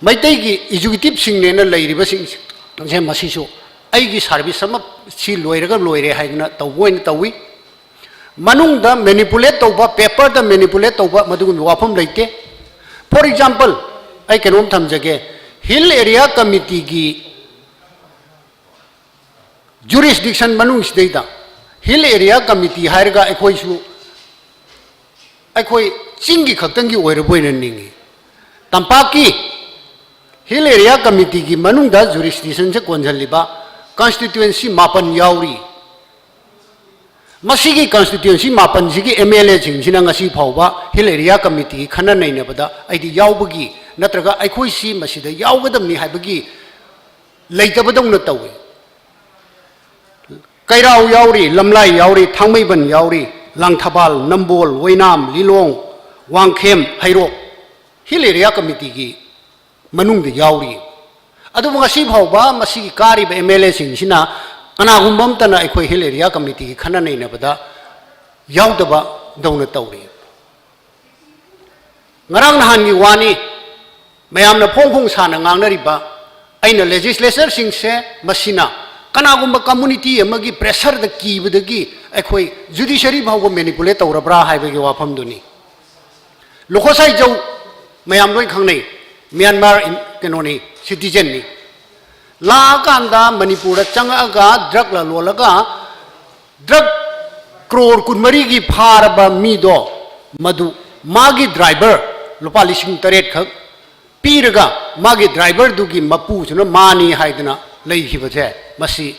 ꯃꯩꯇꯩꯒꯤ ꯑꯦꯛꯖꯤꯀ꯭ꯌꯨꯇꯤꯚꯁꯤꯡꯅꯦꯅ ꯂꯩꯔꯤꯕꯁꯤꯡꯁꯦ ꯃꯁꯤꯁꯨ ꯑꯩꯒꯤ ꯁꯥꯔꯚꯤꯁ ꯑꯃ ꯁꯤ ꯂꯣꯏꯔꯒ ꯂꯣꯏꯔꯦ ꯍꯥꯏꯗꯅ ꯇꯧꯕ ꯑꯣꯏꯅ ꯇꯧꯏ꯫ ꯃꯅꯨꯡꯗ ꯃꯦꯅꯤꯄꯨꯂꯦꯠ ꯇꯧꯕ, ꯄꯦꯄꯔꯗ ꯃꯦꯅꯤꯄꯨꯂꯦꯠ ꯇꯧꯕ, ꯃꯗꯨꯒꯨꯝꯕ ꯋꯥꯐꯝ ꯂꯩꯇꯦ꯫ ꯐꯣꯔ ꯑꯦꯛꯖꯥꯝꯄꯜ, ꯑꯩ ꯀꯩꯅꯣꯝ ꯊꯝꯖꯒꯦ, ꯍꯤꯜ ꯑꯦꯔꯤꯌꯥ ꯀꯃꯤꯇꯤꯒꯤ ꯖꯨꯔꯤꯁꯗꯤꯛꯁꯟ ꯃꯅꯨꯡꯁꯤꯗꯩꯗ ꯍꯤꯜ ꯑꯦꯔꯤꯌꯥ ꯀꯃꯤꯇꯤ ꯍꯥꯏꯔꯒ ꯑꯩꯈꯣꯏꯁꯨ, ꯑꯩꯈꯣꯏ ꯆꯤꯡꯒꯤ ꯈꯛꯇꯪꯒꯤ ꯑꯣꯏꯔꯕ ꯑꯣꯏꯅ ꯅꯤꯡꯏ꯫ ꯇꯝꯄꯥꯛꯀꯤ ꯍꯤꯜ ꯑꯦꯔꯤꯌꯥ ꯀꯃꯤꯇꯤꯒꯤ ꯃꯅꯨꯡꯗ ꯖꯨꯔꯤꯁꯗꯤꯛꯁꯟꯁꯦ ꯀꯣꯟꯁꯤꯜꯂꯤꯕ ꯀꯟꯁꯇꯤꯇ꯭ꯋꯦꯟꯁꯤ ꯃꯥꯄꯟ ꯌꯥꯎꯔꯤ꯫ ꯃꯁꯤꯒꯤ ꯀꯟꯁꯇꯤꯇ꯭ꯋꯦꯟꯁꯤ ꯃꯥꯄꯟꯁꯤꯒꯤ ꯑꯦꯝ ꯑꯦꯜ ꯑꯦꯁꯤꯡꯁꯤꯅ ꯉꯁꯤ ꯐꯥꯎꯕ ꯍꯤꯜ ꯑꯦꯔꯤꯌꯥ ꯀꯃꯤꯇꯤꯒꯤ ꯈꯟꯅ ꯅꯩꯅꯕꯗ ꯑꯩꯗꯤ ꯌꯥꯎꯕꯒꯤ ꯅꯠꯇ꯭ꯔꯒ ꯑꯩꯈꯣꯏꯁꯤ ꯃꯁꯤꯗ ꯌꯥꯎꯒꯗꯕꯅꯤ ꯍꯥꯏꯕꯒꯤ ꯂꯩꯇꯕꯗꯧꯅ ꯇꯧꯏ꯫ ꯀꯩꯔꯥꯎ ꯌꯥꯎꯔꯤ, ꯂꯝꯂꯥꯏ ꯌꯥꯎꯔꯤ, ꯊꯥꯡꯃꯩꯕꯟ ꯌꯥꯎꯔꯤ, ꯂꯥꯡꯊꯕꯥꯜ, ꯅꯝꯕꯣꯜ, ꯑꯣꯏꯅꯥꯝ, ꯂꯤꯂꯣꯡ, ꯋꯥꯡꯈꯦꯝ, ꯍꯩꯔꯣꯛ, ꯍꯤꯜ ꯑꯦꯔꯤꯌꯥ ꯀꯃꯤꯇꯤꯒꯤ ꯃꯅꯨꯡꯗ ꯌꯥꯎꯔꯤ꯫ ꯑꯗꯨꯕꯨ ꯉꯁꯤ ꯐꯥꯎꯕ ꯃꯁꯤꯒꯤ ꯀꯥꯔꯤꯕ ꯑꯦꯝ ꯑꯦꯜ ꯑꯦꯁꯤꯡꯁꯤꯅ ꯀꯅꯥꯒꯨꯝꯕ ꯑꯃꯠꯇꯅ ꯑꯩꯈꯣꯏ ꯍꯤꯜ ꯑꯦꯔꯤꯌꯥ ꯀꯃꯤꯇꯤꯒꯤ ꯈꯟꯅ ꯅꯩꯅꯕꯗ ꯌꯥꯎꯗꯕꯗꯧꯅ ꯇꯧꯔꯤ꯫ ꯉꯔꯥꯡ ꯅꯍꯥꯟꯒꯤ ꯋꯥꯅꯤ, ꯃꯌꯥꯝꯅ ꯐꯣꯡ ꯐꯣꯡ ꯁꯥꯅ ꯉꯥꯡꯅꯔꯤꯕ, ꯑꯩꯅ ꯂꯦꯖꯤꯁꯂꯦꯆꯔꯁꯤꯡꯁꯦ ꯃꯁꯤꯅ ꯀꯅꯥꯒꯨꯝꯕ ꯀꯝꯃꯨꯅꯤꯇꯤ ꯑꯃꯒꯤ ꯄ꯭ꯔꯦꯁꯔꯗ ꯀꯤꯕꯗꯒꯤ ꯑꯩꯈꯣꯏ ꯖꯨꯗꯤꯁꯔꯤ ꯐꯥꯎꯕ ꯃꯦꯅꯤꯄꯨꯂꯦꯠ ꯇꯧꯔꯕ꯭ꯔꯥ ꯍꯥꯏꯕꯒꯤ ꯋꯥꯐꯝꯗꯨꯅꯤ꯫ ꯂꯨꯈꯣꯁꯥꯏꯖꯧ ꯃꯌꯥꯝ ꯂꯣꯏ ꯈꯪꯅꯩ, ꯃ꯭ꯌꯥꯟꯃꯥꯔ ꯏꯟ-, ꯀꯩꯅꯣꯅꯤ, ꯁꯤꯇꯤꯖꯟꯅꯤ꯫ ꯂꯥꯛꯑꯀꯥꯟꯗ ꯃꯅꯤꯄꯨꯔꯗ ꯆꯪꯉꯛꯑꯒ ꯗ꯭ꯔꯒ ꯂꯂꯣꯜꯂꯒ ꯗ꯭ꯔꯒ ꯀ꯭ꯔꯣꯔ ꯀꯨꯟꯃꯔꯤꯒꯤ ꯐꯥꯔꯕ ꯃꯤꯗꯣ, ꯃꯗꯨ ꯃꯥꯒꯤ ꯗ꯭ꯔꯥꯏꯚꯔ ꯂꯨꯄꯥ ꯂꯤꯁꯤꯡ ꯇꯔꯦꯠ ꯈꯛ ꯄꯤꯔꯒ ꯃꯥꯒꯤ ꯗ꯭ꯔꯥꯏꯚꯔꯗꯨꯒꯤ ꯃꯄꯨꯁꯤꯅ ꯃꯥꯅꯤ ꯍꯥꯏꯗꯅ ꯂꯩꯈꯤꯕꯁꯦ, ꯃꯁꯤ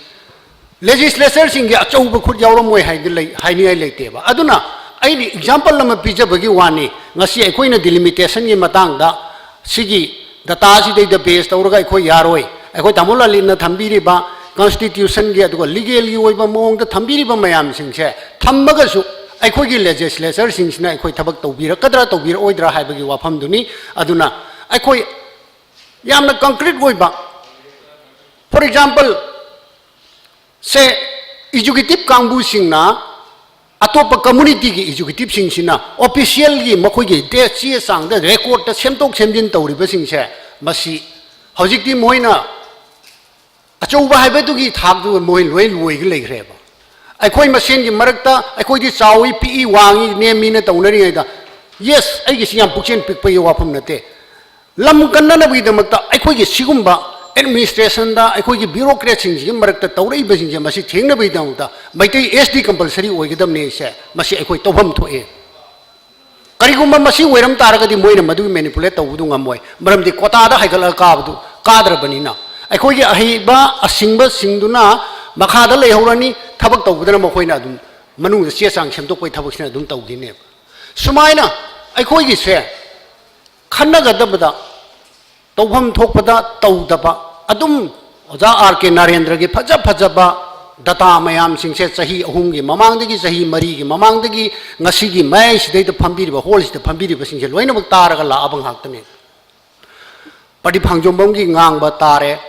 ꯂꯦꯖꯤꯁꯂꯦꯆꯔꯁꯤꯡꯒꯤ ꯑꯆꯧꯕ ꯈꯨꯠ ꯌꯥꯎꯔꯝꯃꯣꯏ ꯍꯥꯏꯗꯤ ꯂꯩ-, ꯍꯥꯏꯅꯤꯡꯉꯥꯏ ꯂꯩꯇꯦꯕ꯫ ꯑꯗꯨꯅ ꯑꯩꯅ ꯑꯦꯛꯖꯥꯝꯄꯜ ꯑꯃ ꯄꯤꯖꯕꯒꯤ ꯋꯥꯅꯤ꯫ ꯉꯁꯤ ꯑꯩꯈꯣꯏꯅ ꯗꯤꯂꯤꯃꯤꯇꯦꯁꯟꯒꯤ ꯃꯇꯥꯡꯗ ꯁꯤꯒꯤ ꯗꯇꯥꯁꯤꯗꯩꯗ ꯕꯦꯖ ꯇꯧꯔꯒ ꯑꯩꯈꯣꯏ ꯌꯥꯔꯣꯏ꯫ ꯑꯩꯈꯣꯏ ꯇꯥꯃꯣ ꯂꯂꯤꯠꯅ ꯊꯝꯕꯤꯔꯤꯕ ꯀꯟꯁꯇꯤꯇ꯭ꯌꯨꯁꯟꯒꯤ ꯑꯗꯨꯒ ꯂꯤꯒꯦꯜꯒꯤ ꯑꯣꯏꯕ ꯃꯑꯣꯡꯗ ꯊꯝꯕꯤꯔꯤꯕ ꯃꯌꯥꯝꯁꯤꯡꯁꯦ ꯊꯝꯃꯒꯁꯨ ꯑꯩꯈꯣꯏꯒꯤ ꯂꯦꯖꯤꯁꯂꯦꯆꯔꯁꯤꯡꯁꯤꯅ ꯑꯩꯈꯣꯏ ꯊꯕꯛ ꯇꯧꯕꯤꯔꯛꯀꯗ꯭ꯔꯥ ꯇꯧꯕꯤꯔꯛꯑꯣꯏꯗ꯭ꯔꯥ ꯍꯥꯏꯕꯒꯤ ꯋꯥꯐꯝꯗꯨꯅꯤ꯫ ꯑꯗꯨꯅ ꯑꯩꯈꯣꯏ ꯌꯥꯝꯅ ꯀꯪꯀ꯭ꯔꯤꯠ ꯑꯣꯏꯕ, for example, ꯁꯦ, ꯑꯦꯛꯖꯤꯀ꯭ꯌꯨꯇꯤꯚ ꯀꯥꯡꯕꯨꯁꯤꯡꯅ ꯑꯇꯣꯞꯄ ꯀꯝꯃꯨꯅꯤꯇꯤꯒꯤ ꯑꯦꯛꯖꯤꯀ꯭ꯌꯨꯇꯤꯚꯁꯤꯡꯁꯤꯅ ꯑꯣꯐꯤꯁꯤꯌꯦꯜꯒꯤ ꯃꯈꯣꯏꯒꯤ ꯗꯦ-, ꯆꯦ ꯆꯥꯡꯗ ꯔꯦꯀꯣꯔꯗꯇ ꯁꯦꯝꯗꯣꯛ ꯁꯦꯝꯖꯤꯟ ꯇꯧꯔꯤꯕꯁꯤꯡꯁꯦ, ꯃꯁꯤ ꯍꯧꯖꯤꯛꯇꯤ ꯃꯣꯏꯅ ꯑꯆꯧꯕ ꯍꯥꯏꯕꯗꯨꯒꯤ ꯊꯥꯛꯇꯨ ꯃꯣꯏ ꯂꯣꯏ ꯂꯣꯏꯒ ꯂꯩꯈ꯭ꯔꯦꯕ꯫ ꯑꯩꯈꯣꯏ ꯃꯁꯦꯟꯒꯤ ꯃꯔꯛꯇ ꯑꯩꯈꯣꯏꯗꯤ ꯆꯥꯎꯏ, ꯄꯤꯛꯏ, ꯋꯥꯡꯏ, ꯅꯦꯝꯃꯤꯅ ꯇꯧꯅꯔꯤꯉꯩꯗ, ꯌꯦꯁ, ꯑꯩꯒꯤꯁꯤ ꯌꯥꯝ ꯄꯨꯛꯆꯦꯜ ꯄꯤꯛꯄꯒꯤ ꯋꯥꯐꯝ ꯅꯠꯇꯦ꯫ ꯂꯝ ꯀꯟꯅꯅꯕꯒꯤꯗꯃꯛꯇ ꯑꯩꯈꯣꯏꯒꯤ ꯁꯤꯒꯨꯝꯕ ꯑꯦꯗꯃꯤꯅꯤꯁꯇ꯭ꯔꯦꯁꯟꯗ ꯑꯩꯈꯣꯏꯒꯤ ꯕ꯭ꯌꯨꯔꯣꯀ꯭ꯔꯦꯠꯁꯤꯡꯁꯤꯒꯤ ꯃꯔꯛꯇ ꯇꯧꯔꯛꯏꯕꯁꯤꯡꯁꯦ, ꯃꯁꯤ ꯊꯦꯡꯅꯕꯒꯤꯗꯃꯛꯇ ꯃꯩꯇꯩ ꯑꯦꯁ ꯇꯤ ꯀꯝꯄꯜꯁꯔꯤ ꯑꯣꯏꯒꯗꯕꯅꯤ꯫ ꯁꯦ, ꯃꯁꯤ ꯑꯩꯈꯣꯏ ꯇꯧꯐꯝ ꯊꯣꯛꯑꯦ꯫ ꯀꯔꯤꯒꯨꯝꯕ ꯃꯁꯤ ꯑꯣꯏꯔꯝ ꯇꯥꯔꯒꯗꯤ ꯃꯣꯏꯅ ꯃꯗꯨꯒꯤ ꯃꯦꯅꯤꯄꯨꯂꯦꯠ ꯇꯧꯕꯗꯨ ꯉꯝꯃꯣꯏ꯫ ꯃꯔꯝꯗꯤ ꯀꯣꯇꯥꯗ ꯍꯥꯏꯒꯠꯂꯒ ꯀꯥꯕꯗꯨ ꯀꯥꯗ꯭ꯔꯕꯅꯤꯅ, ꯑꯩꯈꯣꯏꯒꯤ ꯑꯍꯩꯕ ꯑꯁꯤꯡꯕꯁꯤꯡꯗꯨꯅ ꯃꯈꯥꯗ ꯂꯩꯍꯧꯔꯅꯤ꯫ ꯊꯕꯛ ꯇꯧꯕꯗꯅ ꯃꯈꯣꯏꯅ ꯑꯗꯨꯝ ꯃꯅꯨꯡꯗ ꯆꯦ ꯆꯥꯡ ꯁꯦꯝꯗꯣꯛꯄꯒꯤ ꯊꯕꯛꯁꯤꯅ ꯑꯗꯨꯝ ꯇꯧꯈꯤꯅꯦꯕ꯫ ꯁꯨꯃꯥꯏꯅ ꯑꯩꯈꯣꯏꯒꯤꯁꯦ ꯈꯟꯅꯒꯗꯕꯗ ꯇꯧꯐꯝ ꯊꯣꯛꯄꯗ ꯇꯧꯗꯕ, ꯑꯗꯨꯝ ꯑꯣꯖꯥ ꯑꯥꯔ ꯀꯦ ꯅꯥꯔꯦꯟꯗ꯭ꯔꯒꯤ ꯐꯖ ꯐꯖꯕ ꯗꯇꯥ ꯃꯌꯥꯝꯁꯤꯡꯁꯦ ꯆꯍꯤ ꯑꯍꯨꯝꯒꯤ ꯃꯃꯥꯡꯗꯒꯤ, ꯆꯍꯤ ꯃꯔꯤꯒꯤ ꯃꯃꯥꯡꯗꯒꯤ, ꯉꯁꯤꯒꯤ ꯃꯌꯥꯏꯁꯤꯗꯩꯗ ꯐꯝꯕꯤꯔꯤꯕ, ꯍꯣꯜꯁꯤꯗ ꯐꯝꯕꯤꯔꯤꯕꯁꯤꯡꯁꯦ ꯂꯣꯏꯅꯃꯛ ꯇꯥꯔꯒ ꯂꯥꯛꯑꯕ ꯉꯥꯛꯇꯅꯦ꯫ ꯄꯥꯔꯇꯤ ꯐꯥꯡꯖꯣꯝꯕꯝꯒꯤ ꯉꯥꯡꯕ ꯇꯥꯔꯦ,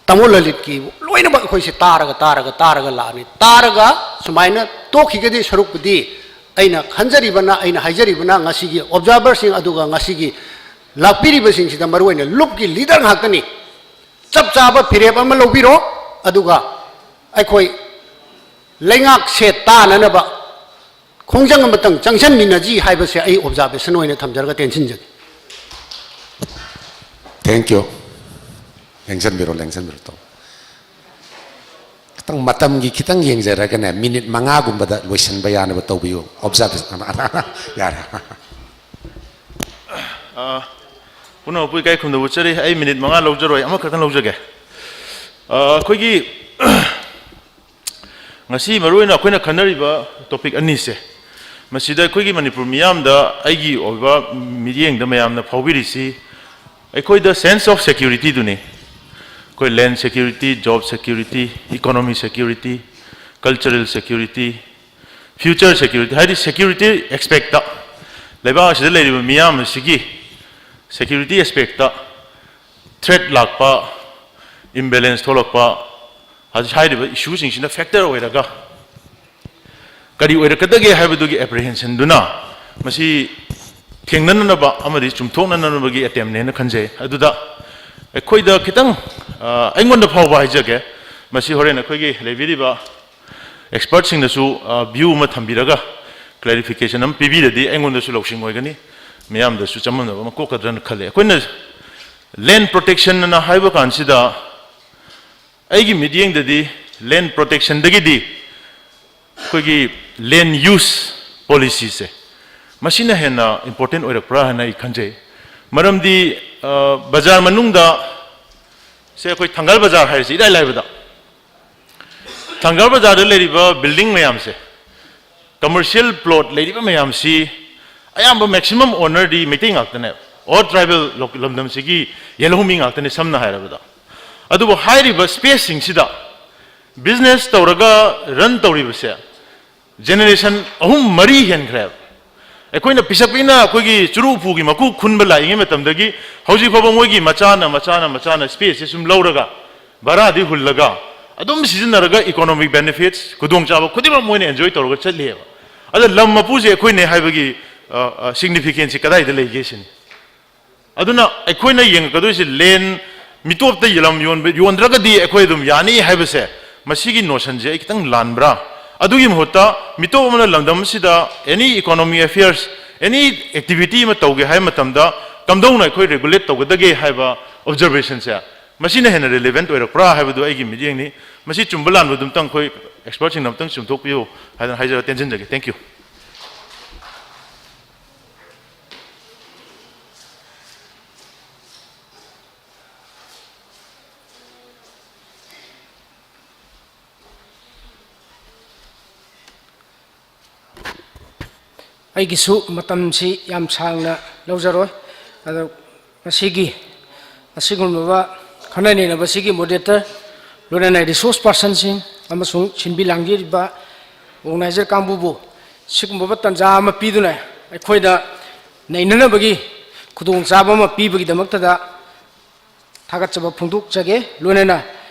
ꯇꯥꯃꯣ ꯂꯂꯤꯠꯀꯤ, ꯂꯣꯏꯅꯃꯛ ꯑꯩꯈꯣꯏꯁꯦ ꯇꯥꯔꯒ, ꯇꯥꯔꯒ, ꯇꯥꯔꯒ ꯂꯥꯛꯑꯅꯤ꯫ ꯇꯥꯔꯒ ꯁꯨꯃꯥꯏꯅ ꯇꯣꯛꯈꯤꯒꯗꯤ ꯁꯔꯨꯛꯄꯨꯗꯤ, ꯑꯩꯅ ꯈꯟꯖꯔꯤꯕꯅ, ꯑꯩꯅ ꯍꯥꯏꯖꯔꯤꯕꯅ, ꯉꯁꯤꯒꯤ ꯑꯣꯕꯖꯥꯔꯚꯔꯁꯤꯡ ꯑꯗꯨꯒ ꯉꯁꯤꯒꯤ ꯂꯥꯛꯄꯤꯔꯤꯕꯁꯤꯡꯁꯤꯗ, ꯃꯔꯨꯑꯣꯏꯅ ꯂꯨꯞꯀꯤ ꯂꯤꯗꯔ ꯉꯥꯛꯇꯅꯤ꯫ ꯆꯞ ꯆꯥꯕ ꯐꯤꯔꯦꯞ ꯑꯃ ꯂꯧꯕꯤꯔꯣ, ꯑꯗꯨꯒ ꯑꯩꯈꯣꯏ ꯂꯩꯉꯥꯛꯁꯦ ꯇꯥꯅꯅꯕ ꯈꯣꯡꯖꯪ ꯑꯃꯇꯪ ꯆꯪꯁꯤꯟꯃꯤꯟꯅꯁꯤ ꯍꯥꯏꯕꯁꯦ ꯑꯩ ꯑꯣꯕꯖꯥꯔꯕꯦꯁꯟ ꯑꯣꯏꯅ ꯊꯝꯖꯔꯒ ꯇꯦꯟꯁꯤꯟꯖꯒꯦ꯫ Thank you. ꯂꯦꯡꯁꯟꯕꯤꯔꯣ, ꯂꯦꯡꯁꯟꯕꯤꯔꯣ, ꯇꯧ꯫ ꯈꯤꯇꯪ ꯃꯇꯝꯒꯤ ꯈꯤꯇꯪ ꯌꯦꯡꯖꯔꯒꯅꯦ, ꯃꯤꯅꯤꯠ ꯃꯉꯥꯒꯨꯝꯕꯗ ꯂꯣꯏꯁꯤꯟꯕ ꯌꯥꯅꯕ ꯇꯧꯕꯤꯌꯨ꯫ ꯑꯣꯕꯖꯥꯔꯕꯦꯁꯟ꯫ ꯌꯥꯔꯦ꯫ ꯑ, ꯄꯨꯝꯅꯃꯛꯄꯨ ꯏꯀꯥꯏ ꯈꯨꯝꯅꯕ ꯎꯠꯆꯔꯤ꯫ ꯑꯩ ꯃꯤꯅꯤꯠ ꯃꯉꯥ ꯂꯧꯖꯔꯣꯏ, ꯑꯃꯈꯛꯇꯪ ꯂꯧꯖꯒꯦ꯫ ꯑ, ꯑꯩꯈꯣꯏꯒꯤ ꯉꯁꯤ ꯃꯔꯨꯑꯣꯏꯅ ꯑꯩꯈꯣꯏꯅ ꯈꯟꯅꯔꯤꯕ ꯇꯣꯄꯤꯛ ꯑꯅꯤꯁꯦ, ꯃꯁꯤꯗ ꯑꯩꯈꯣꯏꯒꯤ ꯃꯅꯤꯄꯨꯔ ꯃꯤꯌꯥꯝꯗ ꯑꯩꯒꯤ ꯑꯣꯏꯕ ꯃꯤꯠꯌꯦꯡꯗ ꯃꯌꯥꯝꯅ ꯐꯥꯎꯕꯤꯔꯤꯁꯤ, ꯑꯩꯈꯣꯏꯗ sense of security ꯗꯨꯅꯤ꯫ ꯑꯩꯈꯣꯏ land security, job security, economy security, cultural security, future security, ꯍꯥꯏꯗꯤ security aspect ꯇ, ꯂꯩꯕꯥꯛ ꯑꯁꯤꯗ ꯂꯩꯔꯤꯕ ꯃꯤꯌꯥꯝ ꯑꯁꯤꯒꯤ security aspect ꯇ threat ꯂꯥꯛꯄ, imbalance ꯊꯣꯛꯂꯛꯄ, ꯍꯧꯖꯤꯛ ꯍꯥꯏꯔꯤꯕ ꯏꯁꯨꯁꯤꯡꯁꯤꯅ ꯐꯦꯛꯇꯔ ꯑꯣꯏꯔꯒ ꯀꯔꯤ ꯑꯣꯏꯔꯛꯀꯗꯒꯦ ꯍꯥꯏꯕꯗꯨꯒꯤ apprehension ꯗꯨꯅ ꯃꯁꯤ ꯊꯦꯡꯅꯅꯅꯕ ꯑꯃꯗꯤ ꯆꯨꯝꯊꯣꯛꯅꯅꯕꯒꯤ attempt ꯅꯦꯅ ꯈꯟꯖꯩ꯫ ꯑꯗꯨꯗ ꯑꯩꯈꯣꯏꯗ ꯈꯤꯇꯪ, ꯑ, ꯑꯩꯉꯣꯟꯗ ꯐꯥꯎꯕ ꯍꯥꯏꯖꯒꯦ, ꯃꯁꯤ ꯍꯣꯔꯦꯟ ꯑꯩꯈꯣꯏꯒꯤ ꯂꯩꯕꯤꯔꯤꯕ expert ꯁꯤꯡꯅꯁꯨ, ꯑ, view ꯑꯃ ꯊꯝꯕꯤꯔꯒ clarification ꯑꯃ ꯄꯤꯕꯤꯔꯗꯤ ꯑꯩꯉꯣꯟꯗꯁꯨ ꯂꯧꯁꯤꯡ ꯑꯣꯏꯒꯅꯤ, ꯃꯤꯌꯥꯝꯗꯁꯨ ꯆꯃꯝꯅꯕ ꯑꯃ ꯀꯣꯛꯀꯗ꯭ꯔꯅ ꯈꯜꯂꯤ꯫ ꯑꯩꯈꯣꯏꯅ land protection ꯑꯅ ꯍꯥꯏꯕ ꯀꯥꯟꯁꯤꯗ ꯑꯩꯒꯤ ꯃꯤꯠꯌꯦꯡꯗꯗꯤ land protection ꯗꯒꯤꯗꯤ ꯑꯩꯈꯣꯏꯒꯤ land use policy ꯁꯦ ꯃꯁꯤꯅ ꯍꯦꯟꯅ important ꯑꯣꯏꯔꯛꯄ꯭ꯔꯥ ꯍꯥꯏꯅ ꯑꯩ ꯈꯟꯖꯩ꯫ ꯃꯔꯝꯗꯤ, ꯑ, ꯕꯖꯥꯔ ꯃꯅꯨꯡꯗ ꯁꯦ ꯑꯩꯈꯣꯏ ꯊꯪꯒꯥꯜ ꯕꯖꯥꯔ ꯍꯥꯏꯔꯤꯁꯤ ꯏꯔꯥꯏ ꯂꯥꯏꯕꯗ, ꯊꯪꯒꯥꯜ ꯕꯖꯥꯔꯗ ꯂꯩꯔꯤꯕ building ꯃꯌꯥꯝꯁꯦ, commercial plot ꯂꯩꯔꯤꯕ ꯃꯌꯥꯝꯁꯤ ꯑꯌꯥꯝꯕ maximum owner ꯗꯤ ꯃꯩꯇꯩ ꯉꯥꯛꯇꯅꯦꯕ, all tribal ꯂꯝꯗꯝꯁꯤꯒꯤ ꯌꯦꯜꯍꯧꯃꯤ ꯉꯥꯛꯇꯅꯤ ꯁꯝꯅ ꯍꯥꯏꯔꯕꯗ꯫ ꯑꯗꯨꯕꯨ ꯍꯥꯏꯔꯤꯕ space ꯁꯤꯡꯁꯤꯗ ꯕꯤꯖꯤꯅꯦꯁ ꯇꯧꯔꯒ ꯔꯟ ꯇꯧꯔꯤꯕꯁꯦ ꯖꯦꯅꯦꯔꯦꯁꯟ ꯑꯍꯨꯝ ꯃꯔꯤ ꯍꯦꯟꯈ꯭ꯔꯦꯕ꯫ ꯑꯩꯈꯣꯏꯅ ꯄꯤꯁꯛ ꯄꯤꯛꯅ ꯑꯩꯈꯣꯏꯒꯤ ꯆꯨꯔꯨ ꯎꯄꯨꯒꯤ ꯃꯀꯨ ꯈꯨꯟꯕ ꯂꯥꯛꯏꯉꯩ ꯃꯇꯝꯗꯒꯤ ꯍꯧꯖꯤꯛ ꯐꯥꯎꯕ ꯃꯣꯏꯒꯤ ꯃꯆꯥꯅ ꯃꯆꯥꯅ ꯃꯆꯥꯅ ꯁ꯭ꯄꯦꯁꯁꯦ ꯁꯨꯝ ꯂꯧꯔꯒ ꯚꯔꯥꯗꯤ ꯍꯨꯜꯂꯒ ꯑꯗꯨꯝ ꯁꯤꯖꯤꯟꯅꯔꯒ ꯏꯀꯣꯅꯣꯃꯤꯛ ꯕꯦꯅꯤꯐꯤꯠꯁ, ꯈꯨꯗꯣꯡꯆꯥꯕ ꯈꯨꯗꯤꯡꯃꯛ ꯃꯣꯏꯅ ꯑꯦꯟꯖꯣꯏ ꯇꯧꯔꯒ ꯆꯠꯂꯤꯑꯕ꯫ ꯑꯗ ꯂꯝ ꯃꯄꯨꯁꯦ ꯑꯩꯈꯣꯏꯅꯦ ꯍꯥꯏꯕꯒꯤ ꯁꯤꯒꯅꯤꯐꯤꯀꯦꯟꯁꯁꯤ ꯀꯗꯥꯏꯗ ꯂꯩꯒꯦ ꯁꯤꯅꯤ꯫ ꯑꯗꯨꯅ ꯑꯩꯈꯣꯏꯅ ꯌꯦꯡꯉꯛꯀꯗꯣꯏꯁꯤ ꯂꯦꯟ ꯃꯤꯇꯣꯞꯇ ꯂꯝ ꯌꯣꯟꯕ, ꯌꯣꯟꯗ꯭ꯔꯒꯗꯤ ꯑꯩꯈꯣꯏ ꯑꯗꯨꯝ ꯌꯥꯅꯤ ꯍꯥꯏꯕꯁꯦ, ꯃꯁꯤꯒꯤ ꯅꯣꯁꯟꯁꯦ ꯑꯩ ꯈꯤꯇꯪ ꯂꯥꯟꯕ꯭ꯔꯥ? ꯑꯗꯨꯒꯤ ꯃꯍꯨꯠꯇ ꯃꯤꯇꯣꯞ ꯑꯃꯅ ꯂꯝꯗꯝ ꯑꯁꯤꯗ ꯑꯦꯅꯤ ꯏꯀꯣꯅꯣꯃꯤ ꯑꯦꯐꯤꯌꯔꯁ, ꯑꯦꯅꯤ ꯑꯦꯛꯇꯤꯚꯤꯇꯤ ꯑꯃ ꯇꯧꯒꯦ ꯍꯥꯏꯕ ꯃꯇꯝꯗ ꯀꯝꯗꯧꯅ ꯑꯩꯈꯣꯏ ꯔꯤꯒꯨꯂꯦꯠ ꯇꯧꯒꯗꯒꯦ ꯍꯥꯏꯕ ꯑꯣꯕꯖꯔꯕꯦꯁꯟꯁꯦ, ꯃꯁꯤꯅ ꯍꯦꯟꯅ ꯔꯤꯂꯤꯚꯦꯟꯠ ꯑꯣꯏꯔꯛꯄ꯭ꯔꯥ ꯍꯥꯏꯕꯗꯨ ꯑꯩꯒꯤ ꯃꯤꯠꯌꯦꯡꯅꯤ꯫ ꯃꯁꯤ ꯆꯨꯝꯕ ꯂꯥꯟꯕꯗꯨ ꯑꯝꯇꯪ ꯑꯩꯈꯣꯏ ꯑꯦꯛꯁꯄꯔꯠꯁꯤꯡꯅ ꯑꯝꯇꯪ ꯆꯨꯝꯊꯣꯛꯄꯤꯌꯨ ꯍꯥꯏꯗꯅ ꯍꯥꯏꯖꯔ ꯇꯦꯟꯁꯤꯟꯖꯒꯦ꯫ Thank you꯫ ꯑꯩꯒꯤꯁꯨ ꯃꯇꯝꯁꯤ ꯌꯥꯝ ꯁꯥꯡꯅ ꯂꯧꯖꯔꯣꯏ꯫ ꯑꯗꯣ ꯉꯁꯤꯒꯤ ꯑꯁꯤꯒꯨꯝꯂꯕ ꯈꯟꯅ ꯅꯩꯅꯕꯁꯤꯒꯤ ꯃꯣꯗꯦꯔꯦꯇꯔ, ꯂꯣꯏꯅꯅ ꯔꯤꯁꯣꯔꯁ ꯄꯥꯔꯁꯟꯁꯤꯡ ꯑꯃꯁꯨꯡ ꯁꯤꯟꯕꯤ ꯂꯥꯡꯕꯤꯔꯤꯕ ꯑꯣꯔꯒꯅꯥꯏꯖꯔ ꯀꯥꯡꯕꯨꯕꯨ ꯁꯤꯒꯨꯝꯂꯕ ꯇꯥꯟꯖꯥ ꯑꯃ ꯄꯤꯗꯨꯅ ꯑꯩꯈꯣꯏꯗ ꯅꯩꯅꯅꯕꯒꯤ ꯈꯨꯗꯣꯡꯆꯥꯕ ꯑꯃ ꯄꯤꯕꯒꯤꯗꯃꯛꯇꯗ ꯊꯥꯒꯠꯆꯕ ꯐꯣꯡꯗꯣꯛꯆꯒꯦ꯫ ꯂꯣꯏꯅꯅ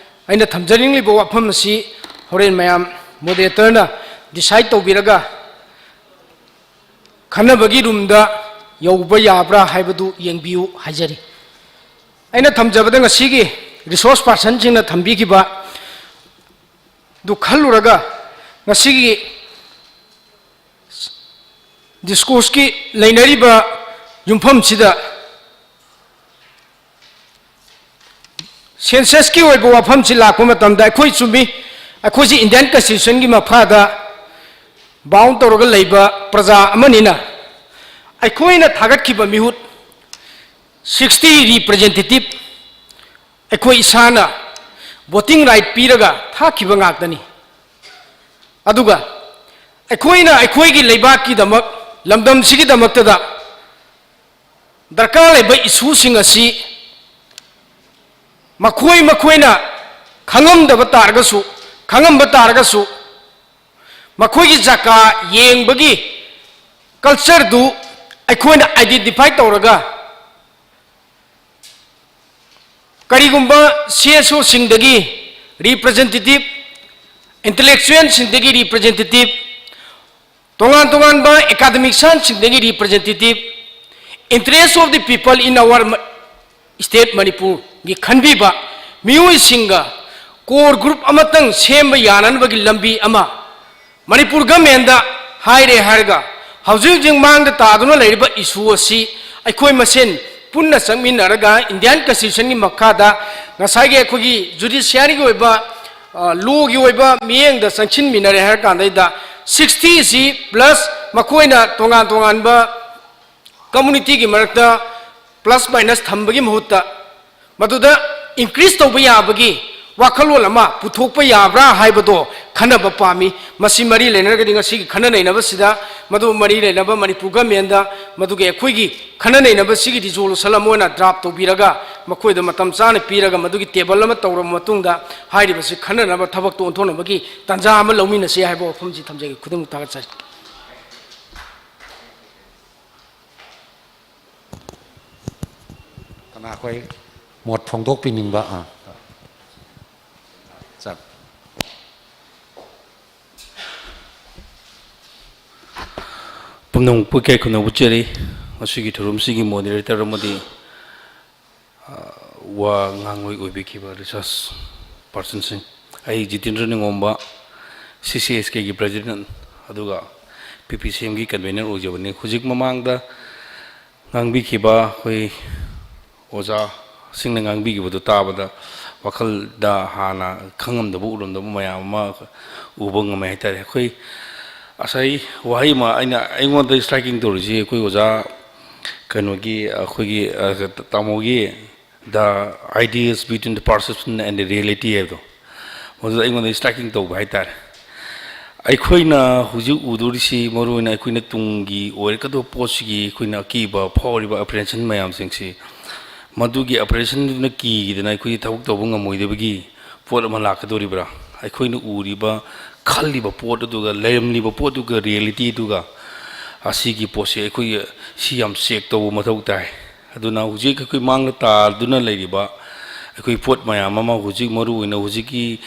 ꯑꯩꯅ ꯊꯝꯖꯅꯤꯡꯂꯤꯕ ꯋꯥꯐꯝ ꯑꯁꯤ ꯍꯣꯔꯦꯟ ꯃꯌꯥꯝ ꯃꯣꯗꯦꯔꯦꯇꯔꯅ ꯗꯤꯁꯥꯏꯠ ꯇꯧꯕꯤꯔꯒ ꯈꯟꯅꯕꯒꯤ ꯔꯨꯝꯗ ꯌꯧꯕ ꯌꯥꯕ꯭ꯔꯥ ꯍꯥꯏꯕꯗꯨ ꯌꯦꯡꯕꯤꯌꯨ ꯍꯥꯏꯖꯔꯤ꯫ ꯑꯩꯅ ꯊꯝꯖꯕꯗ ꯉꯁꯤꯒꯤ ꯔꯤꯁꯣꯔꯁ ꯄꯥꯔꯁꯟꯁꯤꯡꯅ ꯊꯝꯕꯤꯈꯤꯕ ꯑꯗꯨ ꯈꯜꯂꯨꯔꯒ ꯉꯁꯤꯒꯤ ꯗꯤꯁꯀꯣꯔꯁꯀꯤ ꯂꯩꯅꯔꯤꯕ ꯌꯨꯝꯐꯝꯁꯤꯗ ꯁꯦꯟꯁꯁꯀꯤ ꯑꯣꯏꯕ ꯋꯥꯐꯝꯁꯤ ꯂꯥꯛꯄ ꯃꯇꯝꯗ ꯑꯩꯈꯣꯏ ꯆꯨꯝꯃꯤ, ꯑꯩꯈꯣꯏꯁꯤ ꯏꯟꯗꯤꯌꯥꯟ ꯀꯟꯁꯇꯤꯇ꯭ꯌꯨꯁꯟꯒꯤ ꯃꯈꯥꯗ ꯕꯥꯎꯟ ꯇꯧꯔꯒ ꯂꯩꯕ ꯄ꯭ꯔꯖꯥ ꯑꯃꯅꯤꯅ ꯑꯩꯈꯣꯏꯅ ꯊꯥꯒꯠꯈꯤꯕ ꯃꯤꯍꯨꯠ ꯁꯤꯛꯁꯇꯤ ꯔꯤꯄ꯭ꯔꯖꯦꯟꯇꯦꯇꯤꯚ ꯑꯩꯈꯣꯏ ꯏꯁꯥꯅ ꯚꯣꯇꯤꯡ ꯔꯥꯏꯠ ꯄꯤꯔꯒ ꯊꯥꯈꯤꯕ ꯉꯥꯛꯇꯅꯤ꯫ ꯑꯗꯨꯒ ꯑꯩꯈꯣꯏꯅ ꯑꯩꯈꯣꯏꯒꯤ ꯂꯩꯕꯥꯛꯀꯤꯗꯃꯛ, ꯂꯝꯗꯝꯁꯤꯒꯤꯗꯃꯛꯇꯗ ꯗꯔꯀꯥꯔ ꯂꯩꯕ ꯏꯁꯨꯁꯤꯡ ꯑꯁꯤ ꯃꯈꯣꯏ ꯃꯈꯣꯏꯅ ꯈꯪꯉꯝꯗꯕ ꯇꯥꯔꯒꯁꯨ ꯈꯪꯉꯝꯕ ꯇꯥꯔꯒꯁꯨ, ꯃꯈꯣꯏꯒꯤ ꯖꯒꯥ ꯌꯦꯡꯕꯒꯤ ꯀꯜꯆꯔꯗꯨ ꯑꯩꯈꯣꯏꯅ ꯑꯥꯏꯗꯦꯟꯇꯤꯐꯥꯏ ꯇꯧꯔꯒ, ꯀꯔꯤꯒꯨꯝꯕ ꯁꯤ ꯑꯦꯁ ꯑꯣꯁꯤꯡꯗꯒꯤ ꯔꯤꯄ꯭ꯔꯖꯦꯟꯇꯦꯇꯤꯞ, ꯏꯟꯇꯂꯦꯛꯆꯨꯋꯦꯜꯁꯤꯡꯗꯒꯤ ꯔꯤꯄ꯭ꯔꯖꯦꯟꯇꯦꯇꯤꯞ, ꯇꯣꯉꯥꯟ ꯇꯣꯉꯥꯟꯕ ꯑꯦꯀꯥꯗꯃꯤꯁꯤꯌꯥꯟꯁꯤꯡꯗꯒꯤ representative, interest of the people in our state ꯃꯅꯤꯄꯨꯔꯒꯤ ꯈꯟꯕꯤꯕ ꯃꯤꯑꯣꯏꯁꯤꯡꯒ ꯀꯣꯔ ꯒ꯭ꯔꯨꯞ ꯑꯃꯇꯪ ꯁꯦꯝꯕ ꯌꯥꯅꯅꯕꯒꯤ ꯂꯝꯕꯤ ꯑꯃ ꯃꯅꯤꯄꯨꯔ ꯒꯃꯦꯟꯗ ꯍꯥꯏꯔꯦ ꯍꯥꯏꯔꯒ, ꯍꯧꯖꯤꯛ ꯍꯧꯖꯤꯛ ꯃꯥꯡꯗ ꯇꯥꯗꯨꯅ ꯂꯩꯔꯤꯕ ꯏꯁꯨ ꯑꯁꯤ ꯑꯩꯈꯣꯏ ꯃꯁꯦꯟ ꯄꯨꯟꯅ ꯆꯪꯃꯤꯟꯅꯔꯒ ꯏꯟꯗꯤꯌꯥꯟ ꯀꯟꯁꯇꯤꯇ꯭ꯌꯨꯁꯟꯒꯤ ꯃꯈꯥꯗ ꯉꯁꯥꯏꯒꯤ ꯑꯩꯈꯣꯏꯒꯤ ꯖꯨꯗꯤꯁꯤꯌꯥꯔꯤꯒꯤ ꯑꯣꯏꯕ, ꯑ, ꯂꯣꯒꯤ ꯑꯣꯏꯕ ꯃꯤꯠꯌꯦꯡꯗ ꯆꯪꯁꯤꯟꯃꯤꯟꯅꯔꯦ ꯍꯥꯏꯔ ꯀꯥꯟꯗꯩꯗ, ꯁꯤꯛꯁꯇꯤꯁꯤ ꯄ꯭ꯂꯁ ꯃꯈꯣꯏꯅ ꯇꯣꯉꯥꯟ ꯇꯣꯉꯥꯟꯕ ꯀꯝꯃꯨꯅꯤꯇꯤꯒꯤ ꯃꯔꯛꯇ ꯄ꯭ꯂꯁ ꯃꯥꯏꯅꯁ ꯊꯝꯕꯒꯤ ꯃꯍꯨꯠꯇ ꯃꯗꯨꯗ ꯏꯟꯀ꯭ꯔꯤꯖ ꯇꯧꯕ ꯌꯥꯕꯒꯤ ꯋꯥꯈꯜꯂꯣꯟ ꯑꯃ ꯄꯨꯊꯣꯛꯄ ꯌꯥꯕ꯭ꯔꯥ ꯍꯥꯏꯕꯗꯣ ꯈꯟꯅꯕ ꯄꯥꯝꯃꯤ꯫ ꯃꯁꯤ ꯃꯔꯤ ꯂꯩꯅꯔꯒꯗꯤ ꯉꯁꯤꯒꯤ ꯈꯟꯅ ꯅꯩꯅꯕꯁꯤꯗ ꯃꯗꯨ ꯃꯔꯤ ꯂꯩꯅꯕ ꯃꯅꯤꯄꯨꯔ ꯒꯃꯦꯟꯗ ꯃꯗꯨꯒꯤ ꯑꯩꯈꯣꯏꯒꯤ ꯈꯟꯅ ꯅꯩꯅꯕꯁꯤꯒꯤ ꯔꯤꯖꯣꯂꯨꯁꯟ ꯑꯃ ꯑꯣꯏꯅ ꯗ꯭ꯔꯥꯐ ꯇꯧꯕꯤꯔꯒ ꯃꯈꯣꯏꯗ ꯃꯇꯝ ꯆꯥꯅ ꯄꯤꯔꯒ ꯃꯗꯨꯒꯤ ꯇꯦꯕꯜ ꯑꯃ ꯇꯧꯔꯕ ꯃꯇꯨꯡꯗ ꯍꯥꯏꯔꯤꯕꯁꯤ ꯈꯟꯅꯅꯕ ꯊꯕꯛꯇꯣ ꯑꯣꯟꯊꯣꯛꯅꯕꯒꯤ ꯇꯥꯟꯖꯥ ꯑꯃ ꯂꯧꯃꯤꯟꯅꯁꯤ ꯍꯥꯏꯕ ꯋꯥꯐꯝꯁꯤ ꯊꯝꯖꯒꯦ꯫ ꯈꯨꯗꯤꯡꯃꯛ ꯊꯥꯒꯠꯆꯔꯤ꯫ ꯀꯅꯥ ꯑꯩꯈꯣꯏ ꯃꯣꯠ ꯐꯣꯡꯗꯣꯛꯄꯤꯅꯤꯡꯕ? ꯑꯥ꯫ ꯆꯠ꯫ ꯄꯨꯝꯅꯃꯛꯄꯨ ꯏꯀꯥꯏ ꯈꯨꯝꯅꯕ ꯎꯠꯆꯔꯤ꯫ ꯉꯁꯤꯒꯤ ꯊꯧꯔꯝꯁꯤꯒꯤ ꯃꯣꯗꯦꯔꯦꯇꯔ ꯑꯃꯗꯤ, ꯑ, ꯋꯥ ꯉꯥꯡꯂꯣꯏ ꯑꯣꯏꯕꯤꯈꯤꯕ ꯔꯤꯁꯔꯁ ꯄꯥꯔꯁꯟꯁꯤꯡ, ꯑꯩ ꯖꯤꯇꯦꯟꯗ꯭ꯔ ꯅꯤꯡꯉꯣꯝꯕ, ꯁꯤ ꯁꯤ ꯑꯦꯁ ꯀꯦꯒꯤ ꯄ꯭ꯔꯦꯖꯤꯗꯦꯟ, ꯑꯗꯨꯒ ꯄꯤ ꯄꯤ ꯁꯤ ꯑꯦꯝꯒꯤ ꯀꯟꯚꯦꯅꯔ ꯑꯣꯏꯖꯕꯅꯤ꯫ ꯍꯧꯖꯤꯛ ꯃꯃꯥꯡꯗ ꯉꯥꯡꯕꯤꯈꯤꯕ ꯑꯩꯈꯣꯏ ꯑꯣꯖꯥꯁꯤꯡꯅ ꯉꯥꯡꯕꯤꯈꯤꯕꯗꯨ ꯇꯥꯕꯗ ꯋꯥꯈꯜꯗ ꯍꯥꯟꯅ ꯈꯪꯉꯝꯗꯕ ꯎꯔꯝꯗꯕ ꯃꯌꯥꯝ ꯑꯃ ꯎꯕ ꯉꯝꯃꯦ ꯍꯥꯏꯇꯥꯔꯦ꯫ ꯑꯩꯈꯣꯏ ꯉꯁꯥꯏ ꯋꯥꯍꯩ ꯑꯃ ꯑꯩꯅ, ꯑꯩꯉꯣꯟꯗ ꯏꯁꯇ꯭ꯔꯥꯏꯀꯤꯡ ꯇꯧꯔꯤꯁꯤ ꯑꯩꯈꯣꯏ ꯑꯣꯖꯥ ꯀꯩꯅꯣꯒꯤ, ꯑꯩꯈꯣꯏꯒꯤ, ꯑ, ꯇꯥꯃꯣꯒꯤ "The ideas between the perception and the reality" ꯍꯥꯏꯕꯗꯣ, ꯃꯗꯨꯗ ꯑꯩꯉꯣꯟꯗ ꯏꯁꯇ꯭ꯔꯥꯏꯀꯤꯡ ꯇꯧꯕ ꯍꯥꯏꯇꯥꯔꯦ꯫ ꯑꯩꯈꯣꯏꯅ ꯍꯧꯖꯤꯛ ꯎꯗꯣꯔꯤꯁꯤ, ꯃꯔꯨꯑꯣꯏꯅ ꯑꯩꯈꯣꯏꯅ ꯇꯨꯡꯒꯤ ꯑꯣꯏꯔꯛꯀꯗꯕ ꯄꯣꯠꯁꯤꯒꯤ ꯑꯩꯈꯣꯏꯅ ꯑꯀꯤꯕ ꯐꯥꯎꯔꯤꯕ ꯑꯦꯄ꯭ꯔꯤꯍꯦꯟꯁꯟ ꯃꯌꯥꯝꯁꯤꯡꯁꯤ, ꯃꯗꯨꯒꯤ ꯑꯦꯄ꯭ꯔꯤꯍꯦꯟꯁꯟꯗꯨꯅ ꯀꯤꯗꯅ ꯑꯩꯈꯣꯏꯒꯤ ꯊꯕꯛ ꯇꯧꯕ ꯉꯝꯃꯣꯏꯗꯕꯒꯤ ꯄꯣꯠ ꯑꯃ ꯂꯥꯛꯀꯗꯧꯔꯤꯕ꯭ꯔꯥ? ꯑꯩꯈꯣꯏꯅ ꯎꯔꯤꯕ, ꯈꯜꯂꯤꯕ ꯄꯣꯠ ꯑꯗꯨꯒ ꯂꯩꯔꯝꯂꯤꯕ ꯄꯣꯠꯇꯨꯒ, ꯔꯤꯌꯦꯂꯤꯇꯤꯗꯨꯒ, ꯑꯁꯤꯒꯤ ꯄꯣꯠꯁꯦ ꯑꯩꯈꯣꯏ ꯁꯤ ꯌꯥꯝ ꯆꯦꯛ ꯇꯧꯕ ꯃꯊꯧ ꯇꯥꯏ꯫ ꯑꯗꯨꯅ ꯍꯧꯖꯤꯛ ꯑꯩꯈꯣꯏ ꯃꯥꯡꯗ ꯇꯥꯗꯨꯅ ꯂꯩꯔꯤꯕ ꯑꯩꯈꯣꯏ ꯄꯣꯠ ꯃꯌꯥꯝ ꯑꯃ, ꯍꯧꯖꯤꯛ ꯃꯔꯨꯑꯣꯏꯅ ꯍꯧꯖꯤꯛꯀꯤ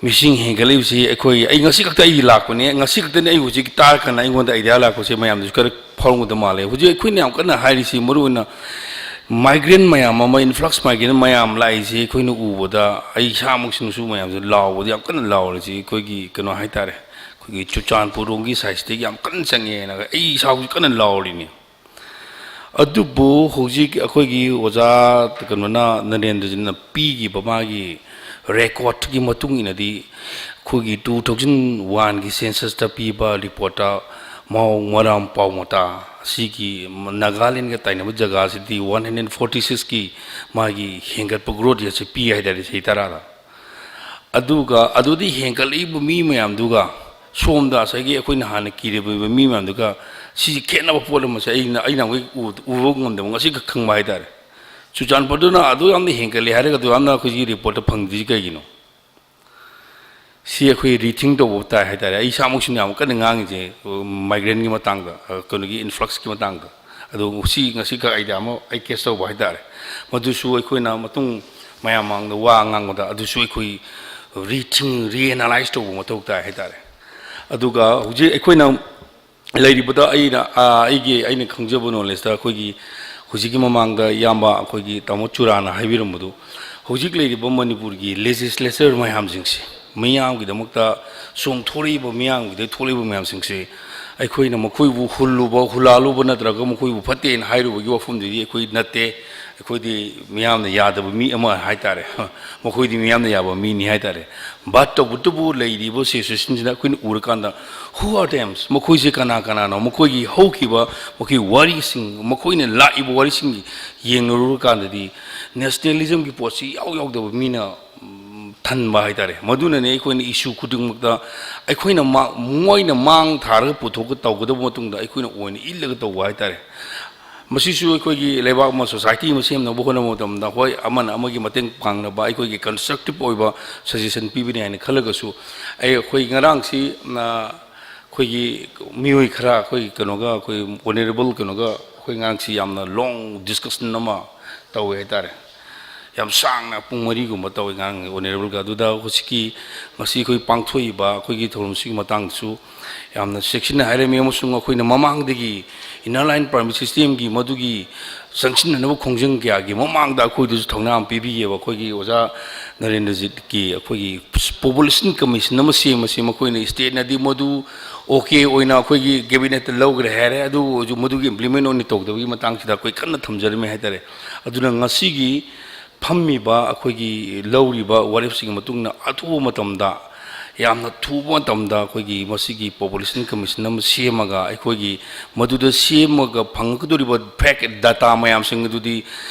ꯃꯤꯁꯤꯡ ꯍꯦꯟꯒꯠꯂꯛꯏꯕꯁꯤ, ꯑꯩꯈꯣꯏ, ꯑꯩ ꯉꯁꯤ ꯈꯛꯇ ꯑꯩ ꯂꯥꯛꯄꯅꯦ, ꯉꯁꯤ ꯈꯛꯇꯅꯤ ꯑꯩ ꯍꯧꯖꯤꯛ ꯇꯥꯔꯀꯥꯟꯗ ꯑꯩꯉꯣꯟꯗ ꯑꯥꯏꯗꯤꯌꯥ ꯂꯥꯛꯄꯁꯦ, ꯃꯌꯥꯝꯗꯁꯨ ꯈꯔ ꯐꯥꯎꯔꯝꯒꯗꯕ ꯃꯥꯜꯂꯦ꯫ ꯍꯧꯖꯤꯛ ꯑꯩꯈꯣꯏꯅ ꯌꯥꯝ ꯀꯟꯅ ꯍꯥꯏꯔꯤꯁꯤ, ꯃꯔꯨꯑꯣꯏꯅ ꯃꯥꯏꯒ꯭ꯔꯦꯟ ꯃꯌꯥꯝ ꯑꯃ, ꯏꯟꯐ꯭ꯂꯛꯁ ꯃꯥꯏꯒ꯭ꯔꯦꯟ ꯃꯌꯥꯝ ꯂꯥꯛꯏꯁꯤ ꯑꯩꯈꯣꯏꯅ ꯎꯕꯗ, ꯑꯩ ꯏꯁꯥꯃꯛꯁꯤꯅꯁꯨ ꯃꯌꯥꯝꯁꯦ ꯂꯥꯎꯕꯗ ꯌꯥꯝ ꯀꯟꯅ ꯂꯥꯎꯔꯤꯁꯤ, ꯑꯩꯈꯣꯏꯒꯤ ꯀꯩꯅꯣ ꯍꯥꯏꯇꯥꯔꯦ, ꯑꯩꯈꯣꯏꯒꯤ ꯆꯨꯔꯆꯥꯟꯄꯨꯔ ꯔꯣꯝꯒꯤ ꯁꯥꯏꯠꯁꯤꯗꯒꯤ ꯌꯥꯝ ꯀꯟꯅ ꯆꯪꯉꯛꯑꯦꯅ ꯑꯩ ꯏꯁꯥꯁꯨ ꯀꯟꯅ ꯂꯥꯎꯔꯤꯅꯤ꯫ ꯑꯗꯨꯕꯨ ꯍꯧꯖꯤꯛ ꯑꯩꯈꯣꯏꯒꯤ ꯑꯣꯖꯥ ꯀꯩꯅꯣꯅ, ꯅꯔꯦꯟꯗ꯭ꯔꯖꯤꯠꯅ ꯄꯤꯈꯤꯕ ꯃꯥꯒꯤ ꯔꯦꯀꯣꯔꯠꯀꯤ ꯃꯇꯨꯡ ꯏꯟꯅꯗꯤ, ꯑꯩꯈꯣꯏꯒꯤ ꯇꯨ ꯊꯥꯎꯖꯟ ꯋꯥꯟꯒꯤ ꯁꯦꯟꯁꯁꯇ ꯄꯤꯕ ꯔꯤꯄꯣꯔꯠꯇ ꯃꯥꯎ ꯃꯔꯥꯝ ꯄꯥꯎꯃꯇꯥ ꯑꯁꯤꯒꯤ ꯅꯥꯒꯥꯂꯦꯟꯒ ꯇꯥꯏꯅꯕ ꯖꯒꯥꯁꯤꯗꯤ ꯋꯥꯟ ꯍꯟꯗ꯭ꯔꯦꯠ ꯐꯣꯔꯇꯤ ꯁꯤꯛꯁꯀꯤ ꯃꯥꯒꯤ ꯍꯦꯟꯒꯠꯄ ꯒ꯭ꯔꯣꯠ ꯔꯦꯠꯁꯦ ꯄꯤ ꯍꯥꯏꯇꯥꯔꯦ, ꯆꯍꯤ ꯇꯔꯥꯗ꯫ ꯑꯗꯨꯒ ꯑꯗꯨꯗꯤ ꯍꯦꯟꯒꯠꯂꯛꯏꯕ ꯃꯤ ꯃꯌꯥꯝꯗꯨꯒ ꯁꯣꯝꯗ ꯉꯁꯥꯏꯒꯤ ꯑꯩꯈꯣꯏꯅ ꯍꯥꯟꯅ ꯀꯤꯔꯤꯕ ꯃꯤ ꯃꯌꯥꯝꯗꯨꯒ ꯁꯤꯁꯤ ꯈꯦꯠꯅꯕ ꯄꯣꯠ ꯑꯃꯁꯦ ꯑꯩꯅ, ꯑꯩꯅ ꯑꯃꯨꯛ ꯎ-, ꯎꯕ ꯉꯝꯗꯕ, ꯉꯁꯤ ꯈꯛ ꯈꯪꯕ ꯍꯥꯏꯇꯥꯔꯦ꯫ ꯆꯨꯔꯆꯥꯟꯄꯨꯔꯗꯨꯅ ꯑꯗꯨ ꯌꯥꯝꯅ ꯍꯦꯟꯒꯠꯂꯦ ꯍꯥꯏꯔꯒ ꯑꯗꯨ ꯌꯥꯝꯅ ꯑꯩꯈꯣꯏꯒꯤ ꯔꯤꯄꯣꯔꯠꯇ ꯐꯪꯗ꯭ꯔꯤꯁꯤ ꯀꯩꯒꯤꯅꯣ? ꯁꯤ ꯑꯩꯈꯣꯏ ꯔꯤꯊꯤꯡ ꯇꯧꯕ ꯇꯥꯏ ꯍꯥꯏꯇꯥꯔꯦ꯫ ꯑꯩ ꯏꯁꯥꯃꯛꯁꯨꯅꯦ ꯌꯥꯝ ꯀꯟꯅ ꯉꯥꯡꯉꯤꯁꯦ, ꯃꯥꯏꯒ꯭ꯔꯦꯟꯒꯤ ꯃꯇꯥꯡꯗ, ꯑ, ꯀꯩꯅꯣꯒꯤ ꯏꯟꯐ꯭ꯂꯛꯁꯀꯤ ꯃꯇꯥꯡꯗ꯫ ꯑꯗꯣ ꯁꯤ ꯉꯁꯤ ꯈꯛ ꯑꯥꯏꯗꯤꯌꯥ ꯑꯃ ꯑꯩ ꯀꯦꯆ ꯇꯧꯕ ꯍꯥꯏꯇꯥꯔꯦ꯫ ꯃꯗꯨꯁꯨ ꯑꯩꯈꯣꯏꯅ ꯃꯇꯨꯡ ꯃꯌꯥꯝ ꯃꯥꯡꯗ ꯋꯥ ꯉꯥꯡꯕꯗ ꯑꯗꯨꯁꯨ ꯑꯩꯈꯣꯏ ꯔꯤꯊꯤꯡ, ꯔꯤꯑꯦꯅꯥꯂꯥꯏꯁ ꯇꯧꯕ ꯃꯊꯧ ꯇꯥꯏ ꯍꯥꯏꯇꯥꯔꯦ꯫ ꯑꯗꯨꯒ ꯍꯧꯖꯤꯛ ꯑꯩꯈꯣꯏꯅ ꯂꯩꯔꯤꯕꯗ ꯑꯩꯅ, ꯑ, ꯑꯩꯒꯤ, ꯑꯩꯅ ꯈꯪꯖꯕ ꯅꯣꯂꯦꯖꯇ ꯑꯩꯈꯣꯏꯒꯤ ꯍꯧꯖꯤꯛꯀꯤ ꯃꯃꯥꯡꯗ ꯏꯌꯥꯝꯕ ꯑꯩꯈꯣꯏꯒꯤ ꯇꯥꯃꯣ ꯆꯨꯔꯥꯅ ꯍꯥꯏꯕꯤꯔꯝꯕꯗꯨ, ꯍꯧꯖꯤꯛ ꯂꯩꯔꯤꯕ ꯃꯅꯤꯄꯨꯔꯒꯤ ꯂꯦꯖꯤꯁꯂꯦꯆꯔ ꯃꯌꯥꯝꯁꯤꯡꯁꯦ, ꯃꯤꯌꯥꯝꯒꯤꯗꯃꯛꯇ ꯆꯣꯡꯊꯣꯔꯛꯏꯕ, ꯃꯤꯌꯥꯝꯒꯤꯗꯩ ꯊꯣꯛꯂꯛꯏꯕ ꯃꯌꯥꯝꯁꯤꯡꯁꯦ, ꯑꯩꯈꯣꯏꯅ ꯃꯈꯣꯏꯕꯨ ꯍꯨꯜꯂꯨꯕ, ꯍꯨꯜꯂꯥꯜꯂꯨꯕ ꯅꯠꯇ꯭ꯔꯒ ꯃꯈꯣꯏꯕꯨ ꯐꯠꯇꯦꯅ ꯍꯥꯏꯔꯨꯕꯒꯤ ꯋꯥꯐꯝꯗꯨꯗꯤ ꯑꯩꯈꯣꯏ ꯅꯠꯇꯦ꯫ ꯑꯩꯈꯣꯏꯗꯤ ꯃꯤꯌꯥꯝꯅ ꯌꯥꯗꯕ ꯃꯤ ꯑꯃ ꯍꯥꯏꯇꯥꯔꯦ꯫ ꯃꯈꯣꯏꯗꯤ ꯃꯤꯌꯥꯝꯅ ꯌꯥꯕ ꯃꯤꯅꯤ ꯍꯥꯏꯇꯥꯔꯦ꯫ But ꯇꯧꯕꯇꯕꯨ ꯂꯩꯔꯤꯕ ꯁꯤꯆꯨꯋꯦꯁꯟꯁꯤꯗ ꯑꯩꯈꯣꯏꯅ ꯎꯔꯀꯥꯟꯗ, who are them? ꯃꯈꯣꯏꯁꯦ ꯀꯅꯥ ꯀꯅꯥꯅꯣ? ꯃꯈꯣꯏꯒꯤ ꯍꯧꯈꯤꯕ, ꯃꯈꯣꯏꯒꯤ ꯋꯥꯔꯤꯁꯤꯡ, ꯃꯈꯣꯏꯅ ꯂꯥꯛꯏꯕ ꯋꯥꯔꯤꯁꯤꯡ ꯌꯦꯡꯂꯨꯔꯀꯥꯟꯗꯗꯤ, ꯅꯦꯁꯅꯦꯂꯤꯖꯝꯒꯤ ꯄꯣꯠꯁꯤ ꯏꯌꯥꯎ ꯌꯥꯎꯗꯕ ꯃꯤꯅ, ꯎꯝ, ꯊꯟꯕ ꯍꯥꯏꯇꯥꯔꯦ꯫ ꯃꯗꯨꯅꯅꯦ ꯑꯩꯈꯣꯏꯅ ꯏꯁꯨ ꯈꯨꯗꯤꯡꯃꯛꯇ ꯑꯩꯈꯣꯏꯅ ꯃꯥ-, ꯃꯣꯏꯅ ꯃꯥꯡ ꯊꯥꯔꯒ ꯄꯨꯊꯣꯛꯀ ꯇꯧꯒꯗꯕ ꯃꯇꯨꯡꯗ ꯑꯩꯈꯣꯏꯅ ꯑꯣꯏꯅ ꯏꯜꯂꯒ ꯇꯧꯕ ꯍꯥꯏꯇꯥꯔꯦ꯫ ꯃꯁꯤꯁꯨ ꯑꯩꯈꯣꯏꯒꯤ ꯂꯩꯕꯥꯛ ꯑꯃ, ꯁꯣꯁꯥꯏꯇꯤ ꯑꯃ ꯁꯦꯝꯅꯕ ꯍꯣꯠꯅꯕ ꯃꯇꯝꯗ, ꯍꯣꯏ, ꯑꯃꯅ ꯑꯃꯒꯤ ꯃꯇꯦꯡ ꯄꯥꯡꯅꯕ ꯑꯩꯈꯣꯏꯒꯤ ꯀꯟꯁꯇ꯭ꯔꯛꯇꯤꯞ ꯑꯣꯏꯕ ꯁꯖꯦꯁꯟ ꯄꯤꯕꯅꯤ ꯍꯥꯏꯅ ꯈꯜꯂꯒꯁꯨ, ꯑꯩ, ꯑꯩꯈꯣꯏ ꯉꯔꯥꯡꯁꯤ, ꯑ, ꯑꯩꯈꯣꯏꯒꯤ ꯃꯤꯑꯣꯏ ꯈꯔ, ꯑꯩꯈꯣꯏ ꯀꯩꯅꯣꯒ, ꯑꯩꯈꯣꯏ ꯑꯣꯅꯔꯦꯕꯜ ꯀꯩꯅꯣꯒ ꯑꯩꯈꯣꯏ ꯉꯔꯥꯡꯁꯤ ꯌꯥꯝꯅ ꯂꯣꯡ ꯗꯤꯁꯀꯁꯟ ꯑꯃ ꯇꯧꯋꯦ ꯍꯥꯏꯇꯥꯔꯦ꯫ ꯌꯥꯝ ꯁꯥꯡꯅ ꯄꯨꯡ ꯃꯔꯤꯒꯨꯝꯕ ꯇꯧꯋꯦ ꯉꯔꯥꯡ ꯑꯣꯅꯔꯦꯕꯜꯒ꯫ ꯑꯗꯨꯗ ꯍꯧꯖꯤꯛꯀꯤ ꯉꯁꯤ ꯑꯩꯈꯣꯏ ꯄꯥꯡꯊꯣꯛꯏꯕ ꯑꯩꯈꯣꯏꯒꯤ ꯊꯧꯔꯝꯁꯤꯒꯤ ꯃꯇꯥꯡꯗꯁꯨ ꯌꯥꯝꯅ ꯆꯦꯛꯁꯤꯟꯅ ꯍꯥꯏꯔꯝꯃꯤ, ꯑꯃꯁꯨꯡ ꯑꯩꯈꯣꯏꯅ ꯃꯃꯥꯡꯗꯒꯤ ꯏꯟꯅꯔ ꯂꯥꯏꯟ ꯄꯔꯃꯤꯠ ꯁꯤꯁꯇꯦꯝꯒꯤ ꯃꯗꯨꯒꯤ ꯆꯪꯁꯤꯟꯅꯅꯕ ꯈꯣꯡꯖꯪ ꯀꯌꯥꯒꯤ ꯃꯃꯥꯡꯗ ꯑꯩꯈꯣꯏꯗꯁꯨ ꯊꯧꯅꯥ ꯑꯃ ꯄꯤꯕꯤꯌꯦꯕ꯫ ꯑꯩꯈꯣꯏꯒꯤ ꯑꯣꯖꯥ ꯅꯔꯦꯟꯗ꯭ꯔꯖꯤꯠꯀꯤ ꯑꯩꯈꯣꯏꯒꯤ ꯄꯣꯄꯨꯂꯦꯁꯟ ꯀꯃꯤꯁꯟ ꯑꯃ ꯁꯦꯝꯕꯁꯤ ꯃꯈꯣꯏꯅ, ꯁ꯭ꯇꯦꯠꯅꯗꯤ ꯃꯗꯨ ꯑꯣꯀꯦ ꯑꯣꯏꯅ ꯑꯩꯈꯣꯏꯒꯤ ꯀꯦꯕꯤꯅꯦꯠꯇ ꯂꯧꯈ꯭ꯔꯦ ꯍꯥꯏꯔꯦ, ꯑꯗꯨ ꯑꯣꯏꯔꯁꯨ ꯃꯗꯨꯒꯤ ꯏꯝꯄ꯭ꯂꯤꯃꯦꯟ ꯑꯣꯏꯅ ꯇꯧꯗꯕꯒꯤ ꯃꯇꯥꯡꯁꯤꯗ ꯑꯩꯈꯣꯏ ꯀꯟꯅ ꯊꯝꯖꯔꯝꯃꯤ ꯍꯥꯏꯇꯥꯔꯦ꯫ ꯑꯗꯨꯅ ꯉꯁꯤꯒꯤ ꯐꯝꯃꯤꯕ ꯑꯩꯈꯣꯏꯒꯤ ꯂꯧꯔꯤꯕ ꯋꯥꯔꯦꯞꯁꯤꯡꯒꯤ ꯃꯇꯨꯡ ꯏꯟꯅ ꯑꯊꯨꯕ ꯃꯇꯝꯗ, ꯌꯥꯝꯅ ꯊꯨꯕ ꯃꯇꯝꯗ ꯑꯩꯈꯣꯏꯒꯤ ꯃꯁꯤꯒꯤ ꯄꯣꯄꯨꯂꯦꯁꯟ ꯀꯃꯤꯁꯟ ꯑꯃ ꯁꯦꯝꯃꯒ, ꯑꯩꯈꯣꯏꯒꯤ ꯃꯗꯨꯗ ꯁꯦꯝꯃꯒ ꯐꯪꯉꯛꯀꯗꯧꯔꯤꯕ ꯐꯦꯛ ꯗꯥꯇꯥ ꯃꯌꯥꯝꯁꯤꯡ ꯑꯗꯨꯗꯤ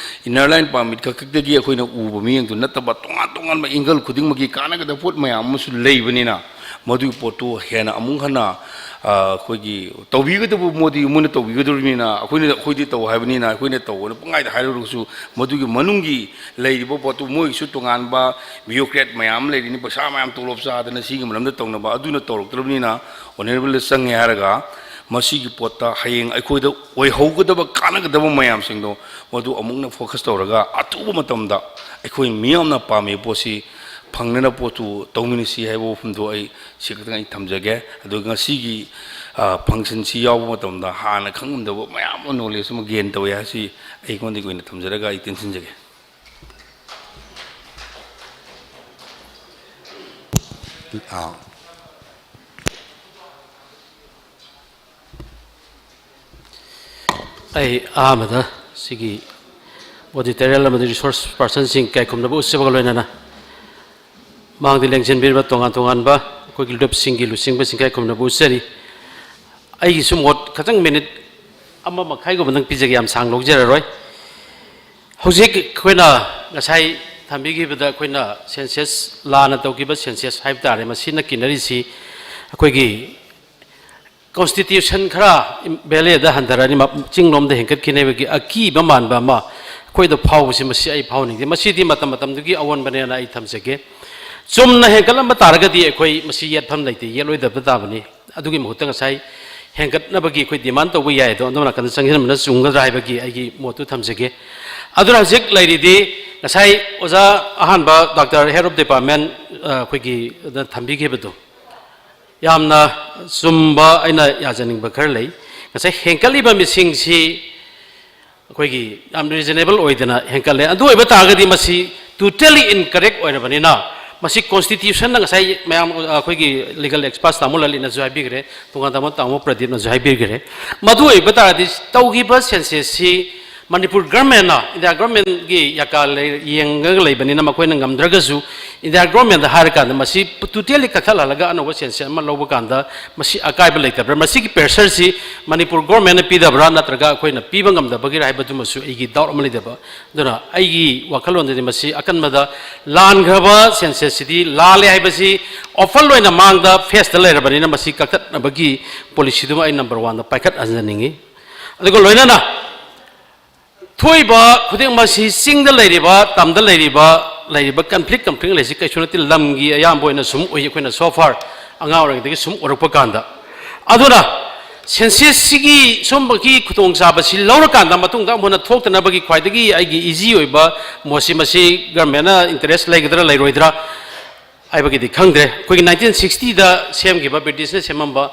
ꯏꯟꯅꯔ ꯂꯥꯏꯟ ꯄꯥꯔꯃꯤꯠ ꯈꯛꯇꯒꯤ ꯑꯩꯈꯣꯏꯅ ꯎꯕ ꯃꯤꯌꯦꯡꯗꯨ ꯅꯠꯇꯕ, ꯇꯣꯉꯥꯟ ꯇꯣꯉꯥꯟꯕ ꯑꯦꯡꯒꯜ ꯈꯨꯗꯤꯡꯃꯛꯀꯤ ꯀꯥꯟꯅꯒꯗꯕ ꯄꯣꯠ ꯃꯌꯥꯝ ꯑꯃꯁꯨ ꯂꯩꯕꯅꯤꯅ, ꯃꯗꯨꯒꯤ ꯄꯣꯠꯇꯨ ꯍꯦꯟꯅ ꯑꯃꯨꯛ ꯍꯟꯅ, ꯑ, ꯑꯩꯈꯣꯏꯒꯤ ꯇꯧꯕꯤꯒꯗꯕ ꯃꯣꯗꯤ ꯃꯣꯏꯅ ꯇꯧꯕꯤꯒꯗꯧꯔꯤꯕꯅꯤꯅ, ꯑꯩꯈꯣꯏꯅ, ꯑꯩꯈꯣꯏꯗꯤ ꯇꯧ ꯍꯥꯏꯕꯅꯤꯅ, ꯑꯩꯈꯣꯏꯅ ꯇꯧꯑꯅ ꯄꯪꯍꯥꯏꯗ ꯍꯥꯏꯔꯨꯔꯒꯁꯨ, ꯃꯗꯨꯒꯤ ꯃꯅꯨꯡꯒꯤ ꯂꯩꯔꯤꯕ ꯄꯣꯠꯇꯨ ꯃꯣꯏꯒꯤꯁꯨ ꯇꯣꯉꯥꯟꯕ ꯕ꯭ꯌꯨꯔꯣꯀ꯭ꯔꯦꯠ ꯃꯌꯥꯝ ꯑꯃ ꯂꯩꯔꯤꯅꯤ, ꯄꯩꯁꯥ ꯃꯌꯥꯝ ꯇꯣꯂꯣꯞ ꯆꯥꯗꯅ ꯁꯤꯒꯤ ꯃꯔꯝꯗ ꯇꯧꯅꯕ, ꯑꯗꯨꯅ ꯇꯧꯔꯛꯇ꯭ꯔꯕꯅꯤꯅ ꯑꯣꯅꯔꯦꯕꯜꯗ ꯆꯪꯉꯦ ꯍꯥꯏꯔꯒ ꯃꯁꯤꯒꯤ ꯄꯣꯠꯇ ꯍꯌꯦꯡ ꯑꯩꯈꯣꯏꯗ ꯑꯣꯏꯍꯧꯒꯗꯕ ꯀꯥꯟꯅꯒꯗꯕ ꯃꯌꯥꯝꯁꯤꯡꯗꯣ ꯃꯗꯨ ꯑꯃꯨꯛꯅ ꯐꯣꯀꯁ ꯇꯧꯔꯒ ꯑꯊꯨꯕ ꯃꯇꯝꯗ ꯑꯩꯈꯣꯏ ꯃꯤꯌꯥꯝꯅ ꯄꯥꯝꯃꯤꯕ ꯄꯣꯠꯁꯤ ꯐꯪꯅꯅꯕ ꯄꯣꯠꯇꯨ ꯇꯧꯃꯤꯟꯅꯁꯤ ꯍꯥꯏꯕ ꯋꯥꯐꯝꯗꯣ ꯑꯩ ꯁꯤ ꯈꯛꯇꯪ ꯑꯩ ꯊꯝꯖꯒꯦ꯫ ꯑꯗꯨꯒ ꯉꯁꯤꯒꯤ, ꯑ, ꯐꯪꯁꯟꯁꯤ ꯌꯥꯎꯕ ꯃꯇꯝꯗ ꯍꯥꯟꯅ ꯈꯪꯉꯝꯗꯕ ꯃꯌꯥꯝ ꯑꯃ ꯅꯣꯂꯦꯖ ꯑꯃ ꯒꯦꯟ ꯇꯧꯋꯦ ꯍꯥꯏꯁꯤ ꯑꯩꯉꯣꯟꯗꯒꯤ ꯑꯣꯏꯅ ꯊꯝꯖꯔꯒ ꯑꯩ ꯇꯦꯟꯁꯤꯟꯖꯒꯦ꯫ ꯑꯥ꯫ ꯑꯩ ꯑꯍꯥꯟꯕꯗ ꯁꯤꯒꯤ ꯑꯣꯗꯤꯇꯣꯔꯤꯌꯦꯜ ꯑꯃꯗꯤ ꯔꯤꯁꯣꯔꯁ ꯄꯥꯔꯁꯟꯁꯤꯡ ꯏꯀꯥꯏ ꯈꯨꯝꯅꯕ ꯎꯠꯆꯕꯒ ꯂꯣꯏꯅꯅ ꯃꯥꯡꯗ ꯂꯦꯡꯁꯤꯟꯕꯤꯔꯤꯕ ꯇꯣꯉꯥꯟ ꯇꯣꯉꯥꯟꯕ ꯑꯩꯈꯣꯏꯒꯤ ꯂꯨꯞꯁꯤꯡꯒꯤ ꯂꯨꯆꯤꯡꯕꯁꯤꯡ ꯏꯀꯥꯏ ꯈꯨꯝꯅꯕ ꯎꯠꯆꯔꯤ꯫ ꯑꯩꯒꯤꯁꯨ ꯃꯣꯠ ꯈꯇꯪ ꯃꯤꯅꯤꯠ ꯑꯃ ꯃꯈꯥꯏꯒꯨꯝꯕꯗꯪ ꯄꯤꯖꯒꯦ, ꯌꯥꯝ ꯁꯥꯡ ꯂꯧꯖꯔꯔꯣꯏ꯫ ꯍꯧꯖꯤꯛ ꯑꯩꯈꯣꯏꯅ ꯉꯁꯥꯏ ꯊꯝꯕꯤꯈꯤꯕꯗ ꯑꯩꯈꯣꯏꯅ ꯁꯦꯟꯁꯁ, ꯂꯥꯟꯅ ꯇꯧꯈꯤꯕ ꯁꯦꯟꯁꯁ ꯍꯥꯏꯕ ꯇꯥꯔꯦ, ꯃꯁꯤꯅ ꯀꯤꯅꯔꯤꯁꯤ ꯑꯩꯈꯣꯏꯒꯤ ꯀꯣꯟꯁꯇꯤꯇ꯭ꯌꯨꯁꯟ ꯈꯔ ꯚꯦꯂꯤꯗ ꯍꯟꯊꯔꯛꯑꯅꯤ, ꯃ-, ꯆꯤꯡꯂꯣꯝꯗ ꯍꯦꯟꯒꯠꯈꯤꯅꯦꯕꯒꯤ ꯑꯀꯤꯕ ꯃꯥꯟꯕ ꯑꯃ ꯑꯩꯈꯣꯏꯗ ꯐꯥꯎꯕꯁꯤ, ꯃꯁꯤ ꯑꯩ ꯐꯥꯎꯍꯟꯅꯤꯡꯗꯦ꯫ ꯃꯁꯤꯗꯤ ꯃꯇꯝ ꯃꯇꯝꯗꯨꯒꯤ ꯑꯑꯣꯟꯕꯅꯦꯅ ꯑꯩ ꯊꯝꯖꯒꯦ꯫ ꯆꯨꯝꯅ ꯍꯦꯟꯒꯠꯂꯝꯕ ꯇꯥꯔꯒꯗꯤ ꯑꯩꯈꯣꯏ ꯃꯁꯤ ꯌꯦꯠꯐꯝ ꯂꯩꯇꯦ, ꯌꯦꯠꯂꯣꯏꯗꯕ ꯇꯥꯕꯅꯤ꯫ ꯑꯗꯨꯒꯤ ꯃꯍꯨꯠꯇ ꯉꯁꯥꯏ ꯍꯦꯟꯒꯠꯅꯕꯒꯤ ꯑꯩꯈꯣꯏ ꯗꯤꯃꯥꯟ ꯇꯧꯕ ꯌꯥꯏ, ꯑꯗꯣ ꯑꯗꯣꯝ ꯅꯥꯀꯟꯗ ꯆꯪꯁꯤꯟꯕꯅ ꯆꯨꯝꯒꯗ꯭ꯔꯥ ꯍꯥꯏꯕꯒꯤ ꯑꯩꯒꯤ ꯃꯣꯠꯇꯨ ꯊꯝꯖꯒꯦ꯫ ꯑꯗꯨꯅ ꯍꯧꯖꯤꯛ ꯂꯩꯔꯤꯗꯤ ꯉꯁꯥꯏ ꯑꯣꯖꯥ ꯑꯍꯥꯟꯕ ꯗꯥꯛꯇꯔ ꯍꯦꯗ ꯑꯣꯐ ꯗꯤꯄꯥꯔꯠꯃꯦꯟ, ꯑ, ꯑꯩꯈꯣꯏꯒꯤ ꯊꯝꯕꯤꯈꯤꯕꯗꯣ ꯌꯥꯝꯅ ꯆꯨꯝꯕ, ꯑꯩꯅ ꯌꯥꯖꯅꯤꯡꯕ ꯈꯔ ꯂꯩ꯫ ꯉꯁꯥꯏ ꯍꯦꯟꯒꯠꯂꯤꯕ ꯃꯤꯁꯤꯡꯁꯤ ꯑꯩꯈꯣꯏꯒꯤ ꯌꯥꯝ ꯔꯤꯖꯅꯦꯕꯜ ꯑꯣꯏꯗꯅ ꯍꯦꯟꯒꯠꯂꯦ꯫ ꯑꯗꯨ ꯑꯣꯏꯕ ꯇꯥꯔꯒꯗꯤ ꯃꯁꯤ ꯇꯣꯇꯦꯂꯤ ꯏꯟꯀꯔꯦꯛ ꯑꯣꯏꯔꯕꯅꯤꯅ, ꯃꯁꯤ ꯀꯣꯟꯁꯇꯤꯇ꯭ꯌꯨꯁꯟꯅ, ꯉꯁꯥꯏ ꯃꯌꯥꯝ, ꯑꯩꯈꯣꯏꯒꯤ ꯂꯤꯒꯜ ꯑꯦꯛꯁꯄꯥꯔꯠ ꯇꯥꯃꯣ ꯂꯂꯤꯠꯅꯁꯨ ꯍꯥꯏꯕꯤꯈ꯭ꯔꯦ, ꯇꯣꯉꯥꯟ ꯇꯥꯃꯣ, ꯇꯥꯃꯣ ꯄ꯭ꯔꯗꯤꯞꯅꯁꯨ ꯍꯥꯏꯕꯤꯈ꯭ꯔꯦ꯫ ꯃꯗꯨ ꯑꯣꯏꯕ ꯇꯥꯔꯗꯤ ꯇꯧꯈꯤꯕ ꯁꯦꯟꯁꯁꯁꯤ ꯃꯅꯤꯄꯨꯔ ꯒꯚꯔꯟꯃꯦꯟꯅ, ꯏꯟꯗꯤꯌꯥ ꯒꯚꯔꯟꯃꯦꯟꯒꯤ ꯌꯥꯀꯥ ꯂꯩ-, ꯌꯦꯡꯉꯒ ꯂꯩꯕꯅꯤꯅ, ꯃꯈꯣꯏꯅ ꯉꯝꯗ꯭ꯔꯒꯁꯨ ꯏꯟꯗꯤꯌꯥ ꯒꯚꯔꯟꯃꯦꯟꯗ ꯍꯥꯏꯔꯀꯥꯟꯗ ꯃꯁꯤ ꯇꯣꯇꯦꯂꯤ ꯀꯛꯊꯠꯍꯜꯂꯒ ꯑꯅꯧꯕ ꯁꯦꯟꯁꯁ ꯑꯃ ꯂꯧꯕ ꯀꯥꯟꯗ ꯃꯁꯤ ꯑꯀꯥꯏꯕ ꯂꯩꯇꯕ꯭ꯔꯥ? ꯃꯁꯤꯒꯤ ꯄ꯭ꯔꯦꯁꯔꯁꯤ ꯃꯅꯤꯄꯨꯔ ꯒꯚꯔꯟꯃꯦꯟꯅ ꯄꯤꯗꯕ꯭ꯔꯥ, ꯅꯠꯇ꯭ꯔꯒ ꯑꯩꯈꯣꯏꯅ ꯄꯤꯕ ꯉꯝꯗꯕꯒꯤꯔꯥ ꯍꯥꯏꯕꯗꯨꯃꯁꯨ ꯑꯩꯒꯤ ꯗꯥꯎꯠ ꯑꯃ ꯂꯩꯖꯕ꯫ ꯑꯗꯨꯅ ꯑꯩꯒꯤ ꯋꯥꯈꯜꯂꯣꯟꯗꯗꯤ ꯃꯁꯤ ꯑꯀꯟꯕꯗ ꯂꯥꯟꯈ꯭ꯔꯕ ꯁꯦꯟꯁꯁꯁꯤꯗꯤ ꯂꯥꯜꯂꯦ ꯍꯥꯏꯕꯁꯤ ꯑꯣꯐꯟ ꯑꯣꯏꯅ ꯃꯥꯡꯗ ꯐꯦꯁꯇ ꯂꯩꯔꯕꯅꯤꯅ, ꯃꯁꯤ ꯀꯛꯊꯠꯅꯕꯒꯤ ꯄꯣꯂꯤꯁꯤꯗꯨꯃ ꯑꯩ ꯅꯝꯕꯔ ꯋꯥꯟꯗ ꯄꯥꯏꯈꯠꯍꯟꯖꯅꯤꯡꯉꯤ꯫ ꯑꯗꯨꯒ ꯂꯣꯏꯅꯅ ꯊꯣꯛꯏꯕ ꯈꯨꯗꯤꯡꯃꯛꯁꯤ ꯆꯤꯡꯗ ꯂꯩꯔꯤꯕ, ꯇꯝꯗ ꯂꯩꯔꯤꯕ, ꯂꯩꯔꯤꯕ ꯀꯟꯐ꯭ꯂꯤꯛ, ꯀꯟꯐ꯭ꯂꯤꯛ ꯂꯩꯁꯤ ꯀꯩꯁꯨ ꯅꯠꯇꯦ, ꯂꯝꯒꯤ ꯑꯌꯥꯝꯕ ꯑꯣꯏꯅ ꯁꯨꯝ ꯎꯏ ꯑꯩꯈꯣꯏꯅ so far ꯑꯉꯥꯡ ꯑꯣꯏꯔꯤꯉꯩꯗꯒꯤ ꯁꯨꯝ ꯎꯔꯛꯄ ꯀꯥꯟꯗ꯫ ꯑꯗꯨꯅ ꯁꯦꯟꯁꯁꯁꯤꯒꯤ ꯁꯨꯝꯕꯒꯤ ꯈꯨꯗꯣꯡꯆꯥꯕꯁꯤ ꯂꯧꯔꯀꯥꯟꯗ ꯃꯇꯨꯡꯗ ꯑꯃꯨꯛ ꯍꯟꯅ ꯊꯣꯛꯇꯅꯕꯒꯤ ꯈ꯭ꯋꯥꯏꯗꯒꯤ ꯑꯩꯒꯤ ꯏꯖꯤ ꯑꯣꯏꯕ ꯃꯣꯠꯁꯤ, ꯃꯁꯤ ꯒꯚꯔꯟꯃꯦꯟꯅ ꯏꯟꯇꯔꯦꯁ ꯂꯩꯒꯗ꯭ꯔꯥ ꯂꯩꯔꯣꯏꯗ꯭ꯔꯥ ꯍꯥꯏꯕꯒꯤꯗꯤ ꯈꯪꯗ꯭ꯔꯦ꯫ ꯑꯩꯈꯣꯏꯒꯤ ꯅꯥꯏꯟꯇꯤꯟ ꯁꯤꯛꯁꯇꯤꯗ ꯁꯦꯝꯈꯤꯕ, ꯕ꯭ꯔꯤꯇꯤꯁꯅ ꯁꯦꯝꯃꯝꯕ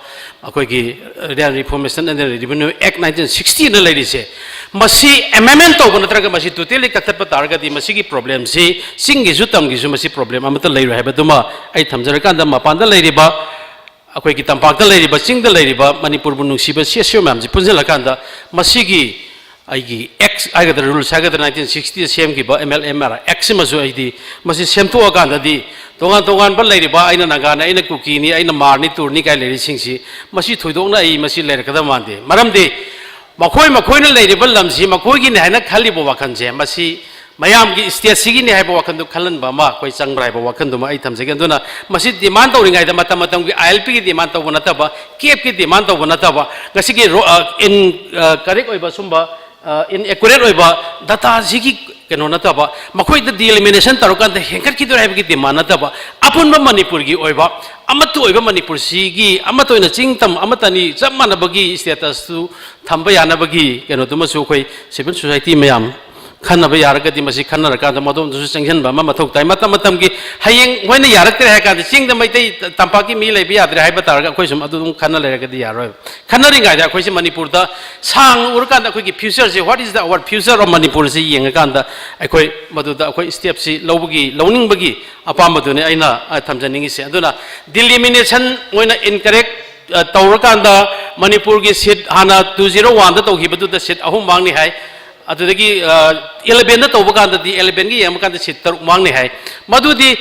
ꯑꯩꯈꯣꯏꯒꯤ Land Reformation and Revenue Act nineteen ꯁꯤꯛꯁꯇꯤꯅ ꯂꯩꯔꯤꯁꯦ, ꯃꯁꯤ ꯑꯦꯃꯦꯟꯃꯦꯟ ꯇꯧꯕ ꯅꯠꯇ꯭ꯔꯒ ꯃꯁꯤ ꯇꯣꯇꯦꯂꯤ ꯀꯛꯊꯠꯄ ꯇꯥꯔꯒꯗꯤ ꯃꯁꯤꯒꯤ ꯄ꯭ꯔꯣꯕ꯭ꯂꯦꯝꯁꯤ ꯆꯤꯡꯒꯤꯁꯨ ꯇꯝꯒꯤꯁꯨ ꯃꯁꯤ ꯄ꯭ꯔꯣꯕ꯭ꯂꯦꯝ ꯑꯃꯠꯇ ꯂꯩꯔꯣꯏ ꯍꯥꯏꯕꯗꯨꯃ ꯑꯩ ꯊꯝꯖꯔꯀꯥꯟꯗ, ꯃꯄꯥꯟꯗ ꯂꯩꯔꯤꯕ, ꯑꯩꯈꯣꯏꯒꯤ ꯇꯝꯄꯥꯛꯇ ꯂꯩꯔꯤꯕ, ꯆꯤꯡꯗ ꯂꯩꯔꯤꯕ ꯃꯅꯤꯄꯨꯔꯕꯨ ꯅꯨꯡꯁꯤꯕ ꯁꯤ ꯑꯦꯁ ꯁꯤ ꯑꯣ ꯃꯌꯥꯝꯁꯤ ꯄꯨꯟꯁꯤꯜꯂꯀꯥꯟꯗ ꯃꯁꯤꯒꯤ ꯑꯩꯒꯤ ꯑꯦꯛꯁ ꯍꯥꯏꯒꯗ꯭ꯔꯥ, ꯔꯨꯜꯁ ꯍꯥꯏꯒꯗ꯭ꯔꯥ, ꯅꯥꯏꯟꯇꯤꯟ ꯁꯤꯛꯁꯇꯤꯗ ꯁꯦꯝꯈꯤꯕ M L M R act ꯁꯤꯃꯁꯨ ꯑꯩꯗꯤ ꯃꯁꯤ ꯁꯦꯝꯗꯣꯛꯑꯀꯥꯟꯗꯗꯤ ꯇꯣꯉꯥꯟ ꯇꯣꯉꯥꯟꯕ ꯂꯩꯔꯤꯕ, ꯑꯩꯅ ꯅꯥꯒꯥꯅꯤ, ꯑꯩꯅ ꯀꯨꯀꯤꯅꯤ, ꯑꯩꯅ ꯃꯥꯔꯅꯤ, ꯇꯨꯔꯅꯤ ꯀꯥꯏ ꯂꯩꯔꯤꯁꯤꯡꯁꯤ, ꯃꯁꯤ ꯊꯣꯏꯗꯣꯛꯅ ꯑꯩ ꯃꯁꯤ ꯂꯩꯔꯛꯀꯗꯕ ꯃꯥꯟꯗꯦ꯫ ꯃꯔꯝꯗꯤ ꯃꯈꯣꯏ ꯃꯈꯣꯏꯅ ꯂꯩꯔꯤꯕ ꯂꯝꯁꯤ ꯃꯈꯣꯏꯒꯤꯅꯤ ꯍꯥꯏꯅ ꯈꯜꯂꯤꯕ ꯋꯥꯈꯜꯁꯦ, ꯃꯁꯤ ꯃꯌꯥꯝꯒꯤ ꯁ꯭ꯇꯦꯠꯁꯤꯒꯤꯅꯤ ꯍꯥꯏꯕ ꯋꯥꯈꯜꯗꯨ ꯈꯜꯍꯟꯕ ꯑꯃ ꯑꯩꯈꯣꯏ ꯆꯪꯕ꯭ꯔꯥ ꯍꯥꯏꯕ ꯋꯥꯈꯜꯗꯨꯃ ꯑꯩ ꯊꯝꯖꯒꯦ꯫ ꯑꯗꯨꯅ ꯃꯁꯤ ꯗꯤꯃꯥꯟ ꯇꯧꯔꯤꯉꯩꯗ ꯃꯇꯝ ꯃꯇꯝꯒꯤ ꯑꯥꯏ ꯑꯦꯜ ꯄꯤꯒꯤ ꯗꯤꯃꯥꯟ ꯇꯧꯕ ꯅꯠꯇꯕ, ꯀꯦꯞꯀꯤ ꯗꯤꯃꯥꯟ ꯇꯧꯕ ꯅꯠꯇꯕ, ꯉꯁꯤꯒꯤ ꯔꯣ-, ꯑ, ꯏꯟ, ꯑ, ꯀꯔꯦꯛ ꯑꯣꯏꯕ ꯁꯨꯝꯕ, ꯑ, ꯏꯟ ꯑꯦꯀꯨꯔꯦꯠ ꯑꯣꯏꯕ ꯗꯇꯥꯁꯤꯒꯤ ꯀꯩꯅꯣ ꯅꯠꯇꯕ, ꯃꯈꯣꯏꯗ ꯗꯤꯂꯤꯃꯤꯅꯦꯁꯟ ꯇꯧꯔꯀꯥꯟꯗ ꯍꯦꯟꯒꯠꯈꯤꯗꯣꯔꯦ ꯍꯥꯏꯕꯒꯤ ꯗꯤꯃꯥꯟ ꯅꯠꯇꯕ, ꯑꯄꯨꯟꯕ ꯃꯅꯤꯄꯨꯔꯒꯤ ꯑꯣꯏꯕ, ꯑꯃꯠꯇ ꯑꯣꯏꯕ ꯃꯅꯤꯄꯨꯔꯁꯤꯒꯤ ꯑꯃꯠꯇ ꯑꯣꯏꯅ ꯆꯤꯡ ꯇꯝ ꯑꯃꯠꯇꯅꯤ, ꯆꯞ ꯃꯥꯟꯅꯕꯒꯤ ꯁ꯭ꯇꯦꯇꯁꯇꯨ ꯊꯝꯕ ꯌꯥꯅꯕꯒꯤ ꯀꯩꯅꯣꯗꯨꯃꯁꯨ ꯑꯩꯈꯣꯏ ꯁꯤꯚꯤꯜ ꯁꯣꯁꯥꯏꯇꯤ ꯃꯌꯥꯝ ꯈꯟꯅꯕ ꯌꯥꯔꯒꯗꯤ, ꯃꯁꯤ ꯈꯟꯅꯔꯀꯥꯟꯗ ꯃꯗꯣꯝꯗꯁꯨ ꯆꯪꯁꯤꯟꯕ ꯑꯃ ꯃꯊꯧ ꯇꯥꯏ꯫ ꯃꯇꯝ ꯃꯇꯝꯒꯤ ꯍꯌꯦꯡ ꯃꯣꯏꯅ ꯌꯥꯔꯛꯇ꯭ꯔꯦ ꯍꯥꯏ ꯀꯥꯟꯗ ꯆꯤꯡꯗ ꯃꯩꯇꯩ ꯇꯝꯄꯥꯛꯀꯤ ꯃꯤ ꯂꯩꯕ ꯌꯥꯗ꯭ꯔꯦ ꯍꯥꯏꯕ ꯇꯥꯔꯒ ꯑꯩꯈꯣꯏ ꯁꯨꯝ ꯑꯗꯨ ꯑꯗꯨꯝ ꯈꯟꯅ ꯂꯩꯔꯒꯗꯤ ꯌꯥꯔꯣꯏꯕ꯫ ꯈꯟꯅꯔꯤꯉꯩꯗ ꯑꯩꯈꯣꯏꯁꯦ ꯃꯅꯤꯄꯨꯔꯗ ꯁꯥꯡꯅ ꯎꯔꯀꯥꯟꯗ ꯑꯩꯈꯣꯏꯒꯤ future say, what is the our future of Manipur ꯁꯤ ꯌꯦꯡꯉꯀꯥꯟꯗ ꯑꯩꯈꯣꯏ ꯃꯗꯨꯗ ꯑꯩꯈꯣꯏ step ꯁꯤ ꯂꯧꯕꯒꯤ, ꯂꯧꯅꯤꯡꯕꯒꯤ ꯑꯄꯥꯝꯕꯗꯨꯅꯤ ꯑꯩꯅ, ꯑ, ꯊꯝꯖꯅꯤꯡꯉꯤꯁꯦ꯫ ꯑꯗꯨꯅ ꯗꯤꯂꯤꯃꯤꯅꯦꯁꯟ ꯃꯣꯏꯅ ꯏꯟꯀꯔꯦꯛ, ꯑ, ꯇꯧꯔꯀꯥꯟꯗ ꯃꯅꯤꯄꯨꯔꯒꯤ ꯁꯤꯠ ꯍꯥꯟꯅ two zero one ꯗ ꯇꯧꯈꯤꯕꯗꯨꯗ ꯁꯤꯠ ꯑꯍꯨꯝ ꯃꯥꯡꯅꯤ ꯍꯥꯏ꯫ ꯑꯗꯨꯗꯒꯤ, ꯑ, eleven ꯗ ꯇꯧꯕ ꯀꯥꯟꯗꯗꯤ eleven ꯒꯤ ꯌꯦꯡꯕ ꯀꯥꯟꯗ ꯁꯤꯠ ꯇꯔꯨꯛ ꯃꯥꯡꯅꯤ ꯍꯥꯏ꯫ ꯃꯗꯨꯗꯤ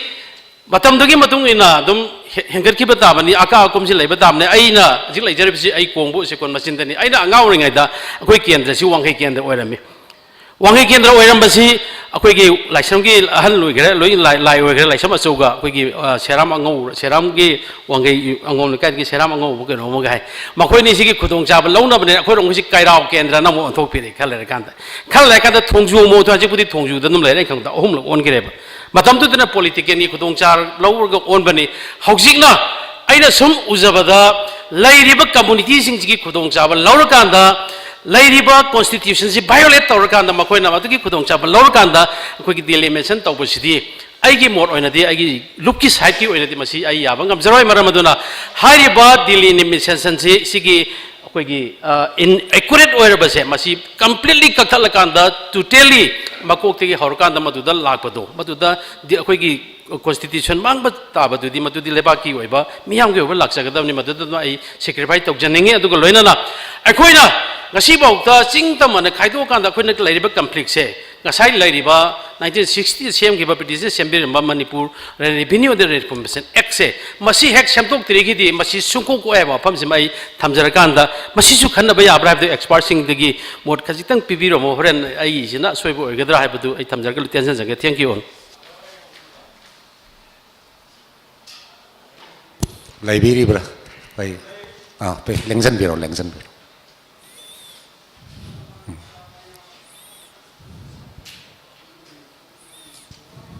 ꯃꯇꯝꯗꯨꯒꯤ ꯃꯇꯨꯡ ꯏꯟꯅ ꯑꯗꯨꯝ ꯍꯦ-, ꯍꯦꯟꯒꯠꯈꯤꯕ ꯇꯥꯕꯅꯤ, ꯑꯀꯥ ꯑꯀꯨꯝꯁꯤ ꯂꯩꯕ ꯇꯥꯕꯅꯤ꯫ ꯑꯩꯅ ꯍꯧꯖꯤꯛ ꯂꯩꯖꯔꯤꯕꯁꯤ ꯑꯩ ꯀꯣꯡꯕ ꯎꯆꯦꯛꯀꯣꯟ ꯃꯆꯤꯟꯗꯅꯤ꯫ ꯑꯩꯅ ꯑꯉꯥꯡ ꯑꯣꯏꯔꯤꯉꯩꯗ ꯑꯩꯈꯣꯏ ꯀꯦꯟꯗ꯭ꯔꯁꯤ ꯋꯥꯡꯈꯩ ꯀꯦꯟꯗ꯭ꯔ ꯑꯣꯏꯔꯝꯃꯤ꯫ ꯋꯥꯡꯈꯩ ꯀꯦꯟꯗ꯭ꯔ ꯑꯣꯏꯔꯝꯕꯁꯤ ꯑꯩꯈꯣꯏꯒꯤ ꯂꯥꯏꯁ꯭ꯔꯝꯒꯤ ꯑꯍꯜ ꯑꯣꯏꯈ꯭ꯔꯦ, ꯂꯣꯏ ꯂꯥꯏ, ꯂꯥꯏ ꯑꯣꯏꯈ꯭ꯔꯦ, ꯂꯥꯏꯁ꯭ꯔꯝ ꯑꯆꯧꯕ ꯑꯩꯈꯣꯏꯒꯤ, ꯑ, ꯁꯦꯔꯥꯝ ꯑꯉꯧ-, ꯁꯦꯔꯥꯝꯒꯤ ꯋꯥꯡꯈꯩ ꯑꯉꯣꯝ ꯂꯩꯀꯥꯏꯗꯒꯤ ꯁꯦꯔꯥꯝ ꯑꯉꯧꯕ ꯀꯩꯅꯣ ꯑꯃꯒ ꯍꯥꯏ꯫ ꯃꯈꯣꯏꯅꯤꯁꯤꯒꯤ ꯈꯨꯗꯣꯡꯆꯥꯕ ꯂꯧꯅꯕꯅꯦ ꯑꯩꯈꯣꯏꯔꯣꯝꯒꯤꯁꯤ ꯀꯩꯔꯥꯎ ꯀꯦꯟꯗ꯭ꯔꯅ ꯑꯃꯨꯛ ꯑꯣꯟꯊꯣꯛꯄꯤꯔꯦ ꯈꯔ ꯂꯩꯔꯀꯥꯟꯗ꯫ ꯈꯔ ꯂꯩꯔꯀꯥꯟꯗ ꯊꯣꯡꯖꯨ ꯑꯃꯨꯛ ꯑꯣꯟꯊꯣꯛ-, ꯍꯧꯖꯤꯛꯄꯨꯗꯤ ꯊꯣꯡꯖꯨꯗ ꯑꯗꯨꯝ ꯂꯩꯔꯦ, ꯑꯩ ꯈꯪꯕꯗ ꯑꯍꯨꯝꯂꯛ ꯑꯣꯟꯈ꯭ꯔꯦꯕ꯫ ꯃꯇꯝꯗꯨꯗꯅ ꯄꯣꯂꯤꯇꯤꯀꯦꯜꯒꯤ ꯈꯨꯗꯣꯡꯆꯥꯕ ꯂꯧꯔꯒ ꯑꯣꯟꯕꯅꯤ꯫ ꯍꯧꯖꯤꯛꯅ ꯑꯩꯅ ꯁꯨꯝ ꯎꯖꯕꯗ ꯂꯩꯔꯤꯕ ꯀꯝꯃꯨꯅꯤꯇꯤꯁꯤꯡꯁꯤꯒꯤ ꯈꯨꯗꯣꯡꯆꯥꯕ ꯂꯧꯔꯀꯥꯟꯗ, ꯂꯩꯔꯤꯕ ꯀꯣꯟꯁꯇꯤꯇ꯭ꯌꯨꯁꯟꯁꯤ ꯚꯥꯏꯑꯣꯂꯦꯠ ꯇꯧꯔꯀꯥꯟꯗ, ꯃꯈꯣꯏꯅ ꯃꯗꯨꯒꯤ ꯈꯨꯗꯣꯡꯆꯥꯕ ꯂꯧꯔꯀꯥꯟꯗ ꯑꯩꯈꯣꯏꯒꯤ ꯗꯤꯂꯤꯃꯤꯅꯦꯁꯟ ꯇꯧꯕꯁꯤꯗꯤ ꯑꯩꯒꯤ ꯃꯣꯠ ꯑꯣꯏꯅꯗꯤ, ꯑꯩꯒꯤ ꯂꯨꯞꯀꯤ ꯁꯥꯏꯠꯀꯤ ꯑꯣꯏꯅꯗꯤ ꯃꯁꯤ ꯑꯩ ꯌꯥꯕ ꯉꯝꯖꯔꯣꯏ꯫ ꯃꯔꯝ ꯑꯗꯨꯅ ꯍꯥꯏꯔꯤꯕ ꯗꯤꯂꯤꯃꯤꯅꯦꯁꯟꯁꯤ ꯁꯤꯒꯤ ꯑꯩꯈꯣꯏꯒꯤ, ꯑ, ꯏꯟ ꯑꯦꯀꯨꯔꯦꯠ ꯑꯣꯏꯔꯕꯁꯦ ꯃꯁꯤ ꯀꯝꯄ꯭ꯂꯤꯠꯂꯤ ꯀꯛꯊꯠꯂꯀꯥꯟꯗ ꯇꯣꯇꯦꯜꯂꯤ ꯃꯀꯣꯛꯇꯒꯤ ꯍꯧꯔꯀꯥꯟꯗ ꯃꯗꯨꯗ ꯂꯥꯛꯄꯗꯣ, ꯃꯗꯨꯗ ꯗꯤ-, ꯑꯩꯈꯣꯏꯒꯤ ꯀꯣꯟꯁꯇꯤꯇ꯭ꯌꯨꯁꯟ ꯃꯥꯡꯕ ꯇꯥꯕꯗꯨꯗꯤ ꯃꯗꯨꯗꯤ ꯂꯩꯕꯥꯛꯀꯤ ꯑꯣꯏꯕ ꯃꯤꯌꯥꯝꯒꯤ ꯑꯣꯏꯕ ꯂꯥꯛꯆꯒꯗꯕꯅꯤ꯫ ꯃꯗꯨꯗ ꯑꯩ ꯁꯦꯀ꯭ꯔꯤꯐꯥꯏꯁ ꯇꯧꯖꯅꯤꯡꯉꯤ꯫ ꯑꯗꯨꯒ ꯂꯣꯏꯅꯅ ꯑꯩꯈꯣꯏꯅ ꯉꯁꯤꯐꯥꯎꯗ ꯆꯤꯡ ꯇꯝ ꯑꯅ ꯈꯥꯏꯗꯣꯛꯑꯀꯥꯟꯗ ꯑꯩꯈꯣꯏꯅ ꯂꯩꯔꯤꯕ ꯀꯟꯐ꯭ꯂꯤꯛꯁꯦ ꯉꯁꯥꯏ ꯂꯩꯔꯤꯕ ꯅꯥꯏꯟꯇꯤꯟ ꯁꯤꯛꯁꯇꯤꯗ ꯁꯦꯝꯈꯤꯕ, ꯕ꯭ꯔꯤꯇꯤꯁꯅ ꯁꯦꯝꯕꯤꯔꯝꯕ ꯃꯅꯤꯄꯨꯔ ꯔꯦꯚꯤꯅ꯭ꯌꯨ ꯑꯦꯟ ꯔꯤꯐꯣꯔꯃꯦꯁꯟ ꯑꯦꯛꯁꯦ, ꯃꯁꯤ ꯍꯦꯛ ꯁꯦꯝꯗꯣꯛꯇ꯭ꯔꯤꯉꯩꯒꯤꯗꯤ ꯃꯁꯤ ꯁꯨꯡꯀꯣꯛ ꯀꯣꯛꯑꯣꯏ ꯍꯥꯏꯕ ꯋꯥꯐꯝꯁꯤꯃ ꯑꯩ ꯊꯝꯖꯔꯀꯥꯟꯗ, ꯃꯁꯤꯁꯨ ꯈꯟꯅꯕ ꯌꯥꯕ꯭ꯔꯥ ꯍꯥꯏꯕꯗꯨ ꯑꯦꯛꯁꯄꯥꯔꯠꯁꯤꯡꯗꯒꯤ ꯃꯣꯠ ꯈꯖꯤꯛꯇꯪ ꯄꯤꯕꯤꯔꯝꯃꯣ꯫ ꯍꯣꯔꯦꯟ ꯑꯩꯒꯤꯁꯤꯅ ꯑꯁꯣꯏꯕ ꯑꯣꯏꯒꯗ꯭ꯔꯥ ꯍꯥꯏꯕꯗꯨ ꯑꯩ ꯊꯝꯖꯔꯒ ꯇꯦꯟꯁꯤꯟꯖꯒꯦ꯫ Thank you all꯫ ꯂꯩꯕꯤꯔꯤꯕ꯭ꯔꯥ? ꯑꯩ, ꯑꯥ, ꯄꯦ-, ꯂꯦꯡꯁꯤꯟꯕꯤꯔꯣ, ꯂꯦꯡꯁꯤꯟꯕꯤꯔꯣ꯫ ꯎꯝ꯫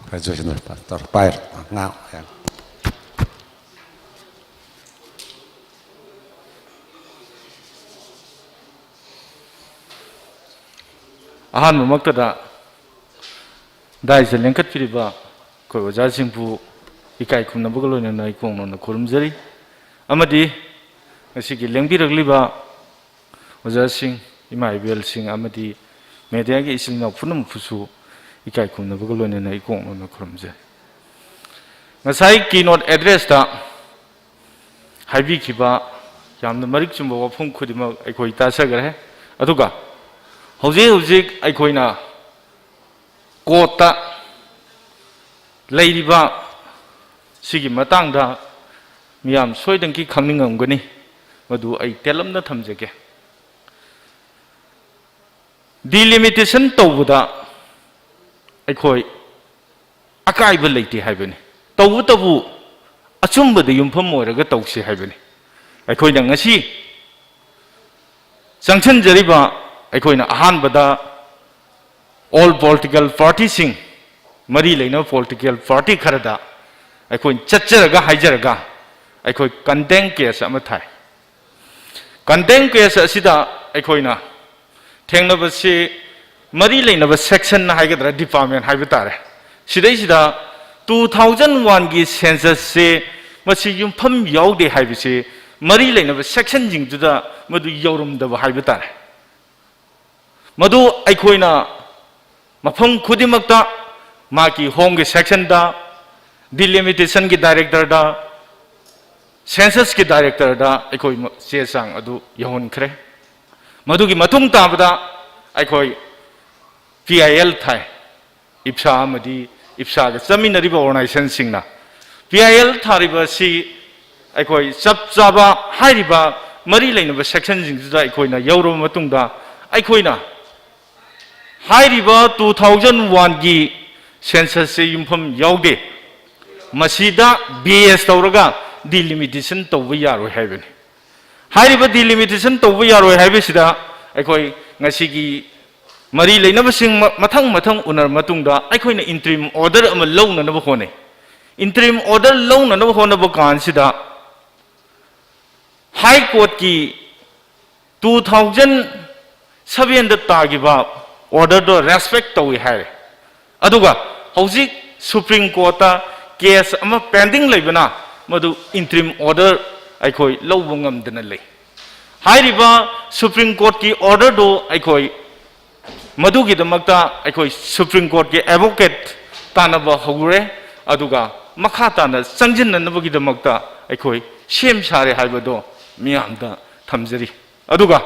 ꯈꯔ ꯆꯣꯏꯁꯤꯟꯅ ꯇꯧꯔꯣ, ꯄꯥꯏꯔꯣ, ꯉꯥꯡꯉꯣ, ꯌꯥꯔꯦ꯫ ꯑꯍꯥꯟꯕꯃꯛꯇꯗ ꯗꯥꯏꯁꯇ ꯂꯦꯡꯈꯠꯄꯤꯔꯤꯕ ꯑꯩꯈꯣꯏ ꯑꯣꯖꯥꯁꯤꯡꯕꯨ ꯏꯀꯥꯏ ꯈꯨꯝꯅꯕꯒ ꯂꯣꯏꯅꯅ ꯏꯀꯣꯛ ꯅꯣꯟꯅ ꯈꯨꯔꯨꯝꯖꯔꯤ꯫ ꯑꯃꯗꯤ ꯉꯁꯤꯒꯤ ꯂꯦꯡꯕꯤꯔꯛꯂꯤꯕ ꯑꯣꯖꯥꯁꯤꯡ, ꯏꯃꯥ ꯏꯕꯦꯜꯁꯤꯡ ꯑꯃꯗꯤ ꯃꯦꯗꯤꯌꯥꯒꯤ ꯏꯆꯤꯜ ꯏꯅꯥꯎ ꯄꯨꯝꯅꯃꯛꯄꯨꯁꯨ ꯏꯀꯥꯏ ꯈꯨꯝꯅꯕꯒ ꯂꯣꯏꯅꯅ ꯏꯀꯣꯛ ꯅꯣꯟꯅ ꯈꯨꯔꯨꯝꯖꯩ꯫ ꯉꯁꯥꯏ keynote addressꯇ ꯍꯥꯏꯕꯤꯈꯤꯕ ꯌꯥꯝꯅ ꯃꯔꯤꯛ ꯆꯨꯝꯕ ꯋꯥꯐꯝ ꯈꯨꯗꯤꯡꯃꯛ ꯑꯩꯈꯣꯏ ꯇꯥꯖꯈ꯭ꯔꯦ꯫ ꯑꯗꯨꯒ ꯍꯧꯖꯤꯛ ꯍꯧꯖꯤꯛ ꯑꯩꯈꯣꯏꯅ ꯀꯣꯔꯠꯇ ꯂꯩꯔꯤꯕ ꯁꯤꯒꯤ ꯃꯇꯥꯡꯗ ꯃꯤꯌꯥꯝ ꯁꯣꯏꯗꯅꯀꯤ ꯈꯪꯅꯤꯡꯉꯝꯒꯅꯤ, ꯃꯗꯨ ꯑꯩ ꯇꯦꯜꯂꯞꯅ ꯊꯝꯖꯒꯦ꯫ Delimitation ꯇꯧꯕꯗ ꯑꯩꯈꯣꯏ ꯑꯀꯥꯏꯕ ꯂꯩꯇꯦ ꯍꯥꯏꯕꯅꯤ꯫ ꯇꯧꯕꯇꯕꯨ ꯑꯆꯨꯝꯕꯗ ꯌꯨꯝꯐꯝ ꯑꯣꯏꯔꯒ ꯇꯧꯁꯤ ꯍꯥꯏꯕꯅꯤ꯫ ꯑꯩꯈꯣꯏꯅ ꯉꯁꯤ ꯆꯪꯁꯤꯟꯖꯔꯤꯕ, ꯑꯩꯈꯣꯏꯅ ꯑꯍꯥꯟꯕꯗ all political partyꯁꯤꯡ, ꯃꯔꯤ ꯂꯩꯅꯕ political party ꯈꯔꯗ ꯑꯩꯈꯣꯏ ꯆꯠꯆꯔꯒ ꯍꯥꯏꯖꯔꯒ ꯑꯩꯈꯣꯏ contempt case ꯑꯃ ꯊꯥꯏ꯫ Contempt case ꯑꯁꯤꯗ ꯑꯩꯈꯣꯏꯅ ꯊꯦꯡꯅꯕꯁꯤ ꯃꯔꯤ ꯂꯩꯅꯕ section ꯍꯥꯏꯒꯗ꯭ꯔꯥ, department ꯍꯥꯏꯕ ꯇꯥꯔꯦ, ꯁꯤꯗꯩꯁꯤꯗ two thousand oneꯒꯤ censusꯁꯦ ꯃꯁꯤ ꯌꯨꯝꯐꯝ ꯌꯥꯎꯗꯦ ꯍꯥꯏꯕꯁꯤ ꯃꯔꯤ ꯂꯩꯅꯕ sectionꯁꯤꯡꯗꯨꯗ ꯃꯗꯨ ꯌꯧꯔꯝꯗꯕ ꯍꯥꯏꯕ ꯇꯥꯔꯦ꯫ ꯃꯗꯨ ꯑꯩꯈꯣꯏꯅ ꯃꯐꯝ ꯈꯨꯗꯤꯡꯃꯛꯇ ꯃꯥꯒꯤ homeꯒꯤ sectionꯗ, delimitationꯒꯤ directorꯗ, censusꯀꯤ directorꯗ ꯑꯩꯈꯣꯏ ꯆꯦ ꯆꯥꯡ ꯑꯗꯨ ꯌꯧꯍꯟꯈ꯭ꯔꯦ꯫ ꯃꯗꯨꯒꯤ ꯃꯇꯨꯡ ꯇꯥꯕꯗ ꯑꯩꯈꯣꯏ ꯄꯤ ꯑꯥꯏ ꯑꯦꯜ ꯊꯥꯏ꯫ ꯏꯞꯁꯥ ꯑꯃꯗꯤ ꯏꯞꯁꯥꯒ ꯆꯠꯃꯤꯟꯅꯔꯤꯕ ꯑꯣꯔꯒꯅꯥꯏꯖꯦꯁꯟꯁꯤꯡꯅ ꯄꯤ ꯑꯥꯏ ꯑꯦꯜ ꯊꯥꯔꯤꯕ ꯑꯁꯤ ꯑꯩꯈꯣꯏ ꯆꯞ ꯆꯥꯕ ꯍꯥꯏꯔꯤꯕ ꯃꯔꯤ ꯂꯩꯅꯕ ꯁꯦꯛꯁꯟꯁꯤꯡꯁꯤꯗ ꯑꯩꯈꯣꯏꯅ ꯌꯧꯔꯕ ꯃꯇꯨꯡꯗ, ꯑꯩꯈꯣꯏꯅ ꯍꯥꯏꯔꯤꯕ ꯇꯨ ꯊꯥꯎꯖꯟ ꯋꯥꯟꯒꯤ ꯁꯦꯟꯁꯁꯁꯦ ꯌꯨꯝꯐꯝ ꯌꯥꯎꯗꯦ, ꯃꯁꯤꯗ ꯕꯦꯁ ꯇꯧꯔꯒ ꯗꯤꯂꯤꯃꯤꯇꯦꯁꯟ ꯇꯧꯕ ꯌꯥꯔꯣꯏ ꯍꯥꯏꯕꯅꯤ꯫ ꯍꯥꯏꯔꯤꯕ ꯗꯤꯂꯤꯃꯤꯇꯦꯁꯟ ꯇꯧꯕ ꯌꯥꯔꯣꯏ ꯍꯥꯏꯕꯁꯤꯗ ꯑꯩꯈꯣꯏ ꯉꯁꯤꯒꯤ ꯃꯔꯤ ꯂꯩꯅꯕꯁꯤꯡ ꯃ-, ꯃꯊꯪ ꯃꯊꯪ ꯎꯅꯔ ꯃꯇꯨꯡꯗ ꯑꯩꯈꯣꯏꯅ ꯏꯟꯇ꯭ꯔꯤꯝ ꯑꯣꯔꯗꯔ ꯑꯃ ꯂꯧꯅꯅꯕ ꯍꯣꯠꯅꯩ꯫ ꯏꯟꯇ꯭ꯔꯤꯝ ꯑꯣꯔꯗꯔ ꯂꯧꯅꯅꯕ ꯍꯣꯠꯅꯕ ꯀꯥꯟꯁꯤꯗ ꯍꯥꯏ ꯀꯣꯔꯠꯀꯤ ꯇꯨ ꯊꯥꯎꯖꯟ ꯁꯚꯦꯟꯗ ꯇꯥꯈꯤꯕ ꯑꯣꯔꯗꯔꯗꯣ ꯔꯦꯁꯄꯦꯛ ꯇꯧꯏ ꯍꯥꯏꯔꯦ꯫ ꯑꯗꯨꯒ ꯍꯧꯖꯤꯛ ꯁꯨꯄ꯭ꯔꯤꯝ ꯀꯣꯔꯠꯇ ꯀꯦꯁ ꯑꯃ ꯄꯦꯟꯗꯤꯡ ꯂꯩꯕꯅ ꯃꯗꯨ ꯏꯟꯇ꯭ꯔꯤꯝ ꯑꯣꯔꯗꯔ ꯑꯩꯈꯣꯏ ꯂꯧꯕ ꯉꯝꯗꯅ ꯂꯩ꯫ ꯍꯥꯏꯔꯤꯕ ꯁꯨꯄ꯭ꯔꯤꯝ ꯀꯣꯔꯠꯀꯤ ꯑꯣꯔꯗꯔꯗꯨ ꯑꯩꯈꯣꯏ ꯃꯗꯨꯒꯤꯗꯃꯛꯇ ꯑꯩꯈꯣꯏ ꯁꯨꯄ꯭ꯔꯤꯝ ꯀꯣꯔꯠꯀꯤ ꯑꯦꯗꯚꯣꯀꯦꯠ ꯇꯥꯟꯅꯕ ꯍꯧꯔꯦ, ꯑꯗꯨꯒ ꯃꯈꯥ ꯇꯥꯅ ꯆꯪꯁꯤꯟꯅꯅꯕꯒꯤꯗꯃꯛꯇ ꯑꯩꯈꯣꯏ ꯁꯦꯝ ꯁꯥꯔꯦ ꯍꯥꯏꯕꯗꯣ ꯃꯤꯌꯥꯝꯗ ꯊꯝꯖꯔꯤ꯫ ꯑꯗꯨꯒ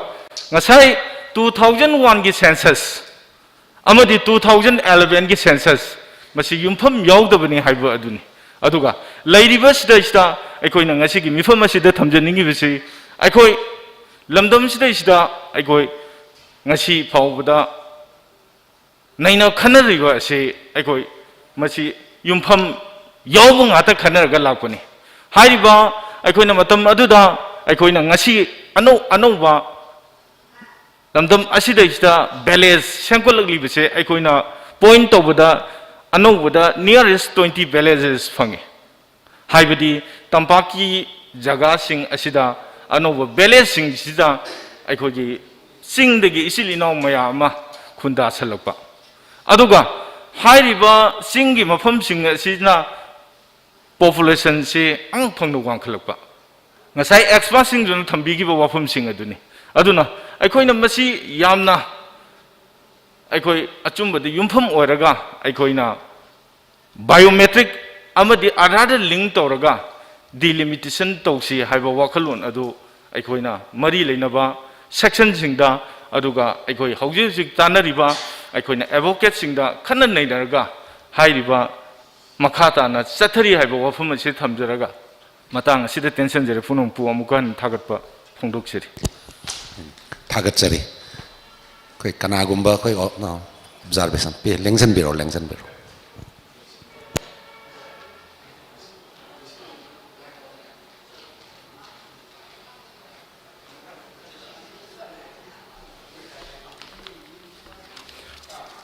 ꯉꯁꯥꯏ ꯇꯨ ꯊꯥꯎꯖꯟ ꯋꯥꯟꯒꯤ ꯁꯦꯟꯁꯁ ꯑꯃꯗꯤ ꯇꯨ ꯊꯥꯎꯖꯟ ꯑꯦꯂꯚꯦꯟꯒꯤ ꯁꯦꯟꯁꯁ, ꯃꯁꯤ ꯌꯨꯝꯐꯝ ꯌꯥꯎꯗꯕꯅꯤ ꯍꯥꯏꯕ ꯑꯗꯨꯅꯤ꯫ ꯑꯗꯨꯒ ꯂꯩꯔꯤꯕ ꯁꯤꯗꯩꯁꯤꯗ ꯑꯩꯈꯣꯏꯅ ꯉꯁꯤꯒꯤ ꯃꯤꯐꯝ ꯑꯁꯤꯗ ꯊꯝꯖꯅꯤꯡꯉꯤꯕꯁꯤ, ꯑꯩꯈꯣꯏ ꯂꯝꯗꯝꯁꯤꯗꯩꯁꯤꯗ ꯑꯩꯈꯣꯏ ꯉꯁꯤ ꯐꯥꯎꯕꯗ ꯅꯩꯅ ꯈꯟꯅꯔꯤꯕ ꯑꯁꯤ ꯑꯩꯈꯣꯏ ꯃꯁꯤ ꯌꯨꯝꯐꯝ ꯌꯥꯎꯕ ꯉꯥꯛꯇ ꯈꯟꯅꯔꯒ ꯂꯥꯛꯄꯅꯤ꯫ ꯍꯥꯏꯔꯤꯕ ꯑꯩꯈꯣꯏꯅ ꯃꯇꯝ ꯑꯗꯨꯗ ꯑꯩꯈꯣꯏꯅ ꯉꯁꯤ ꯑꯅꯧ-, ꯑꯅꯧꯕ ꯂꯝꯗꯝ ꯑꯁꯤꯗꯩꯁꯤꯗ ꯚꯤꯂꯦꯖ ꯁꯦꯝꯒꯠꯂꯛꯂꯤꯕꯁꯦ ꯑꯩꯈꯣꯏꯅ ꯄꯣꯏꯟ ꯇꯧꯕꯗ ꯑꯅꯧꯕꯗ nearest twenty villages ꯐꯪꯉꯤ꯫ ꯍꯥꯏꯕꯗꯤ ꯇꯝꯄꯥꯛꯀꯤ ꯖꯒꯥꯁꯤꯡ ꯑꯁꯤꯗ ꯑꯅꯧꯕ ꯚꯤꯂꯦꯖꯁꯤꯡꯁꯤꯗ ꯑꯩꯈꯣꯏꯒꯤ ꯆꯤꯡꯗꯒꯤ ꯏꯆꯤꯜ ꯏꯅꯥꯎ ꯃꯌꯥꯝ ꯑꯃ ꯈꯨꯟꯗꯥꯁꯜꯂꯛꯄ꯫ ꯑꯗꯨꯒ ꯍꯥꯏꯔꯤꯕ ꯆꯤꯡꯒꯤ ꯃꯐꯝꯁꯤꯡ ꯑꯁꯤꯅ ꯄꯣꯄꯨꯂꯦꯁꯟꯁꯤ ꯑꯉꯛ ꯐꯪꯅ ꯋꯥꯡꯈꯠꯂꯛꯄ꯫ ꯉꯁꯥꯏ ꯑꯦꯛꯁꯄꯔꯠꯁꯤꯡꯗꯨꯅ ꯊꯝꯕꯤꯈꯤꯕ ꯋꯥꯐꯝꯁꯤꯡ ꯑꯗꯨꯅꯤ꯫ ꯑꯗꯨꯅ ꯑꯩꯈꯣꯏꯅ ꯃꯁꯤ ꯌꯥꯝꯅ ꯑꯩꯈꯣꯏ ꯑꯆꯨꯝꯕꯗ ꯌꯨꯝꯐꯝ ꯑꯣꯏꯔꯒ ꯑꯩꯈꯣꯏꯅ ꯕꯥꯏꯑꯣꯃꯦꯇ꯭ꯔꯤꯛ ꯑꯃꯗꯤ ꯑꯥꯙꯥꯔꯗ ꯂꯤꯡ ꯇꯧꯔꯒ ꯗꯤꯂꯤꯃꯤꯇꯦꯁꯟ ꯇꯧꯁꯤ ꯍꯥꯏꯕ ꯋꯥꯈꯜꯂꯣꯟ ꯑꯗꯨ ꯑꯩꯈꯣꯏꯅ ꯃꯔꯤ ꯂꯩꯅꯕ ꯁꯦꯛꯁꯟꯁꯤꯡꯗ, ꯑꯗꯨꯒ ꯑꯩꯈꯣꯏ ꯍꯧꯖꯤꯛ ꯍꯧꯖꯤꯛ ꯇꯥꯟꯅꯔꯤꯕ ꯑꯩꯈꯣꯏꯅ ꯑꯦꯗꯚꯣꯀꯦꯠꯁꯤꯡꯗ ꯈꯟꯅ ꯅꯩꯅꯔꯒ ꯍꯥꯏꯔꯤꯕ ꯃꯈꯥ ꯇꯥꯅ ꯆꯠꯊꯔꯤ ꯍꯥꯏꯕ ꯋꯥꯐꯝ ꯑꯁꯤ ꯊꯝꯖꯔꯒ, ꯃꯇꯥꯡ ꯑꯁꯤꯗ ꯇꯦꯟꯁꯤꯟꯖꯔꯦ꯫ ꯄꯨꯝꯅꯃꯛꯄꯨ ꯑꯃꯨꯛꯀ ꯍꯟꯅ ꯊꯥꯒꯠꯄ ꯐꯣꯡꯗꯣꯛꯆꯔꯤ꯫ ꯊꯥꯒꯠꯆꯔꯤ꯫ ꯑꯩꯈꯣꯏ ꯀꯅꯥꯒꯨꯝꯕ ꯑꯩꯈꯣꯏ ꯑꯣ-, ꯅꯣ, ꯑꯣꯕꯖꯥꯔꯕꯦꯁꯟ ꯄꯤ-, ꯂꯦꯡꯁꯤꯟꯕꯤꯔꯣ, ꯂꯦꯡꯁꯤꯟꯕꯤꯔꯣ꯫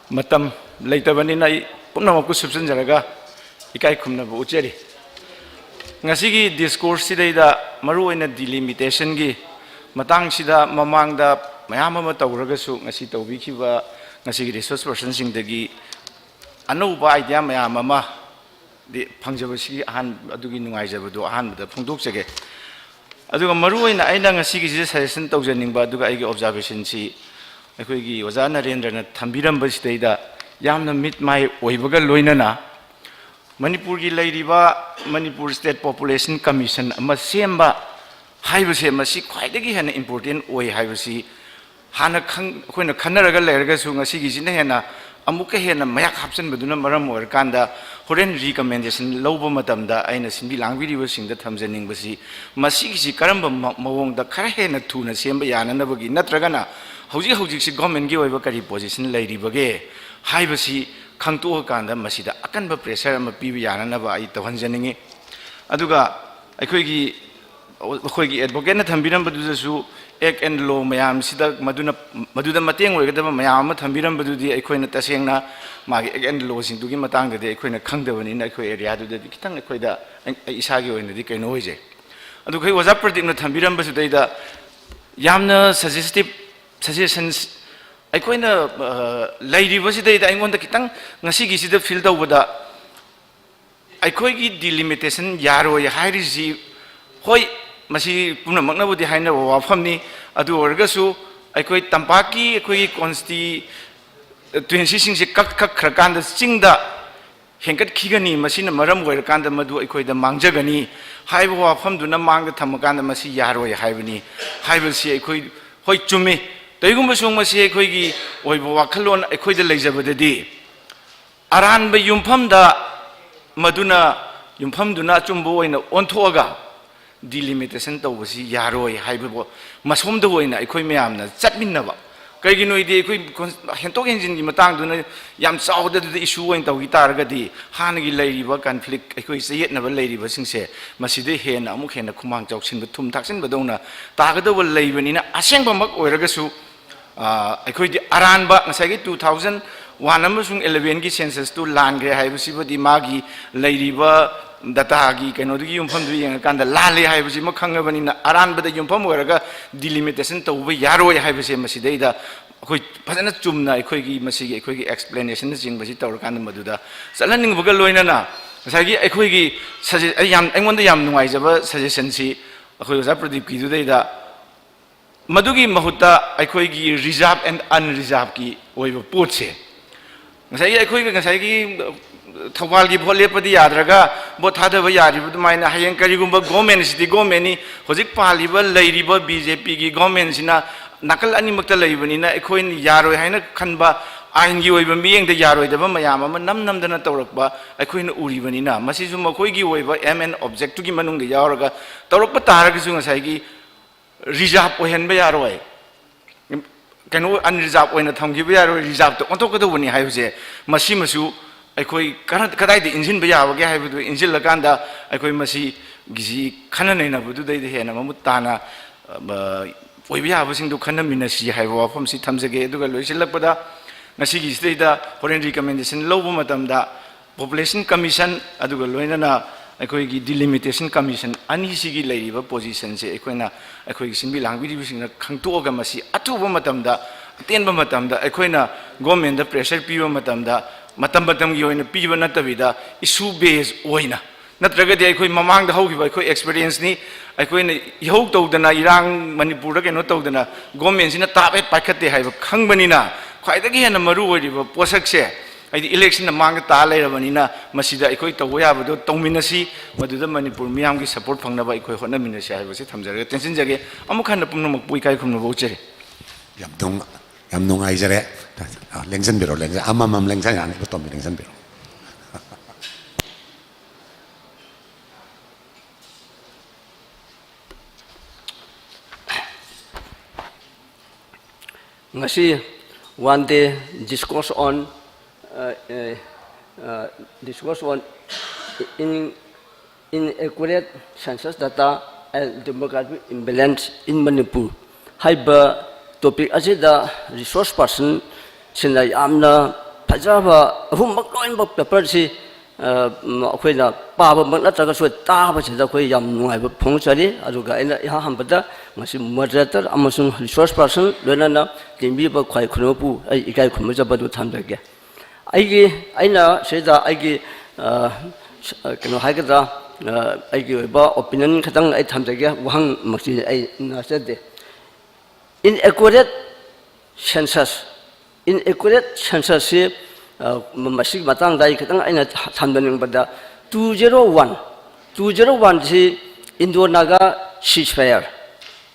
ꯃꯇꯝ ꯂꯩꯇꯕꯅꯤꯅ ꯑꯩ ꯄꯨꯝꯅꯃꯛꯄꯨ ꯁꯨꯞꯆꯟꯖꯔꯒ ꯏꯀꯥꯏ ꯈꯨꯝꯅꯕ ꯎꯠꯆꯔꯤ꯫ ꯉꯁꯤꯒꯤ ꯗꯤꯁꯀꯣꯔꯁꯁꯤꯗꯩꯗ ꯃꯔꯨꯑꯣꯏꯅ ꯗꯤꯂꯤꯃꯤꯇꯦꯁꯟꯒꯤ ꯃꯇꯥꯡꯁꯤꯗ ꯃꯃꯥꯡꯗ ꯃꯌꯥꯝ ꯑꯃ ꯇꯧꯔꯒꯁꯨ, ꯉꯁꯤ ꯇꯧꯕꯤꯈꯤꯕ ꯉꯁꯤꯒꯤ ꯔꯤꯁꯣꯔꯁ ꯄꯔꯁꯟꯁꯤꯡꯗꯒꯤ ꯑꯅꯧꯕ ꯑꯥꯏꯗꯤꯌꯥ ꯃꯌꯥꯝ ꯑꯃ ꯗꯤ ꯐꯪꯖꯕꯁꯤꯒꯤ ꯑꯍꯥꯟ-, ꯑꯗꯨꯒꯤ ꯅꯨꯡꯉꯥꯏꯖꯕꯗꯣ ꯑꯍꯥꯟꯕꯗ ꯐꯣꯡꯗꯣꯛꯆꯒꯦ꯫ ꯑꯗꯨꯒ ꯃꯔꯨꯑꯣꯏꯅ ꯑꯩꯅ ꯉꯁꯤꯒꯤꯁꯤꯗ ꯁꯖꯦꯁꯟ ꯇꯧꯖꯅꯤꯡꯕ, ꯑꯗꯨꯒ ꯑꯩꯒꯤ ꯑꯣꯕꯖꯥꯔꯕꯦꯁꯟꯁꯤ ꯑꯩꯈꯣꯏꯒꯤ ꯑꯣꯖꯥ ꯅꯔꯦꯟꯗ꯭ꯔꯅ ꯊꯝꯕꯤꯔꯝꯕꯁꯤꯗꯩꯗ ꯌꯥꯝꯅ ꯃꯤꯠ ꯃꯥꯏ ꯑꯣꯏꯕꯒ ꯂꯣꯏꯅꯅ, ꯃꯅꯤꯄꯨꯔꯒꯤ ꯂꯩꯔꯤꯕ ꯃꯅꯤꯄꯨꯔ ꯁ꯭ꯇꯦꯠ ꯄꯣꯄꯨꯂꯦꯁꯟ ꯀꯃꯤꯁꯟ ꯑꯃ ꯁꯦꯝꯕ ꯍꯥꯏꯕꯁꯦ ꯃꯁꯤ ꯈ꯭ꯋꯥꯏꯗꯒꯤ ꯍꯦꯟꯅ ꯏꯝꯄꯣꯔꯇꯦꯟ ꯑꯣꯏ ꯍꯥꯏꯕꯁꯤ ꯍꯥꯟꯅ ꯈꯪ-, ꯑꯩꯈꯣꯏꯅ ꯈꯟꯅꯔꯒ ꯂꯩꯔꯒꯁꯨ, ꯉꯁꯤꯒꯤꯁꯤꯅ ꯍꯦꯟꯅ ꯑꯃꯨꯛꯀ ꯍꯦꯟꯅ ꯃꯌꯥꯛ ꯍꯥꯞꯆꯤꯟꯕꯗꯨꯅ ꯃꯔꯝ ꯑꯣꯏꯔꯀꯥꯟꯗ, ꯍꯣꯔꯦꯟ ꯔꯤꯀꯃꯦꯟꯗꯦꯁꯟ ꯂꯧꯕ ꯃꯇꯝꯗ ꯑꯩꯅ ꯁꯤꯟꯕꯤ ꯂꯥꯡꯕꯤꯔꯤꯕꯁꯤꯡꯗ ꯊꯝꯖꯅꯤꯡꯕꯁꯤ, ꯃꯁꯤꯒꯤꯁꯤ ꯀꯔꯝꯕ ꯃ-, ꯃꯑꯣꯡꯗ ꯈꯔ ꯍꯦꯟꯅ ꯊꯨꯅ ꯁꯦꯝꯕ ꯌꯥꯅꯅꯕꯒꯤ, ꯅꯠꯇ꯭ꯔꯒꯅ ꯍꯧꯖꯤꯛ ꯍꯧꯖꯤꯛꯁꯤ ꯒꯣꯔꯃꯦꯟꯒꯤ ꯑꯣꯏꯕ ꯀꯔꯤ ꯄꯣꯖꯤꯁꯟ ꯂꯩꯔꯤꯕꯒꯦ ꯍꯥꯏꯕꯁꯤ ꯈꯪꯇꯣꯛꯑꯀꯥꯟꯗ ꯃꯁꯤꯗ ꯑꯀꯟꯕ ꯄ꯭ꯔꯦꯁꯔ ꯑꯃ ꯄꯤꯕ ꯌꯥꯅꯅꯕ ꯑꯩ ꯇꯧꯍꯟꯖꯅꯤꯡꯉꯤ꯫ ꯑꯗꯨꯒ ꯑꯩꯈꯣꯏꯒꯤ ꯑꯩꯈꯣꯏꯒꯤ ꯑꯦꯗꯚꯣꯀꯦꯠꯅ ꯊꯝꯕꯤꯔꯝꯕꯗꯨꯗꯁꯨ ꯑꯦꯛ ꯑꯦꯟ ꯂꯣ ꯃꯌꯥꯝꯁꯤꯗ, ꯃꯗꯨꯅ, ꯃꯗꯨꯗ ꯃꯇꯦꯡ ꯑꯣꯏꯒꯗꯕ ꯃꯌꯥꯝ ꯑꯃ ꯊꯝꯕꯤꯔꯝꯕꯗꯨꯗꯤ, ꯑꯩꯈꯣꯏꯅ ꯇꯁꯦꯡꯅ ꯃꯥꯒꯤ ꯑꯦꯛ ꯑꯦꯟ ꯂꯣꯁꯤꯡꯗꯨꯒꯤ ꯃꯇꯥꯡꯗꯗꯤ ꯑꯩꯈꯣꯏꯅ ꯈꯪꯗꯕꯅꯤꯅ, ꯑꯩꯈꯣꯏ ꯑꯦꯔꯤꯌꯥꯗꯨꯗꯗꯤ ꯈꯤꯇꯪ ꯑꯩꯈꯣꯏꯗ, ꯑꯩ, ꯑꯩ ꯏꯁꯥꯒꯤ ꯑꯣꯏꯅꯗꯤ ꯀꯩꯅꯣ ꯑꯣꯏꯖꯩ꯫ ꯑꯗꯨꯒ ꯑꯩꯈꯣꯏ ꯑꯣꯖꯥ ꯄ꯭ꯔꯗꯤꯞꯅ ꯊꯝꯕꯤꯔꯝꯕꯁꯤꯗꯩꯗ ꯌꯥꯝꯅ ꯁꯖꯦꯁꯇꯤꯞ ꯁꯖꯦꯁꯟꯁ, ꯑꯩꯈꯣꯏꯅ, ꯑ, ꯂꯩꯔꯤꯕꯁꯤꯗꯩꯗ ꯑꯩꯉꯣꯟꯗ ꯈꯤꯇꯪ ꯉꯁꯤꯒꯤꯁꯤꯗ ꯐꯤꯜ ꯇꯧꯕꯗ, ꯑꯩꯈꯣꯏꯒꯤ ꯗꯤꯂꯤꯃꯤꯇꯦꯁꯟ ꯌꯥꯔꯣꯏ ꯍꯥꯏꯔꯤꯁꯤ, ꯍꯣꯏ, ꯃꯁꯤ ꯄꯨꯝꯅꯃꯛꯅꯕꯨꯗꯤ ꯍꯥꯏꯅꯕ ꯋꯥꯐꯝꯅꯤ꯫ ꯑꯗꯨ ꯑꯣꯏꯔꯒꯁꯨ ꯑꯩꯈꯣꯏ ꯇꯝꯄꯥꯛꯀꯤ ꯑꯩꯈꯣꯏꯒꯤ ꯀꯣꯟꯁꯇꯤꯇ꯭ꯋꯦꯟꯁꯤꯁꯤꯡꯁꯦ ꯀꯛ-, ꯀꯛꯈ꯭ꯔꯀꯥꯟꯗ ꯆꯤꯡꯗ ꯍꯦꯟꯒꯠꯈꯤꯒꯅꯤ꯫ ꯃꯁꯤꯅ ꯃꯔꯝ ꯑꯣꯏꯔꯀꯥꯟꯗ ꯃꯗꯨ ꯑꯩꯈꯣꯏꯗ ꯃꯥꯡꯖꯒꯅꯤ ꯍꯥꯏꯕ ꯋꯥꯐꯝꯗꯨꯅ ꯃꯥꯡꯗ ꯊꯝꯃꯀꯥꯟꯗ ꯃꯁꯤ ꯌꯥꯔꯣꯏ ꯍꯥꯏꯕꯅꯤ ꯍꯥꯏꯕꯁꯤ ꯑꯩꯈꯣꯏ, ꯍꯣꯏ, ꯆꯨꯝꯃꯤ꯫ ꯀꯔꯤꯒꯨꯝꯕ ꯁꯨꯝ ꯃꯁꯤ ꯑꯩꯈꯣꯏꯒꯤ ꯑꯣꯏꯕ ꯋꯥꯈꯜꯂꯣꯟ ꯑꯩꯈꯣꯏꯗ ꯂꯩꯖꯕꯗꯗꯤ, ꯑꯔꯥꯟꯕ ꯌꯨꯝꯐꯝꯗ ꯃꯗꯨꯅ, ꯌꯨꯝꯐꯝꯗꯨꯅ ꯑꯆꯨꯝꯕ ꯑꯣꯏꯅ ꯑꯣꯟꯊꯣꯛꯑꯒ delimitation ꯇꯧꯕꯁꯤ ꯌꯥꯔꯣꯏ ꯍꯥꯏꯕꯕꯨ ꯃꯁꯣꯝꯗ ꯑꯣꯏꯅ ꯑꯩꯈꯣꯏ ꯃꯌꯥꯝꯅ ꯆꯠꯃꯤꯟꯅꯕ꯫ ꯀꯩꯒꯤꯅꯣ ꯍꯥꯏꯗꯤ ꯑꯩꯈꯣꯏ ꯀꯣꯟ-, ꯍꯦꯟꯇꯣꯛ ꯍꯦꯟꯖꯤꯟꯒꯤ ꯃꯇꯥꯡꯗꯨꯅ ꯌꯥꯝ ꯆꯥꯎꯗ ꯑꯗꯨꯗ issue ꯑꯣꯏꯅ ꯇꯧꯈꯤ ꯇꯥꯔꯒꯗꯤ, ꯍꯥꯟꯅꯒꯤ ꯂꯩꯔꯤꯕ conflict, ꯑꯩꯈꯣꯏ ꯆꯌꯦꯠꯅꯕ ꯂꯩꯔꯤꯕꯁꯤꯡꯁꯦ ꯃꯁꯤꯗ ꯍꯦꯟꯅ ꯑꯃꯨꯛ ꯍꯦꯟꯅ ꯈꯨꯃꯥꯡ ꯆꯥꯎꯁꯤꯟꯕ, ꯊꯨꯝ ꯊꯥꯛꯆꯤꯟꯕꯗꯧꯅ ꯇꯥꯒꯗꯧꯕ ꯂꯩꯕꯅꯤꯅ, ꯑꯁꯦꯡꯕꯃꯛ ꯑꯣꯏꯔꯒꯁꯨ, ꯑ, ꯑꯩꯈꯣꯏꯗꯤ ꯑꯔꯥꯟꯕ, ꯉꯁꯥꯏꯒꯤ two thousand one ꯑꯃꯁꯨꯡ elevenꯒꯤ censusꯇꯨ ꯂꯥꯟꯈ꯭ꯔꯦ ꯍꯥꯏꯕꯁꯤꯕꯨꯗꯤ ꯃꯥꯒꯤ ꯂꯩꯔꯤꯕ dataꯒꯤ ꯀꯩꯅꯣꯗꯨꯒꯤ ꯌꯨꯝꯐꯝꯗꯨ ꯌꯦꯡꯉꯀꯥꯟꯗ ꯂꯥꯜꯂꯦ ꯍꯥꯏꯕꯁꯤꯃ ꯈꯪꯉꯕꯅꯤꯅ, ꯑꯔꯥꯟꯕꯗ ꯌꯨꯝꯐꯝ ꯑꯣꯏꯔꯒ delimitation ꯇꯧꯕ ꯌꯥꯔꯣꯏ ꯍꯥꯏꯕꯁꯦ ꯃꯁꯤꯗꯩꯗ ꯑꯩꯈꯣꯏ ꯐꯖꯅ ꯆꯨꯝꯅ ꯑꯩꯈꯣꯏꯒꯤ ꯃꯁꯤꯒꯤ ꯑꯩꯈꯣꯏꯒꯤ explanationꯅꯆꯤꯡꯕꯁꯤ ꯇꯧꯔꯀꯥꯟꯗ ꯃꯗꯨꯗ ꯆꯠꯍꯟꯅꯤꯡꯕꯒ ꯂꯣꯏꯅꯅ, ꯉꯁꯥꯏꯒꯤ ꯑꯩꯈꯣꯏꯒꯤ sugge-, ꯑꯩ ꯌꯥꯝ, ꯑꯩꯉꯣꯟꯗ ꯌꯥꯝ ꯅꯨꯡꯉꯥꯏꯖꯕ suggestionꯁꯤ ꯑꯩꯈꯣꯏ ꯑꯣꯖꯥ ꯄ꯭ꯔꯗꯤꯞꯀꯤꯗꯨꯗꯩꯗ, ꯃꯗꯨꯒꯤ ꯃꯍꯨꯠꯇ ꯑꯩꯈꯣꯏꯒꯤ reserve and unreservedꯀꯤ ꯑꯣꯏꯕ ꯄꯣꯠꯁꯦ, ꯉꯁꯥꯏꯒꯤ ꯑꯩꯈꯣꯏꯒꯤ, ꯉꯁꯥꯏꯒꯤ ꯊꯧꯕꯥꯜꯒꯤ vote ꯂꯦꯞꯄꯗꯤ ꯌꯥꯗ꯭ꯔꯒ vote ꯊꯥꯗꯕ ꯌꯥꯔꯤꯕ ꯑꯗꯨꯃꯥꯏꯅ, ꯍꯌꯦꯡ ꯀꯔꯤꯒꯨꯝꯕ governmentꯁꯤꯗꯤ governmentꯅꯤ, ꯍꯧꯖꯤꯛ ꯄꯥꯜꯂꯤꯕ ꯂꯩꯔꯤꯕ BJPꯒꯤ governmentꯁꯤꯅ ꯅꯥꯀꯜ ꯑꯅꯤꯃꯛꯇ ꯂꯩꯕꯅꯤꯅ, ꯑꯩꯈꯣꯏꯅ ꯌꯥꯔꯣꯏ ꯍꯥꯏꯅ ꯈꯟꯕ, ꯑꯥꯏꯟꯒꯤ ꯑꯣꯏꯕ ꯃꯤꯠꯌꯦꯡꯗ ꯌꯥꯔꯣꯏꯗꯕ ꯃꯌꯥꯝ ꯑꯃ ꯅꯝ ꯅꯝꯗꯅ ꯇꯧꯔꯛꯄ ꯑꯩꯈꯣꯏꯅ ꯎꯔꯤꯕꯅꯤꯅ, ꯃꯁꯤꯁꯨ ꯃꯈꯣꯏꯒꯤ ꯑꯣꯏꯕ aim and objectiveꯀꯤ ꯃꯅꯨꯡꯗ ꯌꯥꯎꯔꯒ ꯇꯧꯔꯛꯄ ꯇꯥꯔꯒꯁꯨ, ꯉꯁꯥꯏꯒꯤ reserve ꯑꯣꯏꯍꯟꯕ ꯌꯥꯔꯣꯏ, ꯀꯩꯅꯣ, unreserved ꯑꯣꯏꯅ ꯊꯝꯈꯤꯕ ꯌꯥꯔꯣꯏ, reservedꯇ ꯑꯣꯟꯊꯣꯛꯀꯗꯧꯕꯅꯤ ꯍꯥꯏꯕꯁꯦ, ꯃꯁꯤꯃꯁꯨ ꯑꯩꯈꯣꯏ ꯀꯔ-, ꯀꯗꯥꯏꯗ ꯏꯟꯁꯤꯟꯕ ꯌꯥꯕꯒꯦ ꯍꯥꯏꯕꯗꯨ ꯏꯟꯁꯤꯜꯂꯀꯥꯟꯗ, ꯑꯩꯈꯣꯏ ꯃꯁꯤꯒꯤꯁꯤ ꯈꯟꯅ ꯅꯩꯅꯕꯗꯨꯗꯩꯗ ꯍꯦꯟꯅ ꯃꯃꯨꯠ ꯇꯥꯅ, ꯑ, ꯑꯣꯏꯕ ꯌꯥꯕꯁꯤꯡꯗꯨ ꯈꯟꯅꯃꯤꯟꯅꯁꯤ ꯍꯥꯏꯕ ꯋꯥꯐꯝꯁꯤ ꯊꯝꯖꯒꯦ꯫ ꯑꯗꯨꯒ ꯂꯣꯏꯁꯤꯜꯂꯛꯄꯗ, ꯉꯁꯤꯒꯤꯁꯤꯗꯩꯗ ꯍꯣꯔꯦꯟ recommendation ꯂꯧꯕ ꯃꯇꯝꯗ, Population Commission ꯑꯗꯨꯒ ꯂꯣꯏꯅꯅ ꯑꯩꯈꯣꯏꯒꯤ Delimitation Commission ꯑꯅꯤꯁꯤꯒꯤ ꯂꯩꯔꯤꯕ positionꯁꯦ ꯑꯩꯈꯣꯏꯅ, ꯑꯩꯈꯣꯏꯒꯤ ꯁꯤꯟꯕꯤ ꯂꯥꯡꯕꯤꯔꯤꯕꯁꯤꯡꯅ ꯈꯪꯗꯣꯛꯑꯒ, ꯃꯁꯤ ꯑꯊꯨꯕ ꯃꯇꯝꯗ, ꯑꯇꯦꯟꯕ ꯃꯇꯝꯗ ꯑꯩꯈꯣꯏꯅ governmentꯇ pressure ꯄꯤꯕ ꯃꯇꯝꯗ, ꯃꯇꯝ ꯃꯇꯝꯒꯤ ꯑꯣꯏꯅ ꯄꯤꯕ ꯅꯠꯇꯕꯤꯗ, issue base ꯑꯣꯏꯅ, ꯅꯠꯇ꯭ꯔꯒꯗꯤ ꯑꯩꯈꯣꯏ ꯃꯃꯥꯡꯗ ꯍꯧꯈꯤꯕ ꯑꯩꯈꯣꯏ experienceꯅꯤ, ꯑꯩꯈꯣꯏꯅ ꯏꯍꯧ ꯇꯧꯗꯅ, ꯏꯔꯥꯡ ꯃꯅꯤꯄꯨꯔꯗ ꯀꯩꯅꯣ ꯇꯧꯗꯅ, governmentꯁꯤꯅ ꯇꯥꯞ ꯍꯦꯛ ꯄꯥꯏꯈꯠꯇꯦ ꯍꯥꯏꯕ ꯈꯪꯕꯅꯤꯅ, ꯈ꯭ꯋꯥꯏꯗꯒꯤ ꯍꯦꯟꯅ ꯃꯔꯨ ꯑꯣꯏꯔꯤꯕ ꯄꯣꯠꯁꯛꯁꯦ, ꯍꯥꯏꯗꯤ electionꯅ ꯃꯥꯡꯗ ꯇꯥ ꯂꯩꯔꯕꯅꯤꯅ, ꯃꯁꯤꯗ ꯑꯩꯈꯣꯏ ꯇꯧꯕ ꯌꯥꯕꯗꯣ ꯇꯧꯃꯤꯟꯅꯁꯤ, ꯃꯗꯨꯗ ꯃꯅꯤꯄꯨꯔ ꯃꯤꯌꯥꯝꯒꯤ support ꯐꯪꯅꯕ ꯑꯩꯈꯣꯏ ꯍꯣꯠꯅꯃꯤꯟꯅꯁꯤ ꯍꯥꯏꯕꯁꯤ ꯊꯝꯖꯔꯒ ꯇꯦꯟꯁꯤꯟꯖꯒꯦ꯫ ꯑꯃꯨꯛ ꯍꯟꯅ ꯄꯨꯝꯅꯃꯛꯄꯨ ꯏꯀꯥꯏ ꯈꯨꯝꯅꯕ ꯎꯠꯆꯔꯤ꯫ ꯌꯥꯝ ꯅꯨꯡ-, ꯌꯥꯝ ꯅꯨꯡꯉꯥꯏꯖꯔꯦ꯫ ꯑ, ꯂꯦꯡꯁꯤꯟꯕꯤꯔꯣ, ꯂꯦꯡꯁꯤꯟ-, ꯑꯃꯃꯝ ꯂꯦꯡꯁꯤꯟ ꯌꯥꯅꯤ, ꯇꯣꯝꯕꯤ ꯂꯦꯡꯁꯤꯟꯕꯤꯔꯣ꯫ ꯉꯁꯤ one day discourse on, uh, uh, uh, discourse on in inaccurate census data and demographic imbalance in Manipur ꯍꯥꯏꯕ topic ꯑꯁꯤꯗ resource person ꯁꯤꯅ ꯌꯥꯝꯅ ꯐꯖꯕ ꯑꯍꯨꯝꯃꯛ ꯂꯣꯏꯅꯃꯛ paper ꯁꯤ, ꯑ, ꯎꯝ, ꯑꯩꯈꯣꯏꯅ ꯄꯥꯕꯃꯛ ꯅꯠꯇ꯭ꯔꯒꯁꯨ ꯇꯥꯕꯁꯤꯗ ꯑꯩꯈꯣꯏ ꯌꯥꯝ ꯅꯨꯡꯉꯥꯏꯕ ꯐꯣꯡꯗꯣꯛꯆꯔꯤ꯫ ꯑꯗꯨꯒ ꯑꯩꯅ ꯏꯍꯥꯟ ꯍꯥꯟꯕꯗ ꯉꯁꯤ moderator ꯑꯃꯁꯨꯡ resource person ꯂꯣꯏꯅꯅ ꯇꯦꯡꯕꯤꯕ ꯈ꯭ꯋꯥꯏ ꯈꯨꯗꯤꯡꯃꯛꯄꯨ ꯑꯩ ꯏꯀꯥꯏ ꯈꯨꯝꯅꯖꯕ ꯑꯗꯨ ꯊꯝꯖꯒꯦ꯫ ꯑꯩꯒꯤ, ꯑꯩꯅ ꯁꯤꯗ ꯑꯩꯒꯤ, ꯑ, ꯀꯩꯅꯣ ꯍꯥꯏꯒꯗ꯭ꯔꯥ, ꯑ, ꯑꯩꯒꯤ ꯑꯣꯏꯕ opinion ꯈꯤꯇꯪ ꯑꯩ ꯊꯝꯖꯒꯦ, ꯋꯥꯍꯪꯃꯛꯇꯤ ꯑꯩ ꯅꯠꯆꯗꯦ꯫ Inaccurate census, inaccurate census ꯁꯤ, ꯑ, ꯃꯁꯤꯒꯤ ꯃꯇꯥꯡꯗ ꯑꯩ ꯈꯤꯇꯪ ꯑꯩꯅ ꯊꯝꯖꯅꯤꯡꯕꯗ, two zero one, two zero one ꯁꯤ Indo-Naga ceasefire,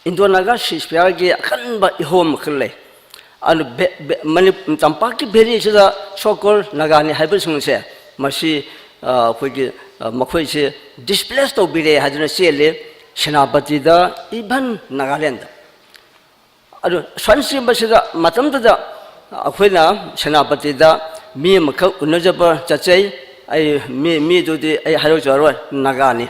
Indo-Naga ceasefire ꯒꯤ ꯑꯀꯟꯕ ꯏꯍꯣꯝ ꯑꯃꯈꯛ ꯂꯩ꯫ ꯑꯗꯨ ꯚꯦ-, ꯚꯦ-, ꯃꯅꯤ-, ꯇꯝꯄꯥꯛꯀꯤ valley ꯁꯤꯗ so called ꯅꯥꯒꯥꯅꯤ ꯍꯥꯏꯕꯁꯤꯡꯁꯦ, ꯃꯁꯤ, ꯑ, ꯑꯩꯈꯣꯏꯒꯤ, ꯑ, ꯃꯈꯣꯏꯁꯦ displace ꯇꯧꯕꯤꯔꯦ ꯍꯥꯏꯗꯨꯅ ꯆꯦꯜꯂꯤ, ꯁꯦꯅꯥꯄꯇꯤꯗ, even ꯅꯥꯒꯥꯂꯦꯟꯗ꯫ ꯑꯗꯨ ꯁ꯭ꯋꯥꯏꯅ ꯆꯦꯟꯕꯁꯤꯗ ꯃꯇꯝꯗꯨꯗ ꯑꯩꯈꯣꯏꯅ ꯁꯦꯅꯥꯄꯇꯤꯗ ꯃꯤ ꯑꯃꯈꯛ ꯎꯅꯖꯕ ꯆꯠꯆꯩ꯫ ꯑꯩ ꯃꯤ, ꯃꯤꯗꯨꯗꯤ ꯑꯩ ꯍꯥꯏꯔꯛꯆꯔꯣꯏ, ꯅꯥꯒꯥꯅꯤ꯫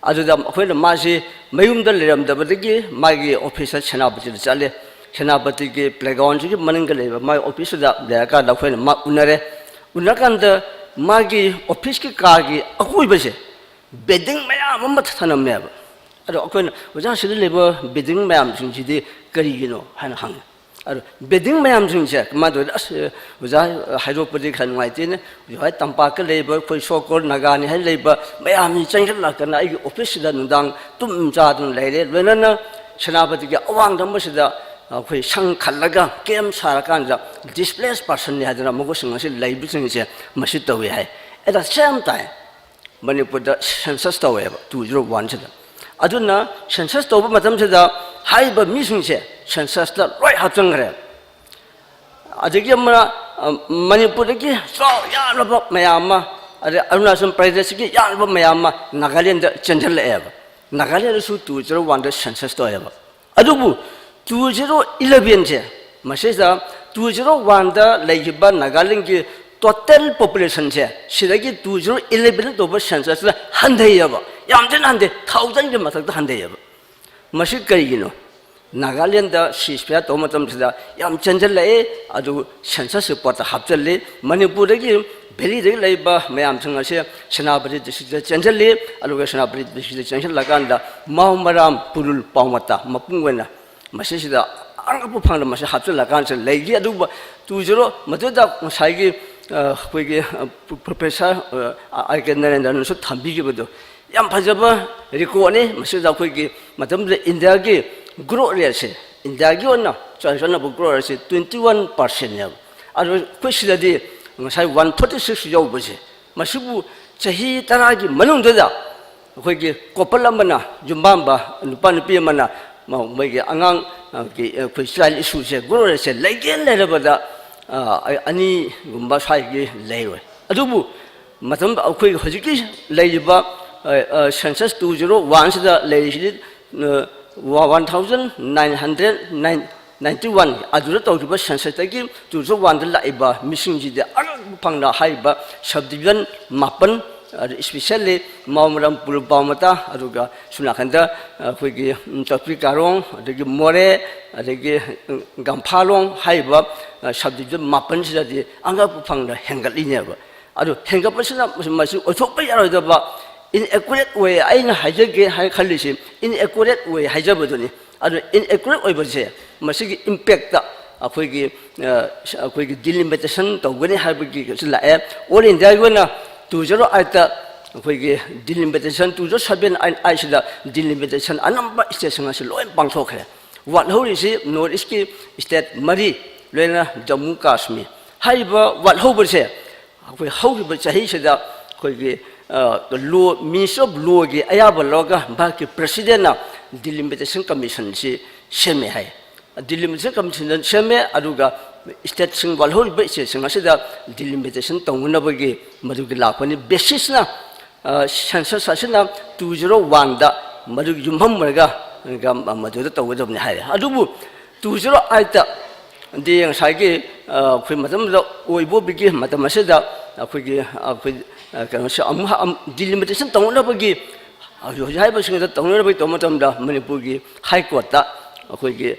ꯑꯗꯨꯗ ꯑꯩꯈꯣꯏꯅ ꯃꯥꯁꯤ ꯃꯌꯨꯝꯗ ꯂꯩꯔꯝꯗꯕꯗꯒꯤ ꯃꯥꯒꯤ office ꯇ ꯁꯦꯅꯥꯄꯇꯤꯗ ꯆꯠꯂꯦ꯫ ꯁꯦꯅꯥꯄꯇꯤꯒꯤ playground ꯁꯤꯒꯤ ꯃꯅꯤꯡꯗ ꯂꯩꯕ ꯃꯥꯒꯤ office ꯇꯨꯗ ꯂꯩꯔꯀꯥꯟꯗ ꯑꯩꯈꯣꯏꯅ ꯃꯥ ꯎꯅꯔꯦ꯫ ꯎꯅꯔꯀꯥꯟꯗ ꯃꯥꯒꯤ office ꯀꯤ ꯀꯥꯒꯤ ꯑꯀꯣꯏꯕꯁꯦ bedding ꯃꯌꯥꯝ ꯑꯃ ꯊꯅꯝꯃꯦꯕ꯫ ꯑꯗꯣ ꯑꯩꯈꯣꯏꯅ, "ꯑꯣꯖꯥ, ꯁꯤꯗ ꯂꯩꯕ bedding ꯃꯌꯥꯝꯁꯤꯡꯁꯤꯗꯤ ꯀꯔꯤꯒꯤꯅꯣ?" ꯍꯥꯏꯅ ꯍꯪꯉꯦ꯫ ꯑꯗꯣ bedding ꯃꯌꯥꯝꯁꯤꯡꯁꯦ ꯀꯃꯥꯏꯅ ꯇꯧꯔꯤ? "ꯑꯁ, ꯑꯣꯖꯥ, ꯍꯥꯏꯗꯣꯛꯄꯗꯤ ꯈꯔ ꯅꯨꯡꯉꯥꯏꯇꯦꯅꯦ꯫ ꯍꯧꯖꯤꯛ ꯍꯣꯏ ꯇꯝꯄꯥꯛꯇ ꯂꯩꯕ ꯑꯩꯈꯣꯏ so called ꯅꯥꯒꯥꯅꯤ ꯍꯥꯏꯅ ꯂꯩꯕ ꯃꯌꯥꯝꯁꯤ ꯆꯪꯁꯤꯜꯂꯛꯇꯅ ꯑꯩꯒꯤ office ꯁꯤꯗ ꯅꯨꯡꯗꯥꯡ ꯇꯨꯝ ꯆꯥꯗꯨꯅ ꯂꯩꯔꯦ꯫ ꯂꯣꯏꯅꯅ ꯁꯦꯅꯥꯄꯇꯤꯒꯤ ꯑꯋꯥꯡꯗ ꯑꯃꯁꯤꯗ ꯑꯩꯈꯣꯏ ꯁꯪ ꯈꯜꯂꯒ camp ꯁꯥꯔꯀꯥꯟꯗ displaced person ꯅꯤ ꯍꯥꯏꯗꯅ ꯃꯈꯣꯏꯁꯤꯡ ꯑꯁꯤ ꯂꯩꯕꯁꯤꯡꯁꯦ ꯃꯁꯤ ꯇꯧꯏ" ꯍꯥꯏ꯫ At the same time, ꯃꯅꯤꯄꯨꯔꯗ census ꯇꯧꯋꯦꯕ two zero one ꯁꯤꯗ꯫ ꯑꯗꯨꯅ census ꯇꯧꯕ ꯃꯇꯝꯁꯤꯗ ꯍꯥꯏꯔꯤꯕ ꯃꯤꯁꯤꯡꯁꯦ ꯁꯦꯟꯁꯁꯇ ꯂꯣꯏ ꯍꯥꯞꯆꯤꯟꯈ꯭ꯔꯦ꯫ ꯑꯗꯒꯤ ꯑꯃꯅ, ꯑ, ꯃꯅꯤꯄꯨꯔꯗꯒꯤ ꯆꯥꯎ ꯌꯥꯝꯂꯕ ꯃꯌꯥꯝ ꯑꯃ, ꯑꯗꯩ ꯑꯔꯨꯅꯥꯆꯜ ꯄ꯭ꯔꯗꯦꯁꯇꯒꯤ ꯌꯥꯝꯂꯕ ꯃꯌꯥꯝ ꯑꯃ ꯅꯥꯒꯥꯂꯦꯟꯗ ꯆꯦꯟꯁꯤꯜꯂꯛꯑꯦꯕ꯫ ꯅꯥꯒꯥꯂꯦꯟꯗꯁꯨ two zero one ꯗ ꯁꯦꯟꯁꯁ ꯇꯧꯋꯦꯕ꯫ ꯑꯗꯨꯕꯨ two zero eleven ꯁꯦ, ꯃꯁꯤꯗ two zero one ꯗ ꯂꯩꯈꯤꯕ ꯅꯥꯒꯥꯂꯦꯟꯒꯤ total population ꯁꯦ, ꯁꯤꯗꯒꯤ two zero eleven ꯗ ꯇꯧꯕ ꯁꯦꯟꯁꯁꯇ ꯍꯟꯊꯩꯌꯦꯕ꯫ ꯌꯥꯝ ꯊꯤꯅ ꯍꯟꯊꯩ, thousand ꯒꯤ ꯃꯊꯛꯇ ꯍꯟꯊꯩꯌꯦꯕ꯫ ꯃꯁꯤ ꯀꯔꯤꯒꯤꯅꯣ? ꯅꯥꯒꯥꯂꯦꯟꯗ ceasefire ꯇꯧꯕ ꯃꯇꯝꯁꯤꯗ ꯌꯥꯝ ꯆꯦꯟꯁꯤꯜꯂꯛꯏ, ꯑꯗꯨ ꯁꯦꯟꯁꯁ ꯔꯤꯄꯣꯔꯠꯇ ꯍꯥꯞꯆꯤꯜꯂꯤ꯫ ꯃꯅꯤꯄꯨꯔꯗꯒꯤ ꯚꯦꯂꯤꯗꯒꯤ ꯂꯩꯕ ꯃꯌꯥꯝꯁꯤꯡ ꯑꯁꯦ ꯁꯦꯅꯥꯄꯇꯤ ꯗꯤꯁꯇ꯭ꯔꯤꯛꯇ ꯆꯦꯟꯁꯤꯜꯂꯤ꯫ ꯑꯗꯨꯒ ꯁꯦꯅꯥꯄꯇꯤ ꯗꯤꯁꯇ꯭ꯔꯤꯛꯇ ꯆꯦꯟꯁꯤꯜꯂꯀꯥꯟꯗ ꯃꯥꯎ ꯃꯔꯥꯝ ꯄꯨꯔꯨꯜ ꯄꯥꯎꯃꯇꯥ ꯃꯄꯨꯡ ꯑꯣꯏꯅ ꯃꯁꯤꯁꯤꯗ ꯑꯉꯛꯄ ꯐꯪꯅ ꯃꯁꯤ ꯍꯥꯞꯆꯤꯜꯂꯀꯥꯟꯁꯤꯗ ꯂꯩꯈꯤ꯫ ꯑꯗꯨꯒ two zero ꯃꯗꯨꯗ ꯉꯁꯥꯏꯒꯤ, ꯑ, ꯑꯩꯈꯣꯏꯒꯤ, ꯑ, ꯄ꯭ꯔꯣꯐꯦꯁꯔ, ꯑ, ꯑꯥꯔ ꯀꯦ ꯅꯔꯦꯟꯗ꯭ꯔꯅꯁꯨ ꯊꯝꯕꯤꯈꯤꯕꯗꯣ ꯌꯥꯝ ꯐꯖꯕ ꯔꯦꯀꯣꯔꯠꯅꯤ꯫ ꯃꯁꯤꯗ ꯑꯩꯈꯣꯏꯒꯤ ꯃꯇꯝꯗꯨꯗ ꯏꯟꯗꯤꯌꯥꯒꯤ ꯒ꯭ꯔꯣꯠ ꯔꯦꯠꯁꯦ, ꯏꯟꯗꯤꯌꯥꯒꯤ ꯑꯣꯏꯅ ꯆꯥꯎꯔꯥꯛꯅ ꯒ꯭ꯔꯣꯠ ꯔꯦꯠꯁꯦ twenty one percent ꯅꯦꯕ꯫ ꯑꯗꯣ ꯑꯩꯈꯣꯏ ꯁꯤꯗꯗꯤ ꯉꯁꯥꯏ one forty six ꯌꯧꯕꯁꯦ, ꯃꯁꯤꯕꯨ ꯆꯍꯤ ꯇꯔꯥꯒꯤ ꯃꯅꯨꯡꯗꯨꯗ ꯑꯩꯈꯣꯏꯒꯤ ꯀꯣꯄꯜ ꯑꯃꯅ, ꯌꯨꯝꯕꯥꯝꯕ ꯅꯨꯄꯥ ꯅꯨꯄꯤ ꯑꯃꯅ ꯃ-, ꯃꯣꯏꯒꯤ ꯑꯉꯥꯡ, ꯑ, ꯒꯤ, ꯑꯩꯈꯣꯏ ꯆꯥꯏꯜ ꯏꯁꯨꯁꯦ, ꯒ꯭ꯔꯣꯠ ꯔꯦꯠꯁꯦ ꯂꯩꯒꯦꯅ ꯂꯩꯔꯕꯗ, ꯑ, ꯑꯅꯤꯒꯨꯝꯕ ꯁ꯭ꯋꯥꯏꯒꯤ ꯂꯩꯔꯣꯏ꯫ ꯑꯗꯨꯕꯨ ꯃꯇꯝ ꯑꯩꯈꯣꯏ ꯍꯧꯖꯤꯛꯀꯤ ꯂꯩꯔꯤꯕ, ꯑ, ꯑ, ꯁꯦꯟꯁꯁ two zero one ꯁꯤꯗ ꯂꯩꯔꯤꯁꯤꯗꯤ, ꯑ, one thousand nine hundred ninety one, ꯑꯗꯨꯗ ꯇꯧꯈꯤꯕ ꯁꯦꯟꯁꯁꯇꯒꯤ two zero one ꯗ ꯂꯥꯛꯏꯕ ꯃꯤꯁꯤꯡꯁꯤꯗꯤ ꯑꯉꯛꯄ ꯐꯪꯅ ꯍꯥꯏꯔꯤꯕ ꯁꯕ ꯗꯤꯕꯤꯖꯟ ꯃꯥꯄꯟ, ꯑꯗꯨ especially ꯃꯥꯎ ꯃꯔꯥꯝ ꯄꯨꯔꯨꯜ ꯄꯥꯎꯃꯇꯥ, ꯑꯗꯨꯒ ꯁꯣꯝ ꯅꯥꯀꯟꯗ ꯑꯩꯈꯣꯏꯒꯤ, ꯎꯝ, ꯆꯧꯀ꯭ꯔꯤ ꯀꯥꯔꯣꯡ, ꯑꯗꯒꯤ ꯃꯣꯔꯦ, ꯑꯗꯒꯤ, ꯎꯝ, ꯒꯝꯐꯥꯂꯣꯡ ꯍꯥꯏꯔꯤꯕ, ꯑ, ꯁꯕ ꯗꯤꯕꯤꯖꯟ ꯃꯥꯄꯟꯁꯤꯗꯗꯤ ꯑꯉꯛꯄ ꯐꯪꯅ ꯍꯦꯟꯒꯠꯂꯤꯅꯦꯕ꯫ ꯑꯗꯨ ꯍꯦꯟꯒꯠꯄꯁꯤꯅ ꯃꯁꯤ, ꯃꯁꯤ ꯑꯣꯏꯊꯣꯛꯄ ꯌꯥꯔꯣꯏꯗꯕ inaccurate ꯑꯣꯏ, ꯑꯩꯅ ꯍꯥꯏꯖꯒꯦ ꯍꯥꯏꯅ ꯈꯜꯂꯤꯁꯤ inaccurate ꯑꯣꯏ ꯍꯥꯏꯖꯕꯗꯨꯅꯤ꯫ ꯑꯗꯨ inaccurate ꯑꯣꯏꯕꯁꯦ ꯃꯁꯤꯒꯤ impactꯇ ꯑꯩꯈꯣꯏꯒꯤ, ꯑ, ꯑꯩꯈꯣꯏꯒꯤ delimitation ꯇꯧꯒꯅꯤ ꯍꯥꯏꯕꯒꯤꯁꯨ ꯂꯥꯛꯑꯦ꯫ All Indiaꯒꯤ ꯑꯣꯏꯅ two zero eight ꯑꯩꯈꯣꯏꯒꯤ delimitation, two zero seven eight ꯁꯤꯗ delimitation ꯑꯅꯝꯕ stateꯁꯤꯡ ꯑꯁꯤ ꯂꯣꯏ ꯄꯥꯡꯊꯣꯛꯈ꯭ꯔꯦ꯫ ꯋꯥꯠꯍꯧꯔꯤꯁꯤ North Eastꯀꯤ state ꯃꯔꯤ, ꯂꯣꯏꯅ ꯖꯝꯃꯨ ꯀꯥꯁꯃꯤꯔ꯫ ꯍꯥꯏꯔꯤꯕ ꯋꯥꯠꯍꯧꯕꯁꯦ ꯑꯩꯈꯣꯏ ꯍꯧꯈꯤꯕ ꯆꯍꯤꯁꯤꯗ ꯑꯩꯈꯣꯏꯒꯤ, ꯑ, law, Ministry of Lawꯒꯤ ꯑꯌꯥꯕ ꯂꯧꯔꯒ ꯚꯥꯔꯠꯀꯤ Presidentꯅ Delimitation Commissionꯁꯤ ꯁꯦꯝꯃꯦ ꯍꯥꯏ꯫ Delimitation Commission ꯁꯦꯝꯃꯦ, ꯑꯗꯨꯒ stateꯁꯤꯡ, ꯋꯥꯠꯍꯧꯔꯤꯕ stateꯁꯤꯡ ꯑꯁꯤꯗ delimitation ꯇꯧꯅꯅꯕꯒꯤ ꯃꯗꯨꯒꯤ ꯂꯥꯛꯄꯅꯤ꯫ Basisꯅ, ꯑ, census ꯑꯁꯤꯅ two zero oneꯗ ꯃꯗꯨ ꯌꯨꯝꯐꯝ ꯑꯣꯏꯔꯒ, ꯑ, ꯃꯗꯨꯗ ꯇꯧꯒꯗꯕꯅꯤ ꯍꯥꯏꯔꯦ꯫ ꯑꯗꯨꯕꯨ two zero eightꯇ ꯗꯤ ꯉꯁꯥꯏꯒꯤ, ꯑ, ꯑꯩꯈꯣꯏ ꯃꯇꯝꯗꯨꯗ ꯑꯣꯏꯕ ꯑꯣꯏꯕꯒꯤ ꯃꯇꯝ ꯑꯁꯤꯗ ꯑꯩꯈꯣꯏꯒꯤ, ꯑꯩꯈꯣꯏ, ꯑ, ꯀꯩꯅꯣꯁꯦ ꯑꯃꯨꯛ, ꯑꯃꯨꯛ delimitation ꯇꯧꯅꯅꯕꯒꯤ, ꯍꯧꯖꯤꯛ ꯍꯥꯏꯔꯤꯕꯁꯤꯡ ꯑꯗꯨ ꯇꯧꯅꯅꯕꯒꯤ ꯇꯧꯕ ꯃꯇꯝꯗ ꯃꯅꯤꯄꯨꯔꯒꯤ High Courtꯇ ꯑꯩꯈꯣꯏꯒꯤ,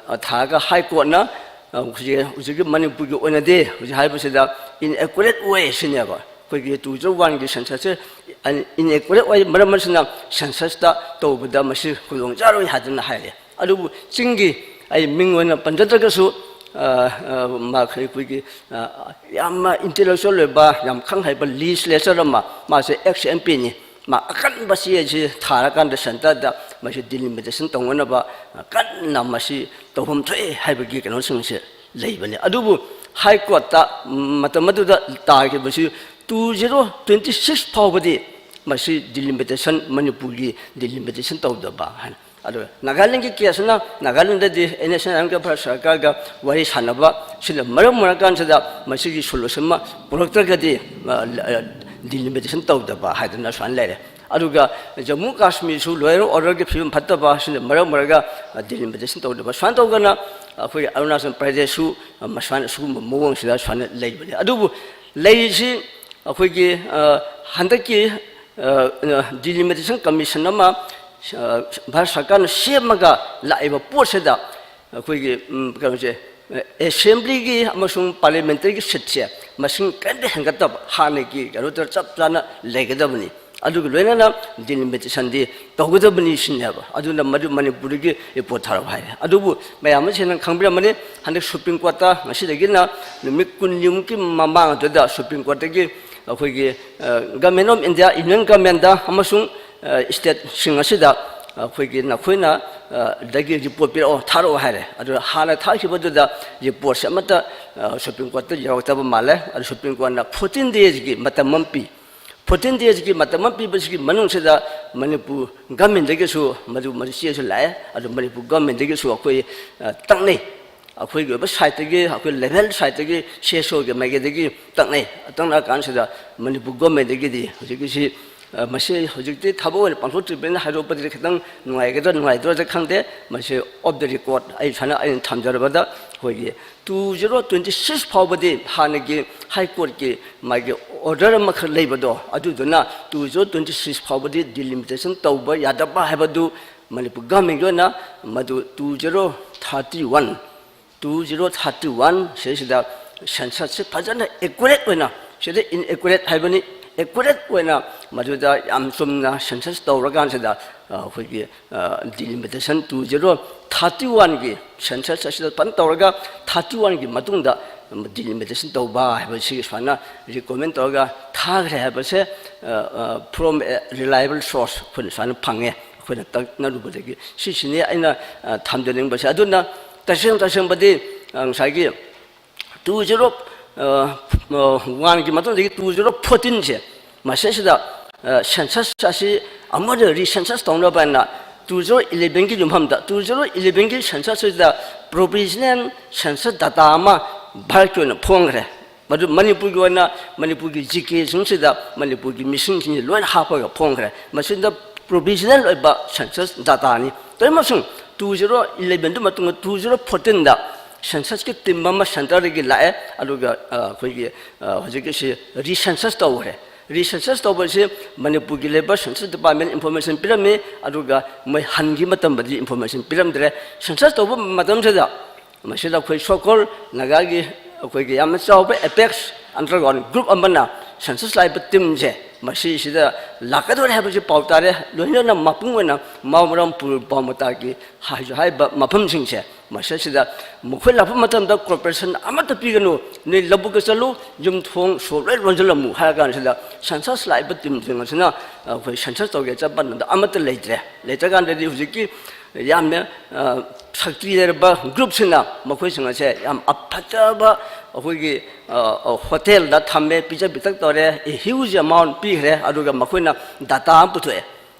ꯑ, ꯊꯥꯔꯒ High Courtꯅ, ꯑ, ꯍꯧꯖꯤꯛ, ꯍꯧꯖꯤꯛꯀꯤ ꯃꯅꯤꯄꯨꯔꯒꯤ ꯑꯣꯏꯅꯗꯤ ꯍꯧꯖꯤꯛ ꯍꯥꯏꯔꯤꯕꯁꯤꯗ inaccurate ꯑꯣꯏ ꯁꯤꯅꯦꯕ꯫ ꯑꯩꯈꯣꯏꯒꯤ two zero oneꯒꯤ censusꯁꯦ inaccurate ꯑꯣꯏ, ꯃꯔꯝ ꯑꯁꯤꯅ censusꯇ ꯇꯧꯕꯗ ꯃꯁꯤ ꯈꯨꯗꯣꯡ ꯆꯥꯔꯣꯏ ꯍꯥꯏꯗꯅ ꯍꯥꯏꯔꯦ꯫ ꯑꯗꯨꯕꯨ ꯆꯤꯡꯒꯤ, ꯑꯩ ꯃꯤꯡ ꯑꯣꯏꯅ ꯄꯟꯖꯗ꯭ꯔꯒꯁꯨ, ꯑ, ꯑ, ꯃꯥ ꯑꯩꯈꯣꯏꯒꯤ, ꯑ, ꯌꯥꯝꯅ intellectual ꯑꯣꯏꯕ, ꯌꯥꯝ ꯈꯪ ꯍꯩꯕ legislator ꯑꯃ, ꯃꯥꯁꯦ ex MPꯅꯤ꯫ ꯃꯥ ꯑꯀꯟꯕ ꯆꯦ ꯑꯁꯤ ꯊꯥꯔꯀꯥꯟꯗ centreꯗ ꯃꯁꯤ delimitation ꯇꯧꯅꯅꯕ ꯀꯟꯅ ꯃꯁꯤ ꯇꯧꯐꯝ ꯊꯣꯛꯑꯦ ꯍꯥꯏꯕꯒꯤ ꯀꯩꯅꯣꯁꯤꯡꯁꯦ ꯂꯩꯕꯅꯤ꯫ ꯑꯗꯨꯕꯨ High Courtꯇ ꯃꯇꯝ ꯑꯗꯨꯗ ꯇꯥꯈꯤꯕꯁꯤ two zero twenty six ꯐꯥꯎꯕꯗꯤ ꯃꯁꯤ delimitation, ꯃꯅꯤꯄꯨꯔꯒꯤ delimitation ꯇꯧꯗꯕ ꯍꯥꯏꯅ꯫ ꯑꯗꯨꯒ ꯅꯥꯒꯥꯂꯦꯟꯒꯤ caseꯅ ꯅꯥꯒꯥꯂꯦꯟꯗꯗꯤ NSCN ꯚꯥꯔꯠ ꯁꯔꯀꯥꯔꯒ ꯋꯥꯔꯤ ꯁꯥꯟꯅꯕ ꯁꯤꯅ ꯃꯔꯝ ꯑꯣꯏꯔꯀꯥꯟꯁꯤꯗ ꯃꯁꯤꯒꯤ solution ꯑꯃ ꯄꯨꯔꯛꯇ꯭ꯔꯒꯗꯤ, ꯑ, ꯑ, delimitation ꯇꯧꯗꯕ ꯍꯥꯏꯗꯅ ꯁꯨꯃꯥꯏꯅ ꯂꯩꯔꯦ꯫ ꯑꯗꯨꯒ ꯖꯝꯃꯨ ꯀꯥꯁꯃꯤꯔꯁꯨ law and orderꯒꯤ ꯐꯤꯕꯝ ꯐꯠꯇꯕ ꯑꯁꯤꯅ ꯃꯔꯝ ꯑꯣꯏꯔꯒ, ꯑ, delimitation ꯇꯧꯗꯕ꯫ ꯁꯨꯃꯥꯏꯅ ꯇꯧꯗꯅ ꯑꯩꯈꯣꯏꯒꯤ ꯑꯔꯨꯅꯥꯆꯜ ꯄ꯭ꯔꯗꯦꯁꯁꯨ, ꯑ, ꯁꯨꯃꯥꯏꯅ, ꯑꯁꯤꯒꯨꯝꯕ ꯃꯑꯣꯡꯁꯤꯗ ꯁꯨꯃꯥꯏꯅ ꯂꯩꯕꯅꯤ꯫ ꯑꯗꯨꯕꯨ ꯂꯩꯔꯤꯁꯤ ꯑꯩꯈꯣꯏꯒꯤ, ꯑ, ꯍꯟꯗꯛꯀꯤ, ꯑ, ꯑ, delimitation commission ꯑꯃ, ꯑ, ꯚꯥꯔꯠ ꯁꯔꯀꯥꯔꯅ ꯁꯦꯝꯃꯒ ꯂꯥꯛꯏꯕ ꯄꯣꯠꯁꯤꯗ ꯑꯩꯈꯣꯏꯒꯤ, ꯎꯝ, ꯀꯩꯅꯣꯁꯦ, assemblyꯒꯤ ꯑꯃꯁꯨꯡ parliamentaryꯒꯤ seatꯁꯦ ꯃꯁꯤꯡ ꯀꯔꯤꯝꯇ ꯍꯦꯟꯒꯠꯇꯕ, ꯍꯥꯟꯅꯒꯤ ꯀꯩꯅꯣꯗ ꯆꯞ ꯆꯥꯅ ꯂꯩꯒꯗꯕꯅꯤ꯫ ꯑꯗꯨꯒ ꯂꯣꯏꯅꯅ delimitationꯗꯤ ꯇꯧꯒꯗꯕꯅꯤ ꯁꯤꯅꯦꯕ꯫ ꯑꯗꯨꯅ ꯃꯗꯨ ꯃꯅꯤꯄꯨꯔꯗꯒꯤ report ꯊꯥꯔꯛꯑꯣ ꯍꯥꯏꯔꯦ꯫ ꯑꯗꯨꯕꯨ ꯃꯌꯥꯝ ꯑꯁꯤꯅ ꯈꯪꯕꯤꯔꯝꯃꯅꯤ, ꯍꯟꯗꯛ Supreme Courtꯇ ꯉꯁꯤꯗꯒꯤꯅ ꯅꯨꯃꯤꯠ ꯀꯨꯟꯅꯤꯃꯨꯛꯀꯤ ꯃꯃꯥꯡ ꯑꯗꯨꯗ Supreme Courtꯇꯒꯤ ꯑꯩꯈꯣꯏꯒꯤ, ꯑ, Government of India, Union Governmentꯇ ꯑꯃꯁꯨꯡ, ꯑ, stateꯁꯤꯡ ꯑꯁꯤꯗ ꯑꯩꯈꯣꯏꯒꯤ ꯅꯈꯣꯏꯅ, ꯑ, ꯗꯒꯤ report ꯄꯤꯔꯛꯑꯣ, ꯊꯥꯔꯛꯑꯣ ꯍꯥꯏꯔꯦ꯫ ꯑꯗꯨ ꯍꯥꯟꯅ ꯊꯥꯈꯤꯕꯗꯨꯗ reportꯁꯦ ꯑꯃꯠꯇ, ꯑ, Supreme Courtꯇ ꯌꯧꯔꯛꯇꯕ ꯃꯥꯜꯂꯦ꯫ ꯑꯗꯨ Supreme Courtꯅ fourteen daysꯀꯤ ꯃꯇꯝ ꯑꯃ ꯄꯤ꯫ ꯐꯣꯔꯇꯤꯟ ꯗꯦꯖꯀꯤ ꯃꯇꯝ ꯑꯃ ꯄꯤꯕꯁꯤꯒꯤ ꯃꯅꯨꯡꯁꯤꯗ ꯃꯅꯤꯄꯨꯔ ꯒꯚꯔꯟꯃꯦꯟꯗꯒꯤꯁꯨ ꯃꯗꯨ ꯃꯗꯨ ꯆꯦꯁꯨ ꯂꯥꯛꯑꯦ꯫ ꯑꯗꯨ ꯃꯅꯤꯄꯨꯔ ꯒꯚꯔꯟꯃꯦꯟꯗꯒꯤꯁꯨ ꯑꯩꯈꯣꯏ, ꯑ, ꯇꯛꯅꯩ꯫ ꯑꯩꯈꯣꯏꯒꯤ ꯑꯣꯏꯕ ꯁꯥꯏꯠꯇꯒꯤ, ꯑꯩꯈꯣꯏ ꯂꯦꯚꯦꯜ ꯁꯥꯏꯠꯇꯒꯤ ꯁꯤ ꯑꯦꯁ ꯑꯣꯒꯤ ꯃꯥꯏꯀꯩꯗꯒꯤ ꯇꯛꯅꯩ꯫ ꯇꯛꯅꯔꯀꯥꯟꯁꯤꯗ ꯃꯅꯤꯄꯨꯔ ꯒꯚꯔꯟꯃꯦꯟꯗꯒꯤꯗꯤ ꯍꯧꯖꯤꯛꯀꯤꯁꯤ, ꯑ, ꯃꯁꯤ ꯍꯧꯖꯤꯛꯇꯤ ꯊꯕꯛ ꯑꯣꯏꯅ ꯄꯥꯡꯊꯣꯛꯇ꯭ꯔꯤꯕꯅꯤꯅ ꯍꯥꯏꯗꯣꯛꯄꯗꯗꯤ ꯈꯤꯇꯪ ꯅꯨꯡꯉꯥꯏꯒꯗ꯭ꯔꯥ ꯅꯨꯡꯉꯥꯏꯇ꯭ꯔꯗꯤ ꯈꯪꯗꯦ꯫ ꯃꯁꯤ off the record ꯑꯩ ꯁꯨꯃꯥꯏꯅ ꯑꯩꯅ ꯊꯝꯖꯔꯕꯗ ꯑꯩꯈꯣꯏꯒꯤ two zero twenty six ꯐꯥꯎꯕꯗꯤ ꯍꯥꯟꯅꯒꯤ ꯍꯥꯏ ꯀꯣꯔꯠꯀꯤ ꯃꯥꯒꯤ ꯑꯣꯔꯗꯔ ꯑꯃꯈꯛ ꯂꯩꯕꯗꯣ, ꯑꯗꯨꯗꯨꯅ two zero twenty six ꯐꯥꯎꯕꯗꯤ ꯗꯤꯂꯤꯃꯤꯇꯦꯁꯟ ꯇꯧꯕ ꯌꯥꯗꯕ ꯍꯥꯏꯕꯗꯨ ꯃꯅꯤꯄꯨꯔ ꯒꯚꯔꯟꯃꯦꯟꯒꯤ ꯑꯣꯏꯅ ꯃꯗꯨ two zero thirty one, two zero thirty one ꯁꯤꯁꯤꯗ ꯁꯦꯟꯁꯁꯁꯤ ꯐꯖꯅ ꯑꯦꯀꯨꯔꯦꯠ ꯑꯣꯏꯅ, ꯁꯤꯗ inaccurate ꯍꯥꯏꯕꯅꯤ, ꯑꯦꯀꯨꯔꯦꯠ ꯑꯣꯏꯅ ꯃꯗꯨꯗ ꯌꯥꯝ ꯆꯨꯝꯅ ꯁꯦꯟꯁꯁ ꯇꯧꯔꯀꯥꯟꯁꯤꯗ, ꯑ, ꯑꯩꯈꯣꯏꯒꯤ, ꯑ, ꯗꯤꯂꯤꯃꯤꯇꯦꯁꯟ two zero thirty oneꯒꯤ ꯁꯦꯟꯁꯁ ꯑꯁꯤꯗ ꯐꯖꯅ ꯇꯧꯔꯒ thirty oneꯒꯤ ꯃꯇꯨꯡꯗ ꯗꯤꯂꯤꯃꯤꯇꯦꯁꯟ ꯇꯧꯕ ꯍꯥꯏꯕꯁꯤ ꯁꯨꯃꯥꯏꯅ ꯔꯤꯀꯣꯃꯦꯟ ꯇꯧꯔꯒ ꯊꯥꯈ꯭ꯔꯦ ꯍꯥꯏꯕꯁꯦ, ꯑ, ꯑ, from a reliable source ꯑꯩꯈꯣꯏꯅ ꯁꯨꯃꯥꯏꯅ ꯐꯪꯉꯦ꯫ ꯑꯩꯈꯣꯏꯅ ꯇꯛꯅꯔꯨꯕꯗꯒꯤ ꯁꯤꯁꯤꯅꯤ ꯑꯩꯅ, ꯑ, ꯊꯝꯖꯅꯤꯡꯕꯁꯦ꯫ ꯑꯗꯨꯅ ꯇꯁꯦꯡ ꯇꯁꯦꯡꯕꯗꯤ, ꯑ, ꯉꯁꯥꯏꯒꯤ two zero, ꯑ, ꯑ, oneꯒꯤ ꯃꯇꯨꯡꯗꯒꯤ two zero fourteenꯁꯦ, ꯃꯁꯤꯁꯤꯗ, ꯑ, ꯁꯦꯟꯁꯁ ꯑꯁꯤ ꯑꯃꯨꯛ ꯍꯟꯅ ꯔꯤꯁꯦꯟꯁꯁ ꯇꯧꯅꯕ ꯍꯥꯏꯅ two zero elevenꯒꯤ ꯌꯨꯝꯐꯝꯗ, two zero elevenꯒꯤ ꯁꯦꯟꯁꯁꯁꯤꯗ provisional census data ꯑꯃ ꯚꯥꯔꯠꯀꯤ ꯑꯣꯏꯅ ꯐꯣꯡꯈ꯭ꯔꯦ꯫ ꯃꯗꯨ ꯃꯅꯤꯄꯨꯔꯒꯤ ꯑꯣꯏꯅ ꯃꯅꯤꯄꯨꯔꯒꯤ ꯖꯤ ꯀꯦꯁꯤꯡꯁꯤꯗ ꯃꯅꯤꯄꯨꯔꯒꯤ ꯃꯤꯁꯤꯡꯁꯤꯡꯁꯤ ꯂꯣꯏꯅ ꯍꯥꯞꯄꯒ ꯐꯣꯡꯈ꯭ꯔꯦ꯫ ꯃꯁꯤꯗ provisional ꯑꯣꯏꯕ ꯁꯦꯟꯁꯁ ꯗꯥꯇꯥꯅꯤ꯫ ꯇꯧꯔꯤꯕ ꯑꯃꯁꯨꯡ two zero elevenꯗꯨ ꯃꯇꯨꯡꯗ two zero fourteenꯗ ꯁꯦꯟꯁꯁꯀꯤ ꯇꯤꯝ ꯑꯃ ꯁꯦꯟꯇꯔꯗꯒꯤ ꯂꯥꯛꯑꯦ, ꯑꯗꯨꯒ, ꯑ, ꯑꯩꯈꯣꯏꯒꯤ, ꯑ, ꯍꯧꯖꯤꯛꯀꯤꯁꯤ ꯔꯤꯁꯦꯟꯁꯁ ꯇꯧꯈ꯭ꯔꯦ꯫ ꯔꯤꯁꯦꯟꯁꯁ ꯇꯧꯕꯁꯤ ꯃꯅꯤꯄꯨꯔꯒꯤ ꯂꯩꯕ ꯁꯦꯟꯁꯁ ꯗꯤꯄꯥꯔꯠꯃꯦꯟ ꯏꯟꯐꯣꯔꯃꯦꯁꯟ ꯄꯤꯔꯝꯃꯤ, ꯑꯗꯨꯒ ꯃꯣꯏ ꯍꯟꯒꯤ ꯃꯇꯝꯗꯗꯤ ꯏꯟꯐꯣꯔꯃꯦꯁꯟ ꯄꯤꯔꯝꯗ꯭ꯔꯦ꯫ ꯁꯦꯟꯁꯁ ꯇꯧꯕ ꯃꯇꯝꯁꯤꯗ ꯃꯁꯤꯗ ꯑꯩꯈꯣꯏ so called ꯅꯥꯒꯥꯒꯤ ꯑꯩꯈꯣꯏꯒꯤ ꯌꯥꯝꯅ ꯆꯥꯎꯕ ꯑꯦꯄꯦꯛꯁ ꯑꯟꯗꯔꯒ꯭ꯔꯥꯎꯟ ꯒ꯭ꯔꯨꯞ ꯑꯃꯅ ꯁꯦꯟꯁꯁ ꯂꯥꯛꯏꯕ ꯇꯤꯝꯁꯦ ꯃꯁꯤꯁꯤꯗ ꯂꯥꯛꯀꯗꯧꯔꯦ ꯍꯥꯏꯕꯁꯤ ꯄꯥꯎ ꯇꯥꯔꯦ꯫ ꯂꯣꯏꯅꯅ ꯃꯄꯨꯡ ꯑꯣꯏꯅ ꯃꯥꯎꯃꯔꯝ ꯄꯨꯔ ꯄꯥꯎꯃꯇꯥꯒꯤ ꯍꯥꯏꯁꯨ ꯍꯥꯏꯔꯤꯕ ꯃꯐꯝꯁꯤꯡꯁꯦ ꯃꯁꯤꯁꯤꯗ ꯃꯈꯣꯏ ꯂꯥꯛꯄ ꯃꯇꯝꯗ ꯀꯣꯔꯄꯣꯔꯦꯁꯟ ꯑꯃꯠꯇ ꯄꯤꯒꯅꯨ, ꯅꯣꯏ ꯂꯧꯕꯨꯛꯇ ꯆꯠꯂꯨ, ꯌꯨꯝ ꯊꯣꯡ ꯁꯣ ꯂꯣꯏ ꯂꯣꯟꯁꯤꯜꯂꯝꯃꯨ ꯍꯥꯏꯔ ꯀꯥꯟꯁꯤꯗ ꯁꯦꯟꯁꯁ ꯂꯥꯛꯏꯕ ꯇꯤꯝꯁꯤꯡ ꯑꯁꯤꯅ ꯑꯩꯈꯣꯏ ꯁꯦꯟꯁꯁ ꯇꯧꯒꯦ ꯆꯠꯄ ꯃꯇꯝꯗ ꯑꯃꯠꯇ ꯂꯩꯇ꯭ꯔꯦ꯫ ꯂꯩꯇ꯭ꯔꯀꯥꯟꯗꯗꯤ ꯍꯧꯖꯤꯛꯀꯤ ꯌꯥꯝꯅ, ꯑ, ꯁꯛꯇꯤ ꯂꯩꯔꯕ ꯒ꯭ꯔꯨꯞꯁꯤꯡꯅ ꯃꯈꯣꯏꯁꯤꯡ ꯑꯁꯦ ꯌꯥꯝ ꯑꯐꯖꯕ ꯑꯩꯈꯣꯏꯒꯤ, ꯑ, ꯑ, ꯍꯣꯇꯦꯜꯗ ꯊꯝꯃꯦ, ꯄꯤꯖ ꯄꯤꯊꯛ ꯇꯧꯔꯦ, huge amount ꯄꯤꯈ꯭ꯔꯦ, ꯑꯗꯨꯒ ꯃꯈꯣꯏꯅ ꯗꯥꯇꯥ ꯑꯃ ꯄꯨꯊꯣꯛꯑꯦ꯫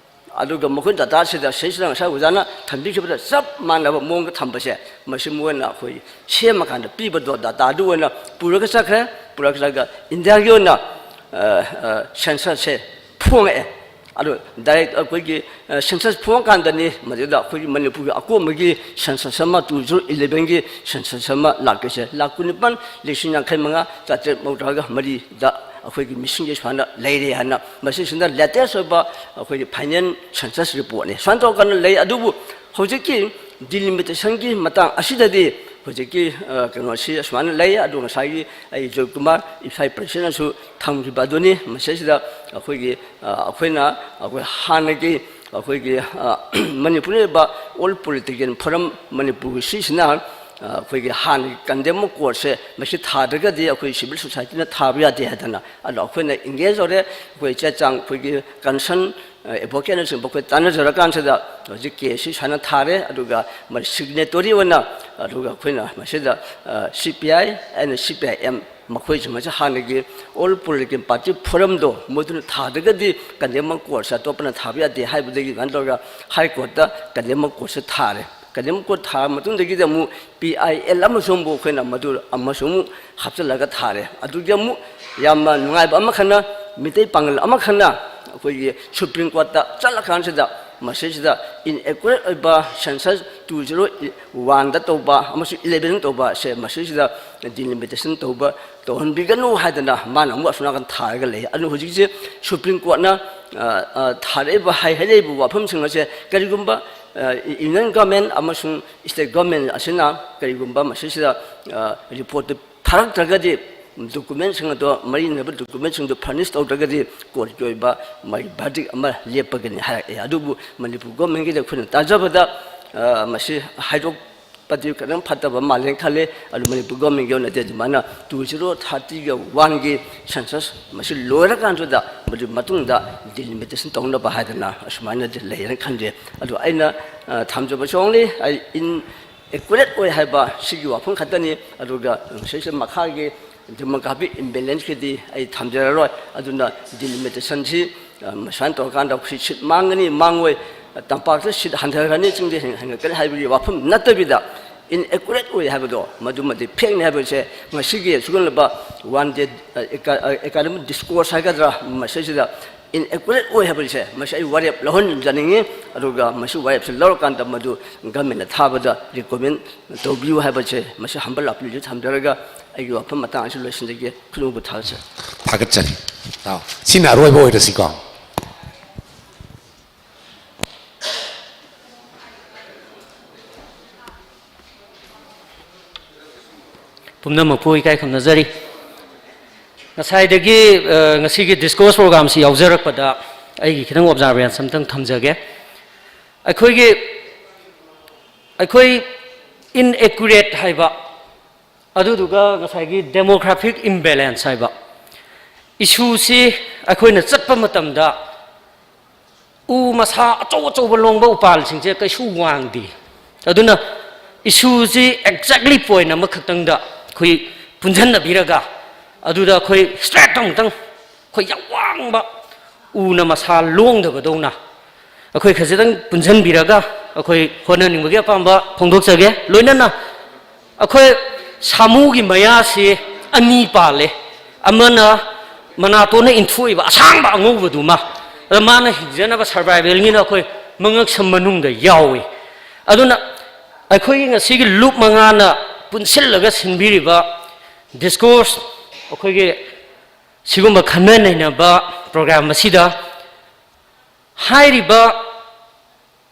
ꯑꯗꯨꯒ ꯃꯈꯣꯏ ꯗꯥꯇꯥꯁꯤꯗ ꯁꯤꯗꯩꯁꯤꯗ ꯉꯁꯥꯏ ꯑꯣꯖꯥꯅ ꯊꯝꯕꯤꯈꯤꯕꯗ ꯆꯞ ꯃꯥꯟꯅꯕ ꯃꯑꯣꯡꯗ ꯊꯝꯕꯁꯦ, ꯃꯁꯤ ꯃꯣꯏꯅ ꯑꯩꯈꯣꯏ ꯁꯦꯝꯃꯀꯥꯟꯗ ꯄꯤꯕꯗꯣ ꯗꯥꯇꯥꯗꯨ ꯑꯣꯏꯅ ꯄꯨꯔꯒ ꯆꯠꯈ꯭ꯔꯦ꯫ ꯄꯨꯔꯒ ꯆꯠꯂꯒ ꯏꯟꯗꯤꯌꯥꯒꯤ ꯑꯣꯏꯅ, ꯑ, ꯑ, ꯁꯦꯟꯁꯁꯁꯦ ꯐꯣꯡꯉꯛꯑꯦ꯫ ꯑꯗꯣ ꯗꯥꯏꯔꯦꯛ ꯑꯩꯈꯣꯏꯒꯤ, ꯑ, ꯁꯦꯟꯁꯁ ꯐꯣꯡꯉꯀꯥꯟꯗꯅꯤ ꯃꯗꯨꯗ ꯑꯩꯈꯣꯏꯒꯤ ꯃꯅꯤꯄꯨꯔꯒꯤ ꯑꯀꯣꯟꯕꯒꯤ ꯁꯦꯟꯁꯁ ꯑꯃ, two zero elevenꯒꯤ ꯁꯦꯟꯁꯁ ꯑꯃ ꯂꯥꯛꯇꯣꯏꯁꯦ꯫ ꯂꯥꯈ ꯀꯨꯟꯅꯤꯄꯥꯟ ꯂꯤꯁꯤꯡ ꯌꯥꯡꯈꯩ ꯃꯉꯥ ꯆꯥꯇ꯭ꯔꯦꯠ ꯃꯧꯗ꯭ꯔꯥꯒ ꯃꯔꯤꯗ ꯑꯩꯈꯣꯏꯒꯤ ꯃꯤꯁꯤꯡꯁꯦ ꯁꯨꯃꯥꯏꯅ ꯂꯩꯔꯦ ꯍꯥꯏꯅ ꯃꯁꯤꯁꯤꯅ latest ꯑꯣꯏꯕ ꯑꯩꯈꯣꯏꯒꯤ final census reportꯅꯤ꯫ ꯁꯨꯃꯥꯏꯅ ꯇꯧꯔꯀꯥꯟꯗ ꯂꯩ꯫ ꯑꯗꯨꯕꯨ ꯍꯧꯖꯤꯛꯀꯤ delimitationꯒꯤ ꯃꯇꯥꯡ ꯑꯁꯤꯗꯗꯤ ꯍꯧꯖꯤꯛꯀꯤ, ꯑ, ꯀꯩꯅꯣꯁꯤ ꯑꯁꯨꯃꯥꯏꯅ ꯂꯩ꯫ ꯑꯗꯨ ꯉꯁꯥꯏꯒꯤ ꯑꯩ ꯖꯣꯏꯀꯨꯃꯥꯔ ꯏꯁꯥꯒꯤ presidentꯅꯁꯨ ꯊꯝꯈꯤꯕ ꯑꯗꯨꯅꯤ꯫ ꯃꯁꯤꯁꯤꯗ ꯑꯩꯈꯣꯏꯒꯤ, ꯑ, ꯑꯩꯈꯣꯏꯅ ꯑꯩꯈꯣꯏ ꯍꯥꯟꯅꯒꯤ ꯑꯩꯈꯣꯏꯒꯤ, ꯑ, ꯃꯅꯤꯄꯨꯔꯗ ꯂꯩꯕ All Political Forum ꯃꯅꯤꯄꯨꯔꯒꯤ ꯁꯤꯁꯤꯅ, ꯑ, ꯑꯩꯈꯣꯏꯒꯤ ꯍꯥꯟꯅꯒꯤ contempt of courtꯁꯦ ꯃꯁꯤ ꯊꯥꯗ꯭ꯔꯒꯗꯤ ꯑꯩꯈꯣꯏ civil societyꯅ ꯊꯥꯕ ꯌꯥꯗꯦ ꯍꯥꯏꯗꯅ, ꯑꯗꯣ ꯑꯩꯈꯣꯏꯅ engage ꯇꯧꯔꯦ꯫ ꯑꯩꯈꯣꯏ ꯆꯦ ꯆꯥꯡ, ꯑꯩꯈꯣꯏꯒꯤ concern, ꯑ, advocateꯅꯆꯤꯡꯕ ꯑꯩꯈꯣꯏ ꯇꯥꯟꯅꯖꯔꯀꯥꯟꯁꯤꯗ ꯍꯧꯖꯤꯛ caseꯁꯤ ꯁꯨꯃꯥꯏꯅ ꯊꯥꯔꯦ꯫ ꯑꯗꯨꯒ ꯃꯁꯤ signatory ꯑꯣꯏꯅ, ꯑꯗꯨꯒ ꯑꯩꯈꯣꯏꯅ ꯃꯁꯤꯗ, ꯑ, CPI and CPIM ꯃꯈꯣꯏꯁꯤꯡ ꯑꯁꯤ ꯍꯥꯟꯅꯒꯤ All Political Party Forumꯗꯣ ꯃꯣꯏꯗꯨꯅ ꯊꯥꯗ꯭ꯔꯒꯗꯤ contempt of courtꯁꯦ ꯑꯇꯣꯞꯄꯅ ꯊꯥꯕ ꯌꯥꯗꯦ ꯍꯥꯏꯕꯗꯒꯤ ꯑꯗꯨꯃꯥꯏꯅ ꯇꯧꯔꯒ High Courtꯇ contempt of courtꯁꯦ ꯊꯥꯔꯦ꯫ Contempt of court ꯊꯥꯔ ꯃꯇꯨꯡꯗꯒꯤꯗꯤ ꯑꯃꯨꯛ PIL ꯑꯃꯁꯨ ꯑꯃꯨꯛ ꯑꯩꯈꯣꯏꯅ ꯃꯗꯨ ꯑꯃꯁꯨ ꯑꯃꯨꯛ ꯍꯥꯞꯆꯤꯜꯂꯒ ꯊꯥꯔꯦ꯫ ꯑꯗꯨꯒꯤ ꯑꯃꯨꯛ ꯌꯥꯝꯅ ꯅꯨꯡꯉꯥꯏꯕ ꯑꯃꯈꯛꯅ, ꯃꯤꯇꯩ ꯄꯥꯉꯜ ꯑꯃꯈꯛꯅ ꯑꯩꯈꯣꯏꯒꯤ Supreme Courtꯇ ꯆꯠꯂꯀꯥꯟꯁꯤꯗ ꯃꯁꯤꯁꯤꯗ inaccurate ꯑꯣꯏꯕ census two zero oneꯗ ꯇꯧꯕ ꯑꯃꯁꯨꯡ eleven ꯇꯧꯕ ꯑꯁꯦ ꯃꯁꯤꯁꯤꯗ delimitation ꯇꯧꯕ ꯇꯧꯍꯟꯕꯤꯒꯅꯨ ꯍꯥꯏꯗꯅ ꯃꯥꯅ ꯑꯃꯨꯛ ꯑꯁꯣꯝ ꯅꯥꯀꯟ ꯊꯥꯔꯒ ꯂꯩ꯫ ꯑꯗꯨꯅ ꯍꯧꯖꯤꯛꯁꯦ Supreme Courtꯅ, ꯑ, ꯑ, ꯊꯥꯔꯛꯏꯕ, ꯍꯥꯏ-, ꯍꯥꯏꯔꯛꯏꯕ ꯋꯥꯐꯝꯁꯤꯡ ꯑꯁꯦ ꯀꯔꯤꯒꯨꯝꯕ, ꯑ, Union Government ꯑꯃꯁꯨꯡ State Government ꯑꯁꯤꯅ ꯀꯔꯤꯒꯨꯝꯕ ꯃꯁꯤꯁꯤꯗ, ꯑ, reportꯇꯨ ꯊꯥꯔꯛꯇ꯭ꯔꯒꯗꯤ, documentꯁꯤꯡ ꯑꯗꯣ, ꯃꯔꯤ ꯂꯩꯅꯕ documentꯁꯤꯡꯗꯣ furnish ꯇꯧꯗ꯭ꯔꯒꯗꯤ courtꯀꯤ ꯑꯣꯏꯕ ꯃꯥꯒꯤ verdict ꯑꯃ ꯂꯦꯞꯄꯒꯅꯤ ꯍꯥꯏꯔꯛꯑꯦ꯫ ꯑꯗꯨꯕꯨ ꯃꯅꯤꯄꯨꯔ governmentꯀꯤꯗꯤ ꯑꯩꯈꯣꯏꯅ ꯇꯥꯖꯕꯗ, ꯑ, ꯃꯁꯤ ꯍꯥꯏꯗꯣꯛ ꯄꯗꯤ ꯈꯤꯇꯪ ꯐꯠꯇꯕ ꯃꯥꯜꯂꯦꯅ ꯈꯜꯂꯤ꯫ ꯑꯗꯨ ꯃꯅꯤꯄꯨꯔ ꯒꯣꯔꯃꯦꯟꯒꯤ ꯑꯣꯏꯅꯗꯤ ꯑꯗꯨꯃꯥꯏꯅ two zero thirty one ꯒꯤ ꯁꯦꯟꯁꯁ ꯃꯁꯤ ꯂꯣꯏꯔꯀꯥꯟꯗꯨꯗ ꯃꯗꯨ ꯃꯇꯨꯡꯗ ꯗꯤꯂꯤꯃꯤꯇꯦꯁꯟ ꯇꯧꯅꯕ ꯍꯥꯏꯗꯅ ꯑꯁꯨꯃꯥꯏꯅꯗꯤ ꯂꯩꯌꯦꯅ ꯈꯟꯖꯩ꯫ ꯑꯗꯨ ꯑꯩꯅ, ꯑ, ꯊꯝꯖꯕꯁꯨ only ꯑꯩ ꯏꯟ ꯑꯦꯀꯨꯔꯦꯠ ꯑꯣꯏ ꯍꯥꯏꯕ ꯁꯤꯒꯤ ꯋꯥꯐꯝ ꯈꯛꯇꯅꯤ꯫ ꯑꯗꯨꯒ ꯉꯁꯤꯁꯦ ꯃꯈꯥꯒꯤ ꯗꯦꯃꯣꯒ꯭ꯔꯥꯐꯤꯛ ꯏꯝꯕꯦꯂꯦꯟꯁꯀꯤꯗꯤ ꯑꯩ ꯊꯝꯖꯔꯔꯣꯏ꯫ ꯑꯗꯨꯅ ꯗꯤꯂꯤꯃꯤꯇꯦꯁꯟꯁꯤ, ꯑ, ꯁꯨꯃꯥꯏꯅ ꯇꯧꯔꯀꯥꯟꯗ ꯑꯩꯈꯣꯏ ꯁꯤꯠ ꯃꯥꯡꯒꯅꯤ, ꯃꯥꯡꯉꯣꯏ, ꯇꯝꯄꯥꯛꯇ ꯁꯤꯠ ꯍꯟꯊꯈ꯭ꯔꯅꯤ, ꯆꯤꯡꯗ ꯍꯦꯟ-, ꯍꯦꯟꯒꯠꯀꯅꯤ ꯍꯥꯏꯕꯒꯤ ꯋꯥꯐꯝ ꯅꯠꯇꯕꯤꯗ, ꯏꯟ ꯑꯦꯀꯨꯔꯦꯠ ꯑꯣꯏ ꯍꯥꯏꯕꯗꯣ, ꯃꯗꯨꯃꯗꯤ ꯐꯦꯛꯅꯤ ꯍꯥꯏꯕꯁꯦ ꯉꯁꯤꯒꯤ ꯑꯁꯤꯒꯨꯝꯂꯕ ꯋꯥꯟ ꯗꯦ, ꯑ, ꯑꯦꯀꯥ-, ꯑ, ꯑꯦꯀꯥꯗꯃꯤꯛ ꯗꯤꯁꯀꯣꯔꯁ ꯍꯥꯏꯒꯗ꯭ꯔꯥ, ꯃꯁꯤꯁꯤꯗ ꯏꯟ ꯑꯦꯀꯨꯔꯦꯠ ꯑꯣꯏ ꯍꯥꯏꯕꯁꯦ, ꯃꯁꯤ ꯑꯩ ꯋꯥꯔꯦꯞ ꯂꯧꯍꯟꯖꯅꯤꯡꯉꯤ꯫ ꯑꯗꯨꯒ ꯃꯁꯤ ꯋꯥꯔꯦꯞꯁꯦ ꯂꯧꯔꯀꯥꯟꯗ ꯃꯗꯨ ꯒꯃꯦꯟꯅ ꯊꯥꯕꯗ ꯔꯤꯀꯣꯃꯦꯟ ꯇꯧꯕꯤꯌꯨ ꯍꯥꯏꯕꯁꯦ, ꯃꯁꯤ ꯍꯝꯕꯜ ꯑꯄꯤꯜꯁꯨ ꯊꯝꯖꯔꯒ ꯑꯩꯒꯤ ꯋꯥꯐꯝ ꯃꯇꯥꯡ ꯑꯁꯤ ꯂꯣꯏꯁꯤꯟꯖꯒꯦ꯫ ꯈꯨꯗꯣꯡꯕꯨ ꯊꯥꯖꯔꯤ꯫ ꯊꯥꯒꯠꯆꯔꯤ꯫ ꯇꯥꯎ꯫ ꯁꯤꯅ ꯑꯔꯣꯏꯕ ꯑꯣꯏꯔꯁꯤꯀꯣ꯫ ꯄꯨꯝꯅꯃꯛꯄꯨ ꯏꯀꯥꯏ ꯈꯨꯝꯅꯖꯔꯤ꯫ ꯉꯁꯥꯏꯗꯒꯤ, ꯑ, ꯉꯁꯤꯒꯤ ꯗꯤꯁꯀꯣꯔꯁ ꯄ꯭ꯔꯣꯒ꯭ꯔꯥꯝꯁꯤ ꯌꯥꯎꯖꯔꯛꯄꯗ ꯑꯩꯒꯤ ꯈꯤꯇꯪ ꯑꯣꯕꯖꯥꯔꯕꯦꯟꯁ ꯑꯝꯇꯪ ꯊꯝꯖꯒꯦ꯫ ꯑꯩꯈꯣꯏꯒꯤ, ꯑꯩꯈꯣꯏ ꯏꯟꯑꯦꯀꯨꯔꯦꯠ ꯍꯥꯏꯕ, ꯑꯗꯨꯗꯨꯒ ꯉꯁꯥꯏꯒꯤ ꯗꯦꯃꯣꯒ꯭ꯔꯥꯐꯤꯛ ꯏꯝꯕꯦꯂꯦꯟꯁ ꯍꯥꯏꯕ ꯏꯁꯨꯁꯤ ꯑꯩꯈꯣꯏꯅ ꯆꯠꯄ ꯃꯇꯝꯗ ꯎ ꯃꯁꯥ ꯑꯆꯧ ꯑꯆꯧꯕ ꯂꯣꯡꯕ ꯎꯄꯥꯜꯁꯤꯡꯁꯦ ꯀꯩꯁꯨ ꯋꯥꯡꯗꯦ꯫ ꯑꯗꯨꯅ ꯏꯁꯨꯁꯤ ꯑꯦꯛꯖꯦꯛꯂꯤ ꯄꯣꯏꯟ ꯑꯃꯈꯛꯇꯪꯗ ꯑꯩꯈꯣꯏ ꯄꯨꯟꯁꯤꯟꯅꯕꯤꯔꯒ, ꯑꯗꯨꯗ ꯑꯩꯈꯣꯏ ꯁ꯭ꯇ꯭ꯔꯦꯠ ꯑꯃꯨꯛꯇꯪ, ꯑꯩꯈꯣꯏ ꯌꯥꯝ ꯋꯥꯡꯕ ꯎꯅ ꯃꯁꯥ ꯂꯣꯡꯗꯕꯗꯧꯅ ꯑꯩꯈꯣꯏ ꯈꯖꯤꯛꯇꯪ ꯄꯨꯟꯁꯤꯟꯕꯤꯔꯒ ꯑꯩꯈꯣꯏ ꯍꯣꯠꯅꯅꯤꯡꯕꯒꯤ ꯑꯄꯥꯝꯕ ꯐꯣꯡꯗꯣꯛꯆꯒꯦ꯫ ꯂꯣꯏꯅꯅ ꯑꯩꯈꯣꯏ ꯁꯥꯃꯨꯒꯤ ꯃꯌꯥꯁꯤ ꯑꯅꯤ ꯄꯥꯜꯂꯦ, ꯑꯃꯅ ꯃꯅꯥꯇꯣꯟꯅ ꯏꯟꯊꯣꯛꯏꯕ ꯑꯁꯥꯡꯕ ꯑꯉꯧꯕꯗꯨꯃ, ꯑꯗ ꯃꯥꯅ ꯍꯤꯡꯖꯅꯕ ꯁꯔꯚꯥꯏꯚꯦꯜꯒꯤꯅ ꯑꯩꯈꯣꯏ ꯃꯉꯛꯁꯝ ꯃꯅꯨꯡꯗ ꯌꯥꯎꯏ꯫ ꯑꯗꯨꯅ ꯑꯩꯈꯣꯏꯒꯤ ꯉꯁꯤꯒꯤ ꯂꯨꯞ ꯃꯉꯥꯅ ꯄꯨꯟꯁꯤꯜꯂꯒ ꯁꯤꯟꯕꯤꯔꯤꯕ ꯗꯤꯁꯀꯣꯔꯁ, ꯑꯩꯈꯣꯏꯒꯤ ꯁꯤꯒꯨꯝꯕ ꯈꯟꯅ ꯅꯩꯅꯕ ꯄ꯭ꯔꯣꯒ꯭ꯔꯥꯝ ꯑꯁꯤꯗ ꯍꯥꯏꯔꯤꯕ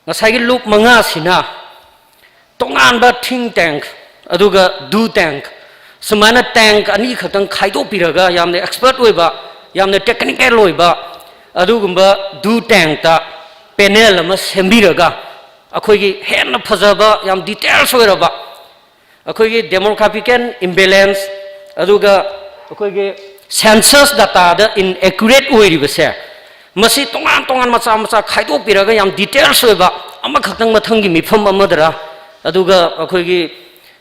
ꯉꯁꯥꯏꯒꯤ ꯂꯨꯞ ꯃꯉꯥꯁꯤꯅ ꯇꯣꯉꯥꯟꯕ ꯊꯤꯡ ꯇꯦꯡꯛ ꯑꯗꯨꯒ ꯗꯨ ꯇꯦꯡꯛ, ꯁꯨꯃꯥꯏꯅ ꯇꯦꯡꯛ ꯑꯅꯤꯈꯛꯇꯪ ꯈꯥꯏꯗꯣꯛꯄꯤꯔꯒ, ꯌꯥꯝꯅ ꯑꯦꯛꯁꯄꯔꯠ ꯑꯣꯏꯕ, ꯌꯥꯝꯅ ꯇꯦꯛꯅꯤꯀꯦꯜ ꯑꯣꯏꯕ ꯑꯗꯨꯒꯨꯝꯕ ꯗꯨ ꯇꯦꯡꯛꯇ ꯄꯦꯅꯦꯜ ꯑꯃ ꯁꯦꯝꯕꯤꯔꯒ, ꯑꯩꯈꯣꯏꯒꯤ ꯍꯦꯟꯅ ꯐꯖꯕ, ꯌꯥꯝ details ꯑꯣꯏꯔꯕ ꯑꯩꯈꯣꯏꯒꯤ demographical imbalance, ꯑꯗꯨꯒ ꯑꯩꯈꯣꯏꯒꯤ census dataꯗ inaccurate ꯑꯣꯏꯔꯤꯕꯁꯦ, ꯃꯁꯤ ꯇꯣꯉꯥꯟ ꯇꯣꯉꯥꯟ ꯃꯆꯥ ꯃꯆꯥ ꯈꯥꯏꯗꯣꯛꯄꯤꯔꯒ ꯌꯥꯝ details ꯑꯣꯏꯕ ꯑꯃꯈꯛꯇꯪ ꯃꯊꯪꯒꯤ ꯃꯤꯐꯝ ꯑꯃꯗꯔ, ꯑꯗꯨꯒ ꯑꯩꯈꯣꯏꯒꯤ,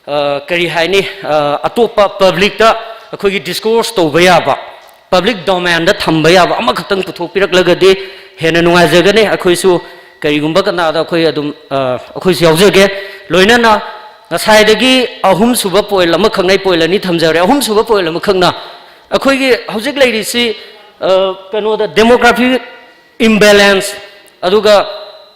ꯑ, ꯀꯔꯤ ꯍꯥꯏꯅꯤ, ꯑ, ꯑꯇꯣꯞꯄ publicꯇ ꯑꯩꯈꯣꯏꯒꯤ discourse ꯇꯧꯕ ꯌꯥꯕ, public domainꯗ ꯊꯝꯕ ꯌꯥꯕ ꯑꯃꯈꯛꯇꯪ ꯄꯨꯊꯣꯛꯄꯤꯔꯛꯂꯒꯗꯤ ꯍꯦꯟꯅ ꯅꯨꯡꯉꯥꯏꯖꯒꯅꯤ꯫ ꯑꯩꯈꯣꯏꯁꯨ ꯀꯔꯤꯒꯨꯝꯕ ꯀꯅꯥꯗ ꯑꯩꯈꯣꯏ ꯑꯗꯨꯝ, ꯑ, ꯑꯩꯈꯣꯏꯁꯨ ꯌꯥꯎꯖꯒꯦ꯫ ꯂꯣꯏꯅꯅ ꯉꯁꯥꯏꯗꯒꯤ ꯑꯍꯨꯝꯁꯨꯕ point ꯑꯃꯈꯛꯅ, ꯑꯩ point ꯑꯅꯤ ꯊꯝꯖꯔꯦ꯫ ꯑꯍꯨꯝꯁꯨꯕ point ꯑꯃꯈꯛꯅ ꯑꯩꯈꯣꯏꯒꯤ ꯍꯧꯖꯤꯛ ꯂꯩꯔꯤꯁꯤ, ꯑ, ꯀꯩꯅꯣꯗ demographic imbalance ꯑꯗꯨꯒ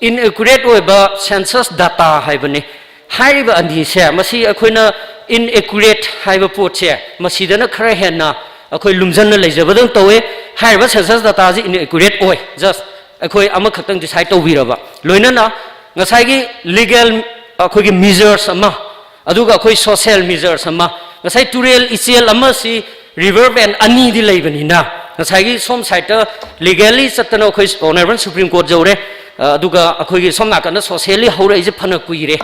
inaccurate ꯑꯣꯏꯕ census data ꯍꯥꯏꯕꯅꯤ꯫ ꯍꯥꯏꯔꯤꯕ ꯑꯅꯤꯁꯦ, ꯃꯁꯤ ꯑꯩꯈꯣꯏꯅ inaccurate ꯍꯥꯏꯕ ꯄꯣꯠꯁꯦ ꯃꯁꯤꯗꯅ ꯈꯔ ꯍꯦꯟꯅ ꯑꯩꯈꯣꯏ ꯂꯨꯝꯖꯟꯅ ꯂꯩꯖꯕꯗꯧꯅ ꯇꯧꯋꯦ꯫ ꯍꯥꯏꯔꯤꯕ census dataꯁꯤ inaccurate ꯑꯣꯏ, just ꯑꯩꯈꯣꯏ ꯑꯃꯈꯛꯇꯪ decide ꯇꯧꯕꯤꯔꯕ꯫ ꯂꯣꯏꯅꯅ ꯉꯁꯥꯏꯒꯤ legal ꯑꯩꯈꯣꯏꯒꯤ measures ꯑꯃ, ꯑꯗꯨꯒ ꯑꯩꯈꯣꯏ social measures ꯑꯃ, ꯉꯁꯥꯏ ꯇꯨꯔꯦꯜ ꯏꯆꯦꯜ ꯑꯃꯁꯤ river bend ꯑꯅꯤꯗꯤ ꯂꯩꯕꯅꯤꯅ, ꯉꯁꯥꯏꯒꯤ ꯁꯣꯝ sideꯇ legally ꯆꯠꯇꯅ ꯑꯩꯈꯣꯏ Honourable Supreme Court ꯌꯧꯔꯦ, ꯑ, ꯑꯗꯨꯒ ꯑꯩꯈꯣꯏꯒꯤ ꯁꯣꯝ ꯅꯥꯀꯟꯗ socially ꯍꯧꯔꯛꯏꯁꯦ ꯐꯅ ꯀꯨꯏꯔꯦ꯫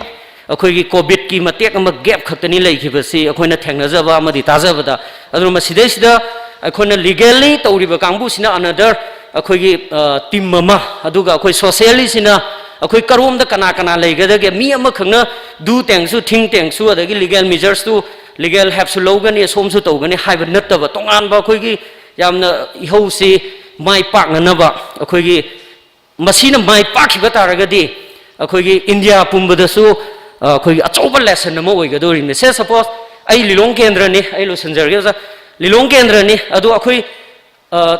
ꯑꯩꯈꯣꯏꯒꯤ COVIDꯀꯤ ꯃꯇꯦꯛ ꯑꯃ gap ꯈꯛꯇꯅꯤ ꯂꯩꯈꯤꯕꯁꯤ ꯑꯩꯈꯣꯏꯅ ꯊꯦꯡꯅꯖꯕ ꯑꯃꯗꯤ ꯇꯥꯖꯕꯗ꯫ ꯑꯗꯨꯅ ꯃꯁꯤꯗꯩꯁꯤꯗ ꯑꯩꯈꯣꯏꯅ legally ꯇꯧꯔꯤꯕ ꯀꯥꯡꯕꯨꯁꯤꯅ another ꯑꯩꯈꯣꯏꯒꯤ, ꯑ, team ꯑꯃ, ꯑꯗꯨꯒ ꯑꯩꯈꯣꯏ sociallyꯁꯤꯅ ꯑꯩꯈꯣꯏ ꯀꯔꯣꯝꯗ ꯀꯅꯥ ꯀꯅꯥ ꯂꯩꯒꯗꯒꯦ, ꯃꯤ ꯑꯃꯈꯛꯅ do ꯇꯦꯡꯁꯨ, think ꯇꯦꯡꯁꯨ, ꯑꯗꯒꯤ legal measuresꯇꯨ, legal helpꯁꯨ ꯂꯧꯒꯅꯤ, ꯑꯁꯣꯝꯁꯨ ꯇꯧꯒꯅꯤ ꯍꯥꯏꯕ ꯅꯠꯇꯕ, ꯇꯣꯉꯥꯟꯕ ꯑꯩꯈꯣꯏꯒꯤ ꯌꯥꯝꯅ ꯏꯍꯧꯁꯤ ꯃꯥꯏ ꯄꯥꯛꯅꯅꯕ ꯑꯩꯈꯣꯏꯒꯤ, ꯃꯁꯤꯅ ꯃꯥꯏ ꯄꯥꯛꯈꯤꯕ ꯇꯥꯔꯒꯗꯤ ꯑꯩꯈꯣꯏꯒꯤ ꯏꯟꯗꯤꯌꯥ ꯄꯨꯝꯕꯗꯁꯨ, ꯑ, ꯑꯩꯈꯣꯏꯒꯤ ꯑꯆꯧꯕ lesson ꯑꯃ ꯑꯣꯏꯒꯗꯧꯔꯤꯕꯅꯤ꯫ Say suppose ꯑꯩ ꯂꯤꯂꯣꯡ ꯀꯦꯟꯗ꯭ꯔꯅꯤ, ꯑꯩ ꯂꯣꯏꯁꯤꯟꯖꯔꯒꯦ ꯑꯣꯖꯥ, ꯂꯤꯂꯣꯡ ꯀꯦꯟꯗ꯭ꯔꯅꯤ, ꯑꯗꯣ ꯑꯩꯈꯣꯏ, ꯑ,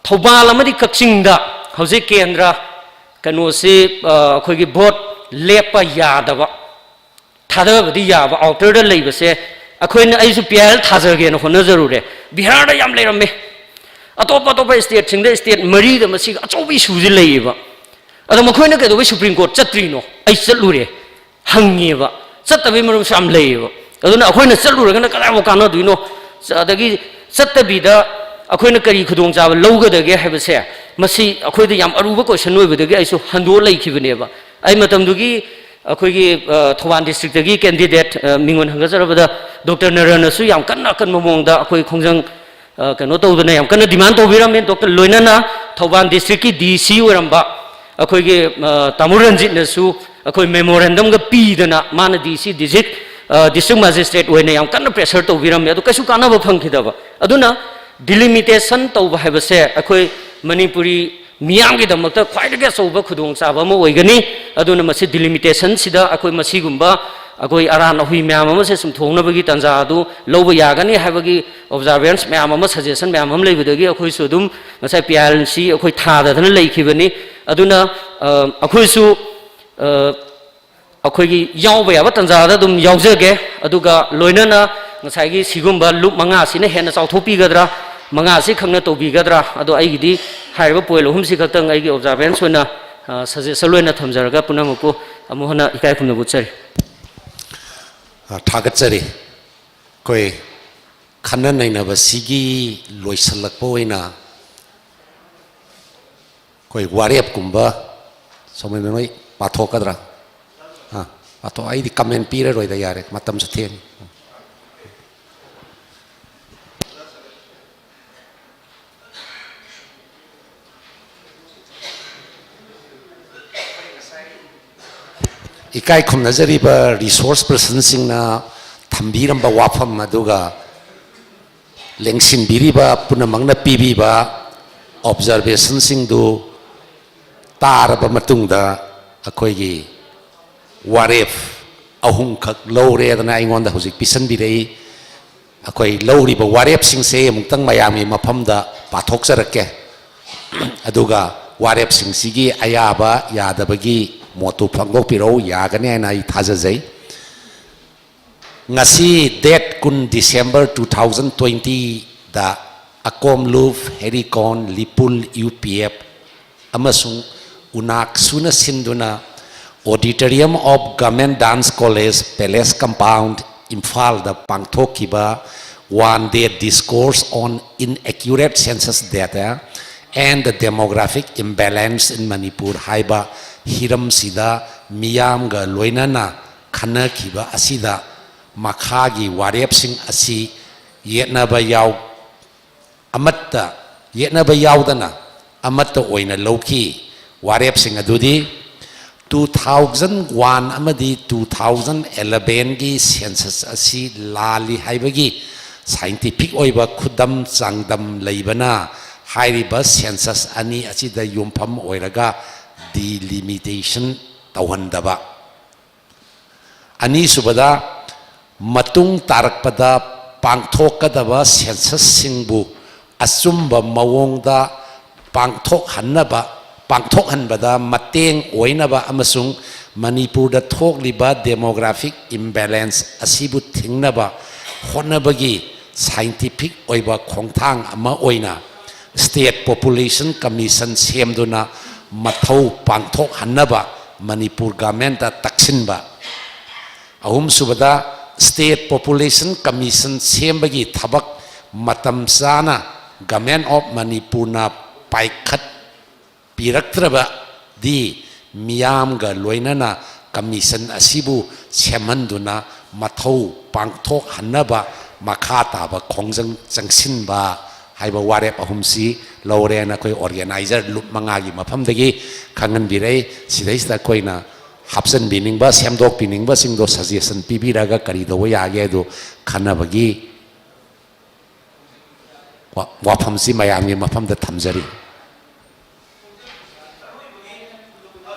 ꯊꯧꯕꯥꯜ ꯑꯃꯗꯤ ꯀꯛꯆꯤꯡꯗ ꯍꯧꯖꯤꯛ ꯀꯦꯟꯗ꯭ꯔ ꯀꯩꯅꯣꯁꯤ, ꯑ, ꯑꯩꯈꯣꯏꯒꯤ vote ꯂꯦꯞꯄ ꯌꯥꯗꯕ, ꯊꯥꯗꯕꯗꯤ ꯌꯥꯕ outerꯗ ꯂꯩꯕꯁꯦ, ꯑꯩꯈꯣꯏꯅ, ꯑꯩꯁꯨ PIL ꯊꯥꯖꯒꯦꯅ ꯍꯣꯠꯅꯖꯔꯨꯔꯦ, ꯕꯤꯍꯥꯔꯗ ꯌꯥꯝ ꯂꯩꯔꯝꯃꯦ꯫ ꯑꯇꯣꯞ ꯑꯇꯣꯞꯄ stateꯁꯤꯡꯗ, state ꯃꯔꯤꯗ ꯃꯁꯤꯒ ꯑꯆꯧꯕ issueꯁꯤ ꯂꯩꯌꯦꯕ꯫ ꯑꯗꯣ ꯃꯈꯣꯏꯅ ꯀꯩꯗꯧꯕꯩ Supreme Court ꯆꯠꯇ꯭ꯔꯤꯅꯣ? ꯑꯩ ꯆꯠꯂꯨꯔꯦ, ꯍꯪꯉꯦꯕ꯫ ꯆꯠꯇꯕꯩ ꯃꯔꯝꯁꯨ ꯌꯥꯝ ꯂꯩꯌꯦꯕ꯫ ꯑꯗꯨꯅ ꯑꯩꯈꯣꯏꯅ ꯆꯠꯂꯨꯔꯒꯅ ꯀꯗꯥꯏꯐꯥꯎ ꯀꯥꯟꯅꯗꯣꯏꯅꯣ? ꯆ-, ꯑꯗꯒꯤ ꯆꯠꯇꯕꯤꯗ ꯑꯩꯈꯣꯏꯅ ꯀꯔꯤ ꯈꯨꯗꯣꯡꯆꯥꯕ ꯂꯧꯒꯗꯒꯦ ꯍꯥꯏꯕꯁꯦ, ꯃꯁꯤ ꯑꯩꯈꯣꯏꯗ ꯌꯥꯝ ꯑꯔꯨꯕ question ꯑꯣꯏꯕꯗꯒꯤ ꯑꯩꯁꯨ ꯍꯟꯗꯣꯛꯑ ꯂꯩꯈꯤꯕꯅꯦꯕ꯫ ꯑꯩ ꯃꯇꯝꯗꯨꯒꯤ ꯑꯩꯈꯣꯏꯒꯤ, ꯑ, ꯊꯧꯕꯥꯜ districtꯇꯒꯤ candidate, ꯑ, ꯃꯤꯡꯑꯣꯟ ꯍꯪꯒꯠꯆꯔꯕꯗ ꯗꯣꯛꯇꯔ ꯅꯔꯟꯅꯁꯨ ꯌꯥꯝ ꯀꯟꯅ ꯑꯀꯟꯕ ꯃꯑꯣꯡꯗ ꯑꯩꯈꯣꯏ ꯈꯣꯡꯖꯪ, ꯑ, ꯀꯩꯅꯣ ꯇꯧꯗꯅ ꯌꯥꯝ ꯀꯟꯅ demand ꯇꯧꯕꯤꯔꯝꯃꯦ꯫ ꯗꯣꯛꯇꯔ ꯂꯣꯏꯅꯅ ꯊꯧꯕꯥꯜ districtꯀꯤ DC ꯑꯣꯏꯔꯝꯕ ꯑꯩꯈꯣꯏꯒꯤ, ꯑ, ꯇꯥꯃꯣ ꯔꯟꯖꯤꯠꯅꯁꯨ ꯑꯩꯈꯣꯏ memorandumꯒ ꯄꯤꯗꯅ ꯃꯥꯅ DC district, ꯑ, district magistrate ꯑꯣꯏꯅ ꯌꯥꯝ ꯀꯟꯅ pressure ꯇꯧꯕꯤꯔꯝꯃꯦ꯫ ꯑꯗꯨ ꯀꯩꯁꯨ ꯀꯥꯟꯅꯕ ꯐꯪꯈꯤꯗꯕ꯫ ꯑꯗꯨꯅ delimitation ꯇꯧꯕ ꯍꯥꯏꯕꯁꯦ ꯑꯩꯈꯣꯏ ꯃꯅꯤꯄꯨꯔꯤ ꯃꯤꯌꯥꯝꯒꯤꯗꯃꯛꯇ ꯈ꯭ꯋꯥꯏꯗꯒꯤ ꯑꯆꯧꯕ ꯈꯨꯗꯣꯡꯆꯥꯕ ꯑꯃ ꯑꯣꯏꯒꯅꯤ꯫ ꯑꯗꯨꯅ ꯃꯁꯤ delimitationꯁꯤꯗ ꯑꯩꯈꯣꯏ ꯃꯁꯤꯒꯨꯝꯕ ꯑꯩꯈꯣꯏ ꯑꯔꯥꯟ ꯑꯍꯨꯏ ꯃꯌꯥꯝ ꯑꯃꯁꯦ ꯆꯨꯝꯊꯣꯛꯅꯕꯒꯤ ꯇꯥꯟꯖꯥ ꯑꯗꯨ ꯂꯧꯕ ꯌꯥꯒꯅꯤ ꯍꯥꯏꯕꯒꯤ observance ꯃꯌꯥꯝ ꯑꯃ, suggestion ꯃꯌꯥꯝ ꯑꯃ ꯂꯩꯕꯗꯒꯤ ꯑꯩꯈꯣꯏꯁꯨ ꯑꯗꯨꯝ ꯉꯁꯥꯏ PILC ꯑꯩꯈꯣꯏ ꯊꯥꯗꯗꯅ ꯂꯩꯈꯤꯕꯅꯤ꯫ ꯑꯗꯨꯅ, ꯑ, ꯑꯩꯈꯣꯏꯁꯨ, ꯑ, ꯑꯩꯈꯣꯏꯒꯤ ꯌꯥꯎꯕ ꯌꯥꯕ ꯇꯥꯟꯖꯥꯗ ꯑꯗꯨꯝ ꯌꯥꯎꯖꯒꯦ꯫ ꯑꯗꯨꯒ ꯂꯣꯏꯅꯅ ꯉꯁꯥꯏꯒꯤ ꯁꯤꯒꯨꯝꯕ ꯂꯨꯞ ꯃꯉꯥꯁꯤꯅ ꯍꯦꯟꯅ ꯆꯥꯎꯊꯣꯛꯄꯤꯒꯗ꯭ꯔꯥ, ꯃꯉꯥꯁꯤ ꯈꯛꯅ ꯇꯧꯕꯤꯒꯗ꯭ꯔꯥ? ꯑꯗꯣ ꯑꯩꯒꯤꯗꯤ ꯍꯥꯏꯔꯤꯕ point ꯑꯍꯨꯝꯁꯤ ꯈꯛꯇꯪ ꯑꯩꯒꯤ observance ꯑꯣꯏꯅ, ꯑ, suggestion ꯑꯣꯏꯅ ꯊꯝꯖꯔꯒ ꯄꯨꯝꯅꯃꯛꯄꯨ ꯑꯃꯨꯛ ꯍꯟꯅ ꯏꯀꯥꯏ ꯈꯨꯝꯅꯕ ꯎꯠꯆꯔꯤ꯫ ꯑ, ꯊꯥꯒꯠꯆꯔꯤ꯫ ꯑꯩꯈꯣꯏ ꯈꯟꯅ ꯅꯩꯅꯕꯁꯤꯒꯤ ꯂꯣꯏꯁꯤꯜꯂꯛꯄ ꯑꯣꯏꯅ ꯑꯩꯈꯣꯏ ꯋꯥꯔꯦꯞꯀꯨꯝꯕ ꯁꯣꯃꯦꯟ ꯅꯣꯏ ꯄꯥꯊꯣꯛꯀꯗ꯭ꯔꯥ? ꯑꯥ, ꯄꯥꯊꯣꯛ-, ꯑꯩꯗꯤ comment ꯄꯤꯔꯔꯣꯏꯗ, ꯌꯥꯔꯦ, ꯃꯇꯝꯁꯨ ꯊꯦꯡꯉꯦ꯫ ꯏꯀꯥꯏ ꯈꯨꯝꯅꯖꯔꯤꯕ resource personꯁꯤꯡꯅ ꯊꯝꯕꯤꯔꯝꯕ ꯋꯥꯐꯝ ꯑꯗꯨꯒ ꯂꯦꯡꯁꯤꯟꯕꯤꯔꯤꯕ ꯄꯨꯝꯅꯃꯛꯅ ꯄꯤꯕꯤꯕ observationꯁꯤꯡꯗꯨ ꯇꯥꯔꯕ ꯃꯇꯨꯡꯗ ꯑꯩꯈꯣꯏꯒꯤ ꯋꯥꯔꯦꯞ ꯑꯍꯨꯝꯈꯛ ꯂꯧꯔꯦꯗꯅ ꯑꯩꯉꯣꯟꯗ ꯍꯧꯖꯤꯛ ꯄꯤꯁꯟꯕꯤꯔꯛꯏ꯫ ꯑꯩꯈꯣꯏ ꯂꯧꯔꯤꯕ ꯋꯥꯔꯦꯞꯁꯤꯡꯁꯦ ꯑꯃꯨꯛꯇꯪ ꯃꯌꯥꯝꯒꯤ ꯃꯐꯝꯗ ꯄꯥꯊꯣꯛꯆꯔꯛꯀꯦ꯫ ꯑꯗꯨꯒ ꯋꯥꯔꯦꯞꯁꯤꯡꯁꯤꯒꯤ ꯑꯌꯥꯕ ꯌꯥꯗꯕꯒꯤ ꯃꯣꯠꯇꯨ ꯐꯣꯡꯗꯣꯛꯄꯤꯔꯛꯎ, ꯌꯥꯒꯅꯤ ꯍꯥꯏꯅ ꯑꯩ ꯊꯥꯖꯖꯩ꯫ ꯉꯁꯤ date ꯀꯨꯟ December two thousand twentyꯗ ꯑꯀꯣꯝꯂꯨꯞ, ꯍꯦꯔꯤꯀꯣꯟ, ꯂꯤꯄꯨꯜ, UPF ꯑꯃꯁꯨꯡ ꯎꯅꯥꯛꯁꯨꯅ ꯁꯤꯟꯗꯨꯅ Auditorium of Government Dance College, Palace Compound, ꯏꯝꯐꯥꯜꯗ ꯄꯥꯡꯊꯣꯛꯈꯤꯕ One Day Discourse on Inaccurate Census Data and the Demographic Imbalance in Manipur ꯍꯥꯏꯕ ꯍꯤꯔꯝꯁꯤꯗ ꯃꯤꯌꯥꯝꯒ ꯂꯣꯏꯅꯅ ꯈꯟꯅꯈꯤꯕ ꯑꯁꯤꯗ ꯃꯈꯥꯒꯤ ꯋꯥꯔꯦꯞꯁꯤꯡ ꯑꯁꯤ ꯌꯦꯠꯅꯕ ꯌꯥꯎ-, ꯑꯃꯠꯇ, ꯌꯦꯠꯅꯕ ꯌꯥꯎꯗꯅ ꯑꯃꯠꯇ ꯑꯣꯏꯅ ꯂꯧꯈꯤ꯫ ꯋꯥꯔꯦꯞꯁꯤꯡ ꯑꯗꯨꯗꯤ two thousand one ꯑꯃꯗꯤ two thousand elevenꯒꯤ census ꯑꯁꯤ ꯂꯥꯜꯂꯤ ꯍꯥꯏꯕꯒꯤ scientific ꯑꯣꯏꯕ ꯈꯨꯗꯝ ꯆꯥꯡꯗꯝ ꯂꯩꯕꯅ ꯍꯥꯏꯔꯤꯕ census ꯑꯅꯤ ꯑꯁꯤꯗ ꯌꯨꯝꯐꯝ ꯑꯣꯏꯔꯒ delimitation ꯇꯧꯍꯟꯗꯕ꯫ ꯑꯅꯤꯁꯨꯕꯗ, ꯃꯇꯨꯡ ꯇꯥꯔꯛꯄꯗ ꯄꯥꯡꯊꯣꯛꯀꯗꯕ censusꯁꯤꯡꯕꯨ ꯑꯆꯨꯝꯕ ꯃꯑꯣꯡꯗ ꯄꯥꯡꯊꯣꯛꯍꯟꯅꯕ, ꯄꯥꯡꯊꯣꯛꯍꯟꯕꯗ ꯃꯇꯦꯡ ꯑꯣꯏꯅꯕ ꯑꯃꯁꯨꯡ ꯃꯅꯤꯄꯨꯔꯗ ꯊꯣꯛꯂꯤꯕ demographic imbalance ꯑꯁꯤꯕꯨ ꯊꯤꯡꯅꯕ ꯍꯣꯠꯅꯕꯒꯤ scientific ꯑꯣꯏꯕ ꯈꯣꯡꯊꯥꯡ ꯑꯃ ꯑꯣꯏꯅ state population commission ꯁꯦꯝꯗꯨꯅ ꯃꯊꯧ ꯄꯥꯡꯊꯣꯛꯍꯟꯅꯕ ꯃꯅꯤꯄꯨꯔ governmentꯇ ꯇꯛꯁꯤꯟꯕ꯫ ꯑꯍꯨꯝꯁꯨꯕꯗ, state population commission ꯁꯦꯝꯕꯒꯤ ꯊꯕꯛ ꯃꯇꯝ ꯆꯥꯅ Government of ꯃꯅꯤꯄꯨꯔꯅ ꯄꯥꯏꯈꯠꯄꯤꯔꯛꯇ꯭ꯔꯕꯗꯤ ꯃꯤꯌꯥꯝꯒ ꯂꯣꯏꯅꯅ commission ꯑꯁꯤꯕꯨ ꯁꯦꯝꯍꯟꯗꯨꯅ ꯃꯊꯧ ꯄꯥꯡꯊꯣꯛꯍꯟꯅꯕ ꯃꯈꯥ ꯇꯥꯕ ꯈꯣꯡꯖꯪ ꯆꯪꯁꯤꯟꯕ ꯍꯥꯏꯕ ꯋꯥꯔꯦꯞ ꯑꯍꯨꯝꯁꯤ ꯂꯧꯔꯦꯅ ꯑꯩꯈꯣꯏ organizer ꯂꯨꯞ ꯃꯉꯥꯒꯤ ꯃꯐꯝꯗꯒꯤ ꯈꯪꯍꯟꯕꯤꯔꯛꯏ꯫ ꯁꯤꯗꯩꯁꯤꯗ ꯑꯩꯈꯣꯏꯅ ꯍꯥꯞꯆꯤꯟꯕꯤꯅꯤꯡꯕ, ꯁꯦꯝꯗꯣꯛꯄꯤꯅꯤꯡꯕꯁꯤꯡꯗꯣ suggestion ꯄꯤꯕꯤꯔꯒ ꯀꯔꯤ ꯇꯧꯕ ꯌꯥꯒꯦ ꯍꯥꯏꯗꯨ ꯈꯟꯅꯕꯒꯤ ꯋꯥ-, ꯋꯥꯐꯝꯁꯤ ꯃꯌꯥꯝꯒꯤ ꯃꯐꯝꯗ ꯊꯝꯖꯔꯤ꯫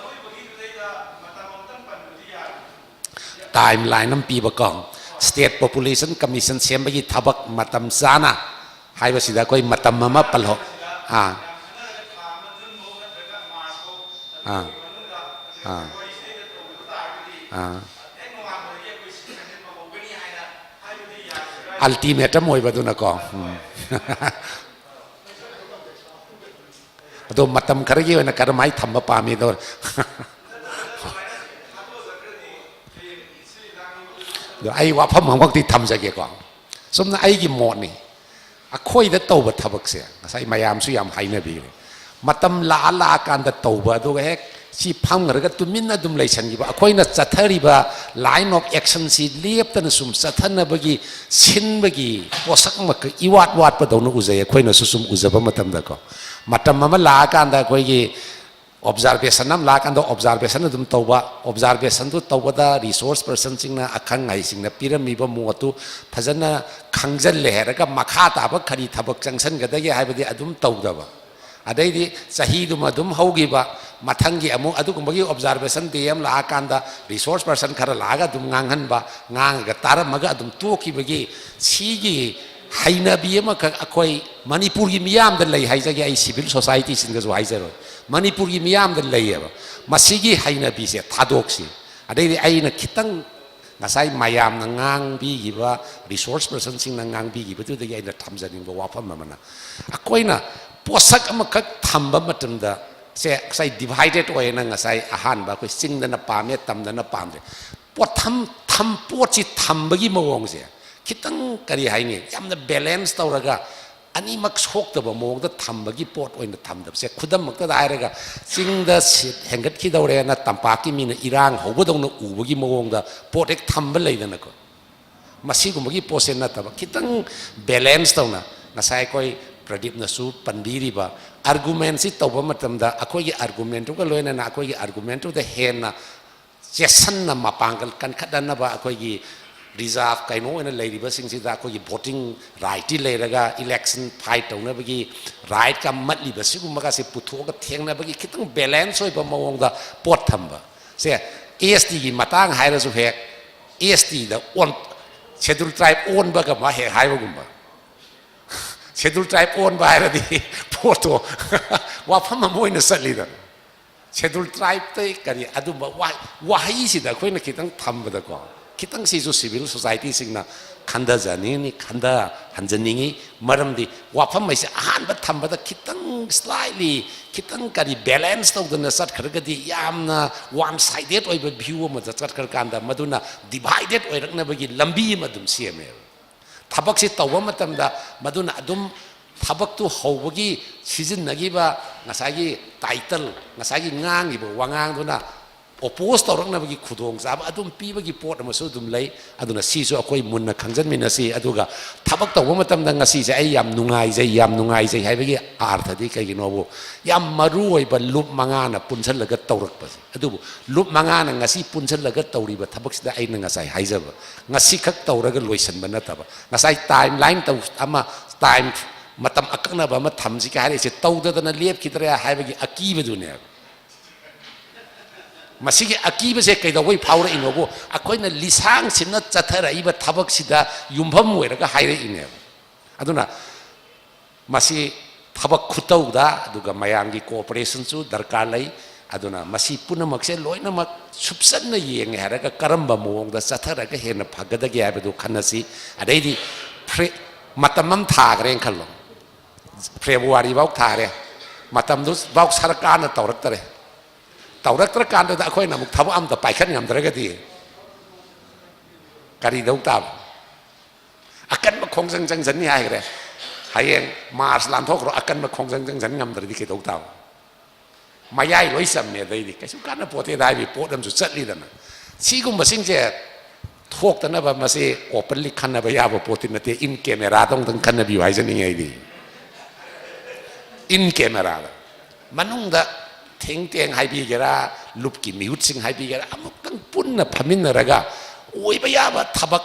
Timeline ꯑꯃ ꯄꯤꯕꯀꯣ, state population commission ꯁꯦꯝꯕꯒꯤ ꯊꯕꯛ ꯃꯇꯝ ꯆꯥꯅ ꯍꯥꯏꯕꯁꯤꯗ ꯑꯩꯈꯣꯏ ꯃꯇꯝ ꯑꯃ ꯄꯜꯍꯧ-, ꯑꯥ, ꯑꯥ, ꯑꯥ, ꯑꯥ꯫ Ultimatum ꯑꯣꯏꯕꯗꯨꯅꯀꯣ꯫ ꯎꯝ꯫ ꯑꯗꯣ ꯃꯇꯝ ꯈꯔꯒꯤ ꯑꯣꯏꯅ ꯀꯔꯝꯍꯥꯏꯅ ꯊꯝꯕ ꯄꯥꯝꯃꯤꯗꯣ? ꯑꯗꯣ ꯑꯩ ꯋꯥꯐꯝ ꯑꯃꯈꯛꯇꯤ ꯊꯝꯖꯒꯦꯀꯣ꯫ ꯁꯨꯝꯅ ꯑꯩꯒꯤ ꯃꯣꯠꯅꯤ꯫ ꯑꯩꯈꯣꯏꯗ ꯇꯧꯕ ꯊꯕꯛꯁꯦ ꯉꯁꯥꯏ ꯃꯌꯥꯝꯁꯨ ꯌꯥꯝ ꯍꯥꯏꯅꯕꯤꯔꯦ꯫ ꯃꯇꯝ ꯂꯥꯛꯑ ꯂꯥꯛꯑꯀꯥꯟꯗ ꯇꯧꯕ, ꯑꯗꯨꯒ ꯍꯦꯛ ꯁꯤ ꯐꯝꯈ꯭ꯔꯒ ꯇꯨꯃꯤꯟꯅ ꯑꯗꯨꯝ ꯂꯩꯁꯟꯈꯤꯕ, ꯑꯩꯈꯣꯏꯅ ꯆꯠꯊꯔꯤꯕ line of actionꯁꯤ ꯂꯦꯞꯇꯅ ꯁꯨꯝ ꯆꯠꯊꯅꯕꯒꯤ ꯁꯤꯟꯕꯒꯤ ꯄꯣꯠꯁꯛ ꯑꯃꯈꯛ ꯏꯋꯥꯠ ꯋꯥꯠꯄꯗꯧꯅ ꯎꯖꯩ꯫ ꯑꯩꯈꯣꯏꯅꯁꯨ ꯁꯨꯝ ꯎꯖꯕ ꯃꯇꯝꯗꯀꯣ, ꯃꯇꯝ ꯑꯃ ꯂꯥꯛꯑꯀꯥꯟꯗ ꯑꯩꯈꯣꯏꯒꯤ observation ꯑꯃ ꯂꯥꯛꯑꯀꯥꯟꯗ observation ꯑꯗꯨꯝ ꯇꯧꯕ, observationꯗꯨ ꯇꯧꯕꯗ resource personꯁꯤꯡꯅ, ꯑꯈꯪ ꯑꯍꯩꯁꯤꯡꯅ ꯄꯤꯔꯝꯃꯤꯕ ꯃꯣꯠꯇꯨ ꯐꯖꯅ ꯈꯪꯖꯜꯂꯦ ꯍꯥꯏꯔꯒ ꯃꯈꯥ ꯇꯥꯕ ꯀꯔꯤ ꯊꯕꯛ ꯆꯪꯁꯟꯒꯗꯒꯦ ꯍꯥꯏꯕꯗꯤ ꯑꯗꯨꯝ ꯇꯧꯗꯕ꯫ ꯑꯗꯩꯗꯤ ꯆꯍꯤꯗꯨꯃ ꯑꯗꯨꯝ ꯍꯧꯈꯤꯕ, ꯃꯊꯪꯒꯤ ꯑꯃꯨꯛ ꯑꯗꯨꯒꯨꯝꯕꯒꯤ observation day ꯑꯃ ꯂꯥꯛꯑꯀꯥꯟꯗ resource person ꯈꯔ ꯂꯥꯛꯑꯒ ꯑꯗꯨꯝ ꯉꯥꯡꯍꯟꯕ, ꯉꯥꯡꯉꯒ ꯇꯥꯔꯝꯃꯒ ꯑꯗꯨꯝ ꯇꯣꯛꯈꯤꯕꯒꯤ ꯁꯤꯒꯤ ꯍꯩꯅꯕꯤ ꯑꯃꯈꯛ ꯑꯩꯈꯣꯏ ꯃꯅꯤꯄꯨꯔꯒꯤ ꯃꯤꯌꯥꯝꯗ ꯂꯩ ꯍꯥꯏꯖꯒꯦ, ꯑꯩ civil societyꯁꯤꯡꯗꯁꯨ ꯍꯥꯏꯖꯔꯣꯏ, ꯃꯅꯤꯄꯨꯔꯒꯤ ꯃꯤꯌꯥꯝꯗ ꯂꯩꯌꯦꯕ꯫ ꯃꯁꯤꯒꯤ ꯍꯩꯅꯕꯤꯁꯦ ꯊꯥꯗꯣꯛꯁꯤ꯫ ꯑꯗꯩꯗꯤ ꯑꯩꯅ ꯈꯤꯇꯪ ꯉꯁꯥꯏ ꯃꯌꯥꯝꯅ ꯉꯥꯡꯕꯤꯈꯤꯕ, resource personꯁꯤꯡꯅ ꯉꯥꯡꯕꯤꯈꯤꯕꯗꯨꯗꯒꯤ ꯑꯩꯅ ꯊꯝꯖꯅꯤꯡꯕ ꯋꯥꯐꯝ ꯑꯃꯅ, ꯑꯩꯈꯣꯏꯅ ꯄꯣꯠꯁꯛ ꯑꯃꯈꯛ ꯊꯝꯕ ꯃꯇꯝꯗ, ꯁꯦ, ꯉꯁꯥꯏ divided ꯑꯣꯏꯅ ꯉꯁꯥꯏ ꯑꯍꯥꯟꯕ ꯑꯩꯈꯣꯏ ꯆꯤꯡꯗꯅ ꯄꯥꯝꯃꯦ, ꯇꯝꯗꯅ ꯄꯥꯝꯗ꯭ꯔꯦ꯫ ꯄꯣꯠꯊꯝ-, ꯊꯝ-, ꯄꯣꯠꯁꯤ ꯊꯝꯕꯒꯤ ꯃꯑꯣꯡꯁꯦ ꯈꯤꯇꯪ, ꯀꯔꯤ ꯍꯥꯏꯅꯤ, ꯌꯥꯝꯅ balance ꯇꯧꯔꯒ ꯑꯅꯤꯃꯛ ꯁꯣꯛꯇꯕ ꯃꯑꯣꯡꯗ ꯊꯝꯕꯒꯤ ꯄꯣꯠ ꯑꯣꯏꯅ ꯊꯝꯗꯕꯁꯦ, ꯈꯨꯗꯝꯃꯛꯇꯗ ꯍꯥꯏꯔꯒ, ꯆꯤꯡꯗ ꯁꯤꯠ ꯍꯦꯟꯒꯠꯈꯤꯗꯧꯔꯦꯅ ꯇꯝꯄꯥꯛꯀꯤ ꯃꯤꯅ ꯏꯔꯥꯡ ꯍꯧꯕꯗꯧꯅ ꯎꯕꯒꯤ ꯃꯑꯣꯡꯗ ꯄꯣꯠ ꯍꯦꯛ ꯊꯝꯕ ꯂꯩꯗꯅꯀꯣ꯫ ꯃꯁꯤꯒꯨꯝꯕꯒꯤ ꯄꯣꯠꯁꯦ ꯅꯠꯇꯕ, ꯈꯤꯇꯪ balance ꯇꯧꯅ, ꯉꯁꯥꯏ ꯑꯩꯈꯣꯏ ꯄ꯭ꯔꯗꯤꯞꯅꯁꯨ ꯄꯟꯕꯤꯔꯤꯕ argumentꯁꯤ ꯇꯧꯕ ꯃꯇꯝꯗ, ꯑꯩꯈꯣꯏꯒꯤ argumentꯇꯨꯒ ꯂꯣꯏꯅꯅ ꯑꯩꯈꯣꯏꯒꯤ argumentꯇꯨꯗ ꯍꯦꯟꯅ ꯆꯦꯠꯁꯟꯅ ꯃꯄꯥꯡꯒꯜ ꯀꯟꯈꯠꯍꯟꯅꯕ, ꯑꯩꯈꯣꯏꯒꯤ reserve ꯀꯩꯅꯣ ꯑꯣꯏꯅ ꯂꯩꯔꯤꯕꯁꯤꯡꯁꯤꯗ ꯑꯩꯈꯣꯏꯒꯤ voting rightꯇꯤ ꯂꯩꯔꯒ election fight ꯇꯧꯅꯕꯒꯤ rightꯀ ꯃꯠꯂꯤꯕ ꯁꯤꯒꯨꯝꯕꯒꯁꯦ ꯄꯨꯊꯣꯛꯑꯒ ꯊꯦꯡꯅꯕꯒꯤ ꯈꯤꯇꯪ balance ꯑꯣꯏꯕ ꯃꯑꯣꯡꯗ ꯄꯣꯠ ꯊꯝꯕ꯫ ꯁꯦ, STꯒꯤ ꯃꯇꯥꯡ ꯍꯥꯏꯔꯁꯨ ꯍꯦꯛ STꯗ ꯑꯣꯟ-, schedule tribe ꯑꯣꯟꯕꯒ ꯃꯥ ꯍꯦꯛ ꯍꯥꯏꯕꯒꯨꯝꯕ꯫ Schedule tribe ꯑꯣꯟꯕ ꯍꯥꯏꯔꯗꯤ ꯄꯣꯠꯇꯣ ꯋꯥꯐꯝ ꯑꯃ ꯑꯣꯏꯅ ꯆꯠꯂꯤꯗꯅ꯫ Schedule tribeꯇ ꯀꯔꯤ ꯑꯗꯨꯝꯕ ꯋꯥ-, ꯋꯥꯍꯩꯁꯤꯗ ꯑꯩꯈꯣꯏꯅ ꯈꯤꯇꯪ ꯊꯝꯕꯗꯀꯣ, ꯈꯤꯇꯪ ꯁꯤꯁꯨ civil societyꯁꯤꯡꯅ ꯈꯟꯊꯖꯅꯤꯡꯉꯤ, ꯈꯟꯊꯍꯟꯖꯅꯤꯡꯉꯤ꯫ ꯃꯔꯝꯗꯤ ꯋꯥꯐꯝ ꯍꯥꯏꯁꯦ ꯑꯍꯥꯟꯕ ꯊꯝꯕꯗ ꯈꯤꯇꯪ slightly, ꯈꯤꯇꯪ ꯀꯔꯤ balance ꯇꯧꯗꯅ ꯆꯠꯈ꯭ꯔꯒꯗꯤ, ꯌꯥꯝꯅ one sided ꯑꯣꯏꯕ view ꯑꯃꯗ ꯆꯠꯈ꯭ꯔꯀꯥꯟꯗ ꯃꯗꯨꯅ divided ꯑꯣꯏꯔꯛꯅꯕꯒꯤ ꯂꯝꯕꯤ ꯑꯃ ꯑꯗꯨꯝ ꯁꯦꯝꯃꯦꯕ꯫ ꯊꯕꯛꯁꯤ ꯇꯧꯕ ꯃꯇꯝꯗ ꯃꯗꯨꯅ ꯑꯗꯨꯝ ꯊꯕꯛꯇꯨ ꯍꯧꯕꯒꯤ ꯁꯤꯖꯤꯟꯅꯈꯤꯕ ꯉꯁꯥꯏꯒꯤ ꯇꯥꯏꯇꯜ, ꯉꯁꯥꯏꯒꯤ ꯉꯥꯡꯉꯤꯕ ꯋꯥꯉꯥꯡꯗꯨꯅ ꯑꯣꯄꯣꯁ ꯇꯧꯔꯛꯅꯕꯒꯤ ꯈꯨꯗꯣꯡꯆꯥꯕ ꯑꯗꯨꯝ ꯄꯤꯕꯒꯤ ꯄꯣꯠ ꯑꯃꯁꯨ ꯑꯗꯨꯝ ꯂꯩ꯫ ꯑꯗꯨꯅ ꯁꯤꯁꯨ ꯑꯩꯈꯣꯏ ꯃꯨꯟꯅ ꯈꯪꯖꯟꯃꯤꯟꯅꯁꯤ꯫ ꯑꯗꯨꯒ ꯊꯕꯛ ꯇꯧꯕ ꯃꯇꯝꯗ ꯉꯁꯤꯁꯦ ꯑꯩ ꯌꯥꯝ ꯅꯨꯡꯉꯥꯏꯖꯩ, ꯌꯥꯝ ꯅꯨꯡꯉꯥꯏꯖꯩ ꯍꯥꯏꯕꯒꯤ ꯑꯥꯔꯊꯗꯤ ꯀꯩꯒꯤꯅꯣꯕꯨ, ꯌꯥꯝ ꯃꯔꯨ ꯑꯣꯏꯕ ꯂꯨꯞ ꯃꯉꯥꯅ ꯄꯨꯟꯁꯤꯜꯂꯒ ꯇꯧꯔꯛꯄꯁꯦ꯫ ꯑꯗꯨꯕꯨ ꯂꯨꯞ ꯃꯉꯥꯅ ꯉꯁꯤ ꯄꯨꯟꯁꯤꯜꯂꯒ ꯇꯧꯔꯤꯕ ꯊꯕꯛꯁꯤꯗ ꯑꯩꯅ ꯉꯁꯥꯏ ꯍꯥꯏꯖꯕ, ꯉꯁꯤꯈꯛ ꯇꯧꯔꯒ ꯂꯣꯏꯁꯤꯟꯕ ꯅꯠꯇꯕ, ꯉꯁꯥꯏ ꯇꯥꯏꯝ ꯂꯥꯏꯟ ꯇꯧ-, ꯑꯃ, ꯇꯥꯏꯝ, ꯃꯇꯝ ꯑꯀꯛꯅꯕ ꯑꯃ ꯊꯝꯁꯤꯒ ꯍꯥꯏꯔꯛꯏꯁꯦ, ꯇꯧꯗꯗꯅ ꯂꯦꯞꯈꯤꯗ꯭ꯔꯦ ꯍꯥꯏꯕꯒꯤ ꯑꯀꯤꯕꯗꯨꯅꯦꯕ꯫ ꯃꯁꯤꯒꯤ ꯑꯀꯤꯕꯁꯦ ꯀꯩꯗꯧꯕꯩ ꯐꯥꯎꯔꯛꯏꯅꯣꯕꯨ, ꯑꯩꯈꯣꯏꯅ ꯂꯤꯁꯥꯡꯁꯤꯟꯅ ꯆꯠꯊꯔꯛꯏꯕ ꯊꯕꯛꯁꯤꯗ ꯌꯨꯝꯐꯝ ꯑꯣꯏꯔꯒ ꯍꯥꯏꯔꯛꯏꯅꯦꯕ꯫ ꯑꯗꯨꯅ ꯃꯁꯤ ꯊꯕꯛ ꯈꯨꯇꯧꯗ, ꯑꯗꯨꯒ ꯃꯌꯥꯝꯒꯤ ꯀꯣꯑꯣꯄꯔꯦꯁꯟꯁꯨ ꯗꯔꯀꯥꯔ ꯂꯩ꯫ ꯑꯗꯨꯅ ꯃꯁꯤ ꯄꯨꯝꯅꯃꯛꯁꯦ ꯂꯣꯏꯅꯃꯛ ꯁꯨꯞꯆꯟꯅ ꯌꯦꯡꯉꯦ ꯍꯥꯏꯔꯒ ꯀꯔꯝꯕ ꯃꯑꯣꯡꯗ ꯆꯠꯊꯔꯒ ꯍꯦꯟꯅ ꯐꯒꯗꯒꯦ ꯍꯥꯏꯕꯗꯨ ꯈꯟꯅꯁꯤ꯫ ꯑꯗꯩꯗꯤ ꯐ꯭ꯔꯦ-, ꯃꯇꯝ ꯑꯃ ꯊꯥꯈ꯭ꯔꯦꯅ ꯈꯜꯂꯣ, ꯐꯦꯕ꯭ꯔꯨꯋꯥꯔꯤꯐꯥꯎ ꯊꯥꯔꯦ, ꯃꯇꯝꯗꯨꯐꯥꯎ ꯁꯔꯀꯥꯔꯅ ꯇꯧꯔꯛꯇꯔꯦ꯫ ꯇꯧꯔꯛꯇ꯭ꯔꯀꯥꯟꯗꯨꯗ ꯑꯩꯈꯣꯏꯅ ꯑꯃꯨꯛ ꯊꯕꯛ ꯑꯝꯇ ꯄꯥꯏꯈꯠ ꯉꯝꯗ꯭ꯔꯒꯗꯤ ꯀꯔꯤ ꯇꯧ ꯇꯥꯕ? ꯑꯀꯟꯕ ꯈꯣꯡꯖꯪ ꯆꯪꯁꯟꯅꯤ ꯍꯥꯏꯈ꯭ꯔꯦ꯫ ꯍꯌꯦꯡ ꯃꯥꯔꯁ ꯂꯥꯟꯊꯣꯛꯈ꯭ꯔꯣ, ꯑꯀꯟꯕ ꯈꯣꯡꯖꯪ ꯆꯪꯁꯟ ꯉꯝꯗ꯭ꯔꯗꯤ ꯀꯩꯗꯧ ꯇꯥꯕ? ꯃꯌꯥꯏ ꯂꯣꯏ ꯆꯝꯃꯦ, ꯑꯗꯩꯗꯤ ꯀꯩꯁꯨ ꯀꯥꯟꯅ ꯄꯣꯠꯇꯦꯗ ꯍꯥꯏꯕꯒꯤ ꯄꯣꯠ ꯑꯃꯁꯨ ꯆꯠꯂꯤꯗꯅ꯫ ꯁꯤꯒꯨꯝꯕꯁꯤꯡꯁꯦ ꯊꯣꯛꯇꯅꯕ, ꯃꯁꯤ ꯑꯣꯄꯟꯂꯤ ꯈꯟꯅꯕ ꯌꯥꯕ ꯄꯣꯠꯇꯤ ꯅꯠꯇꯦ, ꯏꯟ ꯀꯦꯃꯦꯔꯥꯗ ꯑꯃꯨꯛꯇꯪ ꯈꯟꯅꯕꯤꯌꯨ ꯍꯥꯏꯖꯅꯤꯡꯉꯤ ꯑꯩꯗꯤ꯫ ꯏꯟ ꯀꯦꯃꯦꯔꯥꯗ ꯃꯅꯨꯡꯗ ꯊꯤꯡ ꯇꯦꯡ ꯍꯥꯏꯕꯤꯒꯦꯔꯥ, ꯂꯨꯞꯀꯤ ꯃꯤꯍꯨꯠꯁꯤꯡ ꯍꯥꯏꯕꯤꯒꯦꯔꯥ, ꯑꯃꯨꯛꯇꯪ ꯄꯨꯟꯅ ꯐꯝꯃꯤꯟꯅꯔꯒ ꯑꯣꯏꯕ ꯌꯥꯕ ꯊꯕꯛ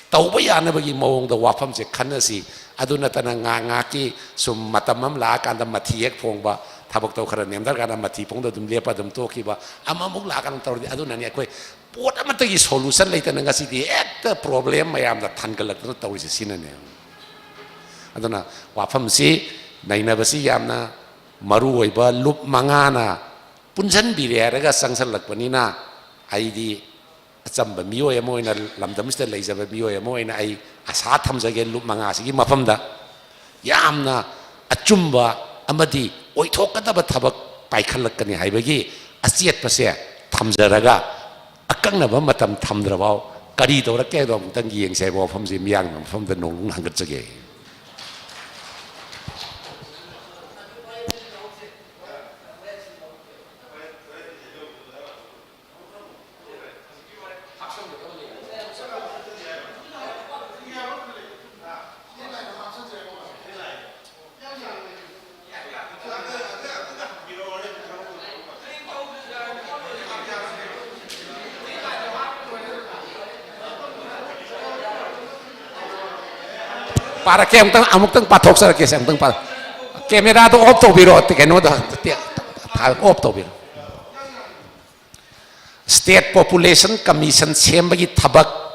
ꯇꯧꯕ ꯌꯥꯅꯕꯒꯤ ꯃꯑꯣꯡꯗ ꯋꯥꯐꯝꯁꯦ ꯈꯟꯅꯁꯤ꯫ ꯑꯗꯨ ꯅꯠꯇꯅ ꯉꯥꯏꯍꯥꯛ ꯉꯥꯏꯍꯥꯛꯀꯤ ꯁꯨꯝ ꯃꯇꯝ ꯑꯃ ꯂꯥꯛꯑꯀꯥꯟꯗ ꯃꯊꯤ ꯍꯦꯛ ꯐꯣꯡꯕ, ꯊꯕꯛꯇꯣ ꯈꯔ ꯅꯦꯝꯊꯔꯀꯥꯟꯗ ꯃꯊꯤ ꯐꯣꯡꯗ ꯑꯗꯨꯝ ꯂꯦꯞꯄ ꯑꯗꯨꯝ ꯇꯣꯛꯈꯤꯕ, ꯑꯃꯃꯨꯛ ꯂꯥꯛꯑꯀꯥꯟꯗ ꯇꯧꯔꯗꯤ, ꯑꯗꯨꯅꯅꯤ ꯑꯩꯈꯣꯏ ꯄꯣꯠ ꯑꯃꯠꯇꯒꯤ ꯁꯣꯂꯨꯁꯟ ꯂꯩꯇꯅ ꯉꯁꯤꯗꯤ ꯍꯦꯛꯇ ꯄ꯭ꯔꯣꯕ꯭ꯂꯦꯝ ꯃꯌꯥꯝꯗ ꯊꯥꯡꯒꯠꯂꯛꯇꯅ ꯇꯧꯔꯤꯁꯦ ꯁꯤꯅꯅꯦ꯫ ꯑꯗꯨꯅ ꯋꯥꯐꯝꯁꯤ ꯅꯩꯅꯕꯁꯤ ꯌꯥꯝꯅ ꯃꯔꯨ ꯑꯣꯏꯕ ꯂꯨꯞ ꯃꯉꯥꯅ ꯄꯨꯟꯁꯤꯟꯕꯤꯔꯦ ꯍꯥꯏꯔꯒ ꯆꯪꯁꯜꯂꯛꯄꯅꯤꯅ, ꯑꯩꯗꯤ ꯑꯆꯝꯕ ꯃꯤꯑꯣꯏ ꯑꯃ ꯑꯣꯏꯅ, ꯂꯝꯗꯝꯁꯤꯗ ꯂꯩꯖꯕ ꯃꯤꯑꯣꯏ ꯑꯃ ꯑꯣꯏꯅ ꯑꯩ ꯑꯁꯥ ꯊꯝꯖꯒꯦ, ꯂꯨꯞ ꯃꯉꯥꯁꯤꯒꯤ ꯃꯐꯝꯗ ꯌꯥꯝꯅ ꯑꯆꯨꯝꯕ ꯑꯃꯗꯤ ꯑꯣꯏꯊꯣꯛꯀꯗꯕ ꯊꯕꯛ ꯄꯥꯏꯈꯠꯂꯛꯀꯅꯤ ꯍꯥꯏꯕꯒꯤ ꯑꯆꯦꯠꯄꯁꯦ ꯊꯝꯖꯔꯒ, ꯑꯀꯛꯅꯕ ꯃꯇꯝ ꯊꯝꯗ꯭ꯔꯐꯥꯎ ꯀꯔꯤ ꯇꯧꯔꯛꯀꯦ ꯍꯥꯏꯕꯗꯣ ꯑꯃꯨꯛꯇꯪ ꯌꯦꯡꯁꯦ ꯍꯥꯏꯕ ꯋꯥꯐꯝꯁꯤ ꯃꯤꯌꯥꯝꯒꯤ ꯃꯐꯝꯗ ꯅꯣꯡ ꯍꯪꯒꯠꯆꯒꯦ꯫ ꯄꯥꯔꯛꯀꯦ, ꯑꯃꯨꯛꯇꯪ, ꯑꯃꯨꯛꯇꯪ ꯄꯥꯊꯣꯛꯆꯔꯛꯀꯦꯁꯦ, ꯑꯃꯨꯛꯇꯪ ꯄꯥꯔꯛ꯫ ꯀꯦꯃꯦꯔꯥꯗꯣ ꯑꯣꯐ ꯇꯧꯕꯤꯔꯣ, ꯀꯩꯅꯣꯗꯣ, ꯑꯣꯐ ꯇꯧꯕꯤꯔꯣ꯫ State Population Commission ꯁꯦꯝꯕꯒꯤ ꯊꯕꯛ